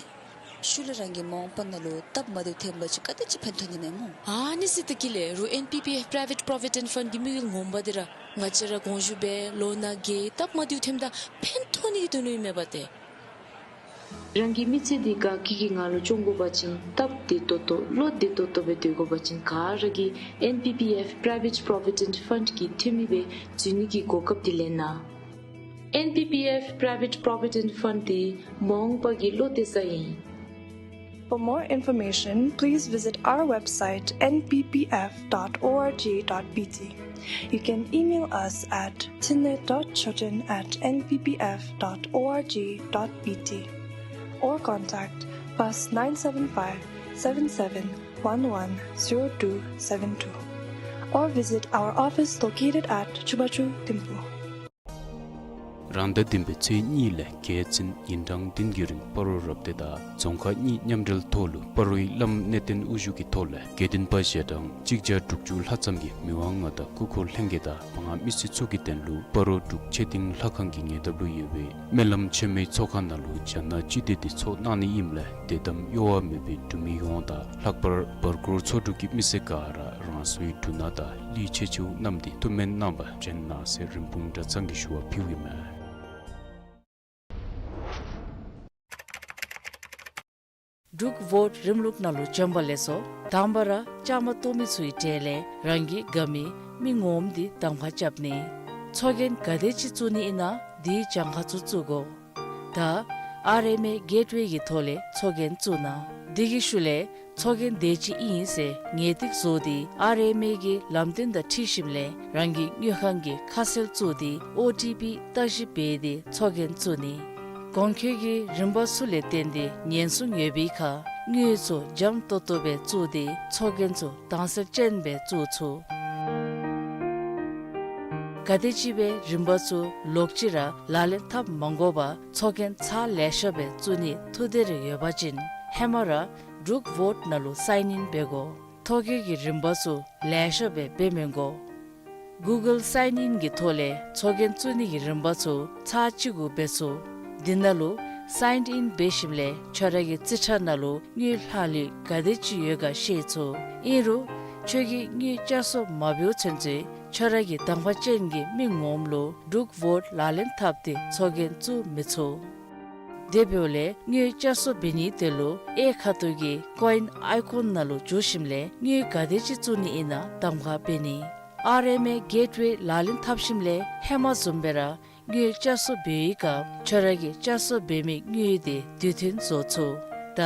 ཤུལ་ལས་རང་གི་མ་འོངས་པ་ནང་ལུ་སྟབས་མ་བདེཝ་ཐོན་པ་ཅིན་ག་དེ་ཅིག་ཕན་ཐོགས་ནི་མས་སྨོ། ཨ་ནི་ཟེར་ཏེ་གི་ལས་རུང་ཨེན་པི་པི་ཨེཕ་Private Provident Fund གི་དམིགས་ཡུལ་ངོ་མ་འདི་ར་ང་བཅས་ར་དགོངས་ཞུ་འབད་ལོ་ན་རྒས་སྟབས་མ་བདེཝ་ཐོནམ་ད་ཕན་ཐོགས་ནི་གི་དོན་ལུ་ཨིན་མས་པ་ཏེ། རང་གི་མི་ཚེ་འདི་དགའ་སྐྱིད་ཀྱི་ངང་ལུ་སྐྱོང་དགོ་པ་ཅིན་སྟབས་བདེ་ཏོག་ཏོ་བློ་བདེ་ཏོག་ཏོ་སྦེ་སྡོད་དགོ་པ་ཅིན་ག་ར་གིས་ཨེན་པི་པི་ཨེཕ་Private Provident Fund གི་འཐུས་མི་སྦེ་འཛུལ་ནི་གི་གོ་སྐབས་འདི་ལེན་གནང་། ཨེན་པི་པི་ཨེཕ་Private Provident Fund འདི་མ་འོངས་པ་གི་བློ་གཏད་ས་ཨིན། For more information, please visit our website N P P F dot org dot B T. You can email us at thinley dot choten at N P P F dot org dot B T or contact plus nine seven five seven seven one one zero two seven two or visit our office located at Chubachu Thimphu. རང་ཟླ་བདུན་པའི་ཚེས་གཉིས་ལས་བརྒྱད་ཚུན་ཉིན་གྲངས་བདུན་གྱི་རིང་སྤ་རོ་རབ་སྡེ་དང་རྫོང་ཁག་གཉིས་མཉམ་འབྲེལ་ཐོག་ལུ་སྤ་རོའི་བླམ་གནས་བརྟན་དབུ་བཞུགས་ཀྱི་ཐོག་ལས་དགེ་འདུན་པ་ཞལ་གྲངས་གཅིག་བརྒྱ་དྲུག་ཅུ་ལྷག་ཙམ་གྱིས་མི་དབང་མངའ་བདག་སྐུ་འཁོར་ལྷན་རྒྱས་དང་མང་མི་སེར་ཚུ་གི་དོན་ལུ་སྤ་རོ་འབྲུག་ཆོས་སྡིངས་ལྷ་ཁང་གི་ཉེ་འདབས་ལུ་ཡོད་པའི་སྨོན་ལམ་ཆེན་མོའི་ཚོགས་ཁང་ནང་ལུ་རྒྱ་ནག་སྤྱི་མདོས་འདི་ཚོགས་གནང་ནི་ཨིནམ་ལས་དད་དམ་གཡོ་བ་མེད་པའི་འབྲུག་མི་ཡོངས་དང་ལྷག་པར་བར་སྐོར་ཚོ་དྲུག་གི་མི་སེར་ག་ར་རང་སོའི་འབྲུ་སྣ་དང་གླུད་ཆེ་ཆེཝ་བསྣམས་ཏེ་ཐུགས་སྨོན་གནང་བར་བྱོན་གནང་ཟེར་རིན་སྤུངས་གྲྭ་ཚང་གིས་ཞུ་བ་ཕུལཝ་ཨིན་མས། འབྲུག་བོཊ་རིམ་ལུགས་ནང་ལུ་བྱོན་པ་ལེགས་སོ། དང་པ་ར་བཅའ་མར་གཏོགས་མི་ཚུ་གི་གྲས་ལས་རང་གི་དགའ་མི་མི་ངོམ་འདི་གདམ་ཁ་རྐྱབ་ནི། ཚོགས་རྒྱན་ག་དེ་ཅིག་བཙུགས་ནི་ཨིན་ན་དེའི་གྱངས་ཁ་ཚུ་བཙུགས་དགོ། ད་ཨར་ཨེམ་ཨེ་གེཊ་ཝེ་གི་ཐོག་ལས་ཚོགས་རྒྱན་བཙུགས་གནང་། དེ་གི་ཤུལ་ལས་ཚོགས་རྒྱན་དེ་ཅིག་ཨིན་ཟེར་ངེས་ཏིག་བཟོ་སྟེ་ཨར་ཨེམ་ཨེ་གི་ལམ་སྟོན་དང་འཁྲིལ་ཞིནམ་ལས་རང་གི་དངུལ་ཁང་གི་ཁ་གསལ་བཙུགས་ཏེ་ཨོ་ཊི་པི་བརྟག་ཞིབ་འབད་དེ་ཚོགས་རྒྱན་བཙུགས་ནི། གོང་འཁོད་ཀྱི་རིམ་པ་ཚུ་ལས་བརྟེན་ཏེ་ཉེན་སྲུང་ཡོད་པའི་ཁར་དངུལ་ཚུ་འཇམ་ཏོག་ཏོ་སྦེ་བཙུགས་ཏེ་ཚོགས་རྒྱན་ཚུ་དྭངས་གསལ་ཅན་སྦེ་བཙུགས་ཚུགས། ག་དེ་ཅིག་སྦེ་རིམ་པ་ཚུ་ལོག་ཅི་ར་ལག་ལེན་འཐབ་མ་དགོ་པར་ཚོགས་རྒྱན་ཚར་ལེ་ཤ་སྦེ་བཙུགས་ནི་ཐུགས་འདོད་རེ་ཡོད་པ་ཅིན་ཧེ་མ་ར་འབྲུག་བོཊ་ནང་ལུ་སའིན་ཨིན་འབད་དགོ། ཐོ་བཀོད་ཀྱི་རིམ་པ་ཚུ་ལེ་ཤ་སྦེ་འབད་མི་དགོ། གུ་གཱལ་སའིན་ཨིན་གྱི་ཐོག་ལས་ཚོགས་རྒྱན་བཙུགས་ནི་གི་རིམ་པ་ཚུ་ཚར་གཅིག་གུ་འབད་ཚུགས། འདི་ནང་ལུ་སའིན་ཨིན་འབད་ཞིནམ་ལས་ཁྱོད་ར་གི་རྩིས་ཁྲ་ནང་ལུ་དངུལ་ལྷག་ལུས་ག་དེ་ཅིག་ཡོད་ག་ཤེས་ཚུགས། ཨིན་རུང་ཁྱོད་ཀྱིས་དངུལ་བསྐྱར་གསོ་མ་འབདཝ་ཚུན་ཚོད་ཁྱོད་ར་གི་གདམ་ཁ་ཅན་གྱི་མི་ངོམ་ལུ་འབྲུག་བོཊ་ལག་ལེན་འཐབ་སྟེ་ཚོགས་རྒྱན་བཙུགས་མི་ཚུགས། དེ་འབདཝ་ལས་དངུལ་བསྐྱར་གསོ་འབད་ནིའི་དོན་ལུ་གཡས་ཁ་ཐུག་གི་ཀོ་ཨིན་ཨའི་ཀོན་ནང་ལུ་འཛུལ་ཞིནམ་ལས་དངུལ་ག་དེ་ཅིག་བཙུགས་ནི་ཨིན་ན་གདམ་ཁ་འབད་ནི། ཨར་ཨེམ་ཨེ་གེཊ་ཝེ་ལག་ལེན་འཐབ་ཞིནམ་ལས་ཧེ་མ་བཟུམ་སྦེ་ར་དངུལ་བསྐྱར་གསོ་འབད་བའི་སྐབས་ཁྱོད་ར་གིས་བསྐྱར་གསོ་འབད་མི་དངུལ་དེ་དུས་མཐུན་བཟོ་ཚུགས། ད་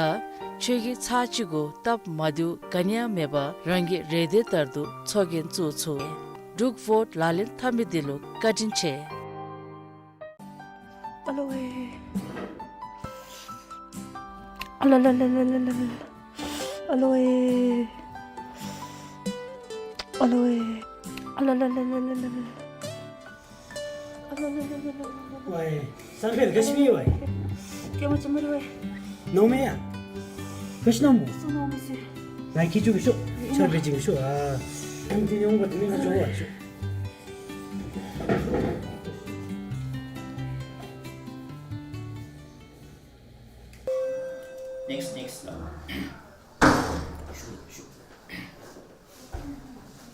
ཁྱོད་ཀྱིས་ཚར་གཅིག་གུ་སྟབས་མ་བདེཝ་ག་ནི་ཡང་མེད་པར་རང་གི་རེ་འདོད་ལྟར་དུ་ཚོགས་རྒྱན་བཙུགས་ཚུགས། འབྲུག་བོཊ་ལག་ལེན་འཐབ་མི་འདི་ལུ་བཀའ་དྲིན་ཆེ། ཨ་ལོ་ཝེ། ཨ་ལ་ལ་ལ། ཨ་ལོ་ཝེ། ཨ་ལོ་ཝེ། ཨ་ལ་ལ་ལ། ཝའེ། སང་ཕོད་ག་ཅི་མི་ཝའེ། ཀེ་མ་ཅི་མི་རི་ཝའེ། ནོ་མེ་ཡ། ག་ཅི་ནོ་མོ། སུ་ནོ་མེ་སི། ང་ཁྱི་ཅུ་གི་ཤོ། ཆར་བེ་ཅིང་ཤོ་ཨ། ཨམ་ཏི་ཉོང་ག་ཏི་མི་ང་ཅོ་ཝ་ཤོ། Next, next.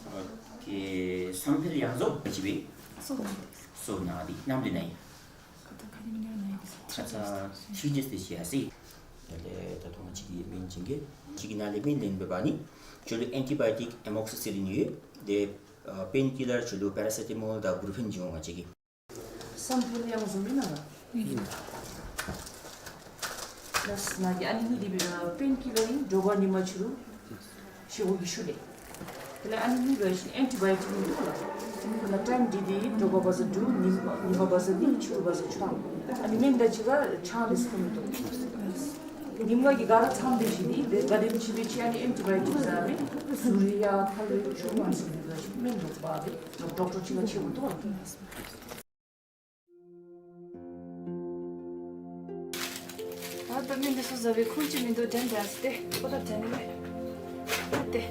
ཨོ་ཁེ། བསམ་འཕེལ་ཡང་རྫོགས་ཅིག་སྦེ། སོ་ན་དེ་ནམ་ལས་ན་ཡི། ཁ་ཙ་ཁ་ཉིནམ་ནང་ན་ཡི། ཁ་ཙ་ཐི་རི་ཌེསི་དེ་ཅིག་ཡར་སོ་ཡི། དེ་ལས་ད་ལྟོ་ང་བཅས་ཀྱི་སྨན་བྱིན་གེ། ཅིག་གི་ནང་ལས་སྨན་ལེན་འབད་བ་ཅིན་ཁྱོད་ལུ་ཨེན་ཊི་བའི་ཊིཀ་ཨེ་མོག་སི་སི་ལིན་ཡོད། དེ་ཨ་པེན་ཀི་ལར་ཁྱོད་ལུ་པེ་ར་སེ་ཊ་མོལ་དང་བུ་རུ་ཕེན་བྱིན་འོང་ང་བཅས་ཀྱིས། བསམ་འཕེལ་ཡང་རྫོགས་ཨིན་ན་ལགས། ལགས་ན་གི། ཨ་ནི་གཉིས་འདི་སྦེ་པེན་ཀི་ལར་ཨིན། དྲོ་པ་ཉིན་མ་ཕྱི་རུ་བཞེས་སྒོ་གི་ཤུལ་ལས། དེ་ལས་ཨ་ནི་གཉིས་འབད་བ་ཅིན་ཨེན་ཊི་བའི་ཊིཀ་ཨིན་འདུག་ལགས། དེ་ལས་ཊའིམ་འདི་འདི་དྲོ་པ་བ་ཟ་དྲུག། ཉིན་ཉིན་མ་བ་ཟ་གཉིས། ཕྱི་རུ་བ་ཟ་བཅུ་ཐམ། ཨ་ནི་སྨན་དང་གཅིག་ཁར་ཆང་ལེ་ཤ་ཁུ་མི་བཏུབ། ཉིན་མ་གི་ག་ར་ཚངམ་འབད་ཞིནམ་ལས་དེ་ག་དེམ་ཅིག་འབད་ཅི། ཨ་ནི་ཨེན་ཊི་བའི་ཊིཀ་ཟ་སྦེ་གཟུགས་རིགས་ཡང་ཐལ་བའི་ཆུ་མ་ཟ་འབད་བ་ཅིན་སྨན་ལོག་པ་སྦེ་ཌོག་ཊར་ཅིག་ལུ་ཆེ་བོ་འདུག་ལགས། ཨ་ད་སྨན་འདི་ཚུ་ཟ་བའི་ཁུངས་ཅིག་མིན་འདུག། དྲན་དྲན་ཏེ་ཁོ་ད་དྲན་མེད། ཨ་ཏེ།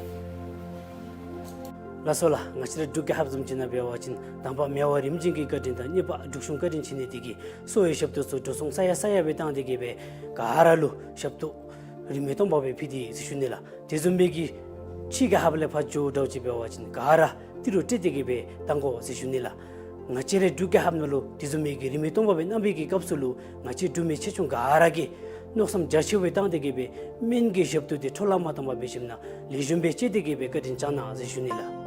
ལགས་སོ་ལགས། ང་བཅས་ར་འབྲུག་རྒྱལ་ཁབ་བཟུམ་ཅིག་ནང་འབད་བ་ཅིན་དང་པ་མེས་པ་རིམ་བྱོན་གྱི་བཀའ་དྲིན་དང་གཉིས་པ་འབྲུག་གཞུང་བཀའ་དྲིན་བྱིན་ནི་དེ་གིས་གསོ་བའི་ཞབས་ཏོག་ཚུ་འགྲོ་སོང་ས་ཡ་ས་ཡ་སྦེ་བཏང་སྟེ་གི་སྦེ་ག་ར་ལུ་ཞབས་ཏོག་རིན་མེད་སྟོང་པ་སྦེ་ཕུལ་ཏེ་ཟེར་ཞུ་ནི་ལགས། དེ་བཟུམ་སྦེ་གི་ཕྱི་རྒྱལ་ཁབ་ལས་ཕར་འགྱོ་འདྲཝ་ཅིག་འབད་བ་ཅིན་ག་ར་ཏི་རུ་སྤྲོད་དེ་གི་སྦེ་བཏང་དགོ་ཟེར་ཞུ་ནི་ལགས། ང་བཅས་རའི་འབྲུག་རྒྱལ་ཁབ་ནང་ལུ་དེ་བཟུམ་མའི་གི་རིན་མེད་སྟོང་པ་སྦེ་གནང་བའི་གི་སྐབས་སུ་ལུ་ང་བཅས་འབྲུག་མི་ཆེ་ཆུང་ག་ར་གིས་མནོ་བསམ་རྒྱ་ཆེ་བའི་བཏང་སྟེ་གི་སྦེ་སྨན་གྱི་ཞབས་ཏོག་དེ་འཕྲོ་བརླག་མ་བཏང་པར་འབད་ཞིནམ་ལས་ལེགས་ཤོམ་སྦེ་སྤྱད་དེ་གི་སྦེ་བཀའ་དྲིན་བསྐྱང་གནང་ཟེར་ཞུ་ནི་ལགས།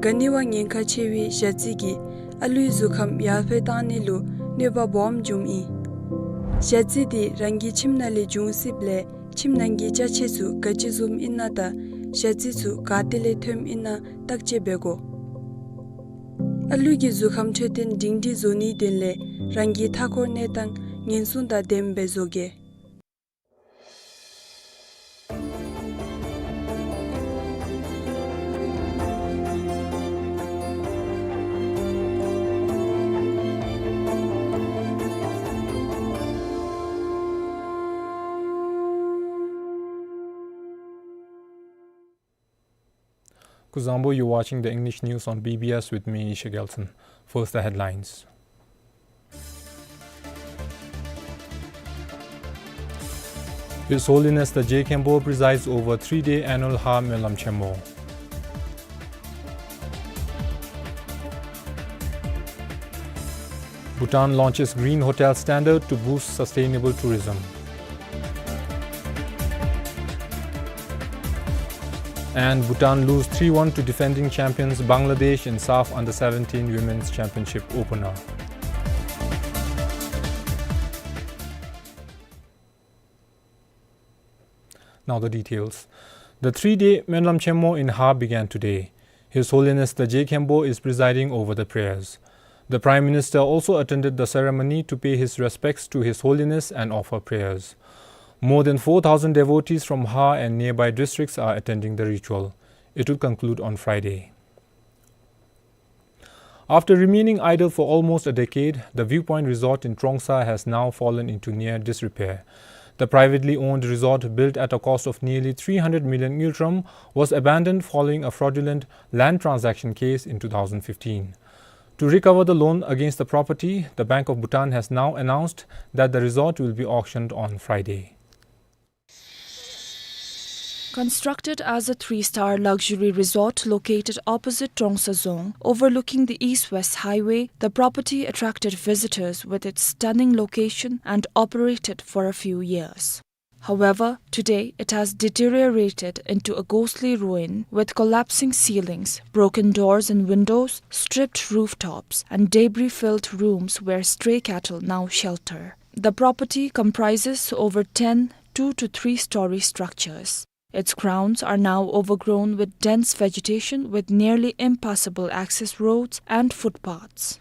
ག་ནི་བ་ཉེན་ཁ་ཆེ་བའི་ཞ་རྩི་གིས་ཨ་ལུའི་གཟུགས་ཁམས་ཡར་འཕེལ་བཏང་ནི་ལུ་གནོད་པ་སྦོམ་འབྱུངམ་ཨིན། ཞ་རྩི་དེ་རང་གི་ཁྱིམ་ནང་ལས་འབྱུང་སྲིདཔ་ལས་ཁྱིམ་ནང་གི་ཅ་ཆས་ཚུ་ག་ཅི་བཟུམ་ཨིན་ན་དང་ཞ་རྩི་ཚུ་ག་ཏེ་ལས་ཐོནམ་ཨིན་ན་བརྟག་དཔྱད་འབད་དགོ། ཨ་ལུ་གི་གཟུགས་ཁམས་འཕྲོད་བསྟེན་སྒྲིང་སྒྲིང་བཟོ་ནིའི་དོན་ལས་རང་གི་མཐའ་འཁོར་གནས་སྟངས་ཉེན་སྲུང་དང་ལྡནམ་སྦེ་བཟོ་གེ། Kuzuzangpo, you're watching the English news on B B S with me, Isha Gelson. First, the headlines. His Holiness the Je Khenpo presides over three-day annual Ha Menlam Chenmo. Bhutan launches Green Hotel Standard to boost sustainable tourism. And Bhutan lose three one to defending champions Bangladesh in SAFF Under seventeen Women's Championship opener. Now the details. The three-day Menlam Chenmo in Ha began today. His Holiness the Je Khenpo is presiding over the prayers. The Prime Minister also attended the ceremony to pay his respects to His Holiness and offer prayers. More than four thousand devotees from Ha and nearby districts are attending the ritual. It will conclude on Friday. After remaining idle for almost a decade, the Viewpoint Resort in Trongsa has now fallen into near disrepair. The privately owned resort, built at a cost of nearly three hundred million ngultrum, was abandoned following a fraudulent land transaction case in two thousand fifteen. To recover the loan against the property, the Bank of Bhutan has now announced that the resort will be auctioned on Friday. Constructed as a three-star luxury resort located opposite Trongsa Dzong, overlooking the East-West Highway, the property attracted visitors with its stunning location and operated for a few years. However, today it has deteriorated into a ghostly ruin, with collapsing ceilings, broken doors and windows, stripped rooftops, and debris-filled rooms where stray cattle now shelter. The property comprises over ten two to three-story structures. Its grounds are now overgrown with dense vegetation, with nearly impassable access roads and footpaths.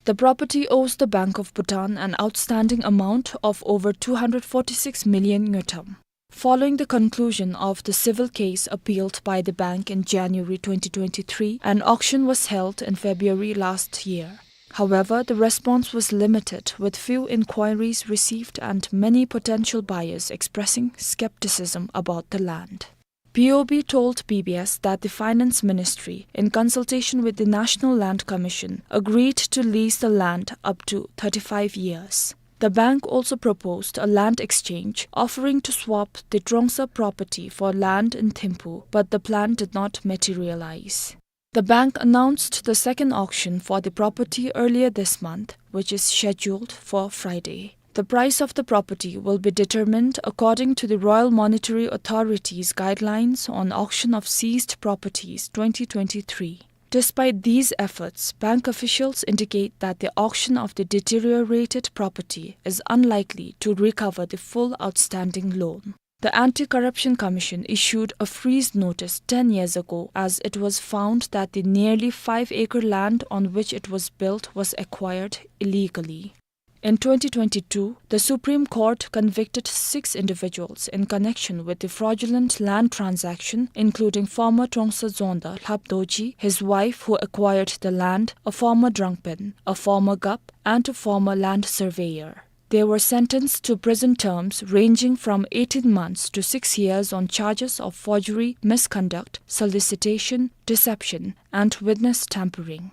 The property owes the Bank of Bhutan an outstanding amount of over two hundred forty-six million ngultrum. Following the conclusion of the civil case appealed by the bank in January twenty twenty-three, an auction was held in February last year. However, the response was limited, with few inquiries received and many potential buyers expressing skepticism about the land. B O B told B B S that the Finance Ministry, in consultation with the National Land Commission, agreed to lease the land up to thirty-five years. The bank also proposed a land exchange, offering to swap the Trongsa property for land in Thimphu, but the plan did not materialize. The bank announced the second auction for the property earlier this month, which is scheduled for Friday. The price of the property will be determined according to the Royal Monetary Authority's guidelines on auction of seized properties twenty twenty-three. Despite these efforts, bank officials indicate that the auction of the deteriorated property is unlikely to recover the full outstanding loan. The Anti-Corruption Commission issued a freeze notice ten years ago, as it was found that the nearly five-acre land on which it was built was acquired illegally. In twenty twenty-two, the Supreme Court convicted six individuals in connection with the fraudulent land transaction, including former Trongsa Dzongda Lhap Dorji, his wife who acquired the land, a former drunken, a former gup, and a former land surveyor. They were sentenced to prison terms ranging from eighteen months to six years on charges of forgery, misconduct, solicitation, deception, and witness tampering.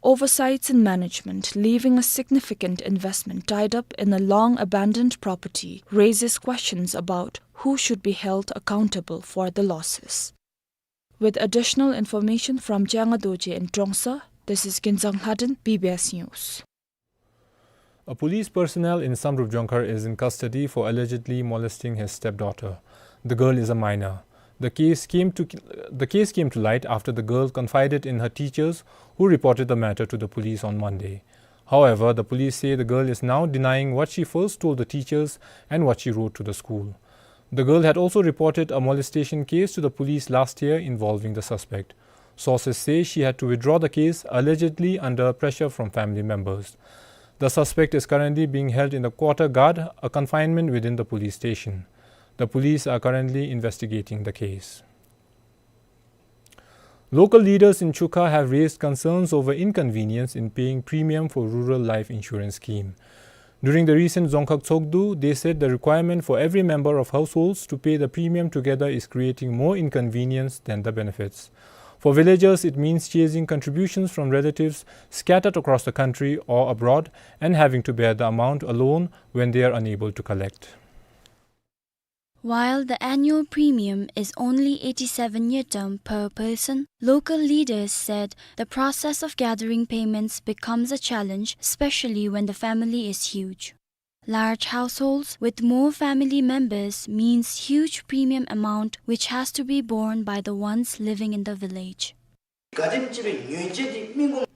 Oversights in management, leaving a significant investment tied up in a long-abandoned property, raises questions about who should be held accountable for the losses. With additional information from Changa Dorji in Trongsa, this is Kinzang Lhaden, B B S News. A police personnel in Samdrup Jongkhar is in custody for allegedly molesting his stepdaughter. The girl is a minor. The case came to, the case came to light after the girl confided in her teachers, who reported the matter to the police on Monday. However, the police say the girl is now denying what she first told the teachers and what she wrote to the school. The girl had also reported a molestation case to the police last year involving the suspect. Sources say she had to withdraw the case, allegedly under pressure from family members. The suspect is currently being held in the quarter guard, a confinement within the police station. The police are currently investigating the case. Local leaders in Chukha have raised concerns over inconvenience in paying premium for rural life insurance scheme. During the recent Dzongkhag Tshogdu, they said the requirement for every member of households to pay the premium together is creating more inconvenience than the benefits. For villagers, it means chasing contributions from relatives scattered across the country or abroad and having to bear the amount alone when they are unable to collect. While the annual premium is only eighty-seven ngultrum per person, local leaders said the process of gathering payments becomes a challenge, especially when the family is huge. Large households with more family members means huge premium amount which has to be borne by the ones living in the village.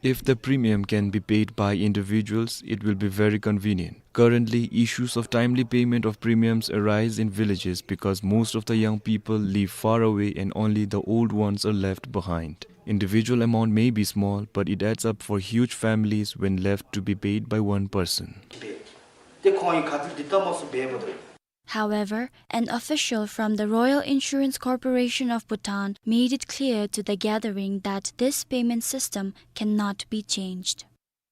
If the premium can be paid by individuals, it will be very convenient. Currently, issues of timely payment of premiums arise in villages because most of the young people live far away and only the old ones are left behind. Individual amount may be small, but it adds up for huge families when left to be paid by one person. However, an official from the Royal Insurance Corporation of Bhutan made it clear to the gathering that this payment system cannot be changed.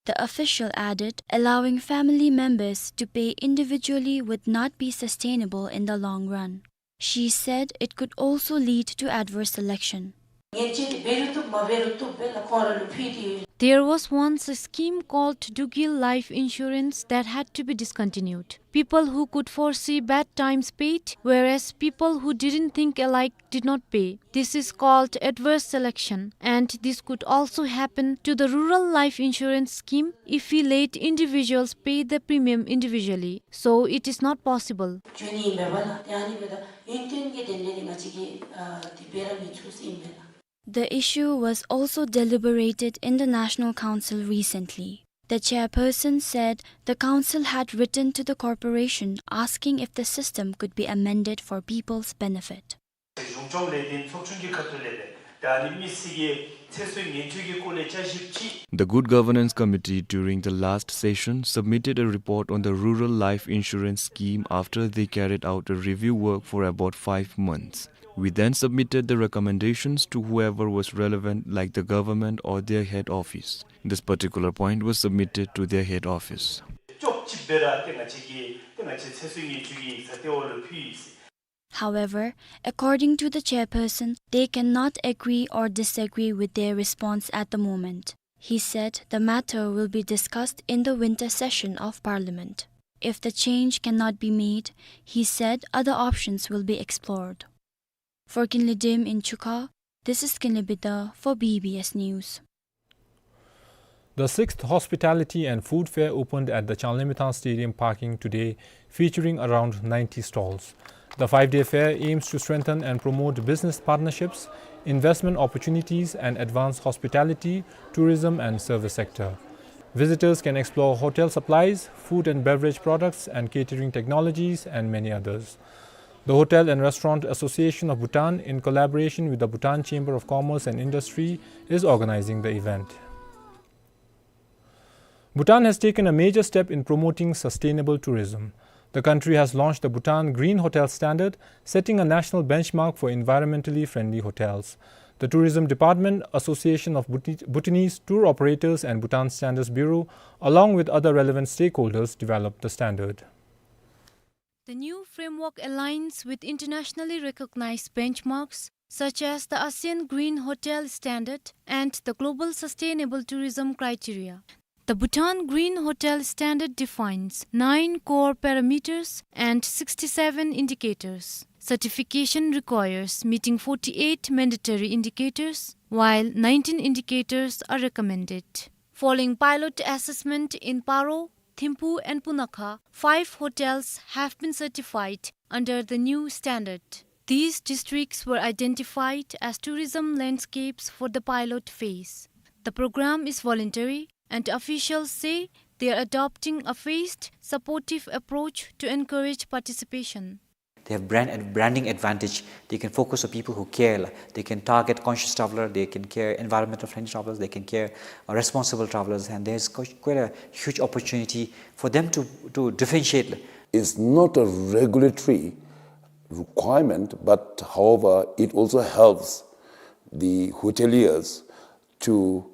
The official added, allowing family members to pay individually would not be sustainable in the long run. She said it could also lead to adverse selection. There was once a scheme called Dugil Life Insurance that had to be discontinued. People who could foresee bad times paid, whereas people who didn't think alike did not pay. This is called adverse selection, and this could also happen to the rural life insurance scheme if we let individuals pay the premium individually. So it is not possible. The issue was also deliberated in the National Council recently. The chairperson said the council had written to the corporation asking if the system could be amended for people's benefit. གཞུང་སྐྱོང་ལས་དོན་ཚོགས་ཆུང་གི་ཁ་ཐུག་ལས་ཏེ་ད་ཨ་ནི་མི་སེར་གྱི་ཚེ་སྲོག་ཉེན་བཅོལ་གྱི་སྐོར་ལས་བསྐྱར་ཞིབ་ཅིག The Good Governance Committee, during the last session, submitted a report on the Rural Life Insurance Scheme after they carried out a review work for about five months. We then submitted the recommendations to whoever was relevant, like the government or their head office. This particular point was submitted to their head office. ཅོག་ཅིག་སྦེ་ར་ཏེ་ང་བཅས་ཀྱིས་ཏེ་ང་བཅས་ཚེ་སྲོག་ཉེན་བཅོལ་གྱི་ཡིག་ཚང་ལྟེ་བ་ལུ་ཕུལ་ཡི་ཟེར། However, according to the chairperson, they cannot agree or disagree with their response at the moment. He said the matter will be discussed in the winter session of Parliament. If the change cannot be made, he said other options will be explored. For Kinley Dim in Chukha, this is Kinley Bida for B B S News. The sixth Hospitality and Food Fair opened at the Changlimithang Stadium parking today, featuring around ninety stalls. The five-day fair aims to strengthen and promote business partnerships, investment opportunities, and advance hospitality, tourism, and service sector. Visitors can explore hotel supplies, food and beverage products, and catering technologies, and many others. The Hotel and Restaurant Association of Bhutan, in collaboration with the Bhutan Chamber of Commerce and Industry, is organizing the event. Bhutan has taken a major step in promoting sustainable tourism. The country has launched the Bhutan Green Hotel Standard, setting a national benchmark for environmentally friendly hotels. The Tourism Department, Association of Bhuti-, Bhutanese Tour Operators and Bhutan Standards Bureau, along with other relevant stakeholders, developed the standard. The new framework aligns with internationally recognized benchmarks such as the ASEAN Green Hotel Standard and the Global Sustainable Tourism Criteria. The Bhutan Green Hotel Standard defines nine core parameters and sixty-seven indicators. Certification requires meeting forty-eight mandatory indicators, while nineteen indicators are recommended. Following pilot assessment in Paro, Thimphu and Punakha, five hotels have been certified under the new standard. These districts were identified as tourism landscapes for the pilot phase. The program is voluntary, and officials say they are adopting a phased, supportive approach to encourage participation. They have brand ad-, branding advantage. They can focus on people who care. They can target conscious traveler. They can care environmental friendly travelers. They can care, uh, responsible travelers. And there's quite, quite a huge opportunity for them to, to differentiate. It's not a regulatory requirement, but however, it also helps the hoteliers to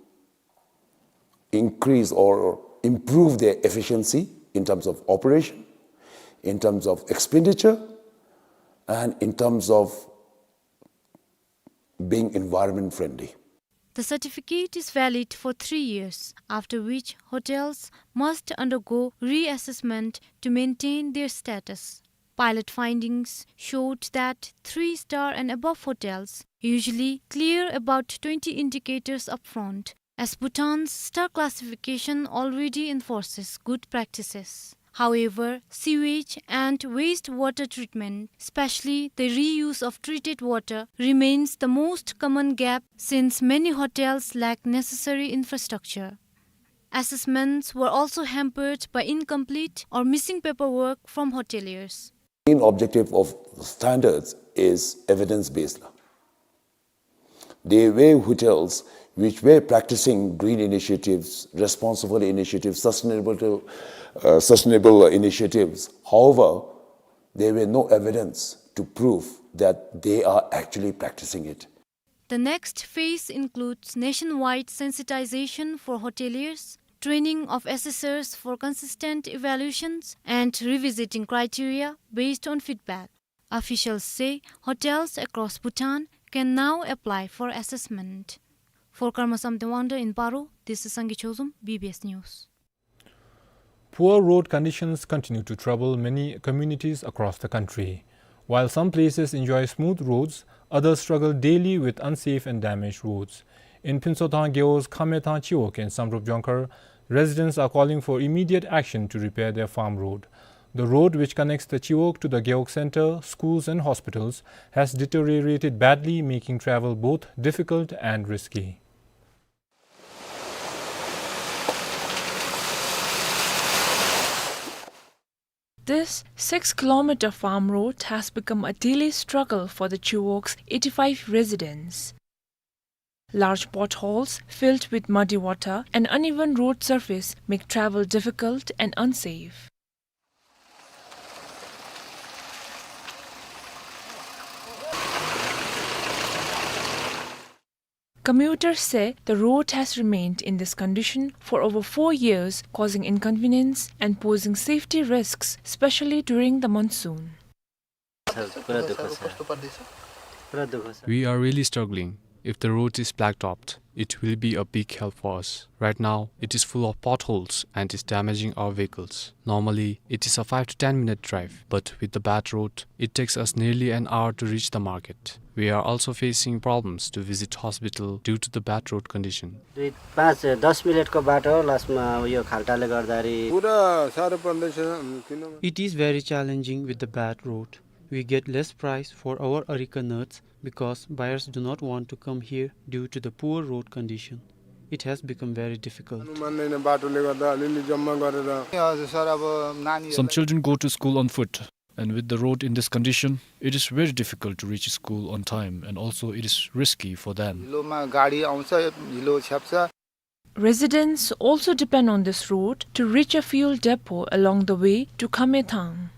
increase or improve their efficiency in terms of operation, in terms of expenditure, and in terms of being environment friendly. The certificate is valid for three years, after which hotels must undergo reassessment to maintain their status. Pilot findings showed that three-star and above hotels usually clear about twenty indicators upfront, as Bhutan's star classification already enforces good practices. However, sewage and wastewater treatment, especially the reuse of treated water, remains the most common gap since many hotels lack necessary infrastructure. Assessments were also hampered by incomplete or missing paperwork from hoteliers. Main objective of standards is evidence-based. There were hotels which were practicing green initiatives, responsible initiatives, sustainable, uh, sustainable initiatives. However, there were no evidence to prove that they are actually practicing it. The next phase includes nationwide sensitization for hoteliers, training of assessors for consistent evaluations, and revisiting criteria based on feedback. Officials say hotels across Bhutan can now apply for assessment. For Karma Samten Wangda in Paro, this is Sangay Chozom, B B S News. Poor road conditions continue to trouble many communities across the country. While some places enjoy smooth roads, others struggle daily with unsafe and damaged roads. In Phuntshothang Gewog's Khamethang Chiwog in Samdrup Jongkhar, residents are calling for immediate action to repair their farm road. The road which connects the Chiwog to the Gewog Center, schools and hospitals has deteriorated badly, making travel both difficult and risky. This six-kilometer farm road has become a daily struggle for the Chiwok's eighty-five residents. Large potholes filled with muddy water and uneven road surface make travel difficult and unsafe. Commuters say the road has remained in this condition for over four years, causing inconvenience and posing safety risks, especially during the monsoon. We are really struggling. If the road is blacktopped, it will be a big help for us. Right now, it is full of potholes and is damaging our vehicles. Normally, it is a five to ten minute drive, but with the bad road, it takes us nearly an hour to reach the market. We are also facing problems to visit hospital due to the bad road condition. दुई, पाँच, दस मिनेटको बाटो हो, लास्टमा यो खाल्टाले गर्दाखेरि। पुरा साह्रो पर्दैछ, किन? It is very challenging with the bad road. We get less price for our areca nuts because buyers do not want to come here due to the poor road condition. It has become very difficult. मान्दैन, बाटोले गर्दा अलिअलि जम्मा गरेर। हजुर सर, अब नानी Some children go to school on foot, and with the road in this condition, it is very difficult to reach school on time, and also it is risky for them. हिलोमा गाडी आउँछ, हिलो छ्याप्छ। Residents also depend on this road to reach a fuel depot along the way to Khamethang.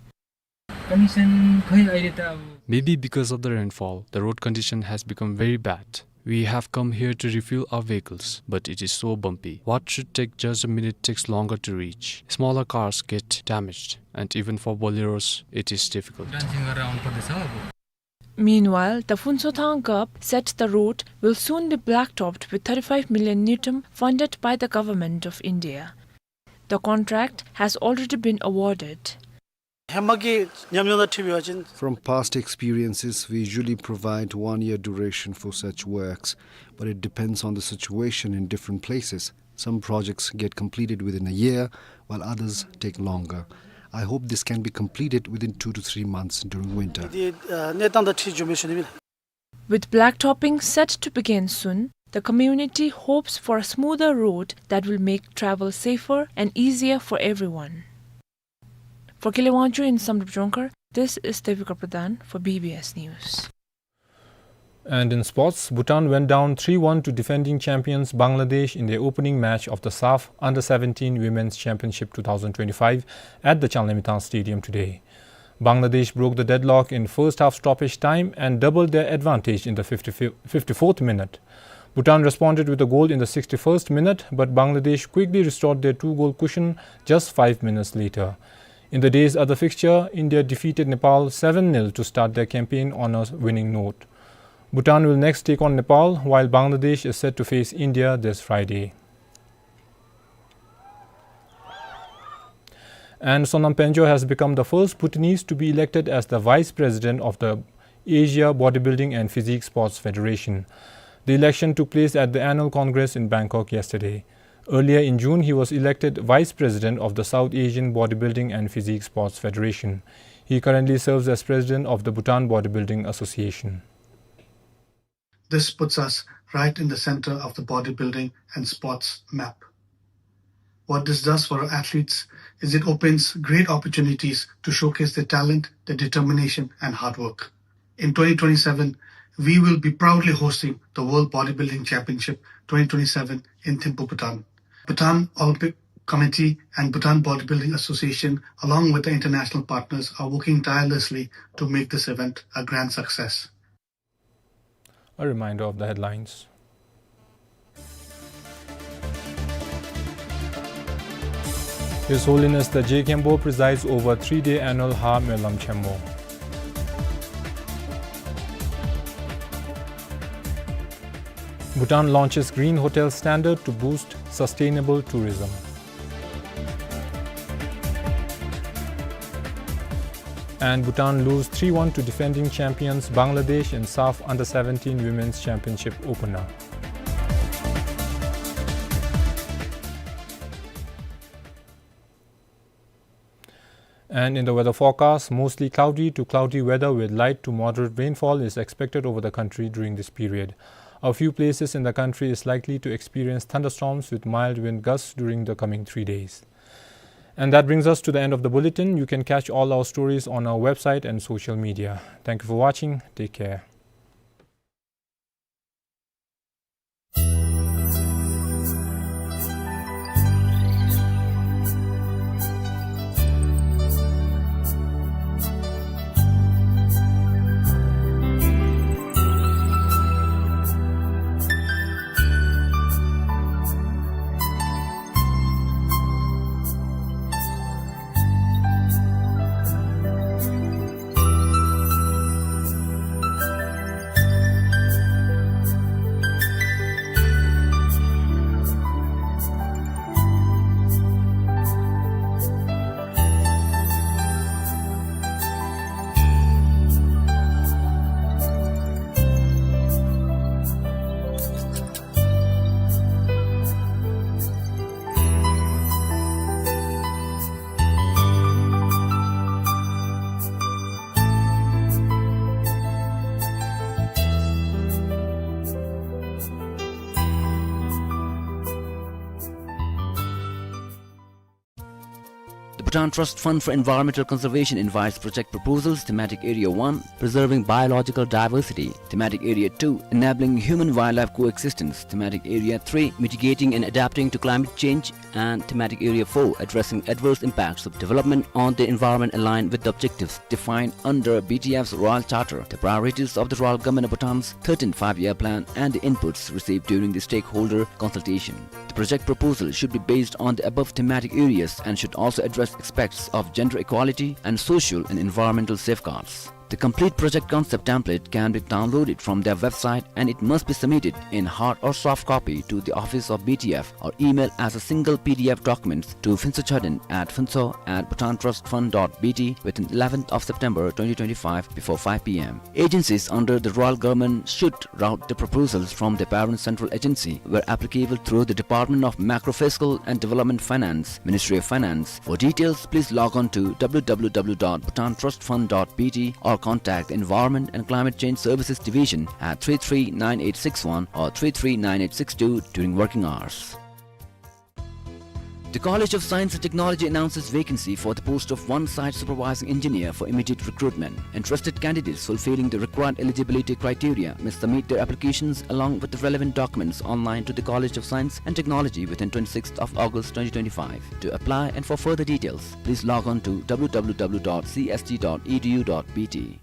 Condition खै अहिले त अब Maybe because of the rainfall, the road condition has become very bad. We have come here to refuel our vehicles, but it is so bumpy. What should take just a minute takes longer to reach. Smaller cars get damaged, and even for Boleros, it is difficult. Dancing around for the sub. Meanwhile, the Phuntshothang Gap said the road will soon be blacktopped with thirty-five million ngultrum funded by the Government of India. The contract has already been awarded. ཧེ་མ་གི་ཉམས་མྱོང་དང་འཁྲིལ་བ་ཅིན། From past experiences, we usually provide one year duration for such works, but it depends on the situation in different places. Some projects get completed within a year, while others take longer. I hope this can be completed within two to three months during winter. འདི་གནས་སྟངས་དང་འཁྲིལ་འགྱོ་མི་ཤེས་ནི་མེད། With blacktopping set to begin soon, the community hopes for a smoother road that will make travel safer and easier for everyone. For Kile Wangchuk in Samdrup Jongkhar, this is Devika Pradhan for B B S News. And in sports, Bhutan went down three one to defending champions Bangladesh in their opening match of the SAFF Under seventeen Women's Championship two thousand twenty-five at the Changlimithang Stadium today. Bangladesh broke the deadlock in first half stoppage time and doubled their advantage in the fifty, fifty-fourth minute. Bhutan responded with a goal in the sixty-first minute, but Bangladesh quickly restored their two-goal cushion just five minutes later. In the day's other fixture, India defeated Nepal seven nil to start their campaign on a winning note. Bhutan will next take on Nepal, while Bangladesh is set to face India this Friday. And Sonam Pengjo has become the first Bhutanese to be elected as the vice president of the Asia Bodybuilding and Physique Sports Federation. The election took place at the annual congress in Bangkok yesterday. Earlier in June, he was elected vice president of the South Asian Bodybuilding and Physique Sports Federation. He currently serves as president of the Bhutan Bodybuilding Association. This puts us right in the center of the bodybuilding and sports map. What this does for our athletes is it opens great opportunities to showcase their talent, their determination, and hard work. In twenty twenty-seven, we will be proudly hosting the World Bodybuilding Championship twenty twenty-seven in Thimphu, Bhutan. Bhutan Olympic Committee and Bhutan Bodybuilding Association, along with the international partners, are working tirelessly to make this event a grand success. A reminder of the headlines. His Holiness the Je Khenpo presides over three-day annual Ha Moelam Chenmo. Bhutan launches Green Hotel Standard to boost sustainable tourism. And Bhutan lose three one to defending champions Bangladesh in SAFF Under seventeen Women's Championship opener. And in the weather forecast, mostly cloudy to cloudy weather with light to moderate rainfall is expected over the country during this period. A few places in the country is likely to experience thunderstorms with mild wind gusts during the coming three days. And that brings us to the end of the bulletin. You can catch all our stories on our website and social media. Thank you for watching. Take care. The Bhutan Trust Fund for Environmental Conservation invites project proposals, Thematic Area one, Preserving Biological Diversity, Thematic Area two, Enabling Human-Wildlife Coexistence, Thematic Area three, Mitigating and Adapting to Climate Change, and Thematic Area four, Addressing Adverse Impacts of Development on the Environment, aligned with the objectives defined under B T F's Royal Charter, the priorities of the Royal Government of Bhutan's thirteenth Five-Year Plan, and the inputs received during the stakeholder consultation. The project proposal should be based on the above thematic areas and should also address aspects of gender equality and social and environmental safeguards. The complete project concept template can be downloaded from their website, and it must be submitted in hard or soft copy to the office of B T F or email as a single P D F document to phuntsho choden at phuntsho at bhutantrustfund dot B T within eleventh of September twenty twenty-five before five P M. Agencies under the Royal Government should route the proposals from the parent central agency, where applicable, through the Department of Macrofiscal and Development Finance, Ministry of Finance. For details, please log on to W W W dot bhutantrustfund dot B T or contact the Environment and Climate Change Services Division at three three nine eight six one or three three nine eight six two during working hours. The College of Science and Technology announces vacancy for the post of one site supervising engineer for immediate recruitment. Interested candidates fulfilling the required eligibility criteria may submit their applications along with the relevant documents online to the College of Science and Technology within twenty-sixth of August twenty twenty-five. To apply and for further details, please log on to W W W dot C S T dot E D U dot B T.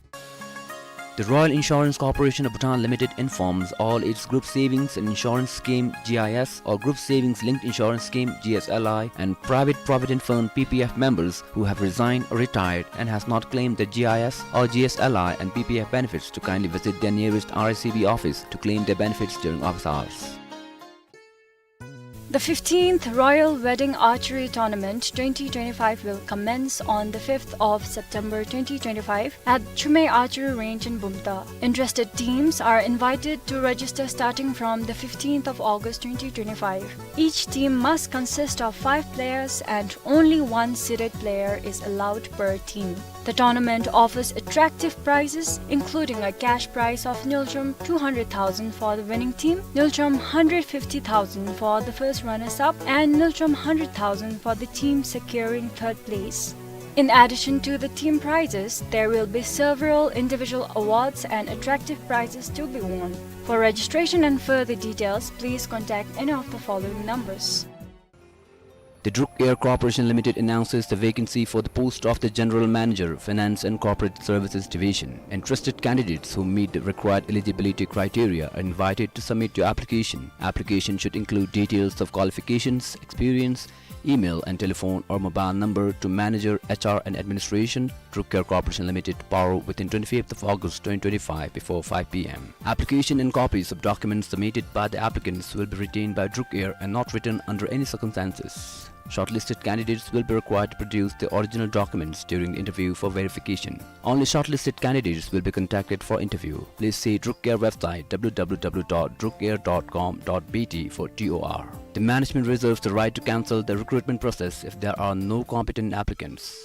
The Royal Insurance Corporation of Bhutan Limited informs all its Group Savings and Insurance Scheme, G I S, or Group Savings Linked Insurance Scheme, G S L I, and Private Provident Fund, P P F, members who have resigned or retired and has not claimed the G I S or G S L I and P P F benefits to kindly visit their nearest R I C B office to claim their benefits during office hours. The fifteenth Royal Wedding Archery Tournament twenty twenty-five will commence on the fifth of September twenty twenty-five at Chumei Archery Range in Bumthang. Interested teams are invited to register starting from the fifteenth of August twenty twenty-five. Each team must consist of five players and only one seeded player is allowed per team. The tournament offers attractive prizes, including a cash prize of ngultrum two hundred thousand for the winning team, ngultrum hundred fifty thousand for the first runners-up, and ngultrum hundred thousand for the team securing third place. In addition to the team prizes, there will be several individual awards and attractive prizes to be won. For registration and further details, please contact any of the following numbers. The Druk Air Corporation Limited announces the vacancy for the post of the General Manager, Finance and Corporate Services Division. Interested candidates who meet the required eligibility criteria are invited to submit your application. Application should include details of qualifications, experience, email and telephone or mobile number to Manager, H R and Administration, Druk Air Corporation Limited, Paro, within twenty-fifth of August twenty twenty-five before five P M. Application and copies of documents submitted by the applicants will be retained by Druk Air and not returned under any circumstances. Shortlisted candidates will be required to produce the original documents during the interview for verification. Only shortlisted candidates will be contacted for interview. Please see Druk Air website, W W W dot druk air dot com dot B T, for T O R. The management reserves the right to cancel the recruitment process if there are no competent applicants.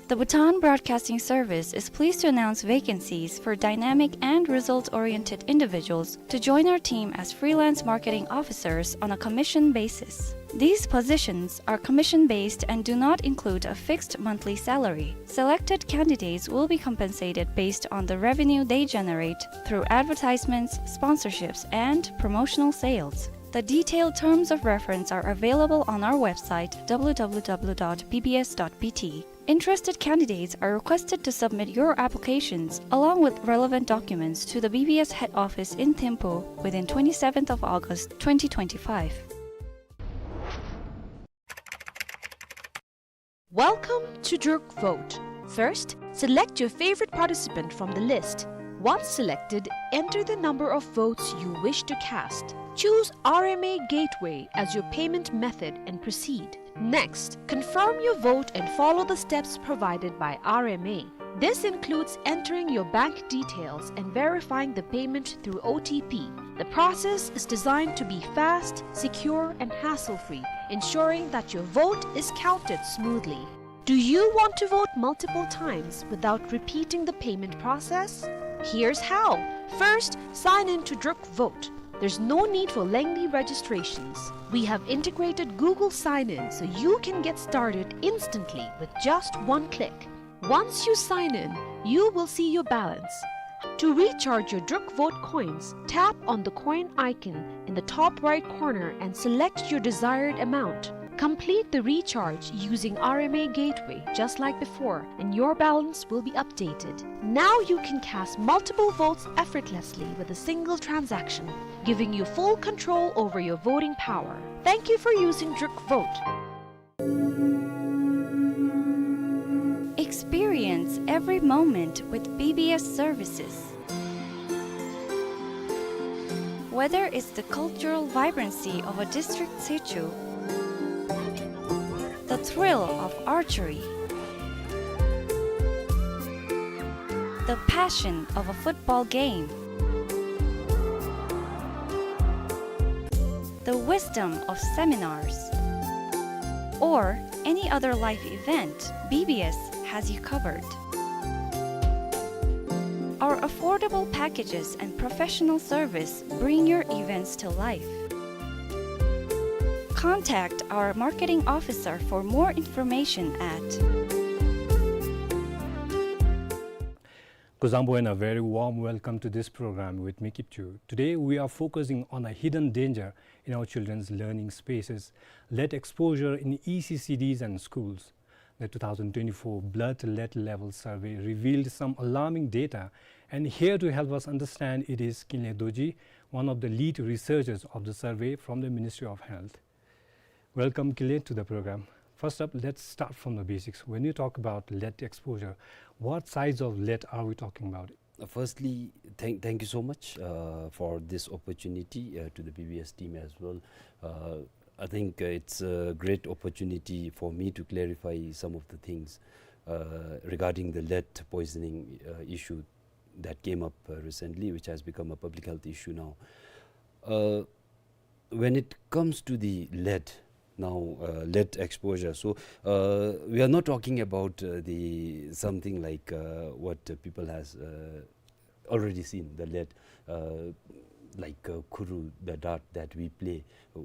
The Bhutan Broadcasting Service is pleased to announce vacancies for dynamic and result-oriented individuals to join our team as freelance marketing officers on a commission basis. These positions are commission-based and do not include a fixed monthly salary. Selected candidates will be compensated based on the revenue they generate through advertisements, sponsorships, and promotional sales. The detailed terms of reference are available on our website, w w w dot b b s dot b t. Interested candidates are requested to submit your applications along with relevant documents to the B B S head office in Thimphu within twenty-seventh of August twenty twenty-five. Welcome to Druk Vote. First, select your favorite participant from the list. Once selected, enter the number of votes you wish to cast. Choose R M A Gateway as your payment method and proceed. Next, confirm your vote and follow the steps provided by R M A. This includes entering your bank details and verifying the payment through O T P. The process is designed to be fast, secure, and hassle-free, ensuring that your vote is counted smoothly. Do you want to vote multiple times without repeating the payment process? Here's how. First, sign in to Druk Vote. There's no need for lengthy registrations. We have integrated Google Sign-In so you can get started instantly with just one click. Once you sign in, you will see your balance. To recharge your Druk Vote coins, tap on the coin icon in the top right corner and select your desired amount. Complete the recharge using R M A Gateway just like before, and your balance will be updated. Now you can cast multiple votes effortlessly with a single transaction, giving you full control over your voting power. Thank you for using Druk Vote. Experience every moment with B B S services. Whether it's the cultural vibrancy of a district sichu, the thrill of archery, the passion of a football game, the wisdom of seminars, or any other life event, B B S has you covered. Our affordable packages and professional service bring your events to life. Contact our marketing officer for more information at Kuzuzangpo and a very warm welcome to this program with me, Kipchu. Today we are focusing on a hidden danger in our children's learning spaces, lead exposure in E C C Ds and schools. The two thousand twenty-four blood lead level survey revealed some alarming data, and here to help us understand it is Kinley Dorji, one of the lead researchers of the survey from the Ministry of Health. Welcome, Kinley, to the program. First up, let's start from the basics. When you talk about lead exposure, what size of lead are we talking about? Uh, firstly, thank, thank you so much, uh, for this opportunity, uh, to the B B S team as well. Uh, I think, uh, it's a great opportunity for me to clarify some of the things, uh, regarding the lead poisoning, uh, issue that came up, uh, recently, which has become a public health issue now. Uh, when it comes to the lead, now, uh, lead exposure, so, uh, we are not talking about, uh, the something like, uh, what, uh, people has, uh, already seen, the lead, uh, like, uh, khuru, the dart that we play, uh,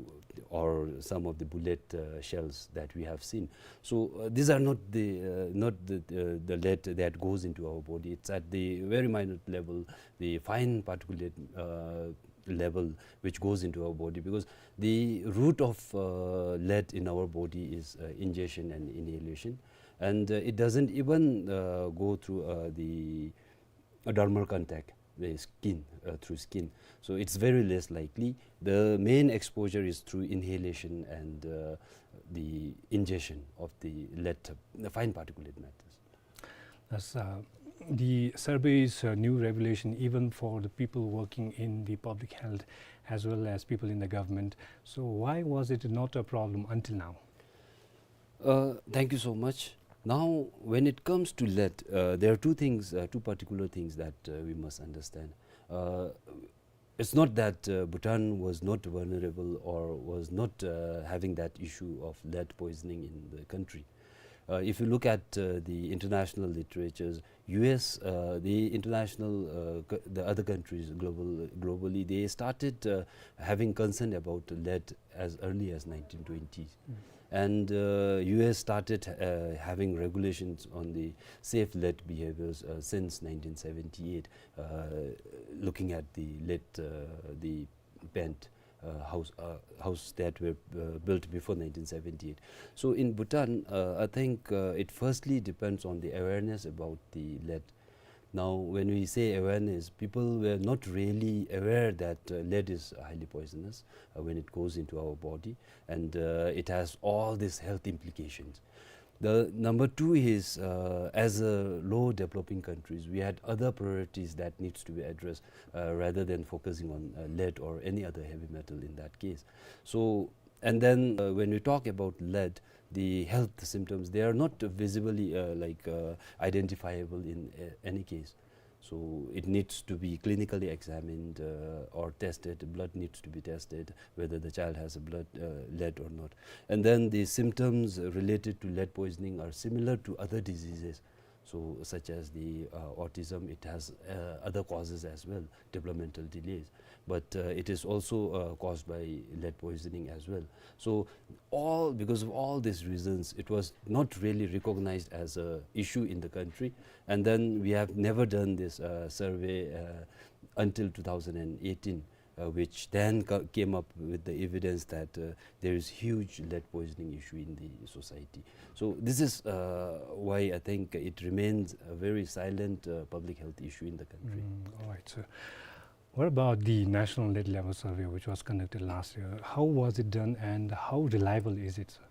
or some of the bullet, uh, shells that we have seen. So, uh, these are not the, uh, not the, uh, the lead that goes into our body. It's at the very minute level, the fine particulate, uh, level which goes into our body, because the root of, uh, lead in our body is, uh, ingestion and inhalation, and, uh, it doesn't even, uh, go through, uh, the, uh, dermal contact, the skin, uh, through skin. So it's very less likely. The main exposure is through inhalation and, uh, the ingestion of the lead, the fine particulate matters. That's, uh, the survey is a new revelation even for the people working in the public health as well as people in the government. So why was it not a problem until now? Uh, thank you so much. Now, when it comes to lead, uh, there are two things, uh, two particular things that, uh, we must understand. Uh, it's not that, uh, Bhutan was not vulnerable or was not, uh, having that issue of lead poisoning in the country. Uh, if you look at, uh, the international literatures, U S, uh, the international, uh, co-, the other countries global, globally, they started, uh, having concern about lead as early as nineteen twenties. Mm. And, uh, U S started, uh, having regulations on the safe lead behaviors, uh, since nineteen seventy-eight, uh, looking at the lead, uh, the bent, uh, house, uh, house that were, uh, built before nineteen seventy-eight. So in Bhutan, uh, I think, uh, it firstly depends on the awareness about the lead. Now, when we say awareness, people were not really aware that, uh, lead is highly poisonous, uh, when it goes into our body, and, uh, it has all these health implications. The number two is, uh, as a low developing countries, we had other priorities that needs to be addressed, uh, rather than focusing on, uh, lead or any other heavy metal in that case. So, and then, uh, when we talk about lead, the health symptoms, they are not visibly, uh, like, uh, identifiable in, uh, any case. So it needs to be clinically examined, uh, or tested. Blood needs to be tested whether the child has a blood, uh, lead or not. And then the symptoms related to lead poisoning are similar to other diseases. So such as the, uh, autism, it has, uh, other causes as well, developmental delays. But, uh, it is also, uh, caused by lead poisoning as well. So all, because of all these reasons, it was not really recognized as a issue in the country. And then we have never done this, uh, survey, uh, until two thousand eighteen, uh, which then co-, came up with the evidence that, uh, there is huge lead poisoning issue in the society. So this is, uh, why I think it remains a very silent, uh, public health issue in the country. Mm, all right, sir. What about the National Lead Level Survey, which was conducted last year? How was it done and how reliable is it, sir?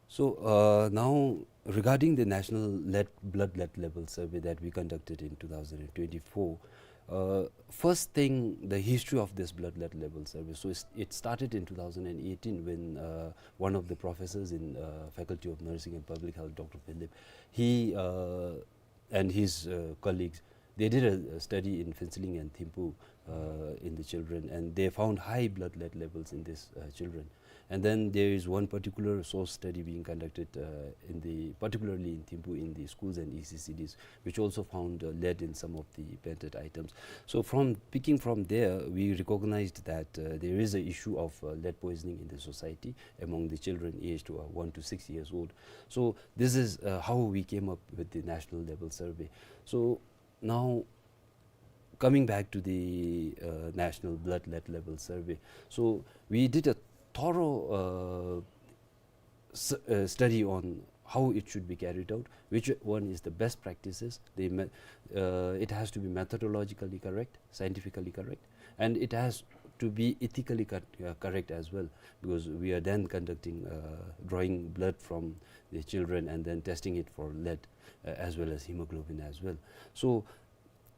So, uh, now, regarding the National Lead, Blood Lead Level Survey that we conducted in two thousand twenty-four, uh, first thing, the history of this Blood Lead Level Survey. So it's, it started in two thousand eighteen when, uh, one of the professors in, uh, Faculty of Nursing and Public Health, Doctor Philip, he, uh, and his, uh, colleagues, they did a, a study in Phuentsholing and Thimphu, uh, in the children, and they found high blood lead levels in these, uh, children. And then there is one particular source study being conducted, uh, in the, particularly in Thimphu, in the schools and E C C Ds, which also found, uh, lead in some of the painted items. So from, picking from there, we recognized that, uh, there is a issue of, uh, lead poisoning in the society among the children aged, uh, one to six years old. So this is, uh, how we came up with the national level survey. So now, coming back to the, uh, National Blood Lead Level Survey, so we did a thorough, uh, s-, uh, study on how it should be carried out, which one is the best practices. The me-, uh, it has to be methodologically correct, scientifically correct, and it has to be ethically cor-, uh, correct as well, because we are then conducting, uh, drawing blood from the children and then testing it for lead, uh, as well as hemoglobin as well. So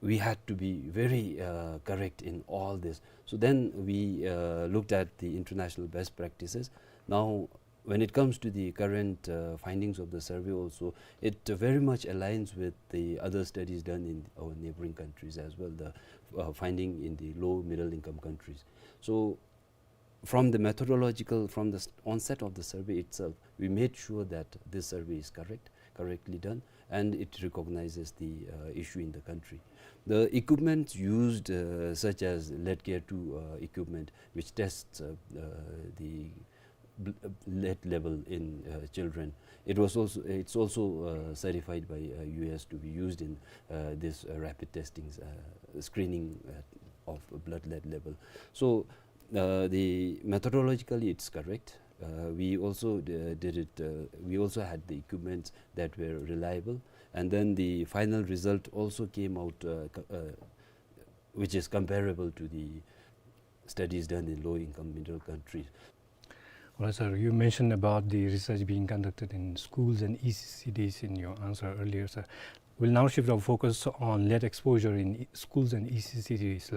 we had to be very, uh, correct in all this. So then we, uh, looked at the international best practices. Now, when it comes to the current, uh, findings of the survey also, it very much aligns with the other studies done in our neighboring countries as well, the, uh, finding in the low middle income countries. So from the methodological, from the s-, onset of the survey itself, we made sure that this survey is correct, correctly done, and it recognizes the, uh, issue in the country. The equipments used, uh, such as Leadcare two, uh, equipment, which tests, uh, uh, the bl-, uh, lead level in, uh, children, it was also, it's also, uh, certified by, uh, U S to be used in, uh, this, uh, rapid testings, uh, screening, uh, of blood lead level. So uh, the methodologically it's correct. Uh, we also d-, did it, uh, we also had the equipments that were reliable. And then the final result also came out, uh, co-, uh, which is comparable to the studies done in low-income middle countries. Well, sir, you mentioned about the research being conducted in schools and E C C Ds in your answer earlier, sir. We'll now shift our focus on lead exposure in e-, schools and E C C Ds.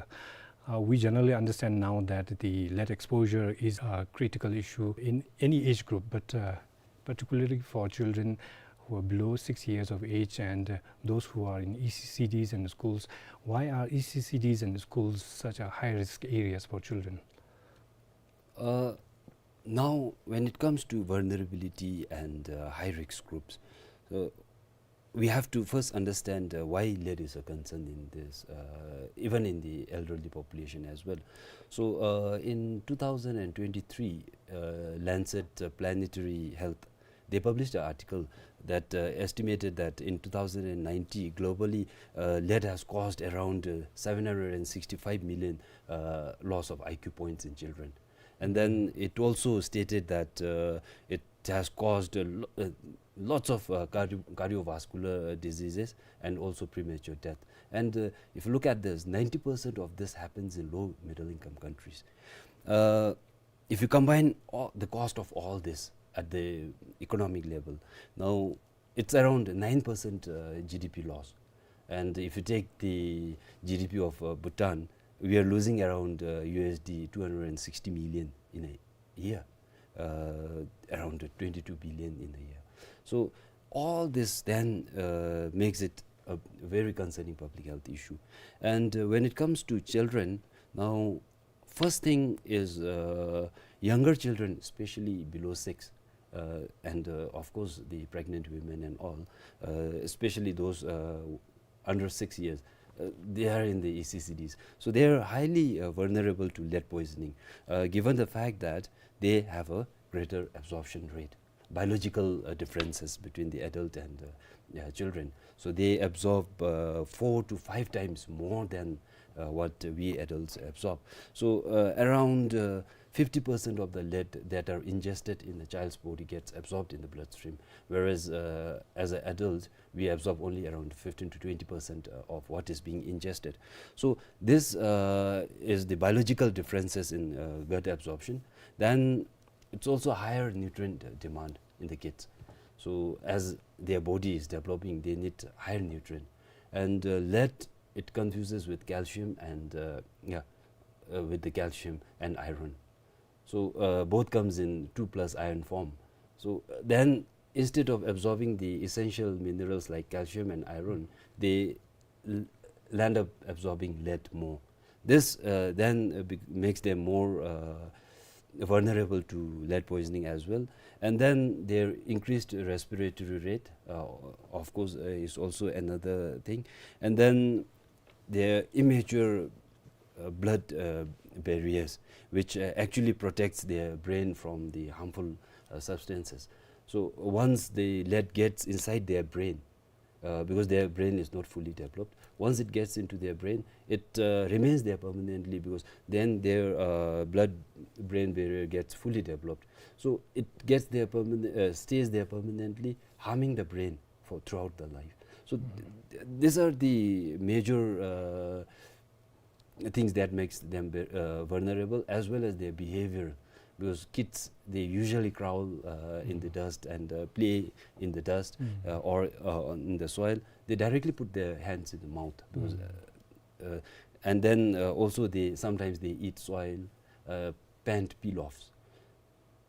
Uh, we generally understand now that the lead exposure is a critical issue in any age group, but, uh, particularly for children who are below six years of age and, uh, those who are in E C C Ds and schools. Why are E C C Ds and schools such a high-risk areas for children? Uh, Now, when it comes to vulnerability and, uh, high risk groups, uh, we have to first understand, uh, why lead is a concern in this, uh, even in the elderly population as well. So, uh, in two thousand twenty-three, uh, Lancet, uh, Planetary Health, they published an article that, uh, estimated that in two thousand ninety, globally, uh, lead has caused around, uh, seven hundred sixty-five million, uh, loss of I Q points in children. And then it also stated that, uh, it has caused a lo-, uh, lots of, uh, cardio-, cardiovascular diseases and also premature death. And, uh, if you look at this, ninety percent of this happens in low middle income countries. Uh, if you combine all, the cost of all this at the economic level, now it's around nine percent, uh, G D P loss. And if you take the G D P of, uh, Bhutan, we are losing around, uh, U S D two hundred sixty million in a year, uh, around twenty-two billion in a year. So all this then, uh, makes it a very concerning public health issue. And, uh, when it comes to children, now, first thing is, uh, younger children, especially below six, uh, and, uh, of course, the pregnant women and all, uh, especially those, uh, under six years, uh, they are in the E C C Ds. So they are highly, uh, vulnerable to lead poisoning, uh, given the fact that they have a greater absorption rate, biological, uh, differences between the adult and, uh, uh, children. So they absorb, uh, four to five times more than, uh, what we adults absorb. So, uh, around, uh, fifty percent of the lead that are ingested in a child's body gets absorbed in the bloodstream, whereas, uh, as an adult, we absorb only around fifteen to twenty percent, uh, of what is being ingested. So this, uh, is the biological differences in, uh, gut absorption. Then it's also higher nutrient, uh, demand in the kids. So as their body is developing, they need higher nutrient. And, uh, lead, it confuses with calcium and, uh, yeah, uh, with the calcium and iron. So, uh, both comes in two plus iron form. So, uh, then instead of absorbing the essential minerals like calcium and iron, they l-, land up absorbing lead more. This, uh, then, uh, bec-, makes them more, uh, vulnerable to lead poisoning as well. And then their increased respiratory rate, uh, of course, uh, is also another thing. And then their immature, uh, blood, uh, barriers, which, uh, actually protects their brain from the harmful, uh, substances. So once the lead gets inside their brain, uh, because their brain is not fully developed, once it gets into their brain, it, uh, remains there permanently, because then their, uh, blood-brain barrier gets fully developed. So it gets there perman-, uh, stays there permanently, harming the brain for throughout the life. So th-, th-, these are the major, uh, things that makes them ve-, uh, vulnerable, as well as their behavior, because kids, they usually crawl, uh, in the dust and, uh, play in the dust, uh, or, uh, on, in the soil. They directly put their hands in the mouth because, uh, uh, and then, uh, also they, sometimes they eat soil, uh, pant peel-offs.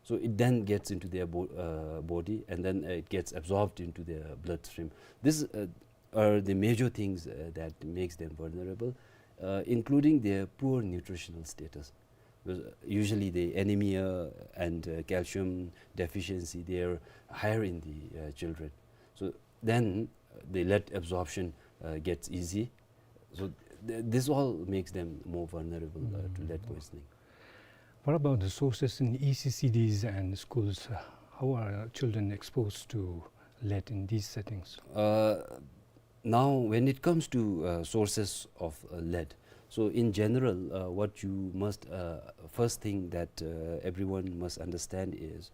So it then gets into their bo-, uh, body, and then, uh, it gets absorbed into their bloodstream. These, uh, are the major things, uh, that makes them vulnerable, uh, including their poor nutritional status. Because, uh, usually the anemia and, uh, calcium deficiency, they are higher in the, uh, children. So then, uh, the lead absorption, uh, gets easy. So th-, this all makes them more vulnerable, uh, to lead poisoning. What about the sources in E C C Ds and schools? Uh, how are children exposed to lead in these settings? Uh, now, when it comes to, uh, sources of, uh, lead, so in general, uh, what you must, uh, first thing that, uh, everyone must understand is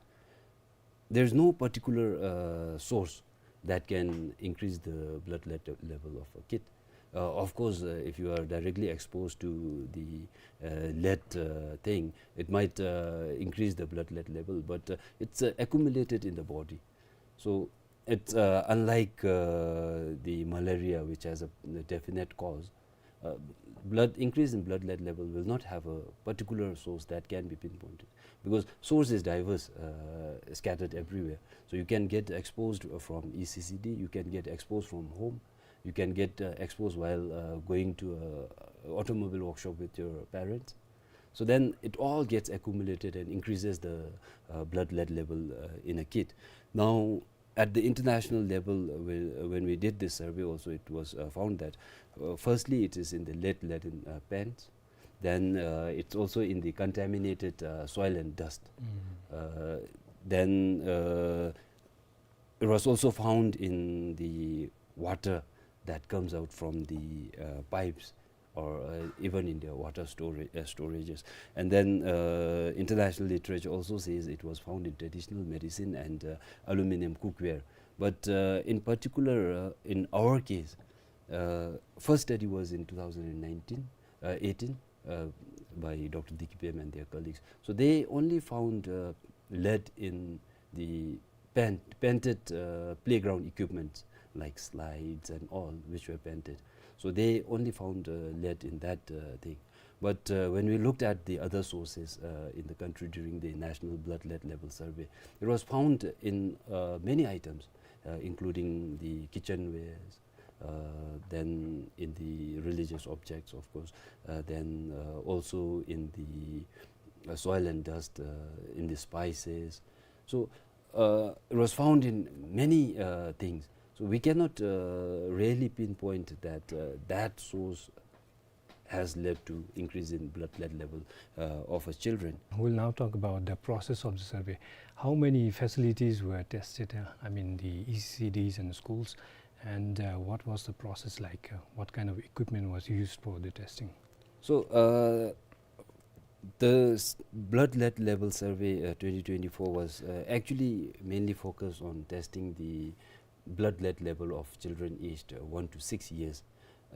there's no particular, uh, source that can increase the blood lead level of a kid. Uh, of course, uh, if you are directly exposed to the, uh, lead, uh, thing, it might, uh, increase the blood lead level, but, uh, it's, uh, accumulated in the body. So it's, uh, unlike, uh, the malaria, which has a, a definite cause, uh, blood, increase in blood lead level will not have a particular source that can be pinpointed, because source is diverse, uh, scattered everywhere. So you can get exposed, uh, from E C C D, you can get exposed from home, you can get, uh, exposed while, uh, going to a automobile workshop with your parents. So then it all gets accumulated and increases the, uh, blood lead level, uh, in a kid. Now, at the international level, uh, we, when we did this survey also, it was, uh, found that, uh, firstly, it is in the lead-laden, uh, pants. Then, uh, it's also in the contaminated, uh, soil and dust. Uh, then, uh, it was also found in the water that comes out from the, uh, pipes or, uh, even in the water stora-, uh, storages. And then, uh, international literature also says it was found in traditional medicine and, uh, aluminum cookware. But, uh, in particular, uh, in our case, uh, first study was in two thousand nineteen, uh, eighteen, uh, by Doctor Dikipem and their colleagues. So they only found, uh, lead in the paint-, painted, uh, playground equipment like slides and all, which were painted. So they only found, uh, lead in that, uh, thing. But, uh, when we looked at the other sources, uh, in the country during the National Blood Lead Level Survey, it was found in, uh, many items, uh, including the kitchenwares, uh, then in the religious objects, of course, uh, then, uh, also in the, uh, soil and dust, uh, in the spices. So, uh, it was found in many, uh, things. So we cannot, uh, really pinpoint that, uh, that source has led to increase in blood lead level, uh, of our children. We'll now talk about the process of the survey. How many facilities were tested? Uh, I mean, the E C C Ds and schools, and, uh, what was the process like? Uh, what kind of equipment was used for the testing? So, uh, the s-, blood lead level survey, uh, twenty twenty-four was, uh, actually mainly focused on testing the blood lead level of children aged, uh, one to six years.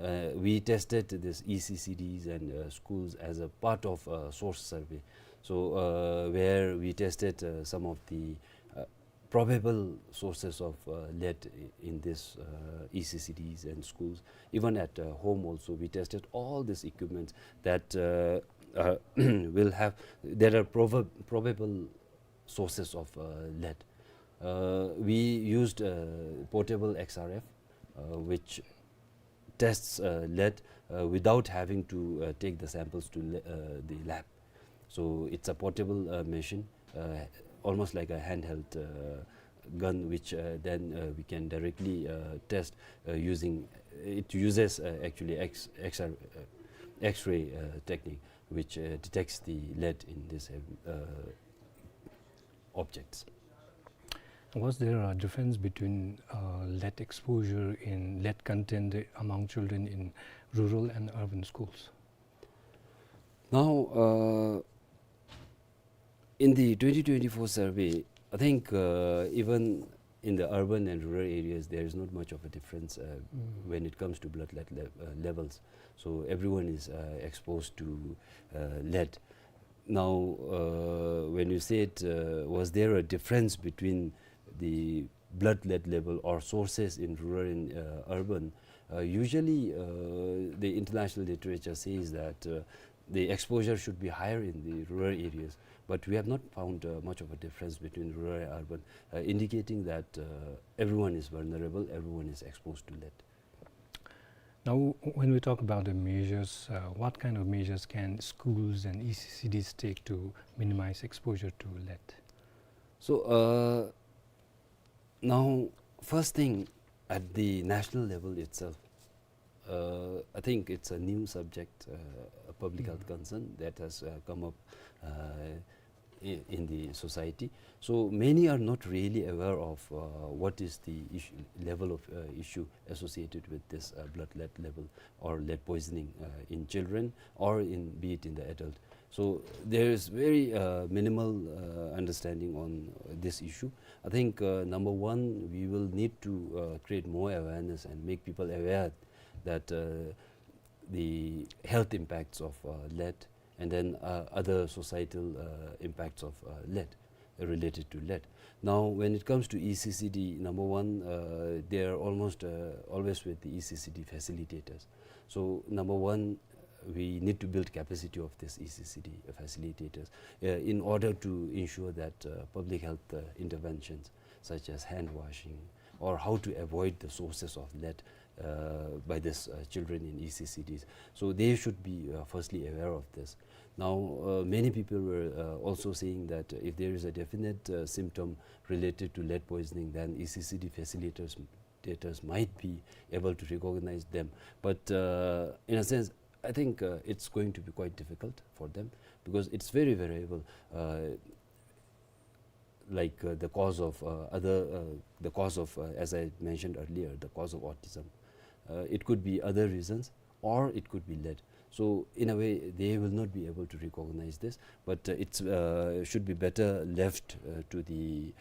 Uh, we tested this E C C Ds and, uh, schools as a part of a source survey. So, uh, where we tested, uh, some of the, uh, probable sources of, uh, lead i-, in this, uh, E C C Ds and schools. Even at, uh, home also, we tested all these equipments that, uh, uh, will have, there are prob-, probable sources of, uh, lead. Uh, we used, uh, portable X R F, uh, which tests, uh, lead, uh, without having to, uh, take the samples to le-, uh, the lab. So it's a portable, uh, machine, uh, almost like a handheld, uh, gun, which, uh, then, uh, we can directly, uh, test, uh, using, it uses, uh, actually X, X R, uh, X-ray, uh, technique, which, uh, detects the lead in this, uh, objects. Was there a difference between, uh, lead exposure in lead content among children in rural and urban schools? Now, uh, in the twenty twenty-four survey, I think, uh, even in the urban and rural areas, there is not much of a difference, uh, when it comes to blood lead le-, uh, levels. So everyone is, uh, exposed to, uh, lead. Now, uh, when you said, uh, was there a difference between the blood lead level or sources in rural and, uh, urban? Uh, usually, uh, the international literature says that, uh, the exposure should be higher in the rural areas, but we have not found, uh, much of a difference between rural and urban, uh, indicating that, uh, everyone is vulnerable, everyone is exposed to lead. Now, w-, when we talk about the measures, uh, what kind of measures can schools and E C C Ds take to minimize exposure to lead? So, uh, now, first thing, at the national level itself, uh, I think it's a new subject, uh, a public health concern that has, uh, come up, uh, i-, in the society. So many are not really aware of, uh, what is the issue, level of, uh, issue associated with this, uh, blood lead level or lead poisoning, uh, in children or in, be it in the adult. So there is very, uh, minimal, uh, understanding on this issue. I think, uh, number one, we will need to, uh, create more awareness and make people aware that, uh, the health impacts of, uh, lead and then, uh, other societal, uh, impacts of, uh, lead, related to lead. Now, when it comes to E C C D, number one, uh, they are almost, uh, always with the E C C D facilitators. So, number one, we need to build capacity of these E C C D facilitators, uh, in order to ensure that, uh, public health, uh, interventions such as hand washing or how to avoid the sources of lead, uh, by these uh, children in E C C Ds. So they should be uh, firstly aware of this. Now, uh, many people were uh, also saying that if there is a definite uh, symptom related to lead poisoning, then E C C D facilitators, facilitators might be able to recognize them. But uh, in a sense, I think uh, it's going to be quite difficult for them because it's very variable. Uh, like uh, the cause of uh, other, uh, the cause of, uh, as I mentioned earlier, the cause of autism. Uh, it could be other reasons, or it could be lead. So in a way, they will not be able to recognize this, but uh, it uh, should be better left uh, to the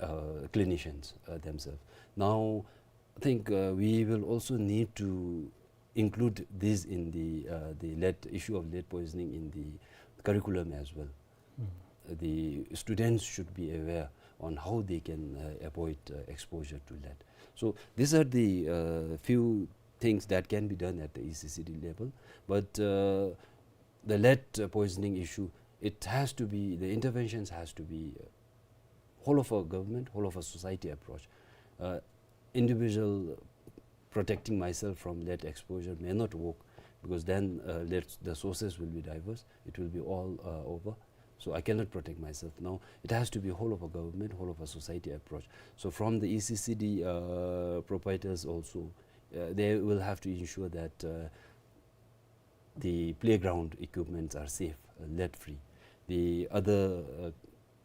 uh, clinicians uh, themselves. Now, I think uh, we will also need to include this in the uh, the lead issue of lead poisoning in the curriculum as well. The students should be aware on how they can uh, avoid uh, exposure to lead. So these are the uh, few things that can be done at the E C C D level, but uh, the lead uh, poisoning issue, it has to be, the interventions has to be uh, whole of a government, whole of a society approach. Uh, individual protecting myself from lead exposure may not work, because then uh, lead, the sources will be diverse. It will be all uh, over. So I cannot protect myself. Now, it has to be whole of a government, whole of a society approach. So from the E C C D uh, proprietors also, uh, they will have to ensure that uh, the playground equipments are safe, uh, lead free. The other uh,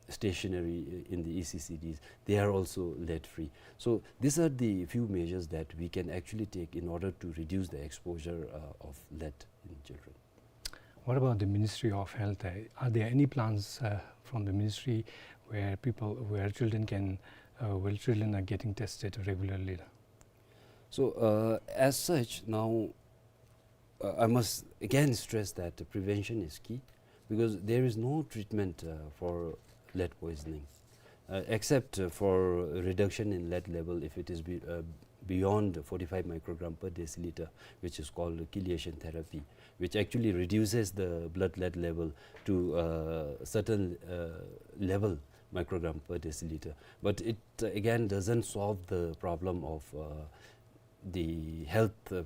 stationery in the E C C Ds, they are also lead free. So these are the few measures that we can actually take in order to reduce the exposure uh, of lead in children. What about the Ministry of Health? Uh, Are there any plans uh, from the ministry where people, where children can, uh, where children are getting tested regularly? So, uh, as such, now uh, I must again stress that prevention is key, because there is no treatment uh, for lead poisoning, uh, except uh, for reduction in lead level if it is be, uh, beyond forty-five microgram per deciliter, which is called chelation therapy, which actually reduces the blood lead level to a certain uh, level, microgram per deciliter. But it uh, again doesn't solve the problem of uh, the health uh,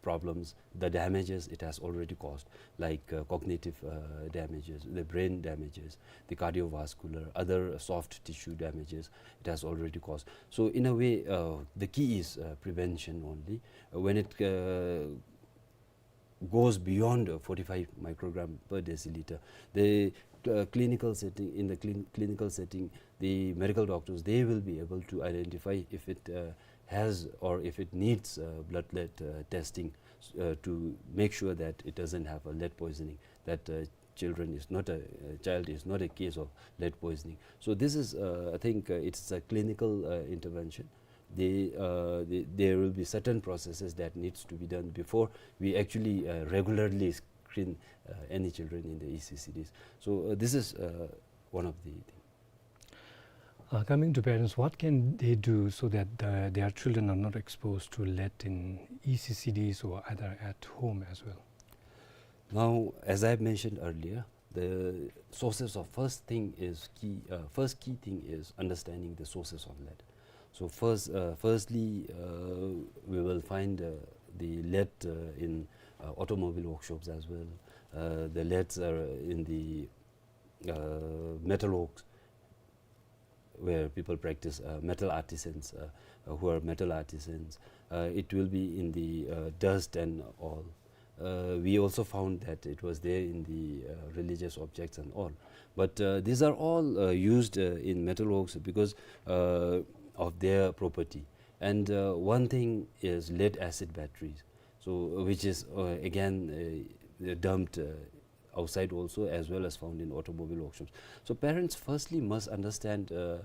problems, the damages it has already caused, like uh, cognitive uh, damages, the brain damages, the cardiovascular, other soft tissue damages it has already caused. So in a way, uh, the key is uh, prevention only. Uh, when it uh, goes beyond uh, forty-five microgram per deciliter, the uh, clinical setting, in the clin- clinical setting, the medical doctors, they will be able to identify if it uh, has or if it needs uh, blood lead uh, testing uh, to make sure that it doesn't have a lead poisoning, that uh, children is not a uh, child is not a case of lead poisoning. So this is, uh, I think, uh, it's a clinical uh, intervention. The, uh, the, there will be certain processes that needs to be done before we actually uh, regularly screen uh, any children in the E C C Ds. So uh, this is uh, one of the things. Uh, coming to parents, what can they do so that the, their children are not exposed to lead in E C C Ds or either at home as well? Now, as I have mentioned earlier, the sources of first thing is key. Uh, first key thing is understanding the sources of lead. So first, uh, firstly, uh, we will find uh, the lead uh, in uh, automobile workshops as well. Uh, the leads are in the uh, metal works, where people practice, uh, metal artisans, uh, uh, who are metal artisans. Uh, it will be in the uh, dust and all. Uh, we also found that it was there in the uh, religious objects and all. But uh, these are all uh, used uh, in metal works because uh, of their property. And uh, one thing is lead acid batteries, so uh, which is uh, again uh, dumped uh, outside also, as well as found in automobile workshops. So parents firstly must understand uh,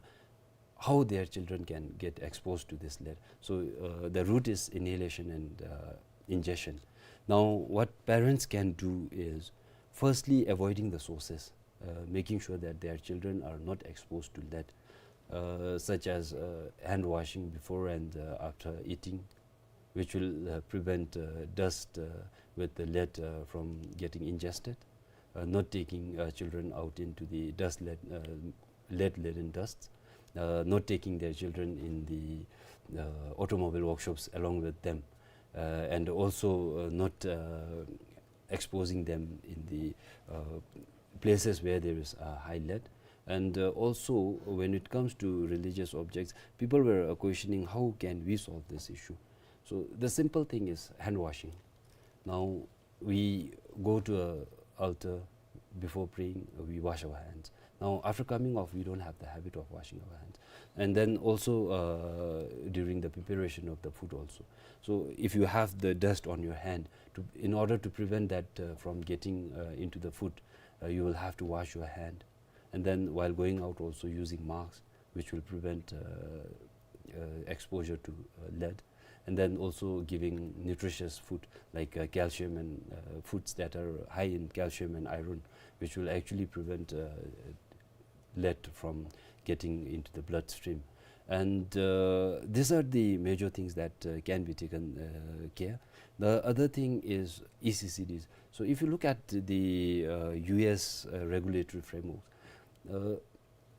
how their children can get exposed to this lead. So uh, the route is inhalation and uh, ingestion. Now, what parents can do is firstly avoiding the sources, uh, making sure that their children are not exposed to lead, uh, such as uh, hand washing before and uh, after eating, which will uh, prevent uh, dust uh, with the lead uh, from getting ingested, uh, not taking uh, children out into the dust lead, uh, lead-laden dusts. uh, not taking their children in the, uh, automobile workshops along with them, uh, and also, uh, not, uh, exposing them in the, uh, places where there is, uh, high lead. And, uh, also, when it comes to religious objects, people were, uh, questioning, "How can we solve this issue?" So the simple thing is hand washing. Now, we go to a altar, before praying, we wash our hands. Now, after coming off, we don't have the habit of washing our hands. And then also, uh, during the preparation of the food also. So if you have the dust on your hand, to, in order to prevent that, uh, from getting, uh, into the food, uh, you will have to wash your hand. And then while going out also, using masks, which will prevent, uh, uh, exposure to, uh, lead. And then also giving nutritious food like, uh, calcium and, uh, foods that are high in calcium and iron, which will actually prevent, uh, lead from getting into the bloodstream. And, uh, these are the major things that, uh, can be taken, uh, care. The other thing is E C C Ds. So if you look at the, uh, U S, uh, regulatory framework, uh,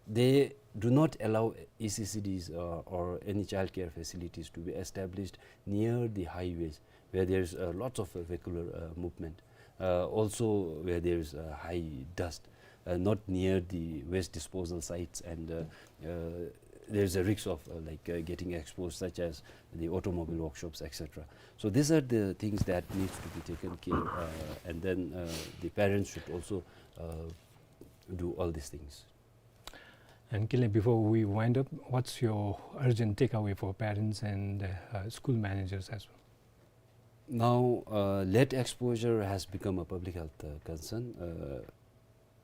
they do not allow E C C Ds, uh, or any childcare facilities to be established near the highways where there's, uh, lots of, uh, vehicular, uh, movement. Uh, also where there's, uh, high dust, uh, not near the waste disposal sites and, uh, uh, there's a risk of, uh, like, uh, getting exposed, such as the automobile workshops, et cetera. So these are the things that needs to be taken care, uh, and then, uh, the parents should also, uh, do all these things. And Kinley, before we wind up, what's your urgent takeaway for parents and, uh, school managers as well? Now, uh, lead exposure has become a public health, uh, concern. Uh,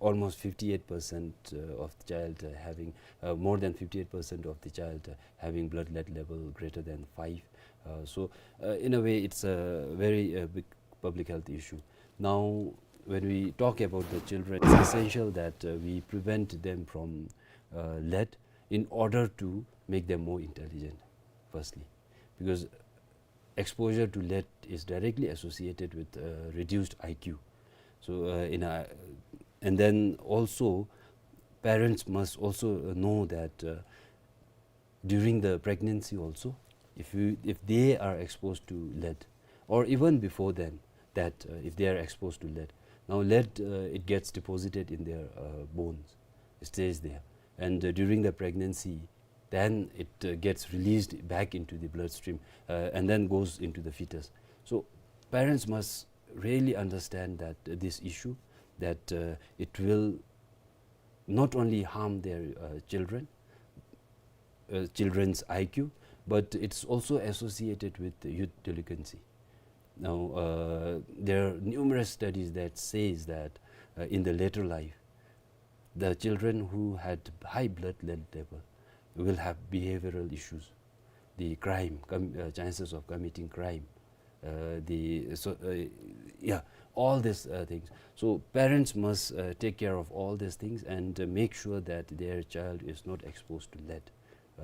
almost fifty-eight percent, uh, of the child, uh, having, uh, more than fifty-eight percent of the child, uh, having blood lead level greater than five. Uh, so, uh, in a way, it's a very, uh, big public health issue. Now, when we talk about the children, it's essential that, uh, we prevent them from, uh, lead in order to make them more intelligent, firstly, because exposure to lead is directly associated with, uh, reduced I Q. So, uh, in a, and then also, parents must also, uh, know that, uh, during the pregnancy also, if you, if they are exposed to lead, or even before then, that, uh, if they are exposed to lead, now lead, uh, it gets deposited in their, uh, bones, it stays there, and, uh, during the pregnancy, then it, uh, gets released back into the bloodstream, uh, and then goes into the fetus. So parents must really understand that, uh, this issue, that, uh, it will not only harm their, uh, children, uh, children's I Q, but it's also associated with youth delinquency. Now, uh, there are numerous studies that says that, uh, in the later life, the children who had high blood lead level will have behavioral issues, the crime, com-, uh, chances of committing crime, uh, the, so, uh, yeah, all these, uh, things. So parents must, uh, take care of all these things and, uh, make sure that their child is not exposed to lead, uh,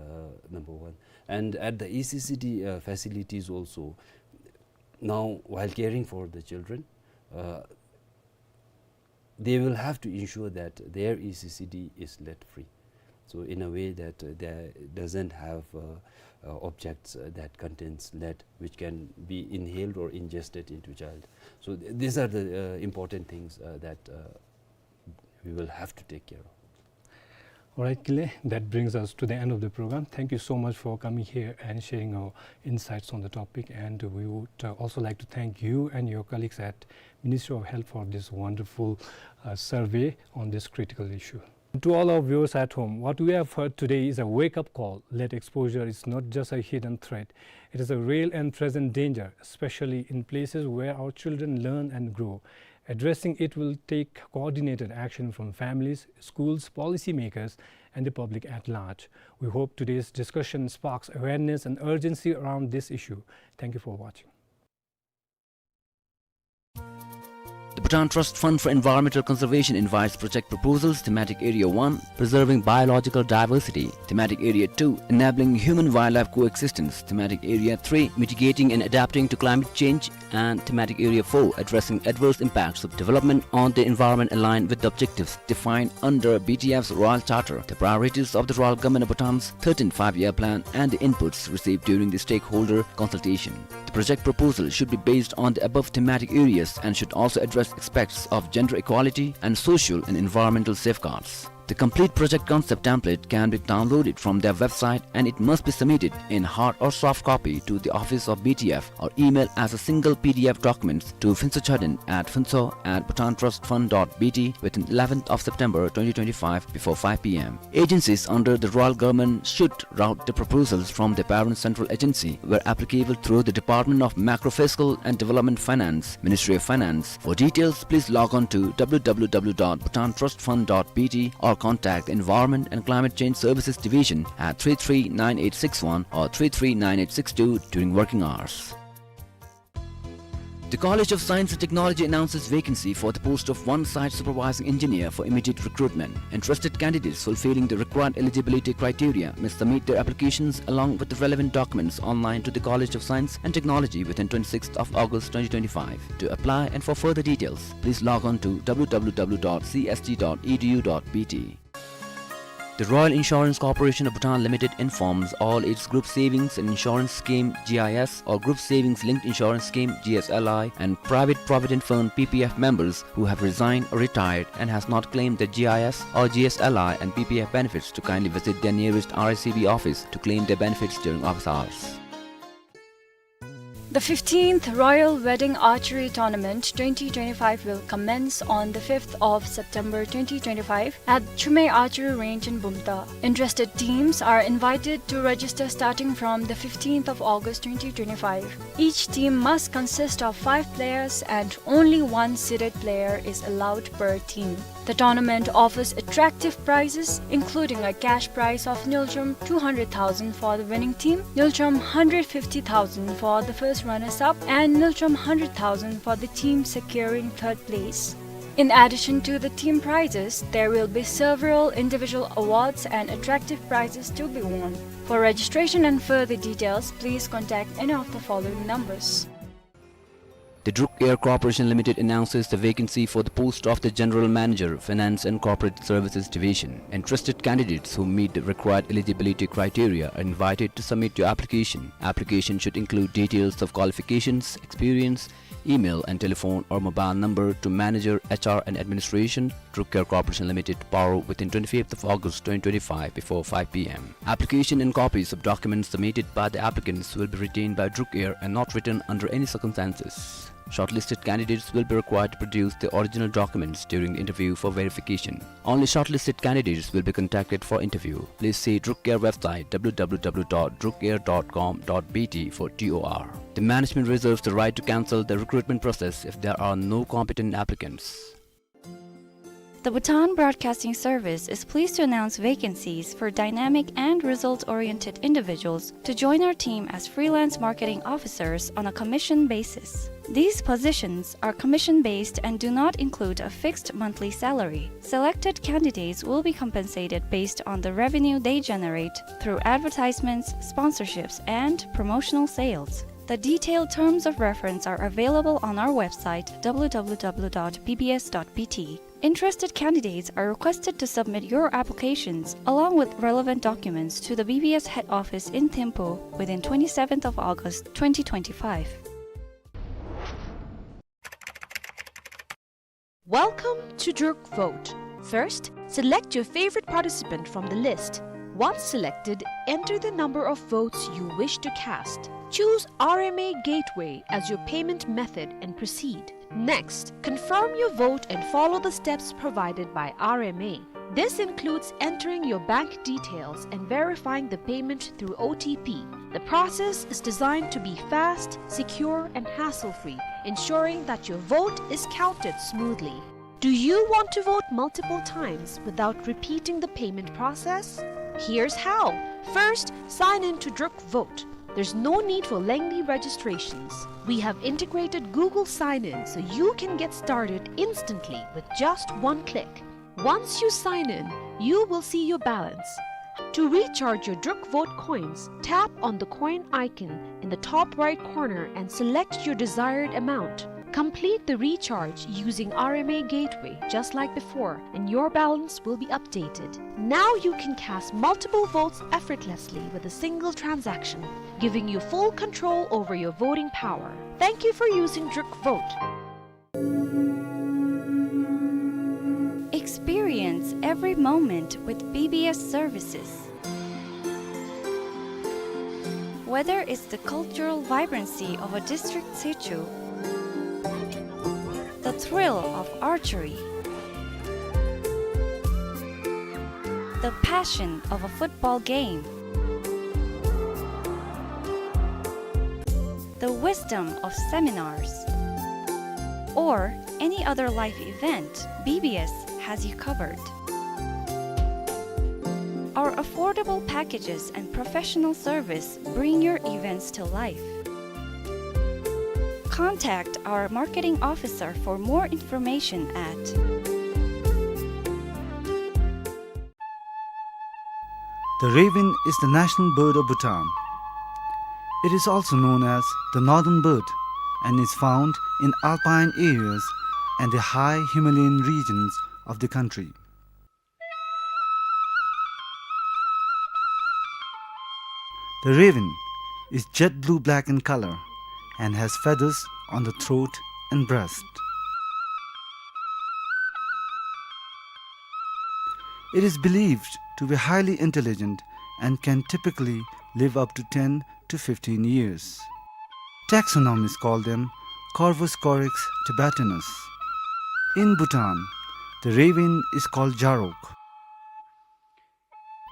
number one. And at the E C C D, uh, facilities also, now, while caring for the children, uh, they will have to ensure that their E C C D is lead free. So in a way that, uh, there doesn't have, uh, uh, objects, uh, that contains lead, which can be inhaled or ingested into child. So th-, these are the, uh, important things, uh, that, uh, we will have to take care of. All right, Kinley, that brings us to the end of the program. Thank you so much for coming here and sharing your insights on the topic. And we would, uh, also like to thank you and your colleagues at Ministry of Health for this wonderful, uh, survey on this critical issue. To all our viewers at home, what we have heard today is a wake-up call. Lead exposure is not just a hidden threat. It is a real and present danger, especially in places where our children learn and grow. Addressing it will take coordinated action from families, schools, policymakers, and the public at large. We hope today's discussion sparks awareness and urgency around this issue. Thank you for watching. The Bhutan Trust Fund for Environmental Conservation invites project proposals: Thematic Area one, Preserving Biological Diversity; Thematic Area two, Enabling Human-Wildlife Coexistence; Thematic Area three, Mitigating and Adapting to Climate Change; and Thematic Area four, Addressing Adverse Impacts of Development on the Environment, aligned with the objectives defined under B T F's Royal Charter, the priorities of the Royal Government of Bhutan's thirteenth Five-Year Plan, and the inputs received during the stakeholder consultation. The project proposal should be based on the above thematic areas and should also address aspects of gender equality and social and environmental safeguards. The complete project concept template can be downloaded from their website, and it must be submitted in hard or soft copy to the office of B T F or email as a single P D F document to phuntshochadin at phuntsho at bhutantrustfund dot B T within eleventh of September twenty twenty-five before five P M. Agencies under the Royal Government should route the proposals from the parent central agency, where applicable, through the Department of Macrofiscal and Development Finance, Ministry of Finance. For details, please log on to W W W dot bhutantrustfund dot B T or contact the Environment and Climate Change Services Division at three three nine eight six one or three three nine eight six two during working hours. The College of Science and Technology announces vacancy for the post of one site supervising engineer for immediate recruitment. Interested candidates fulfilling the required eligibility criteria may submit their applications along with the relevant documents online to the College of Science and Technology within twenty-sixth of August twenty twenty-five. To apply and for further details, please log on to W W W dot C S T dot E D U dot B T. The Royal Insurance Corporation of Bhutan Limited informs all its Group Savings and Insurance Scheme, G I S, or Group Savings Linked Insurance Scheme, G S L I, and Private Provident Fund, P P F, members who have resigned or retired and has not claimed the G I S or G S L I and P P F benefits to kindly visit their nearest R I C B office to claim their benefits during office hours. The fifteenth Royal Wedding Archery Tournament twenty twenty-five will commence on the fifth of September twenty twenty-five at Chumei Archery Range in Bumthang. Interested teams are invited to register starting from the fifteenth of August twenty twenty-five. Each team must consist of five players and only one seeded player is allowed per team. The tournament offers attractive prizes, including a cash prize of ngultrum two hundred thousand for the winning team, ngultrum hundred fifty thousand for the first runners-up, and ngultrum hundred thousand for the team securing third place. In addition to the team prizes, there will be several individual awards and attractive prizes to be won. For registration and further details, please contact any of the following numbers. The Druk Air Corporation Limited announces the vacancy for the post of the General Manager, Finance and Corporate Services Division. Interested candidates who meet the required eligibility criteria are invited to submit your application. Application should include details of qualifications, experience, email and telephone or mobile number to Manager, H R and Administration, Druk Air Corporation Limited, Paro, within twenty-fifth of August twenty twenty-five before five P M. Application and copies of documents submitted by the applicants will be retained by Druk Air and not returned under any circumstances. Shortlisted candidates will be required to produce the original documents during the interview for verification. Only shortlisted candidates will be contacted for interview. Please see Druk Air website, W W W dot druk air dot com dot B T, for T O R. The management reserves the right to cancel the recruitment process if there are no competent applicants. The Bhutan Broadcasting Service is pleased to announce vacancies for dynamic and result-oriented individuals to join our team as freelance marketing officers on a commission basis. These positions are commission-based and do not include a fixed monthly salary. Selected candidates will be compensated based on the revenue they generate through advertisements, sponsorships, and promotional sales. The detailed terms of reference are available on our website, W W W dot B B S dot B T. Interested candidates are requested to submit your applications along with relevant documents to the B B S head office in Thimphu within twenty-seventh of August twenty twenty-five. Welcome to Druk Vote. First, select your favorite participant from the list. Once selected, enter the number of votes you wish to cast. Choose R M A Gateway as your payment method and proceed. Next, confirm your vote and follow the steps provided by R M A. This includes entering your bank details and verifying the payment through O T P. The process is designed to be fast, secure, and hassle-free, ensuring that your vote is counted smoothly. Do you want to vote multiple times without repeating the payment process? Here's how. First, sign in to Druk Vote. There's no need for lengthy registrations. We have integrated Google Sign-In so you can get started instantly with just one click. Once you sign in, you will see your balance. To recharge your Druk Vote coins, tap on the coin icon in the top right corner and select your desired amount. Complete the recharge using R M A Gateway just like before, and your balance will be updated. Now you can cast multiple votes effortlessly with a single transaction, giving you full control over your voting power. Thank you for using Druk Vote. Experience every moment with B B S services. Whether it's the cultural vibrancy of a district situ, the thrill of archery, the passion of a football game, the wisdom of seminars, or any other life event, B B S has you covered. Our affordable packages and professional service bring your events to life. Contact our marketing officer for more information at The raven is the national bird of Bhutan. It is also known as the northern bird and is found in alpine areas and the high Himalayan regions of the country. The raven is jet blue-black in color and has feathers on the throat and breast. It is believed to be highly intelligent and can typically live up to ten to fifteen years. Taxonomists call them Corvus corax tibetanus. In Bhutan, the raven is called jarok,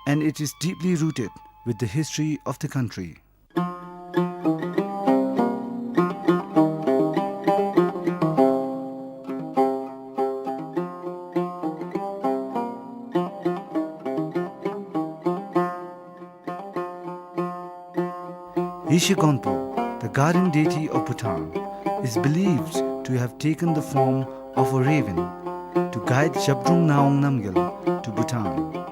and it is deeply rooted with the history of the country. Yeshe Gonpo, the guardian deity of Bhutan, is believed to have taken the form of a raven to guide Zhabdrung Ngawang Namgyal to Bhutan.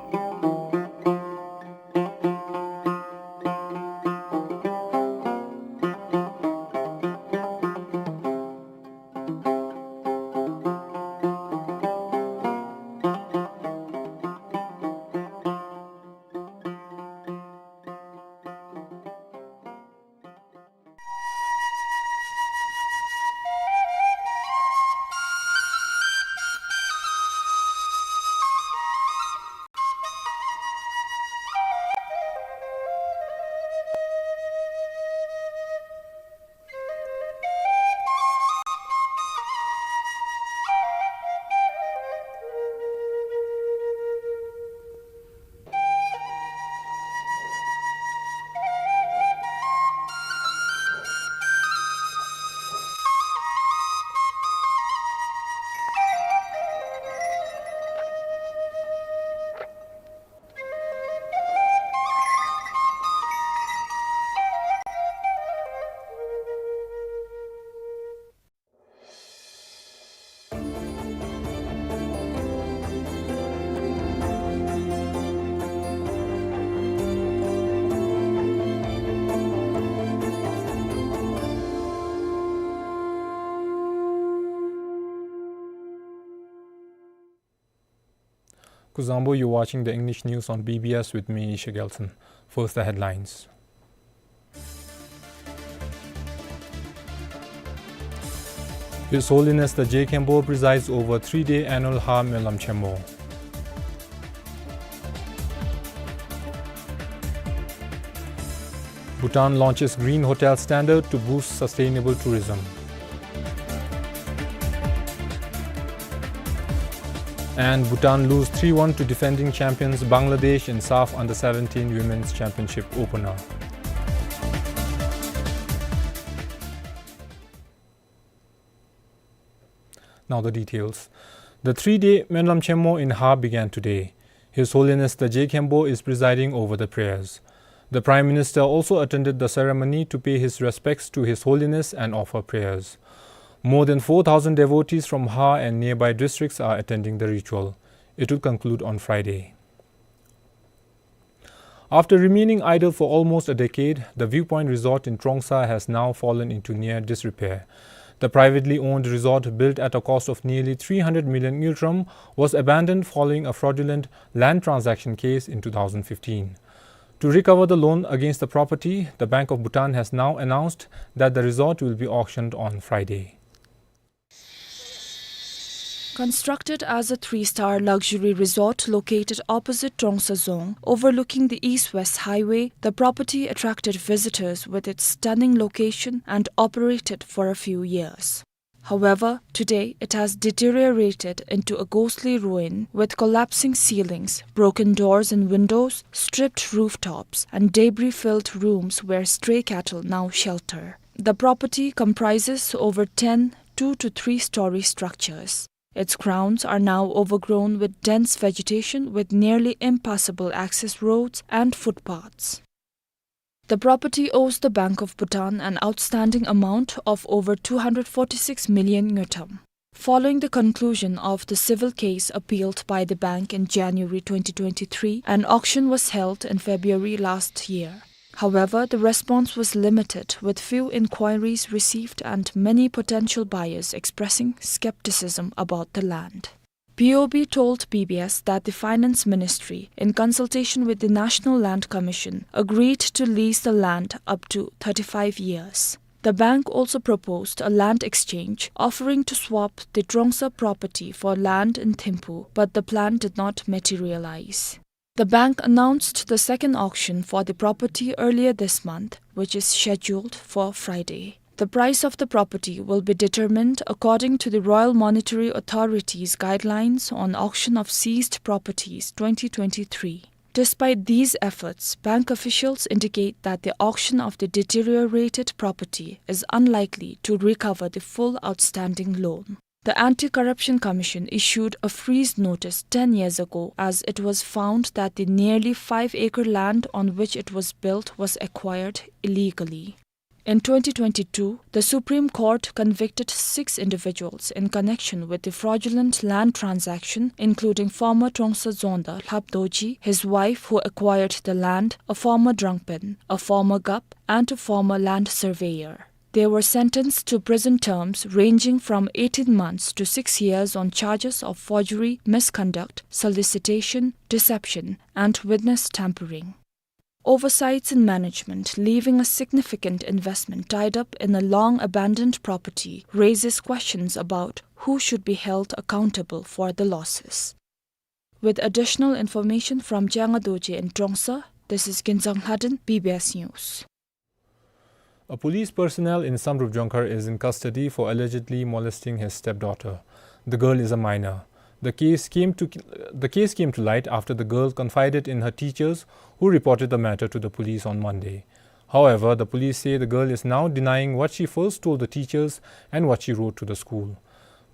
Kuzuzangpo, you're watching the English news on B B S with me, Yeshe Gyaltshen. First, the headlines. His Holiness the Je Khenpo presides over three-day annual Ha Menlam Chenmo. Bhutan launches Green Hotel Standard to boost sustainable tourism. And Bhutan lose three one to defending champions Bangladesh in SAFF Under seventeen Women's Championship opener. Now the details. The three-day Menlam Chenmo in Ha began today. His Holiness the Je Khenpo is presiding over the prayers. The Prime Minister also attended the ceremony to pay his respects to His Holiness and offer prayers. More than four thousand devotees from Har and nearby districts are attending the ritual. It will conclude on Friday. After remaining idle for almost a decade, the Viewpoint Resort in Trongsa has now fallen into near disrepair. The privately owned resort, built at a cost of nearly three hundred million ngultrum, was abandoned following a fraudulent land transaction case in two thousand fifteen. To recover the loan against the property, the Bank of Bhutan has now announced that the resort will be auctioned on Friday. Constructed as a three-star luxury resort located opposite Trongsa Dzong, overlooking the East-West Highway, the property attracted visitors with its stunning location and operated for a few years. However, today it has deteriorated into a ghostly ruin with collapsing ceilings, broken doors and windows, stripped rooftops, and debris-filled rooms where stray cattle now shelter. The property comprises over ten two to three-story structures. Its grounds are now overgrown with dense vegetation, with nearly impassable access roads and footpaths. The property owes the Bank of Bhutan an outstanding amount of over two hundred forty-six million ngultrum. Following the conclusion of the civil case appealed by the bank in January twenty twenty-three, an auction was held in February last year. However, the response was limited, with few inquiries received and many potential buyers expressing skepticism about the land. B O B told B B S that the Finance Ministry, in consultation with the National Land Commission, agreed to lease the land up to thirty-five years. The bank also proposed a land exchange, offering to swap the Trongsa property for land in Thimphu, but the plan did not materialize. The bank announced the second auction for the property earlier this month, which is scheduled for Friday. The price of the property will be determined according to the Royal Monetary Authority's guidelines on auction of seized properties twenty twenty-three. Despite these efforts, bank officials indicate that the auction of the deteriorated property is unlikely to recover the full outstanding loan. The Anti-Corruption Commission issued a freeze notice ten years ago, as it was found that the nearly five-acre land on which it was built was acquired illegally. In twenty twenty-two, the Supreme Court convicted six individuals in connection with the fraudulent land transaction, including former Trongsa Dzongda Lhap Dorji, his wife who acquired the land, a former drunken, a former gup, and a former land surveyor. They were sentenced to prison terms ranging from eighteen months to six years on charges of forgery, misconduct, solicitation, deception, and witness tampering. Oversights in management, leaving a significant investment tied up in a long-abandoned property, raises questions about who should be held accountable for the losses. With additional information from Jangha Dorji in Trongsa, this is Ginzang Lhaden, B B S News. A police personnel in Samdrup Jongkhar is in custody for allegedly molesting his stepdaughter. The girl is a minor. The case came to, the case came to light after the girl confided in her teachers, who reported the matter to the police on Monday. However, the police say the girl is now denying what she first told the teachers and what she wrote to the school.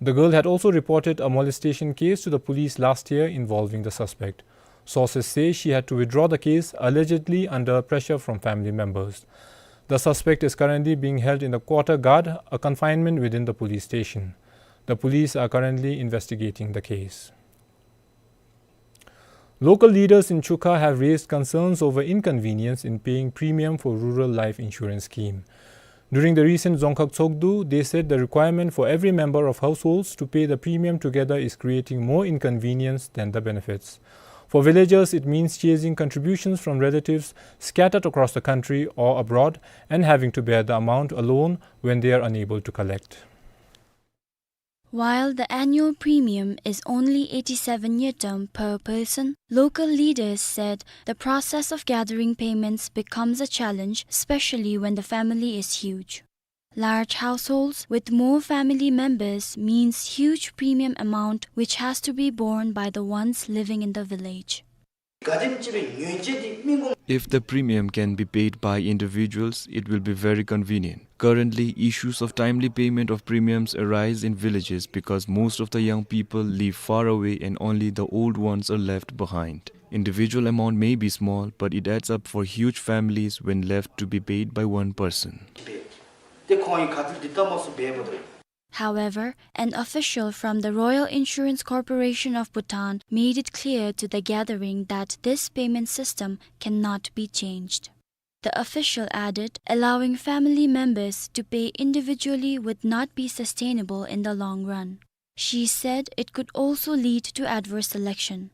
The girl had also reported a molestation case to the police last year involving the suspect. Sources say she had to withdraw the case, allegedly under pressure from family members. The suspect is currently being held in the Quarter Guard, a confinement within the police station. The police are currently investigating the case. Local leaders in Chukha have raised concerns over inconvenience in paying premium for rural life insurance scheme. During the recent Dzongkhag Tshogdu, they said the requirement for every member of households to pay the premium together is creating more inconvenience than the benefits. For villagers, it means chasing contributions from relatives scattered across the country or abroad and having to bear the amount alone when they are unable to collect. While the annual premium is only eighty-seven ngultrum per person, local leaders said the process of gathering payments becomes a challenge, especially when the family is huge. Large households with more family members means huge premium amount which has to be borne by the ones living in the village. If the premium can be paid by individuals, it will be very convenient. Currently, issues of timely payment of premiums arise in villages because most of the young people live far away and only the old ones are left behind. Individual amount may be small, but it adds up for huge families when left to be paid by one person. However, an official from the Royal Insurance Corporation of Bhutan made it clear to the gathering that this payment system cannot be changed. The official added, allowing family members to pay individually would not be sustainable in the long run. She said it could also lead to adverse selection.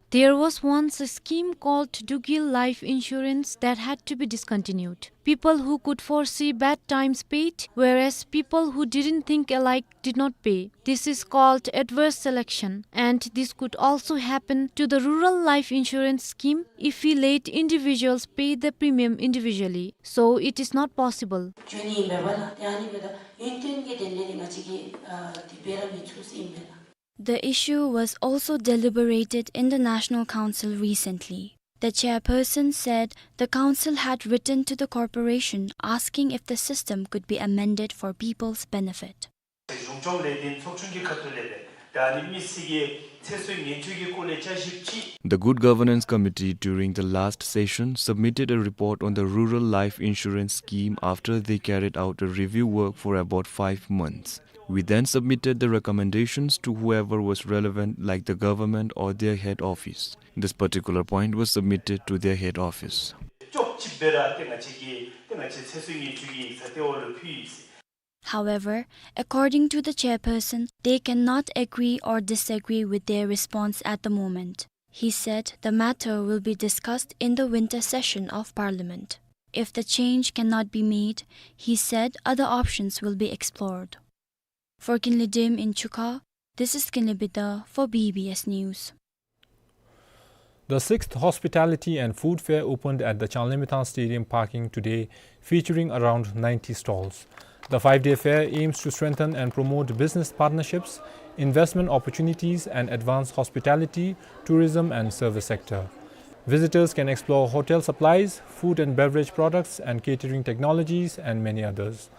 There was once a scheme called Dugil Life Insurance that had to be discontinued. People who could foresee bad times paid, whereas people who didn't think alike did not pay. This is called adverse selection, and this could also happen to the Rural Life Insurance Scheme if we let individuals pay the premium individually. So it is not possible. The issue was also deliberated in the National Council recently. The chairperson said the council had written to the corporation asking if the system could be amended for people's benefit. གཞུང་སྐྱོང་ལས་དོན་ཚོགས་ཆུང་གི་ཁ་ཐུག་ལས་སྦེ་ད་ཨ་ནི་མི་སེར་གྱི་ཚེ་སྲོག་ཉེན་བཅོལ་གྱི་སྐོར་ལས་བསྐྱར་ཞིབ་ཅིག The Good Governance Committee, during the last session, submitted a report on the Rural Life Insurance Scheme after they carried out a review work for about five months. We then submitted the recommendations to whoever was relevant, like the government or their head office. This particular point was submitted to their head office. ཅོག་ཅིག་སྦེ་ར་ཏེ་ང་བཅས་ཀྱིས་ཏེ་ང་བཅས་ཚེ་སྲོག་ཉེན་བཅོལ་གྱི་ཡིག་ཚང་ལྟེ་བ་ལུ་ཕུལ་ཡི། However, according to the chairperson, they cannot agree or disagree with their response at the moment. He said the matter will be discussed in the winter session of Parliament. If the change cannot be made, he said other options will be explored. For Kinley Dim in Chukha, this is Kinley Bida for B B S News. The sixth Hospitality and Food Fair opened at the Changlimithang Stadium parking today, featuring around ninety stalls. The five-day fair aims to strengthen and promote business partnerships, investment opportunities, and advance hospitality, tourism, and service sector. Visitors can explore hotel supplies, food and beverage products, and catering technologies, and many others.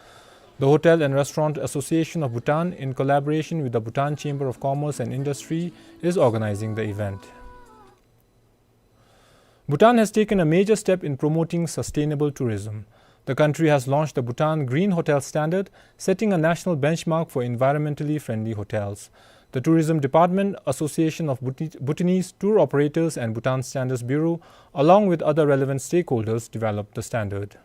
The Hotel and Restaurant Association of Bhutan, in collaboration with the Bhutan Chamber of Commerce and Industry, is organizing the event. Bhutan has taken a major step in promoting sustainable tourism. The country has launched the Bhutan Green Hotel Standard, setting a national benchmark for environmentally friendly hotels. The Tourism Department, Association of Bhuti-, Bhutanese Tour Operators and Bhutan Standards Bureau, along with other relevant stakeholders, developed the standard.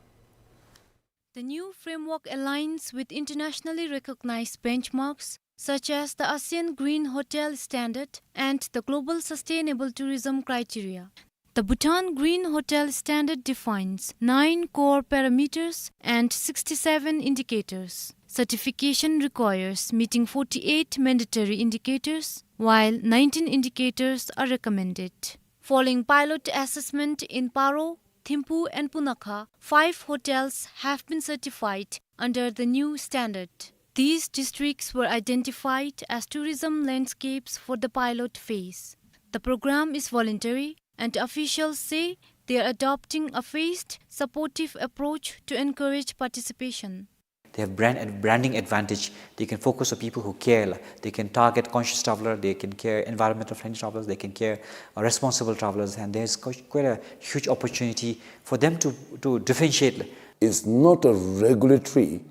The new framework aligns with internationally recognized benchmarks such as the ASEAN Green Hotel Standard and the Global Sustainable Tourism Criteria. The Bhutan Green Hotel Standard defines nine core parameters and sixty-seven indicators. Certification requires meeting forty-eight mandatory indicators, while nineteen indicators are recommended. Following pilot assessment in Paro, Thimphu and Punakha, five hotels have been certified under the new standard. These districts were identified as tourism landscapes for the pilot phase. The program is voluntary, and officials say they are adopting a phased, supportive approach to encourage participation. They have brand ad-, branding advantage. They can focus on people who care. They can target conscious traveler. They can care environmental friendly travelers. They can care, uh, responsible travelers. And there's quite, quite a huge opportunity for them to, to differentiate. It's not a regulatory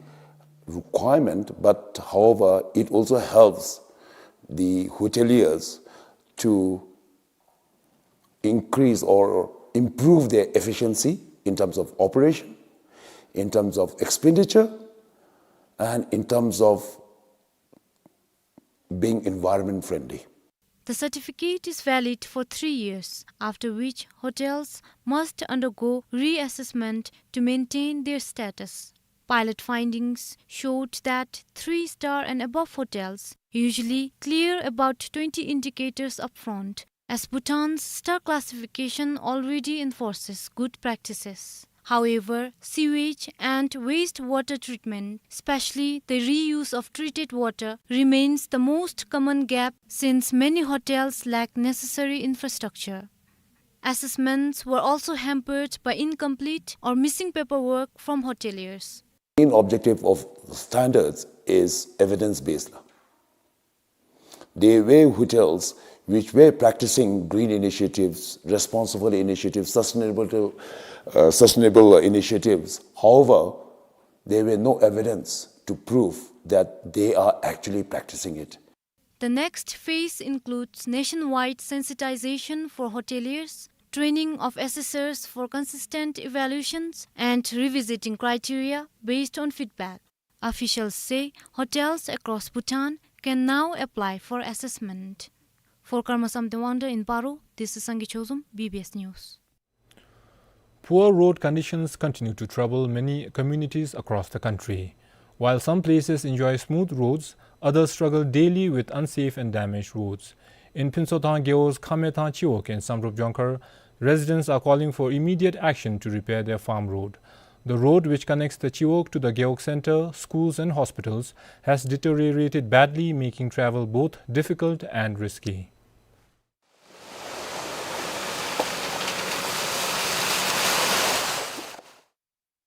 requirement, but however, it also helps the hoteliers to increase or improve their efficiency in terms of operation, in terms of expenditure, and in terms of being environment friendly. The certificate is valid for three years, after which hotels must undergo reassessment to maintain their status. Pilot findings showed that three-star and above hotels usually clear about twenty indicators upfront, as Bhutan's star classification already enforces good practices. However, sewage and wastewater treatment, especially the reuse of treated water, remains the most common gap since many hotels lack necessary infrastructure. Assessments were also hampered by incomplete or missing paperwork from hoteliers. Main objective of standards is evidence-based. There were hotels which were practicing green initiatives, responsible initiatives, sustainable, uh, sustainable initiatives. However, there were no evidence to prove that they are actually practicing it. The next phase includes nationwide sensitization for hoteliers, training of assessors for consistent evaluations, and revisiting criteria based on feedback. Officials say hotels across Bhutan can now apply for assessment. For Karma Samten Wangdo in Paro, this is Sangay Chozom, B B S News. Poor road conditions continue to trouble many communities across the country. While some places enjoy smooth roads, others struggle daily with unsafe and damaged roads. In Phuntshothang Gewog's Khamethang Chiwog in Samdrup Jongkhar, residents are calling for immediate action to repair their farm road. The road, which connects the Chiwog to the Gewog Center, schools and hospitals, has deteriorated badly, making travel both difficult and risky.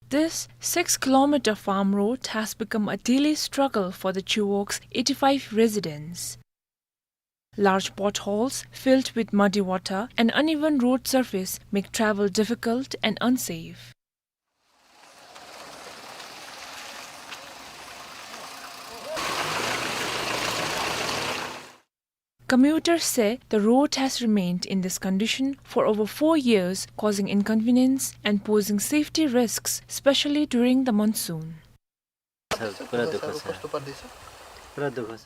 This six-kilometer farm road has become a daily struggle for the Chiwog's eighty-five residents. Large potholes filled with muddy water and uneven road surface make travel difficult and unsafe. Commuters say the road has remained in this condition for over four years, causing inconvenience and posing safety risks, especially during the monsoon.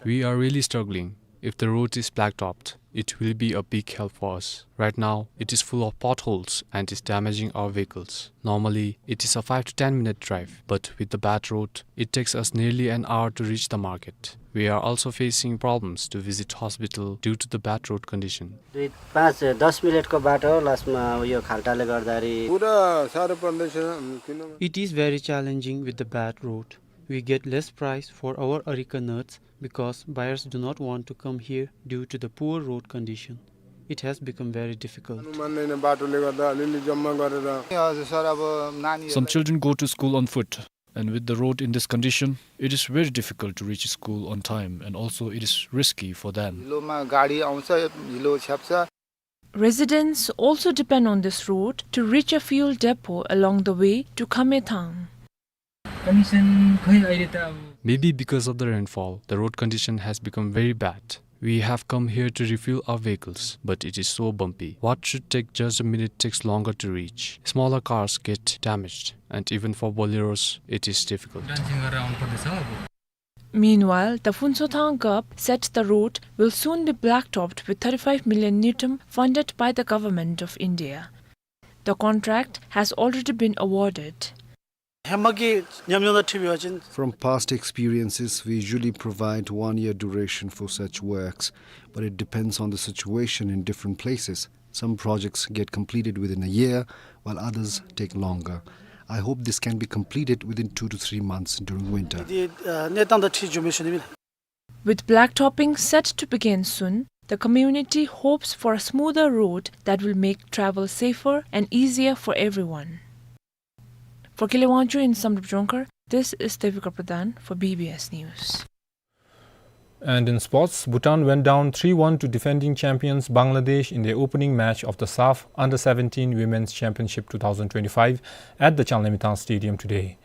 We are really struggling. If the road is blacktopped, it will be a big help for us. Right now, it is full of potholes and is damaging our vehicles. Normally, it is a five to ten minute drive, but with the bad road, it takes us nearly an hour to reach the market. We are also facing problems to visit hospital due to the bad road condition. दुई, पाँच, दस मिनेटको बाटो हो, लास्टमा यो खाल्टाले गर्दाखेरि। पुरा साह्रो पर्दैछ, किन? It is very challenging with the bad road. We get less price for our areca nuts because buyers do not want to come here due to the poor road condition. It has become very difficult. मान्दैन, बाटोले गर्दा अलिअलि जम्मा गरेर। ए, हजुर सर, अब नानीहरूलाई Some children go to school on foot, and with the road in this condition, it is very difficult to reach school on time, and also it is risky for them. हिलोमा गाडी आउँछ, हिलो छ्याप्छ। Residents also depend on this road to reach a fuel depot along the way to Khamethang. Condition खै अहिले त अब Maybe because of the rainfall, the road condition has become very bad. We have come here to refuel our vehicles, but it is so bumpy. What should take just a minute takes longer to reach. Smaller cars get damaged, and even for Boleros, it is difficult. Dancing गरेर आउनु पर्दैछ अब। Meanwhile, the Phuntshothang Gap said the road will soon be blacktopped with thirty-five million ngultrum funded by the Government of India. The contract has already been awarded. ཧེ་མ་གི་ཉམས་མྱོང་དང་འཁྲིལ་བ་ཅིན། From past experiences, we usually provide one year duration for such works, but it depends on the situation in different places. Some projects get completed within a year, while others take longer. I hope this can be completed within two to three months during winter. འདི་གནས་སྟངས་དང་འཁྲིལ་བྱུང་མི་ཞུ་ནི་མིན། With blacktopping set to begin soon, the community hopes for a smoother road that will make travel safer and easier for everyone. For Kele Wangchuk in Samdrup Jongkhar, this is Devika Pradhan for B B S News. And in sports, Bhutan went down three one to defending champions Bangladesh in their opening match of the SAFF Under seventeen Women's Championship two thousand twenty-five at the Changlimithang Stadium today.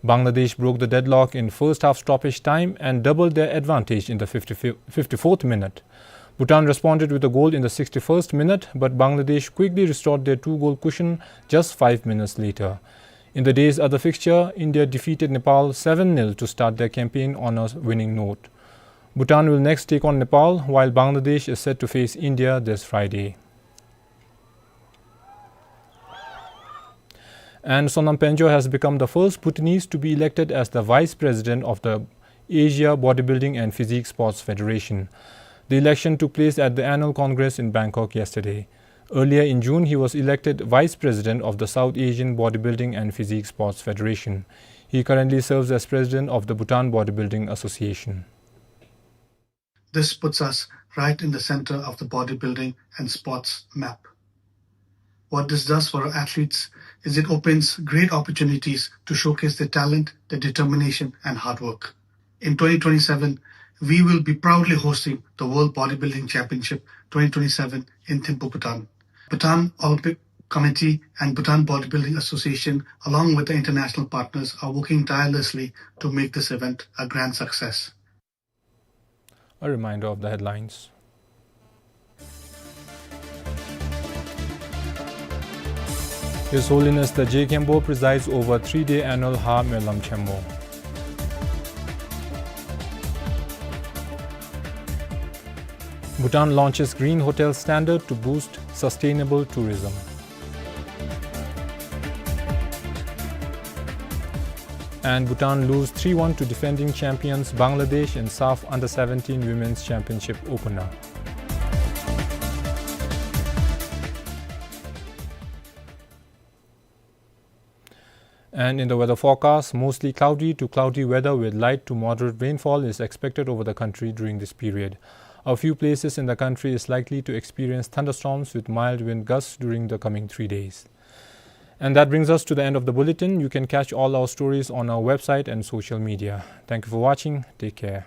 Bangladesh broke the deadlock in first half stoppage time and doubled their advantage in the fifty, fifty-fourth minute. Bhutan responded with a goal in the sixty-first minute, but Bangladesh quickly restored their two-goal cushion just five minutes later. In the day's other fixture, India defeated Nepal seven nil to start their campaign on a winning note. Bhutan will next take on Nepal, while Bangladesh is set to face India this Friday. And Sonam Pangyo has become the first Bhutanese to be elected as the vice president of the Asia Bodybuilding and Physique Sports Federation. The election took place at the annual congress in Bangkok yesterday. Earlier in June, he was elected vice president of the South Asian Bodybuilding and Physique Sports Federation. He currently serves as president of the Bhutan Bodybuilding Association. This puts us right in the center of the bodybuilding and sports map. What this does for our athletes is it opens great opportunities to showcase their talent, their determination, and hard work. In twenty twenty-seven, we will be proudly hosting the World Bodybuilding Championship twenty twenty-seven in Thimphu, Bhutan. Bhutan Olympic Committee and Bhutan Bodybuilding Association, along with the international partners, are working tirelessly to make this event a grand success. A reminder of the headlines. His Holiness the Je Khenpo presides over three-day annual Har Moelam Chenmo. Bhutan launches Green Hotel Standard to boost sustainable tourism. And Bhutan lose three one to defending champions Bangladesh in SAFF Under seventeen Women's Championship opener. And in the weather forecast, mostly cloudy to cloudy weather with light to moderate rainfall is expected over the country during this period. A few places in the country is likely to experience thunderstorms with mild wind gusts during the coming three days. And that brings us to the end of the bulletin. You can catch all our stories on our website and social media. Thank you for watching. Take care.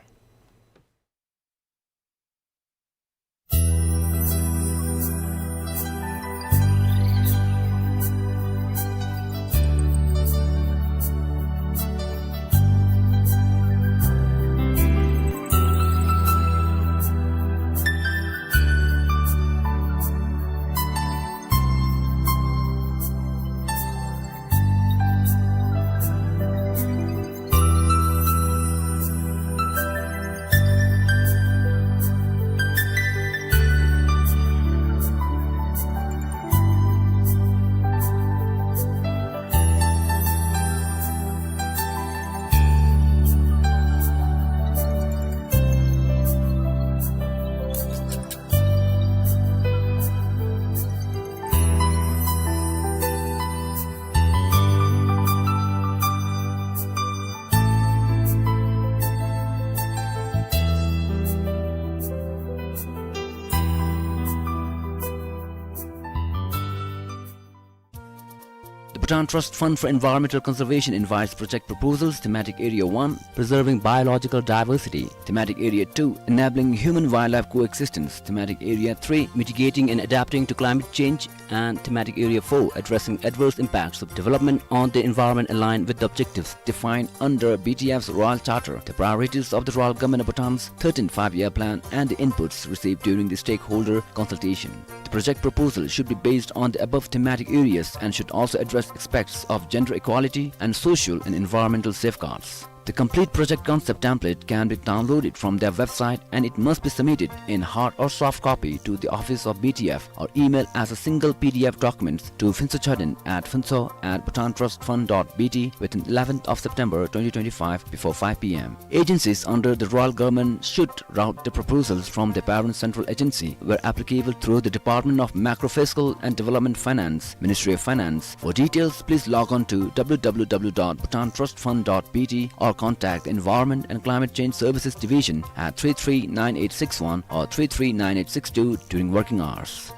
The Bhutan Trust Fund for Environmental Conservation invites project proposals: Thematic Area one, Preserving Biological Diversity; Thematic Area two, Enabling Human-Wildlife Coexistence; Thematic Area three, Mitigating and Adapting to Climate Change; and Thematic Area four, Addressing Adverse Impacts of Development on the Environment, aligned with the objectives defined under B T F's Royal Charter, the priorities of the Royal Government of Bhutan's thirteenth Five-Year Plan, and the inputs received during the stakeholder consultation. The project proposal should be based on the above thematic areas and should also address aspects of gender equality and social and environmental safeguards. The complete project concept template can be downloaded from their website, and it must be submitted in hard or soft copy to the office of B T F or email as a single P D F document to phuntshochadin at phuntsho at bhutantrustfund dot B T within eleventh of September twenty twenty-five before five P M. Agencies under the Royal Government should route the proposals from the parent central agency, where applicable, through the Department of Macrofiscal and Development Finance, Ministry of Finance. For details, please log on to W W W dot bhutantrustfund dot B T or contact the Environment and Climate Change Services Division at three three nine eight six one or three three nine eight six two during working hours.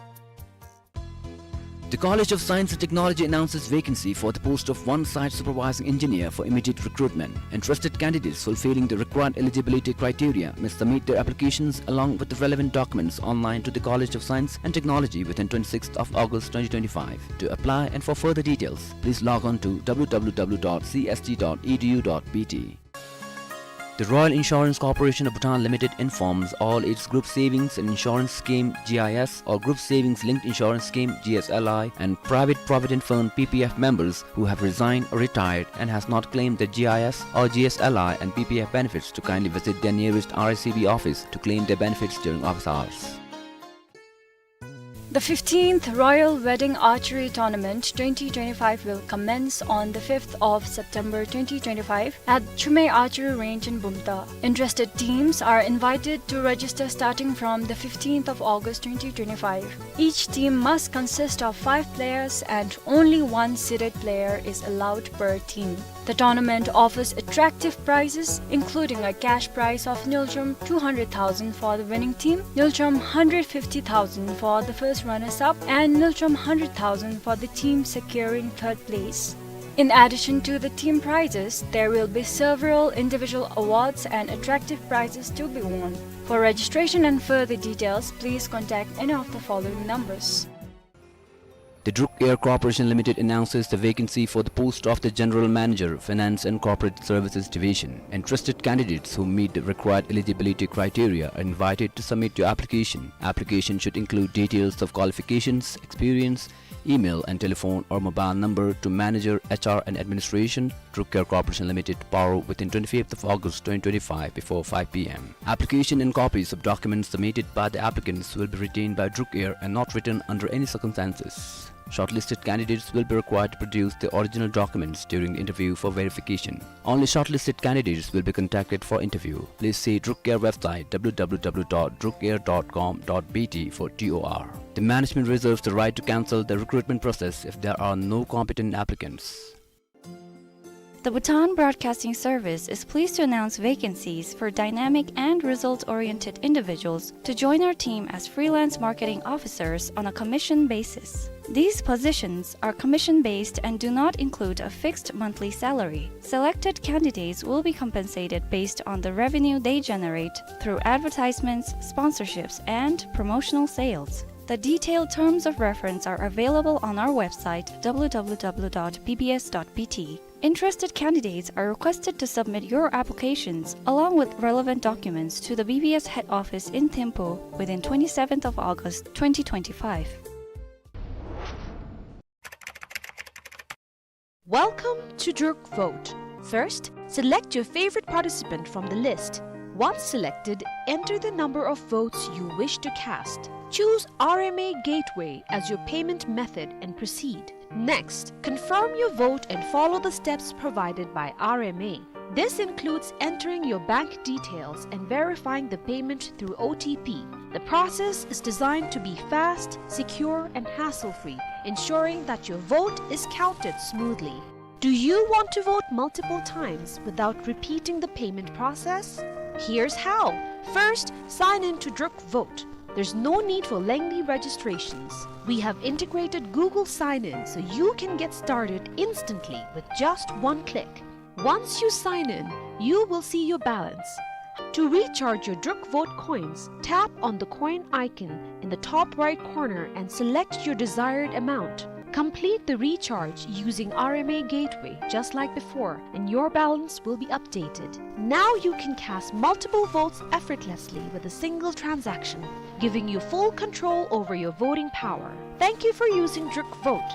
The College of Science and Technology announces vacancy for the post of one site supervising engineer for immediate recruitment. Interested candidates fulfilling the required eligibility criteria may submit their applications along with the relevant documents online to the College of Science and Technology within twenty-sixth of August twenty twenty-five. To apply and for further details, please log on to W W W dot C S T dot E D U dot B T. The Royal Insurance Corporation of Bhutan Limited informs all its Group Savings and Insurance Scheme, G I S, or Group Savings Linked Insurance Scheme, G S L I, and Private Provident Fund, P P F, members who have resigned or retired and has not claimed the G I S or G S L I and P P F benefits to kindly visit their nearest R I C B office to claim their benefits during office hours. The fifteenth Royal Wedding Archery Tournament twenty twenty-five will commence on the fifth of September twenty twenty-five at Chumei Archery Range in Bumthang. Interested teams are invited to register starting from the fifteenth of August twenty twenty-five. Each team must consist of five players and only one seeded player is allowed per team. The tournament offers attractive prizes, including a cash prize of ngultrum two hundred thousand for the winning team, ngultrum hundred fifty thousand for the first runners-up, and ngultrum hundred thousand for the team securing third place. In addition to the team prizes, there will be several individual awards and attractive prizes to be won. For registration and further details, please contact any of the following numbers. The Druk Air Corporation Limited announces the vacancy for the post of the General Manager, Finance and Corporate Services Division. Interested candidates who meet the required eligibility criteria are invited to submit your application. Application should include details of qualifications, experience, email and telephone or mobile number to Manager, H R and Administration, Druk Air Corporation Limited, Paro, within twenty-fifth of August twenty twenty-five before five p m. Application and copies of documents submitted by the applicants will be retained by Druk Air and not returned under any circumstances. Shortlisted candidates will be required to produce the original documents during the interview for verification. Only shortlisted candidates will be contacted for interview. Please see Druk Air website, w w w dot druk air dot com dot b t, for T O R. The management reserves the right to cancel the recruitment process if there are no competent applicants. The Bhutan Broadcasting Service is pleased to announce vacancies for dynamic and result-oriented individuals to join our team as freelance marketing officers on a commission basis. These positions are commission-based and do not include a fixed monthly salary. Selected candidates will be compensated based on the revenue they generate through advertisements, sponsorships, and promotional sales. The detailed terms of reference are available on our website, w w w dot b b s dot b t. Interested candidates are requested to submit your applications along with relevant documents to the B B S head office in Thimphu within twenty-seventh of August twenty twenty-five. Welcome to Druk Vote. First, select your favorite participant from the list. Once selected, enter the number of votes you wish to cast. Choose R M A Gateway as your payment method and proceed. Next, confirm your vote and follow the steps provided by R M A. This includes entering your bank details and verifying the payment through O T P. The process is designed to be fast, secure, and hassle-free, ensuring that your vote is counted smoothly. Do you want to vote multiple times without repeating the payment process? Here's how. First, sign in to Druk Vote. There's no need for lengthy registrations. We have integrated Google Sign-In so you can get started instantly with just one click. Once you sign in, you will see your balance. To recharge your Druk Vote coins, tap on the coin icon in the top right corner and select your desired amount. Complete the recharge using R M A Gateway just like before, and your balance will be updated. Now you can cast multiple votes effortlessly with a single transaction, giving you full control over your voting power. Thank you for using Druk Vote.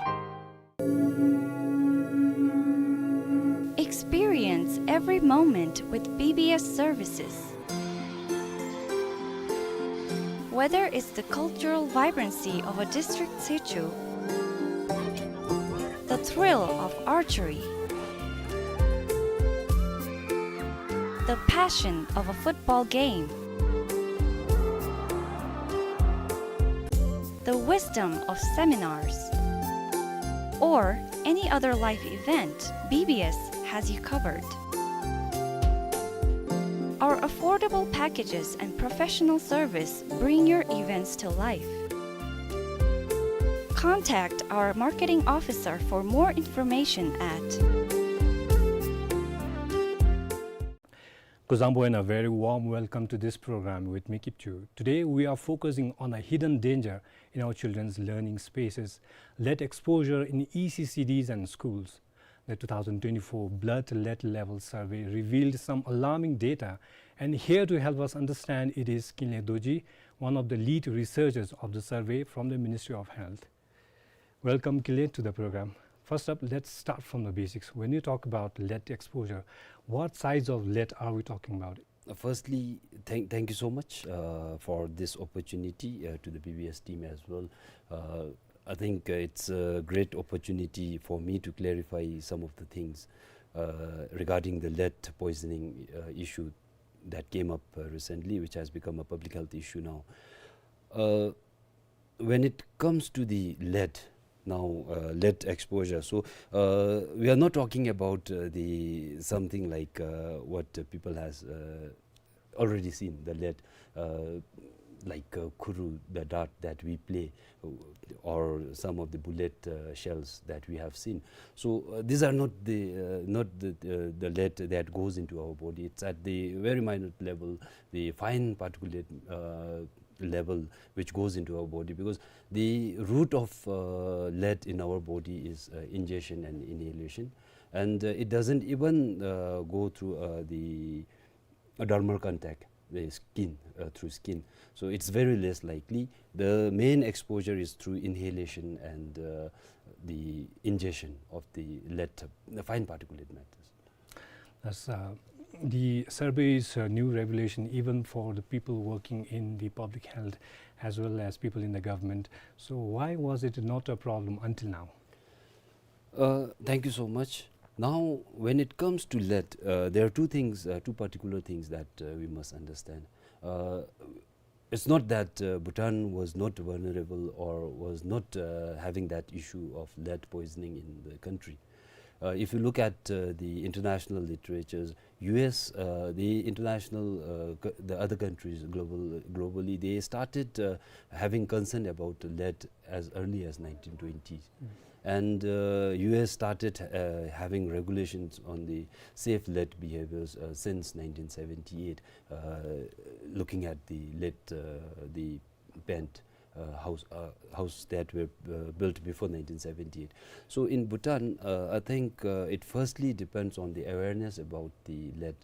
Experience every moment with B B S services. Whether it's the cultural vibrancy of a district situ, the thrill of archery, the passion of a football game, the wisdom of seminars, or any other life event, B B S has you covered. Our affordable packages and professional service bring your events to life. Contact our marketing officer for more information at Kuzuzangpo and a very warm welcome to this program with me, Kipchu. Today we are focusing on a hidden danger in our children's learning spaces, lead exposure in E C C Ds and schools. The two thousand twenty-four blood lead level survey revealed some alarming data, and here to help us understand it is Kinley Dorji, one of the lead researchers of the survey from the Ministry of Health. Welcome, Kinley, to the program. First up, let's start from the basics. When you talk about lead exposure, what size of lead are we talking about? Uh, firstly, thank, thank you so much, uh, for this opportunity, uh, to the B B S team as well. Uh, I think, uh, it's a great opportunity for me to clarify some of the things, uh, regarding the lead poisoning, uh, issue that came up, uh, recently, which has become a public health issue now. Uh, when it comes to the lead, now, uh, lead exposure, so, uh, we are not talking about, uh, the something like, uh, what, uh, people has, uh, already seen, the lead, uh, like, uh, khuru, the dart that we play, uh, or some of the bullet, uh, shells that we have seen. So, uh, these are not the, uh, not the, uh, the lead that goes into our body. It's at the very minute level, the fine particulate, uh, level which goes into our body, because the root of, uh, lead in our body is, uh, ingestion and inhalation, and, uh, it doesn't even, uh, go through, uh, the, uh, dermal contact, the skin, uh, through skin. So it's very less likely. The main exposure is through inhalation and, uh, the ingestion of the lead, the fine particulate matters. That's, uh, the survey is a new revelation even for the people working in the public health as well as people in the government. So why was it not a problem until now? Uh, thank you so much. Now, when it comes to lead, uh, there are two things, uh, two particular things that, uh, we must understand. Uh, it's not that, uh, Bhutan was not vulnerable or was not, uh, having that issue of lead poisoning in the country. Uh, if you look at, uh, the international literatures, U S, uh, the international, uh, co-, the other countries global, globally, they started, uh, having concern about lead as early as nineteen twenties. And, uh, U S started, uh, having regulations on the safe lead behaviors, uh, since nineteen seventy-eight, uh, looking at the lead, uh, the pent, uh, house, uh, house that were, uh, built before nineteen seventy-eight. So in Bhutan, uh, I think, uh, it firstly depends on the awareness about the lead.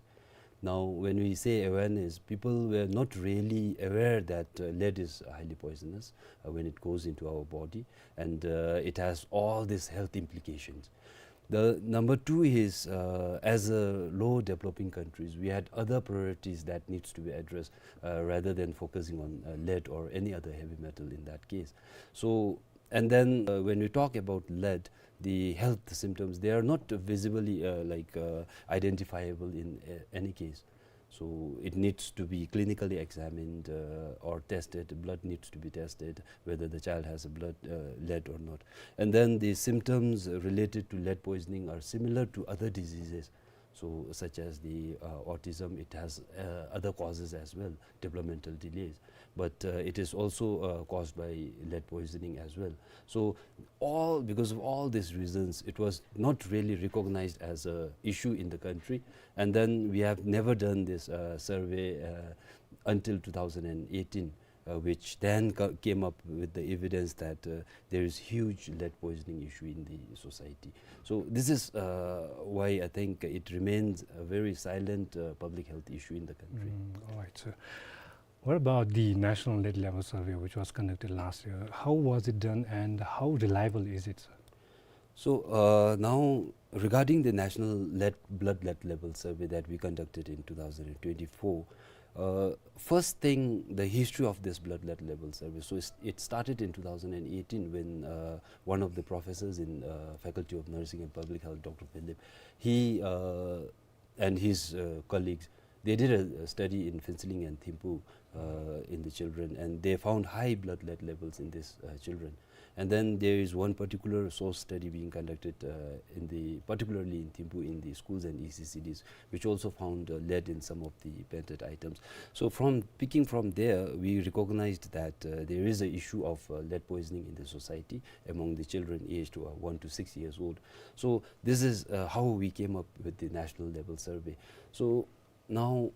Now, when we say awareness, people were not really aware that, uh, lead is highly poisonous, uh, when it goes into our body, and, uh, it has all these health implications. The number two is, uh, as a low developing countries, we had other priorities that needs to be addressed, uh, rather than focusing on, uh, lead or any other heavy metal in that case. So, and then, uh, when we talk about lead, the health symptoms, they are not visibly, uh, like, uh, identifiable in, uh, any case. So it needs to be clinically examined, uh, or tested. Blood needs to be tested, whether the child has a blood, uh, lead or not. And then the symptoms related to lead poisoning are similar to other diseases. So such as the, uh, autism, it has, uh, other causes as well, developmental delays. But, uh, it is also, uh, caused by lead poisoning as well. So all, because of all these reasons, it was not really recognized as a issue in the country. And then we have never done this, uh, survey, uh, until two thousand and eighteen, uh, which then ca-, came up with the evidence that, uh, there is huge lead poisoning issue in the society. So this is, uh, why I think it remains a very silent, uh, public health issue in the country. Mm, all right, sir. What about the National Lead Level Survey, which was conducted last year? How was it done and how reliable is it, sir? So, uh, now, regarding the National Lead, Blood Lead Level Survey that we conducted in two thousand and twenty-four, uh, first thing, the history of this Blood Lead Level Survey. So it's, it started in two thousand and eighteen when, uh, one of the professors in, uh, Faculty of Nursing and Public Health, Doctor Philip, he, uh, and his, uh, colleagues, they did a, a study in Phuentsholing and Thimphu, uh, in the children, and they found high blood lead levels in these, uh, children. And then there is one particular source study being conducted, uh, in the, particularly in Thimphu, in the schools and E C C Ds, which also found, uh, lead in some of the painted items. So from, picking from there, we recognized that, uh, there is an issue of, uh, lead poisoning in the society among the children aged, uh, one to six years old. So this is, uh, how we came up with the national level survey. So now,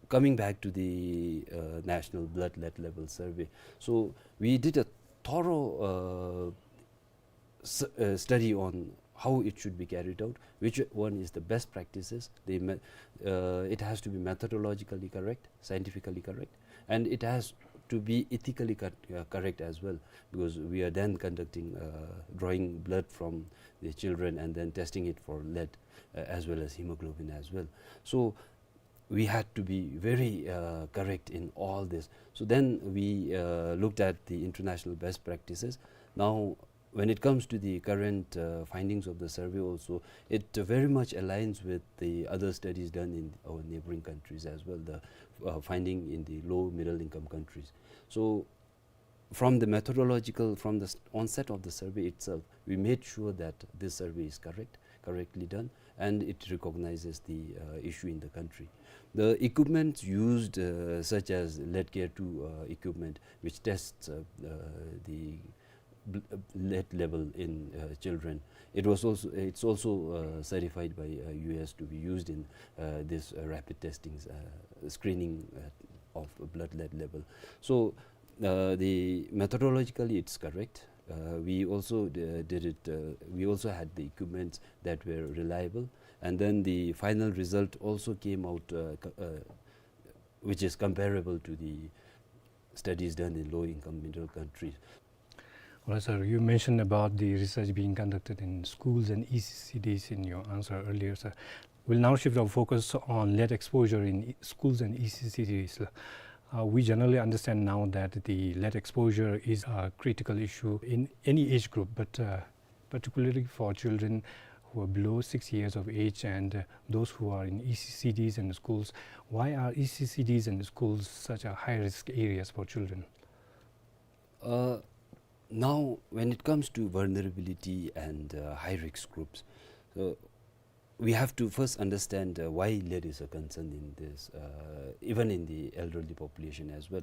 coming back to the, uh, National Blood Lead Level Survey. So we did a thorough, uh, s-, uh, study on how it should be carried out, which one is the best practices. The me-, uh, it has to be methodologically correct, scientifically correct, and it has to be ethically cor-, uh, correct as well, because we are then conducting, uh, drawing blood from the children and then testing it for lead, uh, as well as hemoglobin as well. So we had to be very, uh, correct in all this. So then we, uh, looked at the international best practices. Now, when it comes to the current, uh, findings of the survey also, it very much aligns with the other studies done in our neighboring countries as well, the, uh, finding in the low middle income countries. So from the methodological, from the s-, onset of the survey itself, we made sure that this survey is correct, correctly done, and it recognizes the, uh, issue in the country. The equipments used, uh, such as Lead Care two, uh, equipment, which tests, uh, uh, the bl-, uh, lead level in, uh, children, it was also, it's also, uh, certified by, uh, U S to be used in, uh, this, uh, rapid testings, uh, screening, uh, of blood lead level. So, uh, the methodologically it's correct. Uh, we also d-, did it, uh, we also had the equipments that were reliable. And then the final result also came out, uh, co-, uh, which is comparable to the studies done in low-income middle countries. All right, sir. You mentioned about the research being conducted in schools and E C C Ds in your answer earlier, sir. We'll now shift our focus on lead exposure in e-, schools and E C C Ds. Uh, we generally understand now that the lead exposure is a critical issue in any age group, but, uh, particularly for children who are below six years of age and, uh, those who are in E C C Ds and schools. Why are E C C Ds and schools such a high-risk areas for children? Uh, now, when it comes to vulnerability and, uh, high-risk groups, uh, we have to first understand, uh, why lead is a concern in this, uh, even in the elderly population as well.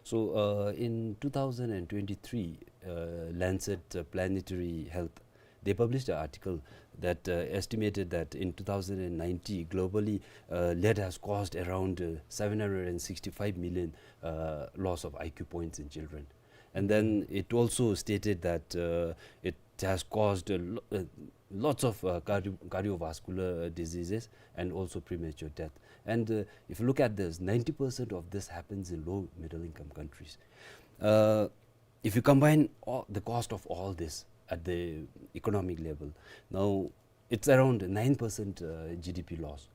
So, uh, in two thousand and twenty-three, uh, Lancet, uh, Planetary Health, they published an article that, uh, estimated that in two thousand and ninety, globally, uh, lead has caused around, uh, seven hundred and sixty-five million, uh, loss of I Q points in children. And then it also stated that, uh, it has caused a lo-, uh, lots of, uh, cardio-, cardiovascular diseases and also premature death. And, uh, if you look at this, ninety percent of this happens in low middle income countries. Uh, if you combine all, the cost of all this at the economic level, now it's around nine percent, uh, G D P loss.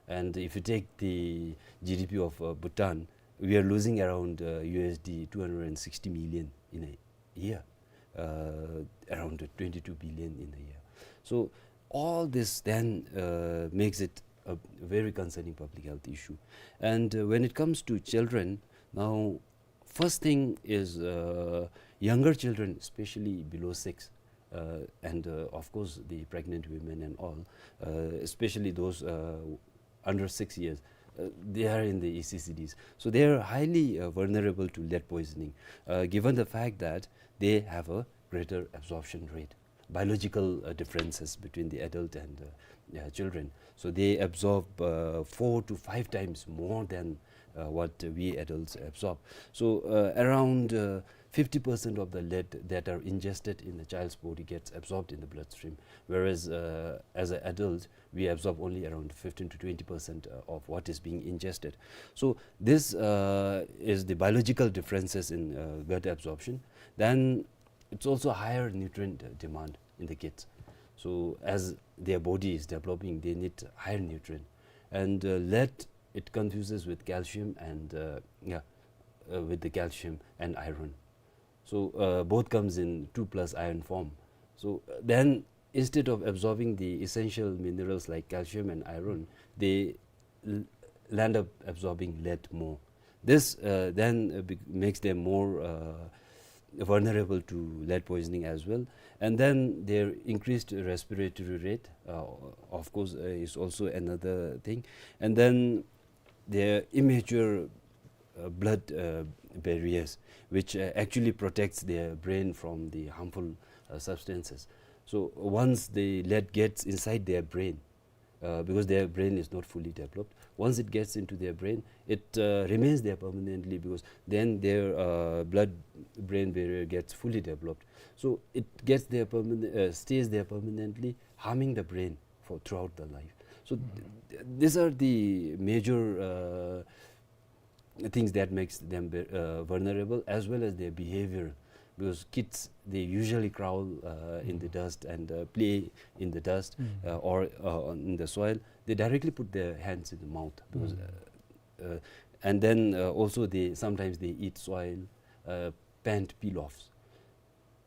And if you take the G D P of, uh, Bhutan, we are losing around, uh, U S D two hundred and sixty million in a year, uh, around twenty-two billion in a year. So all this then, uh, makes it a very concerning public health issue. And, uh, when it comes to children, now, first thing is, uh, younger children, especially below six, uh, and, uh, of course, the pregnant women and all, uh, especially those, uh, under six years, uh, they are in the E C C Ds. So they are highly, uh, vulnerable to lead poisoning, uh, given the fact that they have a greater absorption rate, biological, uh, differences between the adult and, uh, uh, children. So they absorb, uh, four to five times more than, uh, what we adults absorb. So, uh, around, uh, fifty percent of the lead that are ingested in a child's body gets absorbed in the bloodstream, whereas, uh, as an adult, we absorb only around fifteen to twenty percent, uh, of what is being ingested. So this, uh, is the biological differences in, uh, gut absorption. Then it's also higher nutrient, uh, demand in the kids. So as their body is developing, they need higher nutrient. And, uh, lead, it confuses with calcium and, uh, yeah, uh, with the calcium and iron. So, uh, both comes in two plus ion form. So, uh, then instead of absorbing the essential minerals like calcium and iron, they l-, land up absorbing lead more. This, uh, then, uh, bec-, makes them more, uh, vulnerable to lead poisoning as well. And then their increased respiratory rate, uh, of course, uh, is also another thing. And then their immature, uh, blood, uh, barriers, which, uh, actually protects their brain from the harmful, uh, substances. So once the lead gets inside their brain, uh, because their brain is not fully developed, once it gets into their brain, it, uh, remains there permanently, because then their, uh, blood-brain barrier gets fully developed. So it gets there perman-, uh, stays there permanently, harming the brain for throughout the life. So th-, th-, these are the major, uh, things that makes them ve-, uh, vulnerable, as well as their behavior, because kids, they usually crawl, uh, in the dust and, uh, play in the dust, uh, or, uh, on, in the soil. They directly put their hands in the mouth because, uh, uh, and then, uh, also they, sometimes they eat soil, uh, pant peel-offs.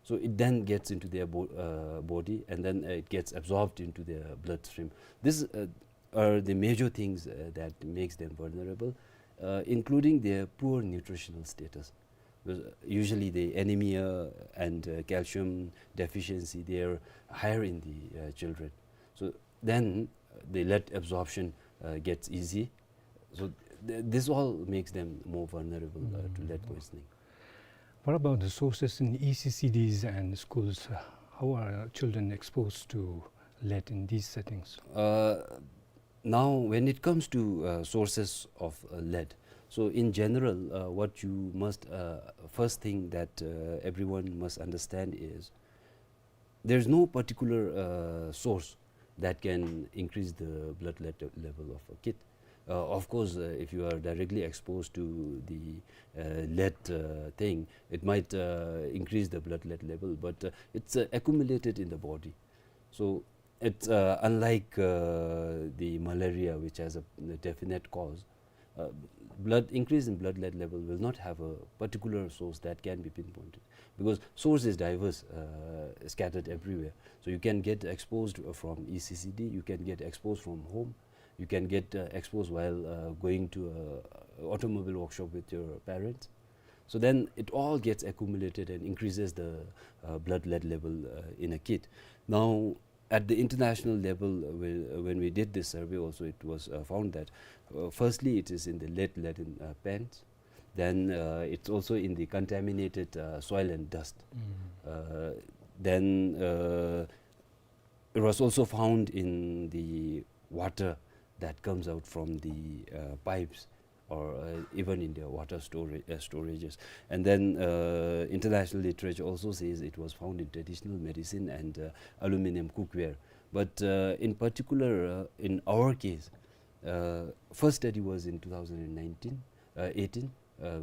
So it then gets into their bo-, uh, body, and then, uh, it gets absorbed into their bloodstream. These, uh, are the major things, uh, that makes them vulnerable, uh, including their poor nutritional status. Because usually the anemia and uh, calcium deficiency, they are higher in the uh, children. So then uh, the lead absorption uh, gets easy. So th- this all makes them more vulnerable uh, to lead poisoning. What about the sources in E C C Ds and schools? Uh, How are children exposed to lead in these settings? Uh, now, when it comes to uh, sources of uh, lead, so in general, uh, what you must uh, first thing that uh, everyone must understand is there's no particular uh, source that can increase the blood lead level of a kid. Uh, of course, uh, if you are directly exposed to the uh, lead uh, thing, it might uh, increase the blood lead level, but uh, it's uh, accumulated in the body. So it's uh, unlike uh, the malaria, which has a, a definite cause. Uh, blood increase in blood lead level will not have a particular source that can be pinpointed, because source is diverse, uh, scattered everywhere. So you can get exposed from E C C D, you can get exposed from home, you can get uh, exposed while uh, going to a automobile workshop with your parents. So then it all gets accumulated and increases the uh, blood lead level uh, in a kid. Now, at the international level, uh, we, uh, when we did this survey also, it was uh, found that uh, firstly, it is in the lead-laden uh, pants. Then uh, it's also in the contaminated uh, soil and dust. Uh, then uh, it was also found in the water that comes out from the uh, pipes or uh, even in the water stora- uh, storages. And then uh, international literature also says it was found in traditional medicine and uh, aluminum cookware. But uh, in particular, uh, in our case, uh, first study was in two thousand nineteen, uh, eighteen, uh,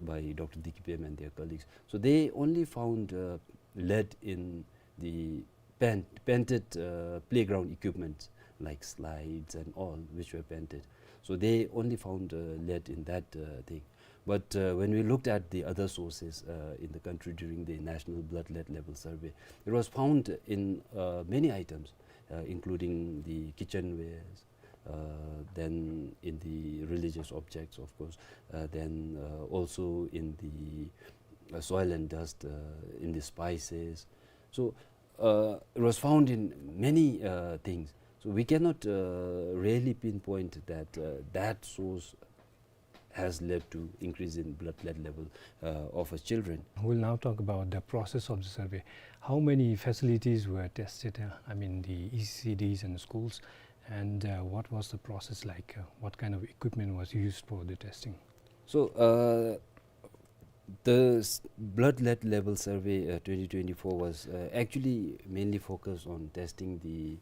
by Doctor Dikipem and their colleagues. So they only found uh, lead in the paint, painted uh, playground equipment like slides and all, which were painted. So they only found uh, lead in that uh, thing. But uh, when we looked at the other sources uh, in the country during the National Blood Lead Level Survey, it was found in uh, many items, uh, including the kitchenwares, uh, then in the religious objects, of course, uh, then uh, also in the uh, soil and dust, uh, in the spices. So uh, it was found in many uh, things. So we cannot uh, really pinpoint that uh, that source has led to increase in blood lead level uh, of uh, children. We'll now talk about the process of the survey. How many facilities were tested? Uh, I mean, the E C Ds and schools, and uh, what was the process like? Uh, what kind of equipment was used for the testing? So uh, the s- blood lead level survey uh, twenty twenty-four was uh, actually mainly focused on testing the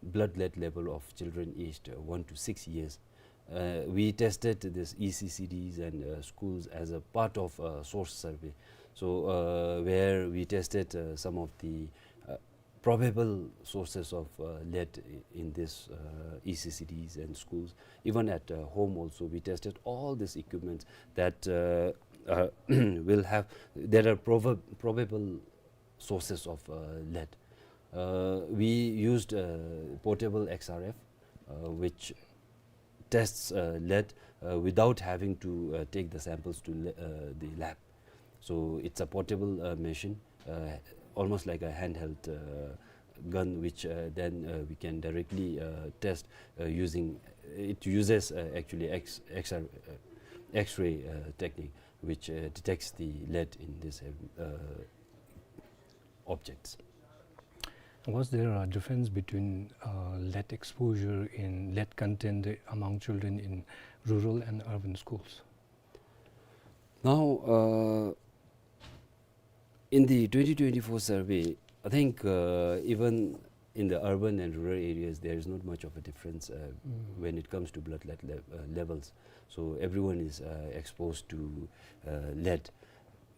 blood lead level of children aged uh, one to six years. Uh, we tested this E C C Ds and uh, schools as a part of a source survey. So, uh, where we tested uh, some of the uh, probable sources of uh, lead i- in this uh, E C C Ds and schools. Even at uh, home also, we tested all these equipments that uh, uh, will have, that are prob- probable sources of uh, lead. Uh, we used uh, portable X R F, uh, which tests uh, lead uh, without having to uh, take the samples to le- uh, the lab. So it's a portable uh, machine, uh, almost like a handheld uh, gun, which uh, then uh, we can directly uh, test uh, using, it uses uh, actually X, X, uh, X-ray uh, technique, which uh, detects the lead in this uh, objects. Was there a difference between uh, lead exposure in lead content among children in rural and urban schools? Now, uh, in the twenty twenty-four survey, I think uh, even in the urban and rural areas, there is not much of a difference uh, when it comes to blood lead le- uh, levels. So everyone is uh, exposed to uh, lead.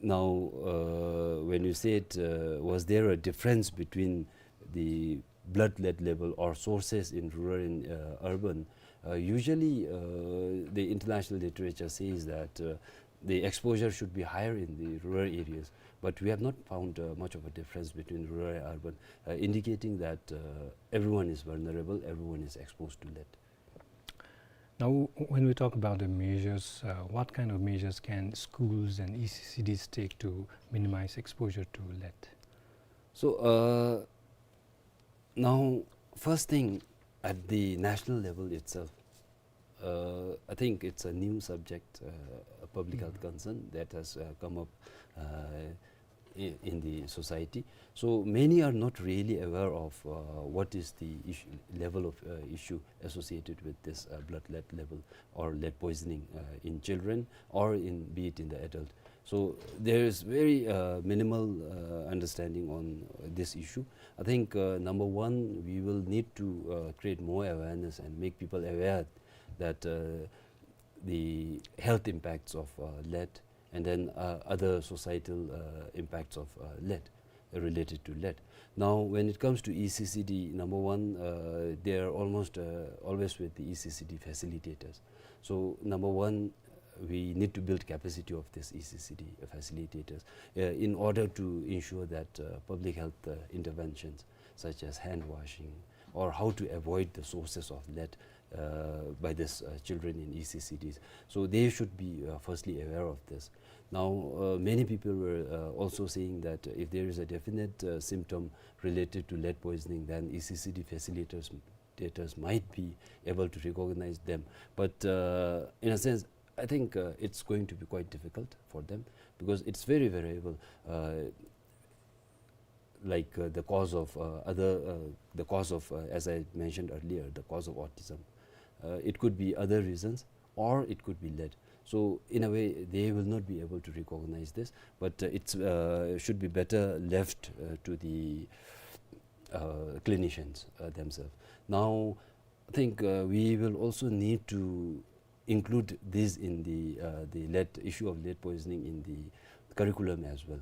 Now, uh, when you said, uh, was there a difference between the blood lead level or sources in rural and uh, urban? Uh, usually, uh, the international literature says that uh, the exposure should be higher in the rural areas, but we have not found uh, much of a difference between rural and urban, uh, indicating that uh, everyone is vulnerable, everyone is exposed to lead. Now, when we talk about the measures, uh, what kind of measures can schools and E C C Ds take to minimize exposure to lead? So, uh, now, first thing, at the national level itself, uh, I think it's a new subject, uh, a public health concern that has, uh, come up, uh, i- in the society. So many are not really aware of, uh, what is the issue, level of, uh, issue associated with this, uh, blood lead level or lead poisoning, uh, in children or in, be it in the adult. So there is very, uh, minimal, uh, understanding on, uh, this issue. I think, uh, number one, we will need to, uh, create more awareness and make people aware that, uh, the health impacts of, uh, lead and then, uh, other societal, uh, impacts of, uh, lead, uh, related to lead. Now, when it comes to E C C D, number one, uh, they are almost, uh, always with the E C C D facilitators. So, number one, we need to build capacity of these E C C D facilitators, uh, in order to ensure that, uh, public health, uh, interventions such as hand washing or how to avoid the sources of lead, uh, by these, uh, children in E C C Ds. So they should be, uh, firstly aware of this. Now, uh, many people were, uh, also saying that if there is a definite, uh, symptom related to lead poisoning, then E C C D facilitators, facilitators might be able to recognize them. But, uh, in a sense, I think, uh, it's going to be quite difficult for them because it's very variable. Uh, like, uh, the cause of, uh, other, uh, the cause of, uh, as I mentioned earlier, the cause of autism. Uh, it could be other reasons, or it could be lead. So in a way, they will not be able to recognize this, but, uh, it's, uh, should be better left, uh, to the, uh, clinicians, uh, themselves. Now, I think, uh, we will also need to include this in the, uh, the lead, issue of lead poisoning in the curriculum as well.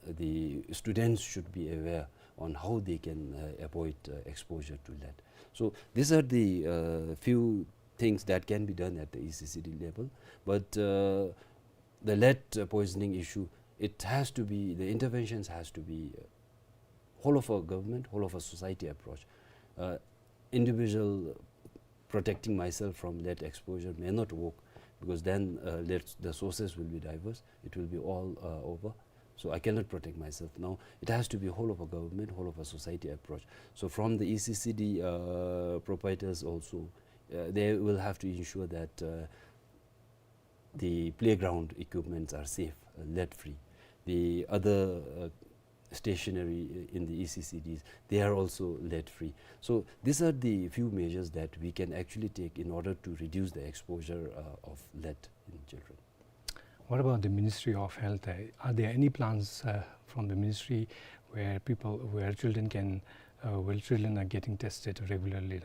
The students should be aware on how they can, uh, avoid, uh, exposure to lead. So these are the, uh, few things that can be done at the E C C D level. But, uh, the lead, uh, poisoning issue, it has to be, the interventions has to be, uh, whole of a government, whole of a society approach. Uh, individual protecting myself from lead exposure may not work, because then, uh, lead, the sources will be diverse. It will be all, uh, over. So I cannot protect myself. Now, it has to be whole of a government, whole of a society approach. So from the E C C D, uh, proprietors also, uh, they will have to ensure that, uh, the playground equipments are safe, uh, lead free. The other, uh, stationery, uh, in the E C C Ds, they are also lead free. So these are the few measures that we can actually take in order to reduce the exposure, uh, of lead in children. What about the Ministry of Health? Uh, are there any plans, uh, from the ministry where people, where children can, uh, where children are getting tested regularly?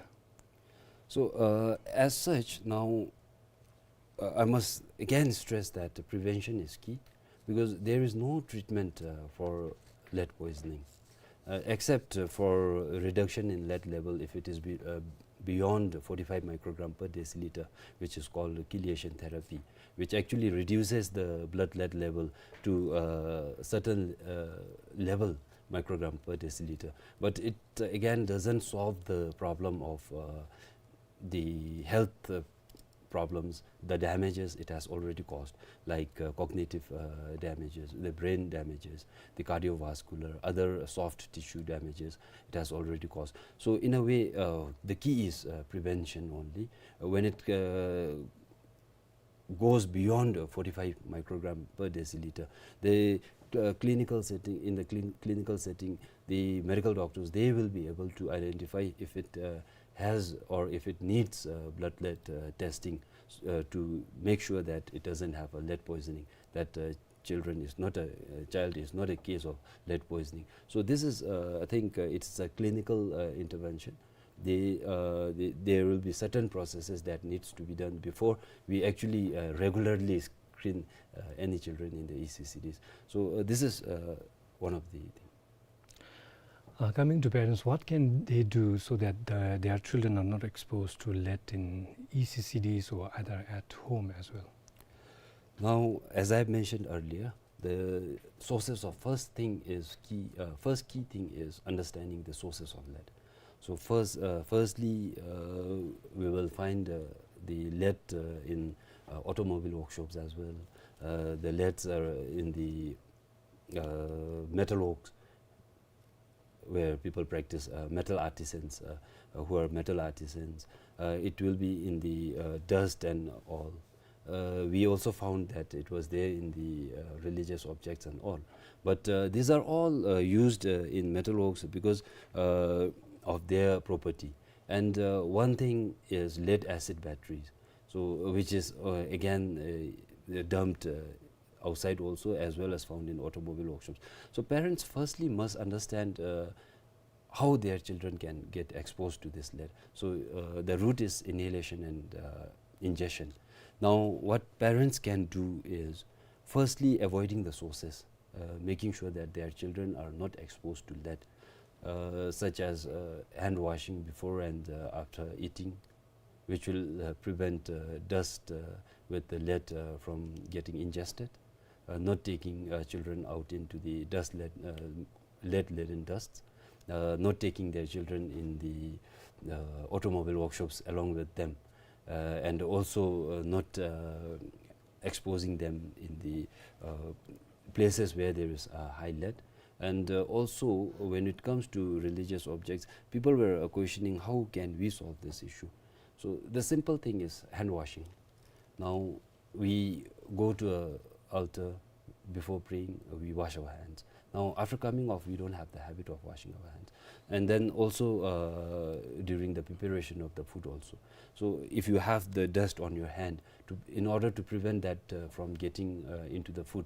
So, uh, as such, now, uh, I must again stress that prevention is key, because there is no treatment, uh, for lead poisoning, uh, except, uh, for reduction in lead level if it is be-, uh, beyond forty-five microgram per deciliter, which is called chelation therapy, which actually reduces the blood lead level to a certain, uh, level, microgram per deciliter. But it, uh, again doesn't solve the problem of, uh, the health, uh, problems, the damages it has already caused, like, uh, cognitive, uh, damages, the brain damages, the cardiovascular, other soft tissue damages it has already caused. So in a way, uh, the key is, uh, prevention only. Uh, when it, uh, goes beyond, uh, forty-five microgram per deciliter, the, uh, clinical setting, in the clin-, clinical setting, the medical doctors, they will be able to identify if it, uh, has or if it needs, uh, blood lead, uh, testing, uh, to make sure that it doesn't have a lead poisoning, that, uh, children is not a, uh, child is not a case of lead poisoning. So this is, uh, I think, uh, it's a clinical, uh, intervention. The, uh, the, there will be certain processes that needs to be done before we actually, uh, regularly screen, uh, any children in the E C C Ds. So, uh, this is, uh, one of the things. Uh, coming to parents, what can they do so that the, their children are not exposed to lead in E C C Ds or either at home as well? Now, as I mentioned earlier, the sources of first thing is key, uh, first key thing is understanding the sources of lead. So first, uh, firstly, uh, we will find, uh, the lead uh, in uh, automobile workshops as well. Uh, the leads are in the uh, metal works where people practice uh, metal artisans uh, uh, who are metal artisans. Uh, it will be in the uh, dust and all. Uh, we also found that it was there in the uh, religious objects and all. But uh, these are all uh, used uh, in metalworks because uh, of their property. And uh, one thing is lead acid batteries, so which is uh, again uh, dumped uh, outside also, as well as found in automobile workshops. So parents firstly must understand uh, how their children can get exposed to this lead. So uh, the route is inhalation and uh, ingestion. Now, what parents can do is firstly avoiding the sources, uh, making sure that their children are not exposed to lead, uh, such as uh, hand washing before and uh, after eating, which will uh, prevent uh, dust uh, with the lead uh, from getting ingested, uh, not taking uh, children out into the dust led, uh, lead laden dust, uh, not taking their children in the uh, automobile workshops along with them, uh, and also uh, not uh, exposing them in the uh, places where there is a high lead. And uh, also, when it comes to religious objects, people were uh, questioning how can we solve this issue. So the simple thing is hand washing. Now, we go to a altar before praying, uh, we wash our hands. Now, after coming off, we don't have the habit of washing our hands. And then also uh, during the preparation of the food also. So if you have the dust on your hand, to, in order to prevent that uh, from getting uh, into the food,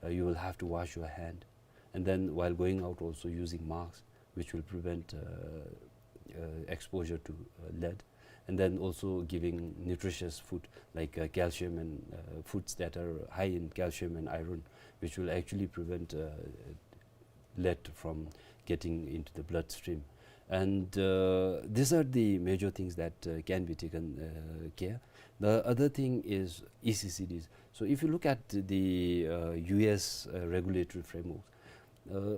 uh, you will have to wash your hand. And then while going out also using masks, which will prevent uh, uh, exposure to uh, lead. And then also giving nutritious food like uh, calcium and uh, foods that are high in calcium and iron, which will actually prevent uh, lead from getting into the bloodstream. And uh, these are the major things that uh, can be taken uh, care. The other thing is E C C Ds. So if you look at the uh, U S uh, regulatory framework, uh,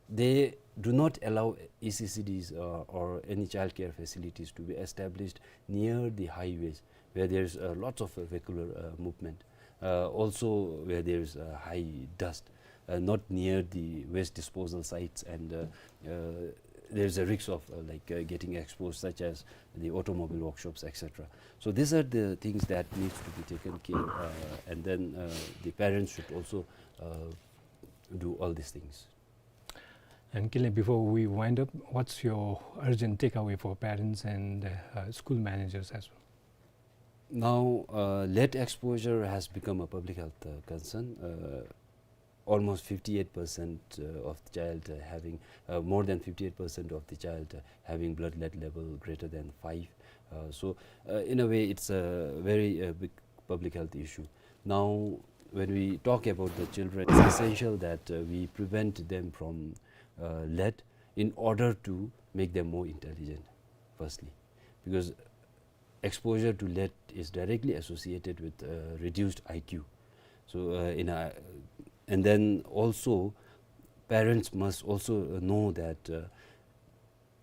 they do not allow E C C Ds uh, or any childcare facilities to be established near the highways where there is uh, lots of uh, vehicular uh, movement, uh, also where there is uh, high dust, uh, not near the waste disposal sites, and uh, uh, there is a risk of uh, like uh, getting exposed, such as the automobile workshops, et cetera. So these are the things that needs to be taken care, uh, and then uh, the parents should also uh, do all these things. And Kinley, before we wind up, what's your urgent takeaway for parents and uh, school managers as well? Now, uh, lead exposure has become a public health uh, concern. Uh, almost fifty-eight percent uh, of the child uh, having, uh, more than fifty-eight percent of the child uh, having blood lead level greater than five. Uh, so, uh, in a way, it's a very uh, big public health issue. Now, when we talk about the children, it's essential that uh, we prevent them from uh, lead in order to make them more intelligent, firstly, because exposure to lead is directly associated with uh, reduced I Q. So, uh, in a, and then also, parents must also uh, know that uh,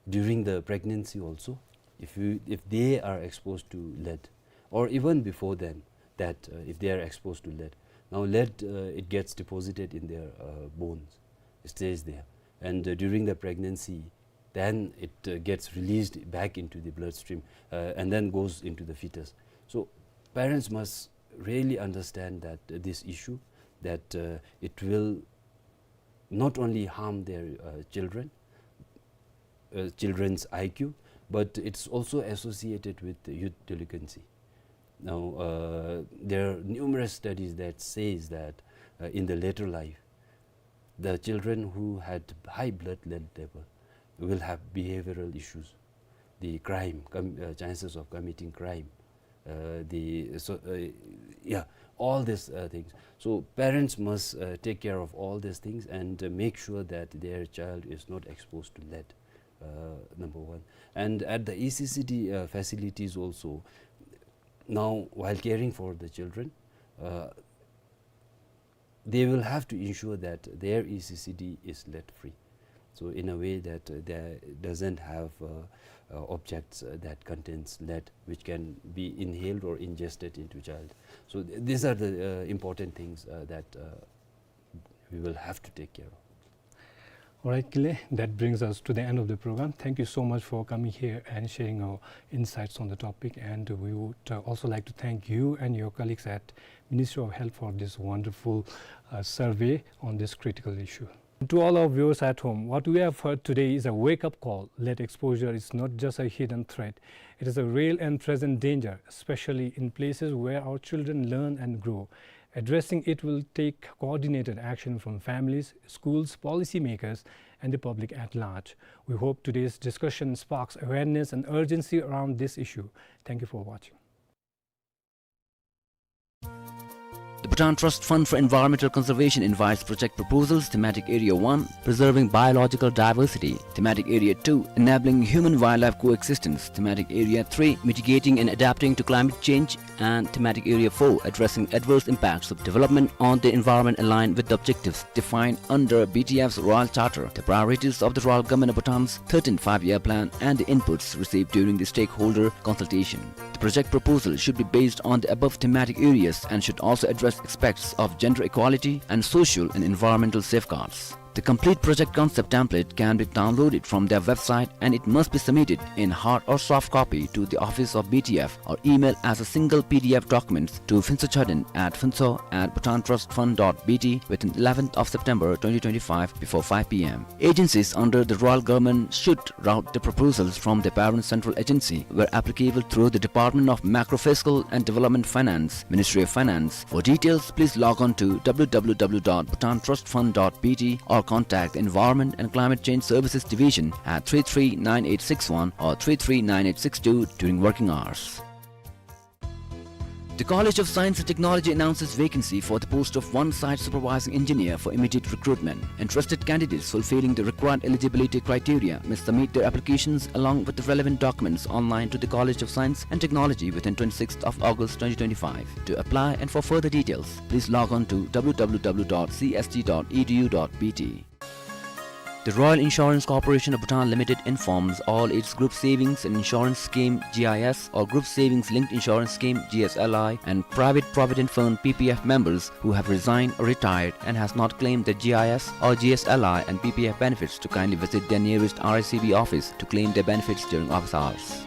during the pregnancy also, if you, if they are exposed to lead, or even before then, that uh, if they are exposed to lead, now lead uh, it gets deposited in their uh, bones, it stays there, and uh, during the pregnancy, then it uh, gets released back into the bloodstream uh, and then goes into the fetus. So parents must really understand that uh, this issue, that uh, it will not only harm their uh, children, uh, children's I Q, but it's also associated with youth delinquency. Now, uh, there are numerous studies that says that uh, in the later life, the children who had high blood lead level will have behavioral issues, the crime, com- uh, chances of committing crime, uh, the so uh, yeah, all these uh, things. So parents must uh, take care of all these things and uh, make sure that their child is not exposed to lead. Uh, number one, and at the E C C D uh, facilities also, now while caring for the children, uh, they will have to ensure that their E C C D is lead free. So in a way that uh, there doesn't have uh, uh, objects, uh, that contains lead, which can be inhaled or ingested into child. So th-, these are the, uh, important things, uh, that, uh, we will have to take care of. All right, Kinley, that brings us to the end of the program. Thank you so much for coming here and sharing our insights on the topic. And we would, uh, also like to thank you and your colleagues at Ministry of Health for this wonderful, uh, survey on this critical issue. To all our viewers at home, what we have heard today is a wake-up call. Lead exposure is not just a hidden threat. It is a real and present danger, especially in places where our children learn and grow. Addressing it will take coordinated action from families, schools, policymakers, and the public at large. We hope today's discussion sparks awareness and urgency around this issue. Thank you for watching. The Bhutan Trust Fund for Environmental Conservation invites project proposals: Thematic Area one, Preserving Biological Diversity; Thematic Area two, Enabling Human-Wildlife Coexistence; Thematic Area three, Mitigating and Adapting to Climate Change; and Thematic Area four, Addressing Adverse Impacts of Development on the Environment, aligned with the objectives defined under B T F's Royal Charter, the priorities of the Royal Government of Bhutan's thirteenth Five-Year Plan, and the inputs received during the stakeholder consultation. The project proposal should be based on the above thematic areas and should also address aspects of gender equality and social and environmental safeguards. The complete project concept template can be downloaded from their website, and it must be submitted in hard or soft copy to the office of B T F or email as a single P D F document to phuntshochadem at phuntsho at bhutantrustfund dot B T within eleventh of September twenty twenty-five before five P M. Agencies under the Royal Government should route the proposals from the parent central agency, where applicable, through the Department of Macrofiscal and Development Finance, Ministry of Finance. For details, please log on to W W W dot bhutantrustfund dot B T or contact the Environment and Climate Change Services Division at three three nine eight six one or three three nine eight six two during working hours. The College of Science and Technology announces vacancy for the post of one site supervising engineer for immediate recruitment. Interested candidates fulfilling the required eligibility criteria may submit their applications along with the relevant documents online to the College of Science and Technology within twenty-sixth of August twenty twenty-five. To apply and for further details, please log on to W W W dot C S T dot E D U dot B T. The Royal Insurance Corporation of Bhutan Limited informs all its Group Savings and Insurance Scheme, G I S, or Group Savings Linked Insurance Scheme, G S L I, and Private Provident Fund, P P F, members who have resigned or retired and has not claimed the G I S or G S L I and P P F benefits to kindly visit their nearest R I C B office to claim their benefits during office hours.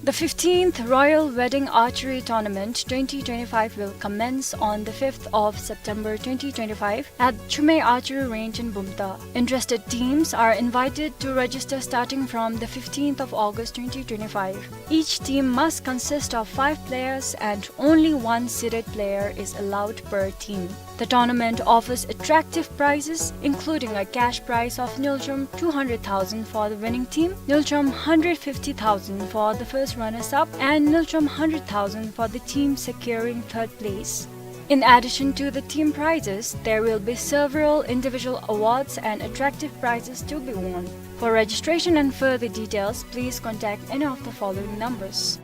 The fifteenth Royal Wedding Archery Tournament twenty twenty-five will commence on the fifth of September twenty twenty-five at Chumei Archery Range in Bumthang. Interested teams are invited to register starting from the fifteenth of August twenty twenty-five. Each team must consist of five players and only one seeded player is allowed per team. The tournament offers attractive prizes, including a cash prize of ngultrum two hundred thousand for the winning team, ngultrum hundred fifty thousand for the first runners-up, and ngultrum hundred thousand for the team securing third place. In addition to the team prizes, there will be several individual awards and attractive prizes to be won. For registration and further details, please contact any of the following numbers.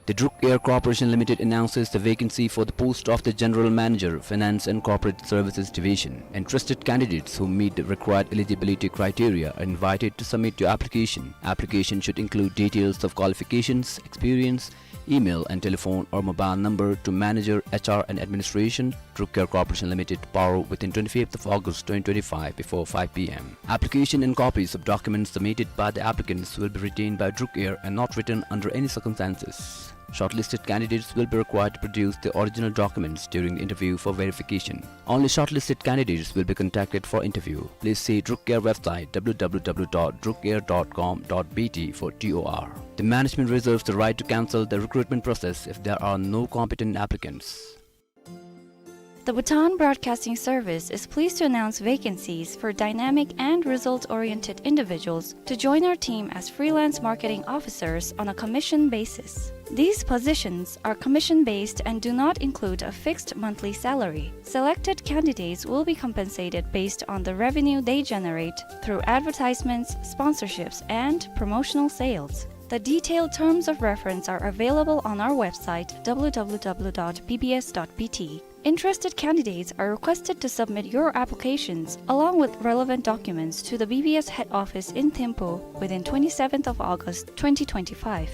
The Druk Air Corporation Limited announces the vacancy for the post of the General Manager, Finance and Corporate Services Division. Interested candidates who meet the required eligibility criteria are invited to submit your application. Application should include details of qualifications, experience, email and telephone or mobile number to Manager, H R and Administration, Druk Air Corporation Limited, Paro, within twenty-fifth of August twenty twenty-five before five P M. Application and copies of documents submitted by the applicants will be retained by Druk Air and not returned under any circumstances. Shortlisted candidates will be required to produce the original documents during the interview for verification. Only shortlisted candidates will be contacted for interview. Please see Druk Air website, W W W dot druk air dot com dot B T, for T O R. The management reserves the right to cancel the recruitment process if there are no competent applicants. The Bhutan Broadcasting Service is pleased to announce vacancies for dynamic and result-oriented individuals to join our team as freelance marketing officers on a commission basis. These positions are commission-based and do not include a fixed monthly salary. Selected candidates will be compensated based on the revenue they generate through advertisements, sponsorships, and promotional sales. The detailed terms of reference are available on our website, W W W dot B B S dot B T. Interested candidates are requested to submit your applications along with relevant documents to the B B S head office in Thimphu within twenty-seventh of August twenty twenty-five.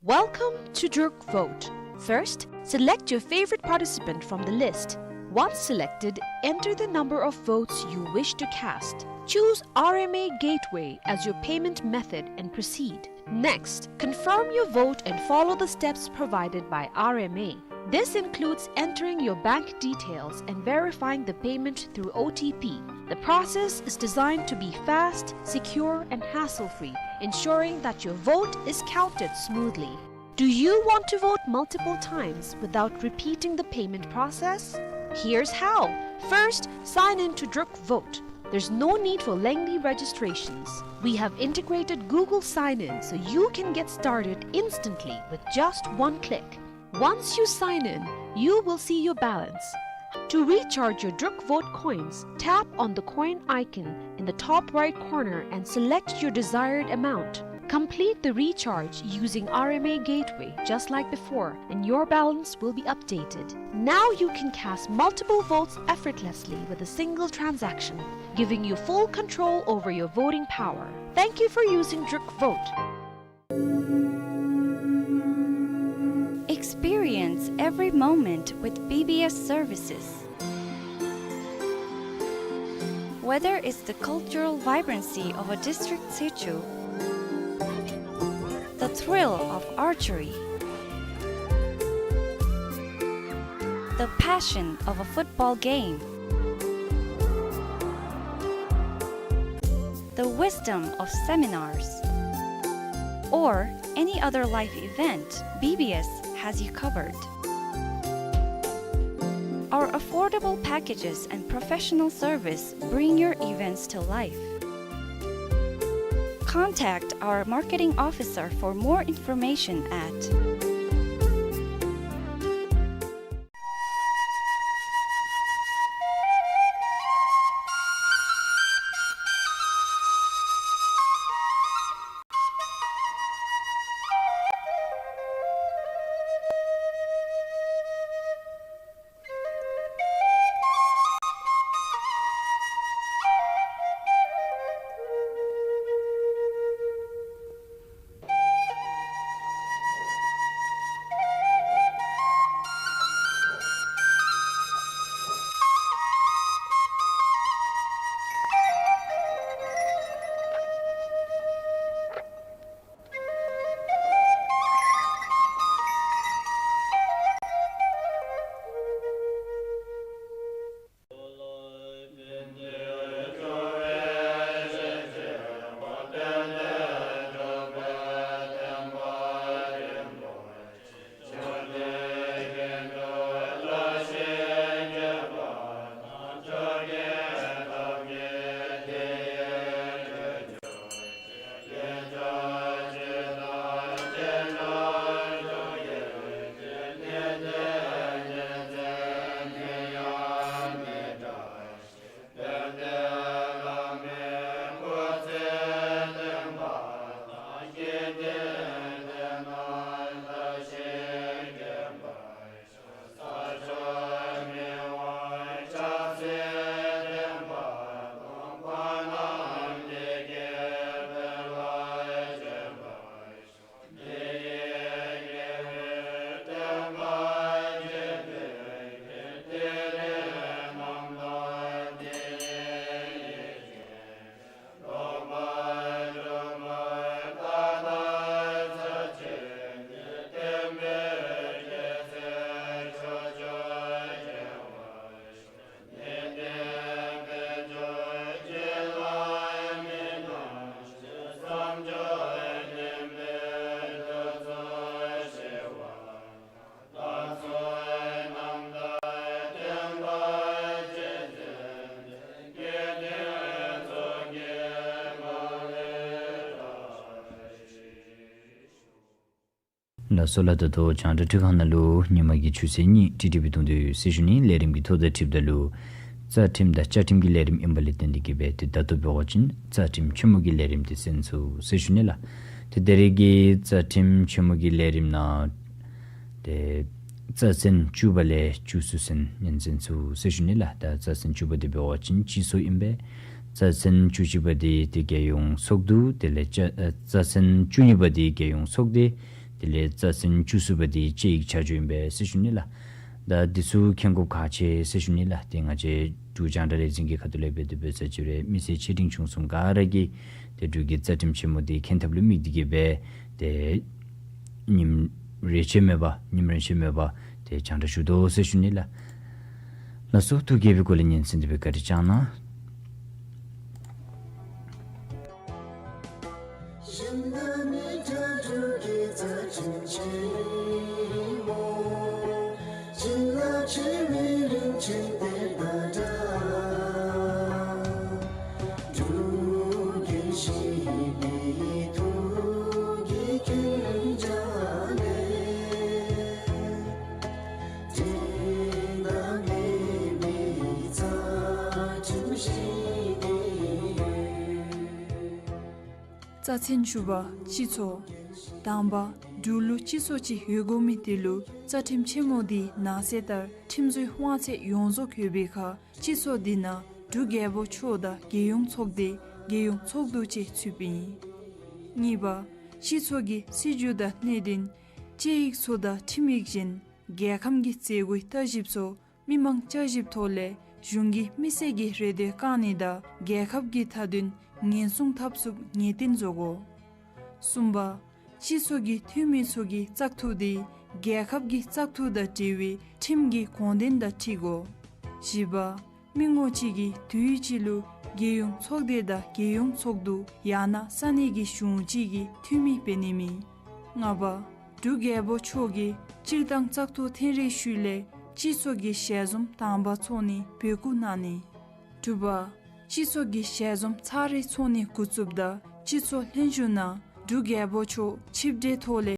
Welcome to Druk Vote. First, select your favorite participant from the list. Once selected, enter the number of votes you wish to cast. Choose R M A Gateway as your payment method and proceed. Next, confirm your vote and follow the steps provided by R M A. This includes entering your bank details and verifying the payment through O T P. The process is designed to be fast, secure, and hassle-free, ensuring that your vote is counted smoothly. Do you want to vote multiple times without repeating the payment process? Here's how. First, sign in to Druk Vote. There's no need for lengthy registrations. We have integrated Google Sign-In so you can get started instantly with just one click. Once you sign in, you will see your balance. To recharge your Druk Vote coins, tap on the coin icon in the top right corner and select your desired amount. Complete the recharge using R M A Gateway just like before, and your balance will be updated. Now you can cast multiple votes effortlessly with a single transaction, giving you full control over your voting power. Thank you for using Druk Vote. Experience every moment with B B S services. Whether it's the cultural vibrancy of a district sichu, the thrill of archery, the passion of a football game, the wisdom of seminars, or any other life event, B B S has you covered. Our affordable packages and professional service bring your events to life. Contact our marketing officer for more information at ལགས་སོ་ལགས། ད་ལྟོ་རྒྱང་བསྒྲགས་འཕྲུལ་ཁང་ནང་ལུ་ཉིན་མ་གི་ཆུ་ཚོད་གཉིས་ཊི་ཊི་བི་གདུང་འདོད་ཡོད་ཟེར་ཞུ་ནི། ལས་རིམ་གྱི་ཐོ་དང་འཁྲིལཝ་ད་ལུ་རྩ་ཁྲིམས་དང་བཅའ་ཁྲིམས་ཀྱི་ལས་རིམ་ཨིན་པ་ལས་བརྟེན་ཏེ་གིས་སྦེ་ཏེ་ད་ལྟོ་འབད་བ་ཅིན་རྩ་ཁྲིམས་ཆེན་མོ་གི་ལས་རིམ་འདི་གསན་ཚུགས་ཟེར་ཞུ་ནི་ལགས། ཏེ་ད་རེས་ཀྱི་རྩ་ཁྲིམས་ཆེན་མོ་གི་ལས་རིམ་ནང་ ཨེ་རྩ་ཚན་བཅུ་པ་ལས་བཅུ་གསུམ་ཚུན་ཉན་ཚུན་ཚུ་ཟེར་ཞུ་ནི་ལགས། ད་རྩ་ཚན་བཅུ་པ་འདི་འབད་བ་ཅིན་སྤྱི་ཚོགས་ཨིན་པས། རྩ་ཚན་བཅུ་གཅིག་པ་འདི་ཏེ་རྒྱལ་ཡོངས་ཚོགས་འདུ། དེ་ལས་ཅ་ཨེ་རྩ་ཚན་བཅུ་གཉིས་པ་འདི་རྒྱལ་ཡོངས་ཚོགས་སྡེ། དེ་ལས་རྩ་ཚན་བཅུ་གསུམ་པ་འདི་དཔྱད་ཡིག་ཆ་འཇོག་ཨིན་པས་ཟེར་ཞུ་ནི་ལགས། ད་འདི་ཚུ་མཁྱེན་དགོཔ་ཁག་ཆེ་ཟེར་ཞུ་ནི་ལགས། ཏེ་ང་བཅས་འབྲུག་རྒྱང་བསྒྲགས་ལས་འཛིན་གྱི་ཁ་ཐུག་ལས་འབད་དེ་འབད་ས་ཅིག་ར་མི་སེར་ཆེ་འབྲིང་ཆུང་གསུམ་ག་ར་གིས་ཏེ་འབྲུག་གི་རྩ་ཁྲིམས་ཆེན་མོ་འདི་མཁྱེན་ཐབས་ལུ་དམིགས་ཏེ་གིས་སྦེ་ཏེ་ཉིནམ་རེ་ཆད་མེད་པར་ཉིནམ་རེ་ཆད་མེད་པར་ཏེ་རྒྱང་བསྒྲགས་ཞུ་དོ་ཟེར་ཞུ་ནི་ལགས། ལགས་སོ། ཐུགས་དགྱེས་པའི་སྒོ་ལས་ཉན་གསན་ཏེ་སྦེ་བཀའ་དྲིན་བསྐྱང་གནང་། རྩ་ཚན་བཅུ་པ། སྤྱི་ཚོགས། དང་པ། འབྲུག་ལུ་སྤྱི་ཚོགས་ཅིག་ཡོད་དགོ་མི་དེ་ལུ་རྩ་ཁྲིམས་ཆེན་མོ་འདི་ནང་གསེས་ལྟར་ཁྲིམས་བཟོའི་དབང་ཚད་ཡོངས་རྫོགས་ཡོད་པའི་ཁར་སྤྱི་ཚོགས་འདི་ནང་འབྲུག་རྒྱལ་པོ་མཆོག་དང་རྒྱལ་ཡོངས་ཚོགས་སྡེ་རྒྱལ་ཡོངས་ཚོགས་འདུ་བཅས་ཚུདཔ་ཨིན། གཉིས་པ། སྤྱི་ཚོགས་ཀྱི་སྲིད་བྱུས་དང་གནད་དོན། དཔྱད་ཡིག་ཚུ་དང་ཁྲིམས་ཡིག་བཞིན་རྒྱལ་ཁམས་ཀྱི་མཛད་སྒོའི་ལྟ་ཞིབ་ཚུ་མི་མང་བསྐྱར་ཞིབ་ཐོག་ལས་གཞུང་གིས་མི་སེར་གྱི་རེ་འདོད་བསྐང་ནི་དང་རྒྱལ་ཁབ་ཀྱི་མཐའ་དོན་ཉེན་སྲུང་འཐབ་ཚུགསཔ་ངེས་གཏན་བཟོ་དགོ། གསུམ་པ། སྤྱི་ཚོགས་ཀྱི་འཐུས་མི་ཚུ་གི་བཙག་འཐུ་འདི་རྒྱལ་ཁབ་ཀྱི་བཙག་འཐུ་དང་འབྲེལ་བའི་ཁྲིམས་ཀྱི་དགོངས་དོན་དང་འཁྲིལ་དགོ། བཞི་པ། མི་ངོམ་གཅིག་གིས་དུས་ཅིག་ལུ་རྒྱལ་ཡོངས་ཚོགས་སྡེ་དང་རྒྱལ་ཡོངས་ཚོགས་འདུ་ཡང་ན་ས་གནས་ཀྱི་གཞུང་གཅིག་གི་འཐུས་མི་འབད་ནི་མེད། ལྔ་པ། འབྲུག་རྒྱལ་པོ་མཆོག་གིས་སྤྱིར་བཏང་བཙག་འཐུ་ཐེངས་རེའི་ཤུལ་ལས་སྤྱི་ཚོགས་ཀྱི་ཞལ་འཛོམས་དང་པ་ཚོགས་ནི་འབོད་སྐུལ་གནང་ནི། དྲུག་པ། སྤྱི་ཚོགས་ཀྱི་ཞལ་འཛོམས་ཚར་རེ་ཚོགས་ནི་འགོ་བཙུགསཔ་ད་སྤྱི་ཚོགས་ལྷན་བཞུགས་ནང་འབྲུག་རྒྱལ་པོ་མཆོག་ཆིབས་གྲལ་ཐོག་ལས་